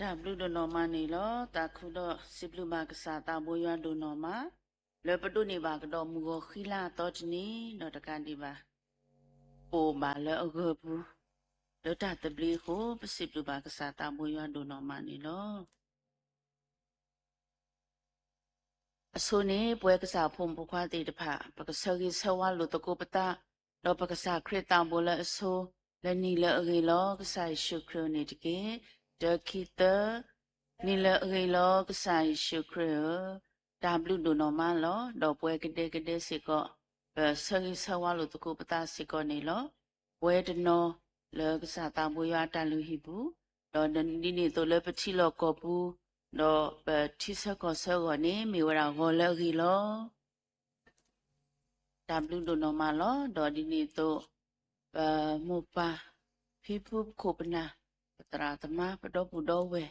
တၢ်ဘျုးဒိၣ်နီၢ်မးန့ၣ်လီၤ. သးခုဒီးစံးဘျုးဘၣ်ကစၢ်သးဘိယွၤဒိၣ်နီၢ်မး, လၢပဒိးန့ၢ်ဘၣ်ကဒီးမုၢ်ဂီၤဃံလၤအသီတနံၤ ဒီးတကးဒံးဘၣ် ပအိၣ်ဘၣ်လၢအဂၢၢ်ပူၤ လၢတၢ်သဘျ့အဃိ ပစံးဘျုးဘၣ်ကစၢ်သးဘိယွၤဒိၣ်နီၢ်မးန့ၣ်လီၤ. အဆိန့ၣ် ပဝဲကစၢ်ဖိမုၣ်ဖိခွါသ့ၣ်တဖၣ် ပကဆၢဂ့ၤဆၢဝါလိာ်သကိးပသး, ဒီးပကစၢ်ခရံာ်သးဘိလၢအဆိ, လၢနံၤလၢအဂ့ၤလီၤ ကစၢ်ယ့ၣ်ၡူးခရံာ်န့ၣ်တက့ၢ်. တၢ ခံ သၢ, နံၤလၢအဂ့ၤလီၤ ကစၢ်ယ့ၣ်ၡူးခရံာ်ဧၢ, တၢ်ဘျုးဒိၣ်နီၢ်မးလီၤ. ဒီးပဝဲကဒဲကဒဲစ့ၢ်ကီး ပဆၢဂ့ၤဆၢဝါလိာ်သကိးပသးစ့ၢ်ကီးန့ၣ်လီၤ. ပဝဲတနီၤလၢကစၢ်သးဘိယွၤအတၢ်လုၢ်ဟံၣ်ပူၤ, ဒီးဒ်န့ၣ်အသိးလၢပထံလီၢ်ကီၢ်ပူၤ, ဒီးပထံဆၢကီၢ်ဆၢအဂီၢ်န့ၣ် မ့ၢ်ဝဲဒၣ်ဂီၤလၢအဂ့ၤလီၤ. တၢ်ဘျုးဒိၣ်နီၢ်မးလီၤ. ဒီးဒ်န့ၣ်အသိး ပမိၢ်ပၢ်, ဖံဖု ပခိၣ်ပနၢ်, ပသရၣ်သမါ, ပဒီပုၢ်ဒီဝဲၢ်,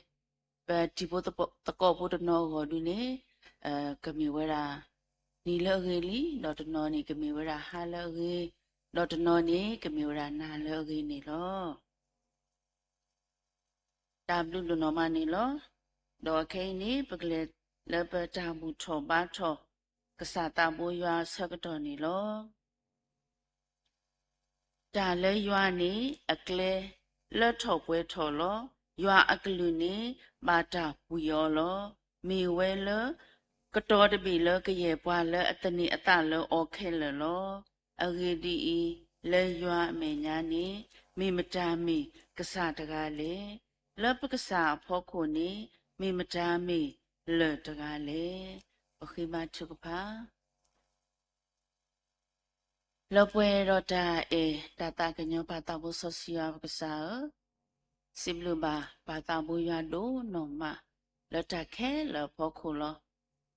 ပတံၤဖိသကိးဖိတနီၤအဂီၢ်ဒုန့ၣ် ကမ့ၢ်ဝဲဒၣ် နံၤလၢအဂ့ၤလံ, ဒီးတနီၤန့ၣ် ကမ့ၢ်ဝဲဒၣ်ဟါလၢအဂ့ၤ, ဒီးတနီၤန့ၣ် ကမ့ၢ်ဝဲဒၣ်နၤလၢအဂ့ၤန့ၣ်လီၤ. တၢ်ဘျုးဒိၣ်နီၢ်မးန့ၣ်လီၤ. ဒီးခဲအံၤန့ၣ် ပကလဲၤလၢပတၢ်ဘူၣ်ထီၣ်ဘါထီၣ် ကစၢ်သးဘိယွၤအဆၢကတီၢ်န့ၣ်လီၤ. တၢ်လၢယွၤန့ၣ် အကျဲလၢထီၣ်ပှဲၤထီၣ်လီၤ. ယွၤအကလုၢ်န့ၣ် ဘၣ်တၢ်ကွံာ်အီၤလီၤ. မ့ၢ်ဝဲလၢ ကတီၤတဘ့ၣ်လၢကယဲၢ်ပှၤလၢအသန့ၤအသးလၢအီၤခဲလၢာ်လီၤ. အဂ့ၢ်ဒ်အံၤ, လၢယွၤအမဲာ်ညါန့ၣ် မ့ၢ်မတၤမ့ၢ်ကစၢ်တဂၤလဲၣ်. လၢပကစၢ်အဖီခိၣ်န့ၣ် မ့ၢ်မတၤမ့ၢ်လၢၢ်တဂၤလဲၣ်. ပဃ့ဘါထုကဖၣ် လၢပှဲၤဒီးတၢ်အဲၣ်တၢ်သးကညီၤပၢ်သးဘိစီဆှံယွၤပကစၢ်ဧၢ, စံးဘျုးဘၣ်ပၢ်သးဘိယွၤဒိၣ်နီၢ်မး လၢတၢ်ခဲလၢာ်အဖီခိၣ်လီၤ.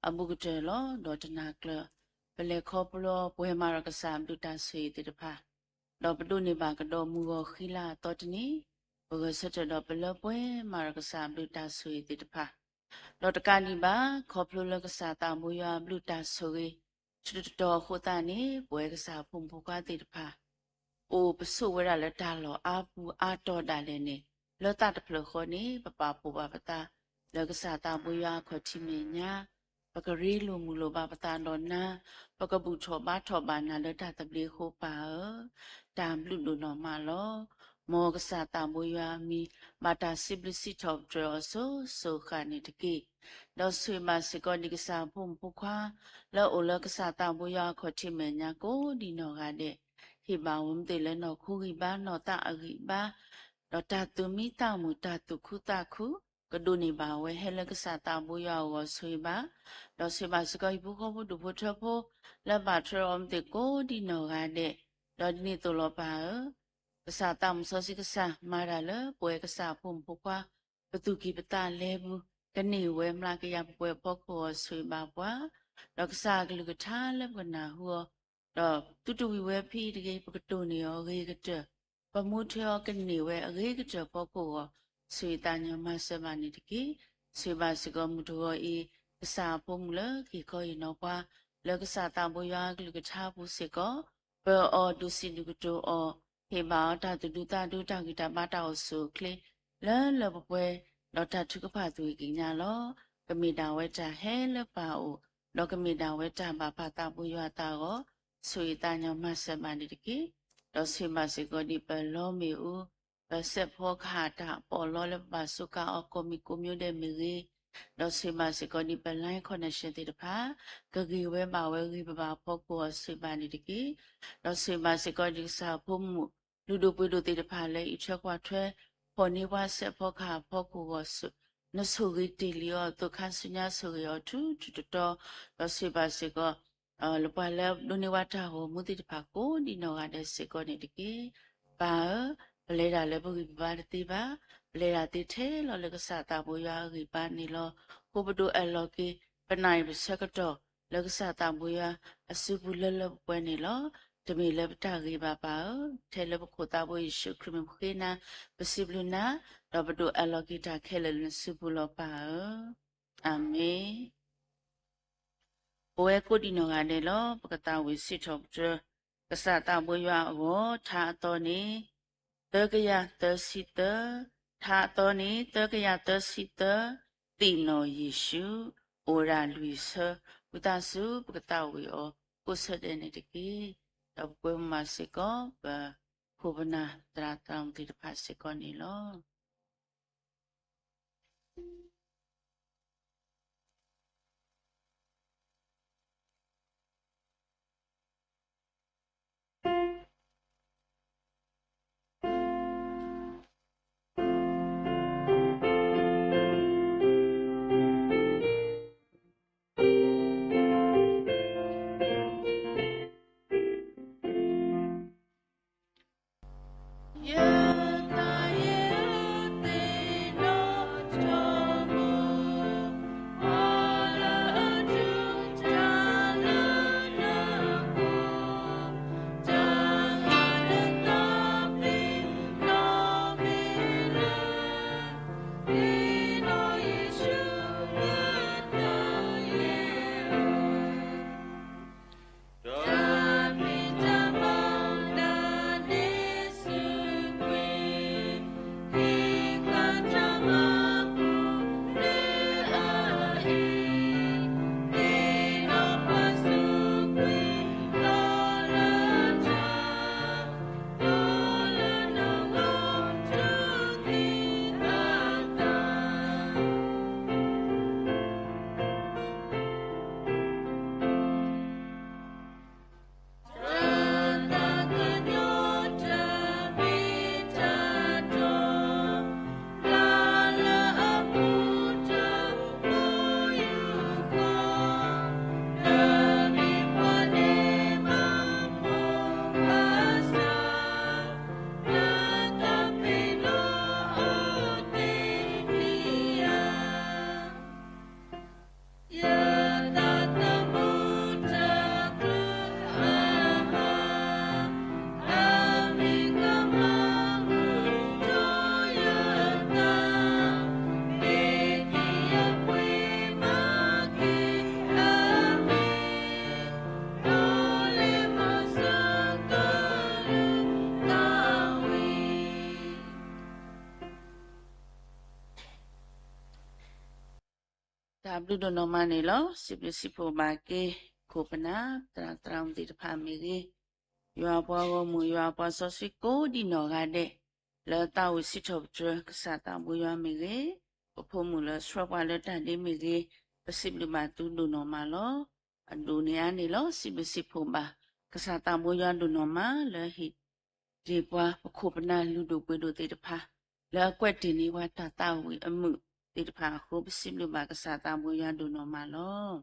အဘူးကတၢၢ်လီၤ. ဒီးတနၤကျၢၤ ပလဲၤခီဖျိပှဲၤမးဒီးကစၢ်အဘျုးတၢ်ဆိၣ်ဂ့ၤသ့ၣ်တဖၣ်, ဒီးပဒိးန့ၢ်ဘၣ်ကဒီးမုၢ်ဂီၤဃံလၤအသီတနံၤ, ပဂဲၤဆၢထၢၣ်ဒီးပလၢပှဲၤမးဒီးကစၢ်အဘျုးတၢ်ဆိၣ်ဂ့ၤသ့ၣ်တဖၣ် ဒီးတကးဒံးဘၣ် ခီဖျိလၢကစၢ်သးဘိယွၤအဘျုးတၢ်ဆိၣ်ဂ့ၤ ဆၢကတီၢ်အဃိသတးန့ၣ် ပဝဲကစၢ်ဖိမုၣ်ဖိခွါသ့ၣ်တဖၣ် အိၣ်ပဆိးဝဲဒၣ်လၢတၢ်လီၢ်အါပူၤအါတီၤဒၣ်လဲာ်န့ၣ် လၢသးတဖျၢၣ်ဃီန့ၣ် ပပာ်ဖှိၣ်ဘၣ်ပသး လၢကစၢ်သးဘိယွၤအခီၣ်ထံးမဲာ်ညါ ပကရ့လိာ်မုာ်လိာ်ဘၣ်ပသးဒီးနၤ, ပကဘူၣ်ထီၣ်ဘါထီၣ်ဘၣ်နၤလၢတၢ်သဘျ့အဃိပၢ်ဧၢ, တၢ်ဘျုးဒိၣ်နီၢ်မးလီၤ. မ်ကစၢ်သးဘိယွၤအမံၤ ဘၣ်တၢ်စံးဘျုးစံးထီၣ်ပတြၢၤအီၤစိၤစိၤဃၣ်န့ၣ်တက့ၢ်. ဒီးဆိၣ်ဂ့ၤဘၣ်စ့ၢ်ကီးဒံးကစၢ်ဖိမုၣ်ဖိခွါ လၢအအိၣ်လၢကစၢ်သးဘိယွၤအခီၣ်ထံးမဲာ်ညါကိးဒံးနီၢ်ဂၤဒဲး, ဟ့ၣ်ဘၣ်ဝဲမ့ၢ်သ့ၣ်လၢနီၢ်ခိဂံၢ်ဘါနီၢ်သးအဂံၢ်ဘါ ဒီးတၢ်သူၣ်မံသးမုာ် တၢ်သူၣ်ခုသးခု ကဒိးန့ၢ်ဘၣ်ဝဲဟဲလၢကစၢ်သးဘိယွၤအဂီၢ်ဆိၣ်ဂ့ၤဘၣ်, ဒီးဆိၣ်ဂ့ၤဘၣ်စ့ၢ်ကီးဟံၣ်ဖိဃီဖိဒူၣ်ဖိထၢဖိ လၢဘၣ်ထွဲအီၤမ့ၢ်သ့ၣ်ကိးဒံးနီၢ်ဂၤဒဲး, ဒီးဒ်န့ၣ်အသိးလီၤပၢ်ဧၢ, ကစၢ်သးစီဆှံကစၢ်မၤတၢ်လၢပဝဲကစၢ်ဖိမုၣ်ဖိခွါ ပသူၣ်ကံၢ်ပသးလဲပူၤ ကန့ၢ်ဝဲမျးကယၤပှဲၤပှဲၤအဖီခိၣ်အဂီၢ်ဆိၣ်ဂ့ၤဘၣ်ပှၤ, ဒီးကစၢ်အကလုၢ်ကထါလၢပကနၢ်ဟူအီၤ, ဒီးသုတဝံၤဝဲဖဲအံၤတဂ့ၤ ပကတိၢ်န့ၢ်အီၤအဂ့ၤကတၢၢ်, ပမူထီၣ်အီၤကန့ၢ်ဝဲအဂ့ၤကတၢၢ်အဖီခိၣ်အဂီၢ်, ဆိၣ်ဂ့ၤသးညီမၤစၢၤဘၣ်န့ၣ်တက့ၢ်. ဆိၣ်ဂ့ၤဘၣ်စ့ၢ်ကီးမုၢ်တဂီၤအံၤ ကစၢ်အဖိမုၣ်လၢက့ၤခီဟ့ၣ်နီၤပှၤ လၢကစၢ်သးဘိယွၤအကလုၢ်ကထါအပူၤစ့ၢ်ကီး, ပအီၣ်ဒုးစံးဒုးကတိၤအီၤ, ဟ့ၣ်ဘၣ်အီၤတၢ်သူၣ်ဒူသးဒူ တၢ်ဂံၢ်တၢ်ဘါတၢ်အိၣ်ဆူၣ်အိၣ်ချ့ လၢလၢပှဲၤပှဲၤ, ဒီးတၢ်ထုကဖၣ်သူၣ်ဂ့ၤကညးလီၤ. ကမ့ၢ်ဒၣ်ဝဲတၢ်ဟဲလၢပၢ်အအိၣ်, ဒီးကမ့ၢ်ဒၣ်ဝဲတၢ်ဘၣ်ပၢ်သးဘိယွၤအသးအဂီၢ်, ဆိၣ်ဂ့ၤသးညီမၤစၢၤဘၣ်န့ၣ်တက့ၢ်. ဒီးဆိၣ်ဂ့ၤဘၣ်စ့ၢ်ကီးဒံးပလီမ့ၣ်အူ, ပစဲးဖီကဟၣ်တၢ်ပီးလီလၢပဘၣ်စူးကါအီၤကိးမံၤကိးမျိုးဒဲးမ့ၢ်ဂ့ၤ, ဒီးဆိၣ်ဂ့ၤဘၣ်စ့ၢ်ကီးဒံးပ line connection သ့ၣ်တဖၣ် ကဂ့ၤဝဲဘၣ်ဝဲဂ့ၤဘၣ်ဘၣ်အဖီခိၣ်အဂီၢ်ဆိၣ်ဂ့ၤဘၣ်န့ၣ်တက့ၢ်. ဒီးဆိၣ်ဂ့ၤဘၣ်စ့ၢ်ကီးဒံးကစၢ်ဖိမုၣ် လုၢ်ဒိၣ်ပှ့ၤဒိၣ်သ့ၣ်တဖၣ်လၢအံးထွဲကွၢ်ထွဲ ဖီၣ်န့ၢ်ပှၤစဲးဖီကဟၣ်အဖီခိၣ်အဂီၢ်, နဆိၣ်ဂ့ၤတ့ၢ်လံအီၤအသိး ခါဆူညါဆိၣ်ဂ့ၤအီၤထူထူတီတီ, ဒီးဆိၣ်ဂ့ၤဘၣ်စ့ၢ်ကီး လၢပှၤလၢဒိးန့ၢ်ဝဲတၢ်ဂီၤမူသ့ၣ်တဖၣ်ကိးဒံးနီၢ်ဂၤဒဲးစ့ၢ်ကီးန့ၣ်တက့ၢ်. ပၢ်ဧၢ, ပလဲၤဒၣ်လၢပဂံၢ်ပဘါတသ့ဘၣ်, ပလဲၤဒၣ်သ့ထဲလီၤလၢကစၢ်သးဘိယွၤအဂံၢ်ဘါန့ၣ်လီၤ. အဃိပဒိးအၢၣ်လီၤက့ၤ ပနၢ်အံၤပဆၢကတီၢ် လၢကစၢ်သးဘိယွၤအစုပူၤလၢလၢပှဲၤပှဲၤန့ၣ်လီၤ. တမ့ၢ်လၢပတၢ်ဂ့ၤဘၣ်ပၢ်ဧၢ, ထဲလၢပခိၣ်သးဘိယ့ၣ်ၡူးခရံာ်မံၤပဃ့နၤ, ပစံးဘျုးနၤ, ဒီးပဒိးအၢၣ်လီၤက့ၤတၢ်ခဲလၢာ်လၢနစုပူၤလီၤပၢ်ဧၢ. အၤမ့ၣ်. ပဝဲကိးဒံးနီၢ်ဂၤဒဲးလီၤ. ပကသးဝံၣ်စံးထီၣ်ပတြၢၤ ကစၢ်သးဘိယွၤအဂီၢ် ထါအသီန့ၣ် သၢကယၤသၢဆံသၢ, ထ ထါအသီန့ၣ် သၢကယၤသၢဆံသၢ, သ့ၣ်နီၣ်ယ့ၣ်ၡူး, အိၣ်ဒၣ်လွံၢ်ဆၢ, ဝံသးစူၤပကသးဝံၣ်အီၤ ကိးဆၢဒဲးန့ၣ်တက့ၢ်. ဒီးပကွဲမုာ်ဘၣ်စ့ၢ်ကီး ပခိၣ်ပနၢ်သရၣ်သရၣ်မုၣ်သ့ၣ်တဖၣ်စ့ၢ်ကီးန့ၣ်လီၤ. တၢ်ဘျုးဒိၣ်နီၢ်မးန့ၣ်လီၤ. စံးဘျုးစံးဖှိၣ်ဘၣ်က့ၤ ခိၣ်ပနၢ် သရၣ်သရၣ်မုၣ်သ့ၣ်တဖၣ်မ့ၢ်ဂ့ၤ, ယွၤပှၤဂီၢ်မုၢ် ယွၤပှၤစီဆှံကိးဒံနီၢ်ဂၤဒဲး, လၢသးဝံၣ်စံးထီၣ်ပတြၢၤ ကစၢ်သးဘိယွၤမ့ၢ်ဂ့ၤ, ပဖိမုၣ်လၢဆှၢပှၤလၢတၢ်ဒ့မ့ၢ်ဂ့ၤ, ပစံးဘျုးဘၣ်သုဒိၣ်နီၢ်မးလီၤ. အဒိၣ်န့ၢ်အါန့ၣ်လီၤ. စံးဘျုးစံးဖှိၣ်ဘၣ် ကစၢ်သးဘိယွၤဒိၣ်နီၢ်မးလၢဟ့ၣ် ဒ့ၣ်ပှၤပခိၣ်ပနၢ်လုၢ်ဒိၣ်ပှ့ၤဒိၣ်သ့ၣ်တဖၣ် လၢအကွဲးတ့ၢ်န့ၢ်ပှၤတၢ်သးဝံၣ်အမုာ်သ့ၣ်တဖၣ်အဃိ ပစံးဘျုးဘၣ်ကစၢ်သးဘိယွၤဒိၣ်နီၢ်မးလီၤ.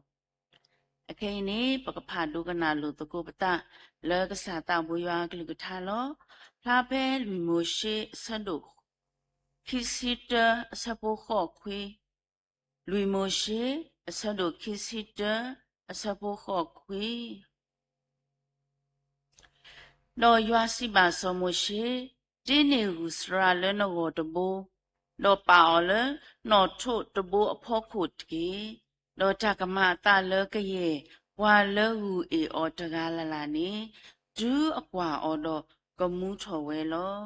အခဲအံၤန့ၣ် ပကဖးဒိကနၣ်လိာ်သကိးပသး လၢကစၢ်သးဘိယွၤအကလုၢ်ကထါလီၤ. ဖျါဖဲလွံၢ်မိၤၡ့အဆၢဒိၣ် ခံဆံတၢ အဆၢဖိဃိးခွံ, လွံၢ်မိၤၡ့ အဆၢဒိၣ်ခံဆံတၢ အဆၢဖိဃိးခွံ. ဒီးယွၤစံးဘၣ်စီၤမိၤၡ့, တ့န့ၢ်ဂုၢ်စရၤလၢနဂီၢ်တဘိ, ဒီးပာ်အီၤလၢနီၣ်ထိးတဘိအဖီခိၣ်တက့ၢ်. ဒီးတၢ်ကမၤအသးလၢကယဲၢ်ပှၤလၢဂုၢ်အ့ၣ်အီၤတဂၤလၢ်လၢ်န့ၣ်, တုၤအကွၢ်အီၤဒီးကမူထီၣ်ဝဲလီၤ.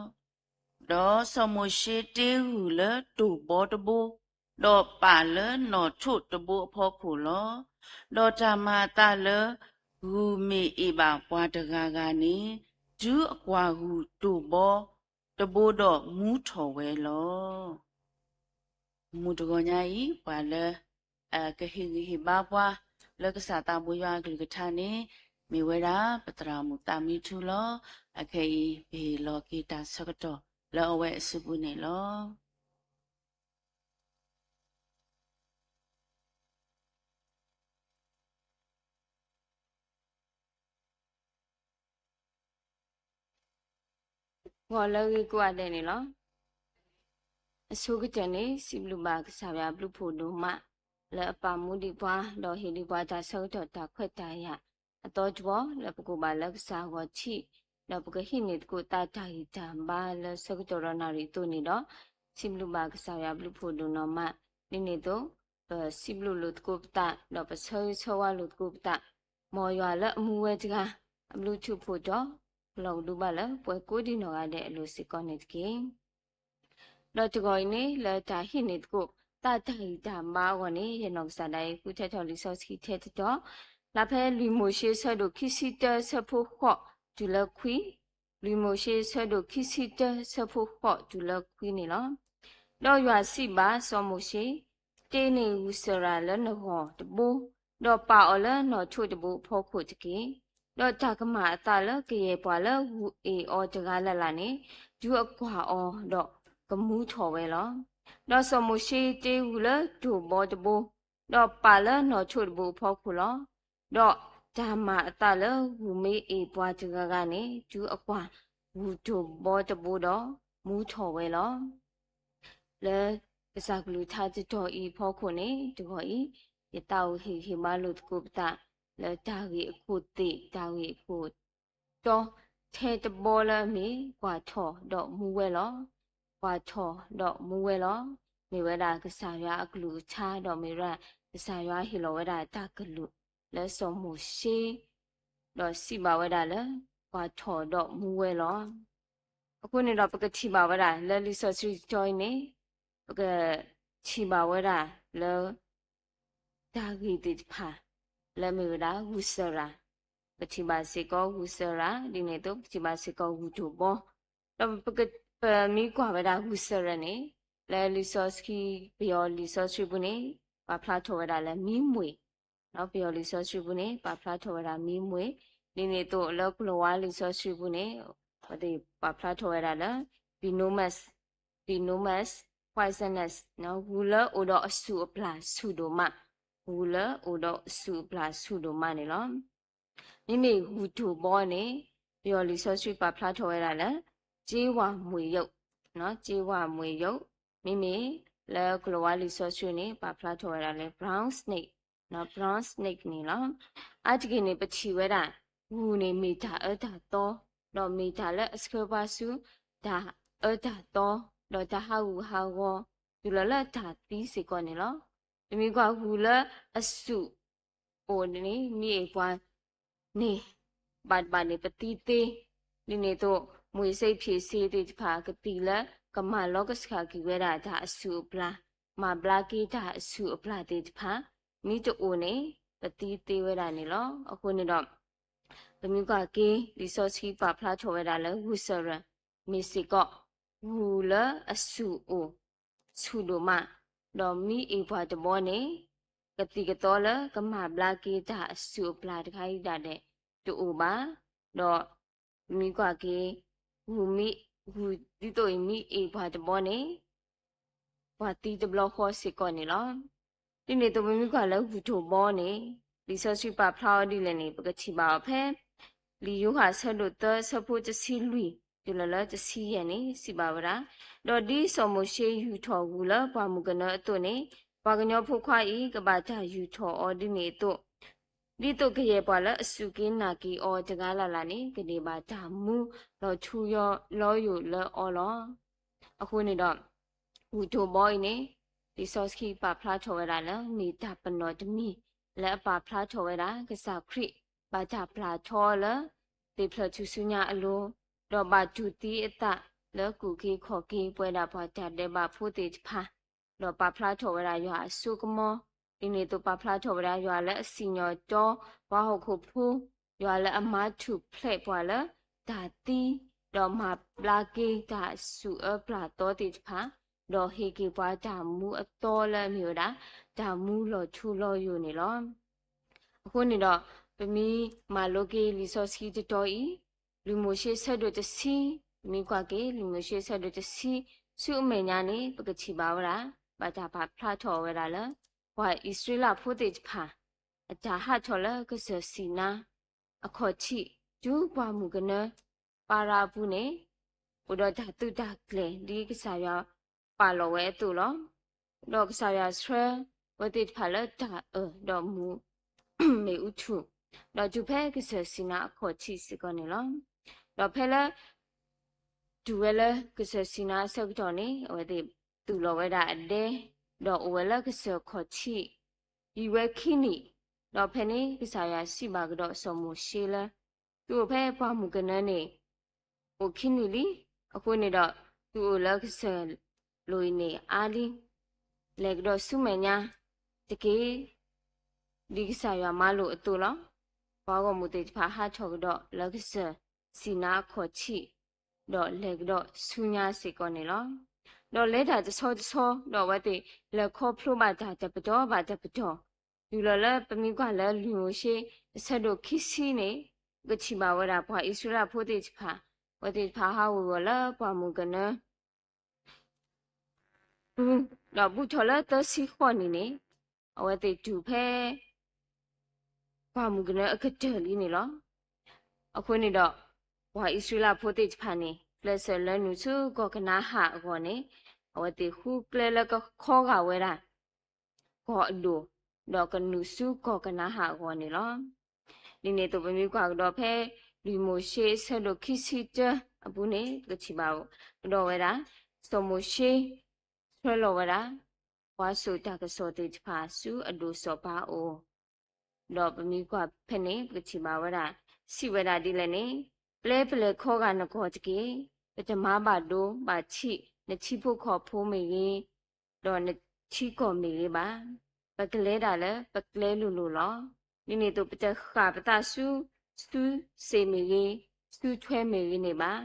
ဒီးစီၤမိၤၡ့တ့ဂုၢ်လၢတိၢ်ဘီတဘိ, ဒီးပာ်လၢနီၣ်ထိးတဘိအဖီခိၣ်လီၤ. ဒီးတၢ်မၤအသးလၢဂုၢ်မ့ၢ်အ့ၣ်ဘၣ်ပှၤတဂၤဂၤန့ၣ်, တုၤအကွၢ်ဂုၢ်တိၢ်ဘီတဘိဒီးမူထီၣ်ဝဲလီၤ. မုၢ်တဂီၤညါအံၤ ပှၤလၢ ကဟ့ၣ်ဂံၢ်ဟ့ၣ်ဘါပှၤ လၢကစၢ်သးဘိယွၤအကလုၢ်ကထါန့ၣ် မ့ၢ်ဝဲဒၣ်ပသရၣ်မုၣ်သးမံထူလီၤ. အခဲအံၤ ပဟ့ၣ်လီၤက့ၤတၢ်ဆၢကတီၢ်လၢအဝဲအစုပူၤန့ၣ်လီၤ. ဂီၤလၢအဂ့ၤကိးဂၤဒဲးန့ၣ်လီၤ. အဆိကတၢၢ်န့ၣ် စံးဘျုးဘၣ်ကစၢ်ယွၤအဘျုးဖှိၣ်ဒိၣ်မး လၢအပာ်မူဒံးပှၤ ဒီးဟ့ၣ်ဒံးပှၤတၢ်ဆၢကတီၢ်တၢ်ခွဲးတၢ်ယာ်အသီတဝီ လၢပကအိၣ်ဘၣ်လၢကစၢ်အဂီၢ်ထံး ဒီးပကဟံးန့ၢ်သကိးသးတၢ်ဂံၢ်တၢ်ဘါလၢဆၢကတီၢ်ဒီးနၣ်ရံၣ်အသိးန့ၣ်ဒီး စံးဘျုးဘၣ်ကစၢ်ယွၤအဘျုးဖှိၣ်ဒိၣ်နီၢ်မး. ဒ်န့ၣ်အသိး ပစံးဘျုးလိာ်သကိးပသး ဒီးပဆၢဂ့ၤဆၢဝါလိာ်သကိးပသး မ်ယွၤလၢအမူဝဲတဂၤ အဘျုးထူးဖှိၣ်တီၤ ပလီၢ်ကဒုဘၣ်လၢပှၤကိးဒံနီၢ်ဂၤဒဲးအလိၤစ့ၢ်ကီးန့ၣ်တက့ၢ်. ဒီးတဂီၤအံၤန့ၣ် လၢတၢ်ဟ့ၣ်န့ၢ်သကိး တၢ်တၢ်ဂံၢ်တၢ်ဘါအဂီၢ်န့ၣ် ယနီၢ်ကစၢ်ဒၣ်အံၤ ဃုထၢထီၣ်လံာ်စီဆှံထဲတတီၤ, လၢဖဲလွံၢ်မိၤၡ့ ဆၢဒိၣ်ခံဆံတၢ ဆၢဖိဃိး တုၤလၢခွံ, လွံၢ်မိၤၡ့ ဆၢဒိၣ်ခံဆံတၢ ဆၢဖိဃိး တုၤလၢခွံန့ၣ်လီၤ. ဒီးယွၤစံးဘၣ်စီၤမိၤၡ့, တ့န့ၢ်ဂူၤစၢၤရၤလၢနဂီၢ်တဘိ, ဒီးပာ်အီၤလၢနီၣ်ထိးတဘိအဖီခိၣ်တက့ၢ်. ဒီးတၢ်ကမၣ်အသးလၢကယဲၢ်ပှၤလၢဂုၢ်အ့ၣ်အီၤတဂၤလၢ်လၢ်န့ၣ် တုၤအကွၢ်အီၤဒီးကမူထီၣ်ဝဲလီၤ. ဒီးစီၤမိၤၡ့တ့ဂူၤလၢတိၢ်ဘီတဘိ, ဒီးပာ်လၢနီၣ်ထိးတဘိအဖီခိၣ်လီၤ. ဒီးတၢ်မၤအသးလၢဂုၢ်မ့ၢ်အ့ၣ်ပှၤတဂၤဂၤန့ၣ် တုၤအကွၢ်ဂူၤတိၢ်ဘီတဘိဒီးမူထီၣ်ဝဲလီၤ. လၢကစၢ်ကလုၢ်ကထါတတီၤအံၤအဖီခိၣ်န့ၣ် တဂီၤအံၤ ယသးအိၣ်ဟ့ၣ်ဂံၢ်ဟ့ၣ်ဘါလိာ်သကိးပသး လၢတၢ်ဂ့ၢ်အခိၣ်သ့ၣ် တၢ်ဂ့ၢ်အခိၣ်တီ ထဲတဘီလၢအမ့ၢ် ကွၢ်ထီၣ်ဒီးမူဝဲလီၤ. ကွၢ်ထီၣ်ဒီးမူဝဲလီၤ. မ့ၢ်ဝဲဒၣ်ကစၢ်ယွၤအကလုၢ်ကထါ ဒီးမ့ၢ်ဝဲဒၣ်ကစၢ်ယွၤဟ့ၣ်လီၤဝဲဒၣ်တၢ်ကလုၢ်လၢစီၤမိၤၡ့ ဒီးစံးဘၣ်ဝဲဒၣ်လၢ ကွၢ်ထီၣ်ဒီးမူဝဲလီၤ. အဃိန့ၣ်ဒီး ပကထံၣ်ဘၣ်ဝဲဒၣ်လၢလံာ်စီဆှံတတီၤအံၤန့ၣ် ပကထံၣ်ဘၣ်ဝဲဒၣ်လၢ တၢ်ဂ့ၢ်သ့ၣ်တဖၣ် လၢမ့ၢ်ဝဲဒၣ်ဂူၤစၢၤရၤ, ပထံၣ်ဘၣ်စ့ၢ်ကီးဂူၤစၢၤရၤ ဒ်န့ၣ်အသိး ပထံၣ်ဘၣ်စ့ၢ်ကီးဂူၤတိၢ်ဘီ, ဒီးပ ပမ့ၢ်ကွၢ်ဝဲဒၣ်ဂူၤစၢၤရၤန့ၣ် လၢလံာ်စီဆှံ ပယီၤလံာ်စီဆှံပူၤန့ၣ် ပာ်ဖျါထီၣ်ဝဲဒၣ်လၢမံမှံ, ပယီၤလံာ်စီဆှံပူၤန့ၣ် ပာ်ဖျါထီၣ်ဝဲဒၣ်မံမှံ, ဒ်န့ၣ်အသိးလၢကလံးဝါလံာ်စီဆှံပူၤန့ၣ် ပာ်ဖျါထီၣ်ဝဲဒၣ်လၢ venomous, venomous poisonous ဂူၤလၢအိၣ်ဒီးအဆူၣ်အပျၢ်ဆူၣ်ဒိၣ်မး, ဂူၤလၢအိၣ်ဒီးအဆူၣ်အပျၢ်ဆူၣ်ဒိၣ်မးန့ၣ်လီၤ. မ့မ့ၢ်ဂူၤတိၢ်ဘီန့ၣ် ပယီၤလံာ်စီဆှံပာ်ဖျါထီၣ်ဝဲဒၣ်လၢ ကြေးဝါမြွေရုပ်, ကြေးဝါမြွေရုပ်, မ့မ့ၢ်လၢကလံးဝါလံာ်စီဆှံန့ၣ် ပာ်ဖျါထီၣ်ဝဲဒၣ်လၢ brown snake, brown snake န့ၣ်လီၤ. အါတက့ၢ်န့ၣ် ပထံၣ်ဝဲဒၣ် ဂူၤန့ၣ်မ့ၢ်တၢ်အၢတၢ်သီ, ဒီးမ့ၢ်တၢ်လၢအဆှၢပှၤဆူ တၢ်အၢတၢ်သီ, ဒီးတၢ်ဟးဂူာ်ဟးဂီၤ တုၤလီၤလၢတၢ်သံစ့ၢ်ကီးန့ၣ်လီၤ. ပမ့ၢ်ကွၢ်ဂူၤလၢအဆူၣ်အိၣ်န့ၣ် မ့ၢ်အ့ၣ်ပှၤန့ၣ် ဘၣ်တဘၣ်န့ၣ် ပသံသ့, ဒ်န့ၣ်အသိး မြွေဆိပ်ဖြေဆေးသ့ၣ်တဖၣ် ကသံၣ်လၢ ကမၤလီကဆှၣ်က့ၤဝဲဒၣ်တၢ်အဆူၣ်အပျၢ်, မၤဘျါက့ၤတၢ်အဆူၣ်အပျၢ်သ့ၣ်တဖၣ် မ့ၢ်တအိၣ်န့ၣ် ပသံသ့ဝဲဒၣ်န့ၣ်လီၤ. အဃိန့ၣ်ဒီး ပမ့ၢ်ကွၢ်က့ၤ လံာ်စီဆှံပာ်ဖျါထီၣ်ဝဲဒၣ်လၢ ဂူၤစၢၤရၤ မ့ၢ်စ့ၢ်ကီး ဂူၤလၢအဆူၣ်အိၣ် ဆူၣ်ဒိၣ်မး, ဒီးမ့ၢ်အ့ၣ်ပှၤတဘီန့ၣ် ကသံၣ်ကသီလၢကမၤဘျါက့ၤတၢ်အဆူၣ်အပျၢ်တခါအံၤဒၣ်ဒဲး တအိၣ်ဘၣ်, ဒီး ပမ့ၢ်ကွၢ်က့ၤ ဂူၤမ့ၢ် ဂူၤဒ်သိးအံၤမ့ၢ်အ့ၣ်ပှၤတဘီန့ၣ် ပှၤသံတဘျီဃီစ့ၢ်ကီးန့ၣ်လီၤ. ဒ်န့ၣ်အသိး ပမ့ၢ်ကွၢ်လၢဂူၤတိၢ်ဘီန့ၣ် လံာ်စီဆှံပာ်ဖျါအီၤဒ်လဲၣ်န့ၣ် ပကထံၣ်ဘၣ်အီၤဖဲ လံာ်ယိၤဟၣ်ဆၢဒိၣ်သၢ ဆၢဖိတဆံလွံၢ် တုၤလီၤလၢတဆံယဲၢ်န့ၣ် စံးဘၣ်ဝဲဒၣ်, ဒီးဒ်စီၤမိၤၡ့ယူာ်ထီၣ်ဂူၤလၢပှၢ်မုၢ်ကနၢအသိးန့ၣ် ပှၤကညီဖိခွါအံၤ ကဘၣ်တၢ်ယူာ်ထီၣ်အီၤဒ်န့ၣ်အသိး ဒ်သိးကယဲၢ်ပှၤလၢအစူၢ်က့ၤနာ်က့ၤအီၤတဂၤလၢ်လၢ်န့ၣ် ကန့ၢ်ဘၣ်တၢ်မူလီၤထူလီၤယိာ်လၢအီၤလီၤ. အဃိန့ၣ်ဒီး ဂူၤတိၢ်ဘီအံၤန့ၣ် လံာ်စီဆှံပာ်ဖျါထီၣ်ဝဲဒၣ်လၢ မ့ၢ်တၢ်ပနီၣ်တမံၤ လၢအပာ်ဖျါထီၣ်ဝဲဒၣ် ကစၢ်ခရံာ် ဘၣ်တၢ်ပျၢ်ထီလၢ သ့ၣ်ဖျၢၣ်ထူၣ်စုညါအလိၤ, ဒီးဘၣ်တူၢ်သံအသးလၢကူၣ်က့ၤခီၣ်က့ၤပဝဲဒၣ်ပှၤတၢ်ဒဲးဘးဖိသ့ၣ်တဖၣ် ဒီးပာ်ဖျါထီၣ်ဝဲဒၣ်ယွၤအစိကမီၤ, ဒ်န့ၣ်အသိးပာ်ဖျါထီၣ်ဝဲဒၣ်ယွၤလၢအစံၣ်ညီၣ်တီပှၤဟီၣ်ခိၣ်ဖိ, ယွၤလၢအမၤထူၣ်ဖျဲးပှၤလၢတၢ်သံ, ဒီးမၤဘျါက့ၤတၢ်ဆူၣ်အၢပျၢ်သီသ့ၣ်တဖၣ်, ဒီးဟ့ၣ်က့ၤပှၤတၢ်မူအသီလၢအမ့ၢ်ဝဲဒၣ် တၢ်မူလီၤထူလီၤယိာ်န့ၣ်လီၤ. အဃိန့ၣ်ဒီး ပမ့ၢ်မၤလိက့ၤလံာ်စီဆှံတတီၤအံၤ, လွံၢ်မိၤၡ့ဆၢဒိၣ်တဆံ, ပမ့ၢ်ကွၢ်က့ၤ လွံၢ်မိၤၡ့ဆၢဒိၣ်တဆံ ဆူအမဲာ်ညါန့ၣ် ပကထံၣ်ဘၣ်ဝဲဒၣ် ဘၣ်တၢ်ပာ်ဖျါထီၣ်ဝဲဒၣ်လၢ ပှၤအံၣ်စရ့လးဖိသ့ၣ်တဖၣ် အတၢ်ဟးထီၣ်လၢကစၢၢ်စံၤနါ အခီၣ်ထံး တုၤပှၢ်မုၢ်ကနၢ ပၤရၤအပူၤန့ၣ် အိၣ်ဒီးတၢ်သုးတၢ်ကျဲၤ ဒ်ကစၢ်ယွၤပာ်လီၤဝဲအသိးလီၤ. ဒီးကစၢ်ယွၤဆှၢဝဲသ့ၣ်တဖၣ်လၢတၢ်အၢၣ်ဒီးမူ မ့ၣ်အူထူၣ်, ဒီးတုၤဖဲကစၢၢ်စံၤနါအခီၣ်ထံးစ့ၢ်ကီးန့ၣ်လီၤ. ဒီးဖဲလၢ တုၤဝဲလၢကစၢၢ်စံၤနါအဆၢကတီၢ်န့ၣ် အဝဲသ့ၣ်သူၣ်လီၤဝဲဒၣ်အဒဲ, ဒီးအိၣ်ဝဲလၢကစၢၢ်ခီၣ်ထံး ယံာ်ဝဲခံနံၣ်, ဒီးဖဲန့ၣ် ကစၢ်ယွၤစံးဘၣ်ကဒီးစီၤမိၤၡ့လၢ သုအိၣ်ဖဲပှၢ်မုၢ်ကနၢန့ၣ် အိၣ်ခံနံၣ်လံ. အဃိန့ၣ်ဒီး သုအိၣ်လၢကစၢၢ် လိၤအံၤန့ၣ်အါလံ, လဲၤကဒီးဆူမဲာ်ညါတက့ၢ်, ဒ်ကစၢ်ယွၤမၤလိာ်အသိးလီၤ. ပှၤဂီၢ်မုၢ်သ့ၣ်တဖၣ်ဟးထီၣ်ကဒီးလၢကစၢၢ်စံနါအခီၣ်ထံး, ဒီးလဲၤကဒီးဆူညါစ့ၢ်ကီးန့ၣ်လီၤ. ဒီးလဲၤတၢ်တဆီတဆီ, ဒီးအဝဲသ့ၣ်လဲၤခီဖျိဘၣ်တၢ်တပတီၢ်ဘၣ်တပတီၢ်, တုၤလီၤလၢပမ့ၢ်ကွၢ်လၢလွံၢ်မိၤၡ့ အဆၢဒိၣ်ခံဆံန့ၣ်, ပကထံၣ်ဘၣ်ဝဲဒၣ်ပှၤအံၣ်စရ့လးဖိသ့ၣ်တဖၣ်, အဝဲသ့ၣ်တဖၣ်ဟးဝ့ၤဝီၤလၢပှၢ်မုၢ်ကနၢ ပူၤ, ဒီးဘူးထီၣ်လၢသၢဆံဃိးနံၣ်န့ၣ်, အဝဲသ့ၣ်တုၤဖဲ ပှၢ်မုၢ်ကနၢအကတၢၢ်လံန့ၣ်လီၤ. အဃိန့ၣ်ဒီး, ပှၤအံၣ်စရ့လးဖိသ့ၣ်တဖၣ်န့ၣ် ကျဲးစၢးလၢနုာ်ဆူကီၢ်ကနၤအၣ်အဂီၢ်န့ၣ်, အဝဲသ့ၣ်ဃုကျဲလၢကခီဂာ်ဝဲဒၣ် ကီၢ်အဒိၣ်, ဒီးကနုာ်ဆူကီၢ်ကနၤအၣ်အဂီၢ်န့ၣ်လီၤ. ဒ်န့ၣ်အသိးပမ့ၢ်ကွၢ်ကဒီးဖဲ လွံၢ်မိၤၡ့အဆၢဒိၣ်ခံဆံတၢအပူၤန့ၣ်, ပကထံၣ်ဘၣ်ကဒီးဝဲဒၣ်, စီၤမိၤၡ့ ဆှၢလီၤဝဲဒၣ် ပှၤစိာ်တၢ်ကစီၣ်သ့ၣ်တဖၣ်ဆူအဒိၣ်စီၤပၤအအိၣ်, ဒီးပမ့ၢ်ကွၢ်ဖဲန့ၣ် ပကထံၣ်ဘၣ်ဝဲဒၣ်, စံးဝဲဒၣ်ဒ်လဲၣ်န့ၣ်, ပျဲပလဲၤခီဂာ်နကီၢ်တက့ၢ်. ပတမၤဘၣ်ဒိဘၣ်ထံး နထံဖိကီၢ်ဖိမ့ၢ်ဂ့ၤ, ဒီးနထံကီၢ်မ့ၢ်ဂ့ၤဘၣ်. ပကလဲၤဒၣ်လၢပကျဲလိၤလိၤလီၤ. ဒ်န့ၣ်အသိးပတဃၣ်ပသးဆူ, ဆူစ့ၣ်မ့ၢ်ဂ့ၤ, ဆူထွဲမ့ၢ်ဂ့ၤန့ၣ်ဘၣ်.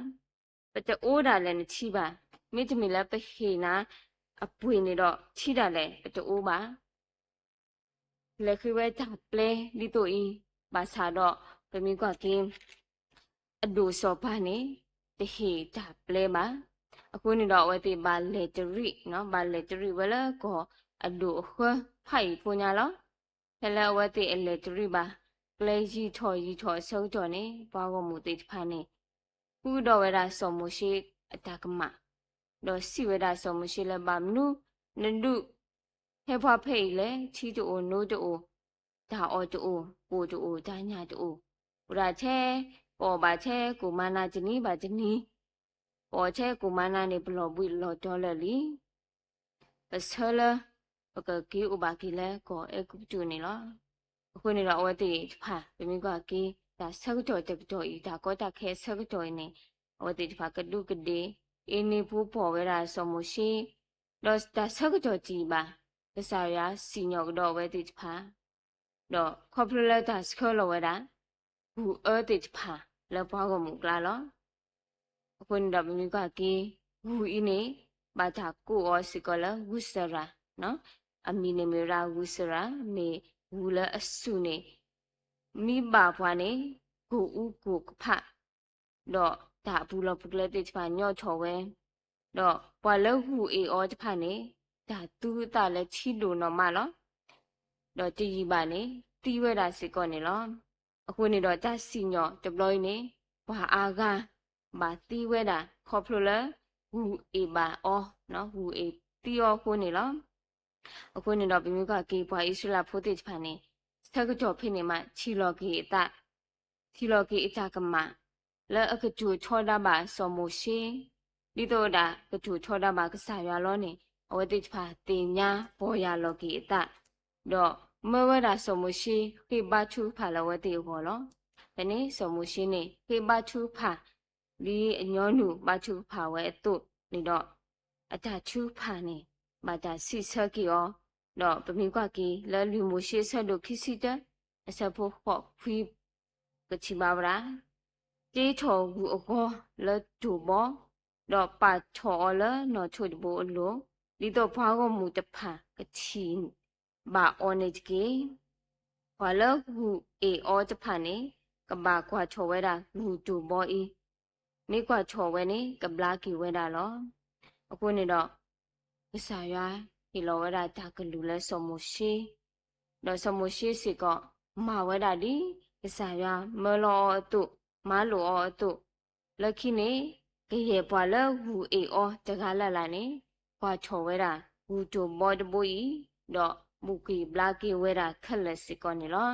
ပတအိၣ်ဒၣ်လဲာ်နထံဘၣ်. မ့တမ့ၢ်လၢပဟ့ၣ်နၤအပှ့ၤန့ၣ်ဒီး ထံဒၣ်လဲာ်ပတအိၣ်ဘၣ်. လဲၤဃ့ဝဲတၢ်ပျဲဒ်သိးအံၤ, ဘၣ်ဆၣ်ဒီးပမ့ၢ်ကွၢ်က့ၤ အဒိၣ်စီၤပၤန့ၣ် တဟ့ၣ်တၢ်ပျဲဘၣ်. အဃိန့ၣ်ဒီးအဝဲသ့ၣ်ဘၣ်လဲၤတရံး, ဘၣ်လဲၤတရံးဝဲလၢကီၢ်အဒိၣ်အဃၢဖးအံၤဖိညါလီၤ. ဖဲလၢအဝဲသ့ၣ်အလဲၤတရံးဘၣ် ကျဲယံာ်ထီၣ်ယံာ်ထီၣ်အဆၢကတီၢ်န့ၣ် ပှၤဂီၢ်မုၢ်သ့ၣ်တဖၣ်န့ၣ် ဃုဒီးဝဲဒၣ်စီၤမိၤၡ့အတၢ်ကမၣ်, ဒီးစံးဝဲဒၣ်စီၤမိၤၡ့လၢ ဘၣ်မနုၤနဒုးဟဲပှၤဖဲအံၤလဲၣ်. ထံတအိၣ်, နိတအိၣ်, တၢ်အီၣ်တအိၣ်, ကိၣ်တအိၣ်, တၢ်ညၣ်တအိၣ်, အိၣ်ဒၣ်ထဲ, ပအီၣ်ဘၣ်ထဲကိၣ်မၤနၤတနံၤဘၣ်တနံၤ, ပအီၣ်ထဲကိၣ်မၤနၤန့ၣ် ပလီၢ်ဘှံးလီၢ်တီၤလၢာ်လံ. ပဆၢလၢ ပကက့ၤအိၣ်ဘၣ်က့ၤလၢကီၢ်အဲၤကူပတူးန့ၣ်လီၤ. အဃိန့ၣ်ဒီးအဝဲသ့ၣ်တဖၣ် ပမ့ၢ်ကွၢ်က့ၤ တၢ်ဆၢကတီၢ်တကတီၢ်အံၤ, တၢ်ကီတၢ်ခဲအဆၢကတီၢ်အံၤန့ၣ်, အဝဲသ့ၣ်တဖၣ်ကဒူးကဒ့ၣ်, အ့န့ဖိပီၢ်ဝဲဒၣ်စီၤမိၤၡ့, ဒီးတၢ်ဆၢကတီၢ်တံၢ်ဘၣ်, ကစၢ်ယွၤစံၣ်ညီၣ်ကဒီးအဝဲသ့ၣ်တဖၣ် ဒီးခီဖျိလၢတၢ်ဆှၢလီၤဝဲဒၣ် ဂုၢ်အၢသ့ၣ်တဖၣ်လၢပှၤဂီၢ်မုၢ်အကျါလီၤ. အဃိန့ၣ်ဒီးပမ့ၢ်ကွၢ်က့ၤ ဂုၢ်အံၤန့ၣ် ဘၣ်တၢ်ကိးအီၤစ့ၢ်ကီးလၢဂုၢ်စရၤ, အမံၤန့ၣ်မ့ၢ်ဝဲဒၣ်ဂုၢ်စရၤ, မ့ၢ်ဂုၢ်လၢအစူၢ်န့ၣ် မ့ၢ်ဘၣ်ပှၤန့ၣ် ကိၢ်အူကိၢ်ကဖး, ဒီးတၢ်အပူၤလီၢ်ပူၤကျဲသ့ၣ်တဖၣ်ညီထီၣ်ဝဲ, ဒီးပှၤလၢဂုၢ်အ့ၣ်အီၤတဖၣ်န့ၣ် တၢ်သူအသးလၢထံဒိၣ်နီၢ်မးလီၤ. ဒီးတယံာ်ဘၣ်န့ၣ် သံဝဲဒၣ်စ့ၢ်ကီးန့ၣ်လီၤ. အဃိန့ၣ်ဒီးတၢ်စံၣ်ညီၣ်တဘျီအံၤန့ၣ် ပှၤအါဂၤ ဘၣ်သံဝဲဒၣ်ခီဖျိလၢ ဂုၢ်အ့ၣ်ဘၣ်အီၤ, ဂုၢ်အ့ၣ်သံအီၤအဃိန့ၣ်လီၤ. အဃိန့ၣ်ဒီးပမ့ၢ်ကွၢ်က့ၤ ပှၤအံၣ်စရ့လးဖိသ့ၣ်တဖၣ်န့ၣ် ဆၢကတီၢ်ဖဲန့ၣ်မး ထံၣ်လီၤက့ၤအသး, ထံၣ်လီၤက့ၤအတၢ်ကမၣ် လၢအကတိၤထီဒါဘၣ်စီၤမိၤၡ့, ဒ်သိးဝဲဒၣ်ကတိၤထီဒါဘၣ်ကစၢ်ယွၤလီၤန့ၣ် အဝဲသ့ၣ်တဖၣ်သ့ၣ်ညါပီၢ်ယၢ်လီၤက့ၤအသး, ဒီးမၢဝဲဒၣ်စီၤမိၤၡ့ဃ့ဘါထုကဖၣ်လၢအဝဲသ့ၣ်အဂီၢ်လီၤ. ဖဲန့ၣ်စီၤမိၤၡ့န့ၣ် ဃ့ဘါထုကဖၣ် ဒ်အညီနုၢ်ဘါထုကဖၣ်ဝဲအသိးန့ၣ်ဒီး အတၢ်ထုကဖၣ်န့ၣ် ဘၣ်တၢ်စံးဆၢက့ၤအီၤ, ဒီးပမ့ၢ်ကွၢ်က့ၤ လၢလွံၢ်မိၤၡ့အဆၢဒိၣ်ခံဆံတၢ အဆၢဖိဃိးခွံ ပထံၣ်ဘၣ်ဝဲဒၣ်, တ့ထီၣ်ဂုၢ်အဂီၤလၢတိၢ်ဘီ, ဒီးပာ်ထီၣ်အီၤလၢနီၣ်ထိးတဘိအလိၤ, ဒ်သိးပှၤဂီၢ်မုၢ်တဖၣ်ကထံၣ်ဘၣ်အီၤန့ၣ်တက့ၢ်. ပှၤလၢဂုၢ်အ့ၣ်အီၤတဖၣ်န့ၣ် ကဘၣ်ကွၢ်ထီၣ်ဝဲဒၣ်ဂုၢ်တိၢ်ဘီအံၤ, မ့ၢ်ကွၢ်ထီၣ်ဝဲန့ၣ် ကဘျါက့ၤဝဲဒၣ်လီၤ. အဃိန့ၣ်ဒီး ကစၢ်ယွၤဟ့ၣ်လီၤဝဲဒၣ်တၢ်ကလုၢ်လၢစီၤမိၤၡ့, ဒီးစီၤမိၤၡ့စ့ၢ်ကီး မၤဝဲဒၣ်ဒ်ကစၢ်ယွၤမၢလီၤအီၤအသိး, မၤလိာ်အီၤအသိး, လၢခံန့ၣ် ကယဲၢ်ပှၤလၢဂုၢ်အ့ၣ်အီၤတဂၤလၢ်လၢ်န့ၣ် ကွၢ်ထီၣ်ဝဲဒၣ်ဂုၢ်တိၢ်ဘီတဘိအံၤ, ဒီးဘူၣ်က့ၤဘျါက့ၤဝဲဒၣ်ခဲလၢာ်စ့ၢ်ကီးန့ၣ်လီၤ.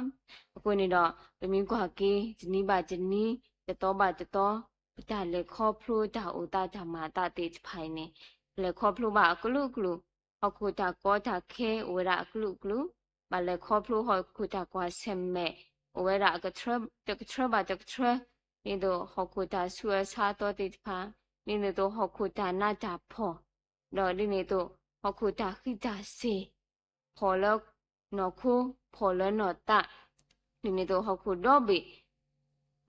အဃိန့ၣ်ဒီး ပမ့ၢ်ကွၢ်က့ၤ တနံၤဘၣ်တနံၤ, တသီဘၣ်တသီ, ပတၢ်လဲၤခီဖျိတၢ်အိၣ်သးတၢ်မၤအသးသ့ၣ်တဖၣ်အံၤန့ၣ် လဲၤခီဖျိဘၣ်အကလုာ်ကလုာ်, ဟီၣ်ခိၣ်တၢ်ကီတၢ်ခဲအိၣ်ဝဲဒၣ်အကလုာ်ကလုာ်, ဘၣ်လဲၤခီဖျိဟီၣ်ခိၣ်တၢ်ကွၢ်ဆၢၣ်မဲာ် အိၣ်ဝဲဒၣ်အကတြၢ, တကတြၢဘၣ်တကတြၢ, ဒ်သိးဟီၣ်ခိၣ်တၢ်ဆူးအါဆါအသီသ့ၣ်တဖၣ်, ဒ်သိးဟီၣ်ခိၣ်တၢ်နးတၢ်ဖှီၣ်, ဒီးဒ်န့ၣ်အသိး ဟီၣ်ခိၣ်တၢ်ဃံးတၢ်စ့ၤ ဖီၣ်လၢနီၢ်ခိ ဖီၣ်လၢနီၢ်သး, ဒ်န့ၣ်အသိးဟီၣ်ခိၣ်ဒီဘ့ၣ်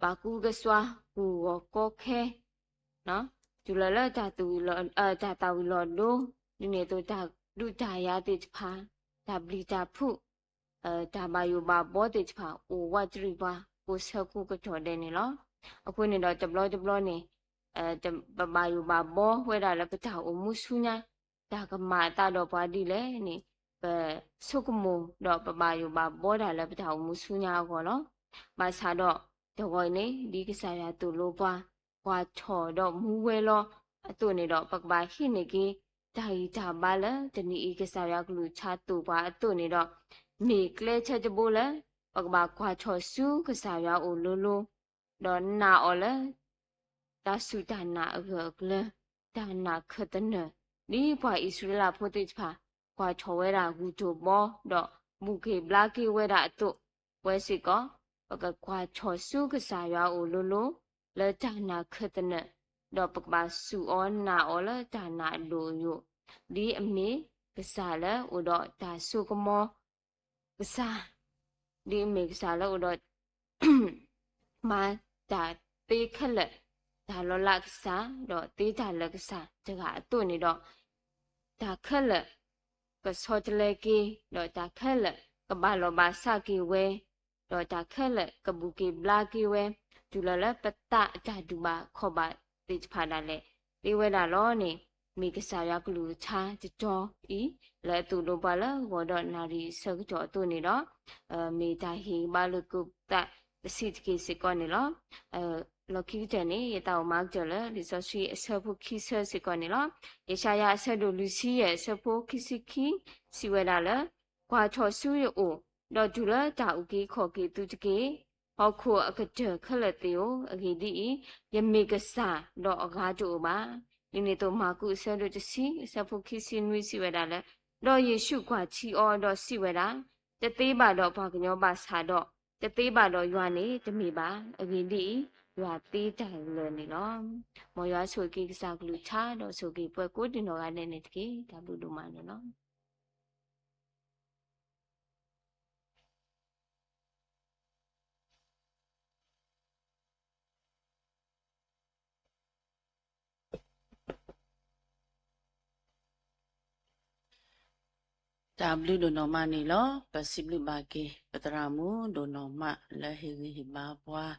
ဘၣ်ကူကစွါ ကူၣ်ဂီၤကီခဲ တုၤလီၤလၢတၢ်သးဝံၣ်လီၤဒိ, ဒ်န့ၣ်အသိးတၢ်ဒုးတၢ်ယၤသ့ၣ်တဖၣ်, တၢ်ဘျံးတၢ်ဖုး, တၢ်ဘၣ်ယိၣ်ဘၣ်ဘီသ့ၣ်တဖၣ် အိၣ်ဝးတရံးပှၤ ကိးဆၢကိးကတီၢ်ဒဲးန့ၣ်လီၤ. အဃိန့ၣ်ဒီးတဘျီတဘျီန့ၣ် ပဘၣ်ယိၣ်ဘၣ်ဘီဝဲဒၣ်လၢပတၢ်အိၣ်မူဆူညါ, တၢ်ကမၤအသးဒီးပှၤဒ်လဲၣ်န့ၣ် ပဆိကမိၣ်ဒီးပဘၣ်ယိၣ်ဘၣ်ဘီတၢ်လၢပတၢ်အိၣ်မူဆူညါအဂီၢ်လီၤ. ဘၣ်ဆၣ်ဒီးတဂီၤအံၤန့ၣ် ဒ်ကစၢ်ယွၤသိၣ်လိပှၤ ကွၢ်ထီၣ်ဒီးမူဝဲလီၤအသိးန့ၣ်ဒီး ပကဘၣ်ဟံးန့ၢ်က့ၤ တၢ်ဂံၢ်တၢ်ဘါလၢတနံၤအံၤ ကစၢ်ယွၤကလုၢ်ကထါသိၣ်ပှၤအသိးန့ၣ်ဒီး မ့ၢ်ကျဲထဲတဘိလၢ ပကဘၣ်ကွၢ်ထီၣ်ဆူကစၢ်ယွၤအအိၣ်လိၤလိၤ, ဒီးနာ်အီၤလၢ တၢ်စူၢ်တၢ်နာ်အဂၢၢ်အကျၢၤ, တၢ်နာ်ခၢၣ်သနၢၣ်, ဒ်ပှၤအံၣ်စရ့လးဖိသ့ၣ်တဖၣ် ကွၢ်ထီၣ်ဝဲဒၣ်ဂုၢ်ထီၣ်ဘီ ဒီးဘူၣ်က့ၤဘျါက့ၤဝဲဒၣ်အသိး, ပဝဲစ့ၢ်ကီး ပကကွၢ်ထီၣ်ဆူကစၢ်ယွၤအအိၣ်လိၤလိၤ လၢတၢ်နာ်ခၢၣ်သနၢၣ်, ဒီးပကဘၣ်စူၢ်အီၤနာ်အီၤလၢတၢ်နာ်အဒိၣ်အယိာ်, ဒ်အမ့ၢ်ကစၢ်လၢအိၣ်ဒီးတၢ်စိကမီၤ ကစၢ်, ဒ်အမ့ၢ်ကစၢ်လၢအိၣ်ဒီး မၤတၢ်သ့ခဲလၢာ်, တၢ်လီၤလးကစၢ်, ဒီးသ့တၢ်လၢာ်ကစၢ်တဂၤအသိးန့ၣ်ဒီး, တၢ်ခဲလၢာ် ကဆီတလဲက့ၤ, ဒီးတၢ်ခဲလၢာ် ကဘၣ်လီၤဘၣ်စးက့ၤဝဲ, ဒီးတၢ်ခဲလၢာ် ကဘူၣ်က့ၤဘျါက့ၤဝဲ, တုၤလီၤလၢပသးအတၢ်ဒူၣ်ဘၣ်ခီၣ်ဘၣ်သ့ၣ်တဖၣ်ဒၣ်လဲာ်, သ့ဝဲဒၣ်လီၤန့ၣ်, မ့ၢ်ကစၢ်ယွၤကလုၢ်ကထါတတီၤအံၤ လၢအသိၣ်လိပှၤလၢဂီၤဒီးနၣ်ရံၣ်အဆၢကတီၢ်အသိးန့ၣ်ဒီး, မ့ၢ်တၢ်ဟ့ၣ်ဂံၢ်ဘါလိာ်သကိးသးတဆံးတက့ၢ်စ့ၢ်ကီးန့ၣ်လီၤ. လီၢ်ခံကတၢၢ်န့ၣ် ယသးအိၣ်မၤကတၢၢ်လၢ လံာ်စီဆှံအဆၢဖိခံဆၢစ့ၢ်ကီးန့ၣ်လီၤ. ယၡါယၤအဆၢဒိၣ်လွံၢ်ဆံယဲၢ် အဆၢဖိခံဆံခံ စံးဝဲဒၣ်လၢ, ကွၢ်ထီၣ်ဆူယအိၣ်, ဒီးတုၤလၢတၢ်အုၣ်က့ၤခီၣ်က့ၤသုတက့ၢ်. ဟီၣ်ခိၣ်အကတၢၢ်ခဲလၢာ်သ့ၣ်ဧၢ, အဂ့ၢ်ဒ်အံၤ, ယမ့ၢ်ကစၢ်, ဒီးအဂၤတအိၣ်ဘၣ်. ဒ်န့ၣ်အသိး မၢ်ကူးအဆၢဒိၣ်တဆံ အဆၢဖိခံဆံနွံ စံးဝဲဒၣ်လၢ, ဒီးယ့ၣ်ၡူးကွၢ်ထံအီၤ ဒီးစံးဝဲဒၣ်, တသ့ဘၣ်ဒီးပှၤကညီဘၣ်ဆၣ်ဒီး, တသ့ဘၣ်ဒီးယွၤန့ၣ်တမ့ၢ်ဘၣ်. အဂ့ၢ်ဒ်အံၤ, ယွၤသ့တၢ်လၢာ်န့ၣ်လီၤ. မ်ယွၤဆိၣ်ဂ့ၤက့ၤကစၢ်ကလုၢ်ကထါ ဒီးဆိၣ်ဂ့ၤပှၤကိးဒံနီၢ်ဂၤဒဲးန့ၣ်တက့ၢ်. တၢ်ဘျုးဒိၣ်မးန့ၣ်လီၤ. တၢ်ဘျုးဒိၣ်နီၢ်မးန့ၣ်လီၤ. ပစံးဘျုးဘၣ်က့ၤ ပသရၣ်မုၣ်ဒိၣ်နီၢ်မးလၢဟ့ၣ်ဂံၢ်ဟ့ၣ်ဘါပှၤ,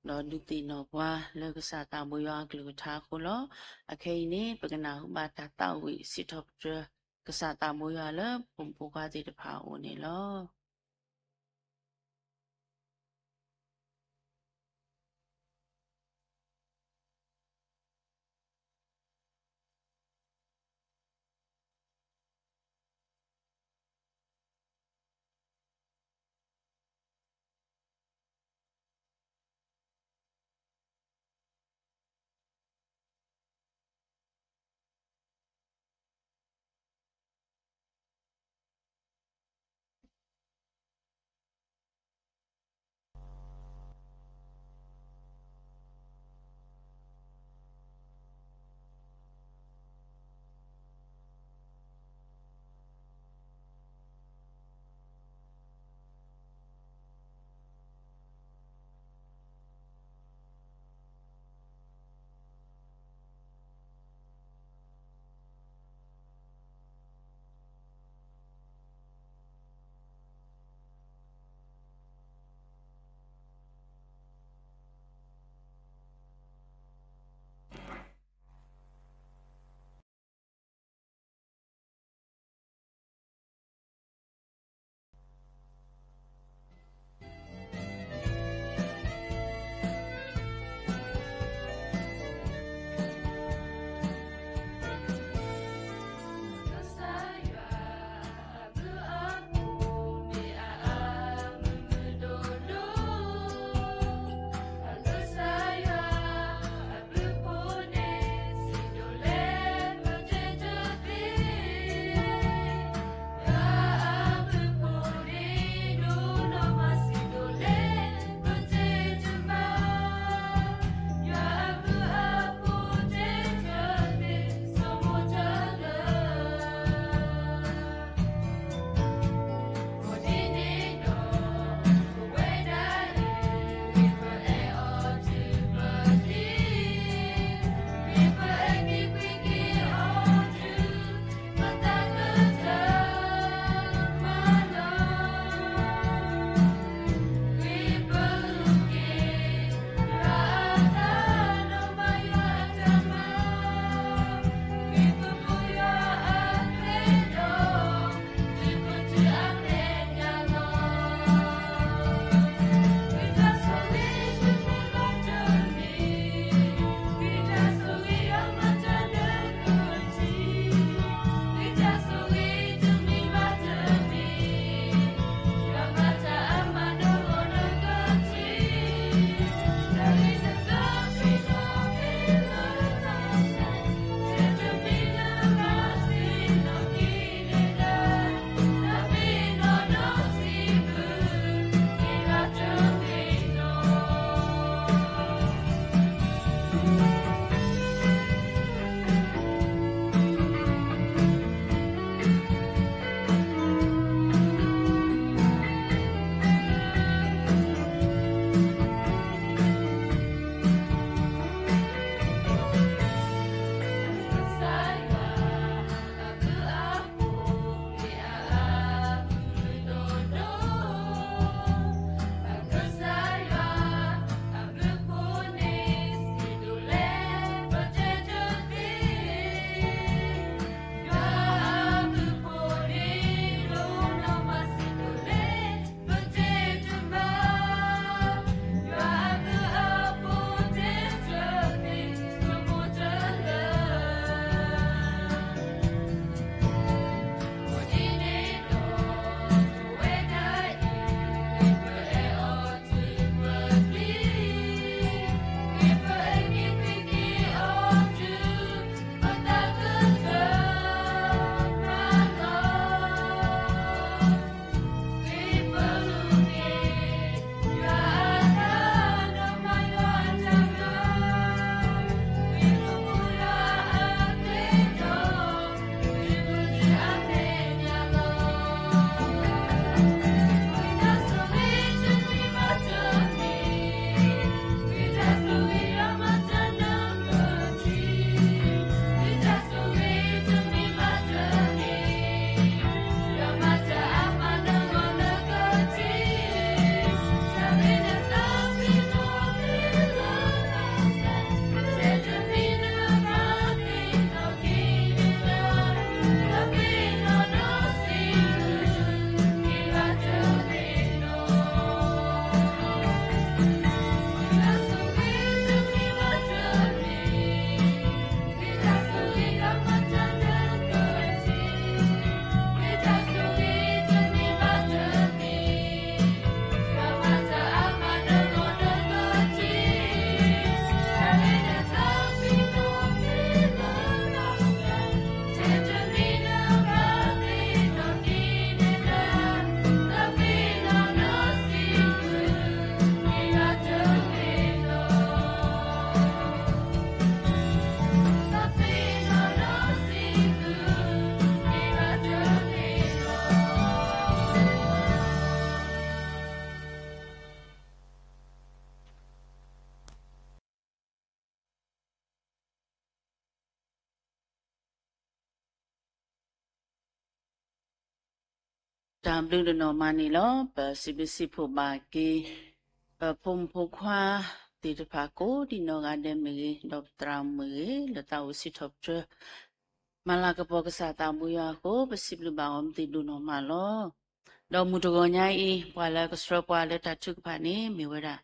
ဒီးဒုးသ့ၣ်နီၣ်ပှၤလၢကစၢ်သးဘိယွၤအကလုၢ်ကထါအဃိလီၤ. အခဲအံၤန့ၣ် ပကနၢ်ဟူဘၣ်တၢ်သးဝံၣ်စံးထီၣ်ပတြၢၤ ကစၢ်သးဘိယွၤလၢပဖိမုၣ်ဖိခွါသ့ၣ်တဖၣ်အအိၣ်န့ၣ်လီၤ. တၢ်ဘျုးဒိၣ်နီၢ်မးန့ၣ်လီၤ. ပစံးဘျုးစံးဖှိၣ်ဘၣ်က့ၤ ပဖိမုၣ်ဖိခွါသ့ၣ်တဖၣ်ကိးဒံးနီၢ်ဂၤဒဲးမ့ၢ်ဂ့ၤ, ဒီးပသရၣ်မုၣ်မ့ၢ်ဂ့ၤ, လၢတၢ်အိၣ်စံးထီၣ်ပတြၢၤ မၤလၤကပီၤကစၢ်သးဘိယွၤအဃိ ပစံးဘျုးဘၣ်အီၤမ့ၢ်သ့ၣ်ဒိၣ်နီၢ်မးလီၤ. ဒီးမုၢ်တဂီၤညါအံၤ ပှၤလၢကဆှၢပှၤလၢတၢ်ထုကဖၣ်န့ၣ် မ့ၢ်ဝဲဒၣ်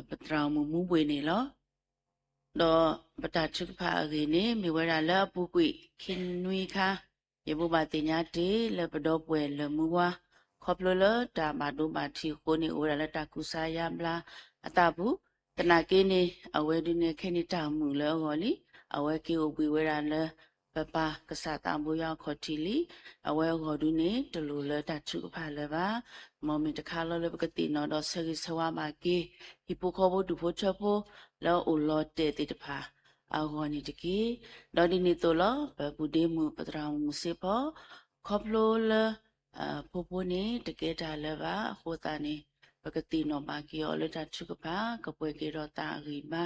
ပသရၣ်မုၣ်မူဘှ့ၣ်န့ၣ်လီၤ. ဒီးပတၢ်ထုကဖၣ်အဂ့ၢ်န့ၣ် မ့ၢ်ဝဲဒၣ်လၢအပူၤကွံာ်ခံနွံခါ ယဘိးဘၣ်သ့ၣ်ညါတ့ၢ်လၢပဒီပုၢ်ဝဲၢ်လၢမူဝါ ခီဖျိလၢတၢ်ဘၣ်ဒိဘၣ်ထံးအဃိန့ၣ် အိၣ်ဝဲဒၣ်လၢတၢ်ကူစါယါဘျါအသးပူၤ, သနာ်က့န့ၣ် အဝဲဒုန့ၣ်ခဲန့ၣ်တၢ်မုာ်လၢအဂီၢ်လံ, အဝဲက့ၤအိၣ်ဘှံးဝဲဒၣ်လၢ ပပၢ်ကစၢ်သးဘိယွၤအခီၣ်ထံးလံ. အဝဲအဂီၢ်ဒုန့ၣ် တလိၣ်လၢတၢ်ထုကဖၣ်လၢၤဘၣ်. မ်မ့ၢ်တခါလီၤလၢပကသ့ၣ်နီၣ်ဒီးဆၢဂ့ၤဆၢဝါဘၣ်က့ၤ ဟံၣ်ဖိဃီဖိဒူၣ်ဖိထၢဖိ လၢအအိၣ်လီၤတဲာ်သ့ၣ်တဖၣ်အဂီၢ်န့ၣ်တက့ၢ်. ဒီးဒ်န့ၣ်အသိးလီၤ ပပူၤဒ့မုၣ်ပသရၣ်မုၣ်စ့ဖီ ခီဖျိလၢ ဖိဖိန့ၣ် တကဲတၢ်လၢၤဘၣ်အဃိသတးန့ၣ် ပကသ့ၣ်နီၣ်ဘၣ်က့ၤအီၤလၢတၢ်ထုကဖၣ် ကပှဲၤက့ၤဒီးသးအဂံၢ်ဘါ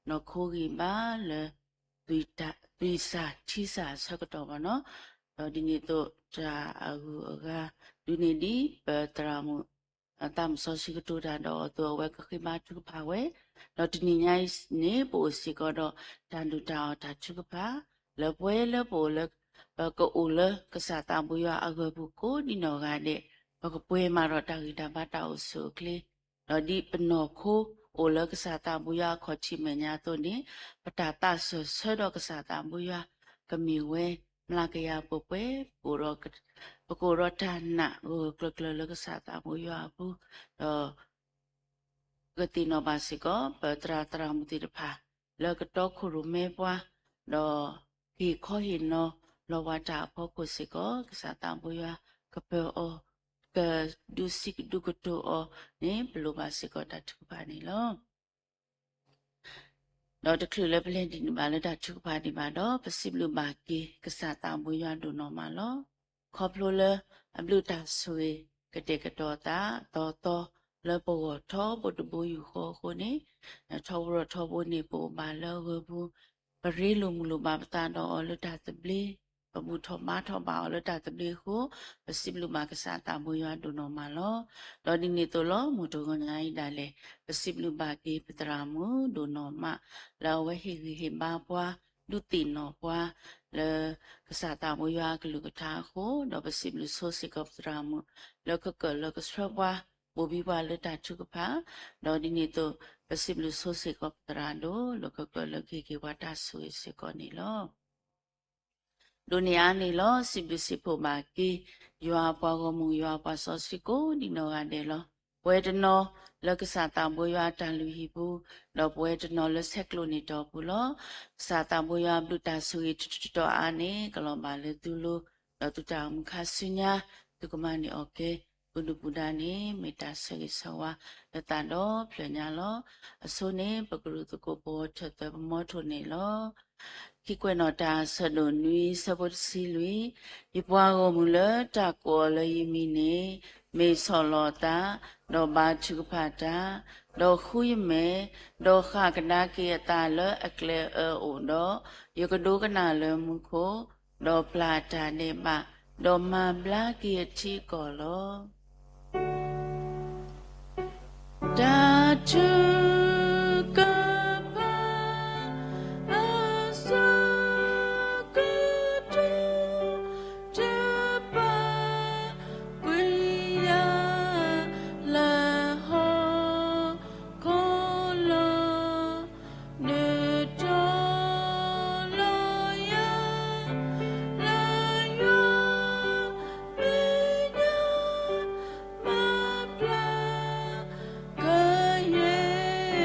နီၢ်ခိဂံၢ်ဘါလၢ သွံၣ်စၢ်ထံစၢ်အဆၢကတီၢ်ဘၣ်နီၤ. ဒီးဒ်န့ၣ်အသိးတၢ်အဂုၤအဂၤ ဒုးန့ၢ်ဒံးပသရၣ်မုၣ် သးမုၣ်စီဆှံကတိၤတၢ်ဒီးအီၤအသိး အဝဲကဃ့ဘါထုကဖၣ်ဝဲ, ဒီးတနံၤညါအံၤန့ၣ် ပအိၣ်စ့ၢ်ကီးဒီးတၢ်ဒုၣ်တၢ်အီၣ်တၢ်ထုကဖၣ် လၢပှဲၤလၢပအိၣ်လၢ ပကအိၣ်လၢကစၢ်သးဘိယွၤအဂၢၢ်ပူၤကိးဒံးနီၢ်ဂၤဒဲး ပကပှဲၤမးဒီးတၢ်ဂံၢ်တၢ်ဘါတၢ်အိၣ်ဆူၣ်အိၣ်ချ့ ဒီးဒ်ပနီၢ်ခိအိၣ်လၢကစၢ်သးဘိယွၤအခီၣ်ထံးမဲာ်ညါအသိးန့ၣ် ပတၢ်သးစၢၢ်ဆၢဒီးကစၢ်သးဘိယွၤ ကမ့ၢ်ဝဲမျးကယၤပှဲၤပှဲၤ ပကအိၣ်ဒီးတၢ်နာ်ဂၢၢ်ဂၢၢ်ကျၢၤကျၢၤလၢကစၢ်သးဘိယွၤအပူၤ, ဒီး ကသ့ၣ်နီၣ်ဘၣ်စ့ၢ်ကီး ပသရၣ်သရၣ်မုၣ်သ့ၣ်တဖၣ် လၢကတီခိၣ်ရိၣ်မဲပှၤ, ဒီးဟ့ၣ်ခီဟ့ၣ်နီၤလီၤပှၤတၢ်အဖီခိၣ်စ့ၢ်ကီး ကစၢ်သးဘိယွၤကပၢၤအီၤ, ကဒုးစံးကဒုးကတိၤအီၤန့ၣ် ပလိၣ်ဘၣ်စ့ၢ်ကီးတၢ်ထုကဖၣ်န့ၣ်လီၤ. ဒီးတချုးလၢပလဲၤဒံးန့ၢ်ဘၣ်လၢတၢ်ထုကဖၣ်ဒံးဘၣ်ဒီး ပစံးဘျုးဘၣ်က့ၤကစၢ်သးဘိယွၤဒိၣ်နီၢ်မးလီၤ. ခီဖျိလၢအဘျုးတၢ်ဆိၣ်ဂ့ၤ ကတဲာ်ကတီၤသးသီသီ လၢပဂီၢ်ထီဘိတဘိယူၢ်ဃီအဃိန့ၣ်, ထီဘိထီဘိန့ၣ် ပအိၣ်ဘၣ်လၢအဂၢၢ်ပူၤ, ပရ့လိာ်မုာ်လိာ်ဘၣ်ပသးဒီးအီၤလၢတၢ်သဘျ့, ပဘူၣ်ထီၣ်ဘါထီၣ်ဘၣ်အီၤလၢတၢ်သဘျ့အဃိ, ပစံးဘျုးဘၣ်ကစၢ်သးဘိယွၤဒိၣ်နီၢ်မးလီၤ. ဒီးဒ်န့ၣ်အသိးလီၤ မုၢ်တဂီၤညါအံၤဒၣ်လဲာ် ပစံးဘျုးဘၣ်က့ၤပသရၣ်မုၣ်ဒိၣ်နီၢ်မး လၢအဝဲဟ့ၣ်ဂံၢ်ဟ့ၣ်ဘါပှၤ, ဒုးသ့ၣ်နီၣ်ပှၤ လၢကစၢ်သးဘိယွၤအကလုၢ်ကထါအဃိ, ဒီးပစံးဘျုးဆိစ့ၢ်ကီးပသရၣ်မုၣ် လၢကကၢၢ်လၢကဆှၢပှၤ ဘိးဘံပှၤလၢတၢ်ထုကဖၣ်, ဒီးဒ်န့ၣ်အသိး ပစံးဘျုးဆိစ့ၢ်ကီးပသရၣ်ဒိၣ် လၢကကၢၢ်လၢကဟ့ၣ်က့ၤပှၤတၢ်ဆိၣ်ဂ့ၤစ့ၢ်ကီးန့ၣ်လီၤ. ဒိးန့ၢ်အါန့ၣ်လီၤ စံးဘျုးစံးဖှိၣ်ဘၣ်က့ၤ ယွၤအပှၤဂီၢ်မုၢ် ယွၤအပှၤစီဆှံကိးဒံးနီၢ်ဂၤဒဲးလီၤ. ပဝဲတနီၤလၢကစၢ်သးဘိယွၤအတၢ်လုၢ်ဟံၣ်ပူၤ, ဒီးပဝဲတနီၤလၢဆဲးကျိးန့ၢ်တီၢ်ပူၤလီၤ. ကစၢ်သးဘိယွၤအဘျုးတၢ်ဆိၣ်ဂ့ၤတတီၤအါန့ၣ် ကလီၤဘၣ်လၢသုလိၤ, ဒီးသုတၢ်အိၣ်မူခါဆူညါ သုကမၤန့ၢ်အီၤကဲ ပဒုၣ်ပဒါန့ၣ် မ့ၢ်တၢ်ဆၢဂ့ၤဆၢဝါလၢသးဒီဖျၢၣ်ညါလီၤ. အဆိန့ၣ် ပကရူၢ်သကိးပဝီၤထၢၣ်သၢပမီထိၣ်န့ၣ်လီၤ. ခံကွဲးနီၣ်တၢ် ဆၢဒိၣ်နွံ ဆၢဖိတဆံလွံၢ်, ယပှၤဂီၢ်မုၢ်လၢတၢ်ကိးအီၤလၢယမံၤန့ၣ် မ့ၢ်ဆီၣ်လီၤအသး, ဒီးဘါထုကဖၣ်တၢ်, ဒီးဃုယမဲာ်, ဒီးဃၣ်ကဒါက့ၤအသးလၢအကျဲအအၢအိၣ်ဒီး, ယကဒိကနၣ်လၢမူခိၣ်, ဒီးပျၢ်အတၢ်ဒဲးဘး, ဒီးမၤဘျါက့ၤအထံအကီၢ်လီၤ. တၢ်ထုကဖၣ်အဆၢကတီၢ် တပာ်ကွံာ်ယၤလၢဟီၣ်ခိၣ်လီၤ. နတီၤလီၤယၤလၢယွၤမဲာ်ညါ မၤဘျါကယဲၢ်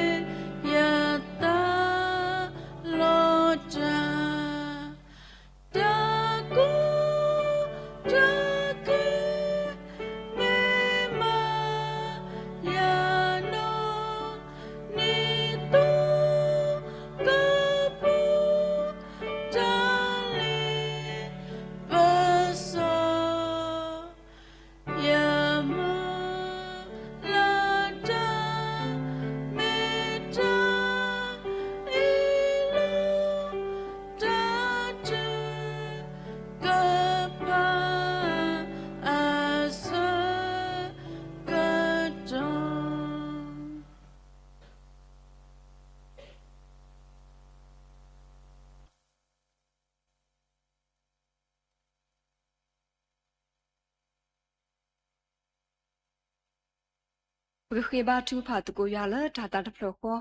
ပကဃ့ဘါထုကဖၣ်သကိးယွၤလၢတၢ်သးတဖျၢၣ်ဃီ,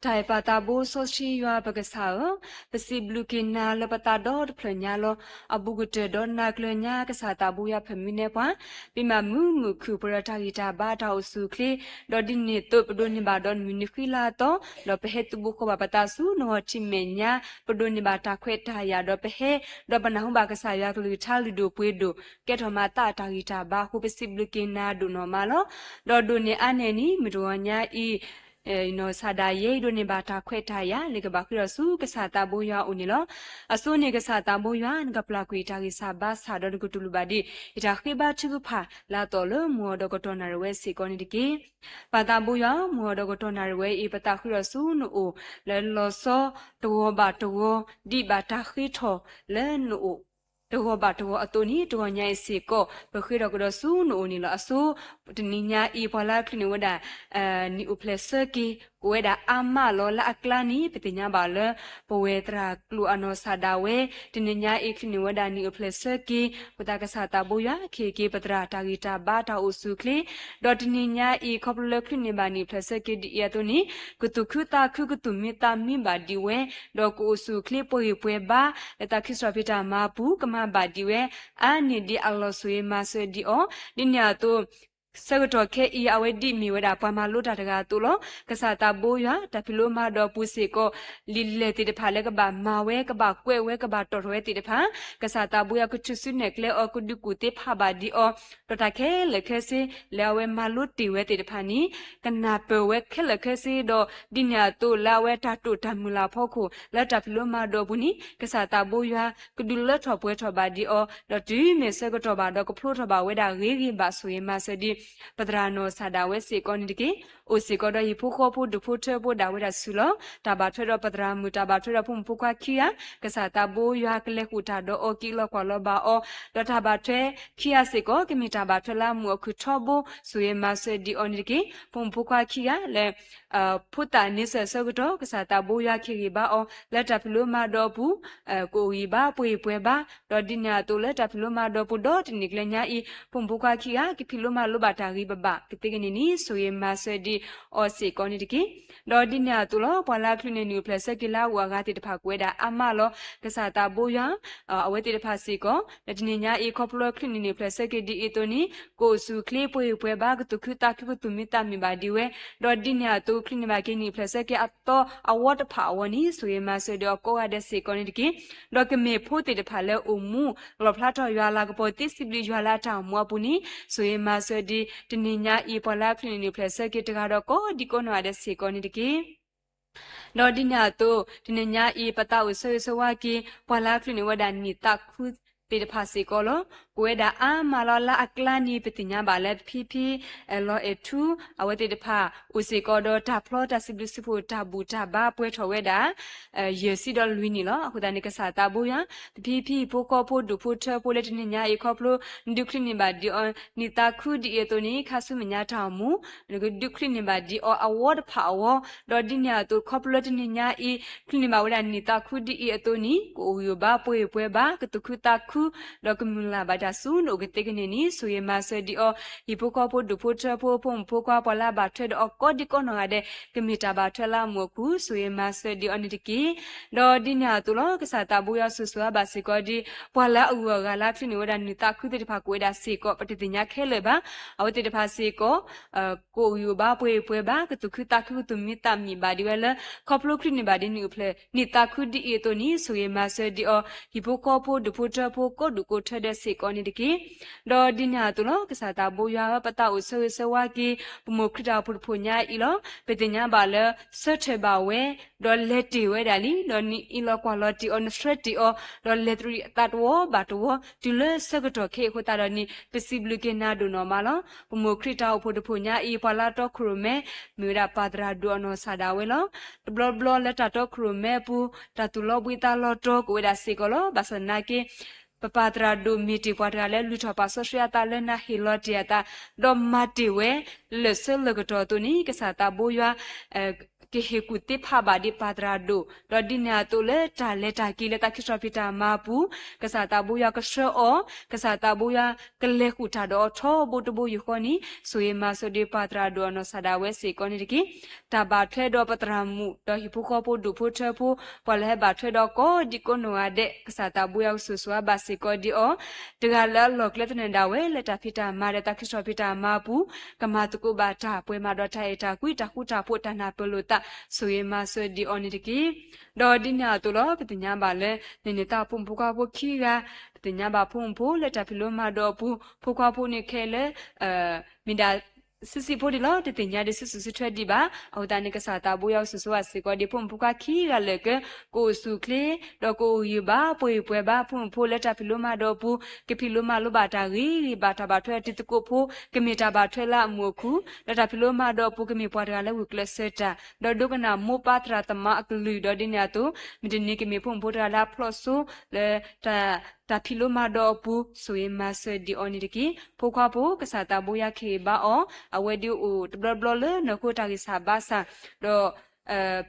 တၢ်အဲၣ်ပၢ်သးဘိစီဆှံယွၤပကစၢ်ဧၢ, ပစံးဘျုးက့ၤနၤလၢပသးဒီတဖျၢၣ်ညါလီၤ. အဘူးကတၢၢ်ဒီးနၤကျၢၤညါ ကစၢ်သးဘိယွၤဖၢၣ်မံနဲပှၤ, ပမၤမုာ်မုာ်ခုၣ်ပှဲၤဒီးတၢ်ဂံၢ်တၢ်ဘါတၢ်အိၣ်ဆူၣ်အိၣ်ချ့, ဒီးဒ်န့ၣ်အသိးပဒိးန့ၢ်ဘၣ်ဒီးနမုၢ်နံၤဃံလၤအသီ, ဒီးပဟဲသုးဘူးဃီဘၣ်ပသးဆူနဂီၢ်ထံမဲာ်ညါ, ပဒိးန့ၢ်ဘၣ်တၢ်ခွဲးတၢ်ယာ်ဒီးပဟဲ, ဒီးပနၢ်ဟူဘၣ်ကစၢ်ယွၤကလုၢ်ကထါလုၢ်ဒိၣ်ပှ့ၤဒိၣ် ကဲထီၣ်မၤသးတၢ်ဂံၢ်တၢ်ဘါအဃိ ပစံးဘျုးက့ၤနၤဒိၣ်နီၢ်မးလီၤ. ဒီးဒိၣ်န့ၢ်အါန့ၢ်န့ၣ် မုၢ်တဂီၤညါအံၤ နီၢ်ဆၣ်ဒၣ်ယဲအံၤဒိးန့ၢ်ဘၣ်တၢ်ခွဲးတၢ်ယာ် လၢကဘၣ်ဃ့ထီၣ်ဆူကစၢ်သးဘိယွၤအအိၣ်န့ၣ်လီၤ. အဆိန့ၣ်ကစၢ်သးဘိယွၤ နကပျၢ်ကွံာ်တၢ်ဂံၢ်စၢ်ဘါစၢ်ဒီးနကတူၢ်လိာ်ဘၣ်ဒံး ယတၢ်ဃ့ဘါထုကဖၣ်လၢအသီၣ်လၢမုၢ်အီၤဒီးကတီၢ်နၣ်ရံၣ်ဝဲစ့ၢ်ကီးန့ၣ်တက့ၢ်. ပၢ်သးဘိယွၤ မုၢ်အီၤဒီးကတီၢ်နၣ်ရံၣ်ဝဲအံၤ ပသးဃ့ထီၣ်ဆူနအိၣ် လၢလီၤဆီတဂီၤဘၣ်တဂီၤ ဒံးဘၣ်တၢ်ဃ့ထီၣ်လၢနအိၣ် တဂီၤဘၣ်တဂီၤအသိးန့ၣ် တဂီၤညါအံၤစ့ၢ်ကီး ပဃ့ထီၣ်ကဒီးဆူနအိၣ်န့ၣ်လီၤ. အဆိ တနံၤညါအံၤ ပှၤလၢအချုးန့ၢ်ဝဲဒၣ် နံၣ်အိၣ်ဖျဲၣ်ဆၢက့ၤ ကအိၣ်ဝဲဒၣ်အါမးလီၤ. လၢအကျါန့ၣ် ပသ့ၣ်ညါဘၣ်လၢ ပဝဲသရၣ်ကျိၤအနီၢ်ဆၣ်ဒၣ်ဝဲ တနံၤညါအံၤချုးန့ၢ်ဝဲဒၣ်နံၣ်အိၣ်ဖျဲၣ်ဆၢက့ၤ အဃိသတးကစၢ်သးဘိယွၤ ကဟ့ၣ်က့ၤပသရၣ်တၢ်ဂံၢ်တၢ်ဘါတၢ်အိၣ်ဆူၣ်အိၣ်ချ့ ဒီးတနံၤညါအံၤ ခီဖျိလၢချုးန့ၢ်ဘၣ်နံၣ်အိၣ်ဖျဲၣ်ဆၢက့ၤဒ်အံၤအသိးန့ၣ် ကသူၣ်ခုသးခုကသူၣ်မံသးမံဘၣ်ဒံးဝဲ ဒီးကအိၣ်ဆူၣ်အိၣ်ချ့ပှဲၤဂံၢ်ပှဲၤဘါ လၢတၢ်ခံစရီၣ်ဖံးတၢ်မၤပူၤ ကမၤဘၣ်ဒံးဝဲ အါန့ၢ်ဒံးအလီၢ်ဆိၣ်ဂ့ၤမၤစၢၤဒံးအီၤ ဒ်န့ၣ်အသိး ဆၢကတီၢ်ခဲအံၤ အဝဲဒ်အမ့ၢ်ဝဲဒၣ်ပှၤမၤလိတၢ်တဂၤအသိးလီၤ. ကစၢ်သးဘိယွၤ တၢ်ဖံးလိမၤဒိးပူၤစ့ၢ်ကီး လံာ်လဲၢ်သ့ၣ်တဖၣ်လၢကဘၣ်မၤဝဲ ကဘၣ်ကွဲးဝဲ ကဘၣ်တီၣ်ထီၣ်ဝဲသ့ၣ်တဖၣ် ကစၢ်သးဘိယွၤကထုးစုနဲၣ်ကျဲအီၤ ကဒုးကူၣ်သ့ဖးဘၣ်ဒံးအီၤ ဒီးတၢ်ခဲလၢာ်ခဲဆ့ လၢအဝဲမၤလိတ့ၢ်ဝဲသ့ၣ်တဖၣ်န့ၣ် ကနၢ်ပၢၢ်ဝဲခဲလၢာ်ခဲဆ့ဒီး ဒ်န့ၣ်အသိးလၢအဝဲတၢ်တိာ်တၢ်မုၢ်လၢ်ဖီခိၣ် လၢတၢ်ဖံးလိမၤဒိးအပူၤန့ၣ် ကစၢ်သးဘိယွၤ ကဒုးလၢထီၣ်ပှဲၤထီၣ်ဘၣ်ဒံးအီၤ ဒီးတုၤမ့ၢ်ဆၢကတီၢ်ဘၣ်ဒီးကဖျိထီၣ်ဘၣ်ဝဲဒၣ်ဂ့ၤဂ့ၤဘၣ်ဆိၣ်ဂ့ၤမၤစၢၤဒံး ပသရၣ်နီၢ်ဆၣ်ဒၣ်ဝဲစ့ၢ်ကီးန့ၣ်တက့ၢ်. အိၣ်စ့ၢ်ကီးဒီးဟံၣ်ဖိဃီဖိဒူၣ်ဖိထၢဖိဒၣ်ဝဲဒၣ်ဆူၣ်လီၤ. တၢ်ဘၣ်ထွဲဒီးပသရၣ်မုၣ် တၢ်ဘၣ်ထွဲဒီးဖိမုၣ်ဖိခွါခံဂၤ ကစၢ်သးဘိယွၤကလဲၤဃုာ်တၢ်ဒီးအီၤ က့ၤလီၤကွၢ်လီၤဘၣ်အီၤ ဒီးတၢ်ဘၣ်ထွဲခံဂၤစ့ၢ်ကီး ကမ့ၢ်တၢ်ဘၣ်ထွဲလၢအမုာ်အခုၣ်ထီဘိ ဆိၣ်ဂ့ၤမၤစၢၤဒံးအီၤန့ၣ်တက့ၢ်. ဖိမုၣ်ဖိခွါခံဂၤလၢ ဖိသၣ်န့ဆၢၣ်အဆၢကတီၢ် ကစၢ်သးဘိယွၤကဟ့ၣ်ဂံၢ်ဘါအီၤ လၢတၢ်ဖံးလိမၤဒိးအပူၤ ကအိၣ်ဂံၢ်ဘါပှဲၤဂံၢ်ပှဲၤဘါ ဒီးဒ်န့ၣ်အသိးလၢတၢ်ဖံးလိမၤဒိးအပူၤဒီးတနံၣ်ကျဲညါအံၤ ဖိမုၣ်ဖိခွါခံဂၤ ကဖံးလိမၤလိဘၣ်တၢ်ဂံၢ်ဘၣ်ဘၣ်ကသ့ကန့ၣ်န့ၣ် ဆိၣ်ဂ့ၤမၤစၢၤဒံးအီၤစ့ၢ်ကီးန့ၣ်တက့ၢ်. ဒီးဒ်န့ၣ်အသိးလီၤ ပှၤလၢအချုးန့ၢ်နံၣ်အိၣ်ဖျဲၣ်ဆၢက့ၤလၢအဂုၤအဂၤသ့ၣ်တဖၣ် ကအိၣ်ဝဲဒၣ်အါမးလီၤ. ကစၢ်သးဘိယွၤ အဝဲသ့ၣ်တဖၣ်စ့ၢ်ကီး လၢတနံၤညါအံၤ ခီဖျိချုးန့ၢ်နံၣ်အိၣ်ဖျဲၣ်ဆၢက့ၤဒ်အံၤအသိးန့ၣ် ကအိၣ်ဆူၣ်အိၣ်ချ့ပှဲၤဂံၢ်ပှဲၤဘါ ကသူၣ်ခုသးခုကသူၣ်မံသးမုာ်ဘၣ်ဒံးဝဲ ဒီးဒ်န့ၣ်အသိးချုးန့ၢ်ဘၣ်က့ၤနံၣ်အိၣ်ဖျဲၣ်ဆၢက့ၤအသီအဝီတဖၣ်အဂီၢ်န့ၣ် ဆိၣ်ဂ့ၤမၤစၢၤဒံးအီၤကိးဂၤဒဲးစ့ၢ်ကီးန့ၣ်တက့ၢ်. ဒီးကမ့ၢ်ဖိသ့ၣ်တဖၣ်လၢအိၣ်မူ လီၣ်ဖျါထီၣ်ယွၤအလၤကပီၤသ့ စံးဘျုးယွၤလၢအတၢ်အိၣ်မူအပူၤန့ၣ် ဆိၣ်ဂ့ၤမၤစၢၤဒံး တနံၤညါအံၤ ပှၤလၢအချုးန့ၢ်နံၣ်အိၣ်ဖျဲၣ်ဆၢက့ၤတဂၤဒီးကိးဒံကိးနီၢ်ဂၤဒဲးစ့ၢ်ကီးန့ၣ်တက့ၢ်. ဒီးဒ်န့ၣ်အသိး တနံၤညါအံၤ ပသးအိၣ်ဆၢဂ့ၤဆၢဝါက့ၤ ပှၤလၢအချုးန့ၢ်ဝဲဒၣ်နံၣ်သးခုသ့ၣ်တဖၣ်စ့ၢ်ကီးလီၤ. ကအိၣ်ဝဲဒၣ်အါမးလီၤ. လၢအကျါန့ၣ် ပသ့ၣ်ညါဘၣ်လၢ ဖံဖံ လီၤအဲၣ်ထူ အဝဲသ့ၣ်တဖၣ် အိၣ်စ့ၢ်ကီးဒီးတၢ်ဖျီတၢ်စံးဘျုးစံးဖှိၣ်တၢ်ဘူၣ်တၢ်ဘါပှဲၤထီၣ်ဝဲဒၣ် ယဲၢ်ဆံဒီးလွံၢ်နံၣ်လီၤ. အဃိသတးန့ၣ် ကစၢ်သးဘိယွၤ ပဖံဖံဖိဃီဖိဒူၣ်ဖိထၢဖိလၢတနံၤညါအံၤခီဖျိ နဒုးချုးန့ၢ်ဘၣ်ဒံးအီၤ နံၣ်သးခုဒ်အံၤအသိးန့ၣ် ခါဆူမဲာ်ညါတၢ်အိၣ်မူ နကဒုးချုးန့ၢ်ဘၣ်ဒံးအီၤအဝီတဖၣ်အဂီၢ် ဒီးဒ်န့ၣ်အသိးခီဖျိလၢတနံၤညါအံၤ ချုးန့ၢ်ဘၣ်ဝဲဒၣ်နံၣ်သးခုဒ်အံၤအသိးန့ၣ် ကအိၣ်ဂံၢ်အိၣ်ဘါပှဲၤဂံၢ်ပှဲၤဘါ ကသူၣ်ခုသးခု ဒီးကမုၢ်လၢ်ဘၣ်တၢ်ဆူနအိၣ်ကသ့ကန့ၣ်န့ၣ် ဆိၣ်ဂ့ၤမၤစၢၤဒံးအီၤ ဟံၣ်ဖိဃီဖိဒူၣ်ဖိထၢဖိ ဖိမုၣ်ဖိခွါ ပှၤလၢအဘၣ်ထွဲဒီးအီၤကိးဒံကိးနီၢ်ဂၤဒဲး ကမ့ၢ်တၢ်ဘၣ်ထွဲလၢအမူးအကူ ဆိၣ်ဂ့ၤမၤစၢၤဒံးအီၤန့ၣ်တက့ၢ်. ဒီးဒ်န့ၣ်အသိးလီၤ ကစၢ်သးဘိယွၤစိၤစိၤအါဘၣ်စ့ၢ်ကီးဒ် ပှၤလၢအဂုၤအဂၤလၢချုးန့ၢ်ဝဲဒၣ်နံၣ်သးခုသ့ၣ်တဖၣ် ကအိၣ်ဝဲဒၣ်စ့ၢ်ကီး ပတသ့ၣ်ညါခဲလၢာ်ဘၣ်. အဝဲသ့ၣ်တဖၣ်စ့ၢ်ကီး ကအိၣ်ဂံၢ်အိၣ်ဘါပှဲၤဂံၢ်ပှဲၤဘါ ကသူၣ်ခုသးခု ကသူၣ်မံသးမံဘၣ်ဒံးဝဲလၢ ခီဖျိချုးန့ၢ်ဘၣ်ဒံးနံၣ်အိၣ်ဖျဲၣ် နံၣ်သးခုဒ်အံၤအသိးန့ၣ် ဆိၣ်ဂ့ၤမၤစၢၤဒံးအီၤ ဟံၣ်ဖိဃီဖိဒူၣ်ဖိထၢဖိ ကိးဒူၣ်ကိးထၢဒဲးစ့ၢ်ကီးန့ၣ်တက့ၢ်. ဒီးဒ်န့ၣ်အသိးလီၤ ကစၢ်သးဘိယွၤဧၢ ပသးအိၣ်ဆၢဂ့ၤဆၢဝါက့ၤ ပမိၢ်ခရံာ်တၢ်အိၣ်ဖှိၣ်တဖှိၣ်ညါအံၤလီၤ. ပသ့ၣ်ညါဘၣ်လၢ ဆၢထၢၣ်ဘၣ်ဝဲ ဒီးလဲၤတ့ၢ်ဝဲဒၣ်လံ ဒီးနအံးလီၤကွၢ်လီၤတ့ၢ်အီၤ နဆှၢတ့ၢ်အီၤ ဒီးလဲၤတရံးအသးတဝီဘၣ်တဝီ တုၤလၢဆၢကတီၢ်ခဲအံၤအဃိသတးဒီးန့ၣ် ပစံးဘျုးက့ၤနၤဒိၣ်နီၢ်မးလီၤ. ပမိၢ်ခရံာ်တၢ်အိၣ်ဖှိၣ်တဖှိၣ်ညါအံၤ ပှၤလၢတီခိၣ်ရိၣ်မဲ မ့ၢ်ဝဲဒၣ်ပၢ်သရၣ်ဒိၣ်အနီၢ်ဆၣ်ဒၣ်ဝဲလီၤ. တဘျီဘျီလၢတၢ်တီခိၣ်ရိၣ်မဲအပူၤ တၢ်သူၣ်လီၤဘှံးသးလီၤတီၤကအိၣ်ဝဲဒၣ်စ့ၢ်ကီးလီၤ. ဘၣ်ဆၣ်သနာ်က့ ပပၢ်သရၣ်ဒိၣ်မ့ၢ်တ့ၢ်ပှၤတဂၤလၢလုၢ်ထီၣ်ပာ်စီဆှံအသးလၢနၤ ဟ့ၣ်လီၤတ့ၢ်အသး ဒီးမၤတ့ၢ်ဝဲ လၢာ်ဆၢလၢာ်ကတီၢ်အသိးန့ၣ် ကစၢ်သးဘိယွၤ ကဟ့ၣ်ကူၣ်သ့ဖးဘၣ်ဒံးပၢ်သရၣ်ဒိၣ်, ဒီးဒ်န့ၣ်အသိးလၢတၢ်လဲၤတၢ်က့ၤလၢတၢ်ခံစီၣ်ဖံးတၢ်မၤအပူၤ, ကစၢ်သးဘိယွၤကဆှၢအီၤ, ကစၢ်သးဘိယွၤကလဲၤဃုာ်တၢ်ဒီးအီၤထီဘိတဘိယူၢ်ဃီန့ၣ် ဆိၣ်ဂ့ၤမၤစၢၤဒံးပၢ်သရၣ်ဒိၣ်အနီၢ်ကစၢ်ဒၣ်ဝဲစ့ၢ်ကီးန့ၣ်တက့ၢ်. တၢ်ဘၣ်ထွဲဒီးပသရၣ်မုၣ် ဒီးဟံၣ်ဖိဃီဖိဒူၣ်ဖိထၢဖိ, ပှၤလၢဟဲဘၣ်ထွဲဒီးကိးဒံကိးနီၢ်ဂၤဒဲး ကစၢ်သးဘိယွၤကဆိၣ်ဂ့ၤဘၣ်စ့ၢ်ကီးဒံးအီၤ, တဂၤလၢအလီၢ်ကျဲသနၢၣ်ဒၣ်ဝဲလၢတၢ်ဖံးတၢ်မၤဒီးတၢ်ခံစီၣ်ဖံးတၢ်မၤအပူၤ, ကမၤသကိးဘၣ်တၢ်ပှဲၤမးဒီးတၢ်အဲၣ်တၢ်ကွံ တၢ်ဃူတၢ်ဖိး တၢ်နၢ်ပၢၢ်လိာ်သး ဆိၣ်ဂ့ၤမၤစၢၤဒံးအီၤန့ၣ်တက့ၢ်. ဒီးဒ်န့ၣ်အသိးလီၤ ပသ့ၣ်ညါဘၣ်လၢ န့ၣ်န့ၣ်သးဖိမုၣ်ဖိခွါဖိခံဂၤ, ပသ့ၣ်ညါဘၣ်ဖိမုၣ်ဖိလၢတၢ်ဖံးလိမၤဒိးအပူၤ, ဖိခွါဖိန့ၣ်ခဲလၢာ် မ့ၢ်ဒၣ် ဆံးဆံးဖိဒံးလီၤ တသ့ၣ်ညါဒံးဆူၣ်ဆူၣ်ဆၢထွဲဒံးဘၣ်. အဃိသတးန့ၣ် ကစၢ်သးဘိယွၤကဆိၣ်ဂ့ၤဘၣ်စ့ၢ်ကီးဒံးဖိမုၣ်ဖိခွါခံဂၤလၢာ်ကၢ ကအိၣ်ဆူၣ်အိၣ်ချ့ ဒီးကအိၣ်ဂံၢ်ဘါပှ့ၤပှဲၤဘၣ် ဖိမုၣ်ဖိလၢတၢ်ဖံးလိမၤဒိးအပူၤ ကဖံးလိမၤလိဘၣ်တၢ်ဂ့ၤဂ့ၤဘၣ် တၢ်ဘၣ်ထွဲတံၤသကိးဖိ ကမ့ၢ်တၢ်ဘၣ်ထွဲလၢအမုာ်အခုၣ် ဒီးတၢ်ဖံးလိမၤဒိးအပူၤ ကမ့ၢ်ပှၤတဂၤလၢဂုာ်ကျဲးစၢးတၢ် ဒီးဒိကနၣ်မိၢ်ပၢ်သရၣ်သမါအကလုၢ် ဒီးဒ်န့ၣ်အသိး မုၢ်တနံၤကမ့ၢ်ဖိမုၣ်ဖိတဂၤလၢအဖျိးစိလၢ တၢ်ဖံးလိမၤဒိးအပူၤ ဆိၣ်ဂ့ၤမၤစၢၤဒံးအီၤန့ၣ်တက့ၢ်. ဖိခွါဖိ ကစၢ်သးဘိယွၤကဟ့ၣ်ဂံၢ်ဘါအီၤ အဝဲဒၣ်အိၣ်တဘျီဘျီလၢနီၢ်ခိတၢ်ဂံၢ်စၢ်ဘါစၢ် ဒီး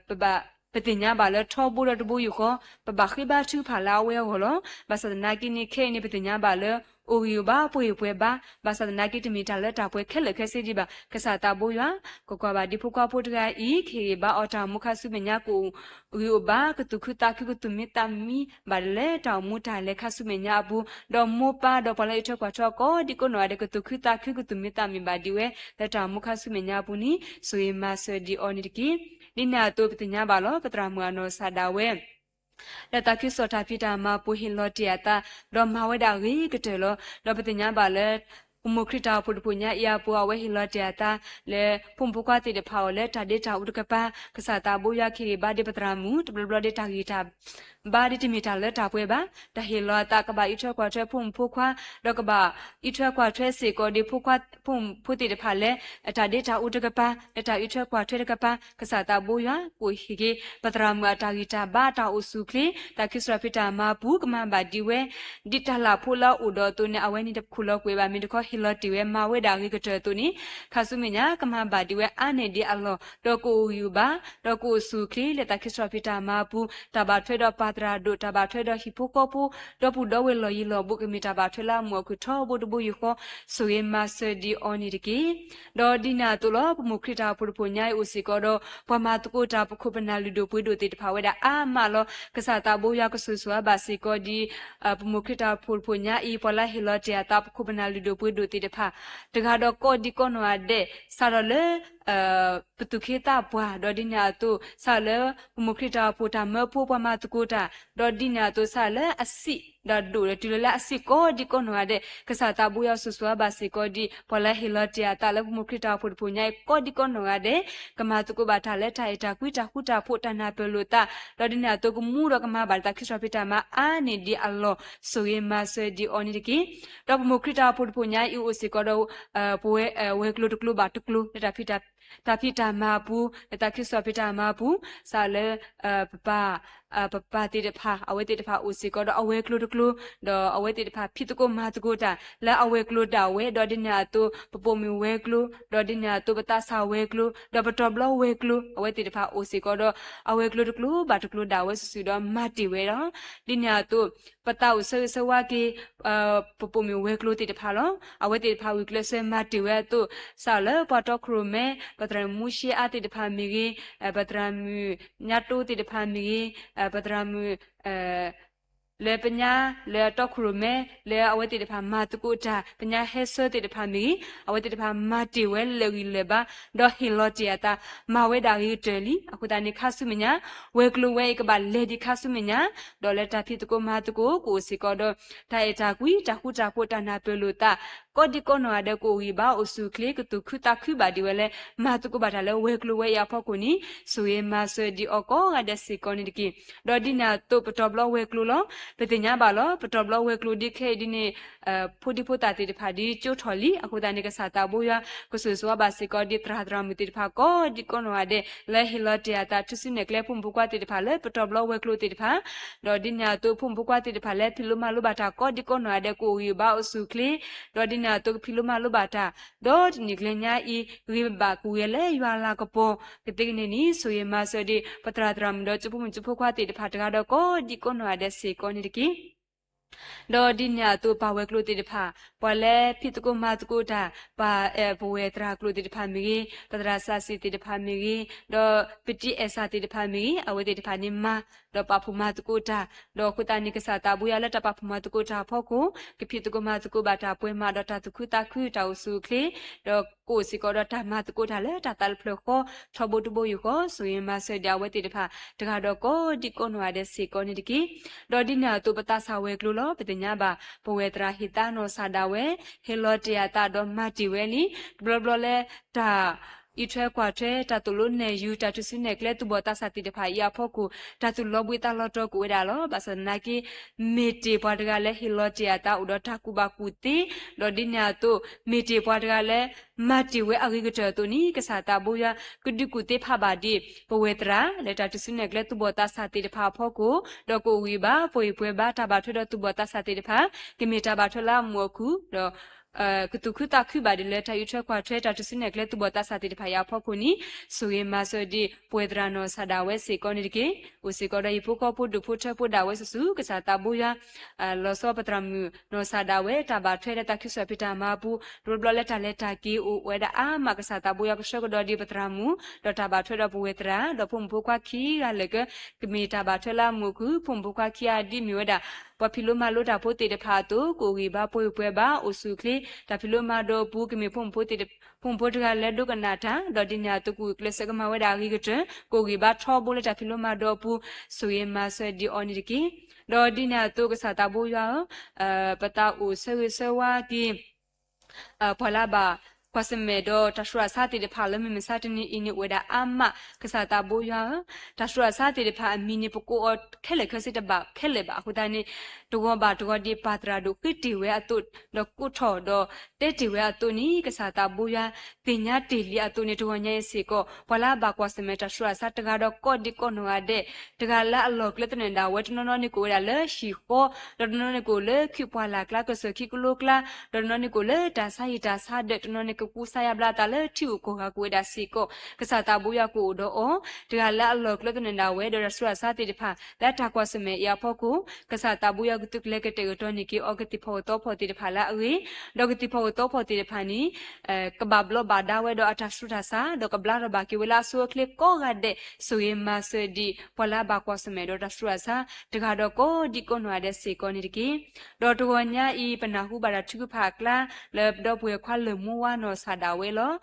ပဘၣ် ပသ့ၣ်ညါဘၣ်လၢထီဘိဒီးတဘိယူၢ်ဃီ ပဘၣ်ဃ့ဘါထုကဖၣ်လၢအဝဲအဂီၢ်လီၤ. ဘၣ်ဆၣ်သနာ်က့န့ၣ် ခဲအံၤန့ၣ် ပသ့ၣ်ညါဘၣ်လၢ အိၣ်ဂံၢ်အိၣ်ဘါပှ့ၤပှဲၤဘၣ်, ဘၣ်ဆၣ်သနာ်က့တမ့ၢ်တၢ်လၢတၢ်ပှဲၤခဲလၢာ်ခဲဆ့ဒံးဘၣ်. ကစၢ်သးဘိယွၤ ကကွၢ်ဘၣ်ဒံးဖိခွါဖိတဂၤအံၤ ကဟ့ၣ်ဂံၢ်ဘါအီၤတၢ်အိၣ်မူခါဆူမဲာ်ညါ ကအိၣ်ဂံၢ်အိၣ်ဘါ ကသူၣ်ခုသးခု ကသူၣ်မံသးမံဘၣ်လၢတၢ်အိၣ်မူတၢ်လဲၤခါဆူမဲာ်ညါအပူၤ, ဒီးမိၢ်ပၢ်ဒီးပှၤလၢအံးထွဲကွၢ်ထွဲအီၤကိးဒံကိးနီၢ်ဂၤဒဲး ကသူၣ်ခုသးခု ကသူၣ်မံသးမံဘၣ်ဒံးဝဲ လၢတၢ်အိၣ်မူခါဆူမဲာ်ညါအပူၤန့ၣ် ဆိၣ်ဂ့ၤမၤစၢၤဒံးအီၤန့ၣ်တက့ၢ်. ဒ်န့ၣ်အသိး ပသ့ၣ်ညါဘၣ်လီၤ ပသရၣ်မုၣ်အနီၢ်ကစၢ်ဒၣ်ဝဲ လၢတၢ်ခံစီၣ်တၢ်ဖံးတၢ်မၤအပူၤ ဟ့ၣ်လီၤတ့ၢ်အသး ဒီးမၤဝဲဒၣ်အဂ့ၤကတၢၢ်လီၤ. ဒီးပသ့ၣ်ညါဘၣ်လၢ ပမိၢ်ခရံာ်တၢ်အိၣ်ဖှိၣ်တဖှိၣ်ညါအံၤအပူၤ အဝဲဟ့ၣ်လီၤတ့ၢ်အသး လၢဖိမုၣ်ဖိခွါသ့ၣ်တဖၣ်အအိၣ်လၢတၢ်ဒ့တၢ်အူတကပၤ, ကစၢ်သးဘိယွၤကဟ့ၣ်ဂံၢ်ဘါဒံးပသရၣ်မုၣ် တဘျီဘျီဒ်တၢ်ဂံၢ်တၢ်ဘါဒ်တမ့ၢ်တၢ်လၢတၢ်ပှဲၤဘၣ်, တၢ်ဟ့ၣ်လီၤအသးကဘၣ်အံးထွဲကွၢ်ထွဲဖိမုၣ်ဖိခွါ, ဒီးကဘၣ်အံးထွဲကွၢ်ထွဲစ့ၢ်ကီးဒံးဖိခွါ ဖိမုၣ်ဖိသ့ၣ်တဖၣ်လၢ အတၢ်ဒ့တၢ်အူတကပၤ လၢတၢ်အံးထွဲကွၢ်ထွဲတကပၤ, ကစၢ်သးဘိယွၤ ကအိၣ်ဟ့ၣ်က့ၤ ပသရၣ်မုၣ်အတၢ်ဂံၢ်တၢ်ဘါ တၢ်အိၣ်ဆူၣ်အိၣ်ချ့ တၢ်ခံစီၣ်တၢ်ဖံးတၢ်မၤအပူၤ ကမၤဘၣ်ဒံးဝဲ ဒ်တၢ်လၢ်ဖိလၢအအိၣ်ဒီးအသိးန့ၣ် အဝဲန့ၣ်တခူၣ်လီၤကွံာ်ဘၣ် မ့ၢ်တခီဟ့ၣ်လီၤတ့ၢ်ဝဲ မၤဝဲဒၣ်အဂ့ၤကတၢၢ်အသိးန့ၣ် ခါဆူမဲာ်ညါ ကမၤဘၣ်ဒံးဝဲအါန့ၢ်ဒံးအလီၢ် ဒီးကအိၣ်ဂံၢ်အိၣ်ဘါ ဒီးကအိၣ်ဆူၣ်အိၣ်ချ့ လၢတၢ်ခံစီၣ်တၢ်ဖံးတၢ်မၤအပူၤ တၢ်ဘၣ်ထွဲဒီးပၢ်သရၣ်ဒိၣ် တၢ်ဘၣ်ထွဲဒီးဟံၣ်ဖိဃီဖိ ဒီပုၢ်ဒီဝဲၢ်လီၢ်ယံၤလီၢ်ဘူး ကမ့ၢ်တၢ်ဘၣ်ထွဲလၢအမုာ်အခုၣ်ထီဘိတဘိယူၢ်ဃီ ဆိၣ်ဂ့ၤမၤစၢၤဒံးအီၤန့ၣ်တက့ၢ်. ဒီးဒ်န့ၣ်အသိးလီၤ ပမိၢ်ခရံာ်တၢ်အိၣ်ဖှိၣ်တဖှိၣ်ညါအံၤအိၣ်စ့ၢ်ကီးဒီး ပှၤမၤသကိးတၢ်ပခိၣ်ပနၢ်လုၢ်ဒိၣ်ပှ့ၤဒိၣ်သ့ၣ်တဖၣ်ဝဲဒၣ်အါမးလီၤ. ကစၢ်သးဘိယွၤကဆိၣ်ဂ့ၤဘၣ်စ့ၢ်ကီးဒံး ပမိၢ်ခရံာ်တၢ်အိၣ်ဖှိၣ်တဖှိၣ်ညါအံၤ ပှၤလၢဟ့ၣ်လီၤတ့ၢ်အသးပခိၣ်ပနၢ်လုၢ်ဒိၣ်ပှ့ၤဒိၣ်သ့ၣ်တဖၣ် တဂၤဒီးကိးဒံကိးနီၢ်ဂၤဒဲး စးထီၣ်လၢ ပသူၣ်က့သးပှၢ် ဒီးဒ်န့ၣ်အသိး စးလၢ ပမိၢ်ခရံာ်တၢ်အိၣ်ဖှိၣ်တၢ်မၢဖိပှၤမၤသကိးတၢ် ဒီးဒ်န့ၣ်အသိး စးလၢအဆံး ဒီးဒိၣ်ဒီးတုၤလၢလၢအဆံးကိးဒံကိးနီၢ်ဂၤဒဲး ကစၢ်သးဘိယွၤဆိၣ်ဂ့ၤဘၣ်စ့ၢ်ကီးဒံး ပှၤလၢဟ့ၣ်လီၤတ့ၢ်အသးလၢပမိၢ်ခရံာ်တၢ်အိၣ်ဖှိၣ်တဖှိၣ်ညါအံၤ ကိးဒံကိးနီၢ်ဂၤဒဲး ကမၤသကိးဘၣ်တၢ်လၢတၢ်အဲၣ်တၢ်ကွံ တၢ်ဃူတၢ်ဖိး တၢ်နၢ်ပၢၢ်လိာ်သး ဒီးဒ်န့ၣ်အသိး ကမူဒီးကမၤဘၣ်တၢ်ခံစီၣ်ဖံးတၢ်မၤအါန့ၢ်ဒံးအလီၢ် ဆိၣ်ဂ့ၤမၤစၢၤဒံးအီၤန့ၣ်တက့ၢ်. ဒီးပမိၢ်ခရံာ်တၢ်အိၣ်ဖှိၣ်တဖှိၣ်ညါအံၤအိၣ်စ့ၢ်ကီးဒီး ပဝဲ ဝဲၤကျိၤတကျိၤဘၣ်တကျိၤ လၢတၢ်ဖံး တၢ်ဖံးတၢ်မၤအပူၤ လၢတၢ်ခံစီၣ်ဖံးတၢ်မၤအပူၤ စးလၢ ပပၢ် ပပၢ်သ့ၣ်တဖၣ် အဝဲသ့ၣ်တဖၣ်အိၣ်စ့ၢ်ကီးဒီးအဝဲၤကျိၤတကျိၤ ဒီးအဝဲသ့ၣ်တဖၣ်ဖံးသကိးမၤသကိးတၢ် လၢအဝဲၤကျိၤဒၣ်ဝဲ ဒီးဒ်န့ၣ်အသိး ပပိာ်မုၣ်ဝဲၤကျိၤ ဒီးဒ်န့ၣ်အသိး ပသးစၢ်ဝဲၤကျိၤ ဒီးပတီၤဘျီဝဲၤကျိၤ အဝဲသ့ၣ်တဖၣ်အိၣ်စ့ၢ်ကီးဒီး အဝဲၤကျိၤတကျိၤဘၣ်တကျိၤဒၣ်ဝဲစုာ်စုာ်ဒီးမၤတ့ၢ်ဝဲလီၤ. ဒ်န့ၣ်အသိး ပသးအိၣ်ဆၢဂ့ၤဆၢဝါက့ၤ ပပိာ်မုၣ်ဝဲၤကျိၤသ့ၣ်တဖၣ်လီၤ. အဝဲသ့ၣ်တဖၣ်ဂုာ်ကျဲးစၢးမၤတ့ၢ်ဝဲအသိး စးလၢပှၤတီခိၣ်ရိၣ်မဲ ပသရၣ်မူၡ့အါသ့ၣ်တဖၣ်မ့ၢ်ဂ့ၤ, ပသရၣ်မုၣ်ညါတိသ့ၣ်တဖၣ်မ့ၢ်ဂ့ၤ, ပသရၣ်မုၣ် လၢပညါ လၢအတီခိၣ်ရိၣ်မဲ လၢအဝဲသ့ၣ်တဖၣ်မၤသကိးတၢ် ပညါဟဲဆၢသ့ၣ်တဖၣ်မ့ၢ်ဂ့ၤ, အဝဲသ့ၣ်တဖၣ်မၤတ့ၢ်ဝဲလၢာ်ဂံၢ်လၢာ်ဘါ ဒီးဟ့ၣ်လီၤတ့ၢ်အသး မၤဝဲဒၣ်ဂ့ၤကတၢၢ်လံ. အဃိသတးန့ၣ် ခါဆူမဲာ်ညါ ဝဲၤကျိၤဝဲအံၤကဘၣ်လဲၤဒံးခါဆူမဲာ်ညါ ဒီးလၢတၢ်ဖံးသကိးမၤသကိး ကအိၣ်စ့ၢ်ကီးဒီး တၢ်အဲၣ်တၢ်ကွံ တၢ်ဃူတၢ်ဖိး တၢ်နၢ်ပၢၢ်လိာ်သး ကိးဒံကိးနီၢ်ဂၤဒဲး ကအိၣ်ဂံၢ်ဘါအိၣ်ဆူၣ်အိၣ်ချ့ ကသူၣ်ခုသးခုဘၣ်ဒံးဝဲလၢ မၤသကိးဘၣ်တၢ်လၢဝဲၤကျိၤဝဲအံၤအဖီခိၣ်န့ၣ် ဆိၣ်ဂ့ၤမၤစၢၤဒံးအီၤကိးဂၤဒဲးစ့ၢ်ကီးန့ၣ်တက့ၢ်. ဒီးဒ်န့ၣ်အသိး ပတီၤဘျီဝဲၤကျိၤလီၤ. ပသ့ၣ်ညါဘၣ်လီၤ ပတီၤဘျီဝဲၤကျိၤဒ်ခဲအံၤဒ်န့ၣ် ဖိဒံဖိသၣ်သ့ၣ်တဖၣ်ဒ်ကၠိထီၣ်လံ. အဃိသတးန့ၣ် ကစၢ်သးဘိယွၤ ကဆိၣ်ဂ့ၤဆိၣ်ဝါဘၣ်စ့ၢ်ကီးဒ်သရၣ်သရၣ်မုၣ်သ့ၣ်တဖၣ် ကိးဒံကိးနီၢ်ဂၤဒဲး လၢဟ့ၣ်လီၤတ့ၢ်အသး ထုးစုနဲၣ်ကျဲဖိမုၣ်ဖိခွါသ့ၣ်တဖၣ်လၢပတီၤဘျီဝဲၤကျိၤသ့ၣ်တဖၣ် ဒီးဒ်န့ၣ်အသိး ဖိမုၣ်ဖိခွါသ့ၣ်တဖၣ်လၢဖံးလိမၤလိဘၣ်တၢ်ကိးဒံကိးနီၢ်ဂၤဒဲး ကအိၣ်ဂံၢ်ဘါအိၣ်ဆူၣ်အိၣ်ချ့ ဒီးဒ်န့ၣ် ဒီးဒ်န့ၣ်အသိးကဖံးလိမၤလိဘၣ်တၢ်, ဒီးတနံၤကျဲညါအံၤ ဂ့ၤဘၣ်ကွံာ်ဝဲလၢယွၤလၤကပီၤ, ကသ့ကန့ၢ်န့ၣ် ဆိၣ်ဂ့ၤမၤစၢၤဒံး ပသရၣ်သရၣ်မုၣ်ဒီး ကၠိဖိမုၣ်ကၠိဖိခွါသ့ၣ်တဖၣ်တဂၤဒီးကိးဒံကိးနီၢ်ဂၤဒဲးစ့ၢ်ကီးန့ၣ်တက့ၢ်. ဒီးဒ်န့ၣ်အသိးပာ်ဝဲၤကျိၤသ့ၣ်တဖၣ်, ပှၤလၢဖံးသကိးမၤသကိးတၢ်, ပှၤ, ပဝဲၢ်သရၣ်ကျိၤသ့ၣ်တဖၣ်မ့ၢ်ဂ့ၤ, ပသရၣ်စၢ်စံၣ်သ့ၣ်တဖၣ်မ့ၢ်ဂ့ၤ, ဒီးပတံၤအဲၣ်စၢ်သ့ၣ်တဖၣ်မ့ၢ်ဂ့ၤ, အဝဲသ့ၣ်တဖၣ်န့ၣ်မၤ, ဒီးပာ်ဖှိၣ်မၤသကိးတၢ်, ဒီးအဃိသတးန့ၣ် ကစၢ်သးဘိယွၤလၢတၢ်ပာ်ဖှိၣ်မၤသကိးတၢ်အဖီခိၣ်, ကဖံးသကိးမၤသကိးဘၣ်တၢ်ပှဲၤမးဒီးတၢ်သူၣ်ခုသးခု တၢ်အိၣ်ဆူၣ်အိၣ်ချ့, ဒီးကအိၣ်စ့ၢ်ကီးဒီးတၢ်မၤသကိးတၢ်လၢတၢ်သးတဖျၢၣ်ဃီ, ထီဘိတဘိယူၢ်ဃီ, ဆိၣ်ဂ့ၤမၤစၢၤဒံးအဝဲသ့ၣ်တဖၣ် တဂၤဒီးကိးဒံကိးနီၢ်ဂၤဒဲးစ့ၢ်ကီးန့ၣ်တက့ၢ်. ဒီးဒ်န့ၣ်အသိးပသးစၢ်ဝဲၤကျိၤလီၤ. ပသ့ၣ်ညါဘၣ် ပဝဲၢ်သရၣ်ဟ့ၣ်သါနီၢ်စၢ်ဒၣ်ဝဲ, ဟ့ၣ်လီၤတ့ၢ်အသးဒီးမၤတ့ၢ်ဝဲလံ, တဘျီဘျီလၢတၢ် အံးထွဲကွၢ်ထွဲ, တၢ်သိၣ်လိနဲၣ်ယူၤ, တၢ်တုၤဆူနဲၣ်ကျဲသူၣ်ဘီၣ်သးစၢ်သ့ၣ်တဖၣ်အံၤအဖီခိၣ်, တၢ်သူၣ်လီၤဘှံးသးလီၤတီၤကအိၣ်ဝဲဒၣ်လီၤ. ဘၣ်ဆၣ်သနာ်က့ မ့ၢ်တ့ၢ်ပှၤတဂၤလၢဟ့ၣ်လီၤတ့ၢ်အသးအိၣ်ဒီးတၢ်ကူၣ်ဘၣ်ကူၣ်သ့, ဒီးဒ်န့ၣ်အသိး မ့ၢ်တ့ၢ်ပှၤတဂၤလၢ မၤတ့ၢ်ဝဲအဂ့ၤကတၢၢ်အသိးန့ၣ် ကစၢ်သးဘိယွၤ ကဒုးကူၣ်သ့ဖးဘၣ်ဒံး ပဝဲၢ်သရၣ် လၢတၢ်တုၤဆူနဲၣ်ကျဲသူၣ်ဘီၣ်သးစၢ်သ့ၣ်တဖၣ်အဖီခိၣ်, ဒီးကအိၣ်ဂံၢ်ဘါ ပှဲၤအံၤပှဲၤဘါ တၢ်ဘၣ်ထွဲဒီးသူၣ်ဘီၣ်သးစၢ်သ့ၣ်တဖၣ်, ကမ့ၢ်တၢ်ဘၣ်ထွဲလၢအမူးအခုၣ်, ဒီး ကသူၣ်ခုသးခုဘၣ်ဒံးလၢတၢ်အံးထွဲကွၢ်ထွဲ တၢ်တုၤဆူနဲၣ်ကျဲသူၣ်ဘီၣ်သးစၢ်သ့ၣ်တဖၣ်အံၤအဖီခိၣ်န့ၣ်, ဆိၣ်ဂ့ၤမၤစၢၤဒံး ပဝဲၢ်သရၣ်နီၢ်စၢ်ဒၣ်ဝဲစ့ၢ်ကီးန့ၣ်တက့ၢ်. အိၣ်စ့ၢ်ကီးဒီးဟံၣ်ဖိဃီဖိဒူၣ်ဖိထၢဖိဒၣ်ဝဲစုာ်စုာ် ကစၢ်သးဘိယွၤ လီၤဆီပသရၣ်မုၣ်နီၢ်စၢ်ဒၣ်ဝဲ တၢ်ဘၣ်ထွဲလၢတၢ်ခံစီၣ်ဖံးတၢ်မၤပူၤ, တဘျီဘျီလၢတၢ်လဲၤတၢ်က့ၤအိၣ်ဝဲဒၣ်အါမး ကစၢ်သးဘိယွၤကဆှၢကဒီးဒံးပသရၣ်မုၣ်, ဒီးတၢ်ဘၣ်ထွဲဒီးပဝဲၢ်သရၣ် ဒီးဖိမုၣ်ဖိခွါခံဂၤလၢာ်ကၢ ကမ့ၢ်တၢ်ဘၣ်ထွဲလၢအမူးအခုၣ်, ဖိမုၣ်ဖိခွါခံဂၤဒ်မ့ၢ်ဝဲဒၣ် ပှၤဖံးလိမၤလိတၢ်ဖိသ့ၣ်တဖၣ်အသိး ကအိၣ်ဂံၢ်ဘါပှဲၤအံၤပှဲၤဘါ အိၣ်ဆူၣ်အိၣ်ချ့, တၢ်ဖံးလိမၤဒိးအပူၤ ကမ့ၢ်ဖိမုၣ်ဖိခွါတဂၤလၢဒိကနၣ်တၢ်, ဒီးဒ်န့ၣ်အသိး ကအိၣ်ကျဲးစၢးကမၤဝဲဒၣ်အဂ့ၤကတၢၢ်, ကအိၣ်ဂံၢ်ဘါထီဘိလၢတၢ်ဖံးလိမၤဒိးအပူၤ, ဆိၣ်ဂ့ၤမၤစၢၤဒံးအီၤန့ၣ်တက့ၢ်. ဒီးဒ်န့ၣ်အသိး ကစၢ်သးဘိယွၤဧၢ, ပသးအိၣ်ဆၢဂ့ၤဆၢဝါက့ၤ ပှၤလၢအဘၣ်ကွၢ်ဆၢၣ်မဲာ်ဒီးတၢ်ဆူးတၢ်ဆါသ့ၣ်တဖၣ်လၢမုၢ်မဆါတနံၤအံၤန့ၣ် အိၣ်ဝဲဒၣ်အါမး ကစၢ်သးဘိယွၤဧၢ, တၢ်ဆူးတၢ်ဆါသ့ၣ်တဖၣ်အမံၤန့ၣ် ပကိးအီၤခဲလၢာ်ခဲဆ့တဘၣ်ခဲလၢာ်ဘၣ်. အဃိသတးန့ၣ် တဂီၤဘၣ်တဂီၤဒ်ပၢ်သရၣ်ဒိၣ်ဃ့တ့ၢ်ဝဲအသိး, ဒီးကိးထီၣ်ဒီးတဲတ့ၢ်ဝဲအသိးန့ၣ် ကစၢ်သးဘိယွၤ သ့ၣ်ညါတ့ၢ်လံအသိးန့ၣ် တဂီၤညါအံၤစ့ၢ်ကီး ပှၤလၢအဘၣ်ကွၢ်ဆၢၣ်မဲာ်တၢ်ဆူးတၢ်ဆါတဂၤဒီးကိးဒံကိးနီၢ်ဂၤဒဲး တဂၤလၢအလီၢ်ကျဲသနၢၣ်ဒၣ်ဝဲ တနီၤနီၤန့ၣ်ကအိၣ်ဝဲဒၣ်လၢဟံၣ်ဃီ, ဒီးတနီၤန့ၣ်ကအိၣ်လၢခုးပှၢ်လၢ်ကျါ ကစၢၢ်ခံကလိကျါ, ဒီးတနီၤန့ၣ်ကအိၣ်လၢတၢ်ဆါဟံၣ်တၢ်ဆါဒၢး, တနီၤန့ၣ်ကကူစါယါဘျါအသးလၢထံဂုၤကီၢ်ဂၤကအိၣ်ဝဲဒၣ်စ့ၢ်ကီး, ကစၢ်သးဘိယွၤကအိၣ်ဒီးအီၤ, တဂၤလၢအလီၢ်ကျဲသနၢၣ်ဒၣ်ဝဲ ဒီးတၢ်ဆူးတၢ်ဆါသ့ၣ်တဖၣ် လၢတၢ်ကွၢ်ဆၢၣ်မဲာ်အံၤအဖီခိၣ်, ကစၢ်သးဘိယွၤကသုးကျဲၤကတဲာ်ကတီၤန့ၢ်က့ၤအီၤ ကသ့ၣ်ဖီၣ်ကသီဖီၣ်သ့ၣ်တဖၣ်လၢအဂ့ၤ, ဒီးကသ့ၣ်ဖီၣ်ကသီဖီၣ်သ့ၣ်တဖၣ်န့ၣ် ကဘၣ်ဘျီးဘၣ်ဒါဝဲဒီးအတၢ်ဆူးတၢ်ဆါ, ဒီးကဘျါထီၣ်ဘၣ်က့ၤဝဲလၢအဆိအချ့ကိးဂၤဒဲး, ဆိၣ်ဂ့ၤမၤစၢၤဒံး ပှၤလၢအဘၣ်ကွၢ်ဆၢၣ်မဲာ်ဒီးတၢ်ဆူးတၢ်ဆါ တဂၤဒီးကိးဒံကိးနီၢ်ဂၤဒဲးစ့ၢ်ကီးန့ၣ်တက့ၢ်. ဒီးတဂီၤညါအံၤ ပနၢ်ဟူဘၣ်တၢ်ထုကဖၣ်အကျါ လၢဒီပုၢ်ဝဲၢ်ခွါလၢၢ်မူဝါနီၢ်စၢ်ဒၣ်ဝဲလီၤ.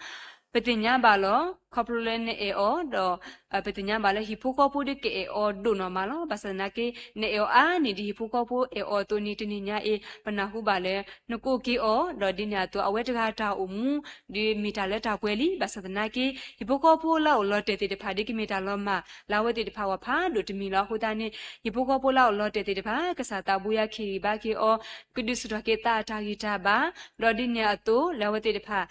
ပသ့ၣ်ညါဘၣ်လီၤ, ခီဖျိလၢနအဲၣ်အီၤဒီး ပသ့ၣ်ညါဘၣ်လၢဟံၣ်ဖိဃီဖိဒ်ကအဲၣ်အီၤဒိၣ်နီၢ်မးလီၤ. ဘၣ်ဆၣ်သနာ်က့ နအဲၣ်အီၤအါန့ၢ်ဒ်ဟံၣ်ဖိဃီဖိအဲၣ်အီၤအသိးန့ၣ် တနံၤညါအံၤ ပနၢ်ဟူဘၣ်လၢ နကိးက့ၤအီၤ, ဒီးဒ်န့ၣ်အသိး အဝဲတဂၤတၢ်အိၣ်မူ ဒ်မ့ၢ်တၢ်လၢတၢ်ပှဲၤလံ. ဘၣ်ဆၣ်သနာ်က့ ဟံၣ်ဖိဃီဖိလၢအအိၣ်လီၤတဲာ်သ့ၣ်တဖၣ် ဒ်ကမ့ၢ်တၢ်လီၤမၢ်လၢအဝဲသ့ၣ်တဖၣ်အဂီၢ်ဖးဒိၣ်တမံၤလီၤ. အဃိသတးန့ၣ် ဟံၣ်ဖိဃီဖိလၢအအိၣ်လီၤတဲာ်သ့ၣ်တဖၣ် ကစၢ်သးဘိယွၤကဟ့ၣ်ဂံၢ်ဘါက့ၤအီၤ, ကဒုးဆူၣ်ထီၣ်က့ၤသးအတၢ်ဂံၢ်တၢ်ဘါ, ဒီးဒ်န့ၣ်အသိး လၢအဝဲသ့ၣ်တဖၣ်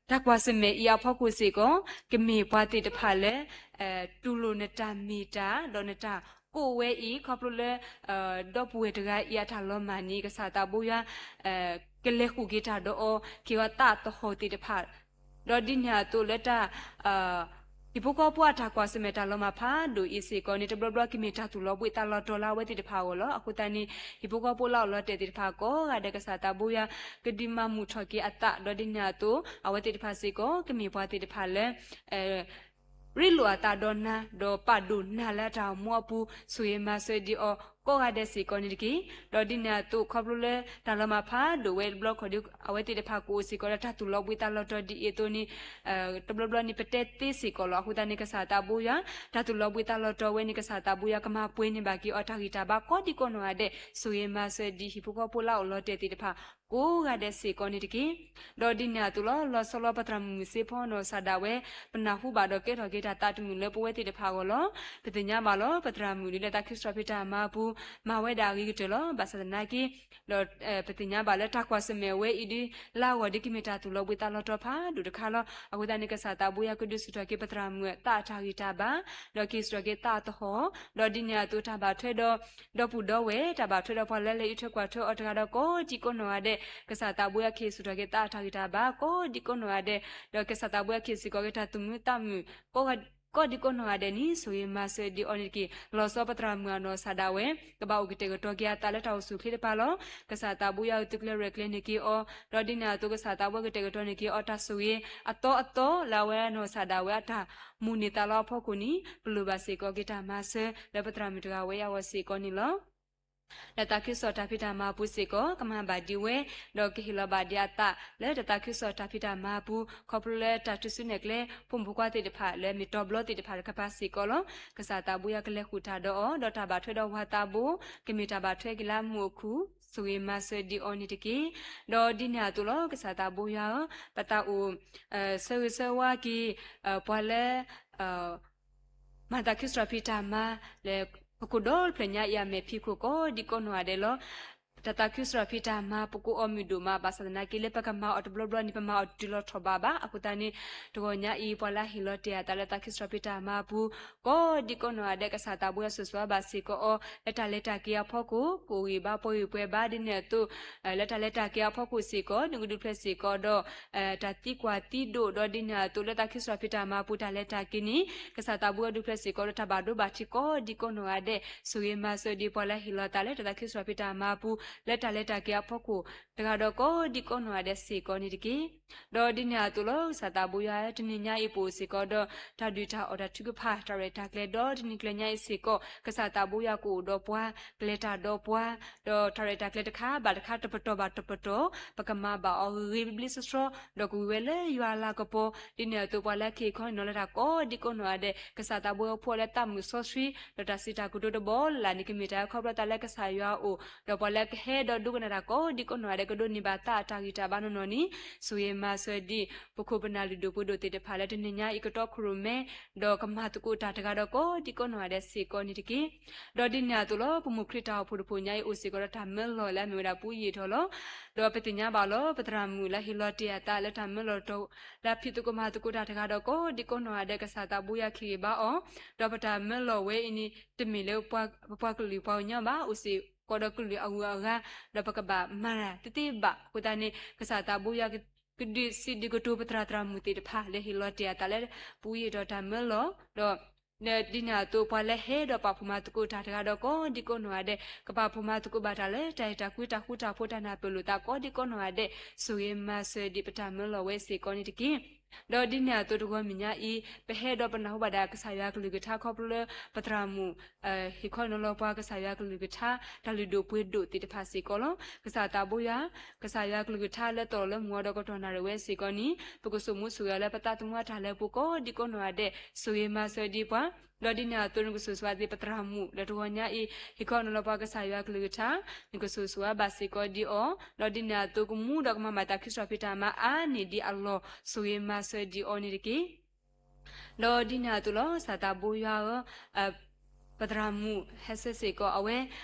တၢ်ကွၢ်ဆၢၣ်မဲာ်အံၤအဖီခိၣ်စ့ၢ်ကီး ကမ့ၢ်ပှၤသ့ၣ်တဖၣ်လၢ တူၢ်လိာ်နတၢ်မ့ၢ်တၢ် ဒီးနတၢ်ကိးဝဲအံၤ ခီဖျိလၢ ဒီပုၢ်ဝဲၢ်တဂၤအံၤအတၢ်လီၤမၢ်န့ၣ် ကစၢ်သးဘိယွၤ ကလဲၤဃုာ်က့ၤတၢ်ဒီးအီၤ က့ၤအီၤသးသဟီၣ်သ့ၣ်တဖၣ်, ဒီးဒ်န့ၣ်အသိးလၢတၢ် ဟံၣ်ဖိဃီဖိအတၢ်ကွၢ်ဆၢၣ်မဲာ်တၢ်လီၤမၢ်ဖးဒိၣ်အံၤစ့ၢ်ကီးန့ၣ် တဘျီဘျီကမ့ၢ်တၢ်သူၣ်လီၤဘှံးသးလီၤတီၤလၢအဝဲသ့ၣ်တဖၣ်အဂီၢ်လီၤ. အဃိသတးန့ၣ် ဟံၣ်ဖိဃီဖိလၢအအိၣ်လီၤတဲာ်သ့ၣ်တဖၣ်ကိးဂၤဒဲး ကစၢ်သးဘိယွၤ ကဒုးမၤမုာ်ထီၣ်က့ၤအသး ဒီးဒ်န့ၣ်အသိး အဝဲသ့ၣ်တဖၣ်စ့ၢ်ကီး ကမ့ၢ်ပှၤသ့ၣ်တဖၣ်လၢ ရ့လိာ်အသးဒီးနၤ ဒီးပာ်ဒိၣ်နၤလၢအတၢ်အိၣ်မူအပူၤ ဆိၣ်ဂ့ၤမၤစၢၤဒံးအီၤကိးဂၤဒဲးစ့ၢ်ကီးန့ၣ်တက့ၢ်. ဒီးဒ်န့ၣ်အသိး ခီဖျိလၢတၢ်လီၤမၢ်ဖးဒိၣ်ဝဲတဘျီခီၣ်ဒီး အဝဲသ့ၣ်တဖၣ်ကအိၣ်စ့ၢ်ကီးလၢတၢ်သူၣ်လီၤဘှံးသးလီၤတီၤဒ်အံၤအသိးန့ၣ် တဘျီဘျီန့ၣ် ပတဲသ့စ့ၢ်ကီးလီၤ. အဃိသတးန့ၣ် ကစၢ်သးဘိယွၤ တၢ်သူၣ်လီၤဘှံးသးလီၤတီၤဝဲန့ၣ် ကစၢ်သးဘိယွၤကမၤပှဲၤန့ၢ်ဘၣ်က့ၤအီၤတၢ်ဂံၢ်တၢ်ဘါကိးဒံကိးနီၢ်ဂၤဒဲး ဆိၣ်ဂ့ၤမၤစၢၤဒံးဟံၣ်ဖိဃီဖိလၢအအိၣ်လီၤတဲာ်သ့ၣ်တဖၣ် ကိးဂၤဒဲးစ့ၢ်ကီးန့ၣ်တက့ၢ်. ဒီးဒ်န့ၣ်အသိးလီၤ လီၤဆီလီၤပသရၣ်မုၣ်စ့ဖီနီၢ်စၢ်ဒၣ်ဝဲ ပနၢ်ဟူဘၣ်ဒီးကဲထီၣ်က့ၤတၢ်သးတမုာ်လၢပဝဲသ့ၣ်တဖၣ်အဂီၢ်လီၤ. ပသ့ၣ်ညါဘၣ်လီၤ ပသရၣ်မုၣ်ဒ်လၢတၢ်ခံစ့ၣ်ထီၣ်ဖံးတၢ်မၤပူၤ မၤဝဲဒၣ်အဂ့ၤကတၢၢ်လီၤ. ဘၣ်ဆၣ်သနာ်က့ ဒီးပသ့ၣ်ညါဘၣ်လၢတၢ်ကွၢ်ဆၢၣ်မဲာ်ဝဲအံၤဒ် လၢအဂီၢ်ဒ်ကမ့ၢ်တၢ်သူၣ်လီၤဘှံးသးလီၤတီၤဖးဒိၣ်တခါလီၤ. အဃိသတးန့ၣ် ကစၢ်သးဘိယွၤကဒုးဆူၣ်ထီၣ်က့ၤပသရၣ်မုၣ်အသးအတၢ်ဂံၢ်တၢ်ဘါ ဒီးက့ၤဆူၣ်ထီၣ်က့ၤသးအသဟီၣ် ဒီးဒ်န့ၣ်အသိးတၢ်ဘၣ်ထွဲဒီး ဒီပုၢ်ဒီဝဲၢ် တၢ်ဘၣ်ထွဲဒီးပှၤလၢလဲၤအံးထွဲကွၢ်ထွဲအီၤတဂၤဒီးကိးဒံကိးနီၢ်ဂၤဒဲး ကစၢ်သးဘိယွၤကဟ့ၣ်ဆူၣ်ထီၣ်က့ၤသးအတၢ်ဂံၢ်တၢ်ဘါ ကိးဒံကိးနီၢ်ဂၤဒဲး, ဒီးကစၢ်သးဘိယွၤကဟ့ၣ်စ့ၢ်ကီးက့ၤတၢ်သူၣ်မံသးမုာ် ကိးဒံကိးနီၢ်ဂၤဒဲးန့ၣ် ဆိၣ်ဂ့ၤမၤစၢၤဒံးအီၤန့ၣ်တက့ၢ်. လီၤဆီပသရၣ်မုၣ်အနီၢ်ကစၢ်ဒၣ်ဝဲ ကဘၣ်အိၣ်ကတဲာ်ကတီၤက့ၤအသးလၢတၢ်အိၣ်ဆူၣ်အိၣ်ချ့တဖၣ်လီၤ. ကစၢ်သးဘိယွၤကသုးကျဲၤရဲၣ်ကျဲၤန့ၢ်က့ၤအီၤ, ဒီးဒ်န့ၣ်အသိး ကစၢ်သးဘိယွၤကတဲာ်ကတီၤန့ၢ်က့ၤအီၤ တၢ်ဆိၣ်ဂ့ၤအသီအသီလၢအဝဲအနီၢ်ကစၢ်ဒၣ်ဝဲအတၢ်မုၢ်န့ၢ်သးလီအဖီခိၣ်န့ၣ် ပလိၣ်ဘၣ်စ့ၢ်ကီးက့ၤတၢ်မၤစၢၤလၢပသရၣ်မုၣ်တဂၤဝဲအဂီၢ်စ့ၢ်ကီးန့ၣ်လီၤ. လၢသးခုကစီၣ်တၢ်ဖံးတၢ်မၤအပူၤစ့ၢ်ကီး ကမၤဘၣ်ဒံးဝဲ, ဒီးကဟ့ၣ်လီၤဘၣ်ဒံးအသးလၢတၢ်သးခုကစီၣ်တၢ်ဖံးတၢ်မၤအပူၤ ခီဖျိလၢတၢ်ထူၣ်စုနဲၣ်ကျဲ ဖိမုၣ်ဖိခွါသ့ၣ်တဖၣ်လၢမ့ၢ်တီဘျီသ့ၣ်တဖၣ်တကပၤစ့ၢ်ကီးလီၤ. ကစၢ်သးဘိယွၤကလဲၤဃုာ်တၢ်ဒီးအီၤ ဒီးတၢ်ဘၣ်ထွဲဒီးဝၤသးဘိ ကမ့ၢ်တၢ်ဘၣ်ထွဲက့ၤလၢအမူးအခုၣ် ဆိၣ်ဂ့ၤမၤစၢၤဒံးအီၤန့ၣ်တက့ၢ်. ဒီးဒ်န့ၣ်အသိးလီၤ ကစၢ်သးဘိယွၤဧၢ, ပသးအိၣ် ဆၢဂ့ၤဆၢဝါက့ၤ ပှၤလၢ မၤသးခုစရီၣ်ဖံးတၢ်မၤ လၢဟီၣ်ခိၣ်ဒီဖျၢၣ်ညါအံၤအမဲာ်ဖံးခိၣ်ကိးဒံကိးနီၢ်ဂၤဒဲးလီၤ. တၢ်သးခုစရီၣ်ဖံးတၢ်မၤ ပကိးအီၤမုာ်ဒိၣ်မး ဘၣ်ဆၣ်သနာ်က့လၢပကမၤအီၤတဘျီဘျီန့ၣ် ပမၤအီၤတုၤလီၤထီၣ်ဘးဘၣ်. အဃိသတးန့ၣ် တဂီၤညါအံၤ ပှၤလၢအဟ့ၣ်လီၤတ့ၢ်အသးလၢသးခုစရီၣ်ဖံးတၢ်မၤအပူၤ ကိးဒံကိးနီၢ်ဂၤဒဲး ကစၢ်သးဘိယွၤဆိၣ်ဂ့ၤဘၣ်စ့ၢ်ကီးအီၤ လၢတၢ်လဲၤတၢ်က့ၤအဖီခိၣ် ကအိၣ်ဂံၢ်ဘါပှဲၤဂံၢ်ပှဲၤဘါ ဒ်န့ၣ်အသိး လၢတၢ်လဲၤတၢ်က့ၤအဖီခိၣ်စ့ၢ်ကီး နကဒုးဖျဲးစ့ၢ်ကီးဒီး တၢ်သံကွၢ်သံဒိး ဒီးဒ်န့ၣ်အသိး လၢသးခုစရီၣ်ဖံးတၢ်မၤအပူၤ တၢ်လဲၤတၢ်က့ၤန့ၣ် ကစၢ်သးဘိယွၤဒုးဖျဲးစ့ၢ်ကီးဒီးတၢ်ဘၣ်ဒိဘၣ်ထံးကိးဒံကိးနီၢ်ဂၤဒဲး ဆိၣ်ဂ့ၤမၤစၢၤဒံးပှၤလၢဟ့ၣ်လီၤသးလၢတၢ်သးခုစရီၣ်ဖံးတၢ်မၤအပူၤ လၢတၢ်လဲၤတၢ်က့ၤအဖီခိၣ် တဂၤဒီးကိးဒံကိးနီၢ်ဂၤဒဲးစ့ၢ်ကီးန့ၣ်တက့ၢ်. ဒီးဒ်န့ၣ်အသိးလီၤ ကစၢ်သးဘိယွၤ တနံၤညါအံၤပအိၣ်စ့ၢ်ကီးဒီး တၢ်ဒုၣ်တၢ်အီၣ်တၢ်ထုကဖၣ် တၢ်ရဲၣ်တၢ်ကျဲၤ ဒီးတနံၤကျၢၤညါအံၤစ့ၢ်ကီး ကစၢ်သးဘိယွၤကအိၣ်ဒီးပှၤ ကလဲၤတၢ်ဒီးပှၤ ဒီးတၢ်ရဲၣ်တၢ်ကျဲၤတခါဘၣ်တခါ တပတီၢ်ဘၣ်တပတီၢ် ပကမၤဘၣ်အီၤဂ့ၤဂ့ၤဘျ့ဘျ့ဆှီဆှီ ဒီးကဝံၤဝဲလၢယွၤအလၤကပီၤ ဒ်န့ၣ်အသိးပှၤလၢကဟ့ၣ်ခီဟ့ၣ်နီၤလၢတၢ်ကိးဒံကိးနီၢ်ဂၤဒဲး ကစၢ်သးဘိယွၤကဖှီလၢသးမုာ်စီဆှံ ဒီးတၢ်စံးတၢ်ကတိၤတဘီလၢ်လၢ်န့ၣ် ကမ့ၢ်တၢ်အံၤခီဖျိသးလၢကစၢ်ယွၤအအိၣ် ဒီးပှၤလၢကဟဲဒီးဒိကနၣ်တၢ်ကိးဒံကိးနီၢ်ဂၤဒဲး ကဒိးန့ၢ်ဘၣ်သးအတၢ်ဂံၢ်တၢ်ဘါနီၢ်နီၢ်န့ၣ် ဆိၣ်ဂ့ၤမၤစၢၤဒံး ပခိၣ်ပနၢ်လုၢ်ဒိၣ်ပှ့ၤဒိၣ်သ့ၣ်တဖၣ်လၢတနံၤညါအံၤကတီၢ်ခိၣ်ရိၣ်မဲ ဒီးကမၤသကိးတၢ်တဂၤဒီးကိးဒံကိးနီၢ်ဂၤဒဲးစ့ၢ်ကီးန့ၣ်တက့ၢ်. ဒီးဒ်န့ၣ်အသိးလီၤ ပမိၢ်ခရံာ်တၢ်အိၣ်ဖှိၣ်တဖှိၣ်ညါအံၤအိၣ်စ့ၢ်ကီးဒီးတၢ်မၢလီၤလၢအမ့ၢ်ဝဲဒၣ်ပူယံာ်ထီၣ်လီၤ. ဒီးပသ့ၣ်ညါဘၣ်လီၤ ပသရၣ်မုၣ်လၢဟ့ၣ်လီၤတ့ၢ်အသးလၢတၢ်မၢလီၤတီၤ လၢအဖံးသကိးမၤသကိးတၢ်တဂၤဒီးကိးဒံကိးနီၢ်ဂၤဒဲး ကစၢ်သးဘိယွၤကဟ့ၣ်ဂံၢ်ဘါအီၤ ဒီးပတၢ်မၢလီၤဝဲအံၤန့ၣ် တမ့ၢ်လၢပပှၤကလုာ်ပှၤကညီဘၣ် အိၣ်စ့ၢ်ကီးဒီးကလုာ်အဂုၤအဂၤ ဒီးပကဘၣ်မၤတၢ်သ့သ့ဘၣ်. အဃိသတးန့ၣ် ကစၢ်သးဘိယွၤ ကဒုးစံးဒုးကတိၤပသရၣ်သရၣ်မုၣ်သ့ၣ်တဖၣ်လၢဟ့ၣ်လီၤတ့ၢ်အသးလၢပူယံာ်ထီၣ်တၢ်မၢလီၤ ဒီး ဒ်န့ၣ်အသိး ပှၤလၢဟဲဒီးပာ်ဖှိၣ်မၤသကိးတၢ်တဂၤဒီးကိးဒံကိးနီၢ်ဂၤဒဲး ကပာ်ဖှိၣ်မၤသကိးဘၣ်တၢ်လၢတၢ်အဲၣ်တၢ်ကွံတၢ်ဃူတၢ်ဖိးတၢ်နၢ်ပၢၢ်လိာ်သးကိးဒံကိးနီၢ်ဂၤဒဲး ဆိၣ်ဂ့ၤမၤစၢၤဒံးပတၢ်မၢလီၤဝဲစ့ၢ်ကီးန့ၣ်တက့ၢ်. ဒီးဒ်န့ၣ်အသိးတဂီၤမုၢ်ညါအံၤ ပဟဲဒီးပနၢ်ဟူဘၣ်ဒၣ်ကစၢ်ယွၤကလုၢ်ကထါခီဖျိလၢ ပသရၣ်မုၣ် ဟ့ၣ်ခီနီၤလီၤပှၤကစၢ်ယွၤကလုၢ်ကထါ တၢ်လုၢ်ဒိၣ်ပှ့ၤဒိၣ်သ့ၣ်တဖၣ်စ့ၢ်ကီးလီၤ. ကစၢ်သးဘိယွၤ ကစၢ်ယွၤကလုၢ်ကထါလၢသီၣ်လီၤလၢမုၢ်အီၤဒီးကတီၢ်နၣ်ရံၣ်ဝဲစ့ၢ်ကီးန့ၣ် ပကစိာ်မူစိာ်ဂဲၤလၢပသးသမူအတၢ်လဲၤပူၤကိးဒံကိးနီၢ်ဂၤဒဲး ဆိၣ်ဂ့ၤမၤစၢၤဒံးပှၤ ဒီးဒ်န့ၣ်အသိးနကစိာ်စိၤဝါသ့ၣ်ပသရၣ်မုၣ် ဒီးတဂီၤညါအံၤ ဟ့ၣ်ခီနီၤလီၤပှၤကစၢ်ယွၤကလုၢ်ကထါ နကစိာ်စိၤဝါဘၣ်စ့ၢ်ကီးဒံးအီၤ ဒီးဒ်န့ၣ်အသိးကမူဒီးကမၤဘၣ်တၢ်ခံစှၤဖံးတၢ်မၤအါန့ၢ်ဒံးအလီၢ် ဆိၣ်ဂ့ၤမၤစၢၤဒံးအီၤန့ၣ်တက့ၢ်. ဒီးဒ်န့ၣ်အသိးလီၤ ကစၢ်သးဘိယွၤဧၢ, ပသရၣ်မုၣ်ဟဲဆၢစ့ၢ်ကီးအဝဲ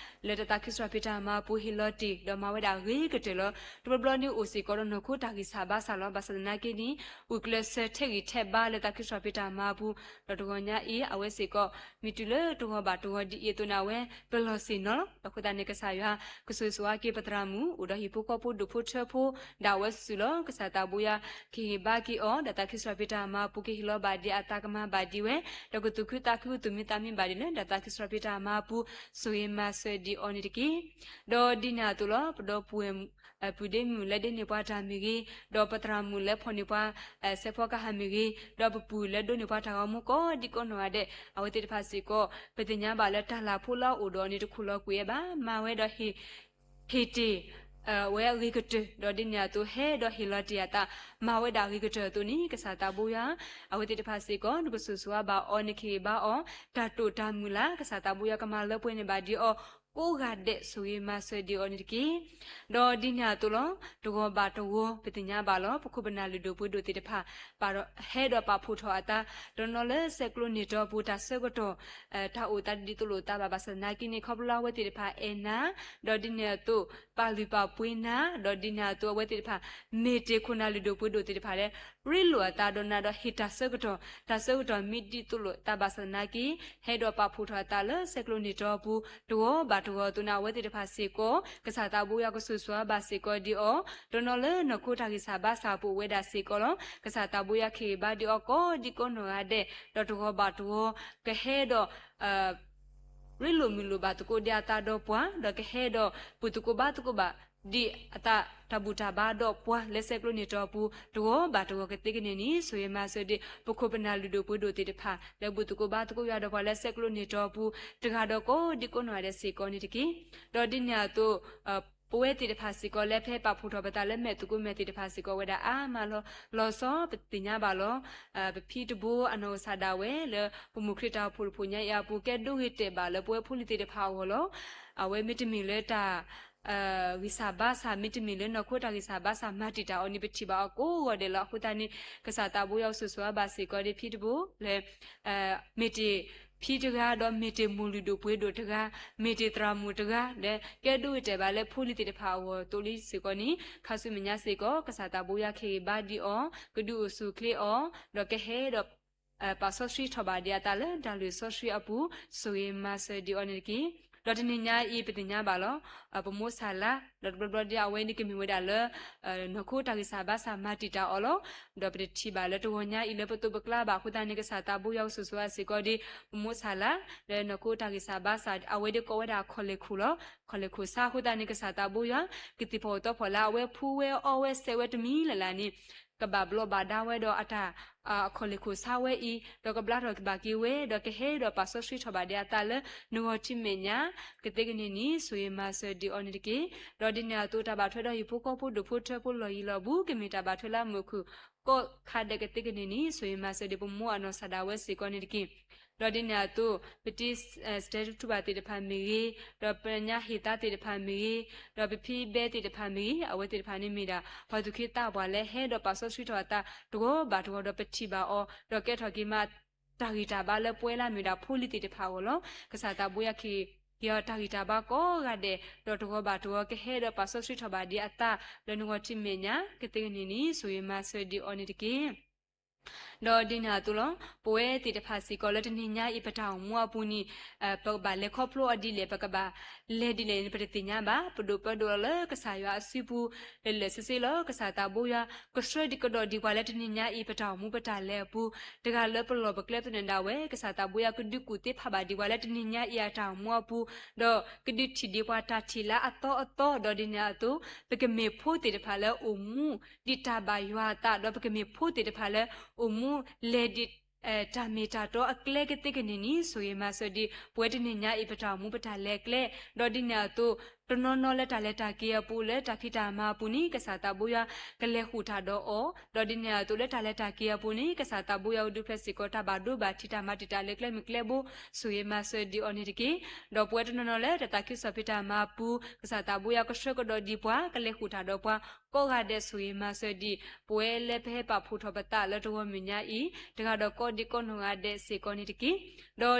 လၢတၢ်သးခုစှၤဖံးတၢ်မၤအပူၤဟ့ၣ်လီၤတ့ၢ် ဒီးမၤဝဲဒၣ်ဂ့ၤကတၢၢ်လီၤ. တဘျီဘျီန့ၣ်အိၣ်စ့ၢ်ကီးဒီးနီၢ်ခိတၢ်ဂံၢ်စၢ်ဘါစၢ်လီၤ. ဘၣ်ဆၣ်သနာ်က့န့ၣ် ဂုာ်ကျဲးစၢးထဲးဂံၢ်ထဲးဘါလၢတၢ်သးခုစှၤဖံးတၢ်မၤအပူၤ ဒီးတဂီၤညါအံၤ အဝဲစ့ၢ်ကီး မ့ၢ်တုၤလၢတဂီၤဘၣ်တဂီၤဒ်အံၤအသိးန့ၣ် အဝဲပလီၢ်ဆ့ၣ်နီၤလီၤ. အဃိသတးန့ၣ် ကစၢ်ယွၤ ကစိာ်စိၤဝါက့ၤပသရၣ်မုၣ် အိၣ်ဒီးဟံၣ်ဖိဃီဖိဒူၣ်ဖိထၢဖိ ဒၣ်ဝဲစုာ်စုာ်လီၤ. ကစၢ်သးဘိယွၤ ကဟ့ၣ်ဂံၢ်ဘါက့ၤအီၤ ဒီးသးခုစှၤဖံးတၢ်မၤအပူၤ ကဟ့ၣ်လီၤဘၣ်ဒံးအသးကမၤဘၣ်ဒံးဝဲ ဒီးကသူၣ်ခုသးခုကသူၣ်မံသးမံဘၣ်ဒံးလၢ ဒီးသးခုစှၤဖံးတၢ်မၤအပူၤ ဆိၣ်ဂ့ၤမၤစၢၤဒံးအီၤန့ၣ်တက့ၢ်. ဒီးဒ်န့ၣ်အသိးလီၤ ပဒီပုၢ်ဝဲၢ် ပုၢ်ဒ့မုၣ်လၢဒ့န့ၢ်ပှၤတၢ်မ့ၢ်ဂ့ၤ, ဒီးပသရၣ်မုၣ်လၢဖီၣ်န့ၢ်ပှၤ စဲးဖီကဟၣ်မ့ၢ်ဂ့ၤ, ဒီးပပုၢ်လၢဒိးန့ၢ်ပှၤတၢ်ဂီၤမူကိးဒံကိးနီၢ်ဂၤဒဲး အဝဲသ့ၣ်တဖၣ်စ့ၢ်ကီး ပသ့ၣ်ညါဘၣ်လၢတၢ်လၢ်ဖိလၢအအိၣ်ဒီးအီၤန့ၣ် တခူၣ်လီၤကွံာ်ဝဲဘၣ်. မၤဝဲဒီး ဟ့ၣ်တ့ၢ် ဝဲအဂ့ၤကတၢၢ် ဒီးဒ်န့ၣ်အသိးဟဲဒီးဟ့ၣ်လီၤတ့ၢ်အသး မၤဝဲဒၣ်အဂ့ၤကတၢၢ်အသိးန့ၣ် ကစၢ်သးဘိယွၤ အဝဲသ့ၣ်တဖၣ်စ့ၢ်ကီး နကစိာ်စိၤဝါဘၣ်အီၤ နကဟ့ၣ်ဂံၢ်ဘါအီၤ တၢ်တိာ်တၢ်မုၢ်လၢ် ကစၢ်သးဘိယွၤကမၤလၢပှဲၤန့ၢ်ဘၣ်ဒံးအီၤ ကိးဂၤဒဲး ဆိၣ်ဂ့ၤမၤစၢၤဒံးအီၤန့ၣ်တက့ၢ်. ဒီးဒ်န့ၣ်အသိးလီၤ တဂီၤဘၣ်တဂီၤ ပသ့ၣ်ညါဘၣ်လီၤ ပခိၣ်ပနၢ်လုၢ်ဒိၣ်ပှ့ၤဒိၣ်သ့ၣ်တဖၣ် ပာ်ဒီးဟဲဒီးပာ်ဖှိၣ်ထီၣ်အသး တနီၤလၢဆဲးကျိးန့ၢ်တီၤပူၤ တၢ်ဆၢကတီၢ် တၢ်အိၣ်သးဒ်သိးလိာ်သးဘၣ် ဘၣ်ဆၣ်သနာ်က့န့ၣ် ခီဖျိလၢအဝဲသ့ၣ်တဖၣ်အဲၣ်နၤ ဒီးဒ်န့ၣ်အသိး ပာ်လုၢ်ပာ်ပှ့ၤနၤ ဒီးဒ်န့ၣ်အသိးအဝဲသ့ၣ်တဖၣ် မ့ၢ်တ့ၢ်ခိၣ်နၢ်လုၢ်ဒိၣ်ပှ့ၤဒိၣ်သ့ၣ်တဖၣ်လၢ ရ့လိာ်အသးဒီးနၤဒီးဟ့ၣ်တၢ်ဆၢကတီၢ် တၢ်ဆၢကတီၢ်မ့ၢ်ဒ်သိးလိာ်သးဘၣ်ဆၣ်သနာ်က့ ဟဲဒီးပာ်ဖှိၣ်ထီၣ်အသးလၢဆဲးကျိးန့ၢ်တီၤပူၤ တဂီၤဘၣ် တဂီၤအသိးန့ၣ် အဝဲသ့ၣ်တဖၣ်စ့ၢ်ကီး ကစၢ်သးဘိယွၤကစိာ်စိၤအါဘၣ်စ့ၢ်ကီးဒံးအီၤ, တနီၤလၢနီၢ်ခိတၢ်ဂံၢ်စၢ်ဘါစၢ်အပူၤအိၣ်ဝဲဒၣ်စ့ၢ်ကီးလီၤ. ကစၢ်သးဘိယွၤကဟ့ၣ်ဂံၢ်ဘါဒံးအီၤကိးဒံကိးနီၢ်ဂၤဒဲး, ဒီးတဂီၤဘၣ်တဂီၤ ကဟဲဒီး ရ့လိာ်မုာ်လိာ်ဘၣ်သကိးဒံးအသးဒီးပှၤ, ဒီးကဟဲဒီး ပူၤသကိးဘါသကိးဘၣ် ဒံးအသးတၢ်ဘူၣ်တၢ်ဘါဒီးပှၤလၢဆဲးကျိးန့ၢ်တီၤအပူၤ တဂီၤဘၣ်တဂီၤကသ့ကန့ၢ်န့ၣ် ဆိၣ်ဂ့ၤမၤစၢၤဒံး ပခိၣ်ပနၢ်လုၢ်ဒိၣ်ပှ့ၤဒိၣ်သ့ၣ်တဖၣ် လၢဘူၣ်သကိးဘါသကိးယွၤဒီးပှၤလၢဆဲးကျိးန့ၢ်တီၤအပူၤ တဂၤဒီးကိးဒံကိးနီၢ်ဂၤဒဲးစ့ၢ်ကီးန့ၣ်တက့ၢ်. ဒီးဒ်န့ၣ်အသိး ပဝဲသ့ၣ်တဖၣ်စ့ၢ်ကီးလၢဖဲပာ်ဖှိၣ်ထီၣ်ပသးလၢမဲာ်သကိးမဲာ်သ့ၣ်တဖၣ်စ့ၢ်ကီးဝဲဒၣ်အါမးလီၤ. လီၤဆီပသ့ၣ်ညါဘၣ်လီၤ. ပဖံတဘိအနီၢ်ကစၢ်ဒၣ်ဝဲလၢ ပမိၢ်ခရံာ်တၢ်အိၣ်ဖှိၣ်တဖှိၣ်ညါအံၤအပူၤ ကဲဒိဂ့ၤတဲာ်ဘၣ်လၢပဝဲဖိလံၤသ့ၣ်တဖၣ်အဂီၢ်လီၤ. အဝဲမ့တမ့ၢ်လၢတၢ် ဂံၢ်စၢ်ဘါစၢ် မ့တမ့ၢ်လၢနီၢ်ခိတၢ်ဂံၢ်စၢ်ဘါစၢ်မၤတံာ်တာ်အီၤန့ၣ် ပထံၣ်ဘၣ်အီၤကိးဂီၤဒဲးလီၤ. အဃိသတးန့ၣ် ကစၢ်သးဘိယွၤကစိာ်စိၤအါဘၣ်စ့ၢ်ကီးဒံးဖံတဘိလၢ မ့ၢ်တ့ၢ်ဖံတဂၤ ဒီးမ့ၢ်တ့ၢ်မိၢ်လုၢ်ဒိၣ်ပှ့ၤဒိၣ်တဂၤ, မ့ၢ်တ့ၢ်သရၣ်မုၣ်တဂၤ ဒီးကဲဒိဂ့ၤတဲာ်ဘၣ်လၢဖိလံၤသ့ၣ်တဖၣ်အဂီၢ်သိးလံစ့ၢ်ကီးန့ၣ် ခါဆူမဲာ်ညါစ့ၢ်ကီး ကစၢ်သးဘိယွၤကဟ့ၣ်ဂံၢ်ဘါဒံးအီၤ, ကဒုးအိၣ်ဆူၣ်အိၣ်ချ့အီၤ, ဒီးကဟဲဒီး ပာ်စီဆှံထီၣ်ဘၣ်ဒံးအသးလၢတၢ်လုၢ်စီဆှံအပူၤ ဆိၣ်ဂ့ၤမၤစၢၤဒံးအီၤန့ၣ်တက့ၢ်. ဒီးတနံၤညါအံၤပသ့ၣ်ညါဘၣ်လီၤ. ပမိၢ်ဆၣ်လါ ဒီးတဘျီဘျီဒ်အဝဲန့ၣ်ကမ့ၢ်ဝဲဒၣ်လၢ နီၢ်ခိတၢ်ဂံၢ်စၢ်ဘါစၢ်မၤတံာ်တာ်အီၤလီၤ. ဒီးပတထံၣ်ဘၣ်လၢတဂီၤညါအံၤလၢပသိးပကျါဘၣ်အဃိသတးန့ၣ် ကစၢ်သးဘိယွၤကစိာ်စိၤအါစ့ၢ်ကီးဒံး ပမိၢ်ဆၣ်လါ လၢနီၢ်ခိတၢ်ဂံၢ်စၢ်ဘါစၢ် အဝဲဒၣ်ကိးဝဲဒၣ်အခီၣ်လဲၢ်ခိၣ်လီၤ. အခီၣ်လဲၢ်ခိၣ်ဆါအဃိသတးန့ၣ် ကစၢ်သးဘိယွၤ ကသ့ၣ်ဖီၣ်အသီဖီၣ်လၢအဝဲဖှူဝဲအီဝဲစဲးဝဲတမံၤလၢ်လၢ်န့ၣ် ကဘၣ်ဘျီးဘၣ်ဒါဝဲဒီးအတၢ် အခီၣ်လဲၢ်ခိၣ်ဆါဝဲအံၤ ဒီးကဘျါထီၣ်ကဘၣ်က့ၤဝဲ ဒီးကဟဲဒီးပာ်စီဆှံထီၣ်ဘၣ်ဒံးအသးလၢနဂီၢ်ထံးမဲာ်ညါ ကသ့ကန့ၢ်န့ၣ် ဆိၣ်ဂ့ၤမၤစၢၤဒံးအီၤန့ၣ်တက့ၢ်. ဒီးဒ်န့ၣ်အသိး တၢ်ဘၣ်ထွဲဒီးဟံၣ်ဖိဃီဖိဒိၣ်ဖိထၢဖိလီၢ်ယံၤလီၢ်ဘူး ကမ့ၢ်တၢ်ဘၣ်ထွဲလၢအမုာ်ခုၣ် ကိးခါဒဲးကသ့ကန့ၢ်န့ၣ် ဆိၣ်ဂ့ၤမၤစၢၤဒံးပမိၢ်အနီၢ်ကစၢ်ဒၣ်ဝဲစ့ၢ်ကီးန့ၣ်တက့ၢ်. ဒီးဒ်န့ၣ်အသိး ပတံၤ စတဲတူထူဘၣ်သ့ၣ်တဖၣ်မ့ၢ်ဂ့ၤ, ဒီးပညါဟ့ၣ်သါသ့ၣ်တဖၣ်မ့ၢ်ဂ့ၤ, ဒီးပဖံဘဲသ့ၣ်တဖၣ်မ့ၢ်ဂ့ၤ, အဝဲသ့ၣ်တဖၣ်န့ၣ်မ့ၢ်ဒၣ် ပှၤသူၣ်က့သးပှၢ်လၢဟဲဒီးပာ်စီဆှံထီၣ်အသးတဂီၤဘၣ်တဂီၤဒီးပထံၣ်ဘၣ်အီၤ, ဒီးကဲထီၣ်က့ၤမး တၢ်ဂံၢ်တၢ်ဘါလၢပဝဲလၢအမ့ၢ်ဒၣ်ဖိလံၤသ့ၣ်တဖၣ်အဂီၢ်လီၤ. ကစၢ်သးဘိယွၤကဟ့ၣ်က့ၤအီၤတၢ်ဂံၢ်တၢ်ဘါကိးဂၤဒဲး ဒီးတဂီၤဘၣ်တဂီၤ ကဟဲဒီးပာ်စီဆှံထီၣ်ဘၣ်ဒံးအသးလၢနဂီၢ်ထံးမဲာ်ညါ ကသ့ကန့ၢ်န့ၣ် ဆိၣ်ဂ့ၤမၤစၢၤဒံးအီၤန့ၣ်တက့ၢ်. ဒီးဒ်န့ၣ်အသိးလီၤ. ပဝဲသ့ၣ်တဖၣ်စ့ၢ်ကီးလၢတနံၤညါအံၤပတၢ်အိၣ်မူအပူၤန့ၣ် ပကဘၣ်လဲၤခီဖျိအီၤဒ်လဲၣ်, ပကဘၣ်လဲၤဒ်လဲၣ်န့ၣ် ပတသ့ၣ်ညါဘၣ်. ပဒိၣ်ပၢဒီးလီၤလၢကစၢ်ယွၤအစုပူၤ လၢာ်လၢာ်ဆ့ဆ့လီၤ. ကစၢ်သးဘိယွၤ ကဆှၢဒံးကဒီးဒံးပှၤလၢတနံၤညါအံၤ ပတၢ်အိၣ်မူပတၢ်လဲၤအပူၤ, တဂၤလၢပလီၢ်ပကျဲသနၢၣ်ဒၣ်ဝဲ, ကစၢ်သးဘိယွၤကဒုးကူၣ်သ့ဖးဘၣ်ဒံးပှၤလၢတနံၤညါအံၤအတၢ်အိၣ်မူအပူၤ, ဒီးကဒုးထံၣ်ဒံးပှၤတၢ်ထံၣ်လၢအသီအသီ, ဒီးဒ်န့ၣ်အသိး ပကမ့ၢ်ဖိသ့ၣ်တဖၣ်လၢအိၣ်မူ ဒံးတၢ်ဘၣ်ယွၤအသး, ဒီးပကမ့ၢ်ဖိသ့ၣ်တဖၣ်လၢအိၣ်မူလဲၤဒံး တၢ်မ့ၢ်တၢ်တီအကျဲကသ့ကန့ၢ်န့ၣ် ဆိၣ်ဂ့ၤမၤစၢၤဒံး ပဝဲတနံၤညါအံၤပတၢ်အိၣ်မူပတၢ်လဲၤကျဲ, ဒီးဒ်န့ၣ်အသိး တနီၤနီၤလၢတၢ်လဲၤတၢ်က့ၤအပူၤ လၢတၢ်ဖံးတၢ်မၤအပူၤန့ၣ် ကစၢ်သးဘိယွၤကလဲၤဃုာ်တၢ်ဒီးအီၤ, ဒီးဒ်န့ၣ်အသိးလၢတၢ်လဲၤတၢ်က့ၤအပူၤန့ၣ် ကစၢ်သးဘိယွၤကဒုးဖျဲးစ့ၢ်ကီးတၢ်ဘၣ်ဒိဘၣ်ထံးတၢ်မၤတံာ်တာ်လၢကျဲမုၢ်ကျဲဘိ, ဆိၣ်ဂ့ၤမၤစၢၤဒံးအီၤန့ၣ်တက့ၢ်. ဒီးပဝဲတနီၤနီၤလၢတၢ်သးခုကစီၣ်ဖံးတၢ်မၤအပူၤ ကစၢ်သးဘိယွၤကဆှၢကဒီးဒံးပှၤ ကလဲၤဃုာ်တၢ်ဒီးပှၤ ကိးဂၤဒဲးဆိၣ်ဂ့ၤမၤစၢၤဒံး ပဝဲလၢပဟဲပာ်ဖှိၣ်ထီၣ်ပသးလၢတဂီၤမုၢ်ညါအံၤ တဂၤဒီးကိးဒံးကိးနီၢ်ဂၤဒဲးစ့ၢ်ကီးန့ၣ်တက့ၢ်.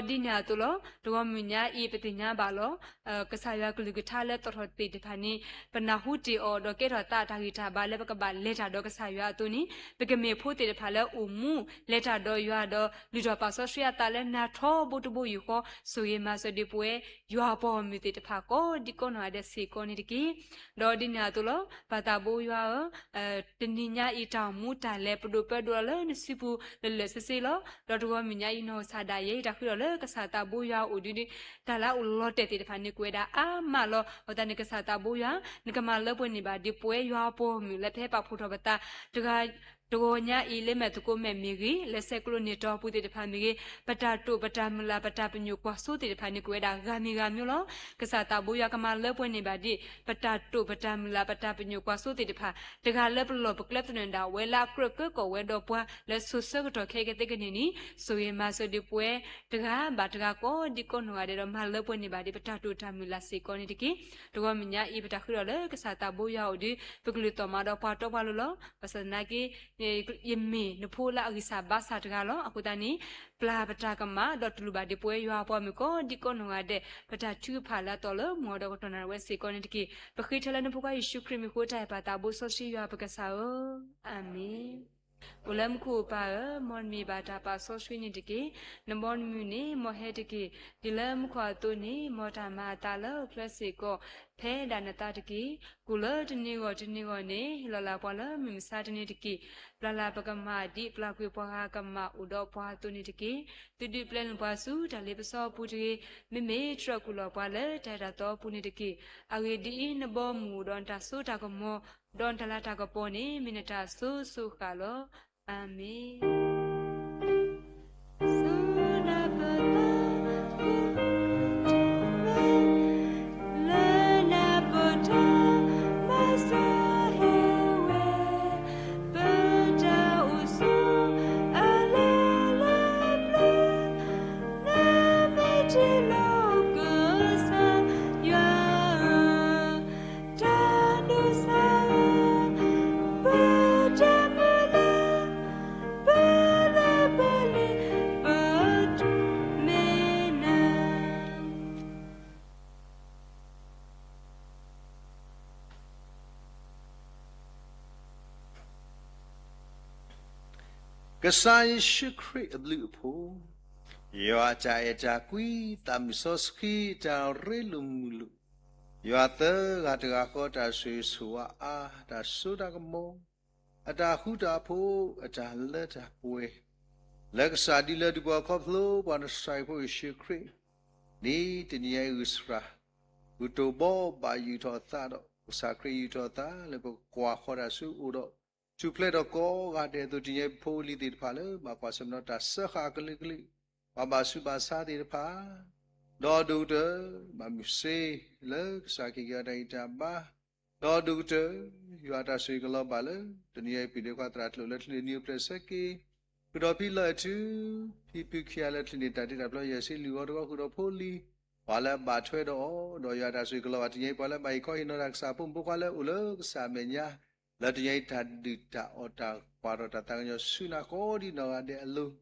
ဒီးဒ်န့ၣ်အသိးလီၤ. တဂီၤမုၢ်ညါအံၤ ပသ့ၣ်ညါဘၣ်လီၤ. ကစၢ်ယွၤကလုၢ်ကထါလၢသီၣ်ထီၣ်သ့ၣ်တဖၣ်န့ၣ် ပနၢ်ဟူတ့ၢ်အီၤ ဒီးကဲထီၣ်သးတၢ်ဂံၢ်တၢ်ဘါလၢပကဘၣ်လဲၤတၢ်ဒီးကစၢ်ယွၤအသိးန့ၣ် ပကမ့ၢ်ဖိသ့ၣ်တဖၣ်လၢအိၣ်မူ လဲၤတၢ်ဒီးယွၤဒီး လုၢ်ထီၣ်ပာ်စီဆှံအသးလၢနၤထီဘိတဘိယူၢ်ဃီ ဆိၣ်ဂ့ၤမၤစၢၤဒံးပဝဲ ယွၤအပှၤဂီၢ်မုၢ်သ့ၣ်တဖၣ်ကိးဒံးကိးနီၢ်ဂၤဒဲးစ့ၢ်ကီးန့ၣ်တက့ၢ်. ဒီးဒ်န့ၣ်အသိးလီၤ. ပၢ်သးဘိယွၤဧၢ, တနံၤညါအံၤတၢ်အိၣ်မူတၢ်လဲၤ ပဒိၣ်ပၢဒိၣ်လီၤလၢနစုပူၤလၢာ်လၢာ်ဆ့ဆ့လီၤ. ဒီးတဂီၤမုၢ်ညါအံၤ နီၢ်ကစၢ်ဒၣ်ယဲ ယတၢ်ဃုထီၣ်လၢကစၢ်သးဘိယွၤအအိၣ်ဒုး တၢ်လၢအအိၣ်လီၤတဲာ်သ့ၣ်တဖၣ်န့ၣ် ကဝဲဒၣ်အါမးလီၤ. အဃိသတးန့ၣ် ကစၢ်သးဘိယွၤ နကမၤလၢပှဲၤန့ၢ်ဘၣ်ဒံးပဝဲယွၤအပှၤဂီၢ်မုၢ်လၢပဟဲပာ်ဖှိၣ်ထီၣ်ပသး တဂၤ တဂီၤညါအံၤ လၢမဲာ်သကိးမဲာ်မ့ၢ်ဂ့ၤ, လၢဆဲးကျိးန့ၢ်တီၤပူၤသ့ၣ်တဖၣ်မ့ၢ်ဂ့ၤ, ပတၢ်တိာ်ပတၢ်မုၢ်လၢ် ပတၢ်ပညိၣ်ကွၢ်စိသ့ၣ်တဖၣ်န့ၣ် ကဝဲဒၣ်ဂၤမံၤဂၤမံၤလီၤ. ကစၢ်သးဘိယွၤကမၤလၢပှဲၤန့ၢ်ဘၣ်ဒံး ပတၢ်တိာ်ပတၢ်မုၢ်လၢ် ပတၢ်ပညိၣ်ကွၢ်စိသ့ၣ်တဖၣ် တဂၤလၢပလီၢ်ပကျဲသနၢၣ်ဒၣ်ဝဲလၢအကြၢးကၢကီၣ်ဝဲဒီးပှၤ လၢစိၤဆၢကတီၢ်ခဲအံၤကသ့ကန့ၢ်န့ၣ် ဆိၣ်ဂ့ၤမၤစၢၤဒံးပဝဲ တဂၤဘၣ်တဂၤကိးဒံးကိးနီၢ်ဂၤဒဲးဒီး မၤလၢပှဲၤန့ၢ်ဘၣ်ဒံး ပတၢ်တိာ်တၢ်မုၢ်လၢ်စ့ၢ်ကီးန့ၣ်တက့ၢ်. တဂီၤမုၢ်ညါအံၤ ပတၢ်ဃုထီၣ်လၢကစၢ်သးဘိယွၤအအိၣ်ဒုး ပကလုၢ်သီၣ်မးဒီးပှၤတီပှၤလိၤလီၤ. ဘၣ်ဆၣ်သနာ်က့ ယမ့ၢ်နဖိလၢအဂံၢ်စၢ်ဘါစၢ်တဂၤလီၤ. အဃိသတးန့ၣ် ပျၢ်ပတၢ်ကမၣ် ဒီးတူၢ်လိာ်ဘၣ်ဒံးပဝဲယွၤအပှၤမုၣ်ကိးဒံးကိးနီၢ်ဂၤဒဲး ပတၢ်ထုကဖၣ်လၢအသီၣ်လၢမုၢ်အီၤဒီးကတီၢ်နၢ်ဝဲစ့ၢ်ကီးန့ၣ်တက့ၢ်. ပဃ့ထၢလၢနဖိခွါယ့ၣ်ၡူးခရံာ်မံၤဃိ တၢ်အဲၣ်ပၢ်သးဘိစီဆှံယွၤပကစၢ်ဧၢ, အၤမ့ၣ်. အိၣ်လၢမူခိၣ်ပၢ်ဧၢ, မ်နမံၤဘၣ်တၢ်ပာ်စီဆှံန့ၣ်တက့ၢ်. နဘီနမုၢ်န့ၣ် မ်ဟဲတက့ၢ်. ဒ်လၢမူခိၣ်အသိးန့ၣ် မ်တၢ်မၤအသးလၢဟီၣ်ခိၣ်ချၢစ့ၢ်ကီး ဖဲဒၣ်နသးတက့ၢ်. ကိၣ်လၢတနံၤဂီၢ်တနံၤဂီၢ်န့ၣ် ဟ့ၣ်လီၤလၢ်ပှၤလၢမုၢ်မဆါတနံၤတက့ၢ်. ပျၢ်လၢ်ပကမၢ်ဒ်ပျၢ်ကွံာ်ပှၤဂၤကမၢ်အိၣ်ဒီးပှၤအသိးန့ၣ်တက့ၢ်. သုဒုးပျဲနုာ်ပှၤဆူတၢ်လ့ပစီအပူၤတဂ့ၤ. မ့မ့ၢ်တြီၢ်ကွံာ်လီၤပှၤလၢတၢ်အဲၣ်တၢ်သီအပူၤန့ၣ်တက့ၢ်. အဂ့ၢ်ဒ်အံၤ, နဘီမုၢ်အိၣ်ဒီးနတၢ်စိတၢ်ကမီၤ, ဒီးနတၢ်လၤတၢ်ကပီၤန့ၣ် မ့ၢ်နတၢ်စိၤစိၤဃာ်လီၤ. အၤမ့ၣ်. လၢနပတၢ်မၤစၢၤဟ့ၣ်ဝဲ ပတၢ်အိၣ်ဆိးအလၢလၢပျၢၤ, နမ့ၢ်ထံၣ်လိာ်ကစၢ်ယွၤဧၢ, တၢ်ဒိးစၢ်ဧၢ, ပတၢ်မုၢ်လၢ် ပလၢပလ့ၢ် ပတုၤမ့ၢ်နၤ. ကစၢ်ယ့ၣ်ၡူးခရံာ်အဘျုးအဖှိၣ်, ယွၤအတၢ်အဲၣ်တၢ်ကွံ, သးမုၢ်စီဆှံတၢ်ရ့လိာ်မုာ်လိာ်, ယွၤသၢဂၤတဂၤဃီတၢ်ဆိၣ်ဂ့ၤဆိၣ်ဝါအါ, တၢ်စိတၢ်ကမီၤ, အတၢ်ဃူတၢ်ဖိး, အတၢ်လၢတၢ်ပှဲၤ, လၢကစၢ်ဒ်လၢဒုးပှၤခီဖျိပှၤနစၤရ့းဖိယ့ၣ်ၡူးခရံာ်, ဒ်တနံၤညါအံၤဂုာ်စှၤ, ဂုၢ်တိၢ်ဘီဘၣ်ယုၢ်ထီၣ်အသးဒီး ကစၢ်ခရံာ်ယုၢ်ထီၣ်အသးလၢပကကွၢ်ဃီၤတၢ်ဆူအအိၣ်ဒီး ထူၣ်ဖျဲးထီၣ်ကိးဂၤဒဲးအသိး တနံၤညါအံၤပဖိပလံၤသ့ၣ်တဖၣ်လၢဘၣ်ကွၢ်ဆၢၣ်မဲာ်ဒီးတၢ်စၢဃာ်အကလုာ်ကလုာ်, ပှၤဘၣ်ဆူးဘၣ်ဆါသ့ၣ်တဖၣ် ဒီးဒိၣ်ကတၢၢ် ဘၣ်မုာ်စ့လၢကစၢ်က့ၤက့ၤအတၢ်ဂံၢ်တၢ်ဘါ, ဒီးဒိၣ်ကတၢၢ် ယွၤအတၢ်ဆိၣ်ဂ့ၤကလီၤဘၣ်လၢ တနံၤညါအံၤပှၤဒ့ခွါသရၣ်ကျိာ်လၢချံန့ၣ်နံၣ်အိၣ်ဖျဲၣ်ဆၢက့ၤ, ဃုာ်ဒီးဖံလၢအထု, ဖံဖုခံဂၤလၢချံန့ၣ် တၢ်တ့တၢ်ဖျီယဲၢ်ဆံလွံၢ်ဂီၤတဂီၤဃုာ်ဒီးဖိလံၤ, ပှၤလၢအဘၣ်ထွဲဒီးအီၤ, ဒီးယွၤအတၢ်ဆိၣ်ဂ့ၤကလီၤဘၣ် တနံၤညါအံၤပှၤလၢဘၣ်ဟ့ၣ်ခီဟ့ၣ်နီၤတၢ်ကစၢ်ဖိမုၣ်ဖိခွါလၢအိၣ်လၢကစၢ်အမဲာ်ညါ လၢတနံၤညါအံၤတၢ်ဒုၣ်တၢ်အီၣ်တၢ်ကွၢ်ထီၣ်တၢ်သးကညီၤဆူနၤကိးဒံနီၢ်ဂၤဒဲးအလိၤ,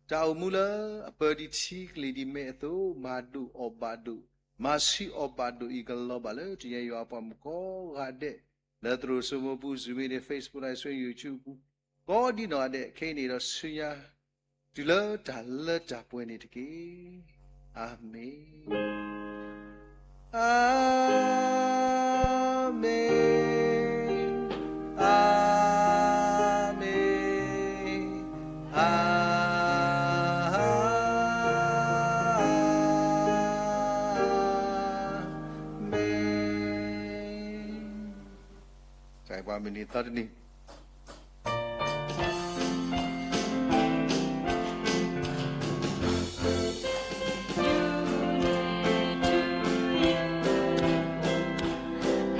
တၢ်အိၣ်မူလၢအပၢဒံးထံကလံၤဒံးမဲာ်အသိး မၤဒိၣ်အီၣ်ဘၣ်ဒိၣ်, မၤဆံးအီၣ်ဘၣ်ဒိၣ်အံၤကလီၤဘၣ်လၢတနံၤညါယွၤအပှၤမုၣ်ကိးဂၤဒဲး, လၢသရိာ်စိမိၤပူၤ Zoom န့ၣ် Facebook န့ၣ် YouTube ပူၤ, ကိးဒံနီၢ်ဂၤဒဲး ခဲအံၤန့ၣ်ဒီးဆူညါ တုၤလၢတၢ်လၢတၢ်ပှဲၤန့ၣ်တက့ၢ်. အၤမ့ၣ်. အၤမ့ၣ်, အၤမ့ၣ်, အၤမ့ၣ်. ကပှၤမုၢ်နံၤသီတနံၤ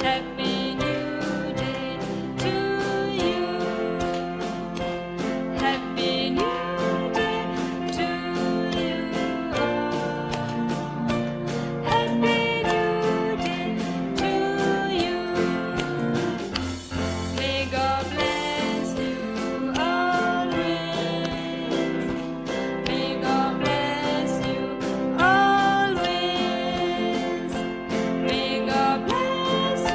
Happy New Day to you. Happy New Day to you. Happy New Day to you. May God bless you always. May God bless you always. May God bless you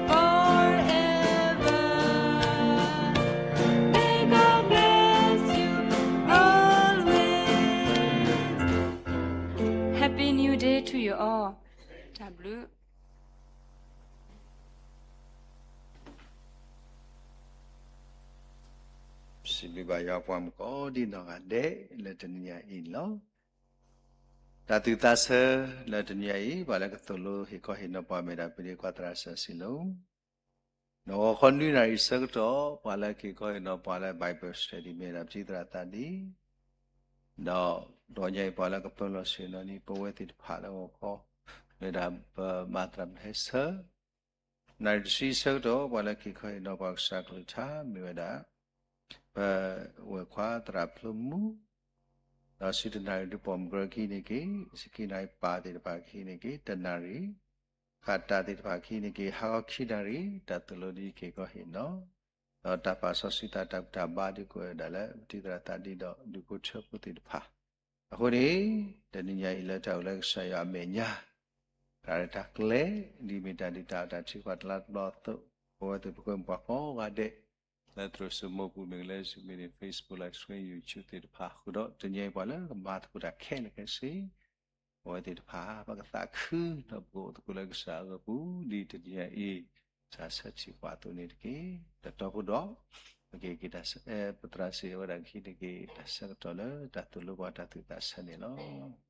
forever. May God bless you always. Happy New Day to you all. တၢ်ဘျုး စံးဘျုးဘၣ်ယွၤပှၤမုၣ်ကိးဒံနီၢ်ဂၤဒဲးလၢတနံၤညါအံၤန့ၣ်လီၤ. တၢ်သူၣ်သးဆၢလၢတနံၤညါအံၤ ပှၤလၢကသိၣ်လိဟ့ၣ်ခီဟ့ၣ်နီၤပှၤမ့ၢ်ဒၣ်ပဒ့ခွါသရၣ်စၢၤစံလီၤ. ဒီးဂီၤခီနွံနၣ်ရံၣ်ဆၢကတီၢ် ပှၤလၢကဟ့ၣ်ခီဟ့ၣ်နီၤပှၤလၢ Bible study မ့ၢ်ဒၣ်ပထံၣ်သရၣ်သးဒံ, ဒီးတဂီၤညါအံၤ ပှၤလၢကပၢလီၤဆ့ၣ်နီၤန့ၣ် ပဝဲသ့ၣ်တဖၣ်လၢဂီၤခီ မ့ၢ်ဒၣ်ပမၤသရၣ်မုၣ်ဟဲဆၢ နၣ်ရံၣ်တဆံဆၢကတီၢ် ပှၤလၢကဟ့ၣ်ခီဟ့ၣ်နီၤပှၤကစၢ်ကလုၢ်ကထါ မ့ၢ်ဝဲဒၣ် ပဝဲၢ်ခွါသရၣ်ဖျိမူ, ဒီးဆူတနၣ်ရံၣ်ဒုးပိာ်မုၣ်ကရၢခံန့ၣ်က့ၤ, ဆံခံနၣ်ရံၣ်ပၢ်သ့ၣ်တဖၣ်ခံန့ၣ်က့ၤ, တနၣ်ရံၣ် ဃၣ်တၢ်သ့ၣ်တဖၣ်ခံန့ၣ်က့ၤ, ဟါခီခံနၣ်ရံၣ် တၢ်သိၣ်လိဒ်က့ၤကီဟ့ၣ်နီၤ, ဒီးတၢ်ပာ်စီဆှံသးတၢ်ဘူၣ်တၢ်ဘါဒုးကဲဝဲဒၣ်လၢ ပထံၣ်သရၣ်သးဒံဒီးဒုးဖိထၢဖိသ့ၣ်တဖၣ် အဃိန့ၣ် တနံၤညါအံၤလၢတၢ်အိၣ်လၢကစၢ်ယွၤအမဲာ်ညါ, တၢ်ရဲၣ်တၢ်ကျဲၤ ဒ်မ့ၢ်တၢ်ဒုၣ်တၢ်အီၣ်တၢ်ထုကဖၣ်တလါတဘျီအသိး, ပဝဲသ့ၣ်ပဃ့ၢ်မှံပှၤကိးဂၤဒဲး, လၢသရိာ်စိမိၢ်ပူၤမ့ၢ်ဂ့ၤ, လၢ Zoom meeting, Facebook, live stream, YouTube သ့ၣ်တဖၣ်အဃိဒီး တနံၤအံၤပှၤလၢကမၤသကိးတၢ်ခဲလၢာ်ခဲဆ့ အဝဲသ့ၣ်တဖၣ် ပကသးခုဒီးပကအိၣ်သကိးလၢကစၢ်အဂီၢ်ပူၤ ဒ်တနံၤအံၤ ကစၢ်ဆၢထံၣ်ပှၤအသိးန့ၣ်တက့ၢ်. တတီၤဖိဒီး ပကက့ၤ ပသရၣ်စံးဝဲဒၣ်ကဟံးန့ၢ်က့ၤ တၢ်ဆၢကတီၢ်လၢတၢ်သိၣ်လိပှၤတၢ်သူၣ်သးဆၢန့ၣ်လီၤ.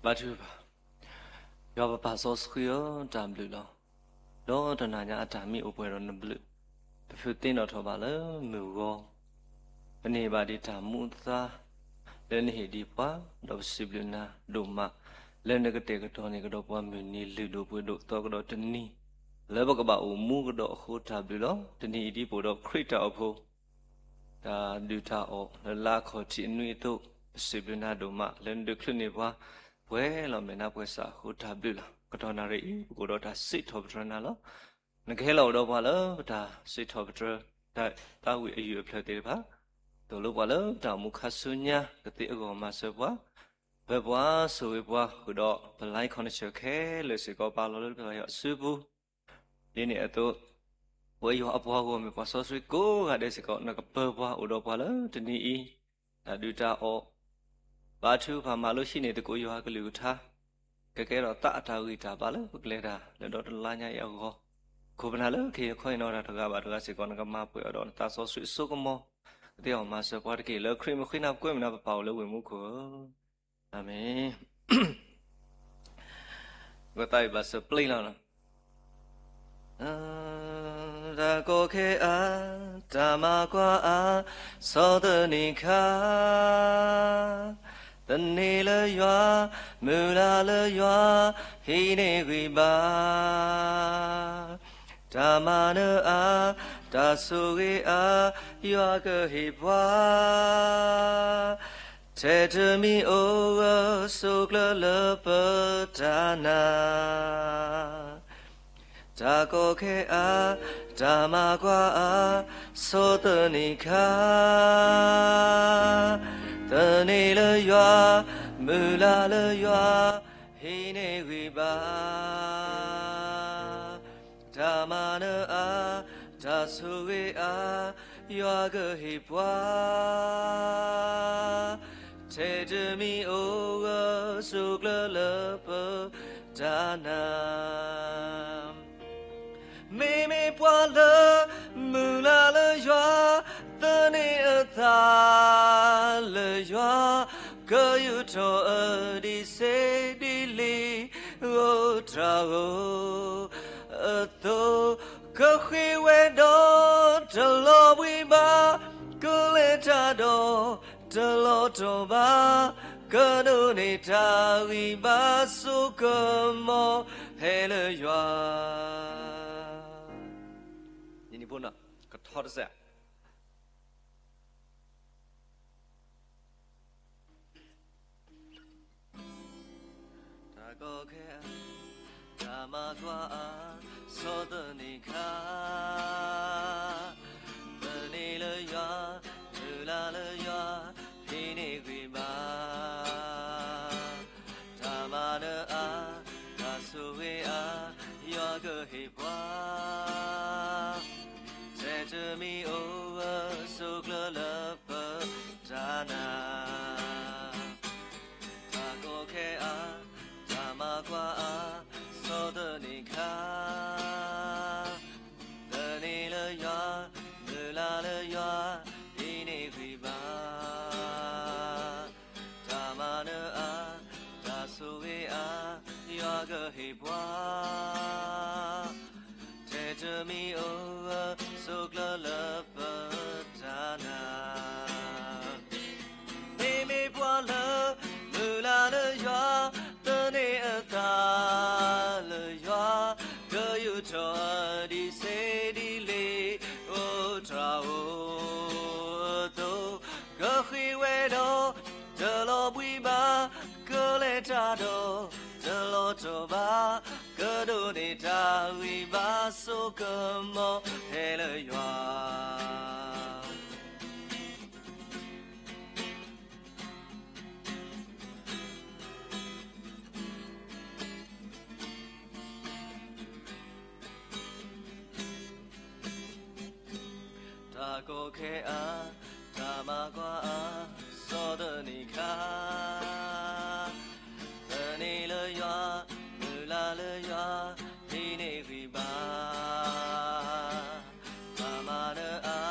ဘါထုကဖၣ်, ယွၤပပၢ်စီဆှံဧၢ, တၢ်ဘျုးလီၤ. ဒီးတနၤညါအတၢ်မံအိၣ်ပှဲၤဒီးနဘျုး, ပဖုးသ့ၣ်နီၣ်ထီၣ်ဘၣ်လၢမုၢ်ဂီၤ, ပန့ၢ်ဘၣ်ဒံးတၢ်မူအသါ လၢနဟ့ၣ်ဒံးပှၤ, ဒီးပစံးဘျုးနၤဒိၣ်မး လၢနကတဲာ်ကတီၤန့ၢ်ကဒီးပှၤမုၢ်နံၤလုၢ်ဒိၣ်ပှ့ၤဒိၣ်သီကဒီးတနံၤ လၢပကဘၣ်အိၣ်မူကဒီးအဃိတၢ်ဘျုးလီၤ. တနံၤအံၤဒ်ပအိၣ်ဒီးခရံာ်တၢ်အိၣ်ဖှိၣ် တၢ်ဒုးတၢ်အီၣ်လၢလါခီၣ်ထံးအနွံအသိး, ပစံးဘျုးနၤဒိၣ်မး လၢနဒုးချုးန့ၢ်ပှၤ ပှဲၤလီၤမဲာ်နါပှဲၤစးအဃိတၢ်ဘျုးလီၤ. ကတီၢ်နၣ်ရံၣ်အံၤ ပကအိၣ်ဒီးတၢ်စံးထီၣ်ပတြၢၤနၤလီၤ. နကဟဲလီၤအိၣ်ဒီးပှၤလၢပတၢ်စံးထီၣ်ပတြၢၤ တၢ်သးဝံၣ်အယုၢ်အဖျၢၣ်သ့ၣ်တဖၣ်, သိၣ်လိပှၤလၢပတၢ်အိၣ်မူခါဆူညါ ကသ့အဂီၢ်မၤစၢၤပှၤ, ပၢၤပှၤဆိၣ်ဂ့ၤပှၤဃုာ်ဒီး ပ live connection ခဲလၢာ်စ့ၢ်ကီး ပာ်လီၤလၢပယီၤအစုပူၤ ဒ်န့ၣ်အသိး, ပဝဲယွၤအပှၤဂီၢ်မုၢ်ပှၤစီဆှံကိးဂၤဒဲးစ့ၢ်ကီး နကပၢၤပှၤအိၣ်ဒီးပှၤလၢတနံၤအံၤ, တၢ်ဒုးတၢ်အီၣ် ဘါထုကဖၣ်မၤလိဟံးန့ၢ်သကိးယွၤအကလုၢ်ကထါ, ကကဲထီၣ်သးအတၢ်ဂံၢ်တၢ်ဘါလၢပကလဲၤတၢ်လၢဒီတလါညါအံၤအဂီၢ်, ခိၣ်ပနၢ်လၢကဟ့ၣ်ခီဟ့ၣ်နီၤတၢ်တဂၤဘၣ်တဂၤစ့ၢ်ကီး နကမၤပှဲၤအီၤဒီးနသးစီဆှံအစိကမီၤ, ကသ့အဂီၢ်မၤစၢၤပှၤတက့ၢ်. လၢခရံာ်မုၢ်ဃ့နၤပကွဲမုၢ်နၤပပၢ်အိၣ်လၢဝ့ၢ်မူခိၣ်ဧၢ. အၤမ့ၣ်. ကသးဝံၣ်ဘၣ်စၢၤပျ့ၤလီၤ. တၢ်ကီခဲအါ, တၢ်မၤကွၢ်အါ, ဆီၣ်သနံးခါ, သန့ၤလၢယွၤ, မုၢ်လၢ်လၢယွၤ, ဟံးန့ၢ်ဂံၢ်ဘါ. တၢ်မၤနၢၤအါ, တၢ်ဆိၣ်ဂ့ၤအါ, ယွၤကဟ့ၣ်ပှၤ ထဲတမံၤအိၣ်ဂၢၢ် ဆိးကျၢၤလၢပတၢ်နာ်, တၢ်ကီခဲအါ, တၢ်မၤကွၢ်အါ, ဆီၣ်သနံးခါ, သန့ၤလၢယွၤ, မုၢ်လၢ်လၢယွၤ, ဟံးန့ၢ်ဂံၢ်ဘါ. တၢ်မၤနၢၤအါ, တၢ်ဆိၣ်ဂ့ၤအါ, ယွၤကဟ့ၣ်ပှၤ ထဲတမံၤအိၣ်ဂၢၢ် ဆိးကျၢၤလၢပတၢ်နာ်. မ့မ့ၢ်ပှၤလၢ မုၢ်လၢ်လၢယွၤ သန့ၤအသးလၢယွၤ ကယူာ်ထီၣ်အဒံးစ့ဒံးလံ ဂိၢ်တြၤဧိၤအသိး ကဃ့ဝဲဒီးတလီၤဘှံးဘၣ်, ကလဲၤတၢ်ဒီးတလီၤတီၢ်ဘၣ်, ကဒိးန့ၢ်တၢ်ဂံၢ်ဘါ စိကမီၤဟဲလၢယွၤ. ယနံၤဖိနီၤ ကထီတစဲး. ကီခဲအံၤ တၢ်မၤကွၢ်အါ ဆီၣ်သနံးခါ, သန့ၤလၢယွၤ, မုၢ်လၢ်လၢယွၤ, ဟံးန့ၢ်ဂံၢ်ဘါ, တၢ်မၤနၢၤအါ, တၢ်ဆိၣ်ဂ့ၤအါ, ယွၤကဟ့ၣ်ပှၤ ထဲတမံၤအိၣ်ဧၢ ဆိၣ်ကျၢၤလၢပတၢ်နာ်, တၢ်ကီခဲအါ, တၢ်မၤကွၢ်အါ, ဆီၣ်သနံးခါ, သန့ၤလၢယွၤ, မုၢ်လၢ်လၢယွၤ, ဟံးန့ၢ်ဂံၢ်ဘါ, တၢ်မၤနၢၤအါ, တၢ်ဆိၣ်ဂ့ၤအါ, ယွၤကဟ့ၣ်ပှၤ ထဲတမံၤအိၣ်ဧၢ ဆိၣ်ကျၢၤလၢပတၢ်နာ်, မ့မ့ၢ်ပှၤလၢ မုၢ်လၢ်လၢယွၤ, သန့ၤအသးလၢယွၤ, ကယူာ်ထီၣ်အဒံးစ့ဒံးလံ, အိၣ်တြၢ်အိၣ်အသိး, ကဃ့ဝဲဒီး တလီၤဘှံးဘၣ်, ကလဲၤတၢ်ဒီး တလီၤတီၢ်ဘၣ်, ကဒိးန့ၢ်တၢ်ဂံၢ်ဘါ ဆိကမီၤ ဟဲလၢယွၤ တၢ်ကီခဲအါ, တၢ်မၤကွၢ်အါ, ဆီၣ်သနံးခါ, သန့ၤလၢယွၤ, မုၢ်လၢ်လၢယွၤ, ဟံးန့ၢ်ဂံၢ်ဘါ, တၢ်မၤနၢၤအါ,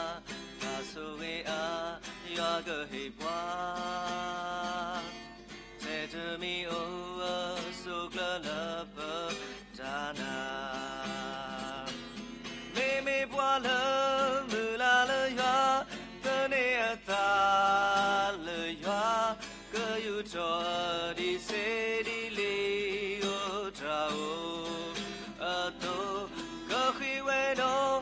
တၢ်ဆိၣ်ဂ့ၤအါ, ယွၤကဟ့ၣ်ပှၤ ထဲတမံၤအိၣ်ဧၢ ဆိၣ်ကျၢၤလၢပတၢ်နာ်, မ့မ့ၢ်ပှၤလၢ မုၢ်လၢ်လၢယွၤ, သန့ၤအသးလၢယွၤ, ကယူာ်ထီၣ်အဒံးစ့ဒံးလံ, အိၣ်တြၢ်အိၣ်အသိး, ကဃ့ဝဲဒီး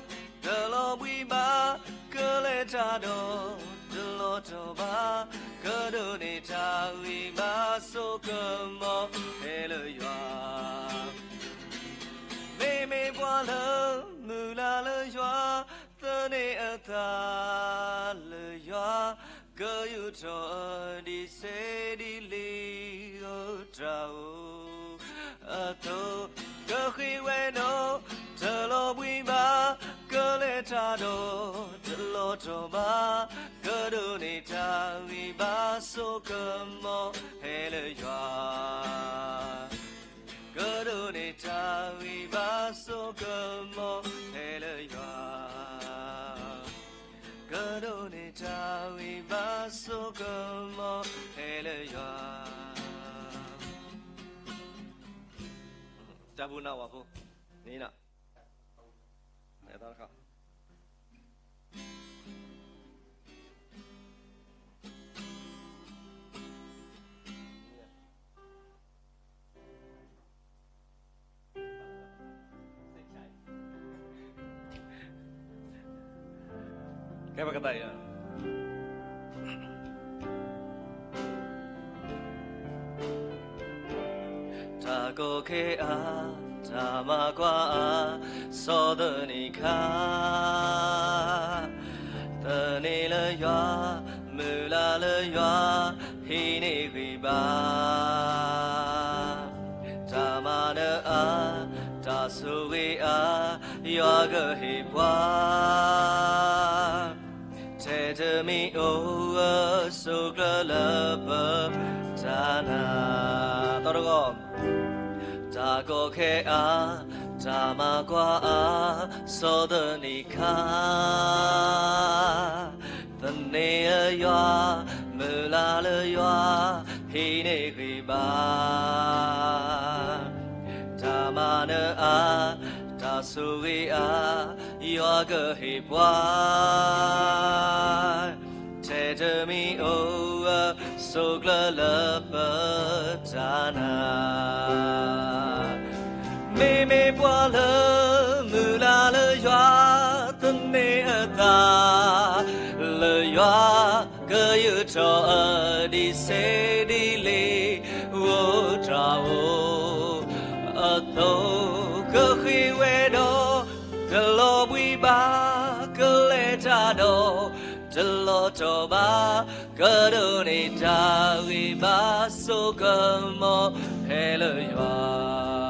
တလီၤဘှံးဘၣ်, ကလဲၤတၢ်ဒီး တလီၤတီၢ်ဘၣ်, ကဒိးန့ၢ်တၢ်ဂံၢ်ဘါ ဆိကမီၤ ဟဲလၢယွၤ မ့မ့ၢ်ပှၤလၢ မုၢ်လၢ်လၢယွၤ, သန့ၤအသးလၢယွၤ, ကယူာ်ထီၣ်အဒံးစ့ဒံးလံ, အိၣ်တြၢ်အိၣ်အသိး, ကဃ့ဝဲဒီး တလီၤဘှံးဘၣ်, ကလဲၤတၢ်ဒီး တလီၤတီၢ်ဘၣ်, ကဒိးန့ၢ်တၢ်ဂံၢ်ဘါ ဆိကမီၤ ဟဲလၢယွၤ ကဒိးန့ၢ်တၢ်ဂံၢ်ဘါ ဆိကမီၤ ဟဲလၢယွၤ, ကဒိးန့ၢ်တၢ်ဂံၢ်ဘါ ဆိကမီၤ ဟဲလၢယွၤ. တၢ်ဘူၣ်နၢ်ဝၤဖိ, န့ၣ်, ကဲပကသးအံၤ, တၢ်ကီခဲအါ, တၢ်မၤကွၢ်အါ, ဆီၣ်သနံးခါ, သန့ၤလၢယွၤ, မုၢ်လၢ်လၢယွၤ, ဟံးန့ၢ်ဂံၢ်ဘါ, တၢ်မၤနၢၤအါ, တၢ်ဆိၣ်ဂ့ၤအါ, ယွၤကဟ့ၣ်ပှၤ ထဲတမံၤအိၣ်ဧၢ, ဆိၣ်ကျၢၤလၢပတၢ်နာ်, သီတဂီၢ်, တၢ်ကီခဲအါ, တၢ်မၤကွၢ်အါ, ဆီၣ်သနံးခါ, သန့ၤလၢယွၤ, မုၢ်လၢ်လၢယွၤ, ဟံးန့ၢ်ဂံၢ်ဘါ, တၢ်မၤနၢၤအါ, တၢ်ဆိၣ်ဂ့ၤအါ, ယွၤကဟ့ၣ်ပှၤ ထဲတမံၤအိၣ်ဧၢ, ဆိၣ်ကျၢၤလၢပတၢ်နာ်, မ့မ့ၢ်ပှၤလၢ မုၢ်လၢ်လၢယွၤ, သန့ၤအသးလၢယွၤ, ကယူာ်ထီၣ်အဒံးစ့ဒံးလံ, အိၣ်တြၢ်အိၣ် အသိးကဃ့ဝဲဒီး, တလီၤဘှံးဘၣ်, ကလဲၤတၢ်ဒီး, တလီၤတီၤဘၣ်, ကဒိးန့ၢ်တၢ်ဂံၢ်ဘါစိကမီၤ ဟဲလၢယွၤ.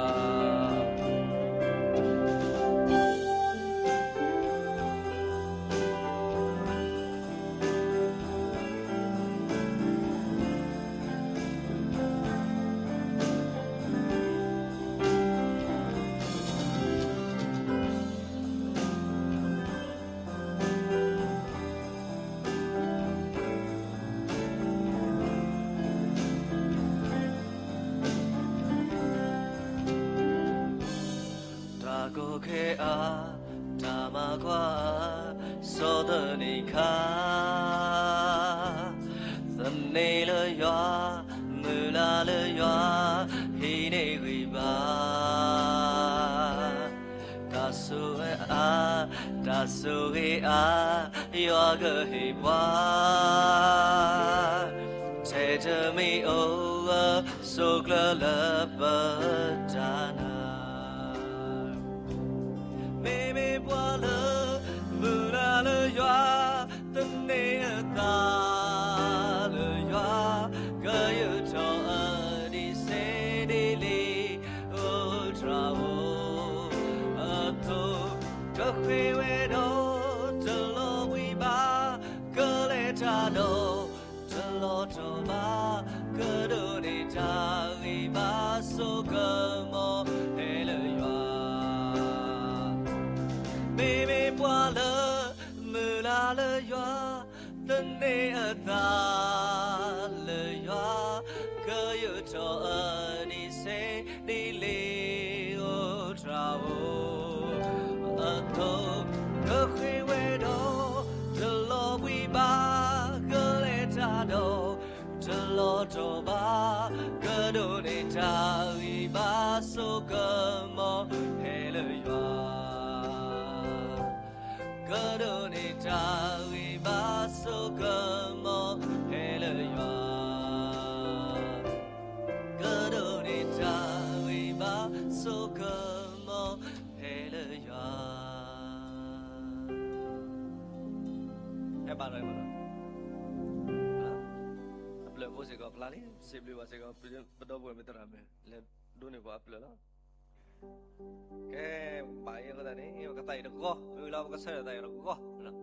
တၢ်ကီခဲအါ, တၢ်မၤကွၢ်အါ, စီၤသန့ၤခါ, သန့ၤလၢယွၤ, မုၢ်လၢ်လၢယွၤ, ဟံးန့ၢ်ဂံၢ်ဘါ. တၢ်ဆိၣ်ဂ့ၤအါ, တၢ်ဆိၣ်ဂ့ၤအါ, ယွၤကဟ့ၣ်ပှၤ, ထဲတမံၤအိၣ်ဧါ, ဆိၣ်ကျၢၤလၢပတၢ်နာ်. မ့မ့ၢ်ပှၤလၢ မုၢ်လၢ်လၢယွၤ, သန့ၤအသးလၢယွၤ, ကယုၢ်ထီၣ်အဒံးစ့ဒ်လံ, အိၣ်တြၢ်ဧၢ, အသိးကဃ့ဝဲဒီး, တလီၤဘှံးဘၣ်, ကလဲၤတၢ်ဒီး, တလီၤတီၤဘၣ်, ကဒိးန့ၢ်တၢ်ဂံၢ်ဘါစိကမီၤ ဟဲလၢယွၤ. မ့မ့ၢ်ပှၤလၢ မုၢ်လၢ်လၢယွၤ, သန့ၤအသးလၢယွၤ, ကယုၢ်ထီၣ်အဒံးစ့ဒ်လံ, အိၣ်တြၢ်ဧၢ, အသိးကဃ့ဝဲဒီး, တလီၤဘှံးဘၣ်, ကလဲၤတၢ်ဒီး, တလီၤတီၤဘၣ်, ကဒိးန့ၢ်တၢ်ဂံၢ်ဘါစိကမီၤ ဟဲလၢယွၤ. ကဒိးန့ၢ်တၢ်ဂံၢ်ဘါစိကမီၤ ဟဲလၢယွၤ, ကဒိးန့ၢ်တၢ်ဂံၢ်ဘါစိကမီၤ ဟဲလၢယွၤ. ဟဲဘၣ်လီၤ, အပျၢၢ်ဖိစ့ၢ်ကီးဖျါလံ, စံးဘျုးဘၣ်စ့ၢ်ကီး ပဒီပုၢ်ဝဲၢ်မုၣ်သရၣ်မုၣ် လဲၤဒိးန့ၢ်ပှၤအပျၢၢ်လီၤ. ကဲ, ဘၣ်အံၤအဃိသတးန့ၣ် ပကသးအံၤတဂီၢ်, မ့ၢ်လီၤပကဆၢထၢၣ်သးအံၤတဂီၢ်.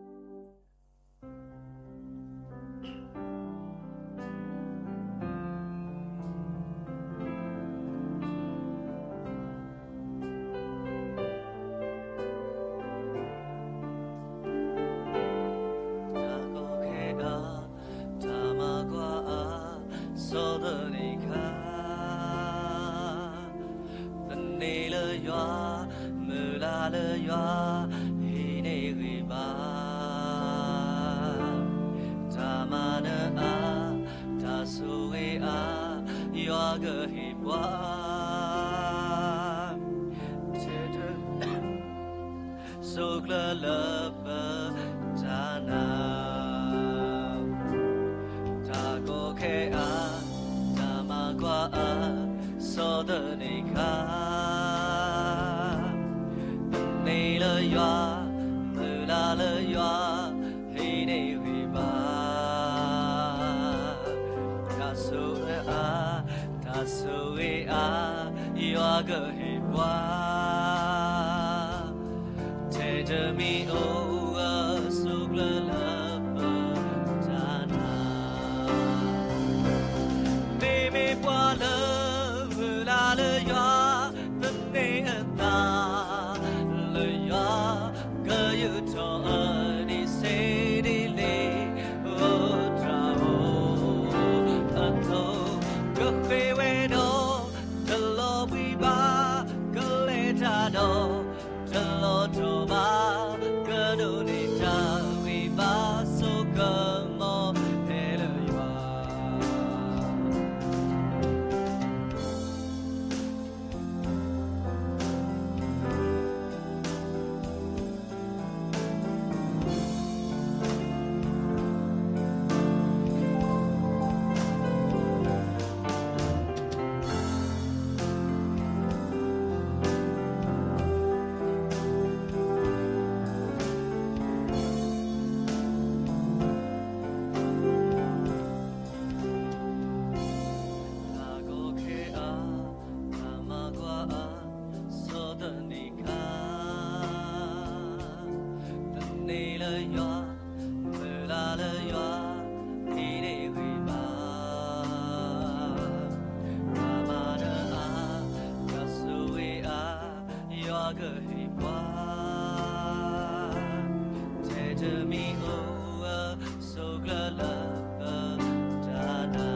တၢ်ကီခဲအါ, တၢ်မၤကွၢ်အါ, စီၤသန့ၤခါ, သန့ၤလၢယွၤ, မုၢ်လၢ်လၢယွၤ, ဟံးန့ၢ်ဂံၢ်ဘါ. တၢ်မၤနၢၤအါ, တၢ်ဆိၣ်ဂ့ၤအါ, ယွၤကဟ့ၣ်ပှၤ, ထဲတ ဆိၣ်ကျၢၤလၢပတၢ်နာ်. တၢ်ကီခဲအါ, တၢ်မၤကွၢ်အါ, စီၤသန့ၤခါ, သန့ၤလၢယွၤ, မုၢ်လၢ်လၢယွၤ, ဟံးန့ၢ်ဂံၢ်ဘါ. တၢ်ဆိၣ်ဂ့ၤအါ, တၢ်ဆိၣ်ဂ့ၤအါ, ယွၤကဟ့ၣ်ပှၤ, ထဲတမံၤအိၣ်ဧါ, ဆိၣ်ကျၢၤလၢပတၢ်နာ်. မ့မ့ၢ်ပှၤလၢ မုၢ်လၢ်လၢယွၤ, သန့ၤအသးလၢယွၤ, ကယုၢ်ထီၣ်အဒံးစ့ဒ်လံ, အိၣ်တြၢ်ဧၢ, အသိးကဃ့ဝဲဒီး, တလီၤဘှံးဘၣ်, ကလဲၤတၢ်ဒီး, တလီၤတီၤဘၣ်, က ဟ့ၣ်ပှၤ ထဲတမံၤအိၣ်အဆိးကျၢၤလၢတၢ်နာ်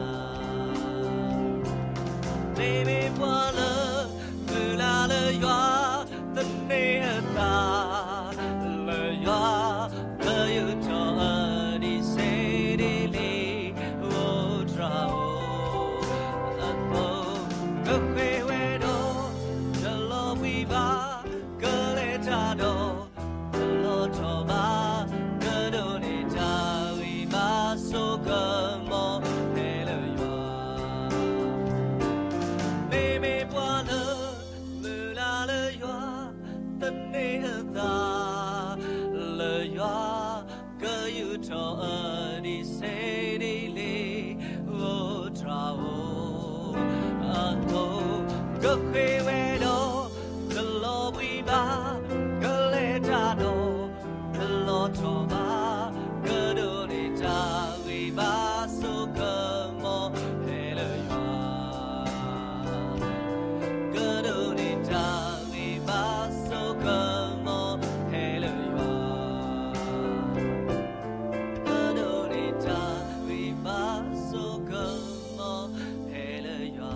မ့မ့ၢ်ပှၤလၢမုၢ်လၢ်လၢယွၤ သန့ၤအသး လၢယွၤကယူးထီၣ်အဒံးစ့ဒံးလံ အိၣ်တြၢ်အိၣ် အသိး ကဃ့ဝဲဒီး တလီၤဘှံးဘၣ် ကလဲၤတၢ်ဒီး တလီၤထီၣ်ဘၣ် ကဒိးန့ၢ်တၢ်ဂံၢ်ဘါစိကမီၤ ဖဲလၢယွၤ မ့မ့ၢ်ပှၤလၢ မုၢ်လၢ်လၢယွၤ သန့ၤအသး လၢယွၤ ကယူးထီၣ်အဒံးစ့ဒံးလံ အိၣ်တြၢ်အိၣ် အသိး ကဃ့ဝဲဒီး တလီၤဘှံးဘၣ် ကလဲၤတၢ်ဒီး တလီၤထီၣ်ဘၣ် ကဒိးန့ၢ်တၢ်ဂံၢ်ဘါစိကမီၤ ဖဲလၢယွၤ ကဒိးန့ၢ်တၢ်ဂံၢ်ဘါစိကမီၤ ဖဲလၢယွၤ ကဒိးန့ၢ်တၢ်ဂံၢ်ဘါစိကမီၤ ဖဲလၢယွၤ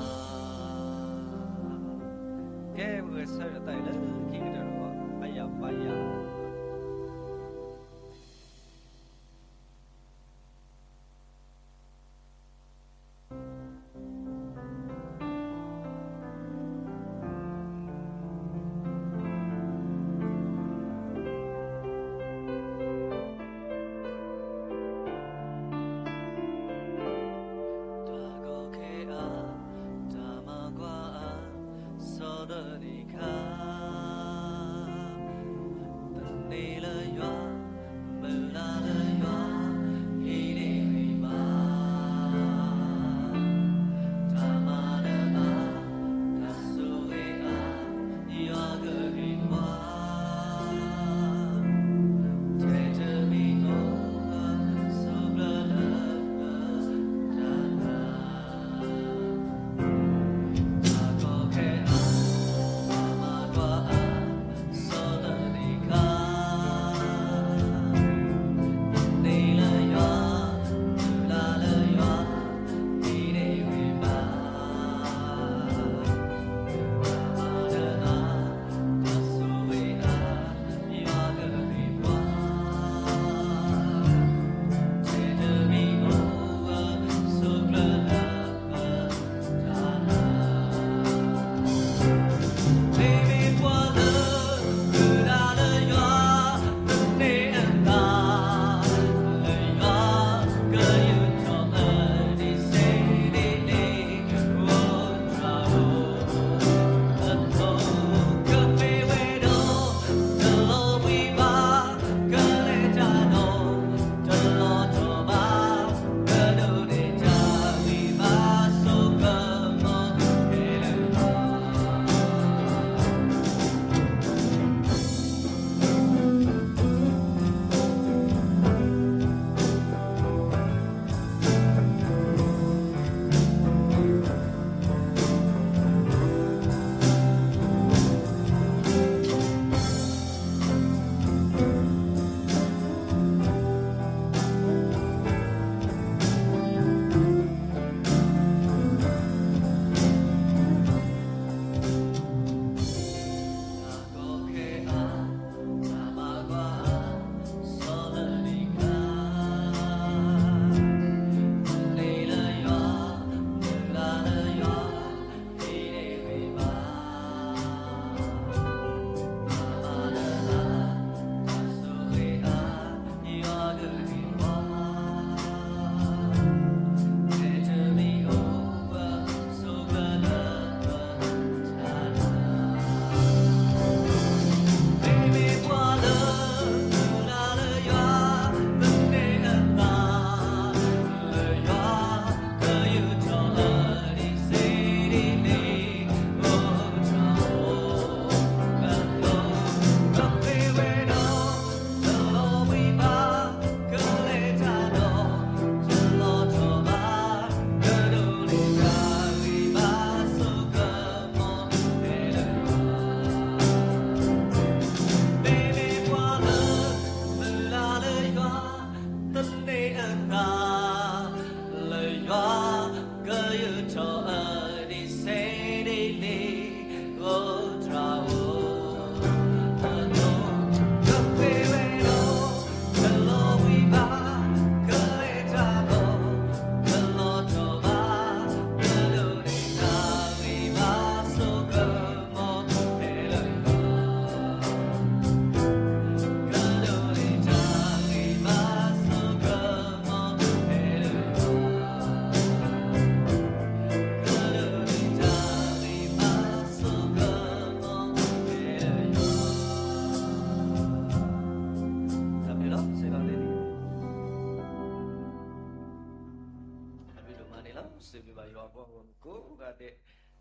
ဒီးပှၤဂီၢ်မုၢ်ကိးဂၤဒဲး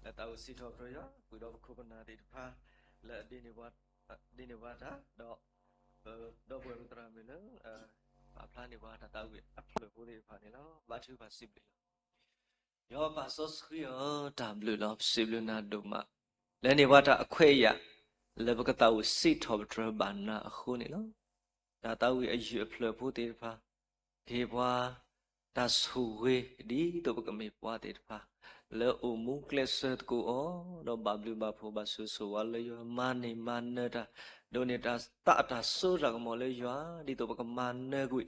လၢသးအိၣ်စံးထီၣ်ပတြၢၤယွၤ ဃုာ်ဒီးပခိၣ်ပနၢ်သ့ၣ်တဖၣ် လၢအဒ့န့ၢ်ပှၤတၢ် ဒီး ပဒီပုၢ်ဝဲၢ်ပသရၣ်မုၣ်လၢ ပာ်ဖျါန့ၢ်ပှၤတၢ်သးဝံၣ်အဖျၢၣ်ဖိသ့ၣ်တဖၣ်န့ၣ်လီၤ. ဘါထုကဖၣ်စံးဘျုးယွၤ ယွၤပၢ်စီဆှံဧၢ, တၢ်ဘျုးလီၤ ပစံးဘျုးနၤဒိၣ်မး လၢန့ၢ်ပှၤတၢ်အခွဲးအယာ် လၢပကသးအိၣ်စံးထီၣ်ပတြၢၤဘၣ်နၤအဃိန့ၣ်လီၤ. တၢ်သးဝံၣ်အယုၢ်အဖျၢၣ်ဖိသ့ၣ်တဖၣ် ကဟ့ၣ်ပှၤ တၢ်ဆိၣ်ဂ့ၤ ဒ်သိးပကမ့ၢ်ပှၤသ့ၣ်တဖၣ် လၢအိၣ်မူကျဲးစၢးသကိးအီၤ ဒီးဘၣ်ဘျုးဘၣ်ဖှိၣ်ဘၣ်ဆိၣ်ဂ့ၤဆိၣ်ဝါလၢယွၤ မၤန့ၢ်မၤနၢၤတၢ် ဒိးန့ၢ်တၢ်သးအတၢ်စိတၢ်ကမီၤလၢယွၤ ဒ်သိးပကမၤနၢၤကွံာ်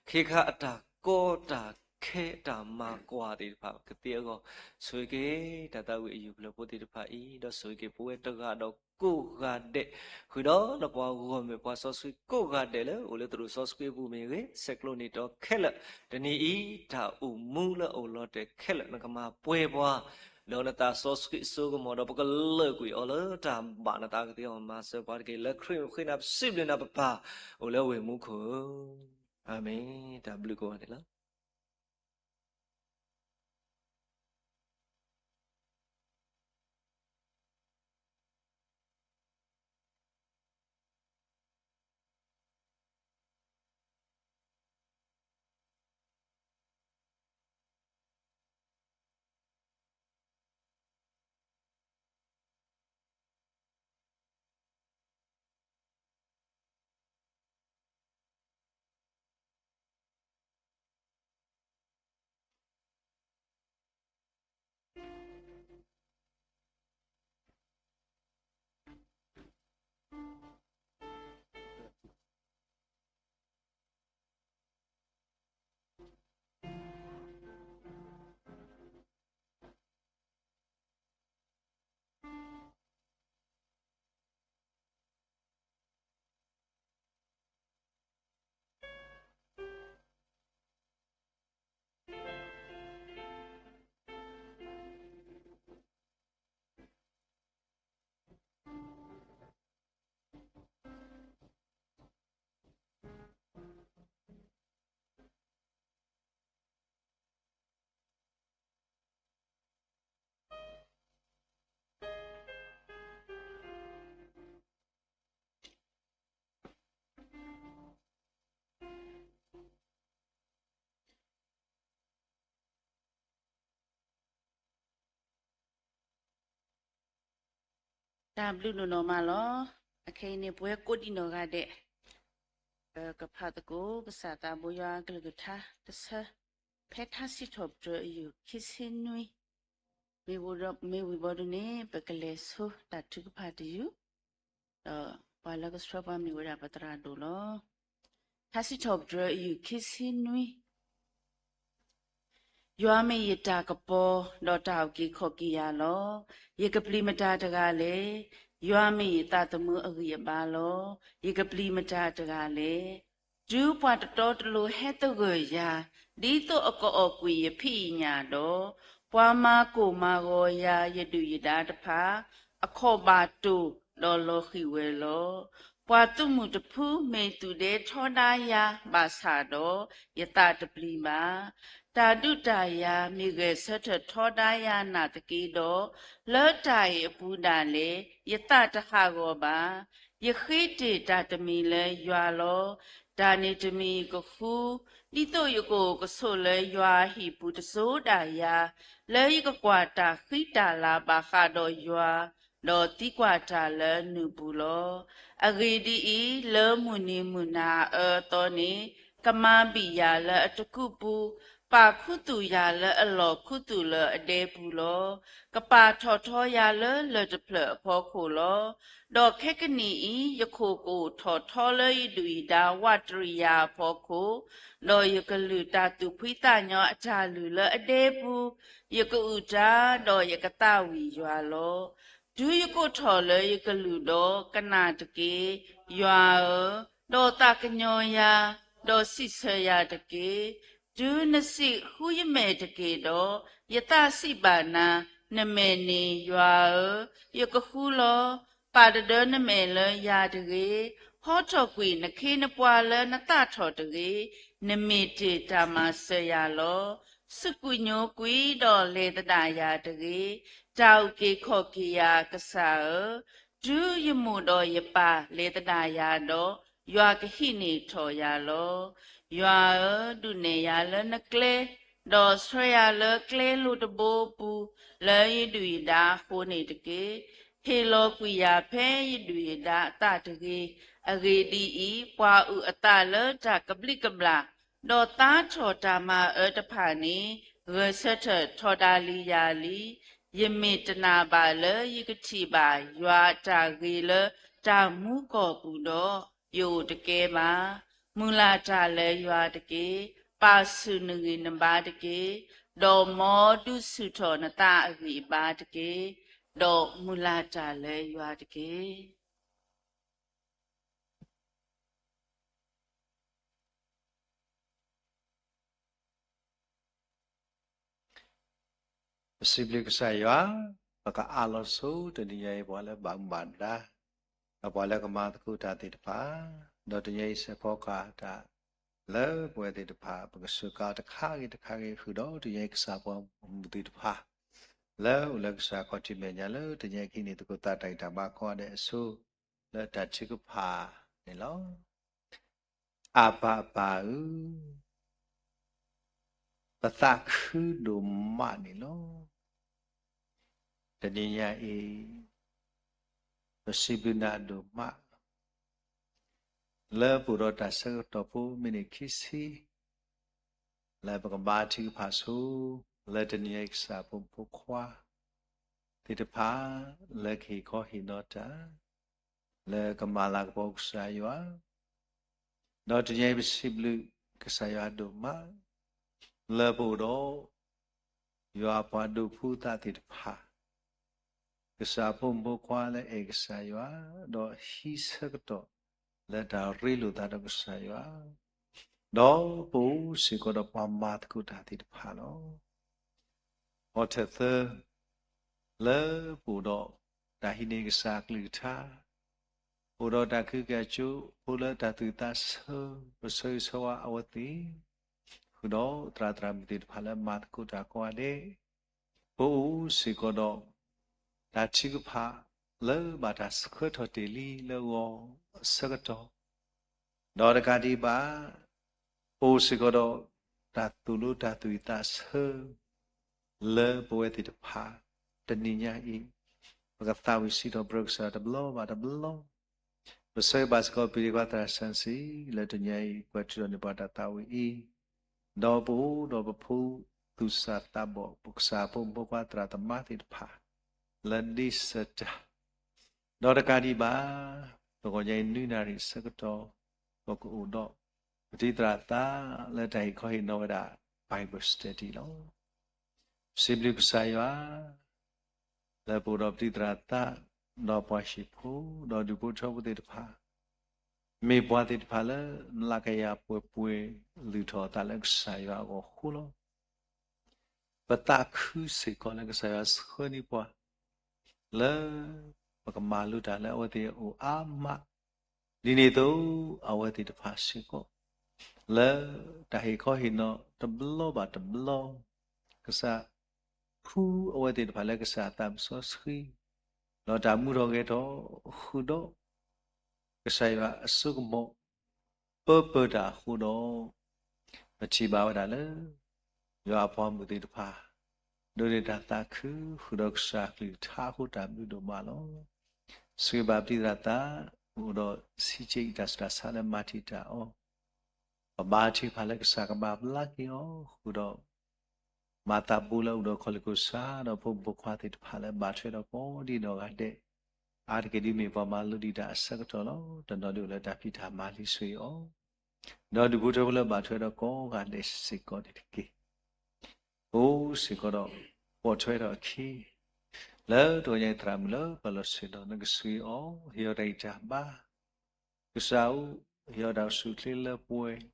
ခ့ခါအတၢ်ကီတၢ်ခဲတၢ်မၤကွၢ်သ့ၣ်တဖၣ်ကသ့အဂီၢ် ဆိၣ်ဂ့ၤက့ၤ တၢ်သးဝံၣ်အယုၢ်ဖျၢၣ်ဖိသ့ၣ်တဖၣ်အံၤ ဒီးဆိၣ်ဂ့ၤက့ၤပဝဲတဂၤဒီးကိးဂၤဒဲး ဃုာ်ဒီးနပှၤဂီၢ်မုၢ်ပှၤစီဆှံကိးဂၤဒဲးလၢ အိၣ်လၢသရိာ်စီဆှံပူၤမ့ၢ်ဂ့ၤ ဆဲးကျိးနံၣ်တီခဲလၢာ် တနံၤအံၤ တၢ်အိၣ်မူလၢအအိၣ်လီၤတဲာ်ခဲလၢာ် နကမၤပှဲၤပှၤ ဒီးနသးစီဆှံအစိကမီၤ ဒီးပကလၢာ်ကွံာ်အီၤလၢတၢ်ဘၣ်နသးကသ့အဂီၢ် မၤစၢၤပှၤတက့ၢ်. လၢခရံာ်မုၢ်ဃ့နၤပစံးဘျုးနၤပပၢ် အိၣ်လၢဝ့ၢ်မူခိၣ်ဧၢ, အၤမ့ၣ်. တၢ်ဘျုးကိးဂၤဒဲးလီၤ. တၢ်ဘျုးဒိၣ်နီၢ်မးလီၤ. အခဲအံၤန့ၣ် ပဝဲကိးဒံးနီၢ်ဂၤဒဲး ကဖးသကိး ကစၢ်သးဘိယွၤအကလုၢ်ကထါတဆၢ ဖဲထါစံးထီၣ်ပတြၢၤအယုၢ်ခံဆံနွံ မ့ၢ်ဝံၤဒီး မ့ၢ်ဝံၤဘီဒုန့ၣ် ပကလဲၤဆိတၢ်ထုကဖၣ်တယုၢ်, ဒီးပှၤလၢကဆှၢပှၤမ့ၢ်ဝဲဒၣ်ပသရၣ်ဒိၣ်လီၤ. ထါစံးထီၣ်ပတြၢၤအယုၢ်ခံဆံနွံ ယွၤမ့ၢ်ယတၢ်ကပီၤ ဒီးတၢ်အုၣ်က့ၤခီၣ်က့ၤယၤလီၤ. ယကပျံၤမတၤတဂၤလဲၣ်. ယွၤမ့ၢ်ယသးသမူအဂံၢ်အဘါလီၤ. ယကပျံၤမတၤတဂၤလဲၣ်. တုၤပှၤတတီတလိၤဟဲသဂၢၢ်ယၤ, ဒ်သိးအကအီၣ်ကွံာ်ယဖံးယညၣ်ဒီး, ပှၤမၤကိၢ်မၤဂီၤယၤယဒုၣ်ယဒါတဖၣ်, အခီၣ်ဘၣ်တိၢ်ဒီးလီၤဃံၤဝဲလီၤ. ပှၤသုးမုၢ်တဖုမ့ၢ်သူၣ်ဒဲထီဒါယၤဘၣ်ဆၣ်ဒီး, ယသးတပျံၤဘၣ်. တၢ်ဒုးတၢ်ယၤမ့ၢ်ဂဲၤဆၢထၢၣ်ထီဒါယၤနာ်သက့ဒီး, လၢတၢ်အံၤအပူၤဒၣ်လဲာ် ယသးတဟးဂီၤဘၣ်. ယဃ့တ့ၢ်တၢ်တမံၤလၢယွၤလီၤ. တၢ်န့ၣ်တမံၤယကဃု, ဒ်သိးယကအိၣ်ကဆိးလၢယွၤအဟံၣ်ပူၤတစိၤဒၣ်ယၤ, လၢယကကွၢ်တၢ်ဃံတၢ်လၤဘၣ်ဃးဒီးယွၤ, ဒီးသံကွၢ်တၢ်လၢနုၢ်ပူၤလီၤ. အဂ့ၢ်ဒ်အံၤ, လၢမုၢ်နံၤမုၢ်နၤအအၢအသီန့ၣ်, ကမၤဘံၣ်ယၤလၢအတကူၣ်ပူၤ, ပာ်ခူသူၣ်ယၤလၢအလီၢ်ခူသူၣ်လၢအဒဲပူၤလီၤ. ကပာ်ထီၣ်ထီယၤလၢလၢၢ်တဖျၢၣ်အဖီခိၣ်လီၤ. ဒီးခဲကနံၣ်အံၤ, ယခိၣ်ကအိၣ်ထီၣ်ထီလၢယဒုၣ်ယဒါဝးတရံးယၤအဖီခိၣ်, ဒီးယကလုၢ်တၢ်သူၣ်ဖှံသးညီအတၢ်လုၢ်လၢအဒဲပူၤ, ယကအုၣ်တၢ်, ဒီးယကသးဝံၣ်ယွၤလီၤ. တုၤယကိးထီၣ်လၢယကလုၢ်ဒီး, ကနၣ်တက့ၢ်, ယွၤဧၢ, ဒီးသးကညီၤယၤ, ဒီးစံးဆၢယၤတက့ၢ်. တုၤနစံးဃုယမဲာ်တက့ၢ်ဒီး, ယသးစံးဘၣ်နၤ, နမဲာ်န့ၣ်ယွၤဧၢ, ယကဃုလီၤ. ပာ်တဒၢနမဲာ်လၢယၤတဂ့ၤ, ဟီထီၣ်ကွံာ်နခ့နပှၤလၢနသးထီၣ်တဂ့ၤ, နမ့ၢ်တ့ၢ်တၢ်မၤစၢၤယၤလီၤ. စူၢ်ကွံာ်ညိကွံာ်ဒီးလဲၤသဒၣ်ယၤတဂ့ၤ. တၢ်အုၣ်က့ၤခီၣ်က့ၤယၤကစၢ်ဧၢ, တုၤယမိၢ်ဒီးယပၢ်လဲၤသဒၣ်ယၤဒီး, ယွၤကဟံးန့ၢ်ထီၣ်ယၤလီၤ. ယွၤဧၢ, ဒုးနဲၣ်ယၤလၢနကျဲ, ဒီးဆှၢယၤလၢကျဲလိၤတဘိအပူၤ, လၢယဒုၣ်ယဒါအဃိန့ၣ်တက့ၢ်. ဟ့ၣ်လီၤကွံာ်ယၤဖဲယဒုၣ်ယဒါအသးတဂ့ၤ. အဂ့ၢ်ဒ်အံၤ, ပှၤအုၣ်အသးလၢတၢ်ကဘျံးကဘျၣ်, ဒီးသါထီၣ်တၢ်မၤအၢတဖၣ်န့ၣ်, ဂဲၤဆၢထၢၣ်ထီဒါလံယၤလံ. ယမ့ၢ်တနာ်ဘၣ်လၢယကထံၣ်ဘၣ်ယွၤအတၢ်ဂ့ၤလၢတၢ်မူကီၢ်ပူၤဒီး, ယအိၣ်တကဲဘၣ်. မုၢ်လၢ်တၢ်လၢယွၤတက့ၢ်. ပာ်ဆူၣ်နဂံၢ်နဘါတက့ၢ်. ဒီးမ်ဒုးဆူၣ်ထီၣ်နသးအဂံၢ်အဘါတက့ၢ်. ဒီးမုၢ်လၢ်တၢ်လၢယွၤတက့ၢ်. ပစံးဘျုးကစၢ်ယွၤ, ပကအးလီၤဆိတနံၤညါအံၤ ပှၤလၢဘၣ်မူဘၣ်ဒါ, ဒီးပှၤလၢကမၤသကိးတၢ်သ့ၣ်တဖၣ်, ဒီးတနံၤညါအံၤစဲးဖီကၤတၢ်လၢပဝဲသ့ၣ်တဖၣ် ပကစၢၢ်ကါတခါဂ့ၤတခါဂ့ၤ ဃုာ်ဒီးတနံၤညါအံၤကစၢ်ပှၤမူသ့ၣ်တဖၣ် လၢအိၣ်လၢကစၢ်ခီၣ်ထံးမဲာ်ညါလၢတနံၤညါအံၤ ကဟံးန့ၢ်သကိးသးတၢ်ဂံၢ်တၢ်ဘါကိးဂၤဒဲးအစိၤ လၢတၢ်ထုကဖၣ်န့ၣ်လီၤ. အၢ်ပၢ်အပၢ်ဧၢ, ပသးခုဒိၣ်မးန့ၣ်လီၤ. တနံၤညါအံၤ ပစံးဘျုးနၤဒိၣ်မး လၢပအိၣ်ဒီးတၢ်ဆၢကတီၢ်ဖိမံးနံးခံဆံ လၢပကဘါထုကဖၣ်ဆိ လၢတနံၤညါအံၤကစၢ်ဖိမုၣ်ဖိခွါသ့ၣ်တဖၣ် လၢကဟ့ၣ်ခီဟ့ၣ်နီၤတၢ် လၢကမၤလၤကပီၤကစၢ်ယွၤ, ဒီးတနံၤညါအံၤပစံးဘျုးကစၢ်ယွၤဒိၣ်မး လၢပအိၣ်ဒီး ယွၤပှၤဒိးဖှူသးသ့ၣ်တဖၣ် ကစၢ်ဖိမုၣ်ဖိခွါလၢအဲၣ်ကစၢ်ယွၤ, ဒီးဟံးဆၢကတီၢ်လၢတၢ်ရ့လိာ်သးဒီးကစၢ်ယွၤ, ဒီးပအိၣ်စ့ၢ်ကီးဒီးပှၤမၤသကိးတၢ်သ့ၣ်တဖၣ်လီၤ. အီထၢၣ်သၢ, လၢပအိၣ်ဒီးတၢ်ဟံးန့ၢ်ကစၢ်အကလုၢ်ကထါ, အိၣ်ဒီးတၢ်ကဟုကယာ်ကၠိဖိလၢတၢ်သူၣ်သးဆၢ, ပဆၢဂ့ၤဆၢဝါအဝဲသ့ၣ်, ဃုာ်ဒီးသရၣ်သရၣ်မုၣ်သ့ၣ်တဖၣ်လၢမၤသကိးတၢ်ကိးဂၤဒဲး, ပအိၣ်စ့ၢ်ကီးဒီး တၢ်ထုကဖၣ်လၢဘၣ်တၢ်ဆှၢထီၣ်တ့ၢ်လံလၢဂီၤအဆၢကတီၢ်, ဒီးတကးဒံးဘၣ် ပအိၣ်စ့ၢ်ကီးဒီး တၢ်သိၣ်လိတၢ်သူၣ်ဝံၣ်သးဆၢ လၢပဝဲသ့ၣ်တဖၣ် တနံၤညါအံၤ ပကသးဝံၣ်စံးထီၣ်ပတြၢၤကစၢ်ယွၤတဘျီဘၣ်တဘျီ, ပဆၢဂ့ၤဘၣ်စ့ၢ်ကီး ပဒံကွၢ်သရၣ်စံဆံ လၢတနံၤညါအံၤ ကွဲးထုးထီၣ်န့ၢ်ပှၤတၢ်သးဝံၣ်အံၤ, ဒီးပအိၣ်ဒီးပဖိသူၣ်စၢ်သးဘီၣ် ပကစၢ်ဖိမုၣ်ဖိခွါသရၣ်သမါသ့ၣ်တဖၣ် လၢဒ့စၢတၢ်, ဒီးတကးဒံးဘၣ် တဂီၤညါအံၤနွံနၣ်ရံၣ်အဆၢကတီၢ် ပကအိၣ်ဒီး ပတံၤသရၣ်သးလၢတၢ်ဟ့ၣ်ခီဟ့ၣ်နီၤဝဲဒၣ် Bible study လီၤ. စံးဘျုးကစၢ်ယွၤ လၢပအိၣ်ဒီးပတံၤသရၣ်သး ဒီးပှၤဟံၣ်ဖိ ဒီးဒူၣ်ဖိထၢဖိသ့ၣ်တဖၣ် မ့ၢ်ပှၤသ့ၣ်တဖၣ်လၢ မျးကယၤပှဲၤပှဲၤ လုၢ်ထီၣ်အသးလၢကစၢ်ယွၤအဂီၢ်အဃိလီၤ. ပသးခုစ့ၢ်ကီးလၢကစၢ်ယွၤဆှၢန့ၢ်ပှၤ လၢပကမၤလိတၢ်လၢအဝဲသ့ၣ်အအိၣ်အါမး, ဒ်န့ၣ်အသိး အဝဲသ့ၣ်တဖၣ်စ့ၢ်ကီး လၢတၢ်ဟ့ၣ်ခီဟ့ၣ်နီၤတဘျီဘၣ်တဘျီ, ကစၢ်ဖှူအဝဲသ့ၣ်တဖၣ်လၢကစၢ်အသးပူၤစီဆှံ, ဒီးတၢ်မူထီၣ်ဂဲၤထီၣ်ဃုာ်ဒီး ကစၢ်ယွၤအစိကမီၤ ပၢပၢတၢ်အဃိဒီး, ပထံၣ်ဘၣ်ဝဲဒၣ်လၢ ယွၤအပှၤမုၣ်သ့ၣ်တဖၣ် ဒိးန့ၢ်တၢ်သးခုဃုာ်ဒီးကစၢ်အကလုၢ်ကထါအဃိ တၢ်ဘျုးဒိၣ်မးလီၤ. စံးဘၣ်ပတံၤသရၣ်သး အိၣ်ဒီးဆံးဆံးအံၤတၢ်ဆူးတၢ်ဆါလၢမၤတံာ်တာ်အီၤ, ပဘါထုကဖၣ်လၢကစၢ်ကဘၣ်ဘျါက့ၤအီၤဃုာ်ဒီး မၤသးဘိလၢအိၣ်ဒီးခီၣ်လ့ၢ်ခိၣ်ဆၣ် ဒီးဖိမုၣ်ဖိခွါသ့ၣ်တဖၣ်လၢဘၣ်ထွဲဒီးကိးဒံးနီၢ်ဂၤဒဲး, အါတက့ၢ်ဒ်မ့ၢ်ပှၤမၤလိဒံးတၢ်အဆၢကတီၢ်လီၤ. တနီၤဒုးအိၣ်လၢတၢ်ဖံးတၢ်မၤလံာ်စီဆှံအီၤ, ဒီးဒူၣ်ဖိထၢဖိလၢဘၣ်ထွဲဒီးကိးဂၤဒဲးစ့ၢ်ကီးန့ၣ်တက့ၢ်. အိၣ်စ့ၢ်ကီးဒီး ပိာ်ထွဲထီၣ်အခံ လၢတဂီၤညါအံၤသရၣ်မုၣ်လၢပှၤလီၤဆ့ၣ်နီၤ နကဆှၢအီၤ ဟ့ၣ်အီၤတၢ်ဂံၢ်တၢ်ဘါ ကစၢ်ဧၢ, ဟ့ၣ်အီၤတၢ်အိၣ်ဆူၣ်အိၣ်ချ့လၢပှဲၤ,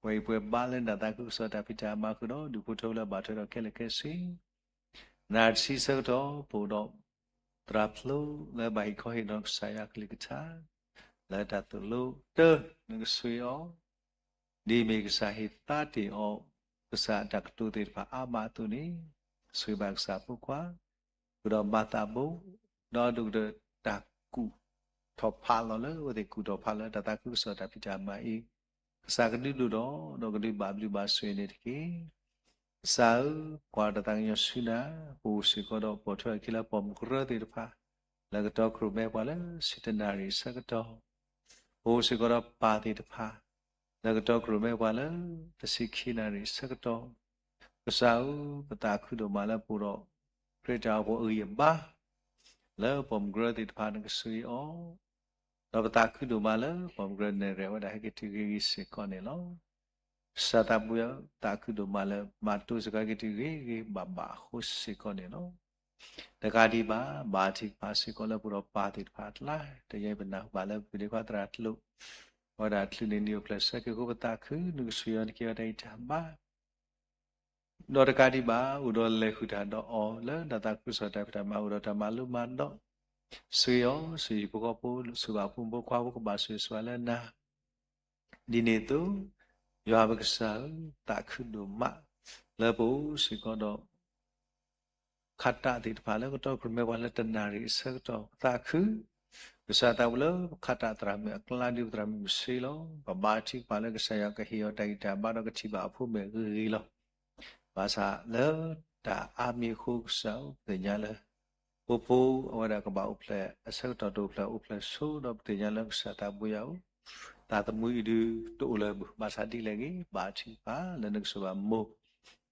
ပှဲၤအံၤပှဲၤဘါလၢနတၢ်သးခုကစီၣ်တၢ်ဖံးတၢ်မၤဃုာ်ဒီး ဒူၣ်ဖိထၢဖိလၢဘၣ်ထွဲဒီးခဲလၢာ်ခဲဆ့, နၣ်ရံၣ်တဆံဆၢကတီၢ် ပအိၣ်ဒီး သရၣ်ဖျိလၢဘၣ်ဟ့ၣ်ခီဟ့ၣ်နီၤကစၢ်ယွၤကလုၢ်ကထါ လၢတၢ်သိၣ်လိတၢ် နကဆှၢအီၤ ဒ်မ့ၢ်ကစၢ်ဟ့ၣ်သါတ့ၢ်အီၤ ကစၢ်အတၢ်ကတိၤသ့ၣ်တဖၣ်အါမးအသိးန့ၣ်, ဆိၣ်ဂ့ၤဘၣ်ကစၢ်ဖိခွါ, ဃုာ်ဒီးမၤသးဘိ, ဒီးဒိၣ်ကတၢၢ်တၢ်ကူၣ်ထီၣ်ဖးလီၤလၢ အဝဲသ့ၣ်ကူၣ်ထီၣ်ဖးလၢတၢ်သးခုကစီၣ်တၢ်ဖံးတၢ်မၤအံၤ, ကစၢ်ကဒုးဒိၣ်ဒီး ဒီးကဒုးဘၣ်ဘျုးဘၣ်ဆိၣ်ဂ့ၤန့ၣ်တက့ၢ်. ကစၢ်ဧၢ, ကွၢ်တၢ်သးကညီၤဆူနၤ, ပအိၣ်စ့ၢ်ကီးဒီးပိာ်ထွဲအခံလၢပိာ်မုၣ်ကရၢသ့ၣ်တဖၣ်, လၢကတီၤခရံာ်မဲပှၤလၢဆံတနၣ်ရံၣ်အဆၢကတီၢ်, ပအိၣ်စ့ၢ်ကီးဒီးပၢ်သ့ၣ်တဖၣ်, လၢကတီၤခရံာ်မဲပှၤလၢ တဆံခံနၣ်ရံၣ်အဆၢကတီၢ်, ကစၢ်ဧၢ, ပသးခုဒိၣ်မးလၢပအိၣ်ဒီး ခရံာ်တၢ်အိၣ်ဖှိၣ်အဂံၢ်အဘါ, လၢပိာ်မုၣ်ကရၢသ့ၣ်တဖၣ်နကဆိၣ်ဂ့ၤအီၤ ဒီးပသးခုဒိၣ်မးလၢ ပိာ်မုၣ်ကရၢနဲၣ်ရွဲၣ်ဝဲဒၣ်ဟဲက့ၤတုၤဂ့ၤဂ့ၤစ့ၢ်ကီးန့ၣ်လီၤ. ကစၢ်သးပှၢ်ဧၢ, သးခုဒိၣ်မးလၢ မၤတိစ့ၢ်ကီးဟဲက့ၤတုၤဂ့ၤဂ့ၤဘၣ်ဘၣ်အဃိစ့ၢ်ကီးန့ၣ်လီၤ. တကးဒံးဘၣ်, ဘါထုကဖၣ်စ့ၢ်ကီးလၢပအိၣ်ဒီးပၢ်သ့ၣ်တဖၣ်အကျါ, တယဲပနၢ်ဟူဘၣ်လၢပဒ့ခွါသရၣ်ကျိာ်, အဝဲဒၣ်ချုးန့ၢ်နံၣ်အိၣ်ဖျဲၣ်ဆၢက့ၤအဃိ ပသးခုနကဆိၣ်ဂ့ၤအီၤတက့ၢ် အတၢ်ဂံၢ်တၢ်ဘါ ဒီးတကးဒံးဘၣ်, အိၣ်ဒီးလဲၤဃုာ်တၢ်ဒီးအီၤလၢတၢ်သးခုကစီၣ်တၢ်ဖံးတၢ်မၤ အိၣ်ဒီးတၢ်မၤလိမၤဒိး, ဆိၣ်ဂ့ၤအီၤ, ဆိၣ်ဂ့ၤဟံၣ်ဖိဃီဖိ, ဆိၣ်ဂ့ၤဘၣ်ဖိမုၣ်ဖိခွါဖိကဘၣ်ဆိၣ်ဂ့ၤဆိၣ်ဝါလၢနၤ, ဒ်န့ၣ်အသိး, ယွၤပကစၢ်ဧၢ, သးခုဒိၣ်မးလၢပအိၣ်စ့ၢ်ကီးဒီး ခးတၢ်သ့ၣ်တဖၣ်လၢကတီၤခရံာ်မဲပှၤလၢတနၣ်ရံၣ်အဆၢကတီၢ်, ပသးခု, ကစၢ်သးပှၢ်လၢပခးတၢ်သရၣ်မုၣ်အကျါ ဒ်ပသရၣ်မုၣ်မုၢ်ဆ့လီၤ. ပဘါထုကဖၣ်လၢကစၢ်ယွၤကဟ့ၣ်အီၤတၢ်ဂံၢ်တၢ်ဘါဒီးကထံၣ်ဘၣ်အဖိမုၣ်ဂ့ၤဂ့ၤလီၤ. ဘၣ်ဆၣ်လၢတၢ်အါမံၤအဃိကစၢ်ဧၢ, ပသ့ၣ်ညါလၢ ဖိဖိအဝဲဒၣ်ကဘၣ်အိၣ်ဖျဲၣ်အဆၢကတီၢ်တအိၣ်ဖျဲၣ်အိၣ်ဖျဲၣ်ဆိ ဒီးပသ့ၣ်ညါလၢကစၢ်သးပှၢ်ယၤဧၢ, သးသမူအံၤဒုးတအိၣ်လၢၤဘၣ်, ဘၣ်ဆၣ်ဒ်လဲၣ်ဂ့ၤ ဘါထုကဖၣ်လၢနကဆိၣ်ဂ့ၤဘၣ်မိၢ်,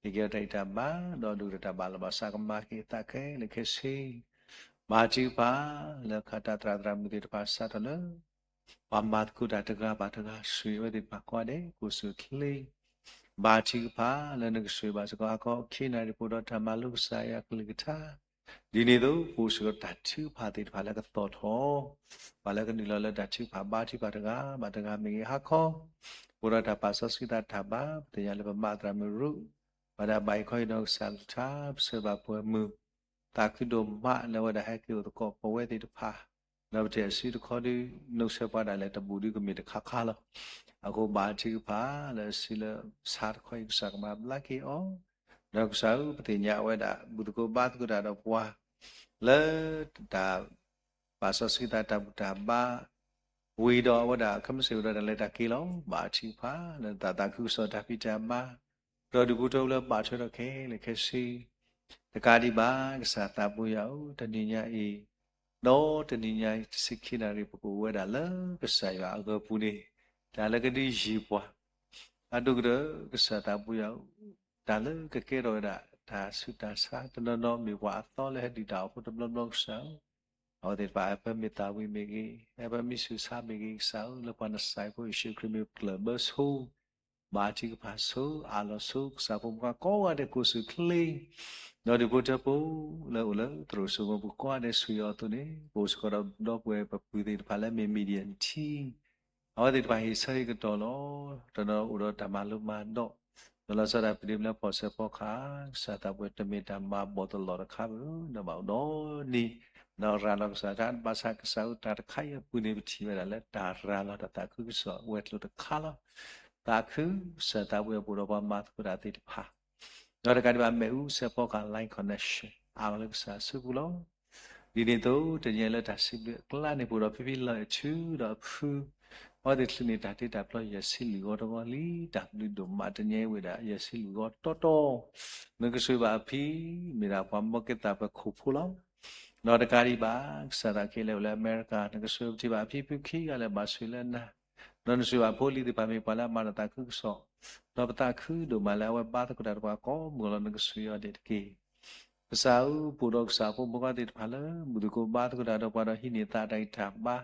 ဟ့ၣ်က့ၤအီၤတၢ်ဂံၢ်တၢ်ဘါ, ဒီးဒိၣ်ကတၢၢ်တၢ်ဘၣ်လီၤဘၣ်စးကမၤက့ၤအသးခဲလၢာ်ခဲဆ့ ဘါထုကဖၣ်လၢခးတၢ်သရၣ်သရၣ်မုၣ်သ့ၣ်တဖၣ်စးထီၣ်လၢ ပှၤမၤသကိးတၢ်တဂၤဘၣ်တဂၤ ဆိၣ်ဂ့ၤအဝဲသ့ၣ်တဖၣ်ကိးဂၤဒဲး ကိးဆူၣ်ချ့, ဘါထုကဖၣ်လၢနကဆိၣ်ဂ့ၤဘၣ်စ့ၢ်ကီးဟါခီ ခံနၣ်ရံၣ်ပအိၣ်ဒီးတၢ်မၤလိကစၢ်ယွၤကလုၢ်ကထါ, ဒ်န့ၣ်အသိး ပအိၣ်စ့ၢ်ကီးတၢ်ထုကဖၣ်သ့ၣ်တဖၣ်လၢကသီၣ်ထီၣ်, ပှၤလၢကနုာ်လီၤလၢတၢ်ထုကဖၣ် ဘါထုကဖၣ်တဂၤဘၣ်တဂၤမ့ၢ်ဂ့ၤ ဟါခီ ပအိၣ်ဒီးတၢ်ပာ်စီဆှံသးတၢ်ဘါ, ပသ့ၣ်ညါလၢပမၤသရၣ်မုၣ်ရူၣ်, ပှၤဒၣ်ဘၣ်အံၤခီအံၤဒီးကစၢ်ကလုၢ်ကထါ, ပဆၢဘၣ်ပှဲၤမုၢ်, သးခုဒိၣ်မးလၢအဝဲဒၣ်ဟဲက့ၤအိၣ်သကိးပဝဲသ့ၣ်တဖၣ်, ဒီးပထံၣ်အစုတခီဒုး နုဆၢပှၤဒၣ်လဲာ်တဘူၣ်ဒုးကမ့ၢ်တခါခါလီၤ. အဃိဘါထုကဖၣ်လၢအစုလၢဆါတခီအံၤ ကစၢ်ကမၤဘျါက့ၤအီၤ, ဒီးကစၢ်ဧၢ ပသ့ၣ်ညါအဝဲဒၣ် ဘူၣ်သကိးဘါသကိးတၢ်ဒီးပှၤ လၢတၢ် ပာ်စီဆှံသးတၢ်ဘူၣ်တၢ်ဘါ, ဝံၤဒီးအဝဲဒၣ်ခဲမုၢ်ဆ့ၣ်ဝံၤဒီးတၢ်လဲၤတၢ်က့ၤလီၤ. ဘါထုကဖၣ်လၢသးသးခုကစီၣ်တၢ်ဖံးတၢ်မၤ, ဒီးဒုးပူၤထီၣ်လၢဘၣ်ထွဲဒီးခဲလၢာ်ခဲဆ့, တကးဒံးဘၣ် ကစၢ်သးပှၢ်ယၤဧၢ, တနံၤညါအံၤ, ဒီးတနံၤညါအံၤ တဆံခံနၣ်ရံၣ် ပကအိၣ်ဝဲဒၣ်လၢကစၢ်ယွၤအဂီၢ်ပူၤန့ၣ်, တၢ်လၢကဒုးယံၤပှၤ, အဒိၣ်ကတၢၢ် ကစၢ်သးပှၢ်ယၤဧၢ, တၢ်လၢကကဲထီၣ်ဝဲဒၣ် တၢ်ဆူးတၢ်ဆါ တနီၤနီၤမ့ၢ်ပှၤအသီလၢဟဲဒုၣ်တၢ်အိၣ်ဖှိၣ်တဘျီဘျီကစၢ်ဧၢ, အဝဲသ့ၣ်တဖၣ် ဟဲပၢမ့ၢ်သးဝံၣ်မ့ၢ်ဂ့ၤ, ဟဲပၢမ့ၢ်ဆူးဆါမ့ၢ်ဂ့ၤ ကစၢ်ဧၢ, လၢပှၤနစၤရ့းဖိယ့ၣ်ၡူးခရံာ်မ့ၢ်ပကျၢၢ်ဘၢဆိ, ဘါထုကဖၣ်ဆိ, အးလီၤဆိ, ကစၢ်ဖိမုၣ်ခွါကိးဂၤဒဲးကိးဆူၣ်ချ့, ဒီးဒုးဖိထၢဖိ, လၢအိၣ်လၢသရိာ်စိမိပူၤကိးဂၤဒဲး ဆိၣ်ဂ့ၤအီၤအသိးန့ၣ်, ပအိၣ်စ့ၢ်ကီးဒီးဒီပုၢ်ဝဲၢ်ပပုၢ်သ့ၣ်တဖၣ်လၢမ့ၢ် Midian Team အဝဲသ့ၣ်တဖၣ်ဟ့ၣ်ဆၢဟ့ၣ်ကတီၢ်လီၤ. တနီၤအိၣ်ဒီးတၢ်မၤလိမၤဒိး, ဒီးလီၤဆီဒၣ်တၢ်ဖံးဒ့မုၢ်လၢဖီၣ်ဆၢဖီခါ, ကစၢ်သးပှၢ်တမ့ၢ်တၢ်မၤဘီၣ်တလီၢ်တခါဘၣ်, ဒီးဘၣ်အိၣ်ဒီးနံၤ, ဒီးရၤလီၤကစၢ်တၢ်, ဘၣ်ဆၣ်ကစၢ်ဧၢ တၢ်တခါအံၤအပူၤန့ၣ် ပထံၣ်ဝဲဒၣ်လၢတၢ်ရၤလီၤတၢ်သးခုကစီၣ်ဝဲၤကျိၤတခါလီၤ. သးခု, ကစၢ်သးပှၢ်ပအိၣ်ဒီးပှၤမၤသကိးတၢ်သ့ၣ်တဖၣ် ဒီးတကးဒံးဘၣ် မ့ၣ်အူစဲးဖီကဟၣ် line connection အးလီၤလၢကစၢ်အစုပူၤလီၤ. ဒ်န့ၣ်အသိး တနံၤအံၤလၢတၢ်စံးဘျုးအကျါန့ၣ် ပအိၣ်ဒီးဖံဖံလီၤအဲၣ်ထူဒီးအဖု, အဝဲသ့ၣ်ချုးန့ၢ်တၢ်တ့တၢ်ဖျီယဲၢ်ဆံလွံၢ်ဂီၤတဂီၤလံ, တၢ်ဘျုးဒိၣ်မး တနံၤအံၤဝဲဒၣ်ယဲၢ်ဆံလွံၢ်ဂီၤတီတီ, နကဆိၣ်ဂ့ၤဘၣ်အဖံ, မ့ၢ်ဒၣ်ပှၤမီၢ်က့ၤသးပှၢ်ခိၣ်ဖိလီၤ. ဒီးတကးဒံးဘၣ် ကစၢ်သးခဲလၢာ်အိၣ်လၢအမဲရကၤ နကဆိၣ်ဂ့ၤပထံၣ်ဘၣ်အဖံဖုခံဂၤလၢဘၣ်ဆိၣ်ဂ့ၤလၢနၤ, ဒီးနဆိၣ်ဂ့ၤဘၣ်ဖိလံၤသ့ၣ်တဖၣ်မ့ၢ်ပှၤလၢအမၤတၢ်သးခုကစီၣ်, ဒီးပသးခုဒိၣ်မးလၢအဝဲဘါသကိးတၢ်ဒီးပှၤကိးမုၢ်လီၤ နကဆိၣ်ဂ့ၤအီၤဒဲးတက့ၢ်. ကစၢ်ဧၢ ပအိၣ်ဒီးကစၢ်ဖိမုၣ်ဖိခွါသ့ၣ်တဖၣ်လၢ ဘူၣ်သကိးဘါသကိးတၢ်ဒီးပှၤဒီးဟံးန့ၢ်သးတၢ်ဂံၢ်တၢ်ဘါ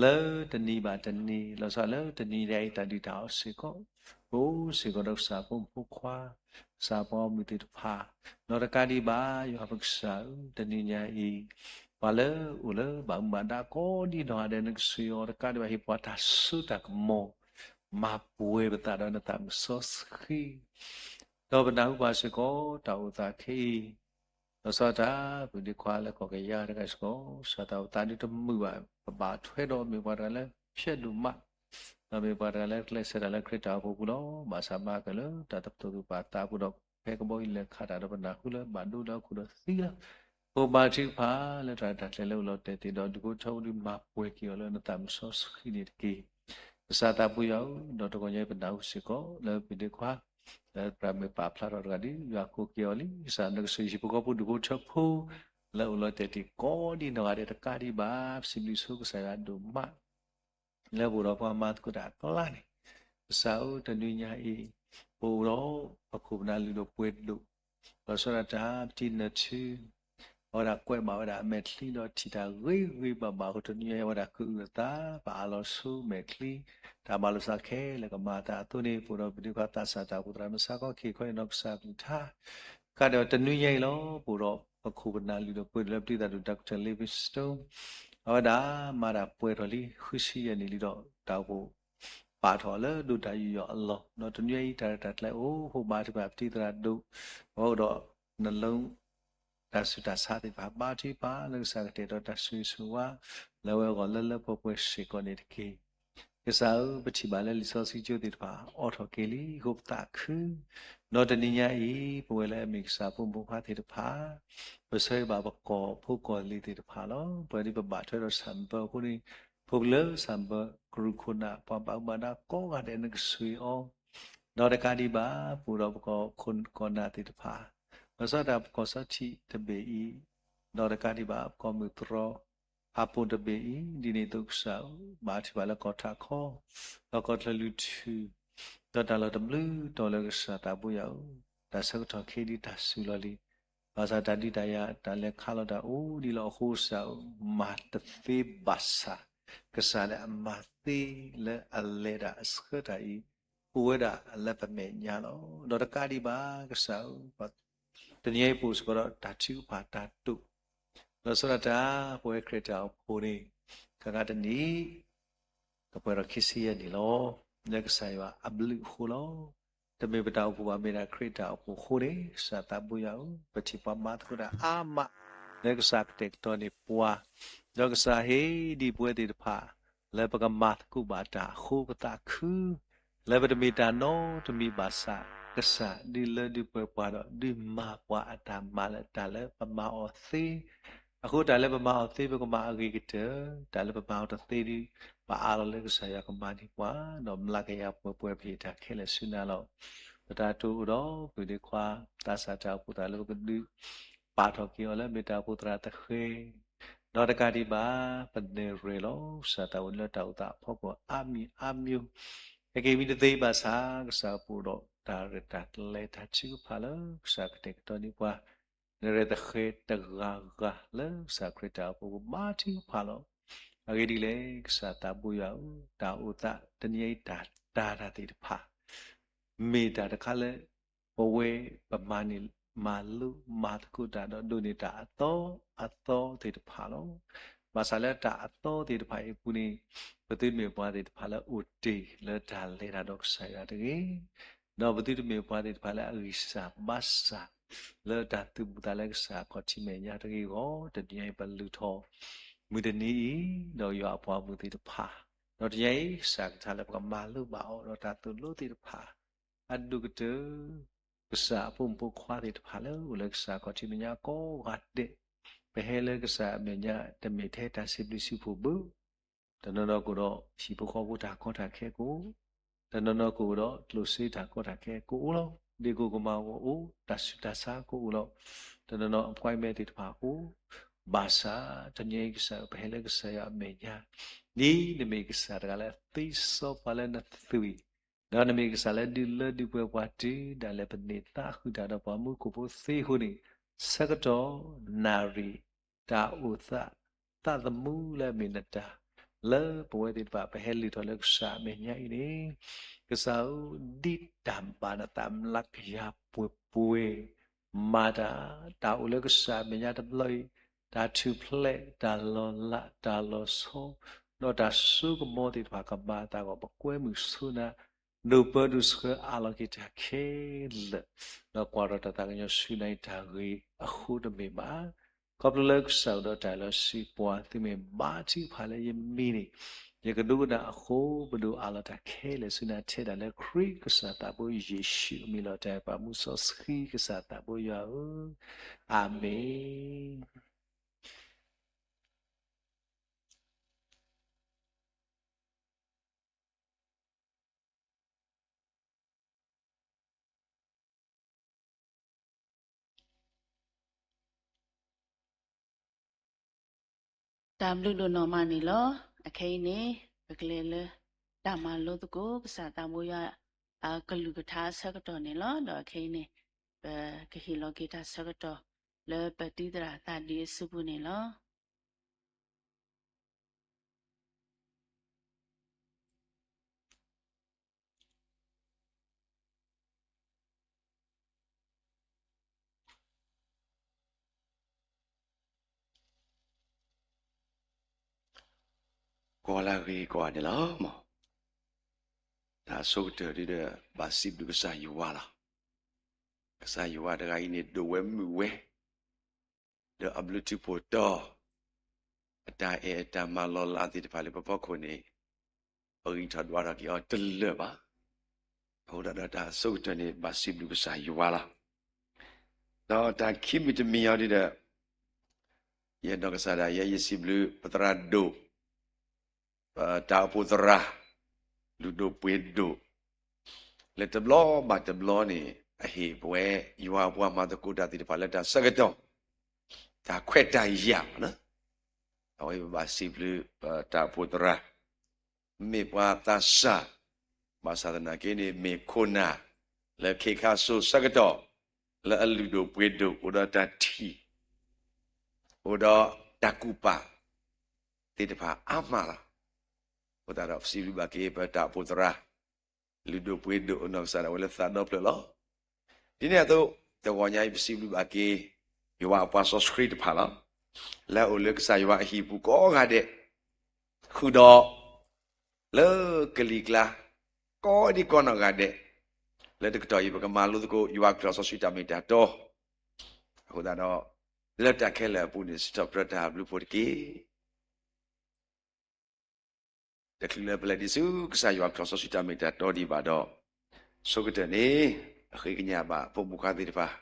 လၢတနံၤဘၣ်တနံၤ လီၤဆီလၢတနံၤဒဲးအံၤ တၢ်ဒုၣ်တၢ်အီၣ်စ့ၢ်ကီး, ပအိၣ်စ့ၢ်ကီးဒီးကစၢ်ဖိမုၣ်ဖိခွါ, ကစၢ်ပှၤဂီၢ်မုၢ်သ့ၣ်တဖၣ်, ဒီးတကးဒံးဘၣ် ယွၤပကစၢ်ဧၢ တနံၤညါအံၤ, ပှၤလၢအိၣ်လၢဘၣ်မူဘၣ်ဒါကိးဒံနီၢ်ဂၤဒဲး နကဆိၣ်ဂ့ၤအီၤတကးဒံးဘၣ် ဟ့ၣ်ပှၤတၢ်စိတၢ်ကမီၤ, မၤပှဲၤပသးဒီးနသးမုၢ်စီဆှံ ဒီးပနၢ်ဟူဘၣ်စ့ၢ်ကီး တၢ်အိၣ်သးခဲအံၤ, လီၤဆီတၢ် ပဒ့ခွါလၢကီၢ်ကယၤတဂၤစ့ၢ်ကီး ကစၢ်သးအိၣ်သးဒုးတမုာ်ဘၣ် ပဘၣ်ထွဲဒီးမ့ၢ်ပှၤတဂၤလၢဖျဲးဒိၣ်မး, ဒီးမ့ၢ်ပှၤတဂၤလၢကျဲးစၢးတၢ်လၢခရံာ်တၢ်အိၣ်ဖှိၣ်ပူၤလီၤ. ဘၣ်ဆၣ်မၤကၢၣ်လၢတၢ်တပတီၢ်သူၣ်ပာ်သးပူၤဒီး ဖဲကဘီယူၤလဲၤခးတၢ်ဒီးပနၢ်ဟူလၢဘၣ်ဒိဒီးခိၣ်ဒီးသံလီၤ. ပကဘါထုကဖၣ်လၢတၢ်ရဲၣ်တၢ်ကျဲၤလၢအိၣ်လီၤတဲာ်သ့ၣ်ဒီး ဒူၣ်ဖိထၢဖိဒုးမၤပှဲၤက့ၤအီၤလၢနသးမုၢ်စီဆှံန့ၣ်တက့ၢ်. ကစၢ်သးပူၤယွၤဧၢ, ဒီးတဂီၤညါအံၤပနၢ်ဟူစ့ၢ်ကီး လၢပဒ့ခွါ လၢပှၤမ့ၢ်ပာ်ဖျါထီၣ်တဂၤဒီး ယွၤကိးက့ၤအီၤလံ. ကစၢ်နကစၢ်ယ့ၣ်ၡူးဖိဃီဖိဒူၣ်ဖိထၢဖိ လၢအိၣ်လီၤတဲာ်သ့ၣ်ကိးဒံးနီၢ်ဂၤဒဲးတကးဒံးဘၣ် ပစံးဘျုးဆိကစၢ်ယွၤဒိၣ်မး လၢပအိၣ်ဒီးပှၤမၤသကိးတၢ်အကျါန့ၣ်, ကစၢ်ဧၢ တနွံညါအံၤ ပအိၣ်ဒီးပခိၣ်ပနၢ်လုၢ်ဒိၣ်ပှ့ၤဒိၣ်, လီၤဆီဒၣ်တၢ်ပတံၤနၢၤထူ, အဝဲဒၣ်ကွဲးဘၣ်ဝဲဒၣ်အမဲာ်ချံဒီးထံၣ်တၢ်ဂ့ၤဂ့ၤဘၣ်ဘၣ်အဃိ တနွံညါအံၤ အဝဲဒၣ်ကအုၣ်အသး ပအးလီၤဆူမဲာ်ချံ, တၢ်မၤလိာ်သးခဲလၢာ်ကမၤအသးအသိးန့ၣ် ပအိၣ်ဒီးပဒ့ခွါသးစၢ်တၢ်အိၣ်ဖှိၣ်သရၣ်မုၣ်ဆါခီ ခ့ၣ်ခီအံၤနီၢ်ကစၢ်ကလုၢ်ကထါ ကဒီးတနွံညါအံၤလီၤ. ပအိၣ်ဒီးပခိၣ်ပနၢ်လုၢ်ဒိၣ်ပှ့ၤဒိၣ်လၢပတံၤသရၣ်ဒိၣ် Doctor Livingstone, အဝဲဒၣ်မၤတၢ်ပှဲၤထီၣ်လံ ဃုဆံယဲၢ်နံၣ်လံဒီး တၢ်အိၣ်ဖှိၣ်ပာ်ထီၣ်လၢဒိၣ်တၢ်ယူးယီၣ်အလီၢ်, ဒီးတနွံညါအံၤတၢ်ရဲၣ်တၢ်ကျဲၤအိၣ် ဟိဘါထုကဖၣ်ပတံၤသရၣ်ဒိၣ်, အဝဲအိၣ်ဒီးနလိ တၢ်ဆူးတၢ်ဆါသ့ၣ်တဖၣ် ဘါထုကဖၣ်လၢကစၢ်ကတဲာ်ကတီၤတၢ်ဆိၣ်ဂ့ၤဆိၣ်ဝါ လၢအဝဲအဂီၢ်လၢလၢပှဲၤပှဲၤစ့ၢ်ကီးန့ၣ်တက့ၢ်. ကစၢ်ဧၢ, ပထံၣ်ဘၣ်လၢလံာ်စီဆှံကၠိသ့ၣ်တဖၣ် အိးထီၣ်က့ၤလံအဃိပသးခု, ဒီးတနံၤညါအံၤ ပဝဲလၢအမ့ၢ်ကစၢ်ဖိမုၣ်ဖိခွါသ့ၣ်တဖၣ် ပဆၢဂ့ၤဘၣ်ပကီၢ်ဖိကီၢ်လံၤသ့ၣ်တဖၣ်လီၤ. ပဝဲဒ်ပဘၣ်ထွဲဒီးဆၣ်ဘၢအဃိန့ၣ်, ဖိလၢဆၣ်ဘၢ ကရူၢ်ခိၣ်နၢ် ပှၤဘၣ်မူဘၣ်ဒါကိးဂၤဒဲး နကဆိၣ်ဂ့ၤအီၤ, ဒီးတကးဒံးဘၣ် ပအိၣ်ဒီးပကီၢ်ခိၣ်ကီၢ်နၢ်သ့ၣ်တဖၣ် လီၤဆီဒၣ်တၢ်ပကီၢ်စီထံးတဘ့ၣ်အံၤ, ဒီးတကးဒံးဘၣ် ပကီၢ်မုၢ်တြီၤ အပူၤတဘ့ၣ်အံၤ, ဒ်န့ၣ်အသိးကစၢ်ဧၢ, ဘါထုကဖၣ်လၢကီၢ်ထးခီ, ဒီးကီၢ်ချၢလုၢ်ထူ, ဒီးတၢ်လီၢ်တဘျုးတီၤလၢကစၢ်သးဘိယွၤဧၢ, တၢ်ဆၢကတီၢ်ခဲအံၤဒ်တၢ်စူၤလီၤလံ, ဘၣ်ဆၣ်တၢ်ဒုးတၢ်ယၤ တၢ်လဲၤခးလီၤတၢ်အိၣ်ဒံးလီၤအဃိကစၢ်ဧၢ, မၤတသ့ဘၣ်ဆၣ်, ကစၢ်လၢအမၤသ့လၢအလဲၤတၢ်အဆှၢတၢ်အံၤ အိၣ်ဝဲဒၣ်လၢပမဲာ်ညါလီၤ. ဒီးတကးဒံးဘၣ်ကစၢ်ဧၢ, တနံၤအံၤပအိၣ်စ့ၢ်ကီးဒီးတၢ်ထုကဖၣ်တၢ်တိာ်, လီၤဆီဒၣ်တၢ် ပဝဲခရံာ်တၢ်အိၣ်ဖှိၣ်န့ၣ် ခဲကနံၣ်တနံၤ ကပှဲၤဒီးခံဆံယဲၢ်နံၣ်လီၤ. လၢကစၢ်ယွၤအဘျုးအဃိလီၤ. တမ့ၢ်ပတၢ်အိၣ်ဖှိၣ်ဘၣ် မ့ၢ်ဒၣ်ခရံာ်တၢ်အိၣ်ဖှိၣ်အဃိန့ၣ် ကစၢ်သးဘိယွၤဧၢ, ပထံၣ်ပှၤမၤသကိးတၢ်အါမး လၢကစၢ်ကတဲာ်ကတီၤန့ၢ်ပှၤ, ဒီးကစၢ်ဟ့ၣ်ဒံးပဝဲသ့ၣ်တဖၣ် လၢပကမၤသကိးဘၣ်တၢ်အဃိပသးခု လၢပတမ့ၢ်တၢ်နီတမံၤဘၣ်ဆၣ်, ကစၢ်ဒုးလၢဒုးပှဲၤပှၤဒီး ဒုးမၤပှၤအတၢ်မၤလၢတၢ်လၢပမၤအီၤသ့, အဃိတၢ်လၢပမၤအီၤသ့ ပကမၤအဂ့ၤကတၢၢ်, တၢ်လၢပမၤအီၤတသ့ဒီး ပအးလီၤလၢကစၢ်ယွၤကမၤန့ၢ်ပှၤ, ဒီးမျးကယၤပှဲၤပှဲၤ ပဟ့ၣ်တၢ်ခဲလၢာ်ဆူနၤလီၤ. ပတၢ်တိာ်အိၣ်ဒီးပဒ့ခွါ သးစၢ်တၢ်အိၣ်ဖှိၣ်သးလၢပကဒုး ပာ်ထီၣ်က့ၤအီၤလၢအမ့ၢ်တၢ်အိၣ်ဖှိၣ်သရၣ်သဃဲၤ ဒီးတကးဒံးဘၣ် ပနဲၣ်ရွဲၣ်လီၤ ကစၢ်သးဝံၤလၢတၢ်အိၣ်သးအဖီခိၣ်အါမံၤအါမံၤ, ဟဲက့ၤမံတသ့ဘၣ်ဆၣ် ကစၢ်ပအိၣ်ဒီးတၢ်ရဲၣ်တၢ်ကျဲၤတၢ်ထုကဖၣ်လၢ ကစၢ်ကတဲာ်ကတီၤန့ၢ်ပှၤ, နဲၣ်ရွဲၣ်သဃဲၤတဂၤဂၤလၢကစၢ်ခရံာ်တၢ်အိၣ်ဖှိၣ် ပဘါထုကဖၣ်လီၤ. အဂ့ၢ်ဒ်လဲၣ် ကစၢ်သးဘိယွၤဧၢ, တၢ်အိၣ်သးတနံၤအံၤတၢ်တာ်တၢ်သ့ၣ်တဖၣ် မ့ၢ်တၢ်တခါလၢ ပဝဲပမၤန့ၢ် မၤလိမၤသကိးတၢ်ဒီးဒိးန့ၢ်တၢ်အသီအသီသ့ၣ်တဖၣ်လီၤ. ဘၣ်ဆၣ်လၢတၢ်အသီသ့ၣ်တဖၣ်အံၤအပူၤန့ၣ် ပသုတမ့ၢ်ပှၤသ့ၣ်တဖၣ်လၢအိၣ်တ့ၢ်လၢတၢ်လဲၤတၢ်ဒီးကစၢ်ယွၤတဂ့ၤ, ဒီးပသုတမ့ၢ်ပှၤသ့ၣ်တဖၣ်လၢအဂံၢ်စၢ်ဘါစၢ် လၢတၢ်သူၣ်ဘူၣ်သးလၢကစၢ်ခီၣ်ထံးမဲာ်ညါတဂ့ၤအဂီၢ်, တနံၤအံၤပလုၢ်ထီၣ် မုၢ်တနံၤအံၤ ဒီးယွၤအပှၤမုၣ်သ့ၣ်တဖၣ်, ဒီးတနံၤအံၤ ကစၢ်ကထါလၢပကမၤလိဘၣ်အီၤဒီးတၢ်သိၣ်လိသ့ၣ်တဖၣ် အဒိၣ်ကတၢၢ် ကစၢ်အဖိမုၣ်ဖိခွါသ့ၣ်တဖၣ်လၢအိၣ်လၢကစၢ်ခီၣ်ထံးမဲာ်ညါကိးဂၤဒဲး, ပဟဲလၢကစၢ်အမဲာ်ညါတမ့ၢ်ထဲတၢ်စံးဘျုးစံးဖှိၣ်ဘၣ်, တနီၤနီၤကအိၣ်ဒီး ဟံၣ်ဖိဃီဖိတၢ်ကီတၢ်ခဲကအိၣ်, တနီၤနီၤကအိၣ်ဒီး ကျိၣ်စ့တၢ်ကီတၢ်ခဲကအိၣ်လီၤ. ဒ့ၣ်ကိၣ်ကမၣ်ကအိၣ်, တၢ်ဆူးတၢ်ဆါကအိၣ်လီၤ. တနီၤနီၤ appointment သ့ၣ်တဖၣ်အိၣ်, ဘၣ်ဆၣ် တနံၤအံၤကစၢ် ပဟဲလၢကစၢ်ယွၤအမဲာ်ညါ, ဒ်နမ့ၢ်ကစၢ်တဂၤလၢသ့စီပှၤလၢနသွံၣ်, ဒီးနမ့ၢ်ကစၢ်လၢဒုးလၢဒုးပှဲၤပှၤတုၤဒၣ်လဲာ် ပန့ၢ်သးဃုာ်တၢ်ဒီးပှၤမူခိၣ်ဖိသ့အဃိန့ၣ်, ဆၢကတီၢ် နၣ်ရံၣ် တၢ်အိၣ်သး သးသမူလၢအမ့ၢ်နတၢ် လၢပဝဲသ့ၣ်တဖၣ် ပဟဲလုၢ်ထီၣ်လၢကစၢ်အမဲာ်ညါအံၤန့ၣ်, ကစၢ်ဧၢ, ဒ်တၢ်ဘၣ်နသးမျးကယၤပှဲၤပှဲၤ မၤတၢ်, တၢ်အိၣ်လၢကစၢ်အမဲာ်ညါတဘျီအံၤ, တၢ်ထူၣ်ဖျဲး တၢ်လီၤလး တၢ်လီၤဆီ ဒီးတၢ်စိကမီၤသ့ၣ်တဖၣ်ကမၤအသးအဂီၢ် ပကွဲမုာ်ဆိနၤ, ဒိးပၢဒိးဆှၢအးလီၤက့ၤတၢ်ခဲလၢာ်, ဒီးကွၢ်ထီၣ်တၢ်သးကညီၤဆူနၤအံၤတၢ်ဂ့ၤအဃိတမ့ၢ်ဘၣ်. ခီဖျိလၢကစၢ်အိၣ်ဒီးတၢ်လီၤဆံးပှၤ သုမ့ၢ်ဘါထုကဖၣ်လၢယမံၤန့ၣ်, ယကဒိကနၣ်အဃိ ပဒိးအးလီၤတၢ်ခဲလၢာ်ဆူနၤထဲဒၣ်လၢခရံာ်ကစၢ်သးဘိယ့ၣ်ၡူးအမံၤလီၤ. တၢ်ပာ်မူစီဆှံကစၢ်သးဘိယွၤဧၢ, အၤမ့ၣ်. တၢ်ဘျုးဒိၣ်နီၢ်မးန့ၣ်လီၤ. အခဲအံၤန့ၣ် ပကလဲၤလၢတၢ်မၤလိသကိး ကစၢ်သးဘိယွၤအကလုၢ်ကထါအဆၢကတီၢ်န့ၣ်လီၤ. ဒီးအခဲအံၤန့ၣ် ပကဟ့ၣ်လီၤက့ၤတၢ်ဆၢကတီၢ် လၢပတံၤသရၣ်သးဒံးအစုပူၤန့ၣ်လီၤ. ကိးလၢအဂ့ၤကိးဂၤန့ၣ်လီၤ. တၢ်အဆိကတၢၢ်ဒ်ဒီး ဘၣ်စံးဘျုးကစၢ်ယွၤလီၤ. ကစၢ်ယွၤတဂၤအံၤန့ၣ် ဒိၣ်ဝဲမုၢ်ဝဲ ဒီးအဘျုးထူးဖှိၣ်တီၤ အတၢ်အဲၣ်အတၢ်မၤလီၤလးသ့ၣ်တဖၣ်လၢပဖီခိၣ်န့ၣ် ပဂံၢ်ထီၣ်ဒွးထီၣ်က့ၤအီၤတလၢာ်ဘၣ်. အဃိသတးဒီးတၢ်အဆိကတၢၢ်န့ၣ် ဘၣ်စံးဘျုးကစၢ်ယွၤလီၤ. ဒီးတၢ်ခံမံၤတမံၤအံၤဒ်ဒီး ယအဲၣ်ဒိးကစၢ်ဒၣ်ယဲ ယစံးဘျုးပသရၣ်ဒိၣ် ပတၢ်အိၣ်ဖှိၣ်သရၣ် လုၢ်ဒိၣ်ပှ့ၤဒိၣ် လၢတဘျီဘၣ်တဘျီန့ၣ် အဟ့ၣ်ပဝဲယွၤအပှၤမၤသကိးတၢ်သ့ၣ်တဖၣ်လၢတၢ်ဆၢကတီၢ် တၢ်ခွဲးတၢ်ယာ်န့ၣ်လီၤ. အဝဲပဘၣ်စံးဘျုးပတၢ်အိၣ်ဖှိၣ်သရၣ် မ့ၢ်ပှၤသးစၢ် ဘၣ်ဆၣ်သနာ်က့န့ၣ် မ့ၢ်ခိၣ်နၢ်လၢခ့ခါစိၤဆၢကတီၢ် လၢအလုၢ်ဒိၣ်ပှ့ၤဒိၣ် အိၣ်ဒီးတၢ်ထံၣ် အိၣ်ဒီးတၢ်ကူၣ်ပာ်သ့ၣ်တဖၣ်အါမးလီၤ. အဃိသတးဒီး ပစံးဘျုးဘၣ်က့ၤပတၢ်အိၣ်ဖှိၣ်သရၣ် လုၢ်ဒိၣ်ပှ့ၤဒိၣ် အနီၢ်ကစၢ်ဒၣ်ဝဲလၢသးဒီဖျၢၣ်လီၤ. ဒ်န့ၣ်အသိး တဂီၤညါအံၤ ပစံးဘျုးဘၣ်က့ၤ ယွၤအပှၤစီဆှံတဖၣ်လီၤ. လၢအအိၣ်လၢကစၢ်ယွၤအဟံၣ်ပူၤကိးဂၤဒဲး ဃုာ်ဒီး လၢကလံၤကျါ ကိးဒံကိးနီၢ်ဂၤဒဲး လၢတကတီၢ်အံၤ ပကမၤလိသကိး ယွၤအကလုၢ်စီဆှံတၢ်မ့ၢ်တၢ်တီ အဃိသတးဒီး လၢတၢ်ခဲလၢာ်အပူၤန့ၣ် စံးထီၣ်ပတြၢၤတၢ်ဘျုးဖှိၣ်တက့ၢ်. တချုးလၢပလဲၤဒံးဆူကစၢ်ယွၤအကလုၢ်စီဆှံတၢ်မ့ၢ်တၢ်တီဒံးဘၣ်ဒီး ဆိကတၢၢ်န့ၣ် အဃ့ကညးဘၣ်ဖိမုၣ်ခွါသ့ၣ်တဖၣ်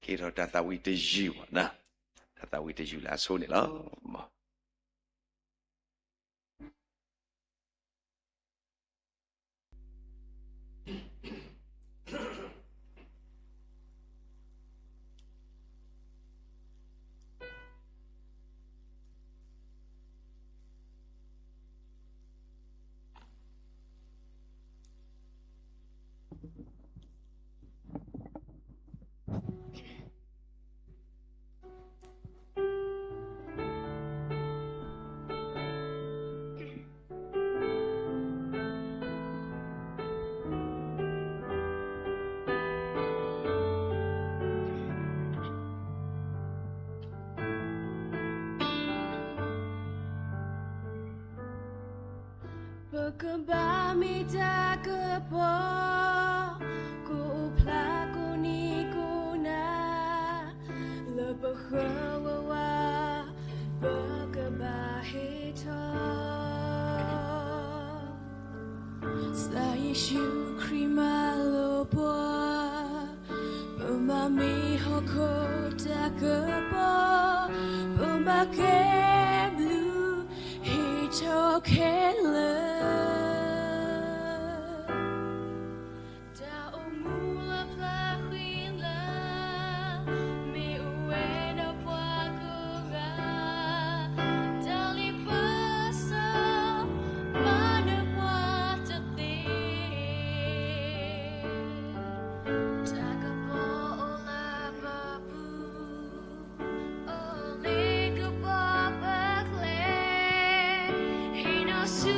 ကဟ့ၣ်ထီၣ်တၢ်သးဝံၣ်တယုၢ်ဘၣ်, တၢ်သးဝံၣ်တယုၢ်လၢအဆိန့ၣ်လီၤ. ပကဘၣ်မ့ၢ်တၢ်ကပီၤ ကိးဖျါကိးနံၤကိးနၤ လၢပဃၢၤဝဲဝါ ပကဘၣ်ဟ့ၣ်ထီၣ် ကစၢ်ယ့ၣ်ၡူးခရံာ်မၤလိာ်ပှၤ, ပမၤမ့ၢ်ဟီၣ်ခိၣ်တၢ်ကပီၤ, ပဘၣ်ကဲဘျုး ဟ့ၣ်ထီၣ်ခဲလၢာ် တၢ်အိၣ်မူလၢပျၢၤဃံလၤ မ့ၢ်အိၣ်ဝဲဒီးပှၤကိးဂၤ, တၢ်လ့ပစီ မၤနၢၤပှၤတသ့, တၢ်ကပီၤအိၣ်လၢပပူၤ, အိၣ်လၢကပီၤပကျဲ, ဟ့ၣ်နီၤဆူ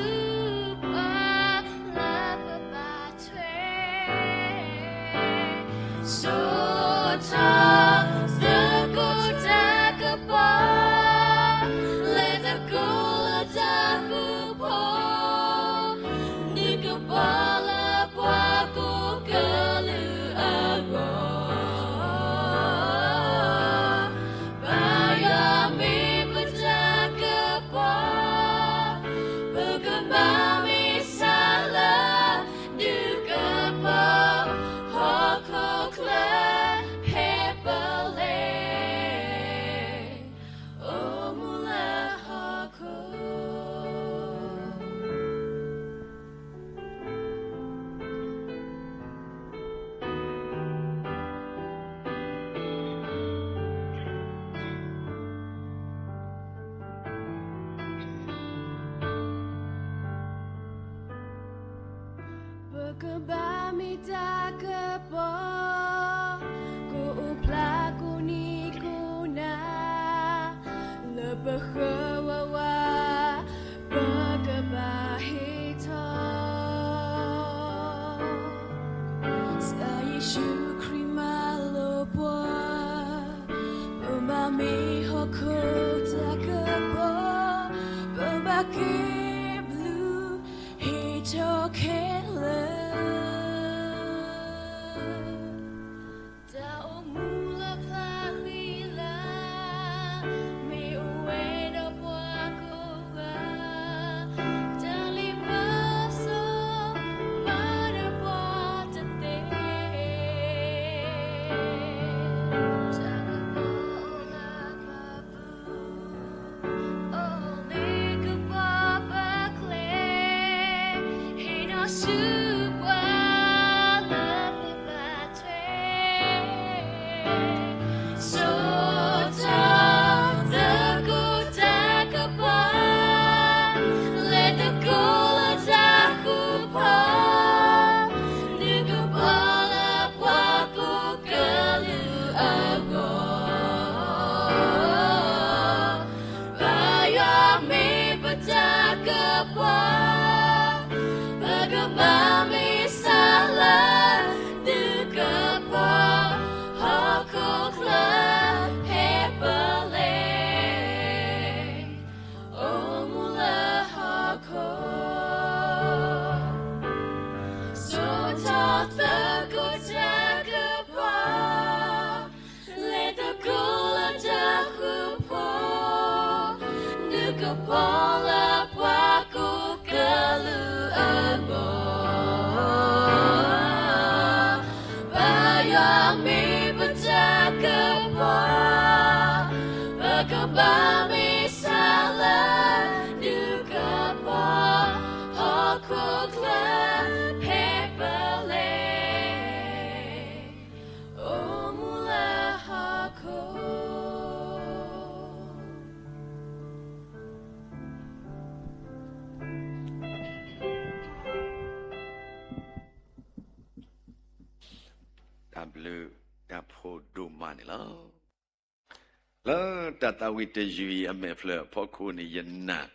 ကဘၣ်မ့ၢ်တၢ်ကပီၤ, ကအိၣ်ဖျါကိးနံၤကိးနၤ, လၢပဃၢၤဝးဝး ပကဘၣ်ဟ့ၣ်ထီၣ် ကစၢ်ယ့ၣ်ၡူးခရံာ်မၤလိာ်ပှၤ, ပဘၣ်မ့ၢ်ဟီၣ်ခိၣ်တၢ်ကပီၤ, ပဘၣ်က့ၤဘျုး ဟ့ၣ်ထီၣ်ခဲလၢာ် တၢ်အိၣ်မူလၢဖျါဃံလၤ, မ့ၢ်အိၣ်ဝဲဒီးပှၤကိးဂၤ, တၢ်လ့ပစီ မၤဒီးပှၤတသ့, တၢ်ကပီၤအိၣ်လၢပပူၤ အိၣ်လၢကပီၤပကျဲ, ဟ့ၣ်နီၤဆူပှၤလၢပဘၣ်ထွဲ, စိာ်ထီၣ်သကိးတၢ်ကပီၤ လၢသကိးလၢတၢ်ဃူဖီ, ဒုးကပီၤလၢပှၤကိးကလုာ်အဂီၢ်, ဘၣ်ယွၤမ့ၢ်ပတၢ်ကပီၤ, ပကဘၣ်မ့ၢ်ဆါလၢ ဒုးကပီၤ ဟီၣ်ခိၣ်ချၢဖဲပလဲၤ အိၣ်မူလၢဟီၣ်ခိၣ်, စိာ်ထီၣ်သကိးတၢ်ကပီၤ လၢသကိးလၢတၢ်ဃူဖီ, ဒုးကပီၤလၢပှၤကိးကလုာ်အဂီၢ်, ဘၣ်ယွၤမ့ၢ်ပတၢ်ကပီၤ, ပကဘၣ်မ့ၢ်ဆါလၢ ဒုးကပီၤ ဟီၣ်ခိၣ်ချၢဖဲပလဲၤ အိၣ်မူလၢဟီၣ်ခိၣ်. တၢ်ဘျုးတၢ်ဖှိၣ်ဒိၣ်မးန့ၣ်လီၤ. လၢတၢ်သးဝံၣ်တယုၢ်အံၤအမဲာ်ဖျၢၣ်အဖီခိၣ်န့ၣ် ယနာ်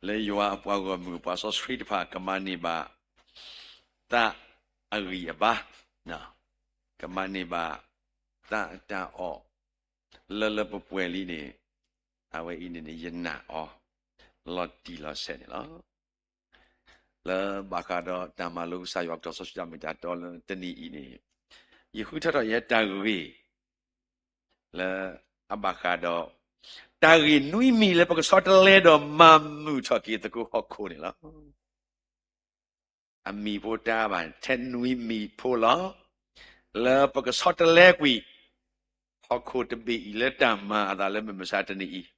လၢယွၤအပှၤဂီၢ်မုၢ် ပှၤစီဆှံတဖၣ် ကမၤန့ၢ်ဘၣ် သးအဂံၢ်အဘါ, ကမၤန့ၢ်ဘၣ်သးအတၢ်အီၣ် လၢလၢပှဲၤပှဲၤလံန့ၣ်, အဝဲအံၤန့ၣ်န့ၣ် ယနာ်အီၤ လီၤတံၢ်လီၤဆဲးန့ၣ်လီၤ. လၢဘၣ်ဃးဒီးတၢ်မၤလိကစၢ်ယွၤကတီၢ်စီဆှံတၢ်မ့ၢ်တၢ်တီလၢတနံၤအံၤန့ၣ်, ယဃုထၢထီၣ်ယဲတၢ်ဂ့ၢ် လၢအဘၣ်ဃးဒီး တၢ်ဂ့ၢ်နွံမံၤလၢပကဆီတလဲဒီးမၤမုာ်ထီၣ်က့ၤသကိးဟီၣ်ခိၣ်န့ၣ်လီၤ. အမံၤဖိတၢ်ဘၣ်ထဲနွံမံၤဖိလီၤ. လၢပကဆီတလဲကွံာ် ဟီၣ်ခိၣ်တဘ့ၣ်အံၤလၢတၢ်မၤအသးလၢမုၢ်မဆါတနံၤအံၤ,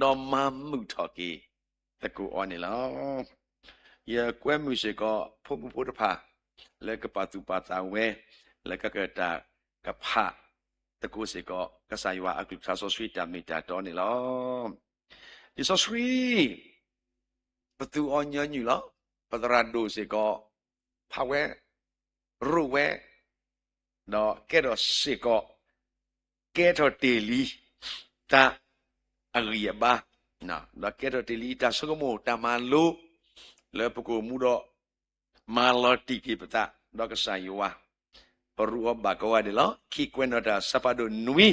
ဒီးမၤမုာ်ထီၣ်က့ၤသကိးအီၤန့ၣ်လီၤ. ယကွဲမုာ်စ့ၢ်ကီး ဖိမုၣ်ဖိတဖၣ် လၢကပာ်သူၣ်ပာ်သးဝဲ လၢကကတၢၢ်ကဖးသကိးစ့ၢ်ကီး ကစၢ်ယွၤအကလုၢ်ကထါစီဆှံတၢ်မ့ၢ်တၢ်တီန့ၣ်လီၤ. လံာ်စီဆှံ ပသူအီၤညီနုၢ်လီၤ. ပသရၣ်ဒိၣ်စ့ၢ်ကီး ဖးဝဲ ရိးဝဲ ဒီးကဲထီၣ်စ့ၢ်ကီး ကဲထီၣ်တ့ၢ်လံ သးအဂံၢ်အဘါ, ဒီးကဲထီၣ်တ့ၢ်လံတၢ်ဆိကမိၣ်တၢ်မၤလိ လၢပကအိၣ်မူဒီး မၤလီၤတံၢ်က့ၤပသး ဒီးကစၢ်ယွၤ ပရူးအီၤဘၣ်ကိးဂၤဒဲးလီၤ. ခံကွဲးနီၣ်တၢ် အဆၢဖးဒိၣ်နွံ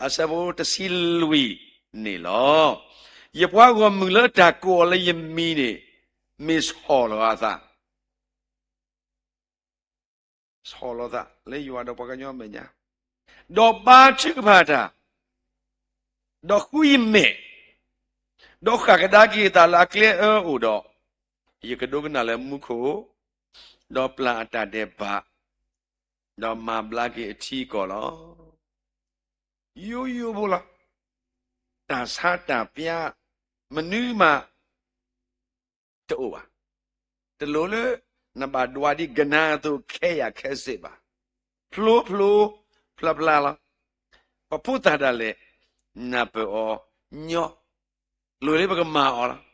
အဆၢဖိတဆံလွံၢ်န့ၣ်လီၤ. ယပှၤဂီၢ်မုၢ်လၢတၢ်ကိးအီၤလၢယမံၤန့ၣ် မ့ၢ်ဆီၣ်လီၤအသး ဆီၣ်လီၤသးလၢယွၤဒီးပှၤကညီအမဲာ်ညါ, ဒီးဘါထုကဖၣ်တၢ်, ဒီးဃုယမဲာ်, ဒီးဃၣ်ကဒါက့ၤအသးလၢအကျဲအၢအိၣ်ဒီး, ယကဒိကနၣ်လၢမူခိၣ်, ဒီးပျၢ်အတၢ်ဒဲးဘး, ဒီးမၤဘျါက့ၤအထံအကီၢ်လီၤ. ယိယိဖိလီၤ. တၢ်ဆါတၢ်ပျါ မနုၤမး တအိၣ်ဘၣ်. တလိၣ်လၢနဘၣ်ဒွးဒ်ကနါအသိးခဲယၢ်ခဲဆ့ဘၣ်. ဖျိဖျိဖျါဖျါလီၤ. ပဖိသၣ်ဒၣ်လဲာ် နၢ်ပၢၢ်အီၤညီ, လိၣ်လၢပကမၤအီၤလီၤ.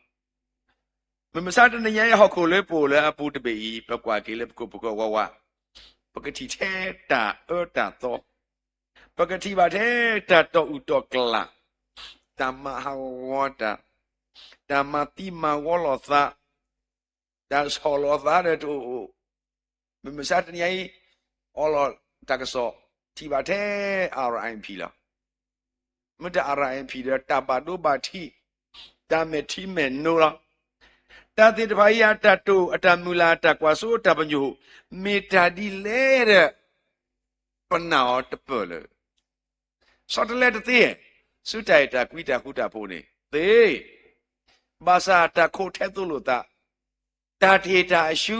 မုၢ်မဆါတနံၤညါအံၤ ဟီၣ်ခိၣ်လၢပအိၣ်လၢအပူၤတဘ့ၣ်အံၤ ပကွၢ်က့ၤလၢပခိၣ်ပဃၢၤဝးဝး, ပကထံၣ်ထဲတၢ်အၢတၢ်သီ, ပကထံၣ်ဘၣ်ထဲတၢ်တီၢ်အုၣ်တီၢ်ကျၢ်, တၢ်မၤဟးဂီၤတၢ်, တၢ်မၤသံမၤဝီလိာ်သး, တၢ်ဆီၣ်လီၤသးဒီးတအိၣ်အိၣ်, မုၢ်မဆါတနံၤညါအံၤ အီလီၤတၢ်ကစီၣ် ထံၣ်ဘၣ်ထဲ RIP လီၤ. မ့ၢ်တၢ် RIP ဒီး တၢ်ဘၣ်ဒိဘၣ်ထံး, တၢ်မဲာ်ထံမဲာ်နိလီၤ. တၢ်သ့ၣ်တဖၣ်အံၤ အတၢ်တိာ် အတၢ်မုၢ်လၢ် အတၢ်ကွၢ်စိ အတၢ်ပညိၣ် မ့ၢ်တၢ်ဒ်လဲၣ်ဒီး ပနာ်အီၤတပၢၢ်လၢၤ. ဆီတလဲတသ့, ဆူတၢ်အဲၣ်တၢ်ကွံတၢ်ဃူတၢ်ဖိးန့ၣ်သ့, ဘၣ်ဆၣ်တၢ်ခိးထဲသိးလိာ်သး, တၢ်တ့ၢ်တၢ်အၡူ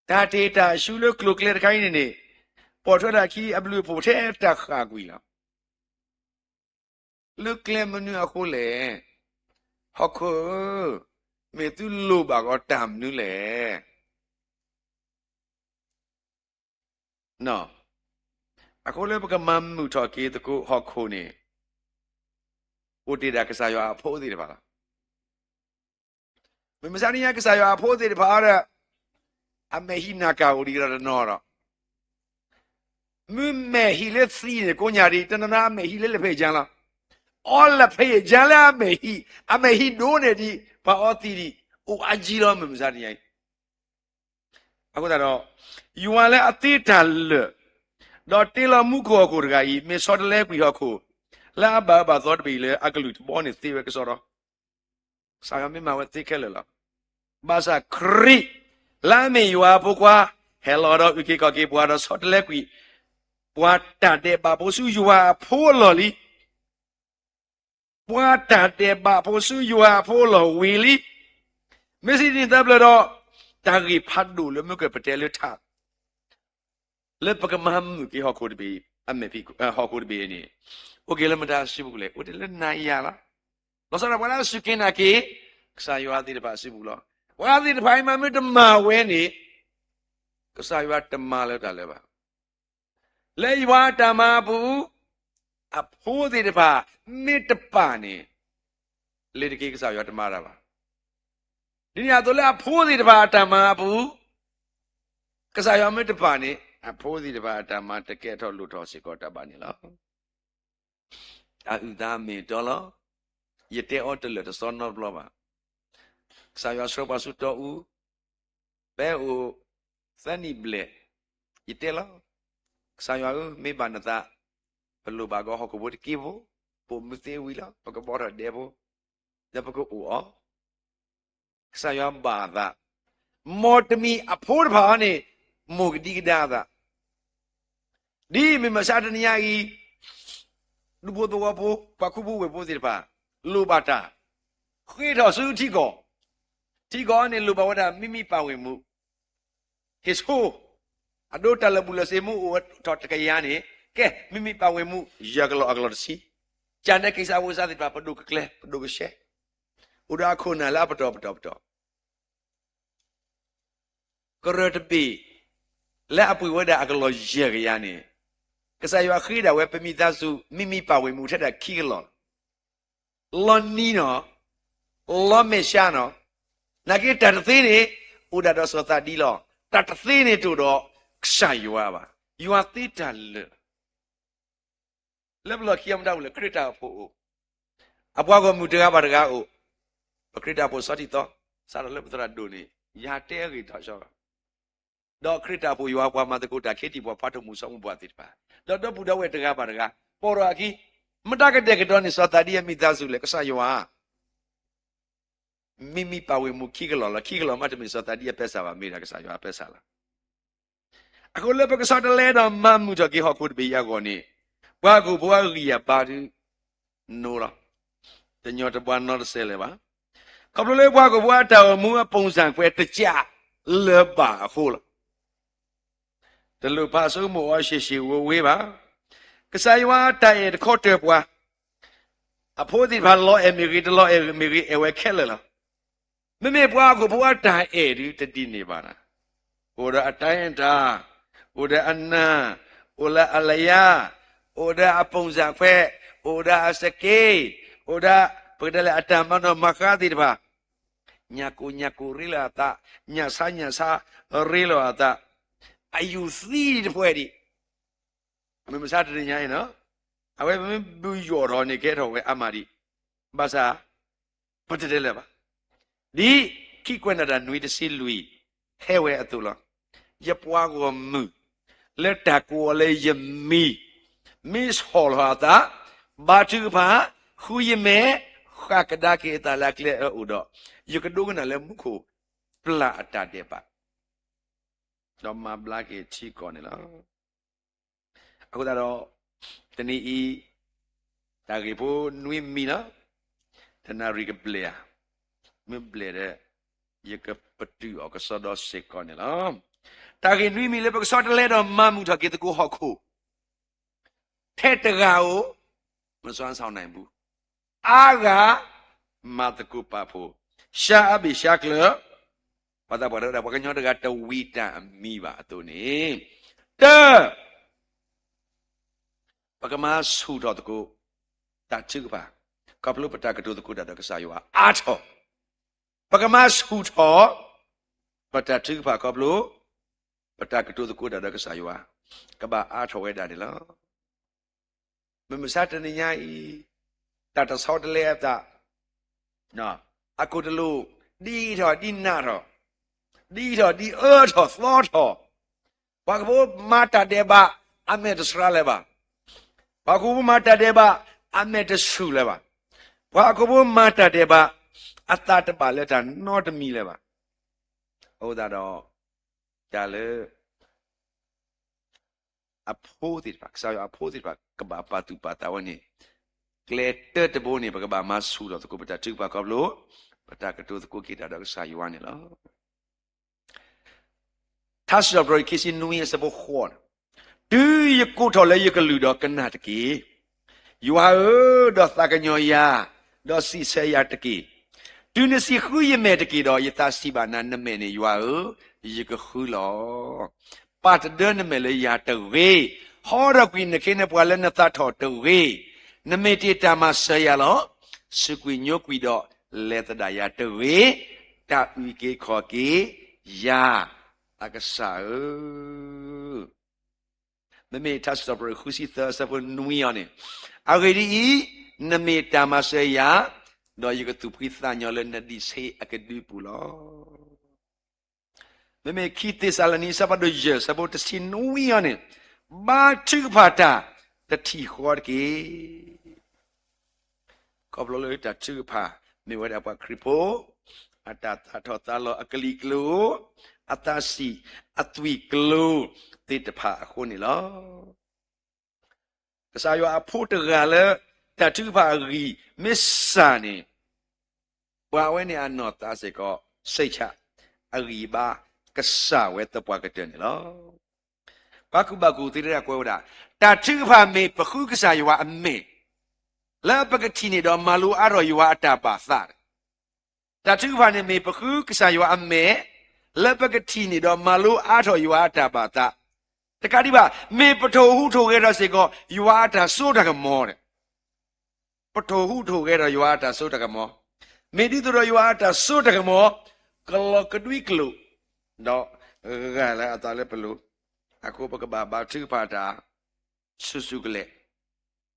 တၢ်တ့ၢ်တၢ်အၡူလၢကျိၤကျဲတခါအံၤန့ၣ်န့ၣ်, ပိာ်ထွဲဒၣ်ခံအဘျုးအဖှိၣ်ထဲတၢ်ဃၣ်ကွံာ်လီၤ. လၢကျဲမနုၤအဃိလဲၣ်, ဟီၣ်ခိၣ်ဧၢ, မ့ၢ်သုလိၣ်ဘၣ်ကီးတၢ်မနုၤလဲၣ်. အဃိလၢပကမၤမုာ်ထီၣ်က့ၤသကိးဟီၣ်ခိၣ်န့ၣ်, အိၣ်တ့ၢ်ဒၣ်ကစၢ်ယွၤအဖိသ့ၣ်တဖၣ်လီၤ. မုၢ်မဆါတနံၤညါ ကစၢ်ယွၤအဖိသ့ၣ်တဖၣ်ဒီး အမဲာ်ဟံးနၢ်ကၢ်အိၣ်ဒံးဒီးတနီၤဒီး, မ့ၢ်မဲာ်ဟံးလၢသံန့ၣ် ကိးညါဒံး တနီၤနီၤအမဲာ်ဟံးလၢလၢၢ်ဖဲအံၤကၠါလီၤ. အီလၢလၢၢ်ဖဲအံၤကၠါလၢအမဲာ်ဟံး, အမဲာ်ဟံးဒိၣ်န့ၢ်ဒံး ပှၤအီသံးဒံး အိၣ်အါကံလီၤ မုၢ်မဆါတနံၤညါအံၤ. အဃိသတးဒီး, ယွၤလၢအသ့တၢ်လၢာ်, ဒီးတ့လီၤမူခိၣ်ဟီၣ်ခိၣ်တဂၤအံၤ မ့ၢ်ဆီတလဲကွံာ်ဟီၣ်ခိၣ် လၢအဘၣ်အၢဘၣ်သီတဘ့ၣ်အံၤလၢအကလုၢ်တဘီန့ၣ်သ့ဝဲကစီဒီ, ကစၢ်ယွၤမ့ၢ်မၤဝဲသ့ခဲလၢာ်လီၤ. ဘၣ်ဆၣ်ခရံာ် လၢအမ့ၢ်ယွၤအဖိခွါ ဟဲလီၤဒီးအုၣ်က့ၤခီၣ်က့ၤပှၤဒီးဆီတလဲကွံာ် ပှၤတၢ်ဒဲးဘးဖိဆူယွၤအဖိအလီၢ်လံ. ပှၤတၢ်ဒဲးဘးဖိဆူယွၤအဖိအလီၢ်ဝံၤလံ. မ့ၢ်စံးဒ်န့ၣ်သတးဘျီဒီး, တၢ်ဂ့ၢ်ဖးဒိၣ်လၢမ့ၢ်ကပတဲလၢထး လၢပကမၤမုာ်က့ၤဟီၣ်ခိၣ်တဘ့ၣ်, အမဲာ်ဖံး, ဟီၣ်ခိၣ်တဘ့ၣ်န့ၣ်, အိၣ်က့ၤလၢမတၤအစုပူၤလဲၣ်, အိၣ်တ့ၢ်လၢနၤယၤလီၤ. လီၤဆီဒၣ်တၢ်ပှၤလၢအစူၢ်က့ၤနာ်က့ၤ ကစၢ်ယွၤသ့ၣ်တဖၣ်အစုပူၤလီၤ. ပှၤသ့ၣ်တဖၣ်အံၤမ့ၢ်တမၤဝဲန့ၣ်, ကစၢ်ယွၤတမၤလၢတၢ်လၢၤဘၣ်. လၢယွၤအတၢ်မၤအပူၤ, အဖိသ့ၣ်တဖၣ် မ့ၢ်တပာ်န့ၣ်, လ့ၤတက့ၤကစၢ်ယွၤတမၤတၢ်ဘၣ်. ဒ်န့ၣ်အသိးလၢအဖိသ့ၣ်တဖၣ်အတၢ်မၤအပူၤ, ကစၢ်ယွၤမ့ၢ်တပာ်န့ၣ် အဖိသ့ၣ်တဖၣ်အတၢ်မၤတကဲထီၣ်လိၣ်ထီၣ်စ့ၢ်ကီးတၢ်ဘၣ်န့ၣ်လီၤ. တၢ်အုၣ်သးမ့ၢ်တီလီၤ. ယတဲအီၤတလၢာ်တစီနီတဘျီဘၣ်. ကစၢ်ယွၤဆှၢပှၤဆူတီအူ, ဖဲအိၣ်သၢနံၣ်ဘျဲၣ်, ယတဲလီၤ. ကစၢ်ယွၤဧၢ, မ့ၢ်ဘၣ်နသး, ပလိၣ်ဘၣ်ကီးဟီၣ်ခိၣ်ဖိတက့ၢ်ဖိ, ပအိၣ်မူသ့ဝံၤလီၤ, ပကဘီထီၣ်ဒဲဖိ, ဒီးပကအိၣ်အီၤ ကစၢ်ယွၤဘၣ်အသး, မ်တမံၤအဖိတဖၣ်အံၤန့ၣ် မိၢ်ကဒံကဒါအသး, ဒ်မုၢ်မဆါတနံၤညါအံၤ, ဒူဖိသဝီဖိ ပှၤခူဖိဝ့ၢ်ဖိသ့ၣ်တဖၣ် လိၣ်ဘၣ်တၢ်, ဃ့ထီၣ်ဆူထံကီၢ်, ထံကီၢ်အံၤန့ၣ်လိၣ်ဘၣ်ဝဲဒၣ် မံမံပာ်ဝ့ၢ်မူ ဟ့ၣ်ဆိ, အဒိတၢ်လၢာ်ဘူၣ်လၢာ်စ့မူအိၣ်ထီၣ်တကယၤန့ၣ်, ကဲ မံမံပာ်ဝ့ၢ်မူ ယၢ်ကလီၤအကလီၤတဆံ, ကၢ်နဲၣ်က့ၤစၢ်ဝ့စၢ်သ့ၣ်တဖၣ် ပဒိၣ်ကကျဲ ပဒိၣ်ကဆှဲ, အိၣ်ဒီးအခိၣ်နၢ်လၢအပတီၢ်ပတီၢ်ပတီၢ် ကရၢၢ်တဘ့ၣ် လၢအပှ့ၤဝဲဒၣ်အကလီၢ်ယဲၢ်ကယၤန့ၣ်, ကစၢ်ယွၤဃ့ဒၣ်ဝဲပမံသးစူၤ မံမံပာ်ဝ့ၢ်မူထဲဒၣ်ခံကလီၢ်, လီၤနံၤနီၤ, လီၤမဲာ်ဆှးနီၤ, နာ်က့တၢ်တသ့န့ၣ် အိၣ်ဒၣ်ဒီးစီၤသးဒံလီၤ, တၢ်တသ့န့ၣ်တအိၣ်ဒီးကစၢ်ယွၤဘၣ်, ယွၤသ့တၢ်လၢာ် လၢပလီၢ်ခံအမတၤအိၣ်လဲၣ်, ခရံာ်တၢ်အိၣ်ဖှိၣ်အိၣ်, အပှၤဂီၢ်မုၢ်တဂၤဘၣ်တဂၤအိၣ်, ပခရံာ်တၢ်အိၣ်ဖှိၣ်ဆီထံသီ, စးထီၣ်လၢပသရၣ်ဒိၣ်န့ၣ် ယတဲအဂ့ၢ်ထီၣ်ဆၢ, ဒီးခရံာ်တၢ်အိၣ်ဖှိၣ်ယွၤပှၤမၤသကိးတၢ် ခ့တံၢ်ပှၤဖးထီၣ်မူးစီမူးပှၤသ့ၣ်တဖၣ်, ဒီးဒီပုၢ်ဒီဝဲၢ်တဂၤဘၣ်တဂၤ, ပိာ်ထီၣ်အခံ, မတၤကဒဲကဒီးန့ၢ်စီၤသးဒံအမံသးစူၤလဲၣ်, ကစၢ်ယွၤ မံမံပာ်ဝ့ၢ်မူခံကလီၢ်လီၤ, ခံကလီၢ်မးတမ့ၢ်စီၤသးဒံအပဲစၢ်ဘၣ်, မ့ၢ်ဒၣ်ကစၢ်ယွၤအပဲစၢ်လီၤ. အဃိလၢပကဆီတလဲဒီးမၤမုာ်ထီၣ်က့ၤဟီၣ်ခိၣ်တဘ့ၣ်အံၤအဂီၢ်န့ၣ်, ပှၤဟီၣ်ခိၣ်ဖိအဂံၢ်အဘါဒုး နိလီၤ. တညီတဘှါနီတစဲးလၢၤဘၣ်. ခီဖျိလၢပှၤဟီၣ်ခိၣ်ဖိအတၢ်အိၣ်မူအပုံစံခွဲးတကးလၢၤဘၣ်အဃိလီၤ. တလိၣ်ပာ်ဆိကမိၣ်အီၤရှဲရှဲဝ့ဝ့ဘၣ်. ကစၢ်ယွၤအတၢ်အဲၣ်တခီတၢၤပှၤ, အဖိသ့ၣ်တဖၣ်လီၤအဲၣ်မ့ၢ်ဂ့ၤ တလီၤအဲၣ်မ့ၢ်ဂ့ၤ အဲၣ်ဝဲခဲလၢာ်လီၤ. မ့မ့ၢ်ပှၤဟီၣ်ခိၣ်ဖိအတၢ်အဲၣ်ဒုးတဒ်န့ၣ်ဘၣ်. အိၣ်ဒီးအတၢ်အဲၣ်တၢ်, အိၣ်ဒီးအနၢ်, အိၣ်လၢအလၢယါ, အိၣ်ဒီးအပုံစံခွဲး, အိၣ်ဒီးအစက့, အိၣ်ဒီး ပကတဲလၢအတၢ်မၤနီၣ်မၤဃါသ့ၣ်တဖၣ် ညၣ်ကိၣ်ညၣ်ကိၣ်ရ့လီၤအသး, ညၣ်ဆါညၣ်ဆါရ့လီၤအသး, အယူၢ်သံတဖှဲးဒံး. မုၢ်မဆါတနံၤညါအံၤနီၤ, အဝဲပမ့ၢ်ဘုးယိာ်ထီၣ်န့ၣ် ကဲထီၣ်ဝဲအါမးဒံး, ဘၣ်ဆၣ် ပတတဲလၢၤဘၣ်. ဒ်ခံကွဲးနီၣ်တၢ်နွံတဆံလွံၢ် ဟဲဝဲအသိးလီၤ. ယပှၤဂီၢ်မုၢ် လၢတၢ်ကိးအီၤလၢယမံၤ မ့ၢ်ဆီၣ်လီၤအသး, ဘါထုကဖၣ်, ဃုယမဲာ်, ဃၣ်ကဒါက့ၤအသးလၢအကျဲအအိၣ်ဒီး, ယကဒိကနၣ်လၢမူခိၣ်ပျၢ်အတၢ်ဒဲးဘး, ဒီးမၤဘျါက့ၤထံကီၢ်န့ၣ်လီၤ. အဃိသတးဒီး တနံၤအံၤ တၢ်ဂ့ၢ်ဖိနွံမံၤလီၤ. တနၣ်ရံၣ်ကဘျဲၣ်ဧါ, မ့ၢ်ဘျဲၣ်ဒီး ယကပတုာ်အီၤကစီဒီစ့ၢ်ကီးန့ၣ်လီၤ. တၢ်ဂ့ၢ်နွံမံၤလၢပကဆီတလဲဒီးမၤမုာ်ထီၣ်က့ၤသကိးဟီၣ်ခိၣ်, ထဲတဂၤဧိၤ မစွမ်းဆောင်နိုင်ဘူး, အါဂၤ မၤသကိးပာ်ဖှိၣ်, ရှါအါဘ့ၣ်ရှါကျၢၤ, ပှၤသးပှၢ်တဂၤ ပှၤကညီတဂၤတဝံၤတၢ်အမံၤဘၣ်အသိးန့ၣ်, တၢ ပကမၤဆူၣ်ထီၣ်သကိး တၢ်ထုကဖၣ် ခီဖျိပတၢ်ကတိၤသကိးတၢ်ဒီးကစၢ်ယွၤအါထီၣ်, ပကမၤဆူၣ်ထီၣ် ပတၢ်ထုကဖၣ်ခီဖျိ ပတၢ်ကတိၤသကိးတၢ်ဒီးကစၢ်ယွၤ ကဘၣ်အါထီၣ်ဝဲဒၣ်န့ၣ်လီၤ. မုၢ်မဆါတနံၤညါအံၤ တၢ်တဆီတလဲအသး အခိၣ်တလိာ် ဒ်ထီၣ်ဒ်နးထီၣ်, ဒ်ထီၣ်ဒ်အၢထီၣ်သီထီၣ်, ပှၤကဖိမၤတၢ်ဒဲးဘး အမဲာ်တဆှးလၢၤဘၣ်, ပှၤကဖိမၤတၢ်ဒဲးဘး အမဲာ်တဆှးလၢၤဘၣ်, ပှၤကဖိမၤတၢ်ဒဲးဘး အသးတဘၣ်လၢတၢ်နီတမံၤလၢၤဘၣ်. အဃိသတးဒီး တၢ်လၢ အဖိသ့ၣ်တဖၣ်, ကစၢ်ယွၤအဖိသ့ၣ်တဖၣ် ကဘၣ်ပာ်သူၣ်ပာ်သးဝဲန့ၣ်, ကျဲတၢတဘိန့ၣ် ပကဘၣ်မၤဆူၣ်ထီၣ်သကိးပတၢ်ထုကဖၣ်ခီဖျိ ပတၢ်ကတိၤသကိးက့ၤတၢ်ဒီးကစၢ်ယွၤန့ၣ်လီၤ. ထါစံးထီၣ်ပတြၢၤ ခံဆံနွံ အဆၢဖိဃိး, တုၤယကိးထီၣ်လၢယကလုၢ်ဒီးကနၣ်တက့ၢ်, ယွၤဧၢ, ဒီးသးကညီၤယၤ, ဒီးစံးဆၢယၤတက့ၢ်. တုၤနစံးဃုယမဲာ်တက့ၢ်ဒီး, ယသးစံးဘၣ်နၤ, နမဲာ်န့ၣ် ယွၤဧၢ, ယကဃုလီၤ. ပာ်တဒၢနမဲာ်လၢယၤတဂ့ၤ, ဟီထီၣ်ကွံာ်နခ့နပှၤလၢနသးထီၣ်တဂ့ၤ. နမ့ၢ်တ့ၢ်တၢ်မၤစၢၤယၤလီၤ. စူးကွံာ်ညိကွံာ်ဒီး လဲၤသဒၣ်ယၤတဂ့ၤ, တၢ်အုၣ်က့ၤခီၣ်က့ၤယၤ, အကစၢ်ဧၢ. မ့မ့ၢ်ထါစံးထီၣ်ပတြၢၤ ဃုဆံသၢ အဆၢဖိနွံအံၤန့ၣ်, အဂ့ၢ်ဒ်အံၤ, နမ့ၢ်တၢ်မၤစၢၤယၤ, ဒီးယကသူၣ်ဖှံသးညီလၢနဒံးဆ့အကဒုပူၤလီၤ. မ့မ့ၢ်ခံသ့းစၤလနံ အဆၢဖးဒိၣ်ယဲၢ် အဆၢဖိတဆံနွံအံၤန့ၣ်, ဘါထုကဖၣ်တၢ်တထံၣ်ဃီတက့ၢ်. ခီဖျိလၢတၢ်ထုကဖၣ် မ့ၢ်ဝဲဒၣ်ပှၤခရံာ်ဖိ အတၢ်သးထီၣ်သးလီၤအကလံၤကျိၤ, အသးဆံးအသွံၣ်ကျိၤသ့ၣ်တဖၣ်အဃိန့ၣ်လီၤ. ကစၢ်ယွၤအဖိတဂၤလၢ တၢ်ထုကဖၣ်အဂံၢ်မ့ၢ်စၢ်န့ၣ်, ပှၤအဝဲန့ၣ်အနီၢ်သးစ့ၢ်ကီး စိတ်ချ အဂံၢ်အဘါကစၢ်ဝဲသပှၢ်ကတၢၢ်န့ၣ်လီၤ. ပှၤကူၣ်ဘၣ်ကူၣ်သ့တဂၤကွဲးဝဲဒၣ်, တၢ်ထုကဖၣ်မ့ၢ်ပဃုကစၢ်ယွၤအမဲာ် လၢပကထံၣ်န့ၢ်ဒီးမၤလိအါထီၣ်ယွၤအတၢ်ဘၣ်သး, တၢ်ထုကဖၣ်န့ၣ်မ့ၢ်ပဃုကစၢ်ယွၤအမဲာ် လၢပကထံၣ်န့ၢ်ဒီးမၤလိအါထီၣ်ယွၤအတၢ်ဘၣ်သး, တကးဒံးဘၣ် မ့ၢ်ပထိၣ်ဟူးထိၣ်ဂဲၤထီၣ်စ့ၢ်ကီး ယွၤအတၢ်စိတၢ်ကမီၤ, ပထိၣ်ဟူးထိၣ်ဂဲၤထီၣ်ယွၤအတၢ်စိတၢ်ကမီၤ, မ့ၢ်ဒ်သိးဒီးယွၤအတၢ်စိတၢ်ကမီၤ ကလီၤကဒွံကျိာ် ဒီးဂၢ်လၢအသးလၢပလိၤ, အဃိပကဘၣ်ဘါထုကဖၣ်တၢ် ဆူၣ်ဆူၣ်ကလဲာ်,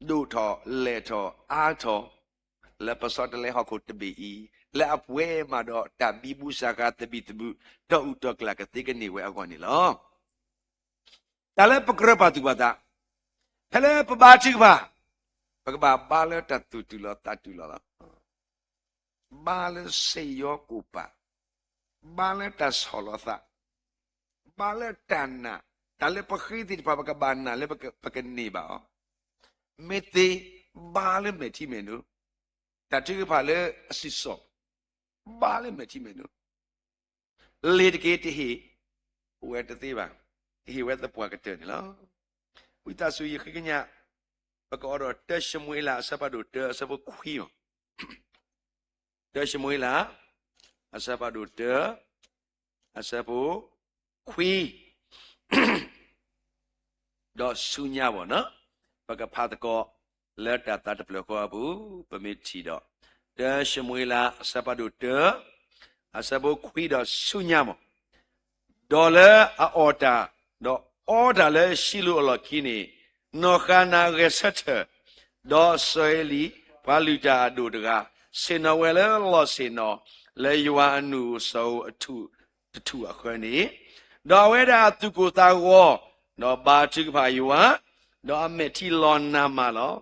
ဒိၣ်ထီၣ်လဲၢ်ထီၣ်အါထီၣ်, လၢပဆီတလဲဟီၣ်ခိၣ်တဘ့ၣ်အံၤ, လၢအပှဲၤမးဒီးတၢ်ဘံဘူစၢ်ဃာ်သဘံၣ်သဘုၣ်, ဒီးအူတီၢ်ကျၢ်ကသ့ကန့ၢ်ဝဲအဂီၢ်န့ၣ်လီၤ. တၢ်လၢပကြၢးပာ်သူၣ်ပာ်သး, ဖဲလၢပဘါထုကဖၣ်, ပကဘၣ်ဘါလၢတၢ်သူၣ်တုၤလီၤသးတုၤလီၤလီၤ. ဘါလၢစ့ၣ်ယီၤကိၣ်ပၤ, ဘါလၢတၢ်ဆီၣ်လီၤသး, ဘါလၢတၢ်နာ်, တၢ်လၢပဃ့သ့ၣ်တဖၣ် ပကဘၣ်နာ်လၢပကန့ၢ်ဘၣ်အီၤ, မ့ၢ်သ့, ဘါလၢမဲာ်ထံမဲာ်နိ, တၢ်ထုကဖၣ်လၢအစံၣ်စိၤ, ဘါလၢမဲာ်ထံမဲာ်နိ လ့ၤတက့ၢ်တဟ့ၣ်, အိၣ်ဝဲတသ့ဘၣ်, တဟ့ၣ်ဝဲသပှၢ်ကတၢၢ်န့ၣ်လီၤ. ဝံသးစူၤယဃ့ကညး, ပကအိးထီၣ် တၢ ၡမူၤအ့လး အဆၢဖးဒိၣ်တၢ အဆၢဖိခွံ, တၢ ၡမူၤအ့လး အဆၢဖးဒိၣ်တၢ အဆၢဖိခွံ ဒီးဆူညါဘၣ်နီၤ, ပကဖးသကိးလၢတၢ်သးတဖျၢၣ်ဃီအပူၤ, ပမ့ၢ်ထံၣ်ဒီး တၢ ၡမူၤအ့လး အဆၢဖးဒိၣ်တၢ အဆၢဖိခွံဒီးဆူညါမး, ဒီးလၢအအီၣ်တၢ်, ဒီးအီတၢ်လၢၡံလိၣ်အလီၢ်ခံန့ၣ်, နီၢ်ဃၤနၤဂဲၤဆၢထၢၣ်, ဒီးစီၤအ့လံ, ပှၤလုၢ်တၢ်အဒိၣ်တဂၤ, ဆ့ၣ်နီၤဝဲလၢလီၢ်ဆ့ၣ်နီၤ, လၢယွၤအနူၢ်အိၣ်စီၤအိၣ်အထူၣ်တထူၣ်အဃၢန့ၣ်, ဒီးအဝဲဒၣ်အသူၣ်ကိၢ်သးဂီၤ, ဒီးဘါထုကဖၣ်ယွၤ, ဒီးအမဲာ်ထံလီၤနးမးလီၤ.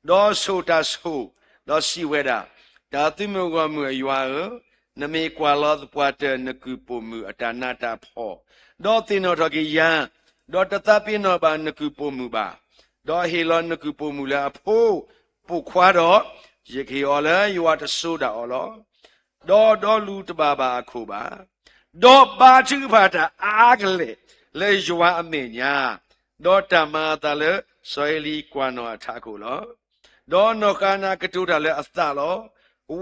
ဒီးဆိၣ်တၢ်ဆိၣ်, ဒီးစံးဝဲဒၣ်, တၢ်သုးမုၢ်ဂီၢ်မုၢ်အယွၤဧၢ, နမ့ၢ်ကွၢ်လီၤသပှၢ်တၢၢ်နကုၢ်ပိာ်မုၣ်အတၢ်နးတၢ်ဖှီၣ်, ဒီးသ့ၣ်နီၣ်ထီၣ်က့ၤယၤ, ဒီးတသးပ့ၤနီၣ်ဘၣ်နကုၢ်ပိာ်မုၣ်ဘၣ်, ဒီးဟ့ၣ်လီၤနကုၢ်ပိာ်မုၣ်လၢအဖိပိာ်ခွါဒီး, ယကဟ့ၣ်အီၤလၢယွၤတစိၤဒၣ်အီၤလီၤ. ဒီးဒီလူတဘၣ်ဘၣ်အခိၣ်ဘၣ်. ဒီးဘါထုကဖၣ်တၢ်အါကလဲာ်လၢယွၤအမဲာ်ညါ, ဒီးတၢ်မၤအသးလၢစီၤအ့လံကွၢ်နီၣ်အထးခိၣ်လီၤ. ဒီးနီၢ်ဃၤနၤကတိၤတၢ်လၢအသးလီၤ.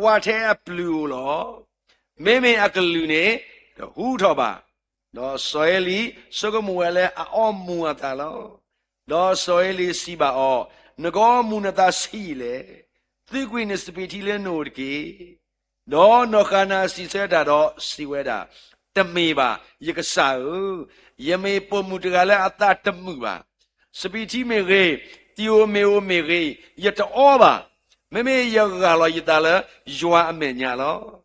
ဝးထဲအပျုၤဧိၤလီၤ. မ့မ့ၢ်အကလုၢ်န့ၣ်တဟူထီၣ်ဘၣ်. ဒီးစီၤအ့လံဆိကမိၣ်ဝဲလၢအအီမူၤအသးလီၤ. ဒီးစီၤအ့လံစံးဘၣ်အီၤ, နကအီမူၤနသးဆံးအံၤလဲၣ်. သုးကွံာ်နစပံးထံလၢနအိၣ်တက့ၢ်. ဒီးနီၢ်ဃၤနၤစံးဆၢတၢ်ဒီးစံးဝဲဒၣ်, တမ့ၢ်ဘၣ်, ယကစၢ်ဧၢ, ယမ့ၢ်ပိာ်မုၣ်တဂၤလၢအသးတမုာ်ဘၣ်. စပံးထံမ့ၢ်ဂ့ၤ, သံၣ်ဧိၤမ့ၣ်ဧိၤမ့ၢ်ဂ့ၤ, ယတအီဘၣ်. မ့မ့ၢ်ယရၤလီၤယသးလၢယွၤအမဲာ်ညါလီၤ.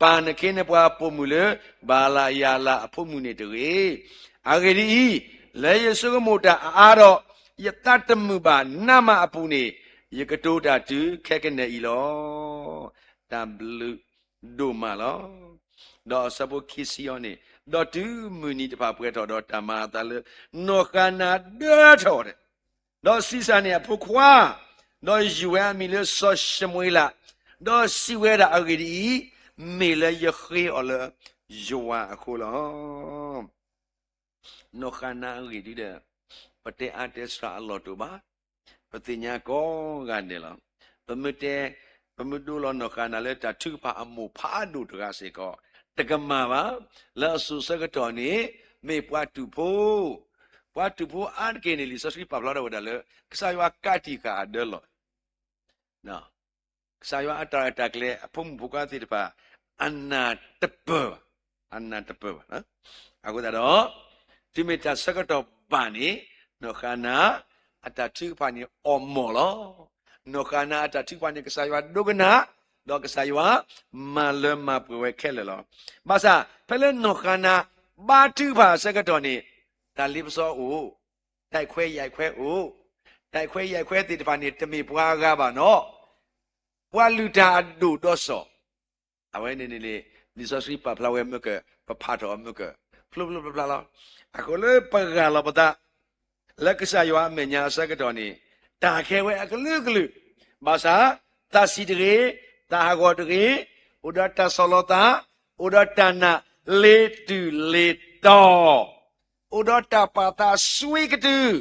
ပၢ်နခ့နပှၤပိာ်မုၣ်လၢဘၤလယၤလးအဖိမုၣ်န့ၣ်တဂ့ၤ. အဂ့ၢ်ဒ်အံၤ, လၢယဆိကမိၣ်တၢ်အါအါဒီး, ယသးတမုာ်ဘၣ်နးမးအပူၤန့ၣ်, ယကတိၤတၢ်တုၤခဲကနံၣ်အံၤလီၤ. တၢ်ဘျုးဒိၣ်မးလီၤ. ဒီးအဆၢဖိခံဆံအံၤန့ၣ်, ဒီးတုၤမုၢ်နံၤတဖၣ်ပှဲၤထီၣ်ဒီးတၢ်မၤအသးလၢ, နီၢ်ဃၤနၤဒၢထီၣ်ဒီး, ဒီးဆံးစၢ်န့ၢ်အဖိခွါ, ဒီးယုၢ်ဝဲအမံၤလၢစီၤၡမူၤအ့လး, ဒီးစံးဝဲဒၣ်အဂ့ၢ်ဒ်အံၤ, မ့ၢ်လၢယဃ့အီၤလၢယွၤအဃိလီၤ. နီၢ်ဃၤနၤအဂ့ၢ်ဒ်ဒီး, ပတဲအါတဲစှၤအလီၢ်တအိၣ်ဘၣ်. ပသ့ၣ်ညါကိးဂၤဒဲးလီၤ. ပမ့ၢ်တဲ, ပမ့ၢ်ဒိလီၤနီၢ်ဃၤနၤလၢတၢ်ထုကဖၣ်အမိၢ်ဖးဒိၣ်တဂၤစ့ၢ်ကီး, တကမၣ်ဘၣ်. လၢအစိၤဆၢကတီၢ်န့ၣ်, မ့ၢ်ပှၤတူာ်ဖိ, ပှၤတူာ်ဖိအါတက့ၢ်န့ၣ် လံာ်စီဆှံပာ်ဖျါထီၣ်ဝဲဒၣ်လၢ, ကစၢ်ယွၤကးတံာ်ဃာ်အဒၢလီၤ. ကစၢ်ယွၤအတၢ်ရဲၣ်တၢ်ကျဲၤအဖိမုၣ်ဖိခွါသ့ၣ်တဖၣ်, အနၢ်တပၢၢ်ဘၣ်, အနၢ်တပၢၢ်ဘၣ်. အဃိသတးဒီး, တုၤမ့ၢ်တၢ်ဆၢကတီၢ်ဘၣ်န့ၣ်, နီၢ်ဃၤနၤ, အတၢ်ထုကဖၣ်န့ၣ်အီၣ်မီၢ်လီၤ. နီၢ်ဃၤနၤအတၢ်ထုကဖၣ်န့ၣ် ကစၢ်ယွၤဒိကနၣ်, ဒီးကစၢ်ယွၤမၤလၢမၤပှဲၤဝဲခဲလၢာ်လီၤ. ဘၣ်ဆၣ်, ဖဲလၢနီၢ်ဃၤနၤဘါထုကဖၣ်အဆၢကတီၢ်န့ၣ်, တၢ်လ့ပစီအိၣ်, တၢ်ခွဲးယာ်ခွဲးအိၣ်, တၢ်ခွဲးယာ်ခွဲးသ့ၣ်တဖၣ်န့ၣ် တမ့ၢ်ပှၤအဂၤဘၣ်နီၤ, ပှၤလုၢ်တၢ်အဒိၣ်ဒီးစီၤ, အဝဲန့ၣ်န့ၣ်, လံာ်စီဆှံပာ်ဖျါဝဲမ့ၢ်က, ပဖးထီၣ်အီၤမ့ၢ်က, ဖျိဖျိဖျါဖျါလီၤ. အဃိလၢပဂၢ်လီၤပသး လၢကစၢ်ယွၤအမဲာ်ညါအဆၢကတီၢ်န့ၣ်, တၢ်ခဲဝဲအကလုာ်ကလုာ်, ဘၣ်ဆၣ်, သးဆံးတဂ့ၤ, သးဟးဂီၤတဂ့ၤ, အိၣ်ဒီးတၢ်ဆီၣ်လီၤသး, အိၣ်ဒီးတၢ်နာ်လ့ၤတုၤလ့ၤတီၤ, အိၣ်ဒီးတၢ်ပာ်သးစွံကတုၤ,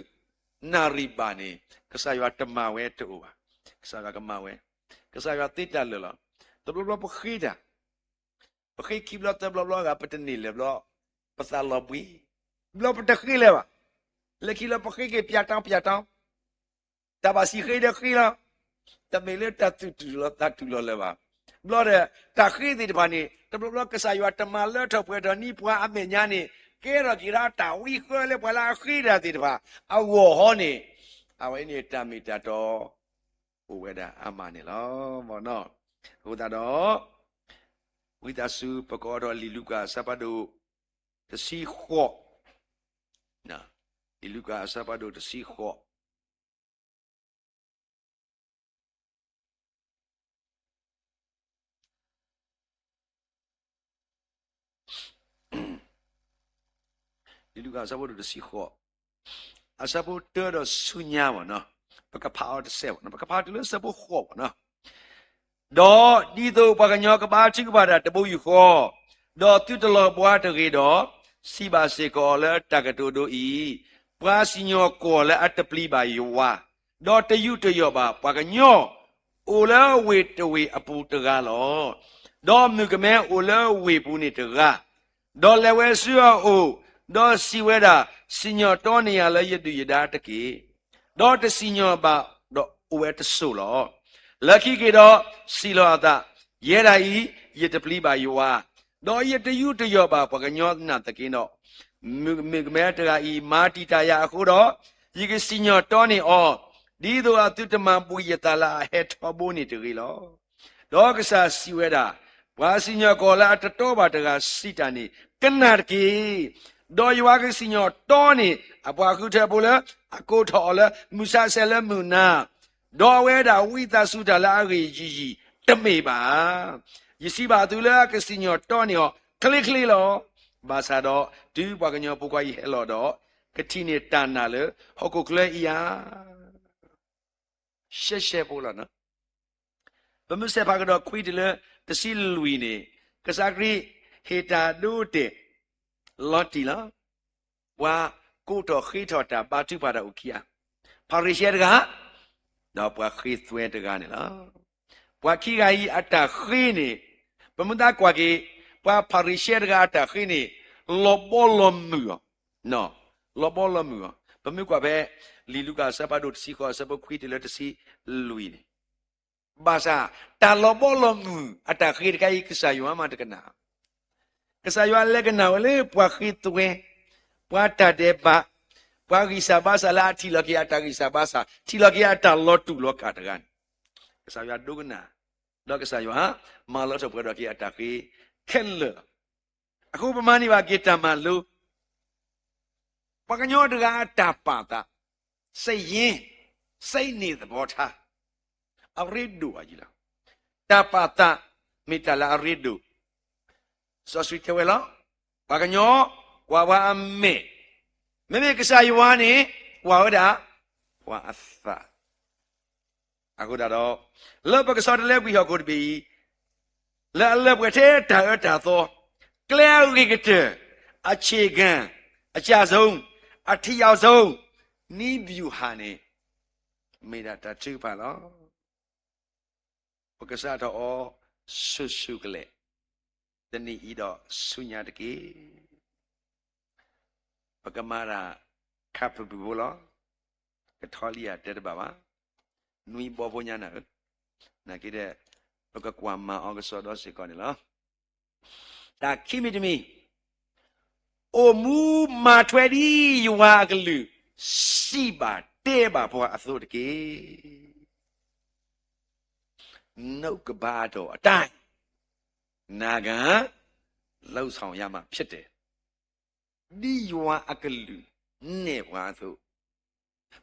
နၣ်ရံၣ်ဘၣ်န့ၣ်, ကစၢ်ယွၤတမၤဝဲတအိၣ်ဘၣ်. ကစၢ်ယွၤကမၤဝဲ, ကစၢ်ယွၤသ့တၢ်လၢာ်လီၤ. တဘျီဘျီပဃ့တၢ် ပဃ့ခံဘျီသၢဘျီဘျီဂၤ ပတန့ၢ်လၢၤဘျီ, ပသးလီၤဘှံး, ဘျီပတဃ့လၢၤဘၣ်. လၢခံလၢပဃ့က့ၤပျးတီပျးတီ, တၢ်ဘၣ်စံးဃ့ဒီးဃ့လီၤ. တမ့ၢ်လၢတၢ်သူၣ်တူၢ်လီၤသးတူၢ်လီၤလၢၤဘၣ်. ဘျီဒီး, တၢ်ဃ့သ့ၣ်တဖၣ်န့ၣ် တဘျီဘျီကစၢ်ယွၤတမၤလၢထီၣ်ပှဲၤထီၣ်န့ၢ်ပှၤအမဲာ်ညါန့ၣ်, ကဲထီၣ်က့ၤဒၣ်တၢ်ဝံဃၢလၢပှၤလၢအဃ့တၢ်သ့ၣ်တဖၣ်အဂီၢ်ဟီန့ၣ်, အဝဲန့ၣ်တၢ်မ့ၢ်တၢ်တီ အိၣ်ဝဲဒၣ်အါမးန့ၣ်လီၤ. အဃိသတးဒီး, ဝံသးစူၤပကိးထီၣ်လံာ်လူၤကၣ်အဆၢဖးဒိၣ်တဆံဃိး, လံာ်လူၤကၣ်အဆၢဖးဒိၣ်တဆံဃိး, လံာ်လူၤကၣ်အဆၢဖးဒိၣ်တဆံဃိး, အဆၢဖိတၢဒီးဆူညါဘၣ်နီၤ, ပကဖးအီၤတစဲးဘၣ်, ပကဖးတုၤလၢအဆၢဖိဃိးဘၣ်နီၤ. ဒီးဒ်သိးပှၤကညီကဘါထုကဖၣ်တၢ်တဘိယူၢ်ဃီ, ဒီးသုတလီၤဘှါတဂ့ၤဒီး, စံးဘၣ်စ့ၢ်ကီးအီၤလၢတၢ်ကတိၤဒိအံၤ, ပှၤစံၣ်ညီၣ်ကွီၢ်လၢအတပျံၤဘၣ်ယွၤ, ဒီးတယူးတယီၣ်ဘၣ်ပှၤကညီ, အိၣ်လၢဝ့ၢ်တဝ့ၢ်အပူၤတဂၤလီၤ. ဒီးမုၣ်ကမဲအိၣ်လၢဝ့ၢ်ပူၤန့ၣ်တဂၤ, ဒီးလဲၤဝဲဆူအအိၣ်, ဒီးစံးဝဲဒၣ်, စံၣ်ညီၣ်တီန့ၢ်ယၤလၢယဒုၣ်ယဒါတက့ၢ်. ဒီးတစံၣ်ညီၣ်ဘၣ်ဒီးအိၣ်ဝဲတစိၢ်လီၤ. လၢခံက့ၤဒီးစံးလီၤအသး, ယဲဒၣ်အံၤ, ယတပျံၤဘၣ်ယွၤ, ဒီးယတယူးတယီၣ်ဘၣ်ပှၤကညီနာ်သက့ဒီး, မုၣ်ကမဲတဂၤအံၤ မၤတံာ်တာ်ယၤအဃိဒီး, ယကစံၣ်ညီၣ်တီန့ၢ်အီၤ, ဒ်သိးအသုတမၤဘှံးယသးလၢအဟဲထီဘိန့ၣ်တဂ့ၤလီၤ. ဒီးကစၢ်စံးဝဲဒၣ်, ပှၤစံၣ်ညီၣ်ကွီၢ်လၢအတတီဘၣ်တဂၤစံးတၢ်န့ၣ် ကနၣ်တက့ၢ်. ဒီးယွၤကစံၣ်ညီၣ်တီန့ၢ်အပှၤဃုထၢဖိလၢအကိးထီၣ်အီၤလၢမုၢ်ဆါဆဲးလၢမုၢ်နၤ, ဒီးအဝဲဒၣ်ဝံသးစူၤတၢ်လၢအဂ့ၢ်ယံာ်ယံာ်တမ့ၢ်ဘၣ်. ယစံးဘၣ်သုလၢအကစံၣ်ညီၣ်တီန့ၢ်အီၤချ့ချ့လီၤ. ဘၣ်ဆၣ်ဒီးတုၤပှၤကညီဖိခွါအံၤဟဲလီၤဒီး, ကထံၣ်န့ၢ်တၢ်နာ်လၢဟီၣ်ခိၣ်ချၢအံၤဧါ. ရှဲရှဲဖိလီၤ. ပမ့ၢ်ဆဲးဖးကဒီးခွံတုၤလၢတဆံလွံၢ်န့ၣ်, ကစၢ်ခရံာ်ဟ့ၣ်တၢ်ဒိတဲာ်လီၤတံၢ်လီၤ. ပှၤကိးထီၣ်ဃ့ထီၣ်တၢ်ဘါထုကဖၣ်တၢ်အိၣ်ခံဂၤ, ဖၤရံၤၡဲတဂၤ, ဒီးပှၤဃ့သွဲတဂၤန့ၣ်လီၤ. ပှၤခံဂၤအံၤအတၢ်ဃ့န့ၣ်, ပမ့ၢ်သးကွၢ်က့ၤ, ပှၤဖၤရံၤၡဲတဂၤအတၢ်ဃ့န့ၣ်, လီၤဘီလီၤမုၢ်အီၤ လီၤဘီလီၤမုၢ်အီၤ. ပမ့ၢ်ကွၢ်ဖဲ လံာ်လူၤကၣ်အဆၢဖးဒိၣ်တဆံဃိး အဆၢဖိခွံတုၤလၢတဆံလွံၢ်န့ၣ်, ဘၣ်ဆၣ်တၢ်လီၤဘီလီၤမုၢ်အတၢ်ဃ့တခါအံၤ ကစၢ်ယွၤမးတကနၣ်. ကစၢ်ယွၤလဲၤကနၣ်ဝဲလၢပှၤဃ့သွဲ, ပှၤတၢ်ဒဲးဘး, ပှၤဂံၢ်စၢ်ဘါစၢ်လၢအထံၣ်လီၤက့ၤအတၢ်ဂံၢ်စၢ်ဘါစၢ်, ထံၣ်လီၤက့ၤအတၢ်လီၤတူာ်လီၤကာ်တဂၤန့ၣ်, ကစၢ်ယွၤဒိကနၣ်, ဒီးကစၢ်ယွၤမၤလီၤထီၣ်ပှဲၤဒီးက့ၤအတၢ်ဃ့ခဲလၢာ်လီၤ. အဃိပမၤန့ၢ်ဘၣ်က့ၤတၢ်မၤလိ ပှၤကညီတဂၤအတၢ်ပာ်သး, စ့ယ့, စ့န့ၣ်သဘီထါ, အရ့ဒိၣ်အယံၤလီၤ. တၢ်ပာ်သးမ့ၢ်တၢ်လၢအရ့ဒိၣ်. စီဆှံတဲဝဲလီၤ. ပှၤကညီ, ကွၢ်ပှၤအမဲာ်, မ့မ့ၢ်ကစၢ်ယွၤန့ၣ်, ကွၢ်ဝဲဒၣ်ပှၤအသး အဃိသတးဒီး, လၢပကဆီတလဲကွံာ်ဟီၣ်ခိၣ်တဘ့ၣ်အံၤ, လၢအလၢပှဲၤထဲတၢ်အၢတၢ်သီ, ကျဲအဂ့ၤကတၢၢ်, အဆ့ၣ်ကၣ်, အစၢ်စိ, အထံအီၤစိ, နံဘျူးဟၣ်န့ၣ်, မ့ၢ်ဒၣ်တၢ်ထုကဖၣ်လီၤ. ပကစးထီၣ်အီၤဆူၣ်ဆူၣ်ကလဲာ်, တနံၤအံၤဒီးဆူညါတက့ၢ်. ပကမၤတၢ်ခါပူၤပူၤဖိလီၤ. ကထီလံယၤတဲတဘၣ်ဘၣ်. နွံဘီဖိညါနၤဧၢ, နာ်က့ဒီး, ပကကွၢ်မၤအီၤကစီဒီစ့ၢ်ကီးန့ၣ်လီၤ. တၢ်ခံမံၤတမံၤ, အိၣ်မူမၤထွဲဒ်ယွၤအကလုၢ်, စံးဘၣ်တဲဘၣ်ပှၤအသိးတက့ၢ်. နကဘၣ်ဒီးအတၢ်, နၤဂၤ, လၢဆၣ်ယါမးဖျဲတဲာ်, ဒ်ယွၤအကလုၢ်နဲၣ်ပှၤအသိး,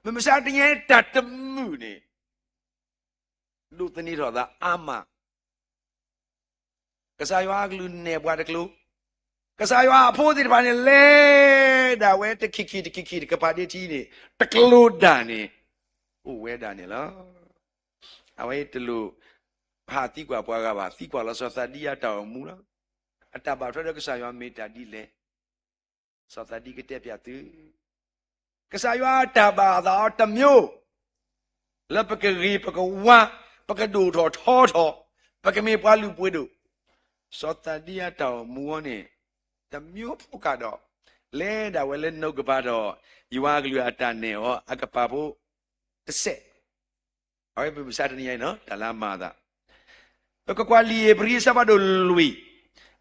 မုၢ်မဆါတနံၤအံၤတၢ်တမုာ်န့ၣ်, ဒိးသန့ၤထီၣ်သးအါမး ကစၢ်ယွၤအကလုၢ်နဲၣ်ပှၤတကျိၤ, ကစၢ်ယွၤအဖိသ့ၣ်တဖၣ်န့ၣ် လဲၤဒၣ်ဝဲတခံခံတခံခံတကပၤဒ့ထံန့ၣ်, တကျိၤဒၣ်န့ၣ်, အိၣ်ဝဲဒၣ်န့ၣ်လီၤ. အဝဲတလိၣ်ဟးသံကွၢ်ပှၤဂၤဘၣ်, သံကွၢ်လီၤစီၤသးဒံအတၢ်အိၣ်မူလီၤ. အတၢ်ဘၣ်ထွဲဒီးကစၢ်ယွၤမ့ၢ်တၢ်ဒ်လဲၣ်. စီၤသးဒံကတဲပၠးသု, ကစၢ်ယွၤအတၢ်ဘၣ်အသးအီၤတမျိုး, လၢပကဂ့ၤပကဝါ, ပကဒိၣ်ထီၣ်ထီထီၣ်, ပကမ့ၢ်ပှၤလုၢ်ပှ့ၤဒိၣ်, စီၤသးဒံအတၢ်အိၣ်မူအီၤန့ၣ်, တမျိုးဖိကဒီး, လဲၤဒၣ်ဝဲလၢနကဘၣ်ဒီး, ယွၤအကလုၢ်အတၢ်နဲၣ်အီၤအကပၤဖိတစဲး အဝဲမုၢ်မဆါတနံၤအံၤန့ၣ် တၢ်လၢအမၤအသး, ပကကွၢ်လံာ်ဧ့ၤဘြံၤအဆၢဖးဒိၣ်လွံၢ်,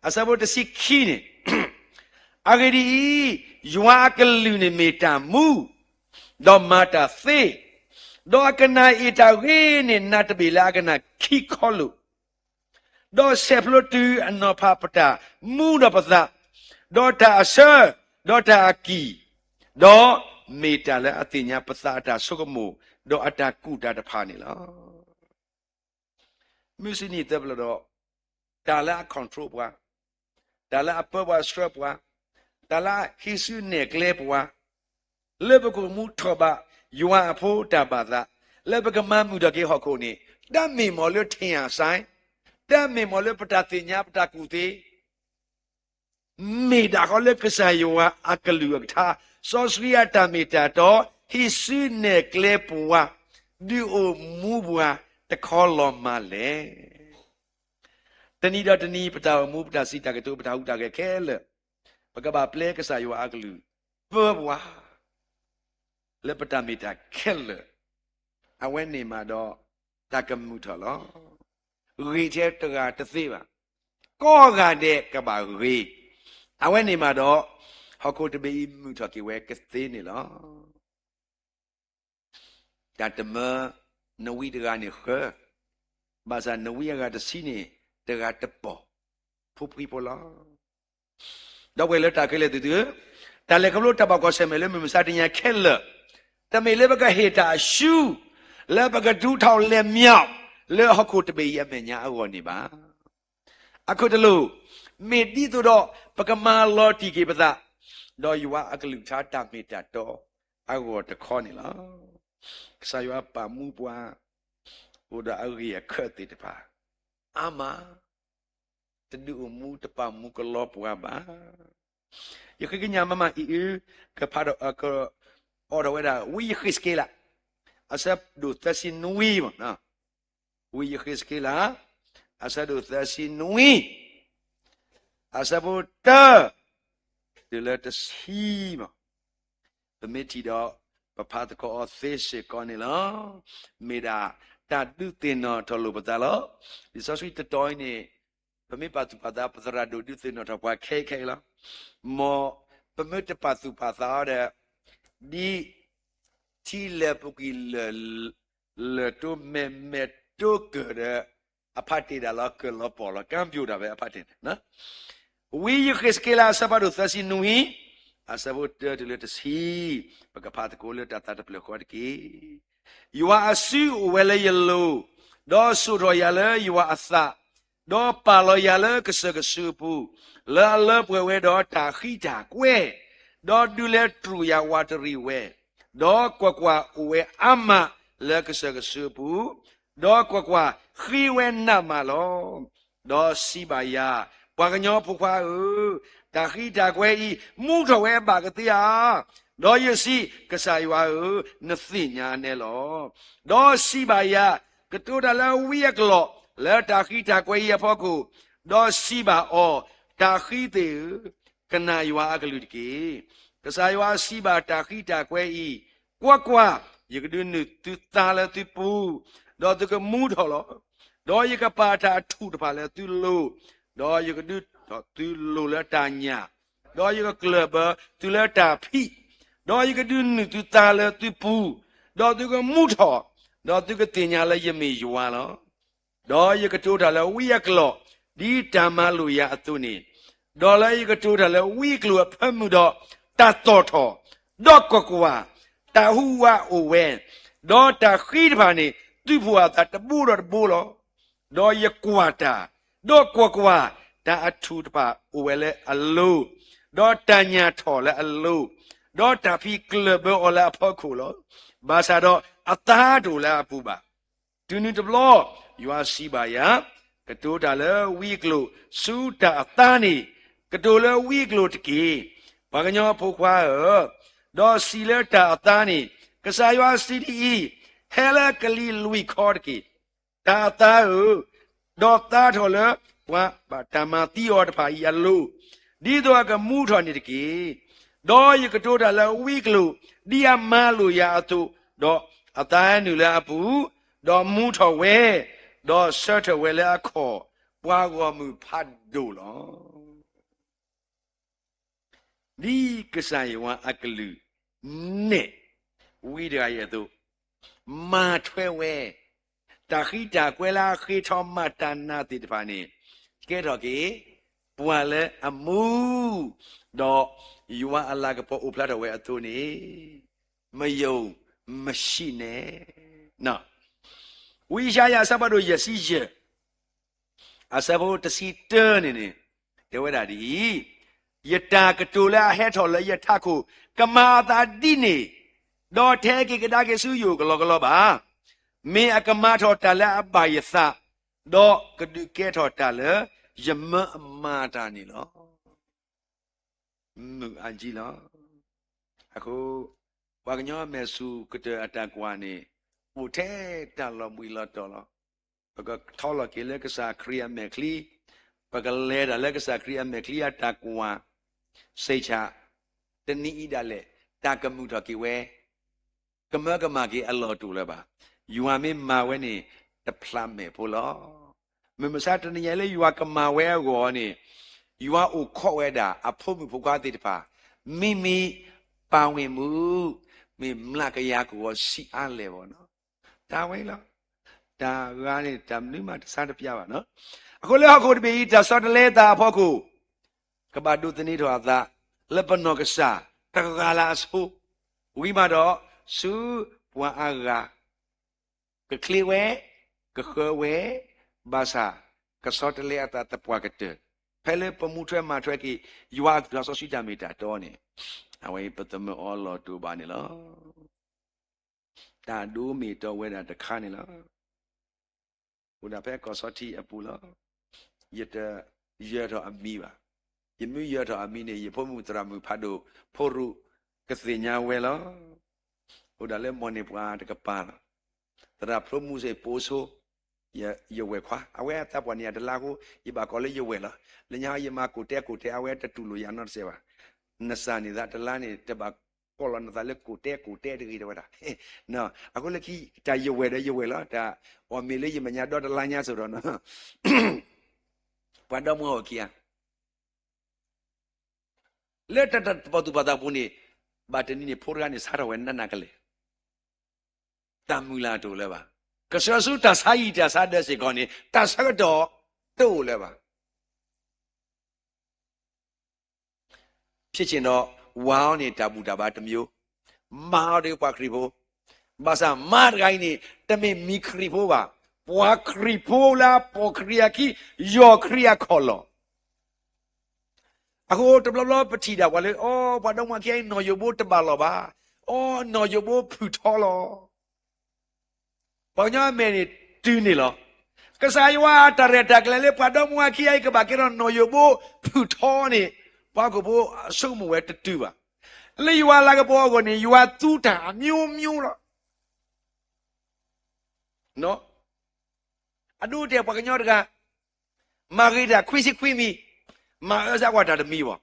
အဆၢဖိတဆံခံန့ၣ်, အဂ့ၢ်ဒ်အံၤ, ယွၤအကလုၢ်န့ၣ်မ့ၢ်တၢ်မူ, ဒီးမၤတၢ်သ့, ဒီးအကနၣ်အ့ၣ်တၢ်ဂ့ၤန့ၣ်နးတဘ့ၣ်လၢအကနၣ်ခံခီလိာ် ဒီးဆဲးဖျိတုၤအနီၤဖးပတၢ်မူဒီးပသး, ဒီးတၢ်အဆၢ, ဒီးတၢ်အကံၢ်, ဒီးမ့ၢ်တၢ်လၢအသ့ၣ်ညါပသးအတၢ်ဆိကမိၣ်, ဒီးအတၢ်ကူၣ်တၢ်တဖၣ်န့ၣ်လီၤ. မုၢ်ဆ့ၣ်နံၤသၢပျၢၤဒီး, တၢ်လၢအ control ပှၤ, တၢ်လၢအပၢပှၤဆှၢပှၤ, တၢ်လၢအဟံးစုနဲၣ်ကျဲပှၤ, လၢပကအိၣ်မူထီၣ်ဘးယွၤအဖိတၢ်ဘၣ်သး, လၢပကမၤမုာ်ထီၣ်က့ၤဟီၣ်ခိၣ်န့ၣ်, တၢ်မ့ၢ်မ့ၢ်လၢထံၣ်အစဲ, တၢ်မ့ၢ်မ့ၢ်လၢပတၢ်သ့ၣ်ညါပတၢ်ကူၣ်သ့ မ့ၢ်ဒၣ်ဃီလၢကစၢ်ယွၤအကလုၢ်အကထါ, စီဆှံအတၢ်မ့ၢ်တၢ်တီ, ဟံးစုနဲၣ်ကျဲပဝး, ဒုးအိၣ်မူပှၤတခီလီၤမးလဲၣ်. တနံၤဒီးတနံၤ ပတၢ်အိၣ်မူ ပတၢ်စံးတၢ်ကတိၤ ပတၢ်ဟူးတၢ်ဂဲၤခဲလၢာ်, ပကဘၣ်ပျဲကစၢ်ယွၤအကလုၢ်, ပၢပှၤ, လၢပတၢ်မ့ၢ်တၢ်ခဲလၢာ်, အဝဲန့ၣ်မးဒီးတၢ်ကမုာ်ထီၣ်လီၤ. ဂ့ၤထဲတဂၤတသ့ဘၣ်. ကိးဂၤဒဲးကဘၣ်ဂ့ၤ, အဝဲန့ၣ်မးဒီး ဟီၣ်ခိၣ်တဘ့ၣ်အံၤမုာ်ထီၣ်က့ၤဝဲကသ့န့ၣ်လီၤ. တၢ်တမၢ နဝံတဂၤန့ၣ်ဃၢၤ, ဘၣ်ဆၣ်နဝံအဂၤတဆံန့ၣ် တဂၤတပီၢ်, ဖိဖှံဖိလီၤ. ဒီပုၢ်ဝဲၢ်လၢတၢ်ခဲလၢာ်သ့ၣ်သုဧၢ, တၢ်လဲၤခီဖျိတၢ်ဘၣ်ကွၢ်ဆၢၣ်မဲာ်လၢမုၢ်မဆါတနံၤအံၤခဲလၢာ်, တမ့ၢ်လၢပကဟ့ၣ်တၢ်အရှု လၢပကဒုးထီၣ်လဲၤမၠီၣ် လၢဟီၣ်ခိၣ်တဘ့ၣ်အံၤအမဲာ်ညါအဂီၢ်န့ၣ်ဘၣ်. အခိၣ်တလိၣ်, မ့ၢ်ဒ်သိးဒီး ပကမၤလီၤတံၢ်က့ၤပသး ဒီးယွၤအကလုၢ်ကထါတၢ်မ့ၢ်တၢ်တီအဂီၢ်တခီန့ၣ်လီၤ. ကစၢ်ယွၤပာ်မူပှၤ အိၣ်ဒီးအဂ့ၢ်အခၢၣ်သ့ၣ်တဖၣ် အါမး, တဒုးအိၣ်မူတပာ်မူကလီပှၤဘၣ်. ယဃ့ကညးမးမးအံၤအု, ကဖးဒီး ကအိးထီၣ်ဝဲဒၣ် ဝံယဃ့းစက့လး အဆၢဒိၣ်သၢဆံနွံမး, ဝံယဃ့းစက့လး အဆၢဒိၣ်သၢဆံနွံ အဆၢဖိတၢ တုၤလၢတဆံမး, ပမ့ၢ်ထံၣ်ဒီး ပဖးသကိးအီၤသ့စ့ၢ်ကီးန့ၣ်လီၤ. မ့ၢ်ဒၣ်တၢ်ဒုးသ့ၣ်နီၣ်ထီၣ်လိာ်ပသးလီၤ. လံာ်စီဆှံတတီၤအံၤန့ၣ် ပမ့ၢ်ပာ်သူၣ်ပာ်သး ပသရၣ်ဒိၣ်ဒုးသ့ၣ်နီၣ်ထီၣ်ပှၤခဲအံၤခဲအံၤလီၤ. မ်ပမ့ၢ်တပာ်သူၣ်ပာ်သးအီၤဒီး ဒ်ထံလၢာ်ပူၤကွံာ်လၢာ် လၢာ်တိမဲာ်မဲာ်တိကၢၢ်ဒီး အဖးတ့ၢ်ဒၣ်လီၤ ကၢၢ်လီၤပီၢ်လီၤ ကါပၠိဒၣ်ဝဲအဖးတ့ၢ်န့ၣ် ဝံယဃ့းစက့လး အဆၢဖးဒိၣ်သၢဆံနွံ, အဆၢဖိတၢတုၤလၢတဆံ, ပကဖးသကိးလၢတၢ်သးတဖျၢၣ်ဃီတက့ၢ်. ယွၤအစုအိၣ်ဝဲလၢယလိၤ, ဒီးစိာ်ထီၣ်ယၤလၢယွၤအသး, ဒီးပာ်လီၤယၤလၢကစၢၢ်ကဆူးအပူၤ, လၢအလၢပှဲၤဝဲဒီးတၢ်ဃံတၢ်ကွဲ, ဒီးဒုးလဲၤတြူာ်ယၤဝးတရံးဝဲ, ဒီးကွၢ်ကွၢ်, အိၣ်ဝဲအါမးလၢကစၢၢ်ကဆူးအပူၤ, ဒီးကွၢ်ကွၢ်, ဃ့ဝဲနးမးလီၤ. ဒီးစံးဘၣ်ယၤ, ပှၤကညီဖိခွါဧၢ, တၢ်ဃံတၢ်ကွဲအံၤ မူထီၣ်ဝဲဘၣ်ကသ့ဧါ. ဒီးယစံး, ကစၢ်ယွၤဧၢ, နသ့ၣ်ညါနဲလီၤ. ဒီးစံးဘၣ်ယၤ, ကတိၤတၢ်လၢဝံအကျိာ် လၢတၢ်ဃံတၢ်ကွဲအံၤအဖီခိၣ်, ဒီးစံးဘၣ်အီၤ, တၢ်ဃံသ့ၣ်ဧၢ, ကနၣ်ယွၤအကလုၢ်တက့ၢ်. ကစၢ်ယွၤစံးဘၣ်တၢ်ဃံတၢ်ကွဲအံၤ, ကွၢ်ကွၢ်, ယကဒုးနုာ်သုသါလၢသုပူၤ, ဒီးသုကမူထီၣ်လီၤ. ဒီးယကပာ်တၢ်အထူၣ်တဖၣ်လၢသုလိၤ, ဒီးယကဒုးထီၣ်သုလိၤလၢတၢ်ညၣ်, ဒီးယကကျၢၢ်ဘၢသုလၢတၢ်ဖံး, ဒီးယကဒုးနုာ်သုသါလၢသုပူၤ, ဒီးသုကမူထီၣ်, ဒီးသုကသ့ၣ်ညါလၢယမ့ၢ်ယွၤလီၤ. ဒီးယကတိၤတၢ်လၢဝံအကျိာ် ဒ်တၢ်မၤလိာ်ယၤအသိးန့ၣ်, ဒီးလၢယကတိၤတၢ်လၢဝံအကျိာ်အဖၢမုၢ်ဒီး တၢ်သီၣ်ထီၣ်, ဒီးကွၢ်ကွၢ်, တၢ်ဟူးဝးအိၣ်ဝဲ, ဒီးတၢ်ဃံတဖၣ်န့ၣ် သုးဖှိၣ်အသးတဘိဒီးတဘိလီၤ. ဒီးယကွၢ်တၢ်, ဒီးကွၢ်ကွၢ်, တၢ်အထူၣ်တဖၣ်အိၣ်ဝဲလၢအလိၤ, ဒီးတၢ်ညၣ်ထီၣ်လၢအလိၤ, ဒီးတၢ်ဖံးကျၢၢ်ဘၢအီၤလၢအဖီခိၣ်လီၤ. ဘၣ်ဆၣ်ဒီးအသါတအိၣ်လၢအပူၤဘၣ်. တုၤနုၤတဘျီ, ယွၤစံးဘၣ်ယၤ, ကတိၤတၢ်လၢဝံအကျိာ်ဆူတၢ်အသါန့ၣ်, ကတိၤလၢဝံအကျိာ်တက့ၢ်. ပှၤကညီဖိခွါဧၢ, ဒီးစံးလၢတၢ်အသါန့ၣ်, ကစၢ်ယွၤစံးဒ်အံၤ, ဟဲလၢကလံၤလွံၢ်ခီတက့ၢ်. တၢ်အသါဧၢ, ဒီးသါထီၣ်လၢပှၤဘၣ်တၢ်မၤသံအီၤတဖၣ်အံၤအလိၤ, ဒ်သိးအကမူထီၣ်န့ၣ်တက့ၢ်. ဒီးယကတိၤတၢ်လၢဝံအကျိာ်, ဒ်အမၤလိာ်ယၤအသိး, ဒီးအသါနုာ်လၢအပူၤ, ဒီးမူထီၣ်ဝဲ, ဒီးဆၢထၢၣ်ဝဲလၢအခီၣ်, ပှၤဂီၢ်မုၢ်ဖးဒိၣ်လီၤ. ဒ်ကစၢ်ယွၤအကလုၢ်နဲၣ်ဝံတဂၤအံၤအသိး, မၤထွဲဝဲ, တၢ်ဃံတၢ်ကွဲလၢအဃ့ထီၣ်မၤတၢ်နာ်သ့ၣ်တဖၣ်န့ၣ်, ကဲထီၣ်က့ၤပှၤလၢအမူ, ဒီးယွၤအလၤကပီၤအိၣ်ဖျါထီၣ်ဝဲအသိးန့ၣ်, မယုံ, မရှင်းနဲ့. ဝံယၡါယၤအဆၢဖးဒိၣ်ယဲၢ်ဆံယဲၢ် အဆၢဖိတဆံတၢန့ၣ်န့ၣ်, တဲဝဲဒၣ်ဒ်အံၤ, ယတၢ်ကတိၤလၢအဟဲထီၣ်လၢယထးခိၣ် ကမၤအသးဒ်န့ၣ်, ဒီးထဲက့ၤကဒါက့ၤဆူယအိၣ်ကလီကလီဘၣ်. မ့ၢ်အကမၤထီၣ်တၢ်လၢအဘၣ်ယသး, ဒီးကဒုးကဲထီၣ်တၢ်လၢယမၢအမၤတၢ်န့ၣ်လီၤ. မုာ်အါကံလီၤ. အဃိ, ပှၤကညီအမဲာ်ဆူၣ်ကတၢၢ်အတၢ်ကွၢ်န့ၣ်, အိၣ်ထဲတၢ်လီၤဘှံးလီၤတီၤလီၤ. ပကထီလီၤက့ၤလၢကစၢ်ခရံာ်အမဲာ်ချံ, ပကလဲၤတၢ်လၢကစၢ်ခရံာ်အမဲာ်ချံအတၢ်ကွၢ်, စံးဆၣ်, တနံၤအံၤဒၣ်လဲာ်, တၢ်ကမုာ်ထီၣ်က့ၤဝဲ, ကမၢကမၣ်က့ၤအလီၢ်တအိၣ်လၢၤဘၣ်. ယွၤမ့ၢ်မၤဝဲန့ၣ်, တဖျးမဲာ်ဖိလီၤ. မုၢ်မဆါတနံၤညါလၢယွၤကမၤဝဲအဂီၢ်န့ၣ်, ယွၤအိၣ်ခိးဝဲဒၣ်အဖိမုၣ်ဖိခွါသ့ၣ်တဖၣ်, မ့မ့ၢ်ပၢ်ဝ့ၢ်မုၣ်, မ့ၢ်မျးကယၤကဝီၤဆံးအါလဲၣ်ဘၣ်နီၤ. တၢ်ဝဲလီၤ. တၢ်ဂၤန့ၣ် တၢ်မနုၤမးတဆါတပျၢ်ဘၣ်နီၤ. အဃိလၢဟီၣ်ခိၣ်တဘ့ၣ်အံၤ တၢ်ဆီတလဲအသးအဖီခိၣ် ကဘၣ်ဒိးသန့ၤထီၣ်အသး လၢပနီၢ်ကစၢ်တဂၤလၢအဆိ, ဝံၤမးဒီး ဆူပှၤအါဂၤ ကချ့ဝဲ, ကဃၢၤဝဲ, ဘၣ်ဆၣ် ကဆီတလဲအသးသပှၢ်ကတၢၢ်, ဖဲလၢပမူထွဲမၤထွဲက့ၤ ယွၤအကလုၢ်စီဆှံတၢ်မ့ၢ်တၢ်တီန့ၣ်, အဝဲအံၤပသမၢအီၤလီၤတိာ်ဘၣ်န့ၣ်လီၤ. တၢ်ဒိးမ့ၢ်တီဝဲဒၣ်တခါန့ၣ်လီၤ. အိၣ်ဒၣ်ဖဲကီၢ်စီထံအပူၤလီၤ. ယတယၢၤထီၣ်အမံၤဘၣ်. ယမ့ၢ်ယၢၤထီၣ်အမံၤန့ၣ် ယဖိမုၣ်သရၣ်မုၣ်ဖးဒိၣ်ဖိရူးကသ့ၣ်ညါဝဲလီၤ. အိၣ်ဒၣ်လၢမိၢ်န့ၢ်ပှၤတကပၤလီၤ. သရၣ်ဖျိမူစ့ၢ်ပိာ်ဆိ ယဝဲၢ်ခွါ, အဝဲအသးပှၢ်န့ၣ်ယၤတလါအဃိ ယဘၣ်ကိးလၢယဝဲၢ်လီၤ. လၢညါယမၤကိၣ်တဲကိၣ်တဲ အဝဲတတူၢ်လိာ်ယၤနီတစဲးဘၣ်. နစၢ်န့ၣ်သးတလါန့ၣ် တဘၣ်ကိးလီၤနသးလၢကိၣ်တဲကိၣ်တဲတဂ့ၤ တဲဝဲဒၣ်. အဃိလၢခံ တၢ်ယဝဲၢ်ဒီးယဝဲၢ်လီၤ. တၢ်အီၣ်မ့ၤလၢယမဲာ်ညါဒီတလါညါစိၤဒီး ပှၤဒီမါဝၤခံဂၤ လၢတၢ်တပာ်သူၣ်ပာ်သးပူၤန့ၣ်, ဘၣ်တနံၤန့ၣ် ဖိတဂၤန့ၣ် ဆါထီၣ်ဝဲနးနးကလဲာ်, တၢ်မုၢ်လၢ်တအိၣ်လၢၤဘၣ်. ကစၢ်ဆူတၢ်ဆါဟံၣ်တၢ်ဆါဒၢးစ့ၢ်ကီးန့ၣ် တၢ်ဆၢကတီၢ်တအိၣ်လၢၤဘၣ်. ဖြစ်ချင်တော့ ဝၤအီၤန့ၣ် တၢ်ဘူၣ်တၢ်ဘါတမျိုး, မၤအီၤဒီးပှၤခရံာ်ဖိ, ဘၣ်ဆၣ်မါတဂၤအံၤန့ၣ် တမ့ၢ်မံၤခရံာ်ဖိဘၣ်, ပှၤခရံာ်ဖိလၢအပိာ်ခရံာ်အခံ, ယီၢ်ခရံာ်အခီၣ်လီၢ်. အဃိတဘျီဘျီပထံၣ်ဒၣ်ပှၤလၢ အိ ပှၤဒီမါဝၤခံဂၤအံၤ နီၢ်ယိးဘိတဘၣ်လီၤဘၣ်, အိ နီၢ်ယိးဘိဖုၣ်ထီလီၤ. ပှၤကညီအမဲာ်န့ၣ်တုၤန့ၢ်လီၤ. ကစၢ်ယွၤအတၢ်ရဲၣ်တၢ်ကျဲၤလၢပှၤဒီမါဝၤခံဂၤအံၤ ကဘၣ်ကဲထီၣ်နီၢ်ယိးဘိဖုၣ်ထီန့ၣ် ပှၤဟီၣ်ခိၣ်ဖိအဆိကမိၣ်ဝဲတတုၤဘၣ်. လၢယွၤလၤကပီၤအဂီၢ်န့ၣ် ယွၤသူတၢ်အမျိုးမျိုးလီၤ. အဒိတဲာ်ပှၤကညီတဂၤ မၤဂ့ၤတၢ်ခွံဆံခွံမံၤ, မၤအၢစၢ်ကွၢ်တၢ်တမံၤဘၣ်.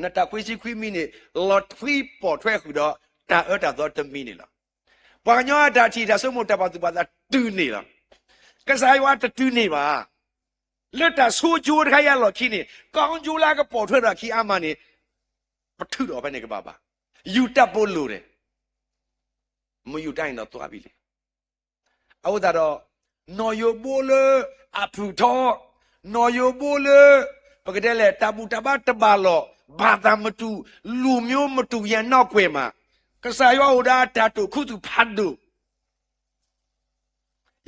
နတၢ်ခွံဆံခွံမံၤန့ၣ် လီၤထွံပိာ်ထွဲဃုာ်ဒီးတၢ်အၢတၢ်သီတမံၤန့ၣ်လီၤ. ပှၤကညီအတၢ်ထံၣ်တၢ်ဆိကမိၣ်တၢ်ပာ်သူၣ်ပာ်သးတုၤန့ၢ်လီၤ. ကစၢ်ယွၤတတုၤန့ၢ်ဘၣ်. လၢတၢ်ဆိကမိၣ်တခါအံၤအလီၢ်ခံန့ၣ် ကီကၠိလၢအကပိာ်ထွဲဒီးအခံအါမးန့ၣ် ပထုးထီၣ်ဖဲန့ၣ်ကဘၣ်ဘၣ်. ယူၤတၢ်ပိာ်လိၤဒဲး မယူၤတၢ်အံၤဒီးသွါဘံလံ. အဃိသတးဒီး နီၢ်ယိးဘိလၢအဖုၣ်ထီ, နီၢ်ယိးဘိလၢ ပကတဲလဲၣ် တၢ်ဘူၣ်တၢ်ဘါတဘၣ်လီၢ်, ဘာသာမတူ, လူမျိုးမတူရဲ့နောက်ကွယ်မှာ ကစၢ်ယွၤအိၣ်ဒီးအတၢ်တိာ်ခူသူၣ်ဖးဒိၣ်.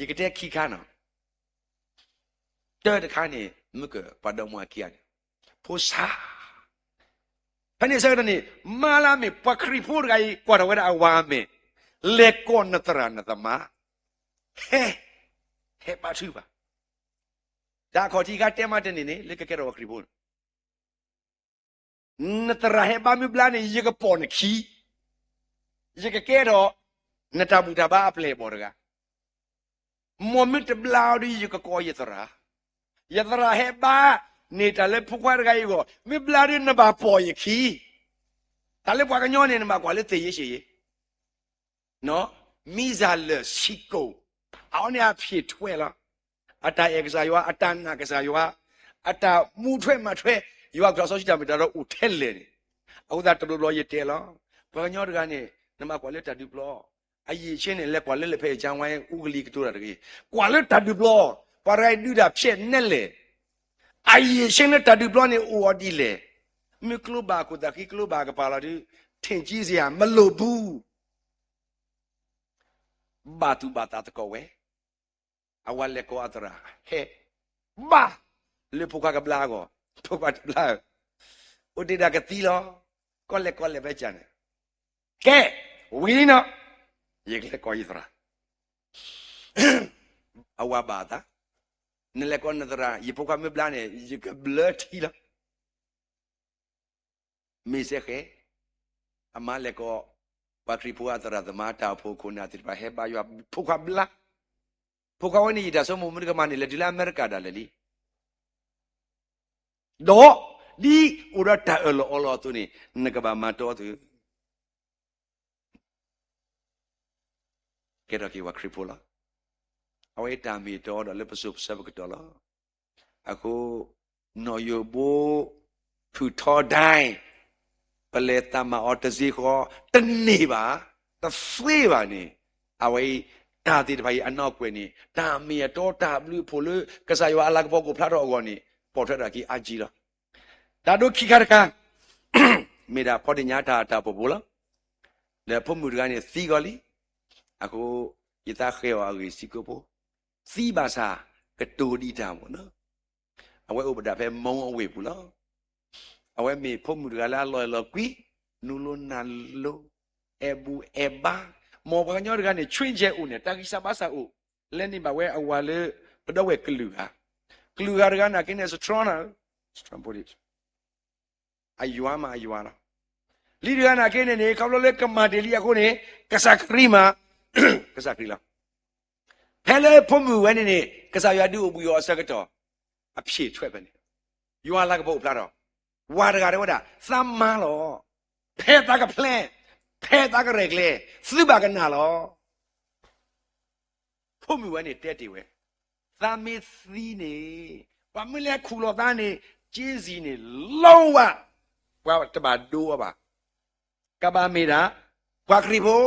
ယကတဲခံခါနီၤ. တၢတခါန့ၣ် မုၢ်ကပှၤဒီမါဝၤခံဂၤန့ၣ် ဖိဆါ ဖဲန့ၣ်ဆၢကတီၢ်န့ၣ် မါလၢအမ့ၢ်ပှၤခရံာ်ဖိတဂၤအံၤ ကွၢ်ထီၣ်ဝဲဒၣ်အဝၤအမဲာ်, လဲၤကိးနသရၣ်နသမါ, ဟဲ, ဟဲဘါထုကဖၣ်. တၢ်အခီၣ်ထံးခါတဲမးတန့ၢ်န့ၣ် လၢကကဲထီၣ်ပှၤခရံာ်ဖိန့ၣ် နသရၣ်ဟဲဘါမ့ၢ်ဘျါန့ၣ် ယကပိာ်နခံ, ယကကဲထီၣ် နတၢ်ဘူၣ်တၢ်ဘါအပျဲၢ်အဘီၣ်တဂၤ. မ်မ့ၢ်တဘျါအီၤဒီးယကကိးယသရၣ်, ယသရၣ်ဟဲဘါန့ၢ်တၢ်လၢဖိခွါတဂၤအံၤအဂီၢ် မ့ၢ်ဘျါဒီးနဘၣ်ပိာ်ယခံ. တၢ်လၢပှၤကညီန့ၣ် နဘၣ်ကွၢ်လၢသ့ၣ်ယ့ရှ့ယ့ မံစၢ်လၢာ်ဆံးကိာ်, အဝဲန့ၣ်အဖျၢၣ်ထွဲလီၤ. အတၢ်အဲၣ်ကစၢ်ယွၤ, အတၢ်နာ်ကစၢ်ယွၤ, အတၢ်မူထွဲမၤထွဲ, ယွၤအကလုၢ်စီဆှံတၢ်မ့ၢ်တၢ်တီအိၣ်ထဲလဲၣ်န့ၣ်. အဃိသတးတဘျီဘျီယတဲလီၤ. ပှၤကညီတဂၤန့ၣ် နဘၣ်ကွၢ်လၢတၢ်ဒုးပျီ, အရည်အချင်းန့ၣ် လဲၤကွၢ်လၢလၢဖဲအံၤ ကၠၢဝါအူကလံၤကတိၤတၢ်တဂ့ၤ. ကွၢ်လၢတၢ်ဒုးပျီ, ပှၤတဂၤအံၤဒုးတၢ်ဖျဲးနဲလဲၣ်. အရည်အချင်းလၢတၢ်ဒုးပျီန့ၣ်အိၣ်အီၤဒ်လဲၣ်. မ့ၢ်ကျိဘၣ်အခိၣ်သးဃံ ကျိဘၣ်အကပၤလီၤဒုး ထင်ကြီးစရာမလိုဘူး. ဘၣ်သူၣ်ဘၣ်သးသကိးဝဲ, အဝၤလဲၤကိးအသရၣ် ဟဲဘါ လၢဖိခွါကဘျါအဂီၢ်, ဖိခွါတဘျါဧၢ, အိၣ်တ့ၢ်ဒၣ်ကသံလီၤ. ကီလဲၤကီလဲၤဖဲကၢ်န့ၣ်, ကဲ, ဝံၤနီၤ, ယကလဲၤကိးယသရၣ်. အဝၤဘၣ်အသး, နလဲၤကိးနသရၣ်, ယဖိခွါမ့ၢ်ဘျါန့ၣ် ယကဘျၢထံလီၤ. မ့ၢ်စ့ၢ်ကီး, အမါလဲၤကိး ပှၤခရံာ်ဖိအသရၣ်သမါတၢ်အိၣ်ဖှိၣ်ခိၣ်နၢ်သ့ၣ်တဖၣ် ဟဲဘါယွၤ, ဖိခွါဘျါ, ဖိခွါဝဲန့ၣ် ယတၢ်ဆိကမိၣ်မ့ၢ်တကမၣ်န့ၣ် လဲၤတုၤလၢအမဲရကၤဒၣ်လဲာ်လံ. ဒီး ဒ်အိၣ်ဒီးတၢ်အၢၣ်လီၤအီလီၤအသိးန့ၣ် နကဘၣ်မၤတီအသိး ကဲထီၣ်က့ၤပှၤခရံာ်ဖိလီၤ. အဝဲတၢ်မ့ၢ်တီဒီးလၢပစိၤပဆၢပကတီၢ်လီၤ. အဃိ နီၢ်ယိၤဘိ ဖုၣ်ထီဒၣ် ပလဲၤသးမၤအီၤတစ့ဃီ တန့ၢ်ဘၣ်, တသ့ဘၣ်န့ၣ်, အဝဲအံၤ တၢ်သ့ၣ်တဖၣ်အံၤအနီၢ်ကွဲးန့ၣ် တၢ်မ့ၢ်အတီတၢ်ဘျုးအဖှိၣ်လၢ ကစၢ်ယွၤအလၤကပီၤကအိၣ်ဖျါထီၣ်အဂီၢ်န့ၣ် ပိာ်ထွဲထီၣ်က့ၤအါကံလီၤ. တၢ်ဒိခံခါတခါ မ့ၢ်ဒၣ်ဖီတ့ၢ်ညါတၢ်တၢ်ဖှိၣ်ဖိလီၤ. ဒီးဖိမုၣ်တဂၤန့ၣ်သံဂီၤလံ, အဃိ ယသးဃဲၤအီၤအဂ့ၢ်စ့ၢ်ကီးဖိ, သံဘၣ်ဆၣ် ကတိၤဒံးတၢ်မ့ၢ်နီၤ. အဝဲအိၣ်ပဒၣ်ဖဲမီအဝ့ၢ်ပူၤလီၤ. အဝဲမ့ၢ်ဖိမုၣ်တဂၤလၢအလီၤအဲၣ်လီၤကွံ, နူလိနၢ်လိ, အဲၣ်ဘူၣ်အဲၣ်ဘါ, မ်ပှၤကညီတဂၤန့ၣ် ဆှ့ကဲအိၣ်န့ၣ် တၢ်ဂံၢ်စၢ်ဘါစၢ်အိၣ်, လဲၤန့ၢ်ဘၣ်ဝဲအဝၤလၢ ပဒီဝဲၢ်ကလုာ်ဂၤ, ကလုာ်ဂၤတဂၤနာ်က့န့ၣ် strong နၤ, strong အယွၤမးအယွၤလီၤ. လံတဂၤနာ်က့န့ၣ်န့ၣ် ခီဖျိလၢကမၤတ့ၢ်လံအဃိန့ၣ် ကစၢ်ခရံာ်မး, ကစၢ်ခရံာ်လီၤ. ဖဲလၢဖိမုၣ်ဝဲန့ၣ်န့ၣ် ကစၢ်ယွၤဒုးအိၣ်ဘှံးအီၤအဆၢကတီၢ် အဖျၢၣ်ထွဲဖဲန့ၣ်, ယွၤအလၤကပီၤအိၣ်ဖျါထီၣ်, ဝၤတဂၤတဲဝဲဒၣ် သးမါလီၤ, ဖဲသးကဖျဲ, ဖဲသးကရဲၣ်ကျဲၤ, သုဘၣ်ကနၣ်လီၤ. ဖိမုၣ်ဝဲန့ၣ်တဲတ့ၢ်ဝဲ, သးမ့ၢ်သံန့ၣ် ပှၤမ့ၢ်လဲၤခူၣ်လီၤသးန့ၣ် က့စံၣ်န့ၣ် လီဝါ, ပှၤတဘၣ်ဒိအီၤဘၣ်. ကဘၣ်မ့ၢ်ဒၣ် ပှၤခရံာ်ဖိ,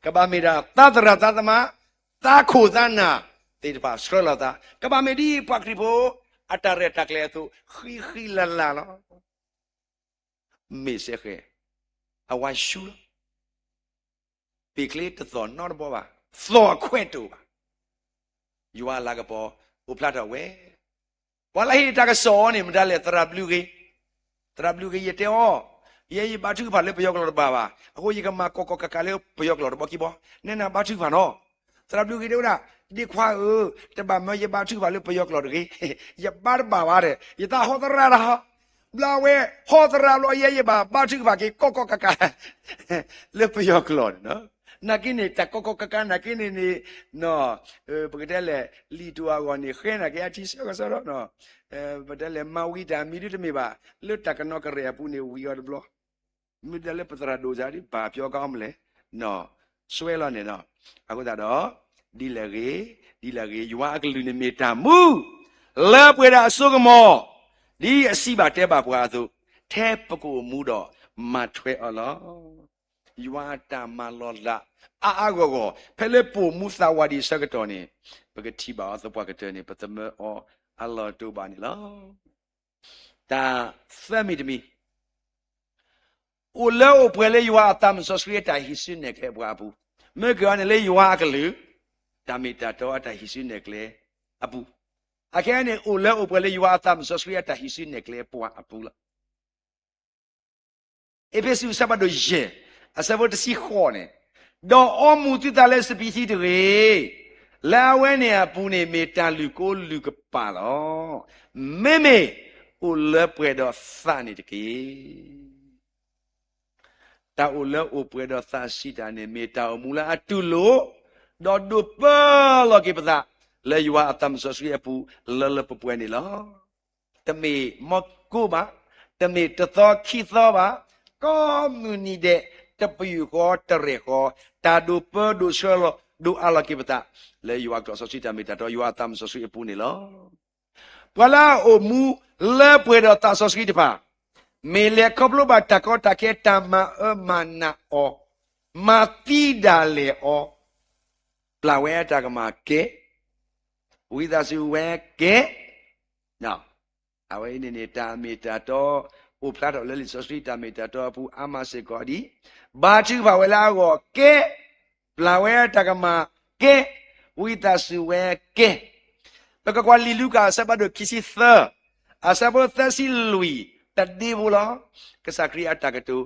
ကဘၣ်မ့ၢ်ဒၣ်သးသရၣ်သးသမါ, သးခိၣ်သးနၢ်သ့ၣ်တဖၣ်ဆှၢလီၤသး, ကဘၣ်မ့ၢ်ဒ်ပှၤခရံာ်ဖိ အတၢ်ရဲၣ်တၢ်ကျဲၤအသိး ဃံဃံလၤလၤလီၤ. မ့ၢ်စ့ၢ်ကီး အဝၤဆူလီၤ. ပ့ၤချ့တသီၣ်နီတဘီဘၣ်, သီၣ်ခွဲးတအိၣ်ဘၣ်. ယွၤအလၤကပီၤအိၣ်ဖျါထီၣ်ဝဲ. ပှၤလၢဟ့ၣ်တၢ်ကစီၣ်အီၤန့ၣ် မတၤလဲၣ် သရၣ်ဘျုးဂ့ၤ, သရၣ်ဘျုးဂ့ၤ ယတဲအီၤ, ယဲယဘါထုကဖၣ်လၢပယီၤကျိာ်တဘၣ်ဘၣ်, အဃိယကမၤကီကီကကးလၢပယီၤကျိာ်တဘီခံဘီ, နဲနဘါထုကဖၣ်နီၤ. သရၣ်ဘျုးဂ့ၤတဲဝဲဒၣ်, ဒ့ခွါဧၢ, တဘၣ်မၢယဘါထုကဖၣ်လၢပယီၤကျိာ်တဂ့ၤ, ယဘါတဘၣ်ဘၣ်ဒီး ယသးဟီသရၣ်တၢ် ဘျီဝဲ ဟီသရၣ်ဘျီယဲယဘၣ်ဘါထုကဖၣ်က့ၤကီကီကကး လၢပယီၤကျိာ်န့ၣ်နီၤ. နာ်က့န့ၣ် တၢ်ကီကီကကးနာ်က့န့ၣ်န့ၣ် ပကတဲလဲၣ် လံာ်တအိၣ်အဂီၢ်န့ၣ် ဃဲနာ်က့အထံဆၢကစီဒီး ပတဲလဲၣ် မၤဝံၤတၢ်မံၤဒုတမ့ၢ်ဘၣ်, လၢတၢ်ကနီကရဲၣ်အပူၤန့ၣ် ဝံၤအီၤတဘျီ, မ့ၢ်ဒၣ်လၢပသရၣ်ဒိၣ်စၢ်ဒ်ဘၣ်ပျီကါအီၤမလဲၣ်, စွဲလီၤန့ၣ်နီၤ. အဃိသတးဒီး ဒ်လဲၣ်ဂ့ၤ, ဒ်လဲၣ်ဂ့ၤ ယွၤအကလုၢ်န့ၣ်မ့ၢ်တၢ်မူ လၢပှဲၤဒၣ်အစိကမီၤ, ဒ်အစံးဘၣ်တဲဘၣ်ပှၤအသိး, ထဲပကအိၣ်မူဒီးမၤထွဲအီၤလီၤ. ယွၤအတၢ်မၤလီၤလး အါအါဂီၢ်ဂီၢ် ဖဲလၢပအိၣ်မူသးဝးဒံးအဆၢကတီၢ်န့ၣ် ပကထံၣ်ဘၣ်အီၤသပှၢ်ကတၢၢ်န့ၣ် ပသမၢအီၤအလီၢ်တအိၣ်ဘၣ်န့ၣ်လီၤ. တၢ်သၢမံၤတမံၤ, အိၣ်လၢအိၣ်ပှဲၤလၢယွၤအသးစီဆှံအတၢ်ဟံးစုနဲၣ်ကျဲပှၤအပူၤ, မ့ၢ်က့ၤအီၤန့ၣ်လၢယွၤအကလုၢ်, တၢ်မ့ၢ်တၢ်တီအတၢ်ဟံးစုနဲၣ်ကျဲအပူၤ, အခဲအံၤန့ၣ် အိၣ်လၢအိၣ်ပှဲၤလၢယွၤအသးစီဆှံအတၢ်ဟံးစုနဲၣ်ကျဲပှၤအပူၤလီၤ. အ့းဖ့းစူး အဆၢဖးဒိၣ်ယဲၢ် အဆၢဖိတဆံဃိးန့ၣ်, ဒီးအီမူၤသုသးလၢစပံးသံတဂ့ၤ, လၢအဝဲန့ၣ်အပူၤန့ၣ် မ့ၢ်တၢ်လုၢ်ကိလုၢ်ကပာ်လီၤ. မ့မ့ၢ်အိၣ်လၢပှဲၤဒီးသးန့ၣ်တက့ၢ်. တၢ်အိၣ်လၢအိၣ်ပှဲၤဒီးသးစံးတၢ်န့ၣ် မ့ၢ်တၢ်အိၣ်မူလၢအတူၢ်လိာ်, ဒီးဒိးပၢလီၤက့ၤပသး လၢယွၤအသးစီဆှံအပူၤ လၢလၢပှဲၤပှဲၤန့ၣ်လီၤ. တမ့ၢ်မီကိၢ်ဘၣ်, တမ့ၢ်တသီခံသီဘၣ်, ကိးမုၢ်နံၤဒဲး တပယူာ်ဃီတရဲၣ်ဃီ, တၢ်ဒိးပၢဒိးဆှၢလီၤ ဒိးအးလီၤက့ၤပသး လၢယွၤကျိာ်စီဆှံတၢ်မ့ၢ်တၢ်တီ ယွၤအသးစီဆှံအပူၤန့ၣ်လီၤ. ပှၤလၢအအိၣ်မူလၢပှဲၤဒီးသးစီဆှံတဖၣ်, မ့ၢ်လဲၤခီဖျိဘၣ်တၢ်ကီတၢ်ခဲ တၢ်မၤအၢမၤနးအီၤ, မၤသံဒၣ်လဲာ်အီၤ, ပျၢ်ဝဲအတၢ်ကမၣ်ကဲ, ဝံသးစူၤဝဲကဲ, အဝဲအံၤန့ၣ်န့ၣ် တၢ်မ့ၢ်တၢ်တီ အိၣ်ဖျါထီၣ်လၢလံာ်စီဆှံတၢ်မ့ၢ်တၢ်တီအပူၤ အါမးစ့ၢ်ကီးဒ် ဘါထုကဖၣ်ဝဲလၢအဂီၢ်ကဲ, ပျၢ်ဝဲတၢ်ကမၣ်ကဲ, ဝံသးစူၤဝဲကဲ. ပကကွၢ်လံာ်လူၤကၣ်အဆၢဖးဒိၣ်ခံဆံသၢ, အဆၢဖိသၢဆံလွံၢ် တဒ့ဖိလီၤ. ကစၢ်ခရံာ်အတၢ်ကတိၤ,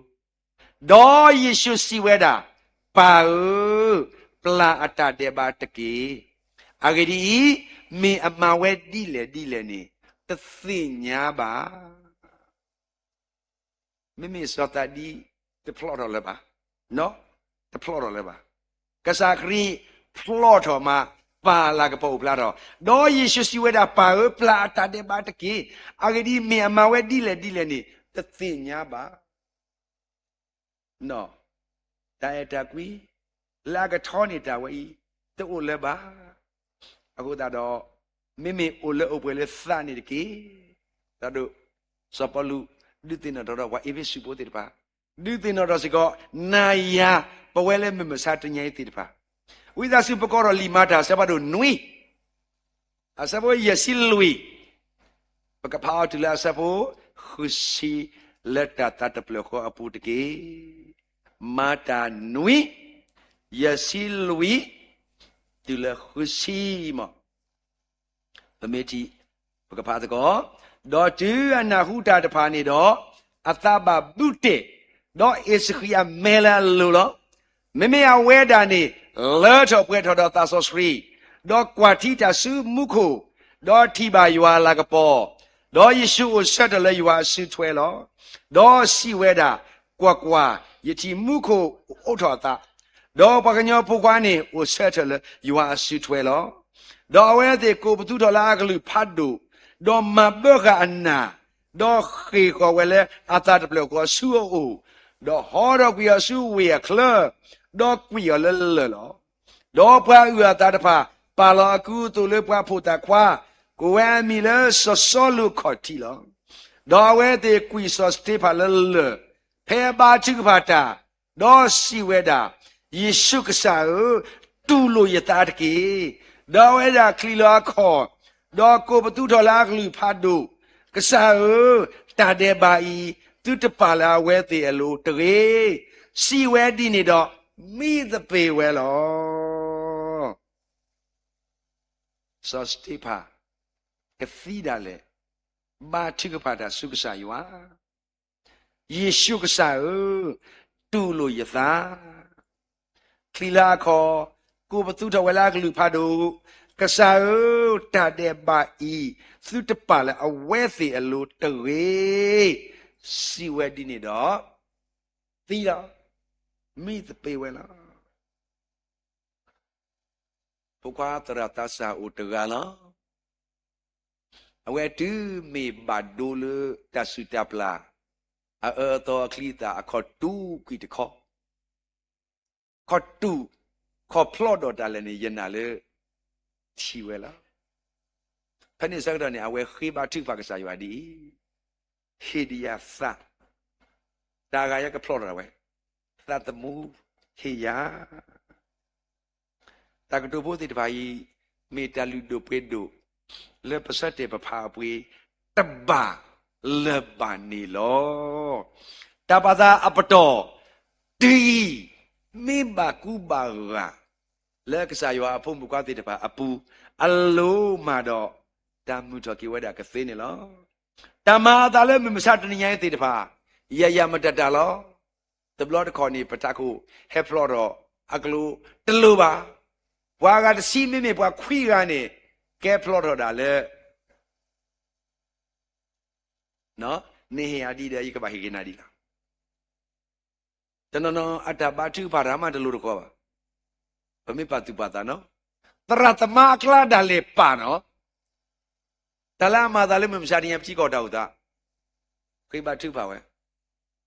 ဒီးယ့ၣ်ၡူးစံးဝဲဒၣ်, ပၢ်ဧၢ, ပျၢ်အတၢ်ဒဲးဘးတက့ၢ်. အဂ့ၢ်ဒ်အံၤ, မ့ၢ်အမၤဝဲဒ်လဲၣ်ဒ်လဲၣ်န့ၣ် တသ့ၣ်ညါဘၣ်. မ့မ့ၢ်စီၤသးဒံ တဖျီထီၣ်လၢၤဘၣ်, တဖျီထီၣ်လၢၤဘၣ်. ကစၢ်ခရံာ်ဖျီထီၣ်မး, ပၢ်လၤကပီၤအိၣ်ဖျါထီၣ်, ဒီးယ့ၣ်ၡူးစံးဝဲဒၣ်, ပၢ်ဧၢ, ပျၢ်အတၢ်ဒဲးဘးတက့ၢ်. အဂ့ၢ်ဒ်အံၤ, မ့ၢ်အမၤဝဲဒ်လဲၣ်ဒ်လဲၣ်န့ၣ် တသ့ၣ်ညါဘၣ်. တၢ်အဲၣ်တၢ်ကွံ လၢအကထီန့ၢ်တၢ်ဝဲအံၤ တအိၣ်လၢၤဘၣ်. အဃိသတးဒီး မ့မ့ၢ်အိၣ်လၢအိၣ်ပှဲၤလၢသးန့ၣ်တက့ၢ်. ဒီးစီၤပီလူး ဒုးသ့ၣ်နီၣ်ထီၣ်ဒီးပှၤအ့းဖ့းစူးဖိသ့ၣ်တဖၣ်, ဒုးသ့ၣ်နီၣ်ထီၣ်စ့ၢ်ကီး နၤယၤ ပဝဲလၢမုၢ်မဆါတနံၤအံၤသ့ၣ်တဖၣ်, ဝံသးစူၤပကိးထီၣ်လံာ်မၤတၢ်အဆၢဖးဒိၣ်နွံ အဆၢဖိယဲၢ်ဆံလွံၢ်, ပကဖးအီၤတုၤလၢအဆၢဖိဃုဆံ လၢတၢ်သးတဖျၢၣ်ဃီအပူၤတက့ၢ်. မၤတၢ်နွံ ယဲၢ်ဆံလွံၢ် တုၤလၢဃုဆံမး ပမ့ၢ်ထံၣ် ပကဖးသကိး, ဒီးတုၤအနၢ်ဟူတၢ်တဖၣ်န့ၣ်ဒီး, အသးဘၣ်ဘူးတ့ၢ်, ဒီးအ့ၣ်စဃံးအမဲလၢအလိၤလီၤ. မ့မ့ၢ်အဝဲဒၣ်န့ၣ် လၢထီၣ်ပှဲၤထီၣ်ဒီးသးစီဆှံ, ဒီးကွၢ်ထံတၢ်ဆူမူခိၣ်, ဒီးထံၣ်ဘၣ်ယွၤအလၤကပီၤ, ဒီးယ့ၣ်ၡူးအိၣ်ဆၢထၢၣ်လၢယွၤအစုထွဲလီၤ. ဒီးစံးဝဲဒၣ်, ကွၢ်ကွၢ်, ယထံၣ်မူခိၣ်အိးထီၣ်အသး, ဒီးပှၤကညီဖိခွါန့ၣ်အိၣ်ဆၢထၢၣ်လၢယွၤအစုထွဲလီၤ. ဒီးအဝဲသ့ၣ်ကိးပသူထီၣ်လၢအကလုၢ်ဖးဒိၣ်, ဒီးမၤဘၢဃာ်အနၢ်, ဒီးဃ့ၢ်ဃီၤဝဲလၢအသးတဖျၢၣ်ဃီဆူအအိၣ်, ဒီးဟီထီၣ်ကွံာ်အီၤဆူဝ့ၢ်အချၢ, ဒီးကွံာ်အီၤလၢလၢၢ်လီၤ. ဒီးပှၤအုၣ်အသးတဖၣ် ပာ်လီၤအကူအသိးလၢပှၤဖိသၣ်ခွါ, ကိးဝဲအမံၤလၢစီၤစီလူးအခီၣ်ထံးလီၤ. ဒီးအဝဲသ့ၣ်ကွံာ်စီၤစတ့ဖၣ်လၢလၢၢ်, ဖဲအဘါထုကဖၣ်တၢ်, ဒီးစံးဝဲဒၣ်, ယ့ၣ်ၡူးကစၢ်ဧၢ, တူၢ်လိာ်ယသးတက့ၢ်. ဒီးအဝဲဒၣ်ချံးလီၤအခီၣ်, ဒီးကိးပသူထီၣ်လၢအကလုၢ်ဖးဒိၣ်, ကစၢ်ဧၢ, တၢ်ဒဲးဘးအံၤ သုတပာ်လၢအဝဲသ့ၣ်အလိၤတဂ့ၤ. စံးဝဲဒ်န့ၣ်ဒီး, မံသပ့ၤဝဲလီၤ. စီၤစတ့ဖၣ် ကသံဒၣ်လဲာ်, ဘါထုကဖၣ်တၢ်ဆူကစၢ်ယွၤ, ယ့ၣ်ၡူးကစၢ်ဧၢ, တူၢ်လိာ်ယသး. ချံးလၢအခီၣ်, ကိးပသူထီၣ်ဝဲလၢအကလုၢ်ဖးဒိၣ်, ကစၢ်ဧၢ, တၢ်ဒဲးဘးအံၤ သုတပာ်လၢအဝဲသ့ၣ်အလိၤတဂ့ၤ. စံးဝဲဒ်န့ၣ်ဒီး, သံလီၤ, မံသပ့ၤဝဲလီၤ. ဖိခွါသရၣ်သးစၢ်အိၣ်တဂၤလီၤ. အဝဲတုၤမ့ၢ်ဘၣ်ဒိလၢတၢ်စူၢ်တၢ်ပျၢ် အအၢအသီအချံအသၣ်အခီၣ်တူာ်ကွံာ်တခီ, ခီၣ်တူာ်, ခီၣ်ဖျီၣ်ဒီးတၢ်လဲာ်န့ၣ် ယနာ်လၢထံၣ်ဝဲလီၤ. ဖဲန့ၣ်ဆၢကတီၢ်န့ၣ် အဝဲဃ့ဘါထုကဖၣ်ကစၢ်ယွၤဒ်အံၤ, ဟ့ၣ်ဒံးယၤသး, တၢ်ဂၤယကဖျီၣ်ထီၣ်ဒၣ်ဝဲ, သးသမူဟ့ၣ်ယၤ တၢ်ကတိၤဖိသ့ၣ်တဖၣ်အံၤ မ့ၢ်တၢ်လုၢ်ဒိၣ်ပှ့ၤဒိၣ် လၢပဆၢတဲာ်ပဖးအပှ့ၤ တဘၣ်လၢၤဘၣ်န့ၣ်လီၤ. တၢ်ပာ်သးအပတီၢ်တယံၤ မ့ၢ်ဘၣ်ကူဘၣ်ဂာ် လၢကစၢ်ယွၤအဖိမုၣ်ဖိခွါသ့ၣ်တဖၣ်အပူၤ အလိၤမးဒီး တၢ်မုာ်ထီၣ်က့ၤဝဲဒၣ်ကသ့န့ၣ်လီၤ. တၢ်မၤအသးလၢမုၢ်မဆါတနံၤညါအံၤသ့ၣ်တဖၣ် ယၤယၤမတၤတၢ်လီၤ. တဘျီတခီၣ်န့ၣ် ပတၢ်ခိၣ်ဟဲဖျီထီၣ်အကျိၤတလိၤဘၣ်. ပှၤဂၤတဆံမ့မ့ၢ်ပှၤခွံဂၤန့ၣ် ကဲဖျီထီၣ်ဒၣ်လၢ နဟ့ၣ်ယၤဒ်ဒီး ယကဘၣ်ဟ့ၣ်က့ၤနၤဒ်လီၤ. တနီၤနီၤအတၢ်ဘါထုကဖၣ်တၢ်မးတလိၤတဃီဘၣ်. ပမ့ၢ်ပာ်သူၣ်ပာ်သးနီၤ, သရၣ်သမါအကျါဒၣ်လဲာ်ပာ်နီၤ, တၢ်လၢအမၤအသးလၢမုၢ်မဆါတနံၤညါ ပထံကီၢ်တၢ်အိၣ်သး, ဃ့ဘါထုကဖၣ်ဝဲ,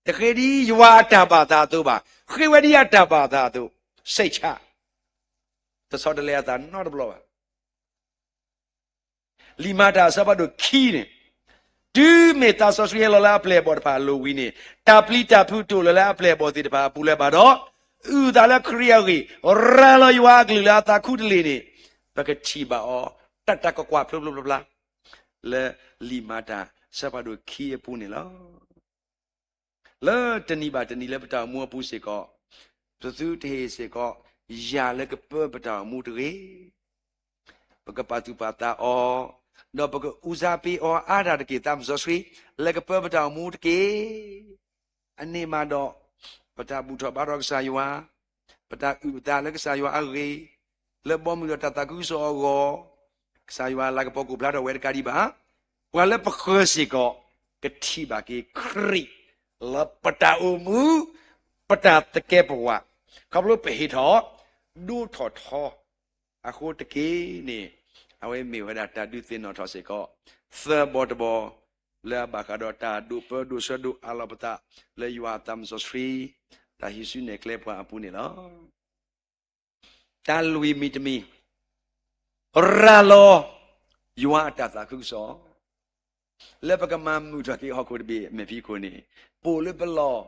တဃ့ဒ်ယွၤအတၢ်ဘၣ်သးအသိးဘၣ်, ဃ့ဝဲဒ်အတၢ်ဘၣ်သးအသိး, စိတ်ချ, တဆီတလဲအသးနီတဘျီဘၣ်. လံာ်မၤတၢ်အဆၢဖးဒိၣ်ခံန့ၣ်, တုၤမ့ၢ်သးစီဆှံဟဲလီၤလၢအပျဲၢ်အဘီၣ်တဖၣ်အလိၤဝံၤန့ၣ်, တၢ်ပျံၤတၢ်ဖုးတအိၣ်လၢၤလၢအပျဲၢ်အဘီၣ်သ့ၣ်တဖၣ်အပူၤလၢၤဘၣ်ဒီး, အုၣ်သးလၢခရံာ်အဂ့ၢ်, ရၤလီၤယွၤအကလုၢ်လၢအသးခူတလ့ၢ်န့ၣ်, ပကထံၣ်ဘၣ်အီၤ တၢ်တၢ်ကွၢ်ကွၢ်ဖျိဖျိဖျါဖျါ လၢလံာ်မၤတၢ်အဆၢဖးဒိၣ်ခံအပူၤန့ၣ်လီၤ. လၢတနံၤဘၣ်တနံၤလၢပတၢ်အိၣ်မူအပူၤစ့ၢ်ကီး, ပသုတဟ့ၣ်စ့ၢ်ကီး ယၤလၢကပၢပတၢ်အိၣ်မူတဂ့ၤ. ပကပာ်သူၣ်ပာ်သးအီၤ, ဒီးပကအုၣ်စၢ်ပ့ၤအီၤအါတၢ်တက့ၢ်, သးစီဆှံ လၢကပၢပတၢ်အိၣ်မူတက့ၢ်. အန့ၣ်မးဒီး ပတၢ်ဘူၣ်ထီၣ်ဘါထီၣ်ကစၢ်ယွၤ, ပတၢ်အုၣ်ပသးလၢကစၢ်ယွၤအဂ့ၢ်, လၢဘီမုၢ်ဒီးတၢ်သးခုကစီၣ်အဂီၢ်, ကစၢ်ယွၤလၤကပီၤကိးဖျါထီၣ်ဝဲတကးဒံးဘၣ်. ပှၤလၢပဃၢၤစ့ၢ်ကီး ကထံၣ်ဘၣ်က့ၤခရံာ် လၢပတၢ်အိၣ်မူ, ပတၢ်သကဲးပဝး, ခီဖျိပဟ့ၣ်ထီၣ်, ဒိၣ်ထီၣ်ထီ, အဃိတက့ၢ်န့ၣ်, အဝဲမ့ၢ်ဝဲဒၣ်တၢ်ဒုးသ့ၣ်နီၣ်ထီၣ်စ့ၢ်ကီး, သၢဘီတဘီ, လၢအဘၣ်ဃးဒီးတၢ်ဒိးပၢဒိးဆှၢဒိးအးလီၤပသးလၢယွၤအသးစီဆှံ, တၢ်ဟံးစုနဲၣ်ကျဲပှၤအပူၤန့ၣ်လီၤ. တၢ်လွံၢ်မံၤတမံၤ, ရၤလီၤ ယွၤအတၢ်သးခုကစီၣ် လၢပကမၤမုာ်ထီၣ်က့ၤဟီၣ်ခိၣ်တဘ့ၣ်အမဲာ်ဖံးခိၣ်န့ၣ်, ပိာ်လၢပလီၢ်,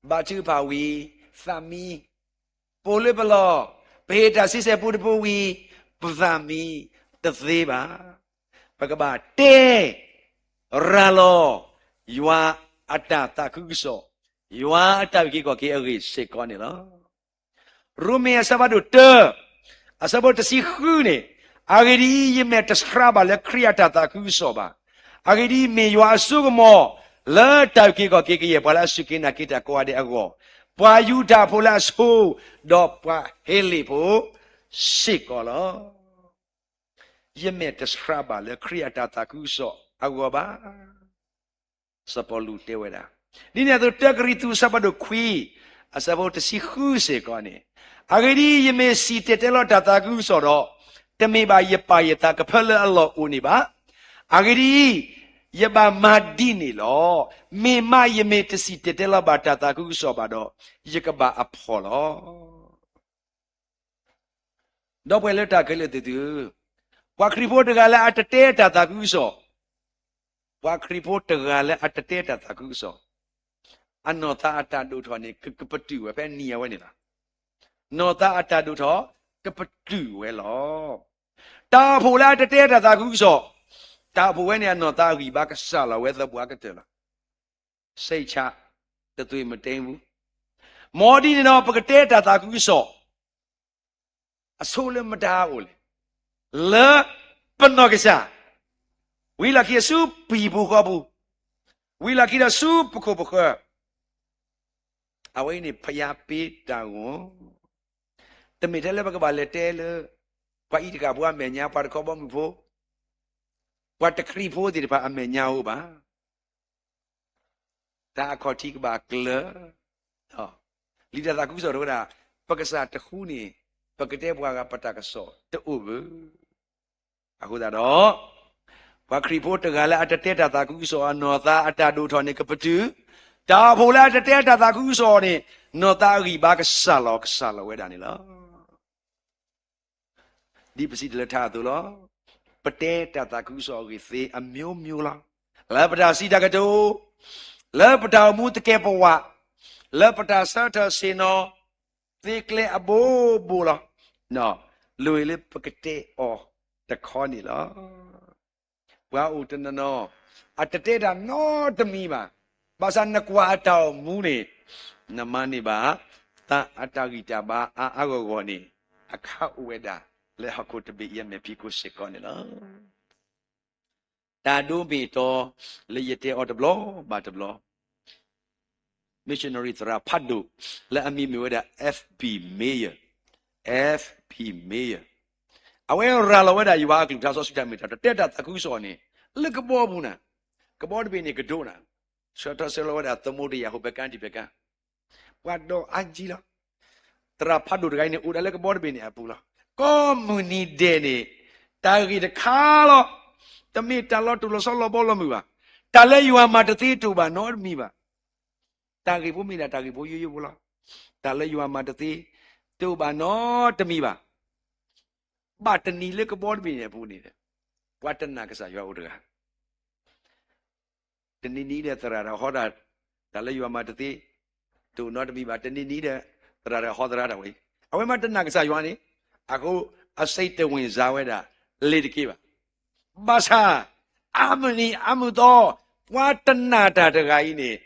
ဘါထုကဖၣ်ဝံၤ, သးမံ, ပိာ်လၢပလီၢ်, ပဟ့ၣ်တၢ်ဆံဆဲၣ်ပူတပူဝံၤ, ပသးမံတသ့ဘၣ်. ပကဘၣ်တဲ ရၤလီၤ ယွၤအတၢ်သးခုကစီၣ်, ယွၤအတၢ်အုၣ်က့ၤခီၣ်က့ၤအဂ့ၢ်စ့ၢ်ကီးန့ၣ်လီၤ. ရိမ့ၤအဆၢဖးဒိၣ်တၢ, အဆၢဖိတဆံဃုန့ၣ်, အဂ့ၢ်ဒ်အံၤ, ယမဲာ်တဆှးဘၣ်လၢခရံာ်အတၢ်သးခုကစီၣ်ဘၣ်. အဂ့ၢ်ဒ်အံၤ, မ့ၢ်ယွၤအစိကမီၤ လၢတၢ်အုၣ်က့ၤခီၣ်က့ၤကယဲၢ်ပှၤလၢအစူၢ်က့ၤနာ်က့ၤတၢ်ကိးဂၤဒဲးအဂီၢ်, ပှၤယူဒၤဖိလၢအဆိ, ဒီးပှၤဟ့လ့ၣ်ဖိစ့ၢ်ကီးလီၤ. ယမဲာ်တဆှးဘၣ်လၢခရံာ်အတၢ်သးခုကစီၣ်အဂီၢ်ဘၣ်. စီၤပီလူးတဲဝဲဒၣ်, ဒ်န့ၣ်အသိး တၢကရံၣ်သူး အဆၢဖးဒိၣ်ခွံ, အဆၢဖိတဆံဃုစ့ၢ်ကီးန့ၣ်, အဂ့ၢ်ဒ်အံၤ, ယမ့ၢ်စံၣ်တဲၤတဲလီၤတၢ်သးခုကစီၣ်ဒီး, တမ့ၢ်ဘၣ်ယပၢ်ယသးကဖၢလၢအလီၢ်အိၣ်န့ၣ်ဘၣ်. အဂ့ၢ်ဒ်အံၤ, ယဘၣ်မၤဒ်န့ၣ်လီၤ. မ့ၢ်မးယမ့ၢ်တစံၣ်တဲၤတဲလီၤဘၣ်တၢ်သးခုကစီၣ်ဘၣ်ဒီး, ယကဘၣ်အဖှီၣ်လီၤ. ဒီပုၢ်ဝဲၢ်လၢတၢ်ခဲလၢာ်သ့ၣ်သုဧၢ, ပှၤခရံာ်ဖိတဂၤလၢအတတဲတၢ်သးခုကစီၣ်, ပှၤခရံာ်ဖိတဂၤလၢအတတဲတၢ်သးခုကစီၣ်, အနီၢ်သးအတၢ်ဒိၣ်ထီၣ်န့ၣ် ကပတုာ်ဝဲဖဲနံၤအဝဲန့ၣ်လီၤ. နီၢ်သးအတၢ်ဒိၣ်ထီၣ် ကပတုာ်ဝဲလီၤ. တၢ်အိၣ်ဖှိၣ်လၢအတတဲတၢ်သးခုကစီၣ်, တၢ်အိၣ်ဖှိၣ်ဝဲန့ၣ် အနီၢ်သးအဂံၢ်ဘါကစှၤလီၤဝဲသပှၢ်ကတၢၢ်လီၤ. စိတ်ချ, တသွေ့မတင်းဘူး. မ်ဒ်န့ၣ်ဒီး ပကတဲတၢ်သးခုကစီၣ် အဆိလၢမတၤအိၣ်လဲၣ်. လၢပနီၢ်ကစၢ်, ဝံၤလီၢ်ခံအဆူပဟံၣ်ပူၤဃီပူၤ, ဝံၤလီၢ်ခံဒီးဆူပခိၣ်ပဃၢၤ, အဝဲအံၤန့ၣ် ဘုရားပေးတၢ်ဂီၤ, တမ့ၢ်ထဲလၢပကဘၣ်လဲၤတဲလၢ ပှၤအံၤတကးဖိအမဲာ်ညါ, ပှၤတခီဘီမုၢ်ဖိ, ပှၤတခရံာ်ဖိသ့ၣ်တဖၣ်အမဲာ်ညါဧိၤဘၣ်. တၢ်အခီၣ်ထံးကဘၣ်ကျၢၤ, လံာ်တၢ်သးခုကစီၣ်တဲဝဲဒၣ်, ပကစၢ်တဃူန့ၣ်, ပကတဲပှၤဂၤပတၢ်ကစီၣ်တအိၣ်ဘၣ်. အဃိသတးဒီး, ပှၤခရံာ်ဖိတဂၤလၢအတတဲတၢ်သးခုကစီၣ် အနီၢ်သးအတၢ်ဒိၣ်ထီၣ်န့ၣ်ကပတုာ်, တၢ်အိၣ်ဖှိၣ်လၢအတတဲတၢ်သးခုကစီၣ်န့ၣ်, နီၢ်သးအဂံၢ်ဘါကစှၤလီၤကစှၤလီၤဝဲဒၣ်န့ၣ်လီၤ. ဒ်ပစံးတၢ်လၢထါအသိးလီၤ. ပတဲတၢ်သးခုကစီၣ်အဂ့ၢ်သ့အမျိုးမျိုးလီၤ. လၢပတၢ်စံးတၢ်ကတိၤ, လၢပတၢ်အိၣ်မူသကဲးပဝး, လၢပတၢ်ဆၢထၢၣ်ဆ့ၣ်နီၤ, သ့ကျဲအဘိဘိလီၤ. လၢလၢပကတဲအီၤတခီန့ၣ်လီၤ. ပှၤအိၣ်တနီၤနီၤ, အတတဲတၢ်နီတမံၤဘၣ်. ဘၣ်ဆၣ်နကွၢ်အတၢ်အိၣ်မူန့ၣ်, နမၤန့ၢ်ဘၣ်, သးအတၢ်ဂံၢ်တၢ်ဘါအါအါဂီၢ်ဂီၢ်န့ၣ်, အခါအိၣ်ဝဲဒၣ်လၢဟီၣ်ခိၣ်တဘ့ၣ်အံၤအမဲာ်ဖံးခိၣ်စ့ၢ်ကီးန့ၣ်လီၤ. တၢ်ဒိမ့ၢ်တီလၢယတဲအီၤတဘျီဘၣ်တဘျီ, missionary သရၣ်ဖးဒိၣ်လၢအမံၤမ့ၢ်ဝဲဒၣ် F. B. Meyer, F. B. Meyer, အဝဲရၤလီၤဝဲဒၣ်ယွၤအကလုၢ်ကထါစီဆှံတၢ်မ့ၢ်တၢ်တီ တဲတၢ်သးခုကစီၣ်န့ၣ်, လၢကဘီပူၤနၤ, ကဘီတဘ့ၣ်န့ၣ်ကဒိနၤ, ဆှၢထီၣ်ဆှၢလီၤဝဲဒၣ်သမူတယၤဟိၣ်ဖဲကါဒံၣ်ဖဲကါ ပှၤဒီးအါကံလီၤ. သရၣ်ဖးဒိၣ်တဂၤအံၤန့ၣ် အိၣ်ဒၣ်လၢကဘီတဘ့ၣ်န့ၣ်အပူၤလီၤ. ကိးမုၢ်နံၤဒဲးန့ၣ်, တၢ်ဂ့ၢ်တခါလီၤ. တမ့ၢ်တၢ်လီၤတိၢ်လီၤဆီလီၤဘီလီၤမုၢ်ဘၣ်. တၢ်လၢယွၤမၤတသ့တအိၣ်ဘၣ်နီတမံၤဘၣ်. တၢ်ဂ့ၢ်ဖိမ့ၢ်ဒၣ်တၢ်ဂ့ၢ်ဖိယိယိဖိလီၤ. တၢ်လၢယွၤမၤတသ့, တအိၣ်ဘၣ်နီတမံၤဘၣ်. ဘၣ်တနံၤလၢကဘီတဘ့ၣ်န့ၣ်အပူၤန့ၣ်, ပှၤတနာ်ကစၢ်ယွၤအိၣ်တဂၤ တနံၤနံၤဒီးသရၣ်တဂၤဟီတၢ်, တၢ်လၢယွၤမၤတသ့, တအိၣ်နီတမံၤဘၣ်. တနံၤနံၤဒီး သရၣ်တဂၤဟီသရၣ်တၢ်ဝဲအံၤ, အဝဲမ့ၢ်တနာ်ကစၢ်ယွၤန့ၣ်, အဃိအစိတ်တဝင်စားဝဲဒၣ်လ့ၤတက့ၢ်ဘၣ်. ဘၣ်ဆၣ်, အါမုၢ်နံၤအါမုၢ်သီ, ပှၤတနာ်တၢ်တဂၤအံၤန့ၣ်,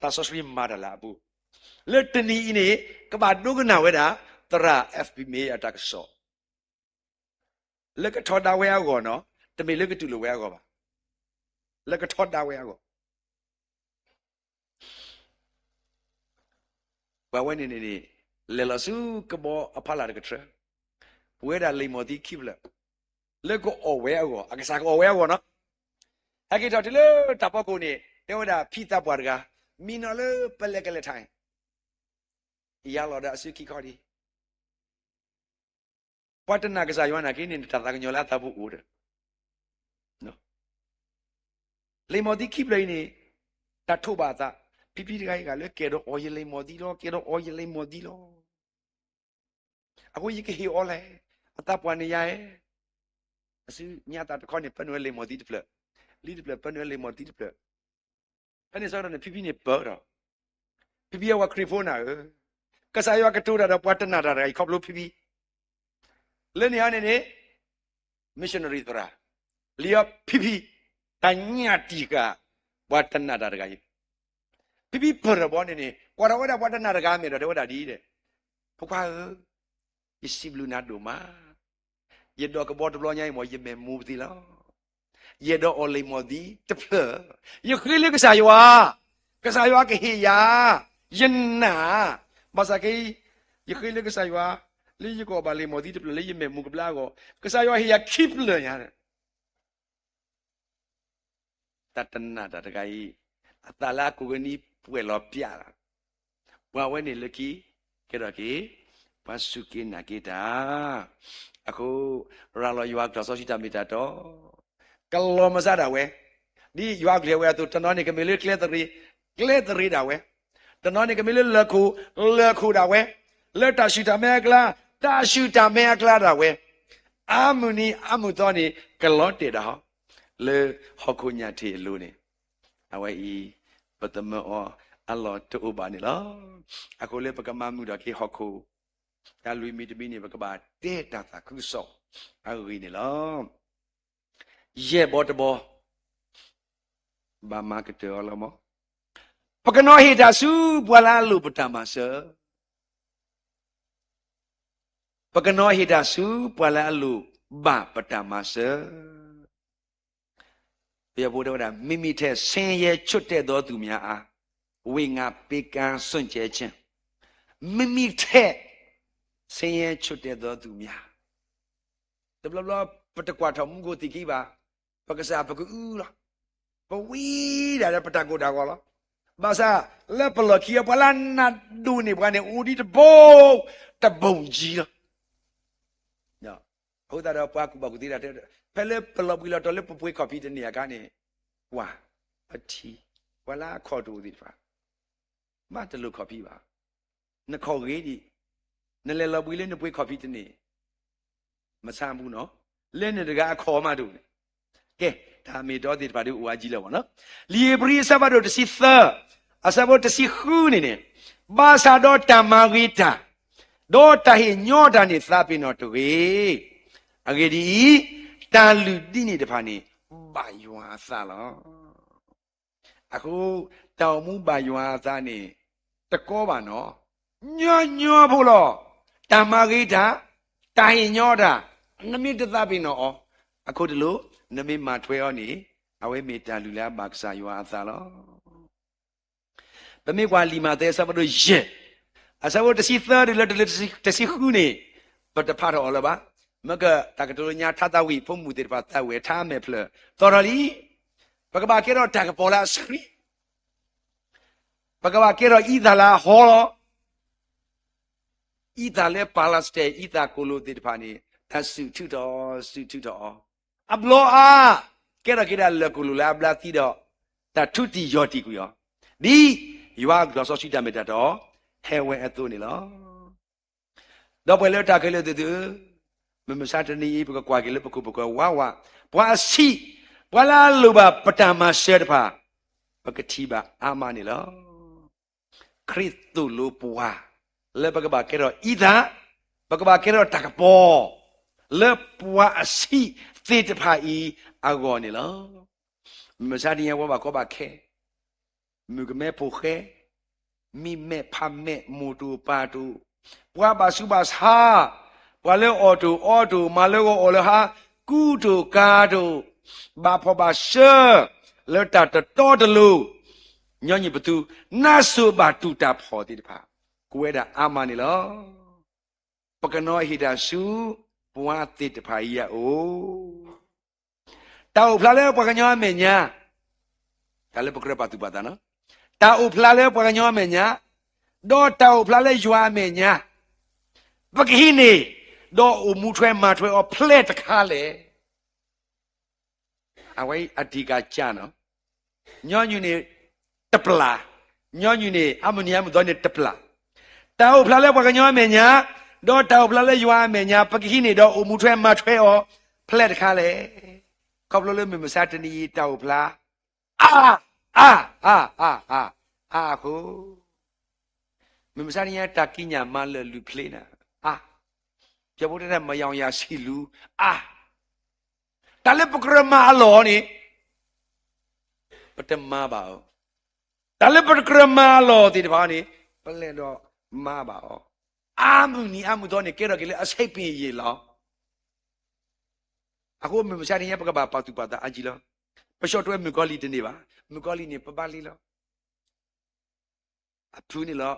သးစီဆှံမၤတၢ်လၢအပူၤ, လၢတနံၤအံၤန့ၣ်, ကဘၣ်ဒိကနၣ်ဝဲဒၣ်, သရၣ် F. B. Meyer အတၢ်ကစီၣ် လၢကထီဒါဝဲအဂီၢ်နီၤ, တမ့ၢ်လၢကတူၢ်လိာ်ဝဲအဂီၢ်ဘၣ်. လၢကထီဒါဝဲအဂီၢ်, ပှၤဝဲန့ၣ်န့ၣ်န့ၣ်, လဲၤလီၤဆူကဘီအဖီလာ်တကထြၢ, ပဝဲဒၣ်လံာ်မီၢ်သံခံဖျၢၣ်, လၢကအီၣ်ဝဲအဂီၢ်, အကစၢ်ကအီၣ်ဝဲအဂီၢ်နီၤ, ဟဲက့ၤထီၣ်တုၤလၢတၢ်ဖီခိၣ်န့ၣ်, တဲဝဲဒၣ်ဖံသးပှၢ်တဂၤ, မံနီၤလၢပလဲၤကလဲၤထါ, ယၤလီၤဒီးအစုခံခီဒံး ပှၤတနာ်ကစၢ်ယွၤနာ်က့န့ၣ် တၢ်သးကညီၤလၢအသးပူၤအိၣ်ဒီး, လံာ်မီၢ်သံခံဖျၢၣ်အံၤန့ၣ်, တၢ်ထိးဘၣ်အသး, ဖံဖံတဂၤအံၤဂၤလၢကဲဒီးအီၣ်ယလံာ်မီၢ်သံလီၤ, ကဲဒီးအီၣ်ယလံာ်မီၢ်သံလီၤ. အဃိယကဟ့ၣ်အီၤလဲၣ်, အသးပှၢ်န့ၣ်ယၤဧၢ, အစုညါသးတခီန့ၣ် ပၢနုာ်ဝဲလံာ်မိၢ်သံတဖျၢၣ်, လံာ်တဖျၢၣ် ပၢနုာ်ဝဲလံာ်မိၢ်သံတဖျၢၣ်, ဖဲန့ၣ်ဆၢကတီၢ်န့ၣ် ဖံဖံန့ၣ်ပၢၢ်ဒီး, ဖံဖံအဝဲခရံာ်ဖိနၤဧၢ, ကစၢ်ယွၤကတိၤတၢ်ဒီးပှၤတနာ်တၢ်တဂၤအံၤ ခီဖျိဖံဖံ လၢန့ၣ်အံၤန့ၣ်န့ၣ် missionary သရၣ်, လံာ်အီၤဖံဖံ, တၢ်ညၣ်တံာ်ဃာ် ပှၤတနာ်တၢ်တဂၤအံၤ, ဖံဖံပၢၢ်ထီၣ်ဘီန့ၣ်န့ၣ် ကွၢ်ထီၣ်ဝဲဒၣ်ပှၤတနာ်တဂၤမဲာ်ဒီး တဲဝဲဒၣ်ဒ်အံၤဒီး, ဖိခွါဧၢ, ယစံးဘျုးနၤဒိၣ်မး, ယဒိးကဘီတဘျီညါအံၤမ့ၢ် ယမဲာ်မူပသံလီၤ. ယအဲၣ်ဒိးအီၣ်လံာ်မိၢ်သံတဖျၢၣ်, ယဃ့လၢကစၢ်ယွၤ, ကစၢ်ယွၤကဟ့ၣ်ယၤ, ယနာ်, ဘၣ်ဆၣ်က့ ယဃ့လၢကစၢ်ယွၤ, လၢယကအီၣ်ဘၣ်လံာ်မိၢ်သံတဖျၢၣ်လၢယမဲာ်မူကဘျါအဂီၢ်, ကစၢ်ယွၤဟ့ၣ်ယၤခံဖျၢၣ်ညါ တၢ်တနာ်တၢ်တဂၤအံၤ, အသးလၢအကိးကနံၣ်ပှဲၤလီၤပျၢ်လီၤ. ပှၤဝဲန့ၣ်လၢခံ, ကဲထီၣ်က့ၤ, ပှၤစူၢ်က့ၤနာ်က့ၤတၢ်, အဃိ, ရၤလီၤယွၤအကတီၢ်စီဆှံတၢ်မ့ၢ်တၢ်တီ, ကလီၤမစးဒၣ်ဝဲ, ဒ်ယွၤအကလုၢ်အဝဲအသိး တနီၤန့ၣ်ကမ့ၢ်လၢကျဲသရ့, ကျဲသရ့ဒၣ်ဝဲ, တနီၤန့ၣ်ကမ့ၢ်လၢလၢၢ်ခိၣ်, လၢၢ်ခိၣ်ဒၣ်ဝဲ, လၢတၢ်ဆူၣ်တၢ်မဲအကျါ, တၢ်ဆူၣ်တၢ်မဲအကျါဒၣ်ဝဲ, အါမုၢ်နံၤအါမုၢ်သီန့ၣ် ကလီၤတဲာ်ဒၣ်ဟီ, လၢဟီၣ်ခိၣ်ညၣ်ထ့ၣ်အလိၤန့ၣ်, အဝဲအံၤ, ပသမၢအီၤအလီၢ်တအိၣ်ဘၣ်န့ၣ်လီၤ. အဃိလၢပကမၤမုာ်ထီၣ်က့ၤဟီၣ်ခိၣ်, တၢ်လွံၢ်မံၤတမံၤန့ၣ် ပကဘၣ်တဲတၢ်သးခုကစီၣ်အဂ့ၢ်န့ၣ်လီၤ. ယဲၢ်ဘီတဘီ, ဘၣ်မၤကတၢၢ်အီၤလီၤမး, ပကနီၤဟ့ၣ်တၢ်ဆူပှၤလၢအလိၣ်ပတၢ်မၤစၢၤ ပကနီၤဟ့ၣ်တၢ်ဆူပှၤလၢအလိၣ်ဘၣ်ပတၢ်မၤစၢၤ, ပယီၤဖိတဲဝဲဒၣ် မိမိထဲဆင်းရဲချို့တဲ့သောသူများအား ဝေငှပေးကမ်းစွန့်ကြဲခြင်း, မိမိထဲဆင်းရဲချို့တဲ့သောသူများ, တဘျီဘျီ ပတကွၢ်ထီၣ်မူခိၣ်သ့ၣ်ခံဘၣ်, ပကစၢ်ပကအုလီၤ, ပဝံဒၣ်လၢပတၢ်ကိၢ်တၢ်ဂီၤလီၤ. ဘၣ်ဆၣ်လၢပလီၢ်ခံအပှၤလၢနၢ်ဒိၣ်န့ၢ်ပှၤန့ၣ် အိၣ်ဒံးတဘိ, တဘိကံလီၤ. အဃိသတးဒီးပှၤကူၣ်ဘၣ်ကူၣ်သ့တၢ်တဲ, ဖဲလၢပလီၤဘှံးလီၤတီၤလၢပပှ့ၤခီၣ်ဖံးတန့ၢ်အခါန့ၣ်, ကွၢ်, ပထံၣ်, ပှၤလၢအခီၣ်တအိၣ်သ့ၣ်တဖၣ်, ဘၣ်တလိၣ်ခီၣ်ဖံးဘၣ်, နခီၣ်ဂ့ၤဒံး, နလဲၤလီၤဘှံးလၢနပှ့ၤခီၣ်ဖံးတန့ၢ်, မဆါမူနီၤ, လၢနတဂၤအခီၣ်မးတအိၣ်န့ၣ်, ကဲ, တၢ်မ့ၢ်တီသ့ၣ်တဖၣ်ဒုးအိၣ်အါကံလၢၤဘၣ်နီၤ, လံာ်ဧ့ၤဘြံၤအဆၢဖးဒိၣ်တဆံသၢ, အဆၢဖိတဆံဃုန့ၣ်န့ၣ်, ဘၣ်ဆၣ်ဒီးတၢ်မၤဂ့ၤတၢ်, ဒီးတၢ်ဟ့ၣ်ညီတၢ်န့ၣ်သးပ့ၤနီၣ်တဂ့ၤ, အဂ့ၢ်ဒ်အံၤ, တၢ်လုၢ်ဒ်န့ၣ်တဖၣ်န့ၣ်, ဘၣ်ယွၤအသးလီၤ. အဃိ, တၢ်အိၣ်မူဘၣ်ယွၤအသးန့ၣ်, တကီဘၣ်နီၤ, ညီညီဖိလီၤ, တၢ်မၤဂ့ၤတၢ်, တၢ်ဟ့ၣ်ညီတၢ်, နမ့ၢ်တသးပ့ၤနီၣ်အီၤ, အခိၣ်တလိၣ်, နမ့ၢ်မၤထွဲအီၤန့ၣ်, အဝဲမ့ၢ်တၢ်လုၢ်လၢအဘၣ်ကစၢ်ယွၤအသးလီၤ. ပမ့ၢ်ကွၢ်လံာ်မးသဲအဆၢဖးဒိၣ်ယဲၢ်, အဆၢဖးဒိၣ်တဆံသၢတုၤလၢတဆံဃုန့ၣ်, ပတဖးထီၣ်အီၤလၢၤဘၣ်, မ့ၢ်ကတၢ်ကတိၤလၢညါထါသးဝံၣ်ဖိမုၣ်သ့ၣ်တဖၣ်သးဝံၣ်အထါအမဲာ်ဖျၢၣ်, သီၣ်ထီၣ်လံ, ပကဘၣ်ကဲထီၣ်တၢ်ကပီၤလၢအဆှံ ပကဘၣ်ကဲထီၣ်အံသၣ်လၢအဟီလီၤ. အံသၣ်လၢ Palestine အံသၣ်ကိၣ်လိၣ်သ့ၣ်တဖၣ်န့ၣ်, တၢ်စုၣ်ထုးထီၣ်, စုၣ်ထုးထီၣ်အီၤ, အဘျီအါ, ကဲထီၣ်က့ၤဒၣ်လၢၢ်ကိၣ်လိၣ်လၢအဘျါသံဒီး, တၢ်ထူတံၢ်ယီၢ်တံၢ်ကွံာ်အီၤ, ဒ်ယွၤအကတီၢ်စီဆှံတၢ်မ့ၢ်တၢ်တီ, ဟဲဝဲအသိးန့ၣ်လီၤ. ဒီပုၢ်ဝဲၢ်လၢတၢ်ခဲလၢာ်သ့ၣ်သုဧၢ, မုၢ်မဆါတနံၤအံၤ ပကကွၢ်က့ၤလၢပခိၣ်ပဃၢၤဝးဝး, ပှၤအဆံး, ပှၤလၢအလိၣ်ဘၣ်ပတၢ်မၤစၢၤတဖၣ်, ပကထံၣ်ဘၣ်အါမးန့ၣ်လီၤ. ခရံာ်သိၣ်လိပှၤ, လၢပကဘၣ်ကဲထီၣ်အံသၣ်, ပကဘၣ်ကဲထီၣ်တၢ်ကပီၤ, လၢပှၤအဆံးသ့ၣ်တဖၣ်အံၤအဂီၢ်န့ၣ်လီၤ. မုၢ်မဆါတနံၤအံၤ ပှၤဘၣ်ကီဘၣ်ခဲ မုၣ်ကမဲဖိဃဲ, မံမဲာ်ဖးမဲာ် မိၢ်တိၢ်ပၢ်တိၢ်, ပှၤဘၣ်ဆူးဘၣ်ဆါ, ပှၤလၢအီၣ်တိၢ်အီတိၢ် မၤလၢဂီၤအီၣ်လၢဟါ, ကူတိၢ်ကၤတိၢ်, ဘၣ်ဖှီၣ်ဘၣ်ဆှၢ, လၢတၢ်တတီတလိၤ, ညီနုၢ်ပသူ, နါစိၤဘၣ်တူၢ်တၢ်ဖှီၣ်သ့ၣ်တဖၣ်, ကဝဲဒၣ်အါမးန့ၣ်လီၤ. ပကနီၤဟ့ၣ်တၢ်ဆူ ပှၤသ့ၣ်တဖၣ်အံၤအအိၣ် တၢ်အိၣ်ဖျါလၢပှၤကညီအမဲာ်ညါ, တၢ်လၢပကြၢးပာ်သူၣ်ပာ်သးနီၤ, တၢ်အိၣ်ဖျါလၢပှၤကညီအမဲာ်ညါ, ဒီးတၢ်အိၣ်ဖျါလၢယွၤအမဲာ်ညါ, ပကဟံးန့ၢ်, ဒီးအိၣ်မူထွဲမၤထွဲအီၤဖျဲၣ်တခါလဲၣ်. အဝဲအတံၢ်ကၢ်ကၢ်နီၤ, ညီနုၢ်န့ၣ် တပျၢ်, ညီနုၢ်န့ၣ် အမုၢ်နံၤအမုၢ်သီန့ၣ်တပျၢ်, တၢ်အိၣ်ဖျါလၢပှၤကညီအမဲာ်ညါ, ဒီးတၢ်အိၣ်ဖျါလၢယွၤအမဲာ်ညါ ပကဟံးန့ၢ်ဒီးအိၣ်မူထွဲမၤထွဲအီၤ, ဖျဲၣ်တခါလဲၣ်. ခီဖျိလၢမုၢ်မဆါတနံၤအံၤတၢ်အိၣ်ဖျါ အါ, အါ, အါ, အါ, အါအဃိ, မုၢ်မဆါတနံၤအံၤတၢ်ကံးညာ်မၤလၢာ်လုၢ်ဖျ့နၤ, အါ, ပယီၤဖိတဲတၢ် မရောင်ရာဆီလူ, အါ, တၢ်လၢပကြၢးမၤအလီၢ်န့ၣ် ပတမၤဘၣ်အီၤ, တၢ်လၢပတကြၢးမၤအလီၢ်သ့ၣ်တဖၣ်န့ၣ် ပလဲၤဒီးမၤဘၣ်အီၤ, အါမုၢ်နံၤအါမုၢ်သီန့ၣ် ကဲထီၣ်က့ၤလၢအဆံးပင်ယံာ်လီၤ. အဃိမုၢ်မဆါတနံၤအံၤ ပကဘၣ်ပာ်သူၣ်ပာ်သးအါကံလီၤ. ပဆီၣ်ထွဲမုၣ်ကီၤလံၢ်တန့ၢ်ဘၣ်. မုၣ်ကီၤလံၢ်န့ၣ် ပဘါလံလီၤ. အဖုန့ၣ်လီၤ.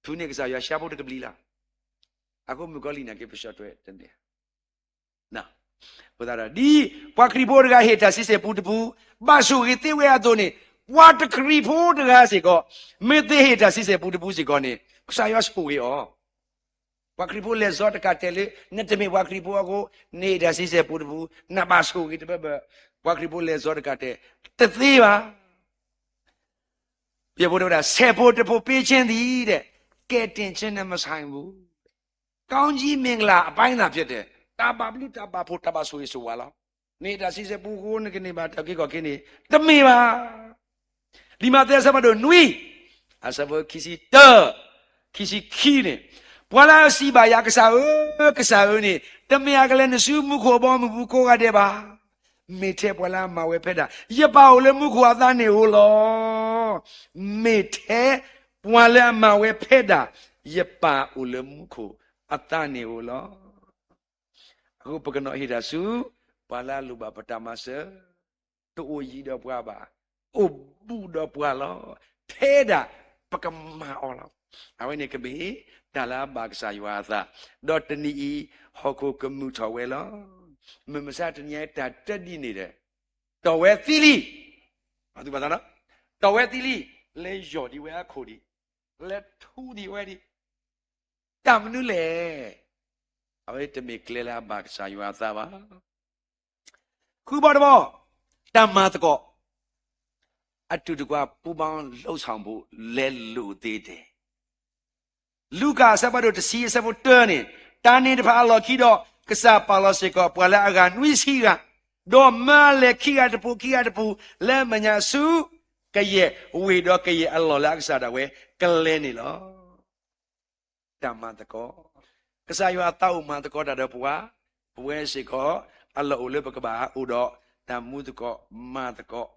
ဖုန့ၣ်ကစၢ်ယွၤဆှၢဖိတကဘျံးလီၤ. အဃိမုၣ်ကီၤလံၢ်န့ၣ်က့ၤပဆီၣ်ထွဲတန့ၢ် အဃိသတးဒီး ဒ်ပှၤခရံာ်ဖိတဂၤဟ့ၣ်တၢ်ဆံဆဲၣ်ပူတပူ, ဘၣ်ဆိၣ်ဂ့ၤသ့ဝဲအသိးန့ၣ်, ပှၤတခရံာ်ဖိတဂၤစ့ၢ်ကီး, မ့ၢ်သ့ဟ့ၣ်တၢ်ဆံဆဲၣ်ပူတပူစ့ၢ်ကီးန့ၣ်, ကစၢ်ယွၤဆိၣ်ဂ့ၤအီၤ. ပှၤခရံာ်ဖိလဲၤစီတကးတဲာ်လၢ နတမ့ၢ်ပှၤခရံာ်ဖိအဃိ, နဟ့ၣ်တၢ်ဆံဆဲၣ်ပူတပူ, နဘၣ်ဆိၣ်ဂ့ၤတဘၢဘၢ, ပှၤခရံာ်ဖိလဲၤစီတကးတဲာ်, တသ့ဘၣ်. ပယီၤဖိတဲဝဲဒၣ် ဆဲးဖိတဖိပေးခြင်းသည်တဲ့ ကယ်တင်ခြင်းနဲ့မဆိုင်ဘူးတဲ့ ကောင်းကြီးမင်္ဂလာအပိုင်းသာဖြစ်တယ်. တၢ်ဘၣ်ဘျုးတၢ်ဘၣ်ဖှိၣ်တၢ်ဘၣ်ဆိၣ်ဂ့ၤဆိၣ်ဝါလီၤ. နဟ့ၣ်တၢ်ဆံဆဲၣ်ပူအဃိ နကန့ၢ်ဘၣ်တၢ်အုၣ်က့ၤခီၣ်က့ၤန့ၣ် တမ့ၢ်ဘၣ်. လံာ်မးသဲအဆၢဖးဒိၣ်နွံ, အဆၢဖိခံဆံတၢ, ခံဆံခံန့ၣ်, ပှၤလၢအစံးဘၣ်ယၤ ကစၢ်ဧၢ, ကစၢ်ဧၢန့ၣ် တမ့ၢ်အကလဲၤနစုမူခိၣ်အဘီအမုၢ်ပူၤကိးဂၤဒဲးဘၣ်. မ့ၢ်ထဲပှၤလၢအမၤဝဲဖဲဒၣ် ယပၢ်အိၣ်လၢမူခိၣ်အသးန့ၣ်ဧိၤလီၤ. မ့ၢ်ထဲပှၤလၢအမၤဝဲဖဲဒၣ် ယပၢ်အိၣ်လၢမူခိၣ်အသးန့ၣ်ဧိၤလီၤ. အဃိပကနီၤဟ့ၣ်တၢ်ဆူ ပှၤလၢအလိၣ်ဘၣ်ပတၢ်မၤစၢၤ, တအိၣ်ယံၤဒီးပှၤဘၣ်, အိၣ်ဘူးဒီးပှၤလီၤ. ထဲဒၣ်ပကမၤအီၤလီၤ. အဝဲန့ၣ်ကမ့ၢ်တၢ်လၢအဘၣ်ကစၢ်ယွၤအသး, ဒီးတနံၤအံၤ ဟီၣ်ခိၣ်ကမုာ်ထီၣ်ဝဲလီၤ. မုၢ်မဆါတနံၤအံၤတၢ်တဒ်န့ၣ်ဒီး, တီၢ်ဝဲသံလံ, တီၢ်ဝဲသံလံ, လဲၤယီၢ်ဒံးဝဲအခိၣ်ဒံး, လဲၤထူဒံးဝဲဒံး, တၢ်မနုၤလဲၣ်. အဝဲတမ့ၢ်ကျဲလၢအဘၣ်ကစၢ်ယွၤအသးဘၣ်. ဃုဘီတဘီ, တၢ်မၤသကိး, အတူတကွပူးပေါင်းလုပ်ဆောင်ဖို့ လဲၤလိာ်သ့ဒဲး. လူၤကၣ်အဆၢဖးဒိၣ်တဆံအဆၢဖိတၢန့ၣ်, တၢ်န့ၣ်တဖၣ်အလီၢ်ခံဒီး ကစၢ်ပာ်လီၤစ့ၢ်ကီးပှၤလၢအဂၤနွံဆံဂၤ, ဒီးမၢအလဲၤခံဂၤတပူၤ ခံဂၤတပူၤ လၢမဲာ်ညါဆူ ကယဲၢ်ဝ့ၢ်ဒီးကယဲၢ်အလီၢ်လၢအကစၢ်ဒၣ်ဝဲကလဲၤန့ၣ်လီၤ. တၢ်မၤသကိး, ကစၢ်ယွၤအသးအိၣ်မၤသကိးတၢ်ဒီးပှၤ, ပဝဲစ့ၢ်ကီး အလီၢ်အိၣ်လၢပကဘၣ်အိၣ်ဒီးတၢ်မူသကိးမၤသကိး,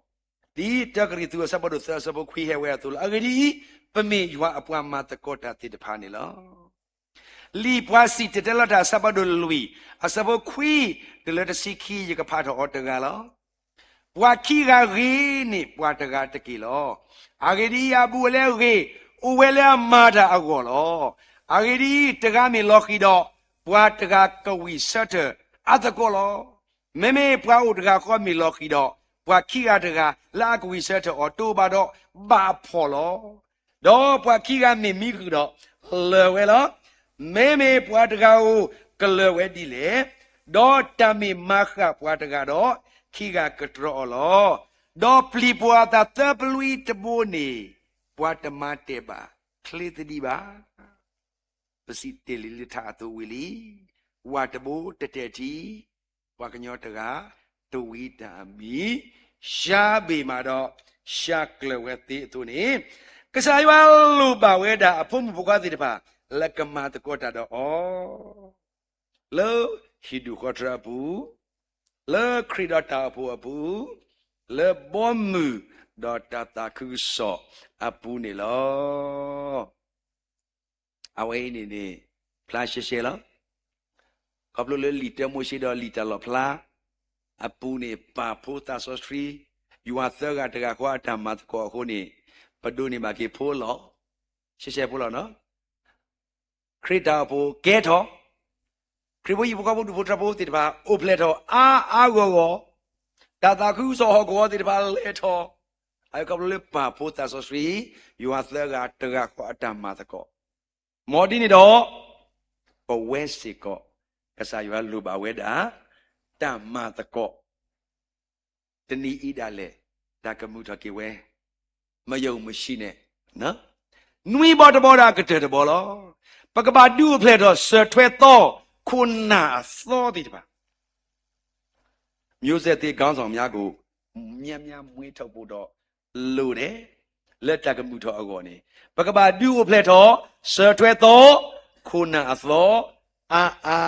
ဒ်တၢကရံၣ်သူးအဆၢဖးဒိၣ်သၢအဆၢဖိခွံဟဲဝဲအသိးလီၤ. အဂ့ၢ်ဒ်အံၤ, ပမ့ၢ်ယွၤအပှၤမၤသကိးတၢ်သ့ၣ်တဖၣ်န့ၣ်လီၤ. လံာ်ပှၤစံၣ်တဲၤတဲလီၤတၢ်အဆၢဖးဒိၣ်လွံၢ် အဆၢဖိခွံ တုၤလၢတဆံခံ ယကဖးထီၣ်အီၤတဂၤလီၤ. ပှၤခံဂၤဂ့ၤန့ၢ်ပှၤတဂၤတက့ၢ်လီၤ. အဂ့ၢ်ဒ်အံၤ, အဘူးအလဲအဂ့ၤ အိၣ်ဝဲလၢအမၤတၢ်အဂီၢ်လီၤ. အဂ့ၢ်ဒ်အံၤ, တဂၤမ့ၢ်လီၤဃံၤဒီး ပှၤတဂၤကဝံၢ်ဆၢထၢၣ်အသကိးလီၤ. မ့မ့ၢ်ပှၤအိၣ်တဂၤဃီမ့ၢ်လီၤဃံၤဒီး ပှၤခံဂၤတဂၤလၢအကဝံၢ်ဆၢထၢၣ်အီၤတိဘၣ်ဒီး ဘၣ်အဖှီၣ်လီၤ. ဒီးပှၤခံဂၤမ့ၢ်မံဃုာ်ဒီး လၢာ်ဝဲလီၤ. မ့မ့ၢ်ပှၤတဂၤဧိၤကလၢာ်ဝဲဒ်လဲၣ်. ဒီးတၢ်မ့ၢ်မၤဃၣ်ပှၤတဂၤဒီး ခံဂၤကတြီအီၤလီၤ. ဒီးပျံၤပိာ်အသးသၢပျံၤတဘိန့ၣ် ပှၤတမၤတဲာ်ဘၣ်ချ့သဒံးဘၣ်. ပစံးတ့ၢ်လံလၢထးအသိးဝံၤလံ. ဝၣ်တဘိတတဲာ်ထံ, ပှၤကညီတဂၤ တဝံတၢ်အမံၤ, ရှါဘ့ၣ်မးဒီး ရှါကျၢၤဝဲသ့အသိးန့ၣ်, ကစၢ်ယွၤလိၣ်ဘၣ်ဝဲဒၣ်အဖိမုၣ်ဖိခွါသ့ၣ်တဖၣ် လၢကမၤသကိးတၢ်ဒီးအီၤ လၢဟံၣ်ဒူၣ်ဃီထြၢအပူၤ, လၢခရံာ်ဒီးတၢ်အိၣ်ဖှိၣ်အပူၤ, လၢဘီမုၢ်ဒီးတၢ်သးခုကစီၣ်အပူၤန့ၣ်လီၤ. အဝဲအံၤန့ၣ်န့ၣ် ဖျါရှဲရှဲလီၤ. ခီဖျိလၢလံာ်တၢမိၤၡ့ဒီးလံာ်တၢ်လီၣ်ဖျါအပူၤန့ၣ် ပာ်ဖှိသးစီဆှံ ယွၤသၢဂၤတဂၤဃီအတၢ်မၤသကိးအဃိန့ၣ်, ပဒိးန့ၢ်ဘၣ်က့ၤဖိလီၤ. ရှဲရှဲဖိလီၤ. ခရံာ်တၢ်အိၣ်ဖှိၣ်ကဲထီၣ်, ခရံာ်ဖိဟံၣ်ဖိဃီဖိဒူၣ်ဖိထၢဖိသ့ၣ်တဖၣ် အိၣ်ဖျဲၣ်ထီၣ်အါအါဂီၢ်ဂီၢ်, တၢ်သးခုကစီၣ်ဟီၣ်ကဝီၤသ့ၣ်တဖၣ်လဲၤထီၣ်, အဝဲခီဖျိလၢပာ်ဖှိသးစီဆှံ ယွၤသၢဂၤတဂၤဃီအတၢ်မၤသကိး, မ်ဒ်န့ၣ်ဒီး ပဝဲစ့ၢ်ကီး ကစၢ်ယွၤလိၣ်ဘၣ်ဝဲဒၣ် တၢ်မၤသကိး တနံၤအံၤဒၣ်လဲာ် တၢ်ကမုာ်ထီၣ်က့ၤဝဲ, မယုံမရှိနဲ့, နွံဘီတဘီဒီးအကတၢၢ်တဘီလီၤ. ပကဘၣ်ဒုးအိၣ်ဖျဲၣ်ထီၣ်စၢၤထွဲသီ ခိၣ်နၢ်အသီသ့ၣ်တဖၣ်, မျိုးဆက်သစ်ခေါင်းဆောင်များကို များများမွေးထုတ်ဖို့တော့ လိုတယ်. လၢတၢ်ကမုာ်ထီၣ်အဂီၢ်န့ၣ် ပကဘၣ်ဒုးအိၣ်ဖျဲၣ်ထီၣ် စၢၤထွဲသီ ခိၣ်နၢ်အသီ အါအါ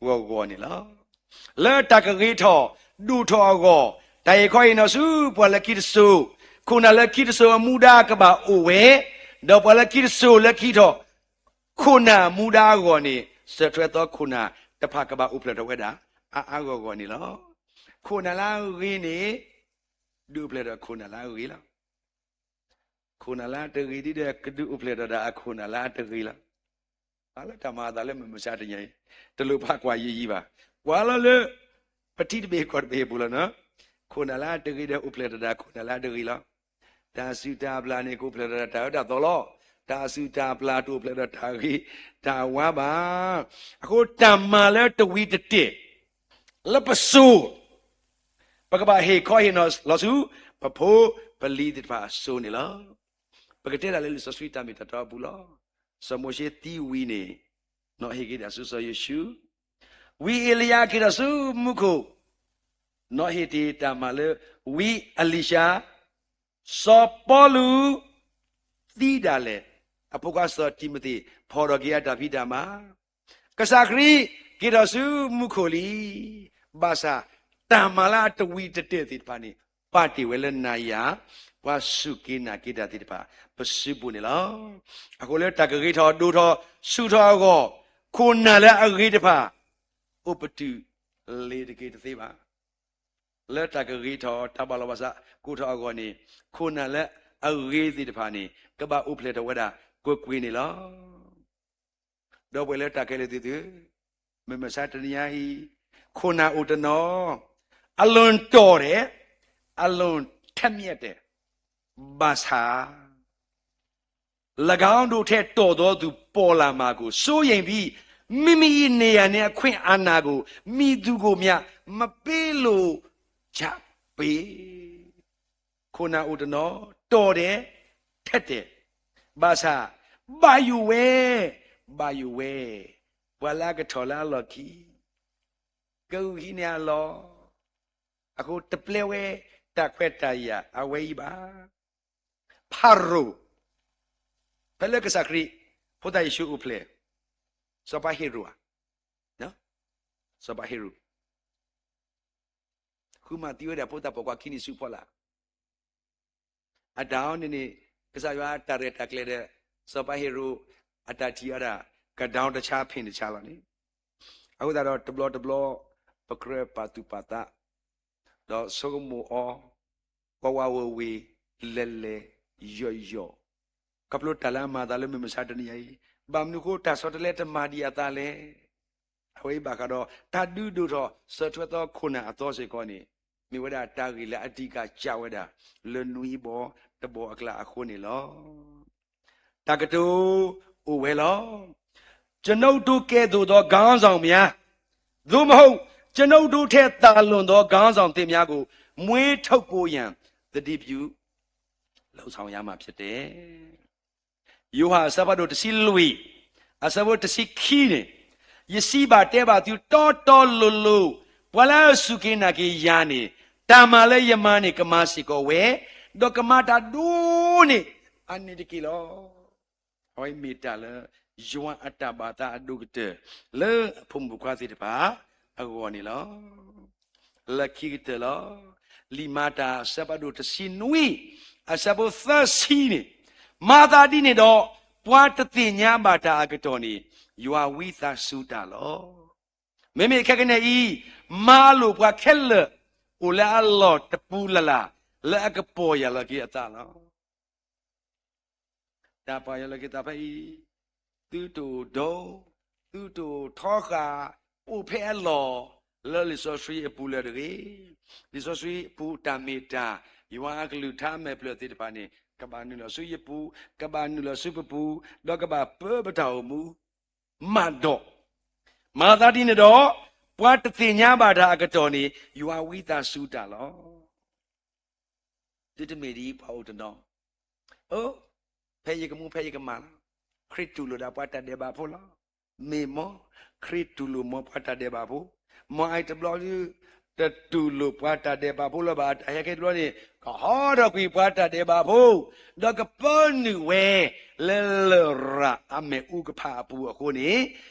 ဂီၢ်ဂီၢ်န့ၣ်လီၤ. လၢတၢ်ကဂ့ၤထီၣ်ဒိၣ်ထီၣ်အဂီၢ်, တၢ်ဟ့ၣ်ခီဟ့ၣ်နီၤဆူပှၤလၢခံတစိၤ, ခိၣ်နၢ်လၢခံတစိၤအမူဒါကဘၣ်အိၣ်ဝဲ, ဒီးပှၤလၢခံတစိၤလၢကဟံးထီၣ် ခိၣ်နၢ်မူဒါအဂီၢ်န့ၣ် စၢၤထွဲသီခိၣ်နၢ်တဖၣ်ကဘၣ်အိၣ်ဖျဲၣ်ထီၣ်ဝဲဒၣ် အါအါဂီၢ်ဂီၢ်န့ၣ်လီၤ. ခိၣ်နၢ်လၢအဂ့ၤန့ၣ် ဒုးအိၣ်ဖျဲၣ်ထီၣ်ခိၣ်နၢ်လၢအဂ့ၤလီၤ. ခိၣ်နၢ်လၢအတဂ့ၤဒ်ဒီး ကဒုးအိၣ်ဖျဲၣ်ထီၣ်ဒၣ်အခိၣ်နၢ်လၢအတဂ့ၤလီၤ. အလၢတၢ်မၤအသးလၢမုၢ်မဆါတနံၤအံၤ တလိၣ်ဘၣ်ကွၢ်ယံာ်ယံာ်ဘၣ်. ကွၢ်လီၤလၢ ပထံတဘ့ၣ်ကီၢ်တဘ့ၣ်အပူၤလီၤနီၤ. ခိၣ်နၢ်လၢအတဂ့ၤဒီးအိၣ်ဖျဲၣ်ထီၣ်ဒၣ်ခိၣ်နၢ်လၢအတဂ့ၤလီၤ. တၢ်စုၣ်တၢ်ပျၢ်န့ၣ် ကအိၣ်ဖျဲၣ်ထီၣ်ဒၣ်တၢ်အၢတၢ်သီလီၤ. တၢ်စုၣ်တၢ်ပျၢ်တအိၣ်ဖျဲၣ်ထီၣ်ဒၣ်တၢ်ဂ့ၤတၢ်ဝါဘၣ်. အဃိတၢ်မၤလၢတဝံၤတတဲာ် လၢပစိၤ ပကဘၣ်ဟ့ၣ်ခီဟ့ၣ်နီၤလီၤဆူ ပဖိပလံၤသ့ၣ်တဖၣ်အစိၤန့ၣ်လီၤ. ပကတဲဒၣ်လၢလံာ်စီဆှံတၢ်မ့ၢ်တၢ်တီအပူၤလီၤ. စီၤမိၤၡ့သံဝံၤန့ၣ် နီၣ်ဟ့ၣ်က့ၤတၢ်ဆူစီၤယိၤၡူ, ဝံအ့လံယၤက့ၤထီၣ်ဆူမူခိၣ်, နီၣ်ဟ့ၣ်တ့ၢ်တၢ်မၤလၢဝံအလံၤၡါ, စီၤပီလူး သံဒၣ်လဲာ်, အဖိခွါစီၤတံၤမသ့း ဖီၣ်ထီၣ်က့ၤအတၢ်ဖံးတၢ်မၤ, ကစၢ်ခရံာ်က့ၤထီၣ်ဆူမူခိၣ်လံ. ဘၣ်ဆၣ် တၢ်မၤလၢအတဝံၤတတဲာ်သ့ၣ်တဖၣ်န့ၣ် ပာ်တ့ၢ်ဝဲလၢနၤယၤ ပှၤစူၢ်က့ၤနာ်က့ၤတၢ်သ့ၣ်တဖၣ် ပစုပူၤန့ၣ်လီၤ. အဃိလၢတၢ်ကဂ့ၤထီၣ်ဒိၣ်ထီၣ်ဆူၣ်ထီၣ်အဂီၢ်, ခိၣ်နၢ်လၢအဂ့ၤတဖၣ် အိၣ်ပတုာ်လ့ၤတက့ၤတသ့ဘၣ်. လၢတၢ်ကဂ့ၤထီၣ် တၢ်ဘၣ်လီၤဘၣ်စးကိၢ်ထီၣ်အဂီၢ်န့ၣ် ခိၣ်နၢ်လၢအဂ့ၤသ့ၣ်တဖၣ်န့ၣ် ကဘၣ်အိၣ်ဖျဲၣ်ထီၣ်ဝဲဒၣ်ကွ့ၢ်ကွ့ၢ်န့ၣ်လီၤ. ဒီပုၢ်ဝဲၢ်လၢတၢ်ခဲလၢာ်သ့ၣ်ဧၢ, မုၢ်မဆါတနံၤအံၤ, ခိၣ်နၢ်အိၣ်တနီၤ အလွန်တော်တယ်, အလွန်ထက်မြက်တယ်, ဘၣ်ဆၣ် ၎င်းတို့ထက်တော်သောသူ ပေါ်လာမှာကို စိုးရိမ်ပြီး မိမိ၏နေရာနှင့် အခွင့်အာဏာကို မည်သူကိုမျှ မပေးလိုကြပေ. ခိၣ်နၢ်အိၣ်တနီၤ တော်တယ်, ထက်တယ်, ဘၣ်ဆၣ် ဘၣ်ယိၣ်ဝဲ, ဘၣ်ယိၣ်ဝဲ, ပှၤလၢအကထီၣ်လၢအလီၢ်ခံ ကဂုာ်ဟံးန့ၢ်အလီၢ်, အဃိတပျဲဝဲတၢ်ခွဲးတၢ်ယာ်အဝဲအံၤဘၣ်. ဖၤရိၤ, ဖဲလၢကစၢ်ခရံာ် ဖိသၣ်ယ့ၣ်ၡူးအိၣ်ဖျဲၣ်, စီၤပၤဟ့ၤရိာ်ဧါ, စီၤပၤဟ့ၤရိာ် ဃုမၤသံဝဲဒၣ်ဖိသၣ်ပိာ်ခွါခံနံၣ်ဆူအဖီလာ် အတၢ်အီၤန့ၣ်န့ၣ် ကစၢ်ယွၤအတၢ်ရဲၣ်တၢ်ကျဲၤဒီး စီၤပၤဟ့ၤရိာ် အတၢ်ထံၣ်အီၤဒၣ် ကဒီတဆါဖ့ၣ်တဆါလီၤန့ၣ်, အဃိသတးဒီးတဘျီတဘျီ ပကြၢးပာ်သူၣ်ပာ်သး ဒီးဆိကမိၣ်အီၤ ဝးဝးဝ့ၤဝ့ၤ လဲၤလဲၤယီၢ်ယီၢ်, ခီဖျိတၢ်လၢအမၤအသးလၢမုၢ်မဆါတနံၤအံၤ, ဘၣ်မနုၤအဃိတၢ်ဆီတလဲတမၤဒံးအသးလဲၣ်. အဝဲအံၤဘၣ်ဃးဒီး တၢ်ဒုးဒိၣ်ထီၣ်စၢၤထွဲသီခိၣ်နၢ်အသီစ့ၢ်ကီးန့ၣ် မ့ၢ်ဝဲဒၣ်တၢ်ဂ့ၢ်လၢအဒံးကၢ်ကၢ်ဝဲဒၣ် လၢနွံဘီတဘီအကျါအဃိန့ၣ်လီၤ. တၢ်ကတိၤအိၣ်ဝဲလီၤ. ကျွန်ုပ်တို့ကဲ့သို့သောခေါင်းဆောင်များ, သို့မဟုတ် ကျွန်ုပ်တို့ထက်သာလွန်သောခေါင်းဆောင်သစ်များကို မွေးထုတ်ဖို့ရန် သတိပြုလုပ်ဆောင်ရမှာဖြစ်တယ်. ယိၤဟၣ်အဆၢဖးဒိၣ်တဆံလွံၢ် အဆၢဖိတဆံခံန့ၣ်, ယစံးဘၣ်တဲဘၣ်သုတီတီလိၤလိၤ, ပှၤလၢအစူၢ်က့ၤနာ်က့ၤယၤန့ၣ် တၢ်မၤလၢယမၤန့ၣ် ကမၤစ့ၢ်ကီးဝဲ, ဒီးကမၤတၢ်ဒိၣ်န့ၢ်အန့ၣ်တက့ၢ်လီၤ. အဝဲမ့ၢ်တၢ်လၢ ယွၤအတၢ်ဘၣ်သးအဒိၣ်ကတၢၢ် လၢအဖိမုၣ်ဖိခွါသ့ၣ်တဖၣ်အဂီၢ်န့ၣ်လီၤ. လၢခံကတၢၢ်လီၤ. လံာ်မၤတၢ်အဆၢဖးဒိၣ်တဆံနွံ အဆၢဖိသၢဆံန့ၣ်, မၤသးဒ်န့ၣ်ဒီး ပှၤတသ့ၣ်ညါဘၣ်တၢ်အကတီၢ်န့ၣ် ယွၤဝံသးစူၤတၢ်လီၤ. မ့မ့ၢ်ခဲကနံၣ်အံၤ, မၤလိာ်ပှၤခဲလၢာ် အိၣ်လၢအလီၢ်တပူၤလၢ်လၢ် လၢအကပီၢ်ယၢ်လီၤက့ၤအသးလီၤ. တၢ်ပီၢ်ယၢ်လီၤက့ၤသးဖဲအံၤ, သုတအိၣ်ဒိ, သုတအိၣ်ထီဃာ်, အိၣ်ဖဲအလီၢ်, လၢလံာ်စီဆှံအပူၤလၢတဂ့ၤ. လံာ်စီဆှံအပူၤတၢ်မ့ၢ်တၢ်, ယွၤအကလုၢ်ကထါအမဲာ်ဖျၢၣ်သ့ၣ်တဖၣ်န့ၣ် ကဘၣ်နုာ်လီၤဆူယပူၤ, ကဘၣ်နုာ်လီၤဆူပပူၤ, ဒီးကဘၣ်ပၢပတၢ်အိၣ်မူ မးဒီး, မၤသးဒ်န့ၣ်ဒီး, ပှၤတသ့ၣ်ညါဘၣ်တၢ်အကတီၢ်န့ၣ် ယွၤဝံသးစူၤတၢ်လီၤ. သုတမ့ၢ်ဒ်ပှၤအိၣ်တနီၤ, အိ, ဖဲယကမူဖဲယကမၣ်လီၤ. ခရံာ်တူၢ်လိာ်ဒၣ်ပှၤတၢ်ဒဲးဘးဖိလီၤ. မ့ၢ်မ်, ခရံာ်တူၢ်လိာ်မ်ပှၤတၢ်ဒဲးဘးဖိ, မ်အံၤတဘျီဒုး တတူၢ်လိာ်ပှၤတၢ်ဒဲးဘးဖိလၢၤဘၣ်. အတၢ်ဟဲခဲတဘျီန့ၣ် ကဟီထီၣ်ကွံာ်ပှၤတၢ်ဒဲးဘးဖိ, ဒီးကပၢနုာ်ဝဲ လၢလရာ်အမ့ၣ်အူကဖၣ်အပူၤအဃိန့ၣ်,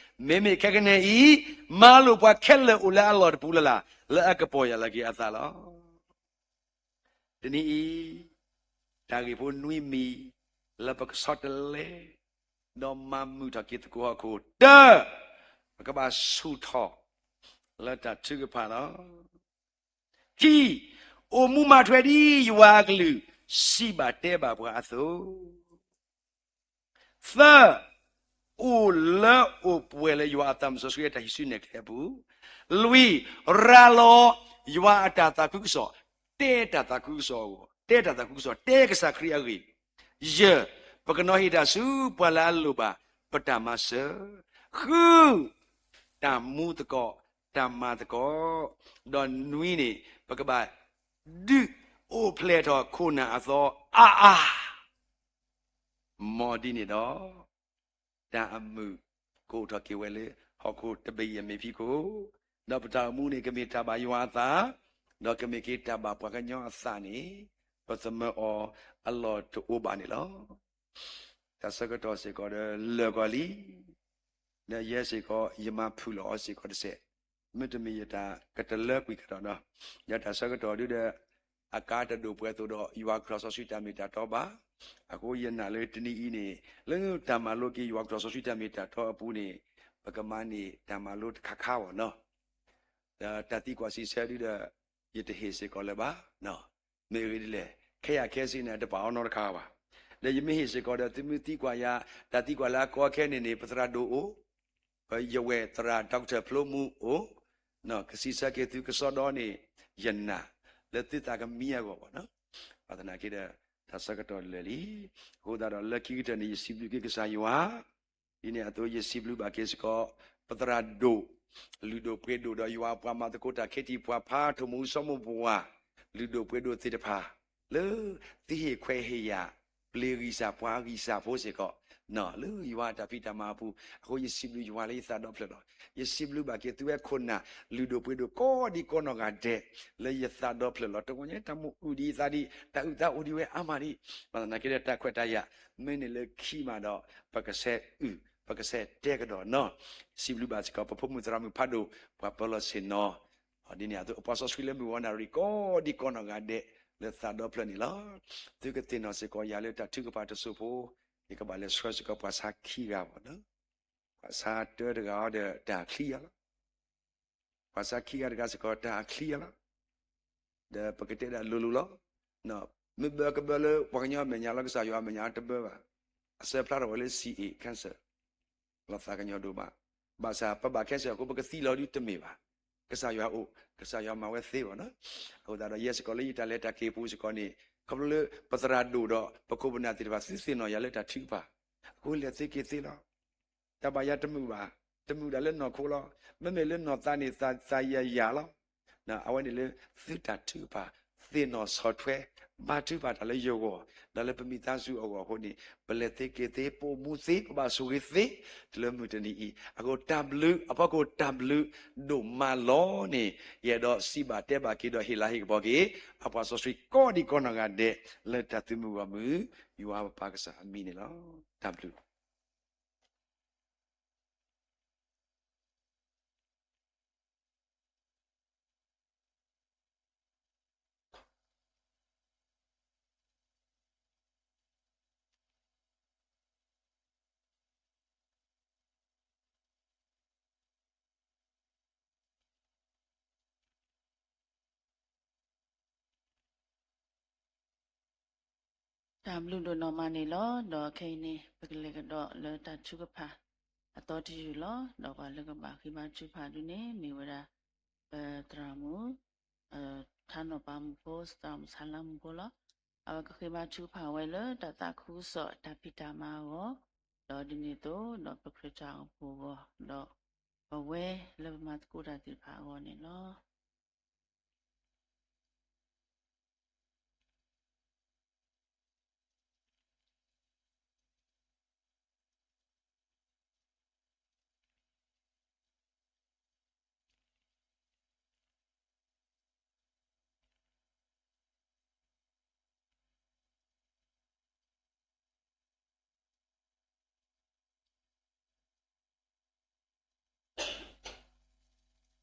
မ့မ့ၢ်ခဲကနံၣ်အံၤ မၤလိာ်ပှၤခဲလၢာ်အိၣ်လၢအလီၢ်တပူၤလၢ်လၢ် လၢအကပီၢ်ယၢ်လီၤက့ၤအသးလီၤ. တနံၤအံၤ တၢ်ဂ့ၢ်ဖိနွံမံၤ လၢပကဆီတလဲ ဒီးမၤမုာ်ထီၣ်က့ၤသကိးဟီၣ်ခိၣ်, တၢ, ပကဘၣ်ဆူၣ်ထီၣ် လၢတၢ်ထုကဖၣ်လီၤ. ခံ, အိၣ်မူမၤထွဲဒ်ယွၤအကလုၢ်, စံးဘၣ်တဲဘၣ်ပှၤအသိး. သၢ, အိၣ်လၢအိၣ်ပှဲၤလၢယွၤအသးမုၢ်စီဆှံအတၢ်ဟံးစုနဲၣ်ကျဲအပူၤ. လွံၢ်, ရၤလီၤယွၤအတၢ်သးခုကစီၣ်, တဲတၢ်သးခုကစီၣ်အဂီၢ်, တဲတၢ်သးခုကစီၣ်, တဲကစၢ်ခရံာ်အဂ့ၢ်. ယဲၢ်, ပကနီၤဟ့ၣ်တၢ်ဆူပှၤလၢအလိၣ်ဘၣ်ပတၢ်မၤစၢၤ. ဃု, တၢ်မူသကိး, တၢ်မၤသကိး, ဒီးနွံန့ၣ် ပကဘၣ်ဒုးအိၣ်ဖျဲၣ်ထီၣ်ခိၣ်နၢ်အသီအါအါ မ်ဒ်န့ၣ်ဒီး တၢ်အမုာ်ကအိၣ်ထီၣ်က့ၤဝဲလၢဟီၣ်ခိၣ်တဘ့ၣ်အံၤအမဲာ်ဖံးခိၣ်, ဒီးပတၢ်အိၣ်မူန့ၣ် ကမ့ၢ်တၢ်ဘၣ်ယွၤအသး, ဒီးကမ့ၢ်က့ၤတၢ်ဘၣ်ပှၤကညီအသးန့ၣ် ပသမၢအီၤအလီၢ်တအိၣ်ဘၣ်န့ၣ်လီၤ. တၢ်ဆၢကတီၢ်စ့ၢ်ကီးဒီးလၢာ်ကီးလံ, ဒီးယဲစ့ၢ်ကီး ယမၤဖုၣ်လီၤအီၤစ့ၢ်ကီးတစဲး, မ့တမ့ၢ်ယတၢ်ကတလၢကွံာ်ကဒီးနီၤ, ယတၢ်ဆၢကတီၢ်ဒုဒီး အကါတဒိၣ်ပှဲၤသိးဒီး ယွၤကထီၣ်စီဆှံတၢ်မ့ၢ်တၢ်တီဘၣ်. အဃိယနာ်လၢတနံၤအံၤန့ၣ် လၢတၢ်မၤလိက့ၤယွၤကထီၣ်စီဆှံတၢ်မ့ၢ်တၢ်တီအပူၤန့ၣ် ပကမၤန့ၢ်တၢ်မၤလိတခါခါအဂီၢ်နီၤ. ဒီးတၢ်သံကွၢ်စံးဆၢဒုဒီး ယတဟ့ၣ်စ့ၢ်ကီးလၢၤဘၣ်. မ့ၢ်အဂ့ၢ်ဒ်လဲၣ်, ခဲအံၤခဲဆ့န့ၣ် တပာ်အီၤနီတခါဘၣ်. ဒီးယမ့ၢ်ဟ့ၣ်စ့ၢ်ကီးဒီး သုမ့ၢ်သံကွၢ်ယၤ တၢ်သံကွၢ်လၢအကီအခဲန့ၣ်န့ၣ် ပသရၣ်ဒိၣ်အိၣ်, ပယဝဲၢ်သရၣ် Doctor ဖျိမူအိၣ်, ကစံးဆၢက့ၤသုကစီဒီန့ၣ် ယနာ်လၢသုသးကမံအဂီၢ်ဘၣ်နီၤ. ဘၣ်သနာ်က့ဒီး တၢ်ဆၢကတီၢ်လၢာ်လံ. အဃိသတးဒီးလၢခံကတၢၢ်န့ၣ် ယစံးဘျုးက့ၤကစၢ်ယွၤ ဒ်န့ၣ်အသိး ယစံးဘျုးဘၣ်က့ၤစ့ၢ်ကီး ပသရၣ်ဒိၣ်, လုၢ်ဒိၣ်ပှ့ၤဒိၣ်ဒီးယွၤအပှၤမၤသကိးတၢ် ခ့တံၢ်ပှၤဖး ထိၣ်မူၤစီမိၢ်ပှၢ်, လုၢ်ဒိၣ်ပှ့ၤဒိၣ်သ့ၣ်တဖၣ် လၢသုဟ့ၣ်ခွဲးဟ့ၣ်ယာ် ပျ့ၤဂံၢ်စၢ်ပှၤဂံၢ်စၢ်ဖိစ့ၢ်ကီး လၢယွၤအတၢ်ဖံးတၢ်မၤအပူၤ, အဃိယစံးဘျုးယွၤလၢယသးဒီဖျၢၣ်လီၤ. ယစံးဘျုးဘၣ်က့ၤသုဝဲခိၣ်နၢ် လုၢ်ဒိၣ်ပှ့ၤဒိၣ်ကိးဒံကိးနီၢ်ဂၤဒဲး လၢယသးဒီဖျၢၣ်လီၤ. တဂီၢ်ညါတၢ်မူအုၣ်ဒံးအသးဒံး တၢ်အုၣ်သးအိၣ်ဒံးဝဲအါမးဒံး, ဘၣ်သနာ်က့ဒီးတၢ်ခွဲးတၢ်ယာ် မ့ၢ်န့ၢ်လၢခံမးဒီး ပကဆဲးအုၣ် ပကဆဲးတဲကဒီးနီၤ. စံးဘျုးဘၣ်စ့ၢ်ကီး ပဖိမုၣ်သရၣ်မုၣ်ဖးဒိၣ် ပှၤပၢၤလီၢ်ဆ့ၣ်နီၤ ဒ်န့ၣ်အသိး အပှၤစီဆှံလၢမုၢ်ဂီၤနၣ်ရံၣ်ကိးဒံကိးနီၢ်ဂၤဒဲး လၢသးဒီဖျၢၣ်န့ၣ်လီၤ. သုကသ့ၣ်နီၣ်စ့ၢ်ကီးယၤလၢတၢ်ထုကဖၣ်တစိၢ်ဖိ, ယကဘၣ်လဲၤဆှၢစ့ၢ်ကီးပှၤဆါခံဂၤဘၣ်နီၤ. ပှၤဆါတၢတဂၤအီၤဒီးတၢ်ချံအီၤလီၤ. ပှၤဆါခံဂၤတဂၤစ့ၢ်ကီးတၢ်ချံအီၤလီၤ. ဒီးပကတဲဒၣ်လိၤလိၤလီၤ. မ့ၢ်ဘၢကဘၢလၢပှၤကညီအမဲာ်ညါလီၤ, ကစၢ်ယွၤအမဲာ်ညါတဘၢဘၣ်. အဆၢဖျါထီၣ်ဝဲလၢ စံးအ့ၣ် cancer လီၤသးကညီၤဒိၣ်မး, ဘၣ်ဆၣ်ပဘၣ် cancer အဃိ ပကသံလီၤဒုတမ့ၢ်ဘၣ်. ကစၢ်ယွၤအိၣ်, ကစၢ်ယွၤမၤဝဲသ့ဘၣ်နီၤ. အဃိသတးဒီး ယဲစ့ၢ်ကီးလၢယတၢ်လဲၤတၢ်က့ၤအပူၤစ့ၢ်ကီးန့ၣ် ခီဖျိလၢပသရၣ်ဒိၣ်ဒီး ပခိၣ်ပနၢ်သ့ၣ်တဖၣ် သုသ့ၣ်နီၣ်ယၤလၢတၢ်ထုကဖၣ်, အဃိလဲၤသ့က့ၤသ့လီၤ. တၢ်ဘၣ်ယၤတမုာ်ဘၣ်, တမုာ်ဒၣ်လၢနီၢ်ခိလီၤ. မ့မ့ၢ်လၢနီၢ်သးန့ၣ် သးယၤယၤလီၤ. အဝဲန့ၣ်လၢသုတၢ်ထုကဖၣ် သ့ၣ်နီၣ်ဆီၣ်ထွဲ ဘါထုကဖၣ်တၢ်လၢယဂီၢ် ဒီးလၢပမိသားစုအဂီၢ်အဃိန့ၣ် ပလဲၤသ့က့ၤသ့ ပအိၣ်မူသ့ ပဘၣ်ဆိၣ်ဂ့ၤသ့ တုၤလၢမုၢ်တနံၤအံၤ. အဃိတၢ်ဘျုး အဖီခိၣ်တၢ်ဘျုးဒိၣ်မးလီၤန့ၣ် ယအဲၣ်ဒိးစံးဘၣ်တဲဘၣ်က့ၤဒီးဟ့ၣ်လၤဟ့ၣ်ကပီၤက့ၤ အပှၤစီဆှံကိးဒံကိးနီၢ်ဂၤဒဲး လၢတၢ်သုးမုၢ်ဂီၢ်မုၢ် ယွၤပပၢ်ကစၢ်အမံၤန့ၣ်လီၤ. တၢ်ဘျုးတၢ်ဘျုးဒိၣ်နီၢ်မးန့ၣ်လီၤ. ဒီးခဲအံၤန့ၣ် ပကလဲၤကဒီးလၢတၢ်ထုကဖၣ်အသီတယုၢ်လီၤ. ဒီးပှၤလၢကဘၣ်ဃ့ဘါထုကဖၣ်ဒုန့ၣ် မ့ၢ်ဝဲဒၣ် ပသရၣ်မုၣ် ထါနီၢ်ပၤမုၣ်ဖိ သရၣ်မုၣ်ဆါလါမုၣ်ဖိလီၤ. အဝဲကဃ့ဘါထုကဖၣ်ဝဲလၢတၢ်သးခုကစီၣ်တၢ်ဖံးတၢ်မၤအဂီၢ်, ဒီးဒ်န့ၣ်အသိး ဒီးပခရံာ်တၢ်အိၣ်ဖှိၣ်အဂီၢ်, ဒီးပဝဲလၢပမၤသကိးတၢ်သ့ၣ်တဖၣ်အဂီၢ်န့ၣ်လီၤ.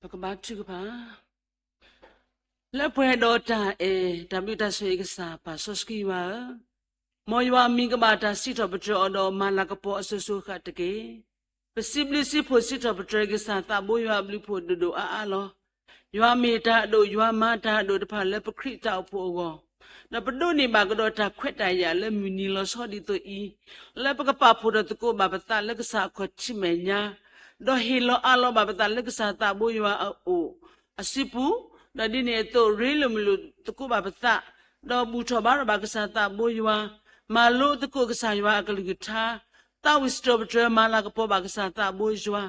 ပကဘါထုကဖၣ်. လၢပှဲၤဒီးတၢ်အဲၣ်တၢ်ဘျုးတၢ်ဆိၣ်ဂ့ၤကစၢ် ပၢ်စီဆှံယွၤဧၢ, မ်ယွၤအမံၤကဘၣ်တၢ်စံးထီၣ်ပတြၢၤအီၤဒီး မၤလၤကပီၤအစိၤစိၤဃၣ်ဃၣ်တက့ၢ်. ပစံးဘျုးစံးဖှိၣ်စံးထီၣ်ပတြၢၤက့ၤကစၢ်သးဘိယွၤအဘျုးဖှိၣ်ဒိၣ်ဒိၣ်အါအါလီၤ. ယွၤမ့ၢ်တၢ်အဒိၣ် ယွၤမၤတၢ်အဒိၣ်တဖၣ်လၢပခရံာ်တၢ်အိၣ်ဖှိၣ်အဂီၢ်, ဒီးပဒိးန့ၢ်ဘၣ်ကဒီးတၢ်ခွဲးတၢ်ယာ်လၢမုၢ်နံၤလီၤဆီဒ်သိးအံၤ, လၢပကပာ်ဖှိၣ်ထီၣ်သကိးဘၣ်ပသးလၢကစၢ်အခီၣ်ထံးမဲာ်ညါ, ဒီးဟ့ၣ်လီၤအးလီၤဘၣ်ပသးလၢကစၢ်သးဘိယွၤအအိၣ်အစုပူၤ, ဒီးဒ်န့ၣ်အသိး ရ့လိာ်မုာ်လိာ်သကိးဘၣ်ပသး, ဒီးဘူၣ်ထီၣ်ဘါထီၣ်ဘၣ်ကစၢ်သးဘိယွၤ, မၤလိသကိးကစၢ်ယွၤအကလုၢ်ကထါ, သးဝံၣ်စံးထီၣ်ပတြၢၤမၤလၤကပီၤဘၣ်ကစၢ်သးဘိယွၤ,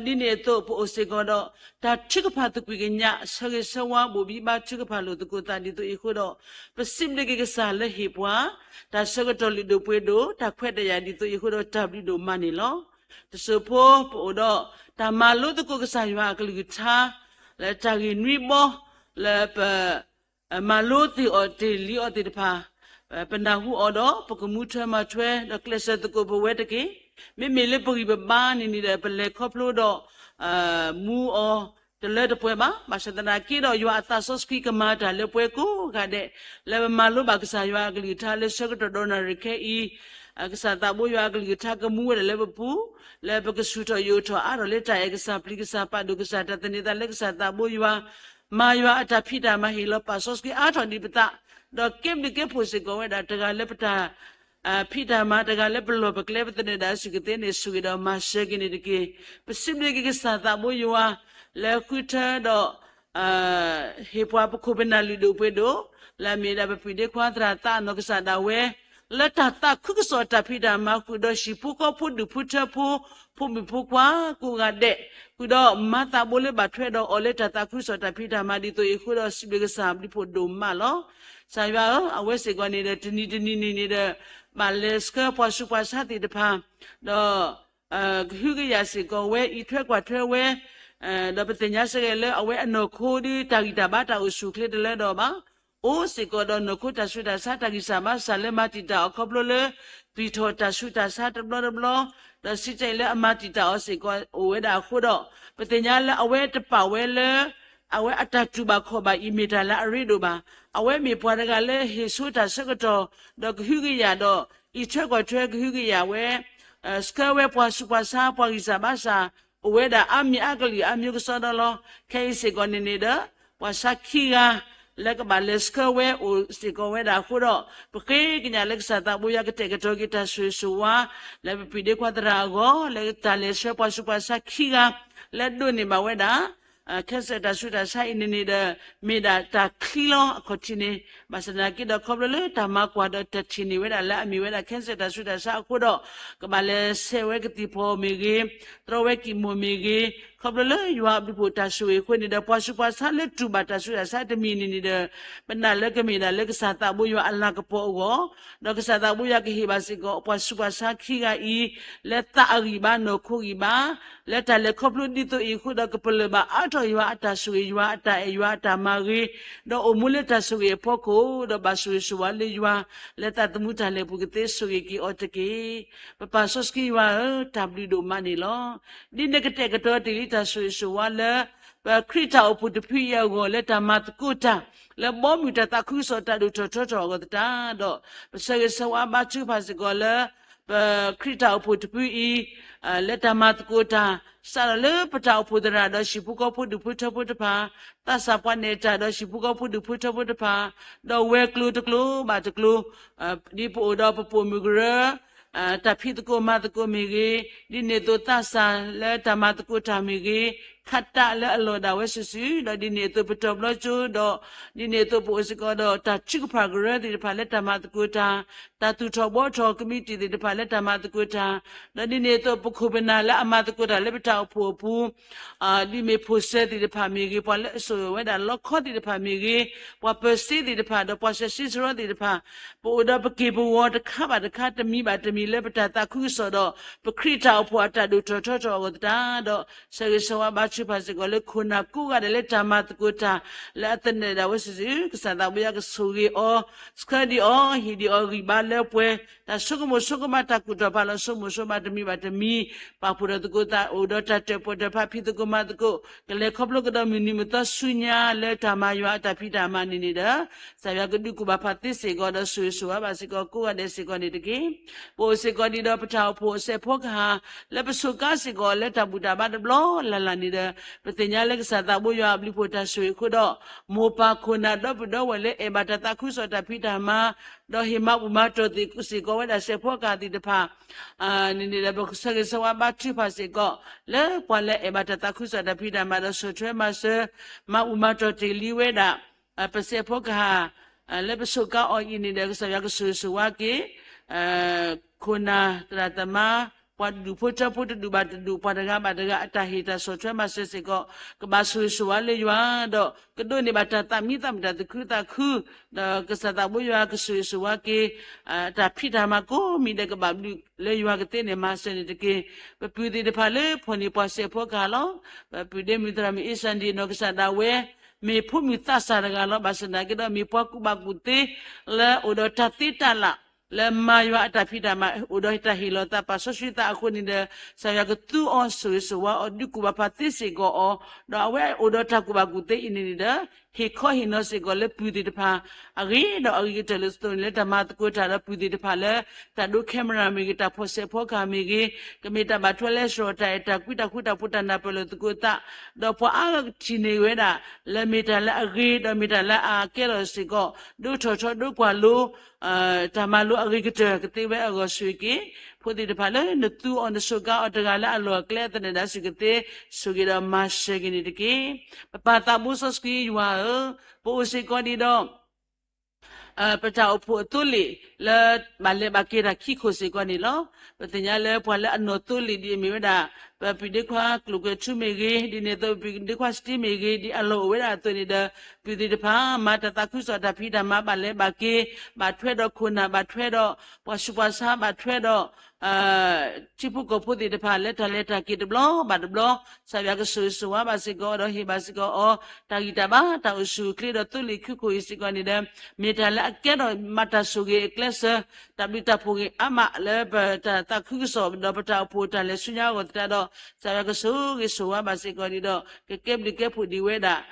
ဒီးဒ်န့ၣ်အသိး ပအိၣ်စ့ၢ်ကီးဒီး တၢ်ထုကဖၣ်သကွံာ်ကညး ဆၢဂ့ၤဆၢဝါဘိၣ်ဘံဘါထုကဖၣ်လိာ်သကိးသးဒ်သိးအံၤအဃိဒီး, ပစံးဘျုးက့ၤကစၢ်လၢဟ့ၣ်ပှၤ တၢ်ဆၢကတီၢ်လုၢ်ဒိၣ်ပှ့ၤဒိၣ် တၢ်ခွဲးတၢ်ယာ်ဒ်သိးအံၤအဃိဒီး တၢ်ဘျုးဒိၣ်မးန့ၣ်လီၤ. တစိၢ်ဖိ ပအိၣ်ဒီးတၢ်မၤလိသကိးကစၢ်ယွၤအကလုၢ်ကထါ လၢတၢ်ဂ့ၢ်နွံဘီ လၢပ မၤလိသ့ၣ်အီၤတ့ၢ်လံအီၤသ့ၣ်တဖၣ်, ပနၢ်ဟူအီၤဒီး ပကမူထွဲမၤထွဲ ဒီးကျဲးစၢးသကိးပဝဲတက့ၢ်. မ့မ့ၢ်လၢပဂံၢ်ပဘါန့ၣ်န့ၣ်ဒီး ပလဲၤခီဖျိဒီး မူအီၤတလၢတပှဲၤဘၣ်. ဘၣ်ဆၣ်သနာ်က့ဒီး ယွၤအသးစီဆှံကမၤတၢ်လၢပှၤကိးဂၤဒဲး လၢပမၤလိဘၣ်ကစၢ်ယွၤအကလုၢ်ကထါလၢဆၢကတီၢ်ဒီနၣ်ရံၣ်ခဲအံၤ, ကစၢ်သးဘိယွၤအကလုၢ်ကထါကမူဝဲဒၣ်လၢပပူၤ, လၢပကဆူၣ်ထီၣ်ယိာ်ထီၣ်အါထီၣ်လၢတၢ်အဲၣ်ကစၢ်ပျံၤကစၢ်ပာ်ဒိၣ်ကစၢ် တၢ်သန့ၤသးလၢကစၢ်သးဘိယွၤ, မၤယွၤအတၢ်ဖံးတၢ်မၤဟ့ၣ်လီၤပၢ်စီဆှံအါထီၣ်ဒံးပသး, ဒီးကဲဘျုးကဲဖှိၣ်စ့ၢ်ကီးဝဲဒၣ်တဂၤလၢပတၢ် ဖံးတၢ်မၤတဂၤလၢပလီၢ်ပကျဲ ပသနၢၣ်ဒၣ်စူၢ်ကသ့န့ၣ် ဆိၣ်ဂ့ၤဒီးမၤစၢၤက့ၤန့ၣ်တက့ၢ်. ပစံးဘျုးက့ၤကစၢ်သးဘိယွၤ လၢဃုထၢဒီး ဟ့ၣ်ပှၤပခိၣ်ပနၢ်လုၢ်ဒိၣ်ပှ့ၤဒိၣ်, လၢအမ့ၢ်ဒၣ်ပပုၢ်ဒ့ခွါသရၣ်သးအနီၢ်ကစၢ်ဒၣ်ဝဲ, လၢတၢ်သးခုကစီၣ်တၢ်ဖံးတၢ်မၤဃုာ်ဒီးဟံၣ်ဖိဃီဖိဒူၣ်ဖိထၢဖိ ဖိမုၣ်ဖိခွါကိးဂၤဒဲး, ဃုာ်ဒီးမၤသးဘိလၢဘၣ်ထွဲဒီးအီၤလၢတၢ်သးခုကစီၣ်တၢ်ဖံးတၢ်မၤဒ်သိးအံၤအဃိဒီး စံးဘျုးကစၢ်ဘျုးဖှိၣ်ဒိၣ်မးလီၤ. ကစၢ်ယွၤဧၢ, အဝဲစ့ၢ်ကီးန့ၣ်ဒီး တနံၤတနံၤန့ၣ်န့ၣ်ဒီး ဘၣ်လဲၤဆှၢပှၤဆူးပှၤဆါသ့ၣ်တဖၣ်, ဒီး ကဟုကယာ်စ့ၢ်ကီးဝဲ အံးထွဲကွၢ်ထွဲဝဲ, ဒီးပသ့ၣ်ညါစ့ၢ်ကီးလၢအဝဲအနီၢ်ခိဒီး တၢ်ဂံၢ်တၢ်ဘါတၢ်အိၣ်ဆူၣ်အိၣ်ချ့တလၢဒီးဘၣ်, အိၣ်စ့ၢ်ကီးဒီးနီၢ်ခိတၢ်ဆူးတၢ်ဆါတၢ်ဂံၢ်စၢ်ဘါစၢ်လၢမၤတံာ်တာ်အီၤခီဖျိလၢ သွံၣ်ထီၣ်တၢ်ဆူးတၢ်ဆါတဘျီတဘျီ, ဒီးစံးတၢ်အံၤလၢအမၤတံာ်တာ်အီၤစ့ၢ်ကီးအိၣ်ဝဲဒၣ်အဃိဒီး, ပသ့ၣ်ညါလၢအဝဲတပာ်ဝဲလၢ အဝဲအတၢ်တူၢ်ဘၣ်ခီၣ်ဘၣ်အံၤမ့ၢ်တၢ်လၢအရ့ဒိၣ်ဘၣ်. အဝဲမ့ၢ်ပှၤတဂၤလၢဟ့ၣ်ဆိတၢ်ဆၢကတီၢ်, ဒီးကဟုကယာ်ဒီး အံးထွဲကွၢ်ထွဲကဟုကယာ်ဝဲ, ဆှၢဝဲပှၤဆူးပှၤဆါ ပှၤဂံၢ်စၢ်ဘါစၢ်, အိၣ်ဝဲဒၣ်အါမံၤအါကလုာ်အါမျိုးကစီဒီလီၤ. ခဲအံၤစ့ၢ်ကီးန့ၣ်န့ၣ်ဒီး ပှၤဆါခံဂၤ လၢကဘၣ်လဲၤဆှၢဝဲအိၣ်စ့ၢ်ကီးဝဲဒၣ်အဃိဒီး, ပဃ့ကညးလၢကစၢ်သးဘိယွၤကတဲာ်ကတီၤက့ၤတၢ်ဆိၣ်ဂ့ၤဆိၣ်ဝါ လၢပပုၢ်ဒ့ခွါသရၣ်အဂီၢ် လၢတၢ်လဲၤဆှၢပှၤဆူးပှၤဆါခံဂၤ လၢဒိးန့ၢ်ဘၣ်ဝဲဒၣ် cancer တၢ်ဆူးတၢ်ဆါအံၤန့ၣ်န့ၣ်ဒီး မ့ၢ်ဒၣ်တၢ်ချံလီၤအခီၣ်ထံးန့ၣ်, ဘၣ်ဆၣ်သနာ်က့ဒီးခီဖျိလၢတၢ်မၤကွၢ်ဒီးတၢ်ထံၣ်န့ၢ်ဝဲဒၣ်လၢအမ့ၢ်ဝဲဒၣ် cancer တၢ်ဆူးတၢ်ဆါအဃိဒီး, ကဘၣ်လဲၤဆဲးဝဲကသံၣ်ဖီမ့ၢ်ဂ့ၤ, တြီဝဲကံၢ်မိၢ်မ့ၢ်ဂ့ၤ, ခီဖျိလၢယွၤအဘျုးဖှိၣ်တၢ်ဆိၣ်ဂ့ၤအဃိန့ၣ်ဒီး ပှၤဆူးပှၤဆါလၢတူၢ်ဘၣ်တၢ်ဆူးတၢ်ဆါတမံၤန့ၣ်န့ၣ်ဒီး ပနာ်လၢကမ့ၢ်ဒၣ်လၢကစၢ်သးဘိယွၤအလၤကပီၤအဂီၢ်, ဒီးကစၢ်သးဘိယွၤကဟ့ၣ်ဘၣ်စ့ၢ်ကီး ပှၤဆူးပှၤဆါခံဂၤအံၤ လၢသးအဂံၢ်ဘါနီၢ်ခိဂံၢ်ဘါ လၢတၢ်လဲၤခီဖျိဒ်သိးအံၤအဃိဒီး ကပလၢၢ်ဘၣ်အါထီၣ်ယွၤအတၢ်ဆိၣ်ဂ့ၤ ယွၤအတၢ်အဲၣ် ယွၤအတၢ်မၤဂ့ၤ, ဒီးအိၣ်မူလၢတၢ်ဆိၣ်ဂ့ၤအဖီခိၣ် ဒီးဘၣ်ဆိၣ်ဂ့ၤဆိၣ်ဝါလၢယွၤ လၢသးသမူတၢ်လဲၤပူၤကသ့ ဆိၣ်ဂ့ၤက့ၤအီၤတက့ၢ်. ပပၢ်စီဆှံယွၤဧၢ, တၢ်ဘျုးဒိၣ်မးန့ၣ်လီၤ. ဒ်န့ၣ်ကတဲာ်ကတီၤတ့ၢ်လံတၢ်ဆိၣ်ဂ့ၤဆိၣ်ဝါလၢ ပခရံာ်တၢ်အိၣ်ဖှိၣ်တဖုအံၤအဂီၢ် လၢတၢ်မၤသကိးတၢ် လၢဘီမုၢ်တၢ်သးခုကစီၣ်တၢ်ဒိၣ်ထီၣ်ထီထီၣ်အဂီၢ်သတးဒီး, ပဆၢဂ့ၤဆၢဝါဘါထုကဖၣ်စ့ၢ်ကီးလၢ ပခရံာ်တၢ်အိၣ်ဖှိၣ်တဖုအံၤ လၢတၢ်မၤသကိးတၢ် စးထီၣ်လၢပတၢ်အိၣ်ဖှိၣ်သရၣ်ဒီးဟံၣ်ဖိဃီဖိဒူၣ်ဖိထၢဖိတဖၣ်, သးစၢ်ပှၤနဲၣ်တၢ်ဒီးဟံၣ်ဖိဃီဖိဒူၣ်ဖိထၢဖိတဖၣ်, ဒီးဝဲၤကျိၤတကျိၤဘၣ်တကျိၤ, ဒ်ပအိၣ်ဒီးပပိာ်မုၣ်ကရၢ တၢ်ဖံးသကိးမၤသကိးမ့ၢ်ဂ့ၤ, ဒ်န့ၣ်အသိးသးစၢ်လၢတၢ်မၤသကိးတၢ်မ့ၢ်ဂ့ၤ, ခးတၢ်လၢအလီၢ်ဒၣ်ဝဲစုာ်စုာ်, ဒီးဒ်န့ၣ်အသိးပတီၢ်ဘျီကၠိဒီး, ဒ်န့ၣ်အသိးပအိၣ်စ့ၢ်ကီးဒီးတၢ်ထုကဖၣ်ကရၢသ့ၣ်တဖၣ်လၢတၢ်မၤသကိးတၢ်, တၢ်သူၣ်ထီၣ်ဘှီထီၣ်ကမံးတံာ်သ့ၣ်တဖၣ်လၢတၢ်မၤသကိးတၢ်, ဒီးဒ်န့ၣ်အသိးပခိၣ်ပနၢ်လၢအမၤသကိးတၢ်လၢပတၢ်အိၣ်ဖှိၣ်အပူၤ ဒ်မ့ၢ်ဖိၣ်စၢၤသ့ၣ်တဖၣ်မ့ၢ်ဂ့ၤ, ပှၤလၢအစိာ်ဝဲဒၣ်လီခီသ့ၣ်တဖၣ်မ့ၢ်ဂ့ၤ, ပှၤပၢၤစ့သ့ၣ်တဖၣ် ဒီးပှၤစဲးစ့စရီသ့ၣ်တဖၣ်, ပအိၣ်ဒီးပက့ၢ်ပဂီၤတခါဘၣ်တခါ တမံၤဘၣ်တမံၤလၢပတၢ်သးခုကစီၣ်ဒီး ပခရံာ်တၢ်အိၣ်ဖှိၣ်အတၢ်ဒိၣ်ထီၣ်ထီထီၣ်အဂီၢ်သတးဒီး, ဆၢဂ့ၤဆၢဝါဘါ ဘၣ်ဆၣ်ဒီးပစံးဘျုးဘၣ်စၢၤပှၤဆူၣ်ဖးစ့ၢ်ကီးလၢခိၣ်နၢ်ကိးဂၤဒဲးလၢတၢ်မၤသကိးတၢ် လၢအသနၢၣ်ဒၣ်ဝဲစုာ်စုာ် ကစၢ်သးဘိယွၤကဆိၣ်ဂ့ၤအီၤ ဆှၢဒံးအီၤ ဟ့ၣ်ဒံးအီၤဂံၢ်ဘါလၢပှဲၤ တၢ်ဆိကမိၣ်ဆိကမးတၢ်ကူၣ်ထီၣ်ဖးလီၤ ဆိကမိၣ်ဆိကမးတမံၤဘၣ်တမံၤ ပာ်ဖှိၣ်ဒီးသကိးသးအိၣ်ဒီးတၢ်တၢၣ်ပီၣ်တၢၣ်ဖးဖံးသကိးမၤသကိး ကလဲၤခီဖျိကဒီးမုၢ်နံၤမုၢ်သီဆူညါလၢတၢ်မၤယွၤအတၢ်ဖံးတၢ်မၤန့ၣ်န့ၣ်ဒီး ကစၢ်ယွၤကဒုးကူၣ်ဘၣ်ဖးသ့စ့ၢ်ကီးဒီးဆိၣ်ဂ့ၤဆိၣ်ဝါဘၣ်စ့ၢ်ကီးကိးဂၤဒဲးစ့ၢ်ကီးန့ၣ်တက့ၢ်. ပအိၣ်စ့ၢ်ကီးဒံးဒီးပတၢ်အိၣ်ဖှိၣ်အစဲးဖိကဟၣ် လၢပဆိးကါစ့ၢ်ကီးလၢတၢ်ဘူၣ်တၢ်ဘါတဘျီလၢ်လၢ်န့ၣ်ဒီး ပသ့ၣ်ညါလၢကစၢ်သးဘိယွၤအဘျုးဖှိၣ်တၢ်ဆိၣ်ဂ့ၤအဃိဒီး မိၢ်ပၢ်ခိၣ်နၢ်ဒီပုၢ်ဒီဝဲၢ်လၢအဲၣ်ဘၣ်တၢ်သးခုကစီၣ်တၢ်ဖံးတၢ်မၤ ဒီးဟ့ၣ်မၤဘူၣ်မၤတီၢ်သ့ၣ်စ့ၢ်ကီးဝဲဒၣ်စဲးဖိကဟၣ်သ့ၣ်တဖၣ် န့ၣ်န့ၣ်ဒီး ပကဆၢဂ့ၤဆၢဝါဘါထုကဖၣ်စ့ၢ်ကီး လၢပှၤလၢအဲၣ်ဘၣ်တၢ်သးခုကစီၣ်တၢ်ဖံးတၢ်မၤဒီးဆီၣ်ထွဲမၤစၢၤ မၤဘူၣ်မၤတီၢ်တ့ၢ်လံဝဲဒၣ် ပစဲးဖိကဟၣ် လၢပဆိးကါအီၤအံၤန့ၣ်ဒီး ကစၢ်ယွၤကဆိၣ်ဂ့ၤဆိၣ်ဝါက့ၤ ခိၣ်နၢ်သရၣ်သမါ ပှၤဒူၣ်ဖိထၢဖိတဒူၣ်ဘၣ်တဒူၣ် ပှၤတဂၤဘၣ်တဂၤအတၢ်ဟ့ၣ်တၢ်ဆီၣ်ထွဲမၤစၢၤစ့ၢ်ကီး ကဘၣ်ဆိၣ်ဂ့ၤဆိၣ်ဝါလၢယွၤဒီး ကဒိးန့ၢ်ဘၣ်တၢ်သးမံသးမုာ်တၢ်သးခုသးခု ဒီးကစၢ်သးဘိယွၤကဆိၣ်ဂ့ၤဆိၣ်ဝါက့ၤ တၢ်ဖံးတၢ်မၤကိးမံၤဒဲးကဘၣ်ဘျုးလၢယွၤကသ့န့ၣ် မၤစၢၤန့ၣ်တက့ၢ်. ပပုၢ်သ့ၣ်တဖၣ်လၢဖီၣ်န့ၢ်ပှၤစဲးဖိကဟၣ်လီၤ. ပပုၢ်ဒ့မုၣ်သရၣ်မုၣ်အ့စၣ်ဒံးနီၢ်ကစၢ်ဒၣ်ဝဲ မ့ၢ်ဖိမုၣ်သးစၢ်တဂၤလီၤ. ဘၣ်ဆၣ်သနာ်က့ဒီး မ့ၢ်ပှၤကူၣ်ဘၣ်ကူၣ်သ့ လၢအိၣ်ဒီးတၢ်သ့တၢ်လၢ် လၢမၤယွၤအတၢ်ဖံးတၢ်မၤ အိၣ်ဒီးတၢ်ဟ့ၣ်လီၤသးပာ်စီဆှံသးအဃိန့ၣ်ဒီး ကစၢ်ယွၤကသူအီၤဆိၣ်ဂ့ၤဆိၣ်ဝါအီၤ ဒုးကူၣ်ဘၣ်ဖးသ့စ့ၢ်ကီးအီၤ, ဒီးအဝဲအိၣ်ဒီးတၢ်ကူၣ်ဘၣ်ကူၣ်သ့အံၤန့ၣ်န့ၣ်ဒီး ဟ့ၣ်ခီဟ့ၣ်နီၤစ့ၢ်ကီးလၢပုၢ်သ့ၣ်တဖၣ် အဂ့ၤဒီးအဂ့ၤကတၢၢ်လၢသိးန့ၣ်လၢတၢ်မၤသကိးတၢ်ဒီးပုၢ်သ့ၣ်တဖၣ်လၢ တၢ်ဒိ camera မ့ၢ်ဂ့ၤ တၢ်ဖီၣ်စဲးဖီကဟၣ်မ့ၢ်ဂ့ၤ ကမ့ၢ်တၢ်ဘၣ်ထွဲလၢစှီၤတၢ်အဲၣ်တၢ်ကွံ တၢ်ဃူတၢ်ဖိး တၢ်နၢ်ပၢၢ်လိာ်သကိးသး ဒီးပှၤအါဂၤကထံၣ်န့ၢ်ဝဲဒၣ် လၢမ့ၢ်တၢ်လၢအဂ့ၤ ဒီးမ့ၢ်တၢ်လၢအကဲထီၣ်စ့ၢ်ကီး ဒိထီၣ်ထီဒိကွၢ်လိ တၢ်မၤလိအဂ့ၤကတၢၢ်ကသ့ဝဲအဂီၢ်ဆိၣ်ဂ့ၤက့ၤ ဖိသ့ၣ်တဖၣ်လၢနသူအီၤနဆိးကါအီၤတဂၤလၢအလီၢ်အကျဲအသနၢၣ်ဒၣ်စ့ၢ်ကသ့ ဆိၣ်ဂ့ၤဒီးမၤစၢၤက့ၤန့ၣ်တက့ၢ်. ပပၢ်သးဘိစီဆှံယွၤဧၢ, ပအိၣ်စ့ၢ်ကီးဒံးဒီး ပတၢ်အိၣ်ဖှိၣ်အသိလ့ၣ်လၢ ဘၣ်လဲၤဘၣ်က့ၤတၢ်ခံခိၣ်စ့ၢ်ကီးန့ၣ်လီၤ. ပသ့ၣ်ညါလၢပှၤလၢအနီၢ်သိလ့ၣ်ဒ်အမ့ၢ်ဝဲဒၣ် ပပုၢ်ဒ့ခွါကျိၣ်ကွဲၤထူမ့ၢ်ဂ့ၤ, ဒ်န့ၣ်အသိးပပုၢ်ဒ့ခွါစတံမ့ၢ်ဂ့ၤ, ဒ်အလီၢ်အိၣ်ဝဲဒၣ်အသိးန့ၣ်ဒီး ပုၢ်သ့ၣ်တဖၣ် မၤတၢ်သးခုကစီၣ်တၢ်ဖံးတၢ်မၤ ဘၣ်လဲၤဘၣ်က့ၤ, ဘၣ်ထွဲဒီးခိၣ်နၢ်, ဘၣ်ထွဲဒီးပှၤဆူးပှၤဆါ, ဘၣ်ထွဲဒီး ထံဖိကီၢ်ဖိသ့ၣ်တဖၣ်လၢတၢ်လဲၤတၢ်က့ၤတဘျီဘၣ်တဘျီ, ကစၢ်ယွၤကဆိၣ်ဂ့ၤဆိၣ်ဝါဘၣ်စ့ၢ်ကီးဒီးဟ့ၣ်ဘၣ်စ့ၢ်ကီးအီၤ တၢ်ဂံၢ်တၢ်ဘါတၢ်အိၣ်ဆူၣ်အိၣ်ချ့ဒီးသိလ့ၣ်ခံခိၣ်အံၤစ့ၢ်ကီးန့ၣ်ဒီး မ့ၢ်တၢ်လၢအကဲထီၣ်မၤတၢ်ဆိၣ်ဂ့ၤအကျဲးစၢး တၢ်ဘျုးတၢ်ဖှိၣ်ဂ့ၤအါမးလၢပတၢ်သးခုကစီၣ်ဒီးပတၢ်အိၣ်ဖှိၣ်တၢ်လဲၤဆူညါအဂီၢ်သတးဒီး ကစၢ်ယွၤကဆိၣ်ဂ့ၤဆိၣ်ဝါဘၣ်စ့ၢ်ကီးန့ၣ်ဒီး ကကဲဘျုးကဲဖှိၣ်ဒံးဝဲဒၣ်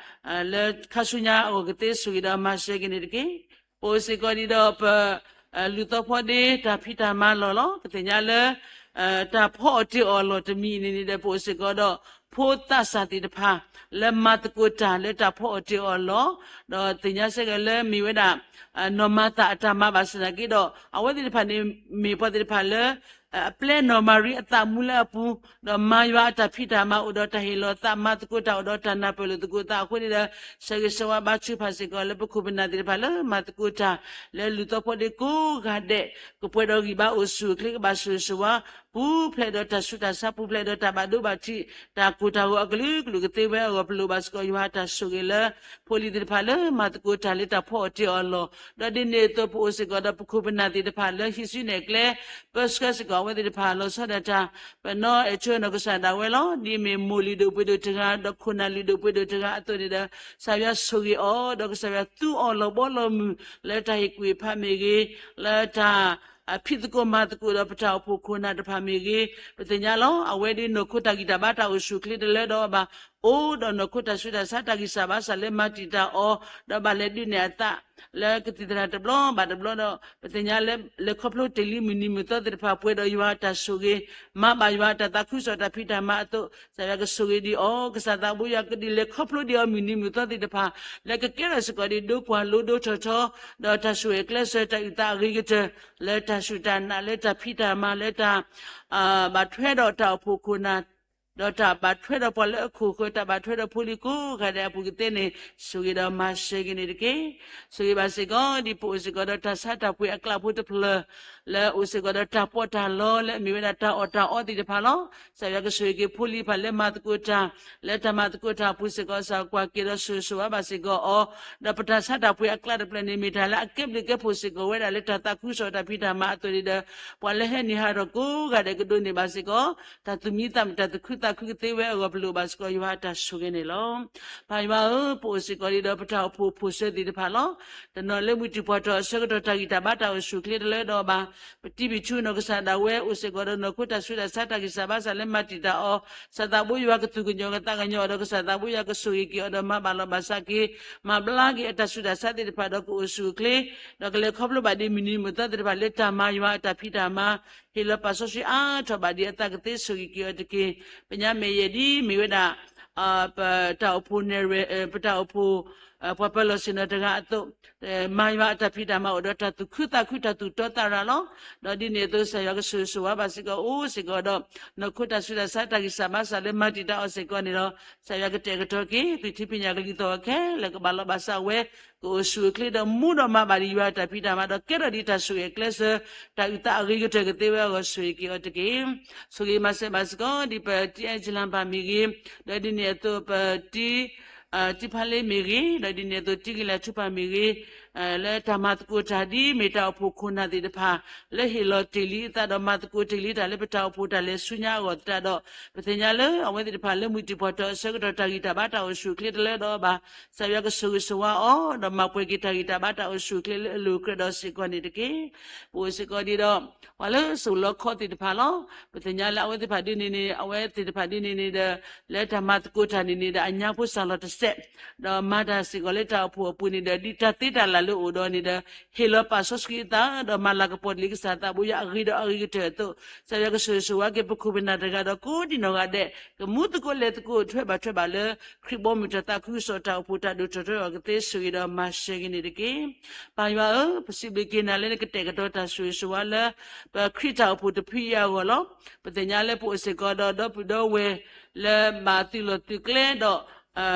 လၢခါဆူညါအဂီၢ်ကသ့ဆိၣ်ဂ့ၤဒီးမၤစၢၤက့ၤန့ၣ်တက့ၢ်. ပအိၣ်စ့ၢ်ကီးဒံးဒီးပ လူၤသီဖီဒ့တၢ်ဖံးတၢ်မၤလီၢ်လီၤ. ပသ့ၣ်ညါလၢ တၢ်ဖီအီၣ်တ့ၢ်အီၣ်လီၢ်တမံၤအံၤန့ၣ်န့ၣ်ဒီး ပအိၣ်စ့ၢ်ကီးဒီး ဖိသးစၢ်သ့ၣ်တဖၣ် လၢမၤသကိးတၢ်လၢတၢ်ဖီအီၣ်တ့ၢ်အီၣ်လီၢ်, ဒီးသ့ၣ်ညါစ့ၢ်ကီးလၢမ့ၢ်ဝဲဒၣ် နီၢ်မၤသၣ်အတၢ်မၤဘၣ်ဆၣ်သနာ်က့ဒီး အဝဲသ့ၣ်တဖၣ်န့ၣ် မ့ၢ်ပှၤသ့ၣ်တဖၣ်လၢ အပျဲနီၢ်မၤရံအသးမူလၢအပူၤ, ဒီးမၤယွၤအတၢ်ဖံးတၢ်မၤအိၣ်ဒီးတၢ်ဟ့ၣ်လီၤသး မၤသကိးတၢ်အိၣ်ဒီးတၢ်နၢ်ပၢၢ်လိာ်သကိးသးအဃိန့ၣ်ဒီး ဆၢဂ့ၤဆၢဝါဘါထုကဖၣ်စ့ၢ်ကီးလၢ ပခိၣ်ပနၢ်သ့ၣ်တဖၣ်လၢမၤသကိးတၢ် လၢလူၤသီဖီဒ့ကိးဂၤဒဲး ကပှဲၤဒီးဂံၢ်ဘါအိၣ်ဆူၣ်အိၣ်ချ့ ကဘၣ်ဆိၣ်ဂ့ၤဆိၣ်ဝါ ပူၤဖျဲးဒီးတၢ်ဆူးတၢ်ဆါ ပူၤဖျဲးဒီးတၢ်ဘၣ်ဒိဘၣ်ထံး တၢ်ကိၢ်တၢ်ဂီၤအကလုာ်ကလုာ်ကသ့ဝဲအဂီၢ် ပလိၣ်ဘၣ်စ့ၢ်ကီးယွၤအတၢ်ဆိၣ်ဂ့ၤလၢ ဖိလံၤသ့ၣ်တဖၣ်လၢမၤသကိးတၢ်လၢတၢ်ဖီအီၣ်တ့ၢ်အီၣ်လီၢ်, ဒီးဒ်န့ၣ်အသိးပအိၣ်စ့ၢ်ကီးဒီးပခိၣ်ပနၢ်သ့ၣ်တဖၣ်လၢဟံးစုနဲၣ်ကျဲ ပၢဆှၢစ့ၢ်ကီးအဝဲသ့ၣ်တဖၣ်လီၤဆီဒၣ်တၢ်, ပနီၢ်အဲၣ်ဆၢနီၢ်ကစၢ်ဒၣ်ဝဲလီၤ. ဒ်အမ့ၢ်မိၢ်လုၢ်ဒိၣ်ပှ့ၤဒိၣ်တဂၤ ဒီးခိၣ်နၢ်လုၢ်ဒိၣ်ပှ့ၤဒိၣ်တဂၤအသိးန့ၣ်ဒီး ကစၢ်ယွၤဆိၣ်ဂ့ၤအီၤ ဒီးကစၢ်ယွၤသူအီၤလီၤဘီလီၤမုၢ် လၢတၢ်ဟ့ၣ်ကူၣ်ဟ့ၣ်ဖးမ့ၢ်ဂ့ၤ, လၢတၢ် ဖံးသကိးမၤသကိးဒီးပတၢ်အိၣ်ဖှိၣ်ခိၣ်နၢ်တဖၣ်မ့ၢ်ဂ့ၤ, ပသ့ၣ်ညါလီၤ. အဝဲဒၣ်နီၢ်ခိတၢ်ဂံၢ်တၢ်ဘါတၢ်အိၣ်ဆူၣ်အိၣ်ချ့တလၢဒီးအီၤဘၣ်, အိၣ်ဒီးနီၢ်ခိတၢ်ဆူးတၢ်ဆါတၢ်ဂံၢ်စၢ်ဘါစၢ်လၢမၤတံာ်တာ်အီၤ, ဒီးဘၣ်လဲၤဒုးနဲၣ်အသး လၢကသံၣ်သရၣ်တဘျီဘၣ်တဘျီဒီး ပသ့ၣ်ညါလၢ လဲၤခီဖျိတ့ၢ်လံမုၢ်နံၤမုၢ်သီသ့ၣ်တဖၣ်ပှဲၤဒီးယွၤအတၢ်ဆိၣ်ဂ့ၤ, မၤဘၣ်ယွၤအတၢ်သးခုကစီၣ်တၢ်ဖံးတၢ်မၤအသိး ကစၢ်ယွၤကဆိၣ်ဂ့ၤဒံးအီၤ, ကစၢ်သးဘိယွၤကဒုးလဲၤခီဖျိဒံးအီၤမုၢ်နံၤမုၢ်သီသ့ၣ်တဖၣ် လၢကကဲထီၣ်စ့ၢ်ကီးဒ် ဒိကွၢ်လိဒိထီၣ်ထီ, ဒီးတၢ်ဆိၣ်ဂ့ၤအကျဲးစၢးတၢ်အုၣ်သးအဂ့ၤကတၢၢ် လၢတၢ်စူၢ်တၢ်နာ် လၢတၢ်ဖံးတၢ်မၤ လၢတၢ် ဘၣ်ထွဲဒီးတၢ်အိၣ်ဖှိၣ်ခိၣ်နၢ်, ဒီးတၢ်ဘၣ်ထွဲဒီးပှၤလၢအခိၣ်ဃၢၤ တၢ်ဘၣ်ထွဲဒီးဖိလံၤကိးဂၤဒဲးအပူၤကသ့န့ၣ် ဆိၣ်ဂ့ၤဒီးမၤစၢၤက့ၤန့ၣ်တက့ၢ်. ဆိၣ်ဂ့ၤဘၣ်စ့ၢ်ကီး ဒ်ပအိၣ်စ့ၢ်ကီးဒီးတၢ်ဆါတၢ်ပှ့ၤအကျးဖိတဖျၢၣ် လၢအိၣ်စ့ၢ်ကီးဒီးတၢ်ပီးတၢ်လီ လၢအမ့ၢ်ဝဲဒၣ်တၢ်အီၣ်တၢ်အီသ့ၣ်တဖၣ်လီၤ. ကစၢ်ယွၤကဆိၣ်ဂ့ၤက့ၤဖိလံၤတဖၣ်လၢမၤသကိးတၢ် လၢတၢ်မၤသကိးတၢ်အပူၤစ့ၢ်ကီး ကစၢ်ကွၢ်က့ၤဒီးဆိၣ်ဂ့ၤဆိၣ်ဝါဘၣ်စ့ၢ်ကီးအီၤ, ဒီးပတၢ်ဆါတၢ်ပှ့ၤအကျးတဖျၢၣ်န့ၣ် မ့ၢ်တၢ်လၢအကဲဘျုးကဲဖှိၣ်စ့ၢ်ကီးဝဲဒၣ်လၢတၢ်သးခုကစီၣ်တၢ်ဖံးတၢ်မၤအသိးန့ၣ်ဒီး ပှၤလၢဟဲနံၤဟးထီၣ်ကိးဂၤဒဲးကဒိးန့ၢ်ဘၣ်စ့ၢ်ကီး တၢ်သူၣ်မံသးမုာ်တၢ်သူၣ်ခု သးခုကသ့ဝဲအဂီၢ် ပလိၣ်ဘၣ်စ့ၢ်ကီးယွၤအတၢ်ဆိၣ်ဂ့ၤန့ၣ်လီၤ. ပၢ်ယွၤဧၢ, ပအိၣ်စ့ၢ်ကီးဒ်ဒီးပတၢ်အိၣ်ဖှိၣ်ဖိၣ်စၢၤသ့ၣ်တဖၣ်လီၤ. တနီၤလၢမုၢ်တံၢ်ပှၢ်ထီၣ်အဆၢကတီၢ် တၢ်ဂံၢ်တၢ်ဘါတၢ်အိၣ်ဆူၣ်အိၣ်ချ့တလၢဒီးအီၤဘၣ်. ပတံၤဘံၣ်ဆူနီၢ်ကစၢ်ဒၣ်ဝဲ အိၣ်စ့ၢ်ကီးဒီးနီၢ်ခိတၢ်ဆူးတၢ်ဆါ တၢ်ဂံၢ်စၢ်ဘါစၢ်လၢမၤတံာ်တာ်အီၤ, ကစၢ်သးဘိယွၤကသူၣ်ကညီၤကသးကညီၤအီၤဒီး ကစၢ်သးဘိယွၤကဆိၣ်ဂ့ၤက့ၤအီၤဒီးမၤဘၣ်လီၤဘၣ်စးက့ၤ မၤဘျါက့ၤအတၢ်ဆူးတၢ်ဆါသ့ၣ်တဖၣ်ဒီးကအိၣ်ဆူၣ်အိၣ်ချ့, ဒီးကလဲၤခီဖျိဘၣ်ဒ်မုၢ်နံၤမုၢ်သီသ့ၣ်တဖၣ်လၢတၢ်မၤယွၤအတၢ်ဖံးတၢ်မၤ, ဟ့ၣ်လီၤပာ်စီဆှံအါထီၣ်ဘၣ်ဒ်အသးကသ့ဆိၣ်ဂ့ၤက့ၤအီၤတက့ၢ်. ပညါမဲာ်ယဲၢ်ဒ်မ့ၢ်ဝဲဒၣ် ပတၢ်အိၣ်ဖှိၣ်နဲၣ်ရွဲၣ် ပတၢ်အိၣ်ဖှိၣ် ပှၤပၢၤလီၢ်ဆ့ၣ်နီၤတဂၤအသိး, မၤယွၤအတၢ်ဖံးတၢ်မၤအိၣ်ဒီးတၢ်သူၣ်ခုသးခု တၢ်သူၣ်တီသးရၤလီၤ. ဒီးဒ်န့ၣ်အသိး ကစၢ်ယွၤကဆိၣ်ဂ့ၤဆိၣ်ဝါဘၣ်စ့ၢ်ကီး အိၣ်စ့ၢ်ကီးဒီး နီၢ်ခိတၢ်ဆူးတၢ်ဆါ တၢ်ဂံၢ်စၢ်ဘါစၢ်လၢမၤတံာ်တာ်အီၤစ့ၢ်ကီးန့ၣ်လီၤ. ကစၢ်ယွၤကတဲာ်ကတီၤက့ၤ သုးထံဖံးညၣ်ကလံၤသီၣ်အီၤခဲလၢာ် ကဘၣ်လီၤဘၣ်စးဝဲ, ကအိၣ်ဆူၣ်အိၣ်ချ့ဒီးမူဒီးမၤဘၣ်ဒ်ယွၤအတၢ်ဖံးတၢ်မၤဒီး ကဲထီၣ်ဒ်တၢ်ဆိၣ်ဂ့ၤအကျဲစၢၤ, တၢ်အုၣ်သးအဂ့ၤကတၢၢ်ကသ့ဝဲအဂီၢ် ဆိၣ်ဂ့ၤက့ၤအီၤတက့ၢ်. ဆိၣ်ဂ့ၤမၤစၢၤဘၣ်စ့ၢ်ကီး ဒ်ပတံၤအဲၣ်ကၠံလၤဘၣ်မ့ၢ်ဂ့ၤ, ဒီးဒ်န့ၣ်အသိးပတံၤ တံၤဖးလ့မ့ၢ်ဂ့ၤ, ဒီးဒ်န့ၣ်အသိးတံၤဂ့ၤလၢထူပၢ်မ့ၢ်ဂ့ၤ, လၢတၢ်မၤသကိးတၢ်ဒ်မ့ၢ်တၢ်အိၣ်ဖှိၣ်ခိၣ်နၢ်သ့ၣ်တဖၣ် လၢဟ့ၣ်လီၤတ့ၢ်လံအသးဒီးမၤသကိးတ့ၢ်လံတၢ်လၢပတၢ်အိၣ်ဖှိၣ်တၢ်လဲၤဆူညါအဂီၢ်သတးဒီး ပသ့ၣ်ညါလၢအဝဲသ့ၣ်တဖၣ်လၢမုၢ်တံၢ်ပှၢ်ထီၣ်အဆၢကတီၢ် တၢ်ဂံၢ်တၢ်ဘါတၢ်အိၣ်ဆူၣ်အိၣ်ချ့တလၢဒီးအီၤဘၣ်. ကစၢ်ယွၤကဆိၣ်ဂ့ၤဆိၣ်ဝါအီၤ ဒီးမၤပှဲၤက့ၤတၢ်ဂံၢ်တၢ်ဘါတၢ်အိၣ်ဆူၣ်အိၣ်ချ့လၢအလိၤအကြၢးဒီးစ့ၢ်ကီးန့ၣ်တက့ၢ်. ပအိၣ်စ့ၢ်ကီးဒ်ဒီး ပှၤလၢစိၤလီခီသ့ၣ်တဖၣ်လီၤ. ပသ့ၣ်ညါလၢအဝဲသ့ၣ်တဖၣ်ဒ်န့ၣ်န့ၣ် အဝဲသ့ၣ်တဖၣ်ဒ်န့ၣ်န့ၣ်ဒီး လၢတၢ်မၤသကိးတၢ်န့ၣ်န့ၣ်ဒီး အညါဖိစၢ်လီၤတစဲး, ဒီးမၤတၢ်စ့ၢ်ကီးလၢတၢ်အိၣ်ဖှိၣ်အပူၤန့ၣ်ဒီး ဒ်တၢ်သ့တၢ်လၢ်လၢအအိၣ်ဒီးန့ၣ်ဒီး ဟ့ၣ်လီၤပာ်စီဆှံအသး ဒီးမၤလၤကပီၤတ့ၢ်လံကစၢ်သးဘိယွၤအဂ့ၤဒီးအဂ့ၤကတၢၢ်အသိး, ကစၢ်ယွၤကဆိၣ်ဂ့ၤဆိၣ်ဝါက့ၤပခိၣ်ပနၢ်တဂၤဒီးကိးဒံနီၢ်ဂၤဒဲး ကမူသကိးလဲၤသကိးထွဲဘၣ်ထွဲဘၣ်လၢ ခရံာ်ဘီမုၢ်တၢ်သးခုကစီၣ် တၢ်အိၣ်ဖှိၣ်တၢ်ဒိၣ်ထီၣ်ထီထီၣ်ကသ့ဆိၣ်ဂ့ၤဒီးမၤစၢၤက့ၤန့ၣ်တက့ၢ်. ပၢ်ယွၤဧၢ, ပစံးဘျုးက့ၤနၤလၢနကတဲာ်ကတီၤတၢ်ဆိၣ်ဂ့ၤဆိၣ်ဝါလၢ ပခရံာ်တၢ်အိၣ်ဖှိၣ်တဖုအံၤအဂီၢ်လီၤ. ပသ့ၣ်ညါလၢပအိၣ်စ့ၢ်ကီးဒီးဒီပုၢ်ဒီဝဲၢ် လၢဘၣ်သုးလီၢ်သုးကျဲဒီး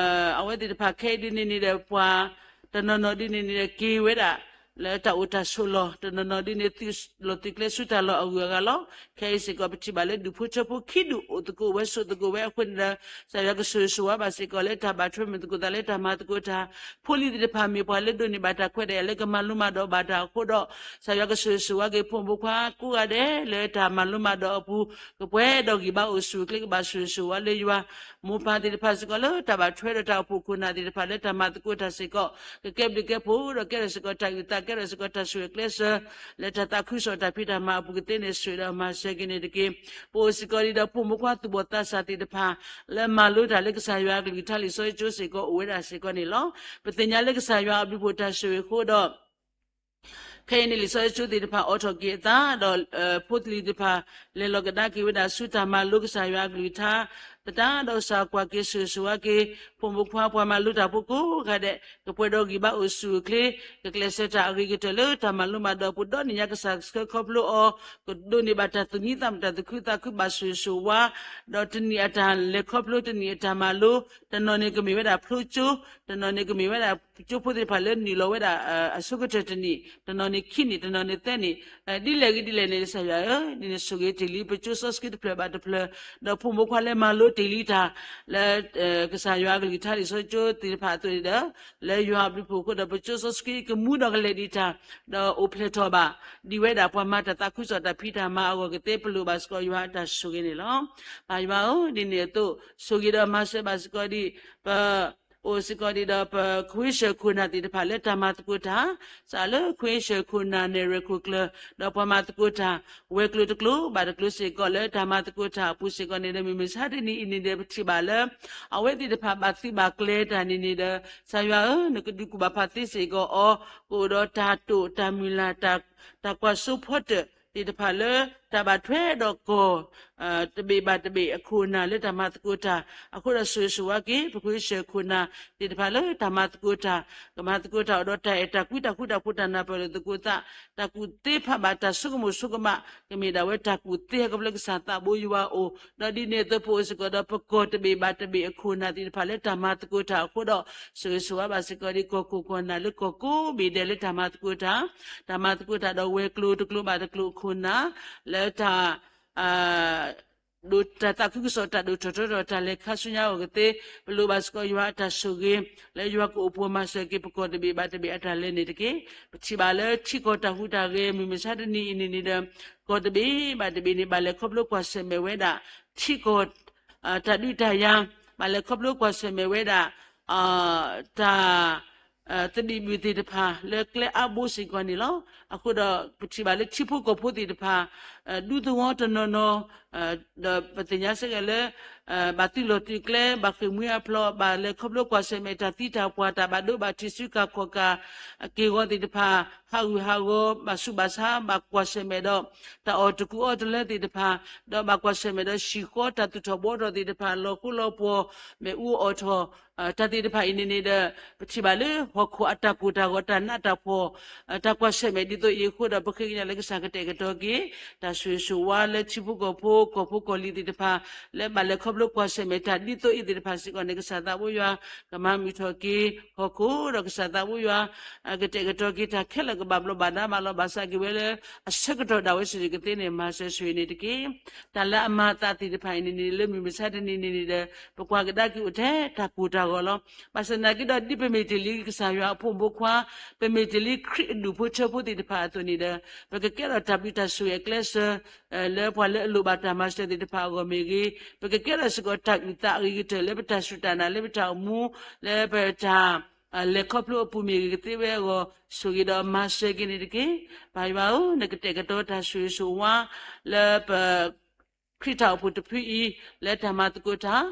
အဝဲသ့ၣ်တဖၣ်ခဲအံၤဒ်န့ၣ်န့ၣ်ဒီး ပှၤတနီၤနီၤဒ်န့ၣ်န့ၣ်ဒီးက့ၤဝဲဒၣ် လၢတၢ်အိၣ်တၢ်ဆိးလီၢ်, တနီၤနီၤဒ်န့ၣ်သုးလီၢ်သုးကျဲဆူတၢ်လီၢ်အဂုၤအဂၤလီၤ. ခဲအံၤစ့ၢ်ကီးပထံၣ်ဘၣ်လၢဒူၣ်ဖိထၢဖိခံဒူၣ်အိၣ်သကိးဝဲဆိးသကိးဝဲအဃိန့ၣ်ဒီး ကစၢ်ယွၤကဆိၣ်ဂ့ၤဆိၣ်ဝါဘၣ်စ့ၢ်ကီးလၢတၢ်ဘၣ်ထွဲမုာ်သကိးသးလၢတၢ်မၤသကိးတၢ် ဖိလံၤသ့ၣ်တဖၣ်မ့ၢ်ပှၤလၢဒိးန့ၢ်ဘၣ်တၢ်ခွဲးတၢ်ယာ်လၢကမၤလိမၤဒိးဘၣ်တၢ်အဃိဒီး ကစၢ်ယွၤကဆိၣ်ဂ့ၤဆိၣ်ဝါက့ၤဖိမုၣ်ဖိခွါကိးဂၤဒဲးလၢတၢ်မၤလိမၤဒိးအပူၤ ကပှဲၤဒီးဂံၢ်ဘါအိၣ်ဆူၣ်အိၣ်ချ့ ကဘၣ်ဆိၣ်ဂ့ၤဆိၣ်ဝါလၢယွၤ မိၢ်ပၢ်သ့ၣ်တဖၣ်စ့ၢ်ကီးလၢတၢ်ဘၣ်ထွဲဒီးတၢ်အိၣ်ဖှိၣ်ခိၣ်နၢ်သ့ၣ်တဖၣ်လၢတၢ်မၤသကိးတၢ်စ့ၢ်ကီး ကကဲဘျုးကဲဖှိၣ်ဒီးကဲထီၣ်စ့ၢ်ကီးတၢ်အုၣ်သး ကဲထီၣ်စ့ၢ်ကီးတၢ်ဆိၣ်ဂ့ၤကျဲစၢၤ လၢတၢ်သးခုကစီၣ်တၢ်ဖံးတၢ်မၤအပူၤကသ့န့ၣ် ဆိၣ်ဂ့ၤဒီးမၤစၢၤက့ၤန့ၣ်တက့ၢ်. ပအိၣ်စ့ၢ်ကီးဒ်ဒီးဖိမုၣ်ဖိခွါသူၣ်ဘီၣ်သးစၢ်သ့ၣ်တဖၣ် လၢမၤလိတၢ်လၢကစၢ်ယွၤအကလုၢ်ကထါလံာ်စီဆှံကၠိစ့ၢ်ကီးအိၣ်ဝဲဒၣ်စ့ၢ်ကီးန့ၣ်လီၤ. ပသ့ၣ်ညါလၢကစၢ်ယွၤအဘျုးဖှိၣ်တၢ်ဆိၣ်ဂ့ၤအဃိဒီး ခဲအံၤန့ၣ်လံာ်စီဆှံကၠိသ့ၣ်တဖၣ်အိးထီၣ်က့ၤအသးဒီး ဖိသလံၤသ့ၣ်တဖၣ် လဲၤလီၤကဒါက့ၤဝဲဒၣ်ဆူတၢ်မၤလိကစၢ်ယွၤအကလုၢ်ကထါသတးဒီး ကစၢ်ကွၢ်က့ၤဆိၣ်ဂ့ၤဆိၣ်ဝါက့ၤ ဖိမုၣ်ဖိခွါပှၤမၤလိတၢ်ဖိကိးဂၤဒဲး ကပှဲၤဒီးဂံၢ်ဘါအိၣ်ဆူၣ်အိၣ်ချ့ ကကျဲးစၢးတၢ်အဂ့ၤကတၢၢ်လၢတၢ်မၤလိမၤဒိးအပူၤ ဒီးနံၣ်ညါကစၢ်ဆှၢခီဖျိအီၤ ကဒိးန့ၢ်ဘၣ်တၢ်သူၣ်မံသးမုာ်တၢ်သူၣ်ခုသးခုဘၣ်ဆိၣ်ဂ့ၤဆိၣ်ဝါ ဒီးတနံၣ်အတၢ်လဲၤခီဖျိ တနံၣ်အတၢ်မၤလိ တနီၤန့ၣ်ကမ့ၢ်ဝဲဒၣ်ဖျိကၠိ တနီၤန့ၣ်ကမ့ၢ်ဝဲဒၣ်ကၠိဖိသ့ၣ်တဖၣ်လၢနုာ်လီၤဝဲဒၣ် အဆိကတၢၢ်တနံၣ် တနီၤန့ၣ်ခံနံၣ် တနီၤန့ၣ်သၢနံၣ် ဒ်လဲၣ်ဂ့ၤဒ်လဲၣ်န့ၣ် ကစၢ်ယွၤဧၢ ဒ်န့ၣ်ဆိၣ်ဂ့ၤတ့ၢ်လံပကၠိစီဆှံတဖျၢၣ်ဘၣ်တဖျၢၣ် ဒီးဖိမုၣ်ဖိခွါလၢမၤလိတ့ၢ်လံတၢ် လၢ ကစၢ်ယွၤအကလုၢ်ကထါလံာ်စီဆှံကၠိသ့ၣ်တဖၣ်အသိးန့ၣ်ဒီး လၢယွၤအဘျုးဖှိၣ်အဃိဒီး ပကၠိစီဆှံကမူဒီးကလဲၤဒံးတၢ် ဒီးအိၣ်ဖျဲၣ်ထီၣ်ဘၣ် ဒ်ဝဲဒၣ်ပှၤမၤတၢ်သးခုကစီၣ်တၢ်ဖံးတၢ်မၤအဂီၢ်ကသ့ ပလိၣ်ဘၣ်စ့ၢ်ကီးယွၤအတၢ်ဆိၣ်ဂ့ၤန့ၣ်လီၤ. ပၢ်ယွၤဧၢ ဒ်န့ၣ်အသိး ဆိၣ်ဂ့ၤဒီးမၤစၢၤဘၣ်စ့ၢ်ကီးဒ် ပ အိၣ်စ့ၢ်ကီးဒ်ဒီးပခွ့ဆၢၣ်ခိၣ်နၢ်သ့ၣ်တဖၣ်လၢတၢ်မၤသကိးတၢ် စးလၢခွ့ဆၢၣ်ခိၣ်နၢ်နဲၣ်ရွဲၣ်ခိၣ်ကျၢၢ် ဒီးပှၤမၤသကိးတၢ် ဝဲၤကျိၤတကျိၤဘၣ်တကျိၤစ့ၢ်ကီးလၢတၢ်မၤသကိးတၢ်အပူၤစ့ၢ်ကီးန့ၣ်ဒီး မုၢ်မဆါတနံၤအံၤန့ၣ်ဒီး ပထံၣ်ဘၣ်လၢ အဝဲသ့ၣ်တဖၣ်ဘၣ်သုးဘၣ်ကျဲၤတၢ်န့ၣ်န့ၣ်ဒီး ကစၢ်ယွၤဧၢ နကဒုးကူၣ်ဘၣ်ဖးသ့စ့ၢ်ကီးအီၤ ကအိၣ်ဒီးတၢ်တိာ်တၢ်မုၢ်လၢ် တၢ်ကွၢ်စိဖီတၢၣ်သ့ၣ်တဖၣ်လၢ တၢ်ဘၣ်ထွဲဒီးကီၢ် တဘ့ၣ်ဘၣ်တဘ့ၣ်အခိၣ်အနၢ်လၢတၢ်မၤသကိးတၢ် အဃိဒီးဆိၣ်ဂ့ၤဆိၣ်ဝါက့ၤ ပခွ့ဆၢၣ်ခိၣ်နၢ်သ့ၣ်တဖၣ်လၢတၢ်မၤသကိးတၢ် ကမၤသကိးတၢ်အိၣ်ဒီးတၢ်အဲၣ်တၢ်ကွံ တၢ်ဃူတၢ်ဖိး တၢ်နၢ်ပၢၢ်လိာ်သကိးသး တၢ်ကူၣ်သ့ဖးဘၣ်တၢ်ဆိကမိၣ်ဆိကမး ကမ့ၢ်ဒၣ်ဝဲတၢ်ကူၣ်သ့ဟဲခီဖျိကစၢ်သးဘိယွၤအအိၣ် ဒီးဒ်န့ၣ်အသိးပအိၣ်စ့ၢ်ကီးဒီးပကီၢ်တဘ့ၣ်ဘၣ်တဘ့ၣ်အခိၣ်အနၢ်သ့ၣ်တဖၣ်လၢတၢ်မၤသကိးတၢ်အဃိဒီး ဆိၣ်ဂ့ၤဆိၣ်ဝါဘၣ်စ့ၢ်ကီးဒ်ကီၢ်ခိၣ်ကီၢ်နၢ်လၢကီၢ်ကိးဘ့ၣ်ဒဲးလၢတၢ်မၤသကိးတၢ် တၢ်မၤသကိးတၢ်ဒီးဝဲၤကျိၤတကျိၤဘၣ်တကျိၤအခိၣ်အနၢ် လၢတၢ် ဒိးတၢ်သးခုကစီၣ်တၢ်ဒိၣ်ထီၣ်ထီထီၣ်တၢ်လဲၤခါဆူညါအဂီၢ်ကသ့ ပလိၣ်ဘၣ်စ့ၢ်ကီးယွၤအတၢ်ဆိၣ်ဂ့ၤ လၢယွၤကအိၣ်ဖှိၣ်မၤစၢၤက့ၤပကီၢ်တဘ့ၣ်ဘၣ်တဘ့ၣ်အတၢ်လဲၤန့ၣ်တက့ၢ်. ပထံၣ်ဘၣ်လၢထံကီၢ်တၢ်ဟူးတၢ်ဂဲၤ မုၢ်မဆါတနံၤအံၤန့ၣ်န့ၣ်ဒီး ကီၢ်တဘ့ၣ်ဘၣ်တဘ့ၣ်န့ၣ် ဘၣ်လဲၤခီဖျိကွၢ်ဆၢၣ်မဲာ်ဝဲဒၣ် ထံကီၢ် တၢ်ဒုးတၢ်ယၤ ဘၣ်လဲၤခီဖျိကွၢ်ဆၢၣ်မဲာ်ဝဲဒၣ် တၢ် သဒံးဘုၣ်သ့ၣ်တဖၣ်လၢကျဲအါဘိစ့ၢ်ကီးန့ၣ်လီၤ. အဃိဒီးပထံၣ်ဘၣ်လၢထံဖိကီၢ်ဖိသ့ၣ်တဖၣ် ဒူသဝီတနီၤနီၤ ဒီးပသ့ၣ်ညါစ့ၢ်ကီးလၢ ဘၣ်သုးလီၢ်သုးကျဲ ဘၣ်ဃ့ၢ်မှံဟးဖျိး ဘၣ်လဲၤခီဖျိကွၢ်ဆၢၣ်မဲာ်တၢ်သံတၢ်ပှၢ် တၢ်ဘၣ်ဒိဘၣ်ထံးဆူကၤခီၣ်ကၤ က့ၢ်ဂီၤသ့ၣ်တဖၣ် ဟးဂူာ်ဟးဂီၤ ဘၣ်ဆူးဘၣ်ဆါ ဘၣ်ကွၢ်ဆၢၣ်မဲာ်ဒီး တၢ်အီၣ်တကူအီတလၢသ့ၣ်တဖၣ် ဒီးဘၣ်ကွၢ်ဆၢၣ်မဲာ်ဒီးဟံၣ်ဃီတၢ်သူၣ်ထီၣ်ဘှီထီၣ်သ့ၣ်တဖၣ် လီၤဃိလီၤပှီၢ် မ့ၣ်အူအီၣ်ထီၣ် တၢ်သ့ၣ်တဖၣ်အံၤန့ၣ်န့ၣ်ဒီး ပထံၣ်ဘၣ်လၢဟီၣ်ခိၣ်အတၢ်ကိၢ်တၢ်ဂီၤတၢ်နးတၢ်ဖှီၣ် တၢ်ကွၢ်ဆၢၣ်မဲာ်ဒ်သိးအံၤအဃိဒီး ပဃ့ကညးလၢကစၢ်ကတဲာ်ကတီၤက့ၤ တၢ်ဆိၣ်ဂ့ၤဆိၣ်ဝါလၢထံဖိကီၢ်ဖိ ကီၢ်ဖိကီၢ်လံၤသ့ၣ်တဖၣ် လၢဘၣ်လဲၤခီဖျိကွၢ်ဆၢၣ်မဲာ်တၢ်ဒ်သိးအံၤသ့ၣ်တဖၣ်စ့ၢ်ကီးန့ၣ် ကစၢ်သးဘိယွၤ ကမၤမုာ်ထီၣ်က့ၤ ဟီၣ်ခိၣ်ဒီးကစၢ်သးဘိယွၤ ကတဲာ်ကတီၤက့ၤတၢ်ခဲလၢာ်ကဘၣ်ဘျီးဘၣ်ဒါဘၣ်လီၤဘၣ်စးက့ၤဝဲလၢ အဆၢကတီၢ်ဒၣ်ဝဲစ့ၢ်ကီးကသ့န့ၣ် မၤစၢၤဆိၣ်ဂ့ၤန့ၣ်တက့ၢ်. တၢ်လၢအမၤအသးသ့ၣ်တဖၣ်အံၤန့ၣ်န့ၣ် လၢမုၢ်မဆါတနံၤန့ၣ်န့ၣ်ဒီး ပကွၢ်ကဒါက့ၤအိၣ်ထဲတၢ်ကိၢ်တၢ်ဂီၤလီၤ. ဘၣ်ဆၣ်သနာ်က့ဒီး ဒ်ပမ့ၢ်တ့ၢ်လံကစၢ်ယွၤအဖိမုၣ်ဖိခွါ, ပမ့ၢ်တ့ၢ်လံခရံာ်အဒူၣ်ဖိထၢဖိသ့ၣ်တဖၣ်အသိးန့ၣ်ဒီး ပကကဲထီၣ်တၢ်ဘျုးတၢ်ဆိၣ်ဂ့ၤအကျဲးစၢး လၢပှၤလၢအလိၣ်ဘၣ်တၢ်မၤစၢၤသ့ၣ်တဖၣ်အဂီၢ်မ့ၢ်ဂ့ၤ, ပကကဲထီၣ်စ့ၢ်ကီးတၢ်အုၣ်သးအဂ့ၤကတၢၢ်လၢပတၢ်စူၢ်တၢ်နာ်လၢပတၢ်အိၣ်မူ လၢပတၢ် လဲၤခီဖျိအပူၤမ့ၢ်ဂ့ၤကသ့ဝဲအဂီၢ် ဆိၣ်ဂ့ၤဒီးမၤစၢၤက့ၤန့ၣ်တက့ၢ်. ပၢ်ယွၤဧၢ, နကတဲာ်ကတီၤတၢ်ဆိၣ်ဂ့ၤဆိၣ်ဝါ လၢပ ခရံာ်တၢ်အိၣ်ဖှိၣ်တဖုအံၤ လၢတၢ်မၤသကိးတၢ်,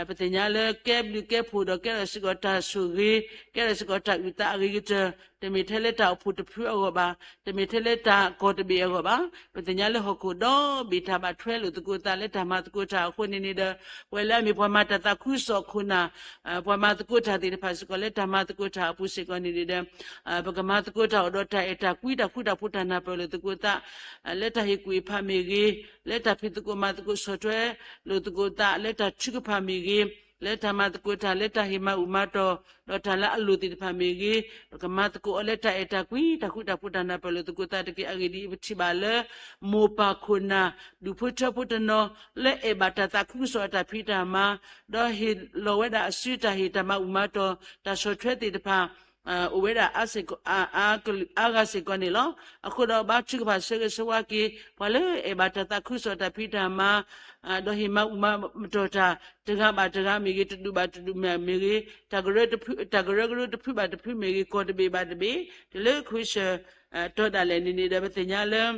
ပသ့ၣ်ညါလၢကဲဘျုးကဲဖှိၣ်ဒီးကဲထီၣ်စ့ၢ်ကီးတၢ်ဆိၣ်ဂ့ၤ, ကဲထီၣ်စ့ၢ်ကီးတၢ်အုၣ်သးအဂ့ၤကတၢၢ်, တမ့ၢ်ထဲလၢတၢ်အိၣ်ဖှိၣ်တဖုအဂီၢ်ဘၣ်, တမ့ၢ်ထဲလၢတၢ်ကီၢ်တဘ့ၣ်အဂီၢ်ဘၣ်. ပသ့ၣ်ညါလၢဟီၣ်ခိၣ်ဒီဘ့ၣ်တၢ်ဘၣ်ထွဲလိာ်သကိးသးလၢတၢ်မၤသကိးတၢ်အဃိန့ၣ်န့ၣ်ဒီး ပဝဲလၢအမ့ၢ်ပှၤမၤတၢ်သးခုကစီၣ်ခိၣ်နၢ် ပှၤမၤသကိးတၢ်သ့ၣ်တဖၣ်စ့ၢ်ကီးလၢတၢ်မၤသကိးတၢ်အပူၤစ့ၢ်ကီးန့ၣ်န့ၣ်ဒီး ပကမၤသကိးတၢ်အိၣ်ဒီးတၢ်အဲၣ်တၢ်ကွံ တၢ်ဃူတၢ်ဖိးတၢ်နၢ်ပၢၢ်လိာ်သကိးသး လၢတၢ်ဟ့ၣ်ကူၣ်ဟ့ၣ်ဖးမ့ၢ်ဂ့ၤ, လၢတၢ်ဖံးသကိးမၤသကိးဆီၣ်ထွဲလိာ်သကိးသး လၢတၢ်ထုကဖၣ်မ့ၢ်ဂ့ၤ, လၢတၢ်မၤသကိးတၢ် လၢတၢ်ဟ့ၣ်မၤအုၣ်မၤတီၤ ဒီးတၢ်လၢအလိၣ်သ့ၣ်တဖၣ်မ့ၢ်ဂ့ၤ, ပကမၤသကိးအီၤလၢတၢ်အဲၣ်တၢ်ကွံ တၢ်ဃူတၢ်ဖိးတၢ်နၢ်ပၢၢ်လိာ်သကိးသးတက့ၢ်. အဂ့ၢ်ဒ်အံၤ, ပထံၣ်ဘၣ်လၢ မိၢ်ပၢ်ခိၣ်နၢ် ဒူၣ်ဖိထၢဖိတနီၤ လၢအဲၣ်ဘၣ်တၢ်သးခုကစီၣ်အတၢ်ဖံးတၢ်မၤ ဒီးဟ့ၣ်လီၤဝဲဒၣ်အစုတၢ်ဟ့ၣ်တၢ်မၤအုၣ်မၤတီၤ တၢ်ဆီၣ်ထွဲသ့ၣ်တဖၣ် အိၣ်ဝဲဒၣ်အါစ့ၢ်ကီး အါ အါ အါဂၤစ့ၢ်ကီးန့ၣ်လီၤ. အဃိဒီးဘါထုကဖၣ်ဆၢဂ့ၤဆၢဝါက့ၤ ပှၤလၢအဲၣ်ဘၣ်တၢ်သးခုကစီၣ်တၢ်ဖံးတၢ်မၤ ဒီးဟ့ၣ်မၤအုၣ်မၤတီၤတၢ် တဂၤဘၣ်တဂၤမ့ၢ်ဂ့ၤ, တဒူၣ်ဘၣ်တဒူၣ်မ့ၢ်ဂ့ၤ, တၢ်ကရၢကရိတဖုဘၣ်တဖုမ့ၢ်ဂ့ၤ, ကီၢ်တဘ့ၣ်ဘၣ်တဘ့ၣ်, တုၤလၢခဝ့ၡၢၣ်တီဒၣ်လဲာ်န့ၣ်န့ၣ်ဒီး ပသ့ၣ်ညါလၢ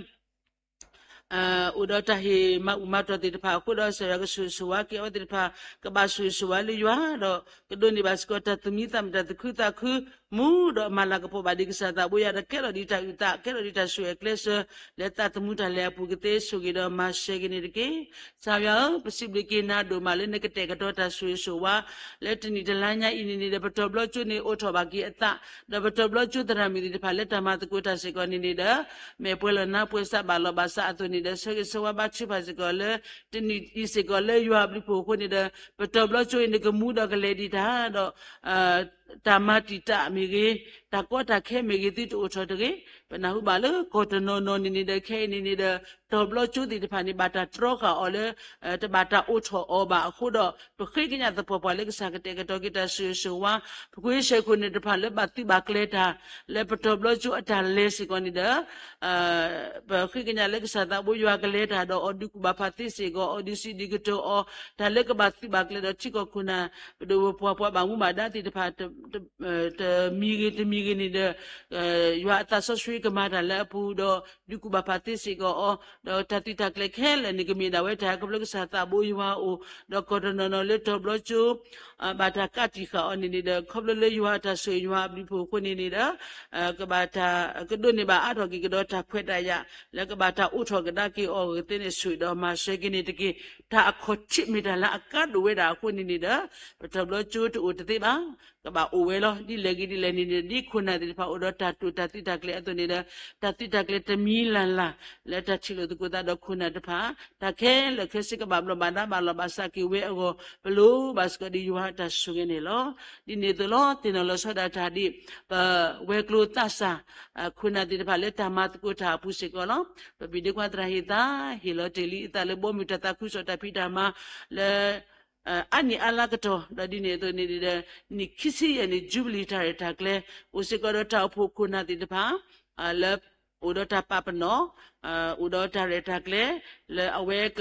အိၣ်ဒီးတၢ်ဟ့ၣ်မၤအုၣ်မၤတီၤသ့ၣ်တဖၣ်အဃိဒီး ကစၢ်ယွၤကဆိၣ်ဂ့ၤဆိၣ်ဝါက့ၤအဝဲသ့ၣ်တဖၣ် ကဘၣ်ဆိၣ်ဂ့ၤဆိၣ်ဝါလၢယွၤဒီး ကဒိးန့ၢ်ဘၣ်စ့ၢ်ကီးတၢ်သူၣ်မံသးမုာ် တၢ်သူၣ်ခုသးခု မူဒီးမၤလၤကပီၤဘၣ်ဒံးကစၢ်သးဘိယွၤဒီး ကဲထီၣ်ဒံးတၢ်အုၣ်သး ကဲထီၣ်ဒံးတၢ်ဆိၣ်ဂ့ၤအကျဲးစၢး လၢသးသမူတၢ်လဲၤအပူၤကသ့ ဆိၣ်ဂ့ၤဒီးမၤစၢၤက့ၤန့ၣ်တက့ၢ်. ကစၢ်ယွၤဧၢ, ပစံးဘျုးက့ၤနၤဒိၣ်မးလၢနကတဲာ်ကတီၤတၢ်ဆိၣ်ဂ့ၤဆိၣ်ဝါ လၢတနံၣ်တလါညါအံၤန့ၣ်န့ၣ်ဒီး ပတီၢ်ဘျီကၠိန့ၣ်အိးထီၣ်ဘၣ်က့ၤအသး ဒီးပတီၢ်ဘျီကၠိသရၣ်မုၣ်သ့ၣ်တဖၣ်လၢတၢ်မၤသကိးတၢ်စ့ၢ်ကီးန့ၣ်န့ၣ်ဒီး မဲာ်ပှဲၤလီၤနါပှဲၤစးဘၣ်လီၤဘၣ်စးအသိးန့ၣ်ဒီး ဆၢဂ့ၤဆၢဝါဘါထုကဖၣ်စ့ၢ်ကီးလၢ တနံၣ်အံၤစ့ၢ်ကီးလၢယွၤအဘျုးအဖှိၣ်အဃိန့ၣ်ဒီး ပတီၢ်ဘျီကၠိအံၤန့ၣ်ကမူဒီးကလဲၤဒံးတၢ်ဒီး တၢ်မၤတံာ်တာ်မ့ၢ်ဂ့ၤ, တၢ်ကီတၢ်ခဲမ့ၢ်ဂ့ၤ သုတအိၣ်ထီၣ်တဂ့ၤ. ပနၢ်ဟူဘၣ်လၢကီၢ်တနီၤနီၤန့ၣ်န့ၣ်ဒီး ခဲအံၤန့ၣ်န့ၣ်ဒီး တီၢ်ဘျီကၠိသ့ၣ်တဖၣ်န့ၣ် ဘၣ်တၢ်တြီဃာ်အီၤလၢ တဘၣ်တၢ်အိးထီၣ်အီၤဘၣ်အဃိဒီး ပဃ့ကညးသပှၢ်ပှၢ်လၢကစၢ်ကတဲာ်ကတီၤက့ၤတၢ်ဆိၣ်ဂ့ၤဆိၣ်ဝါ ပဃ့ဆၢခိၣ်န့ၣ်တဖၣ်လၢဘၣ်သုးဘၣ်ကျဲၤတၢ် လၢပတီၢ်ဘျီကၠိအတၢ်လဲၤစ့ၢ်ကီးန့ၣ်ဒီး ပဃ့ကညးလၢကစၢ်သးဘိယွၤကလဲၤတၢ်ဒီးအီၤ ဒုးကူၣ်ဘၣ်ဖးသ့စ့ၢ်ကီးအီၤ ဒုးစံးဒုးကတိၤအီၤ တၢ်လၢကဘၣ်သုးဘၣ်ကျဲၤဒီးထံကီၢ်ခိၣ်နၢ် ပဒိၣ်ပပှၢ်ပှၤဘၣ်မူဘၣ်ဒါသ့ၣ်တဖၣ် တမံၤဂ့ၤတမံၤဂ့ၤန့ၣ်ဒီး ယွၤအသးစီဆှံကမၤတၢ်လၢအပူၤဒီး ဒုးကူၣ်ဘၣ်ဖးသ့စ့ၢ်ကီးအီၤ ဒီးတၢ်သုးတၢ်ကျဲၤခဲလၢာ်န့ၣ် ကမ့ၢ်ဒၣ်ဝဲတၢ်ဟဲခီဖျိကစၢ်သးဘိယွၤအအိၣ် ဒီးကီၢ်တနီၤနီၤလၢတီၢ်ဘျီကၠိ ဘၣ်တၢ်ကးတံာ်ဃာ်အီၤန့ၣ်န့ၣ်ဒီး ခီဖျိလၢယွၤအတၢ်ဆိၣ်ဂ့ၤယွၤအဘျုးအဖှိၣ်အဃိန့ၣ်န့ၣ်ဒီး ကဘၣ်တၢ်ကဒိးန့ၢ်ဘၣ်အါထီၣ်က့ၤကဒီးတၢ်ခွဲးတၢ်ယာ် လၢကဘၣ်တၢ်အိးထီၣ်ကဒါက့ၤအီၤအဂ့ၢ်သ့ၣ်န့ၣ် ဆိၣ်ဂ့ၤဒီးမၤစၢၤက့ၤန့ၣ်တက့ၢ်. တၢ်အခီၣ်ထံးမ့ၢ်တၢ်လၢအကါဒိၣ်ဝဲဒၣ်အဃိန့ၣ်န့ၣ်ဒီး ပတီၢ်ဘျီကၠိတအိၣ်တသ့ဘၣ် ကဘၣ်အိၣ်ဝဲလီၤ. ဒ်လဲၣ်ဂ့ၤဒ်လဲၣ်န့ၣ်န့ၣ် ဒ်ခိၣ်နၢ်သ့ၣ်တဖၣ်အိၣ်ဒီးတၢ်တိာ်တၢ်သုးတၢ်ကျဲၤအသိးန့ၣ်ဒီး တၢ်သုးတၢ်ကျဲၤတမံၤလၢ်လၢ် လၢတၢ်ထံၣ်လိာ်သကိးသးဒီးခိၣ်နၢ်တဖၣ် တၢ်ခဲလၢာ်ခဲဆ့ကဘၣ်ဘျီးဘၣ်ဒါဘၣ်လီၤဘၣ်စးက့ၤဝဲအဂီၢ် ပလိၣ်ဘၣ်စ့ၢ်ကီးဒ်ယွၤအတၢ်ဆိၣ်ဂ့ၤန့ၣ်လီၤ. ဒ်န့ၣ်အသိးလီၤ. သ့ၣ်နီၣ်လီၤဆီဒၣ်တၢ်ဒ် ပဝဲၤကျိၤသးစၢ် ခိၣ်နၢ်သ့ၣ်တဖၣ်လၢတၢ်မၤသကိးတၢ်အပူၤစ့ၢ်ကီးလီၤ. ပပံၤဒ့ခွါသရၣ်ဟ့ၣ်သး ဟ့ၣ်လီၤတ့ၢ်လံအသးလၢဘီမုၢ်တၢ်သးခုကစီၣ်တၢ်ဖံးတၢ်မၤလၢ အါနံၣ်အါလါကတီၢ် ဒီးဒ်န့ၣ်အသိးန့ၣ်ဒီး နံၣ်ခံဆံယဲၢ်နံၣ် ယူဘလံၣ်တၢ်ရဲၣ်တၢ်ကျဲၤ အိၣ်စ့ၢ်ကီးဒီးတၢ်အိၣ်ဖှိၣ်ခိၣ်နၢ်သ့ၣ်တဖၣ် လၢ အိၣ်ဒီးတၢ်ပာ်ပနီၣ် အိၣ်ဒီးတၢ်ရဲၣ်တၢ်ကျဲၤ လၢအဝဲက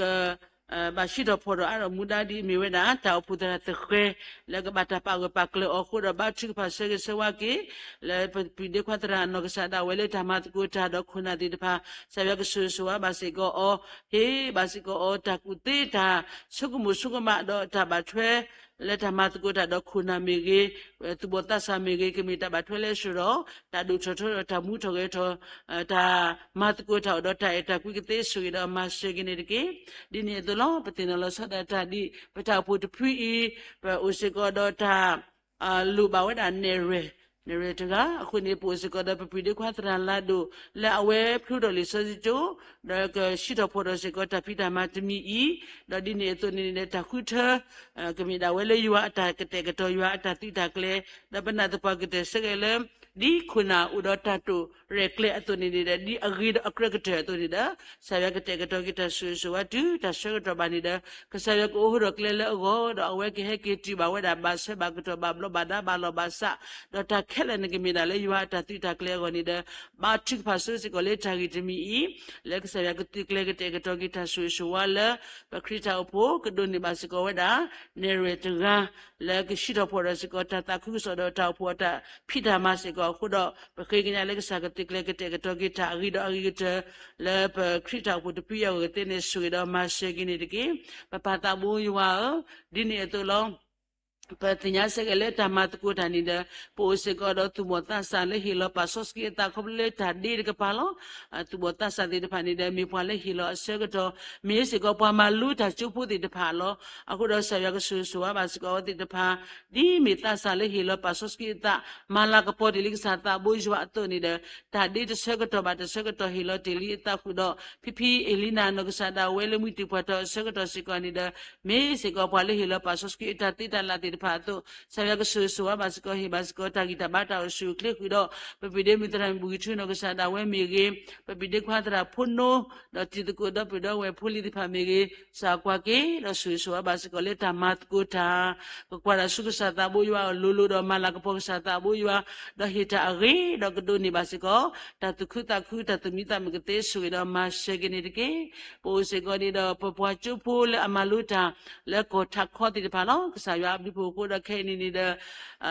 ဘၣ်စံးထီၣ်ဖီၣ်ထီၣ်အါထီၣ်မူဒါဒ်အမ့ၢ်ဝဲဒၣ် တၢ်အိၣ်ဖှိၣ်သရၣ်သဃဲၤ လၢကဘၣ်တၢ်ပာ်ဂၢၢ်ပာ်ကျၢၤအီၤအဃိဒီး ဘါထုကဖၣ်ဆၢဂ့ၤဆၢဝါက့ၤ လၢပပျံၤဒ့ခွါသရၣ်အနီၢ်ကစၢ်ဒၣ်ဝဲလၢတၢ်မၤသကိးတၢ်ဒီးခိၣ်နၢ်သ့ၣ်တဖၣ် ကစၢ်ယွၤကဆိၣ်ဂ့ၤဆိၣ်ဝါဘၣ်စ့ၢ်ကီးအီၤ, ဟ့ၣ်ဘၣ်စ့ၢ်ကီးအီၤ တၢ်ကူၣ်သ့တၢ်ဆိကမိၣ်ဆိကမးဒီးတၢ်ဘၣ်ထွဲ လၢတၢ်မၤသကိးတၢ်ဒီးခိၣ်နၢ်မ့ၢ်ဂ့ၤ, သူၣ်ဘီၣ်သးစၢ်မ့ၢ်ဂ့ၤ ကမ့ၢ်တၢ်ဘၣ်ထွဲလၢအဆှၢဒီး တၢ်ဒိၣ်ထီၣ်ထီထီၣ် တၢ်မူထီၣ်ဂဲၤထီၣ် တၢ်မၤသကိးတၢ်အိၣ်ဒီးတၢ်အဲၣ်တၢ်ကွံကသ့ဆိၣ်ဂ့ၤဒီးမၤစၢၤက့ၤန့ၣ်တက့ၢ်. ဒ်န့ၣ်အသိးလီၤ ပသ့ၣ်နီၣ်လီၤဆီဒၣ်တၢ်ဒ် ပတၢ်အိၣ်ဖှိၣ်တဖုအံၤ ပအိၣ်စ့ၢ်ကီးဒီးတၢ် လိၣ်ဘၣ်ဝဲဒၣ်နဲၣ်ရွဲၣ်, နဲၣ်ရွဲၣ်တဂၤ, အဃိန့ၣ် ပအိၣ်စ့ၢ်ကီးဒီးပပျံၤဒ့ခွါသရၣ်လၤဒိၣ် လၢအဝဲဖျိထီၣ်လံာ်စီဆှံကၠိ ဒီးကစံးထီၣ်ဖီၣ်ထီၣ်စ့ၢ်ကီးတၢ်ဖံးတၢ်မၤတမံၤအံၤ, ဒီးဒ်န့ၣ်အသိးန့ၣ်ဒီး တၢ်ဃုထၢ ကမ့ၢ်ဒၣ်ဝဲလၢယွၤအတၢ်ကတဲာ်ကတီၤ ယွၤအတၢ်သုးတၢ်ကျဲၤ, ဒီးပနာ်သပှၢ်ကတၢၢ်ဆၢကတီၢ်လၢ ဒ်ခိၣ်နၢ်အိၣ်ဒီးတၢ်တိာ်ရဲၣ်ကျဲၤအသိးန့ၣ်ဒီး ဒ်အဂ့ၤဒီးအကြၢးကတၢၢ်အသိးန့ၣ်ဒီး ကစၢ်ယွၤကတဲာ်ကတီၤက့ၤတၢ်ဆိၣ်ဂ့ၤဆိၣ်ဝါတုၤ တၢ်ဆၢကတီၢ်ဘၣ်န့ၣ်ဒီး ကစၢ်ယွၤကအိးထီၣ်ကျဲလၢအဂီၢ် ဒီးအဝဲကဟဲက့ၤတုၤဘၣ်ဝဲဒၣ် ဘၣ်ဆၢဘၣ်ကတီၢ် ဘၣ်ဘျီးဘၣ်ဒါ ဘၣ်လီၢ်ဘၣ်စး, ဒီးတၢ်ခဲလၢာ်န့ၣ်ကမ့ၢ်ဒၣ်လၢယွၤအတၢ်သုးတၢ်ကျဲၤအဂီၢ်န့ၣ်ဒီး ဘါထုကဖၣ်ဆိစ့ၢ်ကီးလၢတၢ်ဂ့ၢ်တမံၤအံၤ လၢကစၢ်ယွၤကသုးကျဲၤကတဲာ်ကတီၤက့ၤတၢ်ဆိၣ်ဂ့ၤဆိၣ်ဝါလၢ ပခရံာ်တၢ်အိၣ်ဖှိၣ် ကဒိးန့ၢ်ဘၣ်စ့ၢ်ကီးဝဲဒၣ် နဲၣ်ရွဲၣ်တဂၤ လၢကစံးထီၣ်ဖီၣ်ထီၣ်စ့ၢ်ကီး တၢ်သးခုကစီၣ်ဒီးတၢ်အိၣ်ဖှိၣ်အတၢ်ဖံးတၢ်မၤစ့ၢ်ကီးအဃိဒီး ပဃ့ကညးလၢကစၢ်ကသုးကျဲၤကတဲာ်ကတီၤက့ၤတၢ်အဂ့ၤဒီးအဂ့ၤကတၢၢ် လၢပခရံာ်တၢ်အိၣ်ဖှိၣ်တဖုအံၤအဂီၢ်ကသ့န့ၣ် ဆိၣ်ဂ့ၤဒီးမၤစၢၤက့ၤန့ၣ်တက့ၢ်. ပပၢ်သးဘိယွၤဧၢ, ဒ်န့ၣ်အသိးလီၤ ပသ့ၣ်ညါဆၢကတီၢ်လၢတၢ်မၤသကိးတၢ်န့ၣ်ဒီး ပအိၣ်စ့ၢ်ကီးဒီးသူၣ်ဘီၣ်သးစၢ်လၢဟ့ၣ်လီၤပာ်စီဆှံအသးခီဖျိလၢတၢ်ဒ့တကပၤလီၤ. သူၣ်ဘီၣ်သးစၢ်သ့ၣ်တဖၣ်န့ၣ်ဒီး မ့ၢ်ပှၤလၢဟ့ၣ်လီၤအဆၢကတီၢ် မ့ၢ်စ့ၢ်ကီးပှၤမၤလိတၢ်ကၠိဖိသ့ၣ်တဖၣ်လီၤ. အဃိဒီးကစၢ်ယွၤကဆိၣ်ဂ့ၤဆိၣ်ဝါဘၣ်စ့ၢ်ကီးအဝဲသ့ၣ်တဖၣ် ဒ်မ့ၢ်သးစၢ်လၢဟ့ၣ်လီၤပာ်စီဆှံအသး မၤလၤကပီၤတ့ၢ်လံကစၢ်သးဘိယွၤအသိးန့ၣ်ဒီး တၢ်ဒ့တဆၢကတီၢ်ဘၣ်တဆၢကတီၢ်ဟ့ၣ်လီၤတ့ၢ်လံအသးဃုာ်ဒီး ဖံဖံအ့လံနၤ နီၢ်ကစၢ်ဒၣ်ဝဲလၢမုၢ်တံၢ်ပှၤတီၢ်အဆၢကတီၢ်စ့ၢ်ကီးန့ၣ်ဒီး မ့ၢ်စ့ၢ်ကီးပှၤလၢဟ့ၣ်လီၤပာ်စီဆှံအတၢ်သ့တၢ်လၢ်သ့ၣ်တဖၣ်အသိး ကစၢ်ယွၤကဆိၣ်ဂ့ၤဆိၣ်ဝါဘၣ်စ့ၢ်ကီး ဟ့ၣ်ဘၣ်စ့ၢ်ကီးတၢ်ဂံၢ်တၢ်ဘါတၢ်အိၣ်ဆူၣ်အိၣ်ချ့ဃုာ်ဒီး ပပျံၤဒ့မုၣ်သရၣ်မုၣ်ဘုၣ်ဂံၢ်ထူ နီၢ်ကစၢ်ဒၣ်ဝဲမ့ၢ်ဂ့ၤ, ပပျံၤဒ့ခွါသရၣ်ဖိနိ ဒီးတံၤသကိးဒီပုၢ်ဒီဝဲၢ်ဖိလံၤသ့ၣ်တဖၣ်မ့ၢ်ဂ့ၤ, ကစၢ်ကွၢ်က့ၤ ဒီးဆိၣ်ဂ့ၤဆိၣ်ဝါဘၣ်စ့ၢ်ကီးလၢတၢ်မၤသကိးတၢ် ကကွၢ်တၢ်ဆူကစၢ်သးဘိယွၤအလိၤလိၤဒီးမၤလၤကပီၤကစၢ်သးဘိယွၤ, ဒီးဟ့ၣ်တၢ်အဂ့ၤ ဒီးကဒိးန့ၢ်ဘၣ်စ့ၢ်ကီး တၢ်သူၣ်ခုသးခု တၢ်သူၣ်မံသးမုာ်ကသ့ဆိၣ်ဂ့ၤဒီးမၤစၢၤက့ၤန့ၣ်တက့ၢ်. ပအိၣ်စ့ၢ်ကီးန့ၣ်ဒီး ပပှၤကၠိဖိလၢအမၤလိတၢ် လၢကီၢ်ထးခီသ့ၣ်တဖၣ်လီၤ. ကစၢ်ယွၤအဘျုးဖှိၣ်အဃိဒီးခဲအံၤန့ၣ်န့ၣ်ဒီး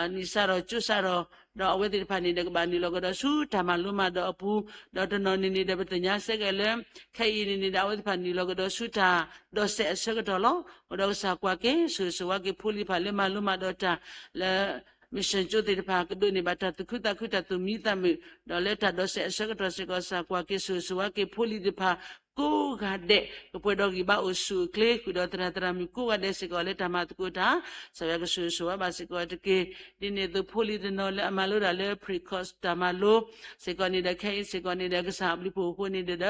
နံၣ်စၢ်ဒီးကၠိစၢ်ဒီး ဒီးအဝဲသ့ၣ်တဖၣ်န့ၣ်ဒီး ကဘၣ်နုာ်လီၤကဒီးဆူတၢ်မၤလိမၤဒိးအပူၤ, ဒီးတနီၤန့ၣ်န့ၣ်ဒီး ပသ့ၣ်ညါဆၢကတီၢ်လၢ ခဲအံၤန့ၣ်န့ၣ်ဒီး အဝဲသ့ၣ်တဖၣ်နုာ်လီၤကဒီးဆူတၢ်ဒိးစဲးအဆၢကတီၢ်လီၤ. အဃိဒီးကစၢ်ကွၢ်က့ၤ ဆိၣ်ဂ့ၤဆိၣ်ဝါက့ၤဖိလံၤတဖၣ်လၢမၤလိမၤဒိးတၢ် လၢ mission ကၠိသ့ၣ်တဖၣ် ကဒိးန့ၢ်ဘၣ်တၢ်သူၣ်ခုသးခု တၢ်သူၣ်မံသးမုာ်, ဒီးလၢတၢ်ဒိးစဲးအဆၢကတီၢ်စ့ၢ်ကီး ကစၢ်ကွၢ်က့ၤ ဆိၣ်ဂ့ၤဆိၣ်ဝါက့ၤဖိလံၤတဖၣ် ကိးဂၤဒဲး ကပှဲၤဒီးဂံၢ်ဘါအိၣ်ဆူၣ်အိၣ်ချ့ဃုာ်ဒီးသရၣ်သရၣ်မုၣ်ကိးဂၤဒဲးစ့ၢ်ကီးလၢတၢ်မၤသကိးတၢ်, ကစၢ်ယွၤကဆိၣ်ဂ့ၤဆိၣ်ဝါဘၣ်စ့ၢ်ကီးတက့ၢ်. ဒ်န့ၣ်အသိးဖိလံၤတနီၤလၢအမၤလိဒၣ်လၢ pre-course တၢ်မၤလိ စ့ၢ်ကီးန့ၣ်ဒီး ခဲအံၤစ့ၢ်ကီးန့ၣ်ဒီး ကစၢ်အဘျုးဖှိၣ်အဃိန့ၣ်ဒီး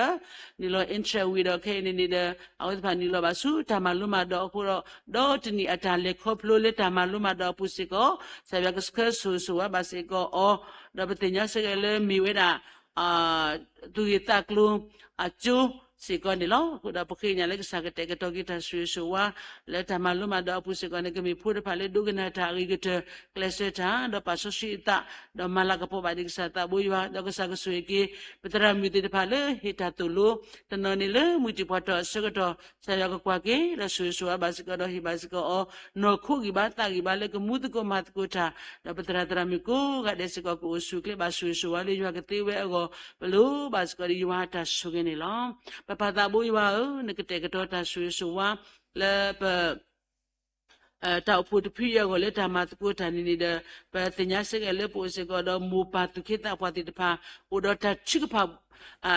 နုာ်လီၤ interest ဝံၤဒီး ခဲအံၤန့ၣ်န့ၣ်ဒီး အဝဲသ့ၣ်တဖၣ်နုာ်လီၤဘၣ်ဆူတၢ်မၤလိမၤဒိးအဃိဒီး ဒီတနံၣ်အတၢ်လဲၤခီဖျိလၢတၢ်မၤလိမၤဒိးအပူၤစ့ၢ်ကီး ကစၢ်ယွၤကဆှၢဆိၣ်ဂ့ၤဆိၣ်ဝါဘၣ်စ့ၢ်ကီးအီၤ, ဒီးပသ့ၣ်ညါဆၢကတီၢ်လၢမ့ၢ်ဝဲဒၣ် သူၣ်ဂ့ၢ်သးကျိၤအကၠိစ့ၢ်ကီးန့ၣ်လီၤ. အဃိဒီးပဃ့ကညးလၢကစၢ်ကတဲာ်ကတီၤက့ၤတၢ်ဆိၣ်ဂ့ၤဆိၣ်ဝါ လၢတၢ်မၤလိမၤဒိးအပူၤစ့ၢ်ကီးန့ၣ် ကမ့ၢ်ဖိတဖၣ်လၢဒိကနၣ်တၢ်အဂ့ၤကတၢၢ် ကျဲးစၢးတၢ် ဒီးပာ်စီဆှံအသး ဒီးမၤလၤကပီၤဘၣ်ဒံးကစၢ်သးဘိယွၤ ဒီးကစၢ်ကဆိၣ်ဂ့ၤက့ၤ ပသရၣ်မုၣ်သ့ၣ်တဖၣ်လၢဟ့ၣ်တၢ်သိၣ်လိ တနီၤန့ၣ်လၢမုၢ်တံၢ်ပှၤတီၢ်အဆၢကတီၢ် ကစၢ်ယွၤကကွၢ်က့ၤ ဒီးဆိၣ်ဂ့ၤဆိၣ်ဝါဘၣ်စ့ၢ်ကီး ဒီးဟ့ၣ်ဘၣ်စ့ၢ်ကီးအီၤ နီၢ်ခိဂံၢ်ဘါသးဂံၢ်ဘါလၢကမူသကိးမၤသကိးတၢ်, ဒီးပသရၣ်သရၣ်မုၣ်ကိးဂၤဒဲးစ့ၢ်ကီး ကအိၣ်ဆူၣ်အိၣ်ချ့ဘၣ်ဆိၣ်ဂ့ၤဆိၣ်ဝါလၢယွၤကသ့ဝဲအဂီၢ် ပလိၣ်ဘၣ်စ့ၢ်ကီးဒီးယွၤအတၢ်ဆိၣ်ဂ့ၤန့ၣ်လီၤ. ပပၢ်သးဘိယွၤဧၢ, နကတဲာ်ကတီၤတၢ်ဆိၣ်ဂ့ၤဆိၣ်ဝါ လၢပ တၢ်အိၣ်ဖှိၣ်တဖုအံၤအဂီၢ်လၢတၢ်မၤသကိးတၢ်န့ၣ်န့ၣ်ဒီး ပသ့ၣ်ညါဆၢကတီၢ်လၢပအိၣ်စ့ၢ်ကီးဒီးမိၢ်ပၢ်သူၣ်က့သးပှၢ်သ့ၣ်တဖၣ် အိၣ်ဒီးတၢ်ထုကဖၣ်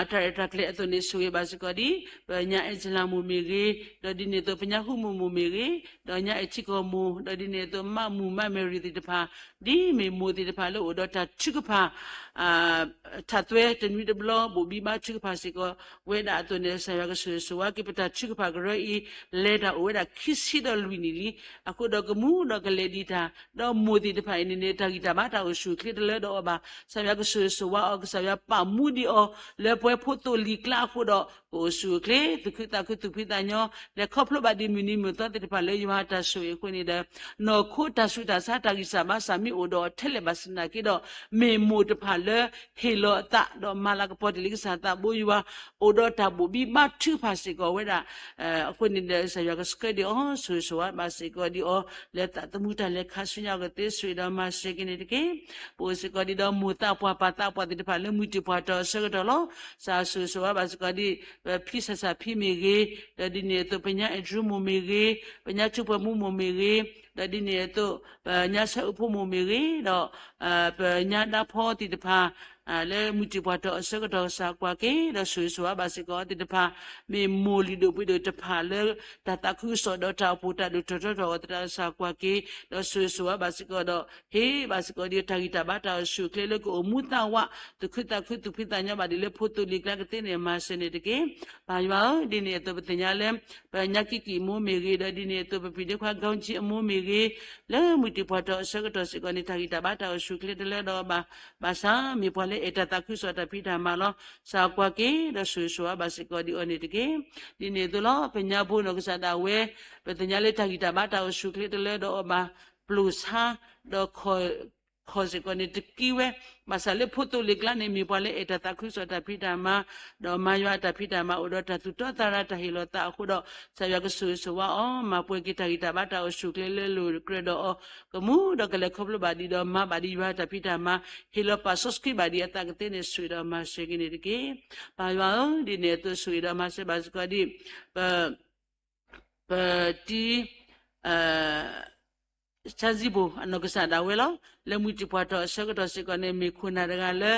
တၢ်ရဲၣ်တၢ်ကျဲၤအသိးန့ၣ် ဆိၣ်ဂ့ၤဘၣ်စ့ၢ်ကီးဒ် ပညါအဲၣ်စလၤမိၢ်မ့ၢ်ဂ့ၤ, ဒီးဒ်န့ၣ်အသိး ပညါဃူမိၢ်မိၢ်မ့ၢ်ဂ့ၤ, ဒီးညါအဲၣ်ထံကီၢ်မိၢ်, ဒီးဒ်န့ၣ်အသိး မၢ်မုၢ်မၢ်မဲရံၤသ့ၣ်တဖၣ်, ဒ်မ့ၢ်မိၢ်သ့ၣ်တဖၣ်လၢအိၣ်ဒီးတၢ်ထုကဖၣ် ထးသွဲတနွံတဘျီ ဘိၣ်ဘံဘါထုကဖၣ်စ့ၢ်ကီးဝဲဒၣ်အသိးန့ၣ် ကစၢ်ယွၤကဆိၣ်ဂ့ၤဆိၣ်ဝါက့ၤပတၢ်ထုကဖၣ်ကရၢအံၤ လဲၤတၢ်အိၣ်ဝဲဒၣ်ခံဆံဒီးလွံၢ်နံၣ်လံ. အဃိဒီးကမူဒီးကလဲၤဒံးတၢ် ဒီးမိၢ်သ့ၣ်တဖၣ်အံၤန့ၣ်န့ၣ် တၢ်ဂံၢ်တၢ်ဘါတၢ်အိၣ်ဆူၣ်အိၣ်ချ့တလၢဒီးအီၤဘၣ်. ကစၢ်ယွၤကဆိၣ်ဂ့ၤဆိၣ်ဝါအီၤ, ကစၢ်ယွၤပာ်မူဒံးအီၤ, လၢပဝဲဖိသိၣ်လံၤကျါအဃိဒီး ပအိၣ်ဆူၣ်အိၣ်ချ့ သူၣ်ခုသးခု သူၣ်ဖှံသးညီ လဲၤခီဖျိဘၣ်ဒံးမုၢ်နံၤမုၢ်သီသ့ၣ်တဖၣ်လၢယွၤအတၢ်ဆိၣ်ဂ့ၤအဃိန့ၣ်ဒီး နီၢ်ခိတၢ်ဆူးတၢ်ဆါ တၢ်ဂံၢ်စၢ်ဘါစၢ် မ့ၢ်အိၣ်ဒီးအီၤထဲလဲၣ်ဘၣ်ဆၣ်သနာ်က့ဒီး မ့ၢ်မိၢ်တဖၣ်လၢဟ့ၣ်လီၤအသး ဒီးမၤလၤကပီၤတ့ၢ်လံကစၢ်သးဘိယွၤ အိၣ်ဒီးတၢ်ဘိၣ်ဘံၣ်ဘါထုကဖၣ်စ့ၢ်ကီးဝဲဒၣ် အဃိန့ၣ်ဒီး ကစၢ်ယွၤကဆှၢဒံးအီၤ ဆိၣ်ဂ့ၤဆိၣ်ဝါဘၣ်စ့ၢ်ကီးဒံးအီၤ လၢသးသမူတၢ်လဲၤခါဆူညါအဂီၢ်သ့ ဆိၣ်ဂ့ၤဒီးမၤစၢၤက့ၤန့ၣ်တက့ၢ်. ပအိၣ်စ့ၢ်ကီးဒံးဒီး မိၢ်သးပှၢ်ပၢ်သးပှၢ်သ့ၣ်တဖၣ် လၢမုၢ်တ့ၢ်ပှၢ်တီၢ်အဆၢကတီၢ်လီၤ. ကစၢ်ဆိၣ်ဂ့ၤဆိၣ်ဝါဘၣ်စ့ၢ်ကီးဒံး ပဖံစၢ်စၢ်ဖံမ့ၢ်ဂ့ၤ, ဒီးဒ်န့ၣ်အသိး ပညါအဲၣ်ဒြူမိၢ်မ့ၢ်ဂ့ၤ, ပညါထူပှၤမူမိၢ်မ့ၢ်ဂ့ၤ, ဒီးဒ်န့ၣ်အသိး ပညါဆၢအုးဖိမိၢ်မ့ၢ်ဂ့ၤ, ဒီး ပညါဒါဖီသ့ၣ်တဖၣ် လၢမုၢ်တ့ၢ်ပှၢ်တီၢ်အဆၢကတီၢ် ကစၢ်ကွၢ်က့ၤ ဒီးဆိၣ်ဂ့ၤဆိၣ်ဝါဘၣ်စ့ၢ်ကီးသ့ၣ်တဖၣ်, မ့ၢ်မိၢ်လုၢ်ဒိၣ်ပှ့ၤဒိၣ်တဖၣ်လၢ တၢ်သးခုကစီၣ်ဒီးတၢ်အိၣ်ဖှိၣ်တၢ်ဒိၣ်ထီၣ်ထီထီၣ်အဂီၢ်သတး ကစၢ်ကွၢ်က့ၤ ဒီးဆိၣ်ဂ့ၤဆိၣ်ဝါဘၣ်စ့ၢ်ကီးဒီး ဟ့ၣ်ဘၣ်စ့ၢ်ကီးဒံးတၢ်ဂံၢ်တၢ်ဘါတၢ်အိၣ်ဆူၣ်အိၣ်ချ့လၢကအိၣ်မူသးဝး သူၣ်ခုသးခု သူၣ်ဖှံသးညီဘၣ်ဒံးလၢဖိသိၣ်လံၤကျါကသ့န့ၣ် မၤစၢၤန့ၣ်တက့ၢ်. ပၢ်ယွၤဧၢ, ဒ်န့ၣ်အသိးပသ့ၣ်ညါလၢ ပညါကံၣ်ကံၣ်အမိၢ်မ့ၢ်ဂ့ၤ, ဒီးဒ်န့ၣ်အသိး ပပျံၤဒ့ခွါ ကီကံၣ်အမိၢ်မ့ၢ်ဂ့ၤ, လၢမုၢ်တ့ၢ်ပှၢ်တီၢ်အဆၢကတီၢ်စ့ၢ်ကီးန့ၣ် တၢ်ဂံၢ်တၢ်ဘါတၢ်အိၣ်ဆူၣ်အိၣ်ချ့တလၢဒီးအီၤဘၣ်, ဘၣ်ဆၣ်မ့ၢ်ပှၤလၢအဲၣ်တၢ်သးခုကစီၣ်တၢ်ဖံးတၢ်မၤလီၤ. ကစၢ်ကွၢ်က့ၤ ဒီးဆိၣ်ဂ့ၤဆိၣ်ဝါဘၣ်စ့ၢ်ကီးဒံးအီၤန့ၣ်တက့ၢ်. ဒ်န့ၣ်အသိးလီၤ ပညါဘိနီၢ်ကစၢ်ဒၣ်ဝဲ ပသ့ၣ်ညါလၢတၢ်ဂံၢ်တၢ်ဘါတၢ်အိၣ်ဆူၣ်အိၣ်ချ့တလၢဒီးအီၤဘၣ်, ပျိာ်ဆါ ဒီး ခီၣ်စ့ၢ်ကီးန့ၣ်တက့ၢ်ဝဲ, ဘၣ်ဆၣ်လၢဖိသိၣ်လံၤကျါန့ၣ် မ့ၢ်ပှၤလၢအဲၣ်တၢ်သးခုကစီၣ်တၢ်ဖံးတၢ်မၤ, ဒီးမၤယွၤအတၢ်ဖံးတၢ်မၤ အိၣ်ဒီးတၢ်သူၣ်တီသးရၤ တၢ်ဟ့ၣ်လီၤသးအဃိဒီး ကစၢ်ယွၤကဆိၣ်ဂ့ၤဆိၣ်ဝါအီၤ မၤပှဲၤက့ၤတၢ်ဂံၢ်တၢ်ဘါတၢ်အိၣ်ဆူၣ်အိၣ်ချ့လၢလိၤကြၢးဒီးအီၤ, ကမူဒီးကလဲၤခီဖျိဘၣ်ဒံးဒီးမၤဘၣ်ဒံးယွၤအတၢ်ဖံးတၢ်မၤ, ဟ့ၣ်လီၤပာ်စီဆှံဘၣ်ဒံးအသးကသ့န့ၣ် ဆိၣ်ဂ့ၤဒီးမၤစၢၤက့ၤန့ၣ်တက့ၢ်. ပၢ်ယွၤဧၢ, ဒ်န့ၣ်အသိးဆိၣ်ဂ့ၤဒီးမၤစၢၤဘၣ်စ့ၢ်ကီးဒံး ပ ပတံ ဆါစံဘိၣ်အနီၢ်ကစၢ်ဒၣ်ဝဲလီၤ. လၢမုၢ်တံၢ်ပှၢ်ထီၣ်အဆၢကတီၢ်စ့ၢ်ကီးန့ၣ် မ့ၢ်ခိၣ်နၢ်တဂၤလၢ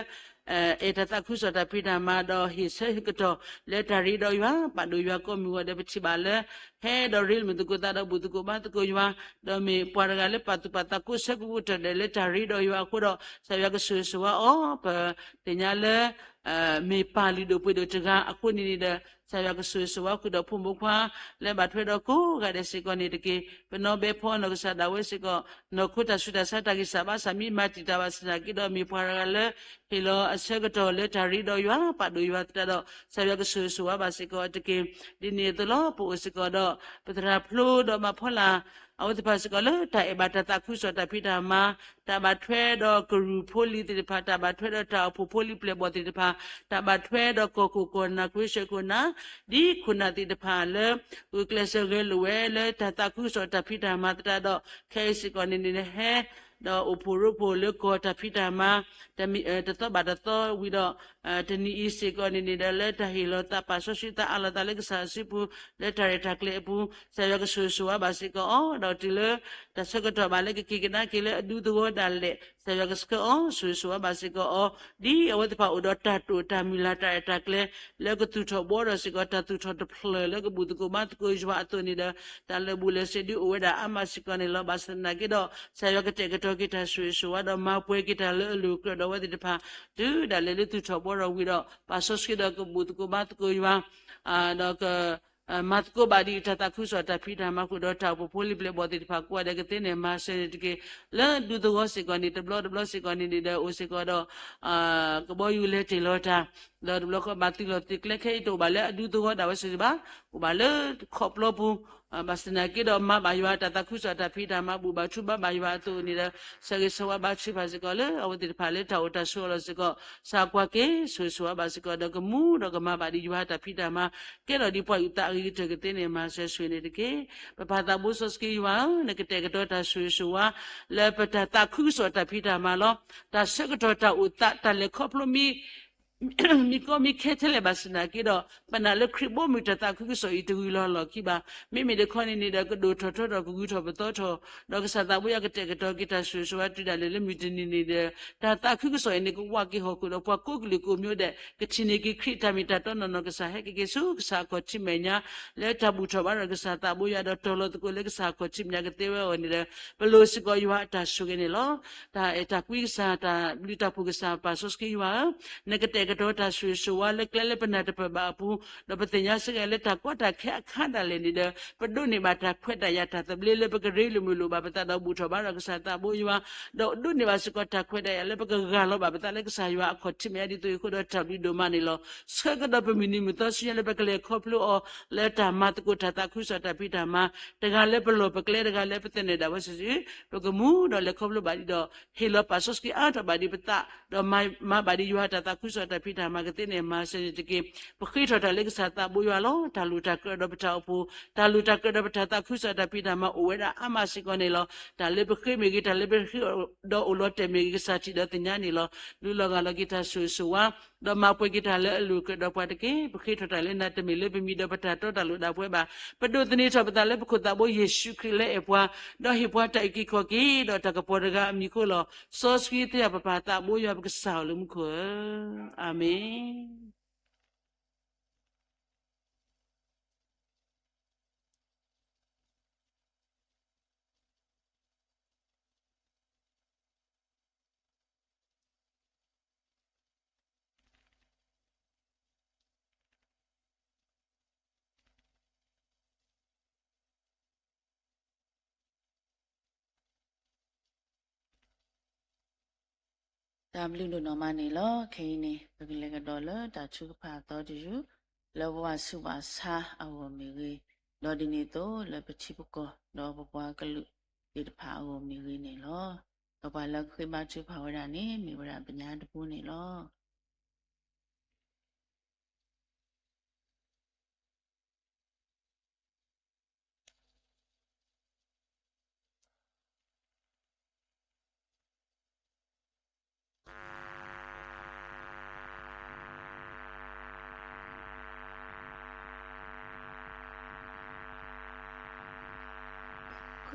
အဲၣ်တၢ်သးခုကစီၣ်တၢ်ဖံးတၢ်မၤဒီးဟ့ၣ်ဆၢဟ့ၣ်ကတီၢ်လၢတၢ်ရ့ဒီးယွၤ ပာ်ဒိၣ်ယွၤကိးမုၢ်ဂီၤဒီး ပထံၣ်ဘၣ်လၢ ဟဲဒီးရ့မုာ်သကိးသးဒီးဘူၣ်သကိးဘါသကိးယွၤ, ဒီးမ့ၢ်ပှၤတဂၤလၢပာ်သူၣ်ပာ်သးကိးဆၢကဝီၤတၢၢ်ဒီးလၢတၢ်ရ့ဒီးယွၤအဃိဒီး ကစၢ်ယွၤကဆိၣ်ဂ့ၤဆိၣ်ဝါအီၤ ပသ့ၣ်ညါလၢ မ့ၢ်ပၢ်လုၢ်ဒိၣ်ပှ့ၤဒိၣ်တဂၤအဃိန့ၣ်န့ၣ်ဒီး ကစၢ်ယွၤကဆိၣ်ဂ့ၤဆိၣ်ဝါဃုာ်ဒီးဖိမုၣ်ဖိခွါ လၢဘၣ်ထွဲဒီးကိးဂၤဒဲးစ့ၢ်ကီးန့ၣ်တက့ၢ်. ပနီၢ်ဘဲဖီနီၢ်ကစၢ်ဒၣ်ဝဲစ့ၢ်ကီး နီၢ်ခိတၢ်ဆူးတၢ်ဆါတၢ်ဂံၢ်စၢ်ဘါစၢ်မ့ၢ်မၤတံာ်တာ်ဘၣ်ဆၣ်သနာ်က့ဒီး မ့ၢ်ပှၤတဂၤလၢ ဟ့ၣ်လီၤအဆၢကတီၢ်လၢတၢ်ရ့ဒီးယွၤ ပာ်ဒိၣ်ယွၤသတးဒီး ကစၢ်ယွၤကဆိၣ်ဂ့ၤဆိၣ်ဝါဘၣ်စ့ၢ်ကီးတက့ၢ်. ဒ်န့ၣ်အသိးလီၤ ပအိၣ်စ့ၢ်ကီးဒီး ပသရၣ်ဖျိဒီးမၤဖီလာ် အဝဲသ့ၣ်တဖၣ်စ့ၢ်ကီးလၢတၢ်အဲၣ်ဘၣ်တၢ်သးခုကစီၣ်တၢ်ဖံးတၢ်မၤ, တၢ်ဘၣ်ထွဲဒီးကရူၢ်ဖိလံၤသ့ၣ်တဖၣ်, တၢ်ဘၣ်ထွဲဒီးတၢ်အိၣ်ဖှိၣ်ဖိလံၤပျဲၢ်ဘီၣ်သ့ၣ်တဖၣ်, တၢ်ဘၣ်ထွဲဒီးကီၢ်ခိၣ်ကီၢ်နၢ် ခိၣ်ဆၢခိၣ်နၢ်, ဒ်ခိၣ်နၢ်သ့ၣ်တဖၣ်လၢ ဂုာ်ကျဲးစၢးဂဲၤလိာ်ဝဲလၢတၢ်သးခုကစီၣ်တၢ်ဖံးတၢ်မၤသတးဒီး ခဲအံၤစ့ၢ်ကီးန့ၣ်န့ၣ် ဟဲ ဒီးအိၣ်ဖှိၣ်ရိဖှိၣ်လၢကီၢ်တၢ်ဖံးတၢ်မၤ တမံၤ တသီဘၣ်တသီဝံၤဒီး တနံၤအံၤစ့ၢ်ကီးန့ၣ်န့ၣ်ဒီး လၢတၢ်ဟ့ၣ်လီၤသးပာ်စီဆှံသးအးလီၤသးလၢကစၢ်စုပူၤ လၢတၢ်ရဲၣ်တၢ်ကျဲၤအပူၤ ကစၢ်ယွၤကဆိၣ်ဂ့ၤဆိၣ်ဝါဘၣ်စ့ၢ်ကီးအီၤ ဒီးတုၤလၢတၢ်ဆၢကတီၢ်ဘၣ်လၢကက့ၤကဒါက့ၤလၢအဒူသဝီဒၣ်လဲာ် ကစၢ်ယွၤကဆှၢအီၤ ဆိၣ်ဂ့ၤဆိၣ်ဝါဘၣ်စ့ၢ်ကီးအီၤ ဒ်အဝဲသ့ၣ်တဖၣ်အိၣ်ဒီးတၢ်တိာ်တၢ်မုၢ်လၢ်တၢ်ရဲၣ်တၢ်ကျဲၤ လၢကသူၣ်ထီၣ်ဘှီထီၣ်စ့ၢ်ကီး တၢ်သူၣ်ထီၣ်တဖျၢၣ်လၢကဘူၣ်သကိးဘါသကိးယွၤအသိးန့ၣ်ဒီး တၢ်လၢာ်ဘူၣ်လၢာ်စ့ဒုးအိၣ်ဝဲဒၣ်အါမးစ့ၢ်ကီးန့ၣ်လီၤ. ဘၣ်ဆၣ်သနာ်က့ဒီး ကစၢ်ယွၤကတဲာ်ကတီၤက့ၤတၢ်ဆိၣ်ဂ့ၤဆိၣ်ဝါဒီးမၤပှဲၤက့ၤတၢ်လၢအလိၤကြၢးဒီးအဝဲသ့ၣ်တဖၣ် တုၤဒၣ်လဲာ်လၢသူၣ်ထီၣ်ဘှီထီၣ်ဝံၤဒီး ပာ်စီဆှံဒီးကဘူၣ်သကိးဘါသကိးယွၤ ဒီးက မၤသကိးဘၣ်ဒံးတၢ်သးခုကစီၣ်တၢ်ဖံးတၢ်မၤဃုာ်ဒီးတၢ်အိၣ်ဖှိၣ်ဖိလံၤပျဲၢ်ဘီၣ်သ့ၣ်တဖၣ်ကိးဂၤဒဲးကသ့န့ၣ် မၤစၢၤန့ၣ်တက့ၢ်. လၢဒူသဝီစ့ၢ်ကီးန့ၣ် တဘျီတဘျီစ့ၢ်ကီးန့ၣ်န့ၣ်ဒီး အိၣ်စ့ၢ်ကီးဒီး ကဘီယူၤလဲၤတ့ၢ်လီၤတၢ် ဒီးတဘျီဃီဘၣ်သုးလီၢ်သုးကျဲခဲအံၤတအိၣ်ဘၣ်လၢအဒူသဝီဒၣ်ဝဲစုာ်စုာ်ဘၣ်, အိၣ်ဘၣ်လၢခီၣ်ပျီပူၤ ဘၣ်ဆၣ်သနာ်က့ဒီးမၤဘၣ်ယွၤတၢ်သးခုကစီၣ်တၢ်ဖံးတၢ်မၤဘူၣ်ဘၣ်ထူဘၣ်ဘၣ်ယွၤအသိးန့ၣ်ဒီး ဆၢဂ့ၤဆၢဝါဘါထုကဖၣ်စ့ၢ်ကီးလၢအဝဲသ့ၣ်တဖၣ်လၢတၢ်အိၣ်တၢ်ဆိးအလီၢ်စ့ၢ်ကီး ကစၢ်ကွၢ်က့ၤ ဆိၣ်ဂ့ၤဆိၣ်ဝါဘၣ်စ့ၢ်ကီး ဒီးကမူဒီးကမၤဘၣ်ဒံးယွၤတၢ်ဖံးတၢ်မၤ ကဲထီၣ်ဒံးပှၤအုၣ်သးအဂ့ၤကတၢၢ်ကသ့န့ၣ် မၤစၢၤဆိၣ်ဂ့ၤန့ၣ်တက့ၢ်. ပပၢ်သးဘိစီဆှံယွၤဧၢ, နကတဲာ်ကတီၤတၢ်ဆိၣ်ဂ့ၤဆိၣ်ဝါ လၢပတၢ်သးခုကစီၣ်တၢ်ဖံးတၢ်မၤလီၤ. တၢ်ဆၢကတီၢ်တၢ်အိၣ်သးတၢ်လဲၤခီဖျိ မံကီမံခဲထဲလဲၣ်ဘၣ်ဆၣ်သနာ်က့ဒီး ပနာ်လၢခရံာ်ဘီမုၢ်တၢ်သးခုကစီၣ်အံၤတဂုၤလီၤလီၢ်ခံဘၣ်. မ့မ့ၢ်တခီန့ၣ်န့ၣ်ဒီး ကဒိၣ်ထီၣ်ထီထီၣ်ကဂုၤထီၣ်ပသီထီၣ်, ဒီးကစၢ်သးဘိယွၤကတဲာ်ကတီၤက့ၤတၢ်ဆိၣ်ဂ့ၤဆိၣ်ဝါတုၤဒၣ်လဲာ်လၢမုၢ်တနံၤန့ၣ်ဒီး တၢ်သးခုကစီၣ်အံၤန့ၣ် ကဝးက့ၤဟီၣ်ခိၣ်ဒီးပှၤကိးကလုာ်ကိးမျိုးဒဲး ကထံၣ်န့ၢ်က့ၤခရံာ်တၢ်မ့ၢ်တၢ်တီနီၢ်နီၢ်ကစၢ်ဟဲက့ၤက့ၤဆူကစၢ်အခီၣ်ထံးမဲာ်ညါ လၢတၢ်ဘူၣ်ထီၣ်ဘါထီၣ်ကစၢ်သးဘိယွၤဒီးတီၤလီၤသကိးလၢကစၢ်အခီၣ်ထံးမဲာ်ညါကသ့ဝဲအဂီၢ်န့ၣ်ဒီး ပလိၣ်စ့ၢ်ကီးယွၤအတၢ်ဆိၣ်ဂ့ၤန့ၣ်လီၤ. တၢ်အဲၣ်တၢ်ကွံကစၢ် တၢ်ဘျုးတၢ်ဖှိၣ်ကစၢ် ပၢ်စီဆှံယွၤဧၢ, နကတဲာ် ကတီၤတၢ်ဆိၣ်ဂ့ၤဆိၣ်ဝါလၢကျဲလၢပနၢ်တပၢၢ်ဘၣ်အပူၤ, ဒီးပသ့ၣ်ညါစ့ၢ်ကီးလၢတၢ်ကီတၢ်ခဲအခါဒၣ်လဲာ်န့ၣ်ဒီး ပဒိးန့ၢ်ဘၣ်တၢ်ခွဲးတၢ်ယာ်တၢ်သဘျ့လၢပကရ့လိာ်မုာ်လိာ်ဘၣ်ပသးဒီး ဘူၣ်ထီၣ်ဘါထီၣ်ကစၢ်သးဘိယွၤ, ဒီးဒိးန့ၢ်ဘၣ်စ့ၢ်ကီးတၢ်ခွဲးတၢ်ယာ်လၢပကဂၢ်လီၤဘၣ်ပသးလၢကစၢ်ယွၤအခီၣ်ထံးမဲာ်ညါ ဒ်သိးအံၤအဃိဒီးတၢ်ဘျုးဒိၣ်မးန့ၣ်လီၤ. ဆၢကတီၢ်ပမုၢ်နံၤမုၢ်သီဆူညါလၢပကလဲၤခီဖျိအီၤ လၢတၢ်မၤသကိးတၢ်သးခုကစီၣ်တၢ်ဖံးတၢ်မၤ, တဂၤလၢပလီၢ်ပကျဲ တဂၤလၢပသနၢၣ်ဒၣ်ဝဲစုာ်စုာ်, ပကမူဒီးလဲၤခီဖျိဘၣ်ဒ်ဒီး ဟ့ၣ်လီၤပာ်စီဆှံအါထီၣ်ဘၣ်ဒ်ပသး, ဒီးမၤဘၣ်ဒ်ယွၤတၢ်သးခုကစီၣ်တၢ်ဖံးတၢ်မၤကသ့န့ၣ် မၤစၢၤန့ၣ်တက့ၢ်. ပဃ့ထီၣ်တၢ်လၢကစၢ်သးဘိယွၤလီၤ. တၢ်လိၣ်တၢ်ကြၢးဒီးပတၢ်အိၣ်ဖှိၣ်, တၢ်လိၣ်တၢ်ကြၢးဒီးပတၢ်သးခုကစီၣ်တၢ်ဖံးတၢ်မၤအိၣ်ဝဲဒၣ်အါမးစ့ၢ်ကီးန့ၣ်လီၤ. တၢ်လၢပဃ့မ့ၢ်ဂ့ၤ, တၢ်လၢပဃ့ဒီးအိၣ်လီၤတဲာ်မ့ၢ်ဂ့ၤ, ကစၢ်ထံၣ်ဒီးသ့ၣ်ညါန့ၣ်လီၤ. လူလီၤဂာ်လီၤက့ၤတၢ်ဆိၣ်ဂ့ၤဆိၣ်ဝါ ဒီးမၤပှဲၤက့ၤတၢ်လၢအလိၤကြၢးဒီးပှၤတက့ၢ်. ပဃ့ထီၣ်တၢ်လၢနၤ တမ့ၢ်လၢပမံၤဒီးပတၢ်တီတၢ်လိၤဒၣ်ပှဲၤဘၣ်. ပဒိးသန့ၤထီၣ်ပသးလၢပခိၣ်သးဘိယ့ၣ်ၡူးခရံာ်လၢအဲၣ်ပှၤ, ဒီးဟ့ၣ်ပှၤတၢ်အုၣ်က့ၤခီၣ်က့ၤ ဒီးတၢ်ကပီၤတဂၤအမံၤအဃိလီၤ. စီဆှံသ့ၣ်တဖၣ်ပၢ်သးဘိယွၤပကစၢ်အီၤလၢမူခိၣ်ဧၢ. အၤမ့ၣ်. တၢ်ဘျုးဒိၣ်နီၢ်မးန့ၣ်လီၤ. ခဲအံၤန့ၣ် ပကလဲၤကဒီးလၢတၢ်ထုကဖၣ်အသီတယုၢ်, လၢပဘၣ်ဆူးဘၣ်ဆါအဂီၢ်မ့ၢ်ဂ့ၤ, ဒီးဒ်န့ၣ်အသိးလၢပထံပကီၢ် ဒီးပပှၤကလုာ်သ့ၣ်တဖၣ်အဂီၢ်မ့ၢ်ဂ့ၤန့ၣ်လီၤ. ဒီးပှၤလၢဃ့ဘါထုကဖၣ်ဝဲဒၣ်န့ၣ် မ့ၢ်ဝဲဒၣ်ပညါတဘိန့ၣ်လီၤ.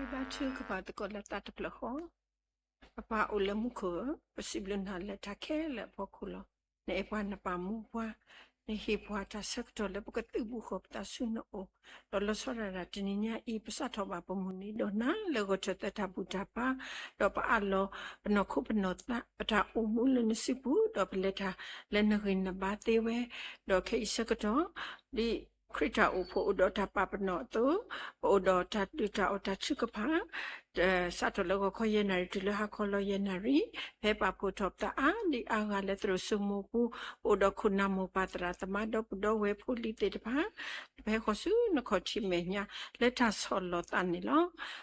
ဃ့ဘါထုကဖၣ်သကိးလၢသးတဖျၢၣ်ဃီ, ပပၢ်အိၣ်လၢမူခိၣ်ဧၢ, ပစံးဘျုးနၤလၢတၢ်ခဲလၢာ်အဖီခိၣ်လီၤ. နအဲၣ်ပှၤနပာ်မူပှၤ, နဟ့ၣ်ပှၤတၢ်ဆၢကတီၢ်လၢပကသုးဘူးဃီၤပသးဆူနအိၣ်, ဒီးလီၤဆီဒၣ်တၢ်တနံၤညါအံၤ ပစးထီၣ်ဘၣ်ပမုၢ်နံၤဒီးနၤ လၢဂီၤထၢၣ်သၢတၢ်ဘူၣ်တၢ်ဘါ, ဒီးပအးလီၤပနီၢ်ခိပနီၢ်သး ပတၢ်အိၣ်မူလၢနစုပူၤ, ဒီးပလဲၤတၢ်လၢနဂ့ၤနဘါသ့ဝဲ, ဒီးခဲအံၤဆၢကတီၢ် ဒ်ခရံာ်တၢ်အိၣ်ဖှိၣ်အိၣ်ဒီးတၢ်ပာ်ပနီၣ်အသိး, ပအိၣ်ဒီးတၢ်ဒုၣ်တၢ်အီၣ်တၢ်ထုကဖၣ် စးထီၣ်လၢဂီၤခီယဲၢ်နၣ်ရံၣ်တုၤလၢဟါခီလီၤယဲၢ်နၣ်ရံၣ်, ပဟဲပာ်ဖှိၣ်ထီၣ်ပသးအါဒံအါဂၤလၢသရိာ်စိမိၤပူၤ, ပအိၣ်ဒီးခိၣ်နၢ်မိၢ်ပၢ်သရၣ်သမါဒီပုၢ်ဒီဝဲၢ်ဖိလံၤသ့ၣ်တဖၣ်, ပဟဲဃီၤဆူနခီၣ်ထံးမဲာ်ညါ လၢတၢ်ဆီၣ်လီၤသးန့ၣ်လီၤ.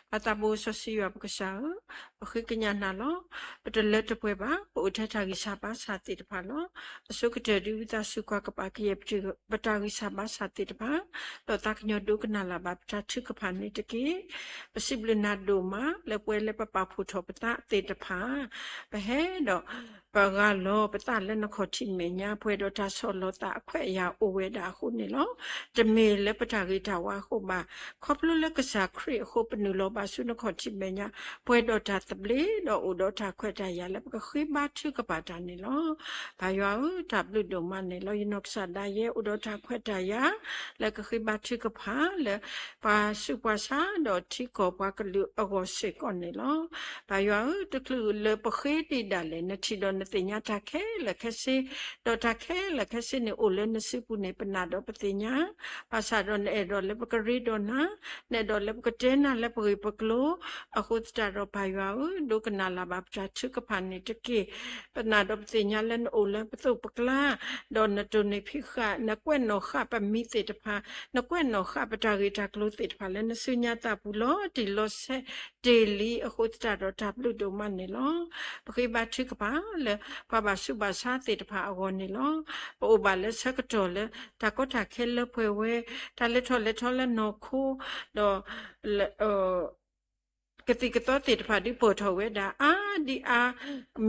ပၢ်သးဘိစီဆှံယွၤပကစၢ်ဧၢ, ပဃ့ကညးနၤလီၤ. ပတလၢတပှဲၤဘၣ်, ပအိၣ်ထဲတၢ်ဂံၢ်စၢ်ဘါစၢ်သ့ၣ်တဖၣ်လီၤ. အဆိကတၢၢ်ဒ်ဝံသးစူၤကွၢ်ကပာ်ကယဲၢ်ပတၢ်ဂံၢ်စၢ်ဘါစၢ်သ့ၣ်တဖၣ်, ဒီးသးကညီၤဒိကနၣ်လၢ်ဘၣ်ပတၢ်ထုကဖၣ်န့ၣ်တက့ၢ်. ပစံးဘျုးနၤဒိၣ်မးလၢပဝဲလၢပပာ်ဖှိၣ်ထီၣ်ပသးသ့ၣ်တဖၣ်, ပဟဲဒီး ပဂၢ်လီၤပသးလၢနခီၣ်ထံးမဲာ်ညါ ပှဲၤဒီးတၢ်ဆီၣ်လီၤသးအခွဲးအယာ်အိၣ်ဝဲဒၣ်အဃိန့ၣ်လီၤ. တမ့ၢ်လၢပတၢ်ဂ့ၤတၢ်ဝါအဃိဘၣ်. ခီဖျိလၢကစၢ်ခရံာ်အဃိ ပနုာ်လီၤဘၣ်ဆူနခီၣ်ထံးမဲာ်ညါ ပှဲၤဒီးတၢ်သဘျ့ ဒီးအိၣ်ဒီးတၢ်ခွဲးတၢ်ယာ်လၢပကဃ့ဘါထုကဖၣ်တၢ်န့ၣ်လီၤ. ပၢ်ယွၤဧၢ, တၢ်ဘျုးဒိၣ်မးန့ၣ်လီၤ. ယနီၢ်ကစၢ်ဒၣ်ယဲအိၣ်ဒီးတၢ်ခွဲးတၢ်ယာ် လၢကဃ့ဘါထုကဖၣ်လၢ ပှၤဆူးပှၤဆါ ဒီးထံကီၢ်ပှၤကလုာ်အဂီၢ်စ့ၢ်ကီးန့ၣ်လီၤ. ပၢ်ယွၤဧၢ, တချုးလၢပဃ့ဒံးဒၣ်လဲာ် နထံၣ်ဒီးနသ့ၣ်ညါတၢ်ခဲလၢာ်ခဲဆ့, ဒီးတၢ်ခဲလၢာ်ခဲဆ့န့ၣ်အိၣ်လၢနစုပူၤန့ၣ် ပနာ်ဒီးပသ့ၣ်ညါ, ဘၣ်ဆၣ်ဒီးနအဲၣ်ဒိးလၢပကရ့ဒီးနၤ, နအဲၣ်ဒိးလၢပကတဲနၤလၢပဂ့ၢ်ပကျိၤ, အဃိသတးဒီးပၢ်ယွၤဧၢ, ဒိကနၣ်လၢ်ဘၣ်ပတၢ်ထုကဖၣ်န့ၣ်တက့ၢ်. ပနာ်ဒီးပသ့ၣ်ညါလၢနအိၣ်လၢပသိးပကျါ, ဒီးနတိၢ်နီၣ်ဖံးဃာ်, နကွဲးနီၣ်ဃာ်ပမံၤသ့ၣ်တဖၣ်, နကွဲးနီၣ်ဃာ်ပတၢ်ဂ့ၢ်တၢ်ကျိၤသ့ၣ်တဖၣ်လၢနစုညါသးပူၤလီၤတံၢ်လီၤဆဲးတ့ၢ်လံ, အဃိသတးဒီးတၢ်ဘျုးဒိၣ်မးန့ၣ်လီၤ. ပဃ့ဘါထုကဖၣ်လၢ ပှၤဘၣ်ဆူးဘၣ်ဆါသ့ၣ်တဖၣ်အဂီၢ်န့ၣ်လီၤ. ပအိၣ်ဘၣ်လၢဆၢကတီၢ်လၢ တၢ်ကီတၢ်ခဲလၢပှဲၤဝဲ, တၢ်လဲၤထီၣ်လဲၤထီလၢနီၢ်ခိ, ဒီး ကသံၣ်ကသီသ့ၣ်တဖၣ်ဒုးပၢၢ်ထီၣ်ဝဲဒၣ် အါဒံအါ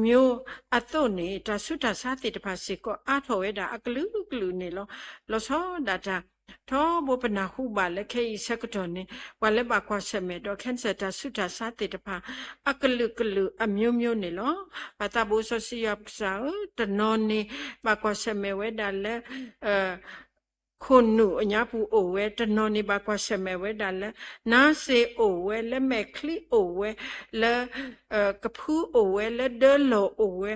မျိုးအသိးန့ၣ် တၢ်ဆူးတၢ်ဆါသ့ၣ်တဖၣ်စ့ၢ်ကီး အါထီၣ်ဝဲဒၣ်အကလုာ်ကလုာ်န့ၣ်လီၤ. လီၤဆီဒၣ်တၢ် ထီဘိပနၢ်ဟူဘၣ်လၢခဲအံၤဆၢကတီၢ်န့ၣ် ပှၤလၢဘၣ်ကွၢ်ဆၢၣ်မဲာ်ဒီး cancer တၢ်ဆူးတၢ်ဆါသ့ၣ်တဖၣ် အကလုာ်ကလုာ်အမျိုးမျိုးန့ၣ်လီၤ. ပၢ်သးဘိစီဆှံယွၤပကစၢ်ဧၢ, တနီၤန့ၣ် ဘၣ်ကွၢ်ဆၢၣ်မဲာ်ဝဲဒၣ်လၢ ခိၣ်နူာ်အညါပူၤအိၣ်ဝဲ, တနီၤန့ၣ်ဘၣ်ကွၢ်ဆၢၣ်မဲာ်ဝဲဒၣ်လၢ နါစ့အိၣ်ဝဲ, လၢမဲာ်ချံအိၣ်ဝဲ, လၢ ကဖုအိၣ်ဝဲ, လၢဒၢလီၢ်အိၣ်ဝဲ,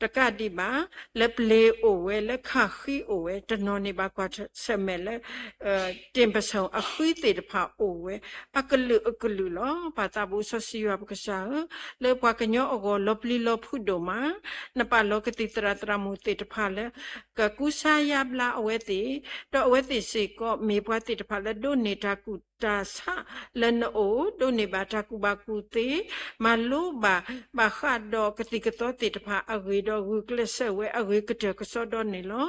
တကးဒံးဘၣ် လၢပျ့ၤအိၣ်ဝဲ လၢခၣ်ဃံအိၣ်ဝဲ တနီၤန့ၣ်ဘၣ်ကွၢ်ဆၢၣ်မဲာ်လၢ တ့ၢ်ပဆၣ်အဃံသ့ၣ်တဖၣ်အိၣ်ဝဲ အကလုာ်အကလုာ်လီၤ. ပၢ်သးဘိစီဆှံယွၤပကစၢ်ဧၢ, လၢပှၤကညီအဂီၢ်လီၤပျံၤလီၤဖုးဒိၣ်မး, နပာ်လီၤကသံၣ်သရၣ်သရၣ်မုၣ်သ့ၣ်တဖၣ်လၢ ကကူစါယါဘျါအဝဲသ့ၣ်, ဒီးအဝဲသ့ၣ်စ့ၢ်ကီးမ့ၢ်ပှၤသ့ၣ်တဖၣ်လၢဒိးန့ၢ်တၢ်ကူၣ်တၢ်ဆးလၢနအိၣ်, ဒိးန့ၢ်ဘၣ်တၢ်ကူၣ်ဘၣ်ကူၣ်သ့, မၤလိဘၣ်ဘၣ်ဃးဒီးကသံၣ်ကသီသ့ၣ်တဖၣ်အဂ့ၢ်ဒီး ဂုာ်ကျဲးစၢးဝဲအဂ့ၤကတၢၢ်ကစီဒီန့ၣ်လီၤ.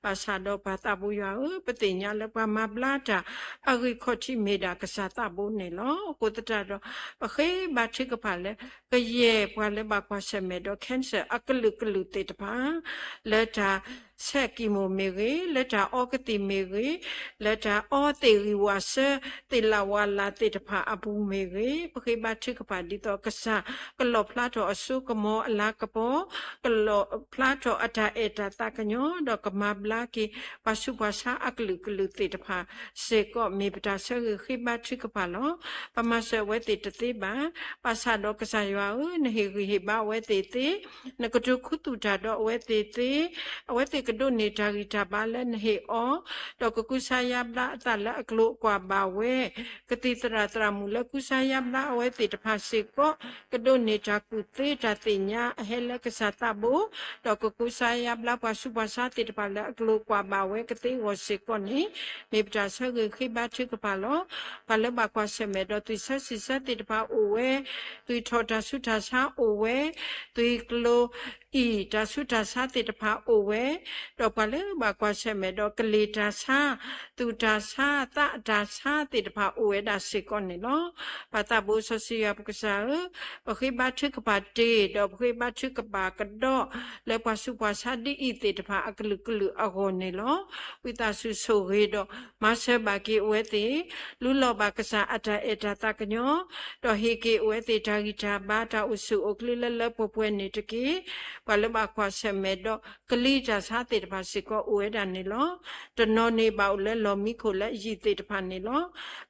ဘၣ်ဆၣ်ဒီးပၢ်သးဘိယွၤဧၢ, ပသ့ၣ်ညါလၢပှၤမၤဘျါတၢ်အဂံၢ်ခီၣ်ထံးမ့ၢ်ဒၣ်ကစၢ်သးဘိန့ၣ်လီၤ. အဃိသတးဒီး ပဃ့ဘါထုကဖၣ်လၢ ကယဲၢ်ပှၤလၢဘၣ်ကွၢ်ဆၢၣ်မဲာ်ဒီး cancer အကလုာ်ကလုာ်သ့ၣ်တဖၣ် လၢတၢ်ဆဲးကံၢ်မိၣ်မ့ၢ်ဂ့ၤ, လၢတၢ်အီကသံၣ်မ့ၢ်ဂ့ၤ, လၢတၢ်အီသ့ၣ်ဂံၢ်ဝၣ်စၢ သ့ၣ်လၣ်ဝၣ်လၣ်သ့ၣ်တဖၣ်အပူၤမ့ၢ်ဂ့ၤ, ပဃ့ဘါထုကဖၣ်ဒ်သိးကစၢ် ကလီၣ်ဖျါထီၣ်အစိကမီၤအလၤကပီၤ, ကလီၣ်ဖျါထီၣ်အတၢ်အဲၣ်တၢ်သးကညီၤ, ဒီးကမၤဘျါက့ၤ ပှၤဆူးပှၤဆါအကလုာ်ကလုာ်သ့ၣ်တဖၣ်စ့ၢ်ကီး မ့ၢ်ပတၢ်ဆၢဂ့ၤဃ့ဘါထုကဖၣ်လီၤ. ပမၤစၢၤအဝဲသ့ၣ်တသ့ဘၣ်. ဘၣ်ဆၣ်ဒီးကစၢ်ယွၤဧၢ, နဟ့ၣ်ဂံၢ်ဟ့ၣ်ဘါအဝဲသ့ၣ်သ့, နကတိၤခူသူၣ်တၢ်ဒီးအဝဲသ့ၣ်သ့, အဝဲသ့ၣ်ကဒိးန့ၢ်တၢ်ဂံၢ်တၢ်ဘါလၢနဟ့ၣ်အီၤ, ဒီးကကူစါယါဘျါအသးလၢအကျိၤကွၢ်ဘၣ်ဝဲ ကသံၣ်သရၣ်သရၣ်မုၣ်လၢကူစါယါဘျါအဝဲသ့ၣ်တဖၣ်စ့ၢ်ကီး, ကဒိးန့ၢ်တၢ်ကူၣ်သ့တၢ်သ့ၣ်ညါအဟဲလၢကစၢ်သးဘိ, ဒီးကကူစါယါဘျါပှၤဆူးပှၤဆါသ့ၣ်တဖၣ်လၢအကျိၤကွၢ်ဘၣ်ဝဲကသ့အဂီၢ်စ့ၢ်ကီးန့ၣ်, မ့ၢ်ပတၢ်ဆၢဂ့ၤဃ့ဘါထုကဖၣ်လီၤ. ပှၤလၢဘၣ်ကွၢ်ဆၢၣ်မဲာ်ဒီးသွံၣ်ဆၢစံးဆၢသ့ၣ်တဖၣ်အိၣ်ဝဲ, သွံၣ်ထီၣ်တၢ်ဆူးတၢ်ဆါအိၣ်ဝဲ, သွံၣ်ကျိၤ အံၤတၢ်ဆူးတၢ်ဆါသ့ၣ်တဖၣ်အိၣ်ဝဲ, ဒီးပှၤလၢဘၣ်ကွၢ်ဆၢၣ်မဲာ်ဒီးကလ့ၤတၢ်ဆါ, သူၣ်တၢ်ဆါ, သးအတၢ်ဆါသ့ၣ်တဖၣ်အိၣ်ဝဲဒၣ်စ့ၢ်ကီးန့ၣ်လီၤ. ပၢ်သးဘိစီဆှံယွၤပကစၢ်ဧၢ, ပဃ့ဘါထုကဖၣ်တ့ၢ်, ဒီးပဃ့ဘါထုကဖၣ်ကဒီး လၢပှၤဆူးပှၤဆါဒ်အံၤသ့ၣ်တဖၣ်အကလုာ်ကလုာ်အဂီၢ်န့ၣ်လီၤ. ဝံသးစူၤဆိၣ်ဂ့ၤဒီး မၤစၢၤဘၣ်က့ၤအဝဲသ့ၣ်, လူလီၤဘၣ်ကစၢ်အတၢ်အဲၣ်တၢ်သးကညီၤ, ဒီးဟ့ၣ်က့ၤအဝဲသ့ၣ်တၢ်ဂံၢ်တၢ်ဘါတၢ်အိၣ်ဆူၣ်အိၣ်ချ့လၢလၢပှဲၤပှဲၤန့ၣ်တက့ၢ်. ပှၤလၢဘၣ်ကွၢ်ဆၢၣ်မဲာ်ဒီး ကလံၤတၢ်ဆါသ့ၣ်တဖၣ်စ့ၢ်ကီးအိၣ်ဝဲဒၣ်န့ၣ်လီၤ. တနီၤန့ၣ်ဘၣ်အိၣ်လၢလီၢ်မံခိၣ်လၢအယံၤသ့ၣ်တဖၣ်န့ၣ်လီၤ.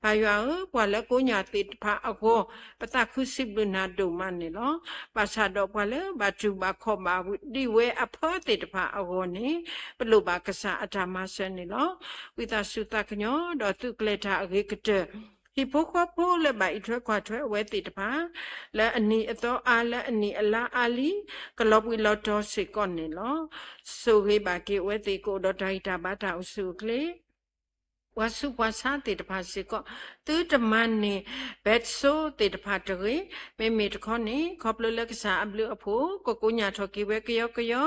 ပၢ်ယွၤဧၢ, ပှၤလၢကိးညၣ်သ့ၣ်တဖၣ်အဂီၢ်, ပသးခုစံးဘျုးနၤဒိၣ်မးန့ၣ်လီၤ. ဘၣ်ဆၣ်ဒီးပှၤလၢဘၣ်တူၢ်ဘၣ်ခီၣ်ဘၣ်ဒံးဝဲအဖၢသ့ၣ်တဖၣ်အဂီၢ်န့ၣ်, ပလိၣ်ဘၣ်ကစၢ်အတၢ်မၤစၢၤန့ၣ်လီၤ. ဝံသးစူၤသးကညီၤဒီးသုးကျဲၤတၢ်အဂ့ၤကတၢၢ် ဟံၣ်ဖိဃီဖိလၢဘၣ်အံးထွဲကွၢ်ထွဲအဝဲသ့ၣ်တဖၣ်, လၢအနံၤအသီအါ လၢအနံၤအလါအါလံ, ကလီၤဘှံးလီၤတီၤစ့ၢ်ကီးန့ၣ်လီၤ. ဆိၣ်ဂ့ၤဘၣ်က့ၤအဝဲသ့ၣ်ကအိၣ်ဒီးတၢ်ဂံၢ်တၢ်ဘါတၢ်အိၣ်ဆူၣ်အိၣ်ချ့, ပှၤဆူးပှၤဆါသ့ၣ်တဖၣ်စ့ၢ်ကီး, သုတမၤန့ၢ် ဘဲးစိသ့ၣ်တဖၣ်တဂ့ၤ. မ့မ့ၢ်တခီန့ၣ် ခီဖျိလၢကစၢ်အဘျုးအဖှိၣ် ကကိးညၣ်ထီၣ်က့ၤဝဲကယီကယီ,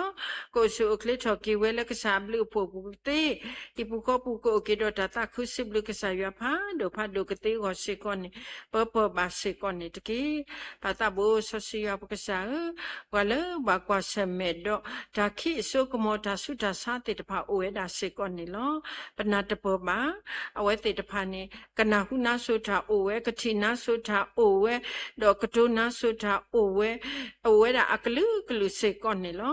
ကအိၣ်ဆူၣ်အိၣ်ချ့ထီၣ်က့ၤဝဲလၢကစၢ်အဘျုးအဖှိၣ်ပူၤကသ့, ဟံၣ်ပူၤဃီပူၤကအိၣ်က့ၤဒီးတၢ်သးခုစံးဘျုးကစၢ်ယွၤဖးဒိၣ်ဖးဒိၣ်ကသ့အဂီၢ်စ့ၢ်ကီးန့ၣ်, ပၢၤပၢၤဘၣ်စ့ၢ်ကီးန့ၣ်တက့ၢ်. ပၢ်သးဘိစီဆှံယွၤပကစၢ်ဧၢ, ပှၤလၢဘၣ်ကွၢ်ဆၢၣ်မဲာ်ဒီး တၢ်ခံးအစိကမီၤတၢ်ဆူးတၢ်ဆါသ့ၣ်တဖၣ်အိၣ်ဝဲဒၣ်စ့ၢ်ကီးန့ၣ်လီၤ. ပနၢ်တပၢၢ်ဘၣ်, အဝဲသ့ၣ်တဖၣ်န့ၣ် ကနၢ်ဟူနါစိၤတၢ်အိၣ်ဝဲ, ကထံၣ်နါစိၤတၢ်အိၣ်ဝဲ, ဒီးကတိၤနါစိၤတၢ်အိၣ်ဝဲ, အိၣ်ဝဲဒၣ်အကလုာ်ကလုာ်စ့ၢ်ကီးန့ၣ်လီၤ.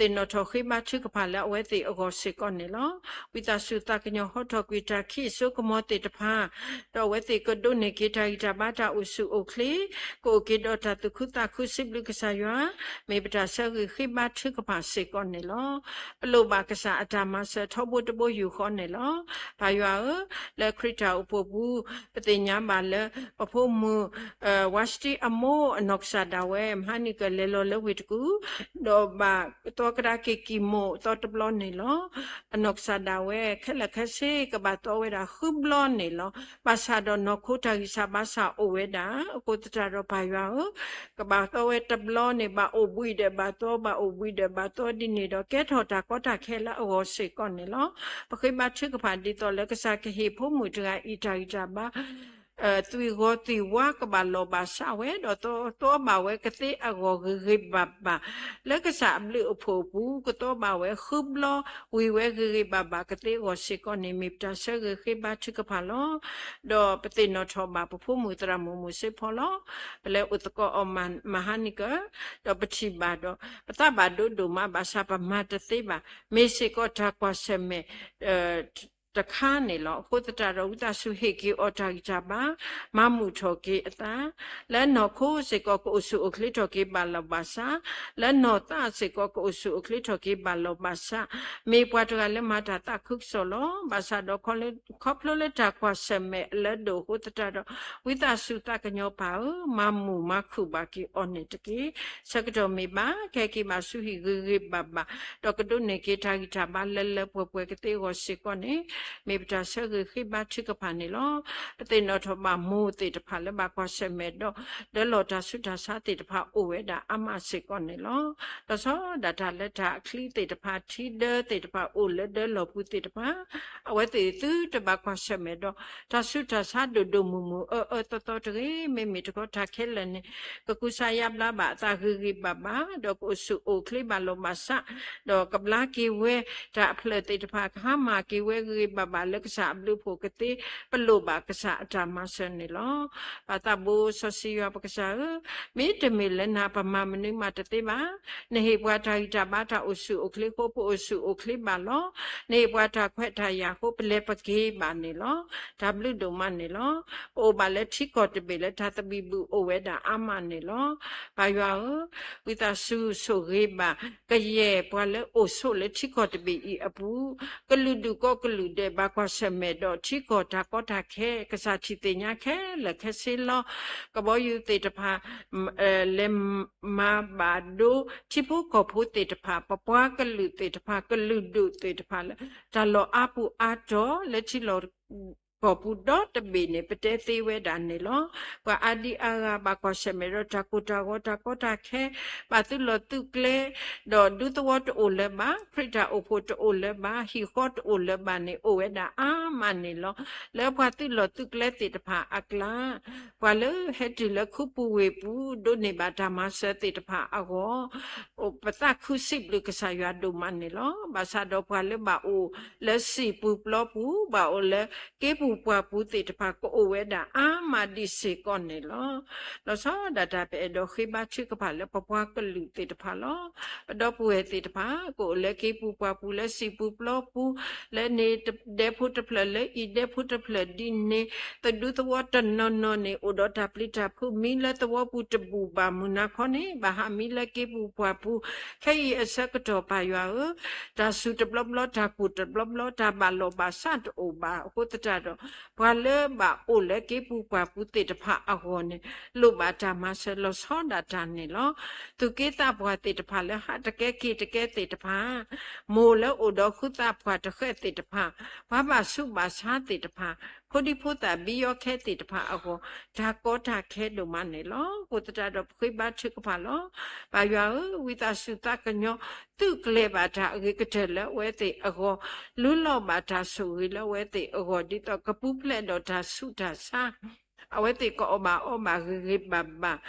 သ့ၣ်နီၣ်ထီၣ်ဃ့ဘါထုကဖၣ်လၢအဝဲသ့ၣ်အဂီၢ်စ့ၢ်ကီးန့ၣ်လီၤ. ဝံသးစူၤသးကညီၤဟီထီၣ်ကွံာ်တၢ်ခံးအစိကမီၤသ့ၣ်တဖၣ်, ဒီးအဝဲသ့ၣ်ကဒိးန့ၢ်က့ၤတၢ်ဂံၢ်တၢ်ဘါတၢ်အိၣ်ဆူၣ်အိၣ်ချ့, ကအိၣ်က့ၤဒီးတၢ်သူၣ်ခုသးခုစံးဘျုးကစၢ်ယွၤ, မ့ၢ်ပတၢ်ဆၢဂ့ၤဃ့ဘါထုကဖၣ်စ့ၢ်ကီးန့ၣ်လီၤ. ပလိၣ်ဘၣ်ကစၢ်အတၢ်မၤစၢၤထီဘိတဘိယူၢ်ဃီန့ၣ်လီၤ. ပၢ်ယွၤဧၢ, လၢခရံာ်တၢ်အိၣ်ဖှိၣ်ပူၤ, ပသ့ၣ်ညါဘၣ်လၢ ပဖိမုၣ် ဝါစတံအမိၢ်အနီၢ်ကစၢ်ဒၣ်ဝဲ မဟါနံၣ်ကလဲၤလီၤလၢဝ့ၢ်တကူၣ်, ဒီးဘၣ်သီကဒါက့ၤကံၢ်မိၣ်သီတဘျီန့ၣ်လီၤ. အနီၢ်ကစၢ်ဒၣ်ဝဲ ခဲလၢာ်ခဲဆ့ကဘၣ်သီဝဲဒၣ်ဃုဘျီန့ၣ်လီၤ. ဘၣ်ဆၣ်ဒီးနီၢ်ခိတၢ်ဂံၢ်စၢ်ဘါစၢ်အိၣ်ဝဲဒၣ်, အဃိသတးဒီးပၢ်ယွၤဧၢ, ကဘၣ်သီဝဲတဘျီန့ၣ် ဘၣ်အိၣ်ဘှံးဒီးဘၣ်သီ, ဘၣ်အိၣ်ဘှံးဒီးဘၣ်သီဒ်န့ၣ်ဒီး ကဲထီၣ်တၢ်ကီတၢ်ခဲလၢအဂီၢ်စ့ၢ်ကီးန့ၣ်လီၤ. ပဃ့ဘါထုကဖၣ်ဒ်သိးလၢကစၢ်ကဟ့ၣ်ဖိမုၣ်တဂၤအံၤတၢ်ဂံၢ်တၢ်ဘါ သွံၣ်ဂီၤသွံၣ်ဝါကဘၣ်လီၤဘၣ်စးဝဲ, ဒီးသီ, သီဘၣ်ဝဲကသ့အဂီၢ်ဂ့ၤဂ့ၤဘၣ်ဘၣ်, လၢကစၢ်အဘျုးအဖှိၣ်အပူၤ ကသီဘၣ်ဝဲဃုဘျီ, ဝံၤဝဲဂ့ၤဂ့ၤဘၣ်ဘၣ်ကသ့အဂီၢ်စ့ၢ်ကီးန့ၣ် မ့ၢ်ပတၢ်ဆၢဂ့ၤဃ့ဘါထုကဖၣ်လီၤ. ဒီးပသ့ၣ်နီၣ်ထီၣ်ဘၣ်ပဖိမုၣ်သရၣ်မုၣ်မုၢ်စ့ဖီလီၤ. ပလဲၤအိၣ်သကိးအီၤမဟါနံၣ်ကၢ, ဒီးပထံၣ်ဘၣ်ဒီး ပသးဘၣ်ဒိဒိၣ်မးဘၣ်ဆၣ်ပမၤတသ့ဘၣ်, မ့ၢ်စ့ၢ်ကီးတၢ်ကွၢ်ဆၢၣ်မဲာ် တခါန့ၣ်လီၤ. အဃိသတးဒီး ဝံသးစူၤဟ့ၣ်က့ၤအီၤတၢ်ဂံၢ်တၢ်ဘါ, မၤမုာ်ထီၣ်က့ၤအသး, လၢနီၢ်ခိစ့ၢ်ကီး ကအိၣ်ဆူၣ်အိၣ်ချ့ထီၣ်က့ၤဘၣ်လီၤဘၣ်စး, လၢနီၢ်သးစ့ၢ်ကီး ကအိၣ်ဆူၣ်အိၣ်ချ့ထီၣ်က့ၤဘၣ်လီၤဘၣ်စး, မ့ၢ်ပှၤတဂၤလၢမၤတၢ်သးခုကစီၣ်လီၤ. ဘၣ်ဆၣ်ဒီး ခီဖျိလၢတၢ်ကွၢ်ဆၢၣ်မဲာ်အလၢဒိၣ်အဃိသတးဒီး ဝံသးစူၤသးကညီၤပၢ်ဧၢ, မၤမုာ်မၤခုၣ်ဘၣ်က့ၤအီၤန့ၣ်တက့ၢ်. ဆၢကတီၢ်မ့ၢ်ဘၣ် ကဟဲက့ၤဘၣ်ဆူဟံၣ်ဂ့ၤဂ့ၤဘၣ်ဘၣ်, ဒီးကဒိးန့ၢ်က့ၤတၢ်ဂံၢ်တၢ်ဘါလၢလၢပှဲၤပှဲၤကသ့အဂီၢ်စ့ၢ်ကီးန့ၣ် မ့ၢ်ပတၢ်ဆၢဂ့ၤဃ့ဘါထုကဖၣ်န့ၣ်လီၤ. ပသ့ၣ်နီၣ်ထီၣ်ဘၣ်မိၢ်သ့ၣ်တဖၣ်လၢဘၣ်ကွၢ်ဆၢၣ်မဲာ်ဒီး ဒၢလီၤတၢ်ဆူးတၢ်ဆါသ့ၣ်တဖၣ်အိၣ်ဝဲဒၣ်အါမးစ့ၢ်ကီးန့ၣ်လီၤ. လီၤဆီဒၣ်တၢ်လၢတၢ်အချံသ့ၣ်တဖၣ် ထံဒၢသ့ၣ်တဖၣ်အိၣ်လၢဒၢလီၢ်ပူၤသ့ၣ်တဖၣ် အဝဲသ့ၣ်သုတဘၣ်ကွၢ်ဆၢၣ်မဲာ်ဒီး တၢ်ဆူးတၢ်ဆါဒိၣ်ဒိၣ်မုၢ်မုၢ်အၢအၢသီသီတဂ့ၤ. မ့မ့ၢ်တခီတၢ်ခဲလၢာ်န့ၣ် ကကူစါယါဘျါဘၣ်အသးဂ့ၤဂ့ၤဘၣ်ဘၣ်, ဒီးကအိၣ်ဆူၣ်အိၣ်ချ့ဘၣ်လီၤဘၣ်စး, ဒီးကဘျါက့ၤဝဲတၢ်အဖျၢၣ်သ့ၣ်တဖၣ် ကဟါမၢ်က့ၤဝဲဂ့ၤဂ့ၤဘၣ်ဘၣ်လၢကစၢ်အဘျုးအဖှိၣ်ကသ့, ပလိၣ်ဘၣ်ကစၢ်အတၢ်မၤစၢၤန့ၣ်လီၤ. ပၢ်သးဘိစီဆှံယွၤပကစၢ်ဧၢ, မ့တမ့ၢ်လၢနၤပမၤမနုၤမးတသ့ဘၣ်. နဟ့ၣ်ပှၤတၢ်ဂံၢ်တၢ်ဘါတၢ်အိၣ်ဆူၣ်အိၣ်ချ့အဃိ ပအိၣ်ဆူၣ်အိၣ်ချ့ဘၣ်လီၤ. နဟ့ၣ်ပှၤတၢ်ခွဲးတၢ်ယာ်အဃိ ပလဲၤပက့ၤဘၣ်န့ၣ်လီၤ. တၢ်ဘျုးဒိၣ်မးန့ၣ်လီၤ. ပအိၣ်ဘၣ်လၢထံကီၢ်တဘ့ၣ်လၢတၢ်သဘံၣ်ဘုၣ်အိၣ်ဝဲဒၣ်အါမးန့ၣ်လီၤ. ပၢ်ယွၤဧၢ, ဝံသးစူၤဆိၣ်ဂ့ၤဘၣ် ကယဲၢ်ပှၤလၢအိၣ်ဆိးလၢထံကီၢ်တဘ့ၣ်အံၤအပူၤ, ကလုာ်ဒူၣ်ကိးကလုာ်ဒဲး ဘၣ်ကွၢ်ဆၢၣ်မဲာ်ဒီးထံကီၢ်တၢ်ကီတၢ်ခဲ ကစၢ်ထံၣ်သ့ၣ်ညါခဲလၢာ်ခဲဆ့လီၤ. ကဘီယူၤသ့ၣ်တဖၣ် လဲၤမၤဘၣ်ဒိ ထံဖိကီၢ်ဖိသ့ၣ်တဖၣ် ပပှၤကလုာ်သ့ၣ်တဖၣ် ကလုာ်ဒူၣ်သ့ၣ်တဖၣ်လၢ တၢ်လီၢ်အါပူၤအါတီၤလၢထံလီၢ်ကီၢ်ပူၤဒီတဘ့ၣ်န့ၣ် ပတဲသ့ဝဲဒၣ်န့ၣ်လီၤ. ပှၤအါဒံအါဂၤဘၣ်ကွၢ်ဆၢၣ်မဲာ်ဒီးတၢ်ကိၢ်တၢ်ဂီၤတၢ်ကီတၢ်ခဲ ဘၣ်သုးလီၢ်သုးကျဲ ဒီးဒူသဝီတအိၣ်လၢၤဘၣ်, ခရံာ်တၢ်အိၣ်ဖှိၣ်တအိၣ်လၢၤဘၣ်, ဟံၣ်ဃီတအိၣ်လၢၤဘၣ်န့ၣ် အိၣ်ဝဲဒၣ်အါမးန့ၣ်လီၤ. လၢပှၤသုးလီၢ်သုးကျဲသ့ၣ်တဖၣ်အကျါ ပှၤလၢဟဲတုၤလၢခူပူၤဝ့ၢ်ပူၤ ဒိးန့ၢ်ဘၣ်တၢ်မၤစၢၤသ့ၣ်တဖၣ်အဂီၢ် ပသးခုစံးဘျုးကစၢ်ယွၤဒိၣ်မးန့ၣ်လီၤ. ဘၣ်ဆၣ်ဒီးပှၤလၢဘၣ်အိၣ်လၢစံာ်ပူၤပျီပူၤ ဘၣ်အိၣ်လၢက့ပူၤပှၢ်ပူၤသ့ၣ်တဖၣ် ကအိၣ်ဝဲဒၣ်အါမးဒံးစ့ၢ်ကီးန့ၣ်လီၤ. လီၤဆီဒၣ်တၢ်ပအဲၣ်ဒိးဃ့ဘါထုကဖၣ်လၢပပှၤကလုာ်သ့ၣ်တဖၣ်လီၤ. ပဒီပုၢ်ဝဲၢ်သ့ၣ်တဖၣ် ကအိၣ်လၢက့ပူၤပှၢ်ပူၤ လၢစံာ်ပူၤပျီပူၤ လၢန့ၣ်ဒဲဖိတဖျၢၣ်လၢအံၤ ဒဲဖိတဖျၢၣ်ဒ်န့ၣ် သဒူသဝီတနီၤနီၤန့ၣ် အိၣ်ဒီးတၢ်ပျံၤတၢ်ဖုး မံလၢသဝီပူၤတဘူၣ်ဘၣ် မုၢ်နၤခီန့ၣ် ဘၣ်ဟးမံလၢက့ပူၤပှၢ်ပူၤ ခဲအံၤအဆၢကတီၢ်ပၢ်ယွၤဧၢ, တၢ်စူၤတဘျီဘျီ တၢ်ကိၢ်တဘျီဘျီ တၢ်ဘၣ်လီၢ်ဘၣ်စးတအိၣ်ဘၣ်အဃိသတးဒီး ပှၤလၢဘၣ်အိၣ်လၢက့ပူၤပှၢ်ပူၤသ့ၣ်တဖၣ်အဂီၢ်န့ၣ် လိၣ်ဘၣ်တၢ်မၤစၢၤလီၤဆီဒၣ်တၢ်န့ၣ်လီၤ. သူၣ်က့သးပှၢ်သ့ၣ်တဖၣ်လၢဟးတကဲက့ၤတကဲသ့ၣ်တဖၣ် မိၢ်လၢအိၣ်ဒီးဃုသးပှၢ်တဃဲးသ့ၣ်တဖၣ် ပှၤဘၣ်ဆူးဘၣ်ဆါသ့ၣ်တဖၣ် ဖိဒံဖိသၣ်ဘံယီခဲသ့ၣ်တဖၣ်အဂီၢ် တၢ်ကီတၢ်ခဲဒိၣ်မးန့ၣ်လီၤ. အဃိသတးဒီးပဃ့ဘါထုကဖၣ်လီၤ. ပၢ်ယွၤဧၢ, ဝံသးစူၤသးကညီၤ သုးကျဲၤဘၣ်တၢ်အဂ့ၤကတၢၢ်လၢအဝဲသ့ၣ်အဂီၢ်, လုၢ်လီၢ်ဘၣ်တၢ်ဆိၣ်ဂ့ၤလၢအဝဲသ့ၣ်အဂီၢ် ဒ်သိးကပူၤဖျဲးဒီးတၢ်ဆူးတၢ်ဆါ အဝဲသ့ၣ်ကအီၣ်ဘၣ်အီဘၣ်ဂ့ၤဂ့ၤဘၣ်ဘၣ်,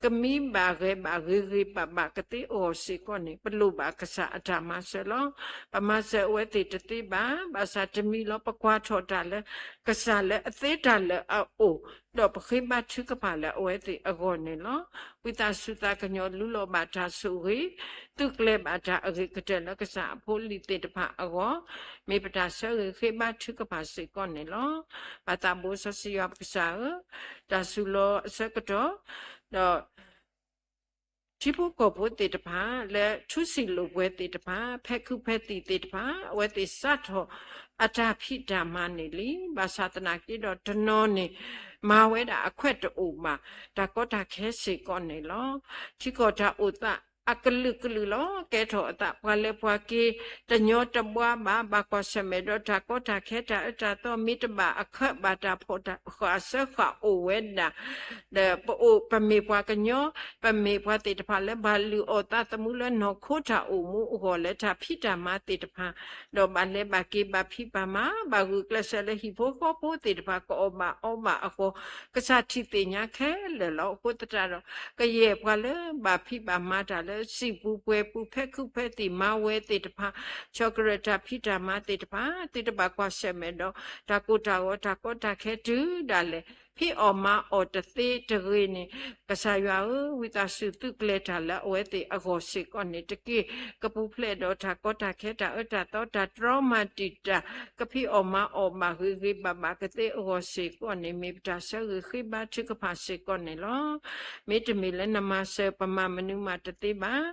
ကမံဘၣ်ဂဲၤဘၣ်ဂ့ၤဂ့ၤဘၣ်ဘၣ်ကသ့အဂီၢ်စ့ၢ်ကီးန့ၣ် ပလိၣ်ဘၣ်ကစၢ်အတၢ်မၤစၢၤလီၤ. ပမၤစၢၤအဝဲသ့ၣ်တသ့ဘၣ်, ဘၣ်ဆၣ်တမံၤလီၤ ပကွၢ်ထီၣ်တၢ်လၢ ကစၢ်လၢအသ့တၢ်လၢအအိၣ်, ဒီးပဃ့ဘါထုကဖၣ်လၢအဝဲသ့ၣ်အဂီၢ်န့ၣ်လီၤ. ဝံသးစူၤသးကညီၤ လုၢ်လီၢ်ဘၣ်တၢ်ဆိၣ်ဂ့ၤ, သုးကျဲၤဘၣ်တၢ်အဂ့ၤကတၢၢ်လၢကစၢ်အဖိလံၤသ့ၣ်တဖၣ်အဂီၢ်, မ့ၢ်ပတၢ်ဆၢဂ့ၤဃ့ဘါထုကဖၣ်စ့ၢ်ကီးန့ၣ်လီၤ. ပၢ်သးဘိစီဆှံယွၤပကစၢ်ဧၢ, တၢ်စူၤလီၤအဆၢကတီၢ်, ဒီး ထံဖိကီၢ်ဖိသ့ၣ်တဖၣ် လၢထူစံာ်လိာ်ပှဲၤသ့ၣ်တဖၣ် ဖဲခုဖဲသံၣ်သ့ၣ်တဖၣ် အဝဲသ့ၣ်စးထီၣ်အတၢ်ဖံးတၢ်မၤန့ၣ်လံ. ဘၣ်ဆၣ်သနာ်က့ဒီးတနီၤန့ၣ် မၤဝဲဒၣ်အခွဲးတအိၣ်ဘၣ် တၢ်ကီတၢ်ခဲစ့ၢ်ကီးန့ၣ်လီၤ. ထံကီၢ်တၢ်အိၣ်သးအကလုာ်ကလုာ်လီၤ. ကဲထီၣ်အသး ပှၤလၢပှၤက့ၤ တညီတဘှါဘၣ်, ဘၣ်ကွၢ်ဆၢၣ်မဲာ်ဒီးတၢ်ကီတၢ်ခဲတၢ်အၢတၢ်သီ မ့ၢ်တဘၣ်အခၢးဘၣ်တၢ်ဖီၣ်ဃာ်စၢဃာ်အိၣ်ဝဲဒၣ် ဒီးပအိၣ် ပမ့ၢ်ပှၤကညီ, ပမ့ၢ်ပှၤသ့ၣ်တဖၣ်လၢဘၣ်လုၢ်အီၣ်သးသမူလၢနီၢ်ခိတၢ်အိၣ်မူအဂီၢ်လၢတၢ်ဖံးတၢ်မၤသ့ၣ်တဖၣ်, ဒီးဘၣ်လဲၤဘၣ်က့ၤဘၣ်ဖံးဘၣ်မၤ, ဘၣ်ဂုာ်ကျဲးစၢးလၢဟံၣ်ဖိဃီဖိသ့ၣ်တဖၣ် ကအီၣ်ဘၣ်အီဘၣ်အဃိ, ကစၢ်ထံၣ်သ့ၣ်ညါခဲလၢာ်လီၤ. အဃိသတးဒီး ကယဲၢ်ပှၤလၢဘၣ်ဖံးဘၣ်မၤတၢ်လၢ စံာ်ပူၤပှဲၤပူၤ ဖဲခုဖဲသံၣ်မၤဝဲသ့ၣ်တဖၣ်, ဆီၣ်ကရၢၢ်တၢ်ဖံးတၢ်မၤသ့ၣ်တဖၣ် သုတဘၣ်ကွၢ်ဆၢၣ်မဲာ်ဒီး တၢ်ကိၢ်တၢ်ဂီၤ တၢ်ကီတၢ်ခဲတုၤဒၣ်လဲာ် ဖံးအီၣ်မၤအီၣ်တသ့တဂ့ၤန့ၣ်, ကစၢ်ယွၤဧၢ, ဝံသးစူၤသုးကျဲၤတၢ်လၢအဝဲသ့ၣ်အဂီၢ်စ့ၢ်ကီးန့ၣ်တက့ၢ်. ကပူၤဖျဲးဒီးတၢ်ကီတၢ်ခဲ တၢ်အၢတၢ်သီ တၢ်တြီမၤတံာ်တာ် ကဖံးအီၣ်မၤအီၣ်ဘၣ်ဂ့ၤဂ့ၤဘၣ်ဘၣ်ကသ့အဂီၢ်စ့ၢ်ကီးန့ၣ် မ့ၢ်ပတၢ်ဆၢဂ့ၤဃ့ဘါထုကဖၣ်စ့ၢ်ကီးန့ၣ်လီၤ. မ့တမ့ၢ်လၢနမၤစၢၤပမၤမနုၤမးတသ့ဘၣ်.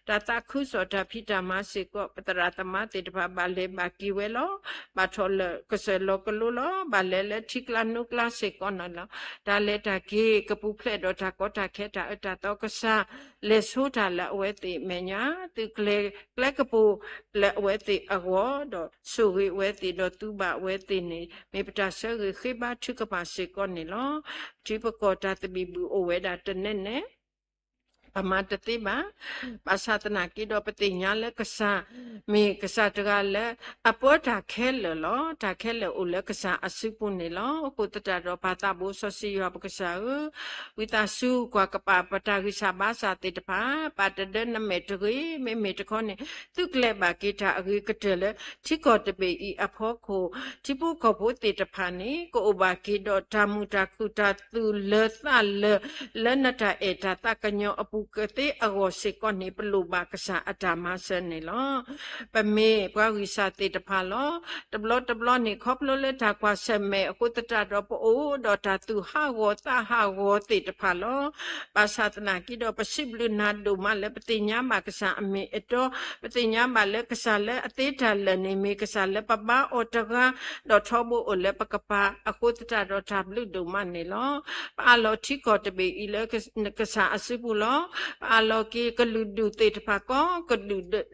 တၢ်သးခုကစီၣ်တၢ်ဖံးတၢ်မၤစ့ၢ်ကီး ပသရၣ်သမါသ့ၣ်တဖၣ်ဘၣ်လဲၤဘၣ်က့ၤဝဲလီၤ. ဘၣ်ထီၣ်လၢကစၢၢ်လီၤကလိလီၤ. ဘၣ်လဲၤလၢထံကျါနိကျါစ့ၢ်ကီးန့ၣ်လီၤ. တၢ်လဲၤတၢ်က့ၤ ကပူၤဖျဲးဒီးတၢ်ကီတၢ်ခဲ တၢ်အၢတၢ်သီ ကစၢ် လဲၤဆိတၢ်လၢအဝဲသ့ၣ်မဲာ်ညါ, သုးကျဲၤကျဲကပူၤလၢအဝဲသ့ၣ်အဂီၢ်ဒီး ဆိၣ်ဂ့ၤအဝဲသ့ၣ်ဒီးသူဘၣ်အဝဲသ့ၣ်န့ၣ် မ့ၢ်ပတၢ်ဆၢဂ့ၤဃ့ဘါထုကဖၣ်စ့ၢ်ကီးန့ၣ်လီၤ. ထံပကီၢ်တၢ်သဘံၣ်ဘုၣ်အိၣ်ဝဲဒၣ်တနဲနဲ ပမၤတသ့ဘၣ်. ဘၣ်ဆၣ်သနာ်က့ဒီး ပသ့ၣ်ညါလၢကစၢ် မ့ၢ်ကစၢ်တဂၤလၢ အပၢတၢ်ခဲလၢာ်လီၤ. တၢ်ခဲလၢာ်အိၣ်လၢကစၢ်အစုပူၤန့ၣ်လီၤ. အဃိသတးဒီး ပၢ်သးဘိစီဆှံယွၤပကစၢ်ဧၢ, ဝံသးစူၤကွၢ်ကပာ်ပတၢ်ဂံၢ်စၢ်ဘါစၢ်သ့ၣ်တဖၣ်, ပာ်တဒၢနမဲာ်တဂ့ၤ, မ့မ့ၢ်တခီန့ၣ် သုးကျဲၤဘၣ်က့ၤတၢ်အဂ့ၤကတၢၢ်လၢ ထံကီၢ်တဘ့ၣ်အံၤအဖီခိၣ် ထံဖိကီၢ်ဖိသ့ၣ်တဖၣ်န့ၣ် ကအိၣ်ဘၣ်က့ၤဒီးတၢ်မုာ်တၢ်ခုၣ် တၢ်သူၣ်လၢာ်သးလၢာ် လၢနတၢ်အဲၣ်တၢ်သးကညီၤအပူၤကသ့အဂီၢ်စ့ၢ်ကီးန့ၣ် ပလိၣ်ဘၣ်ကစၢ်အတၢ်မၤစၢၤန့ၣ်လီၤ. ပမ့ၢ်ပှၤဂံၢ်စၢ်သ့ၣ်တဖၣ်လီၤ. တဘျီတဘျီန့ၣ် ခီဖျိလၢတၢ်ကွၢ်ဆၢၣ်မဲာ်အဃိသတးဒီး ပအိၣ်ဒီးတၢ်သူၣ်ဟးဂီၤသးဟးဂီၤသ့ၣ်တဖၣ်လီၤ. ဘၣ်ဆၣ်သနာ်က့ဒီး ပစံးဘျုးနၤဒိၣ်မးလၢ ပသ့ၣ်ညါဘၣ်ကစၢ်အမ့ၢ်အတီ, ပသ့ၣ်ညါဘၣ်လၢကစၢ်လၢအသ့တၢ်လၢာ်န့ၣ် မ့ၢ်ကစၢ်လၢပဘါအီၤတဂၤ ဒီးထီဘိအိၣ်လၢပကပၤ အဃိသတးဒီးတၢ်ဘျုးဒိၣ်မးန့ၣ်လီၤ. ပအးလီၤထံကီၢ်တဘ့ၣ်အံၤလၢကစၢ်အစုပူၤလီၤ. ပအးလီၤက့ၤကလုာ်ဒူၣ်သ့ၣ်တဖၣ် ကိးကလုာ်ဒဲး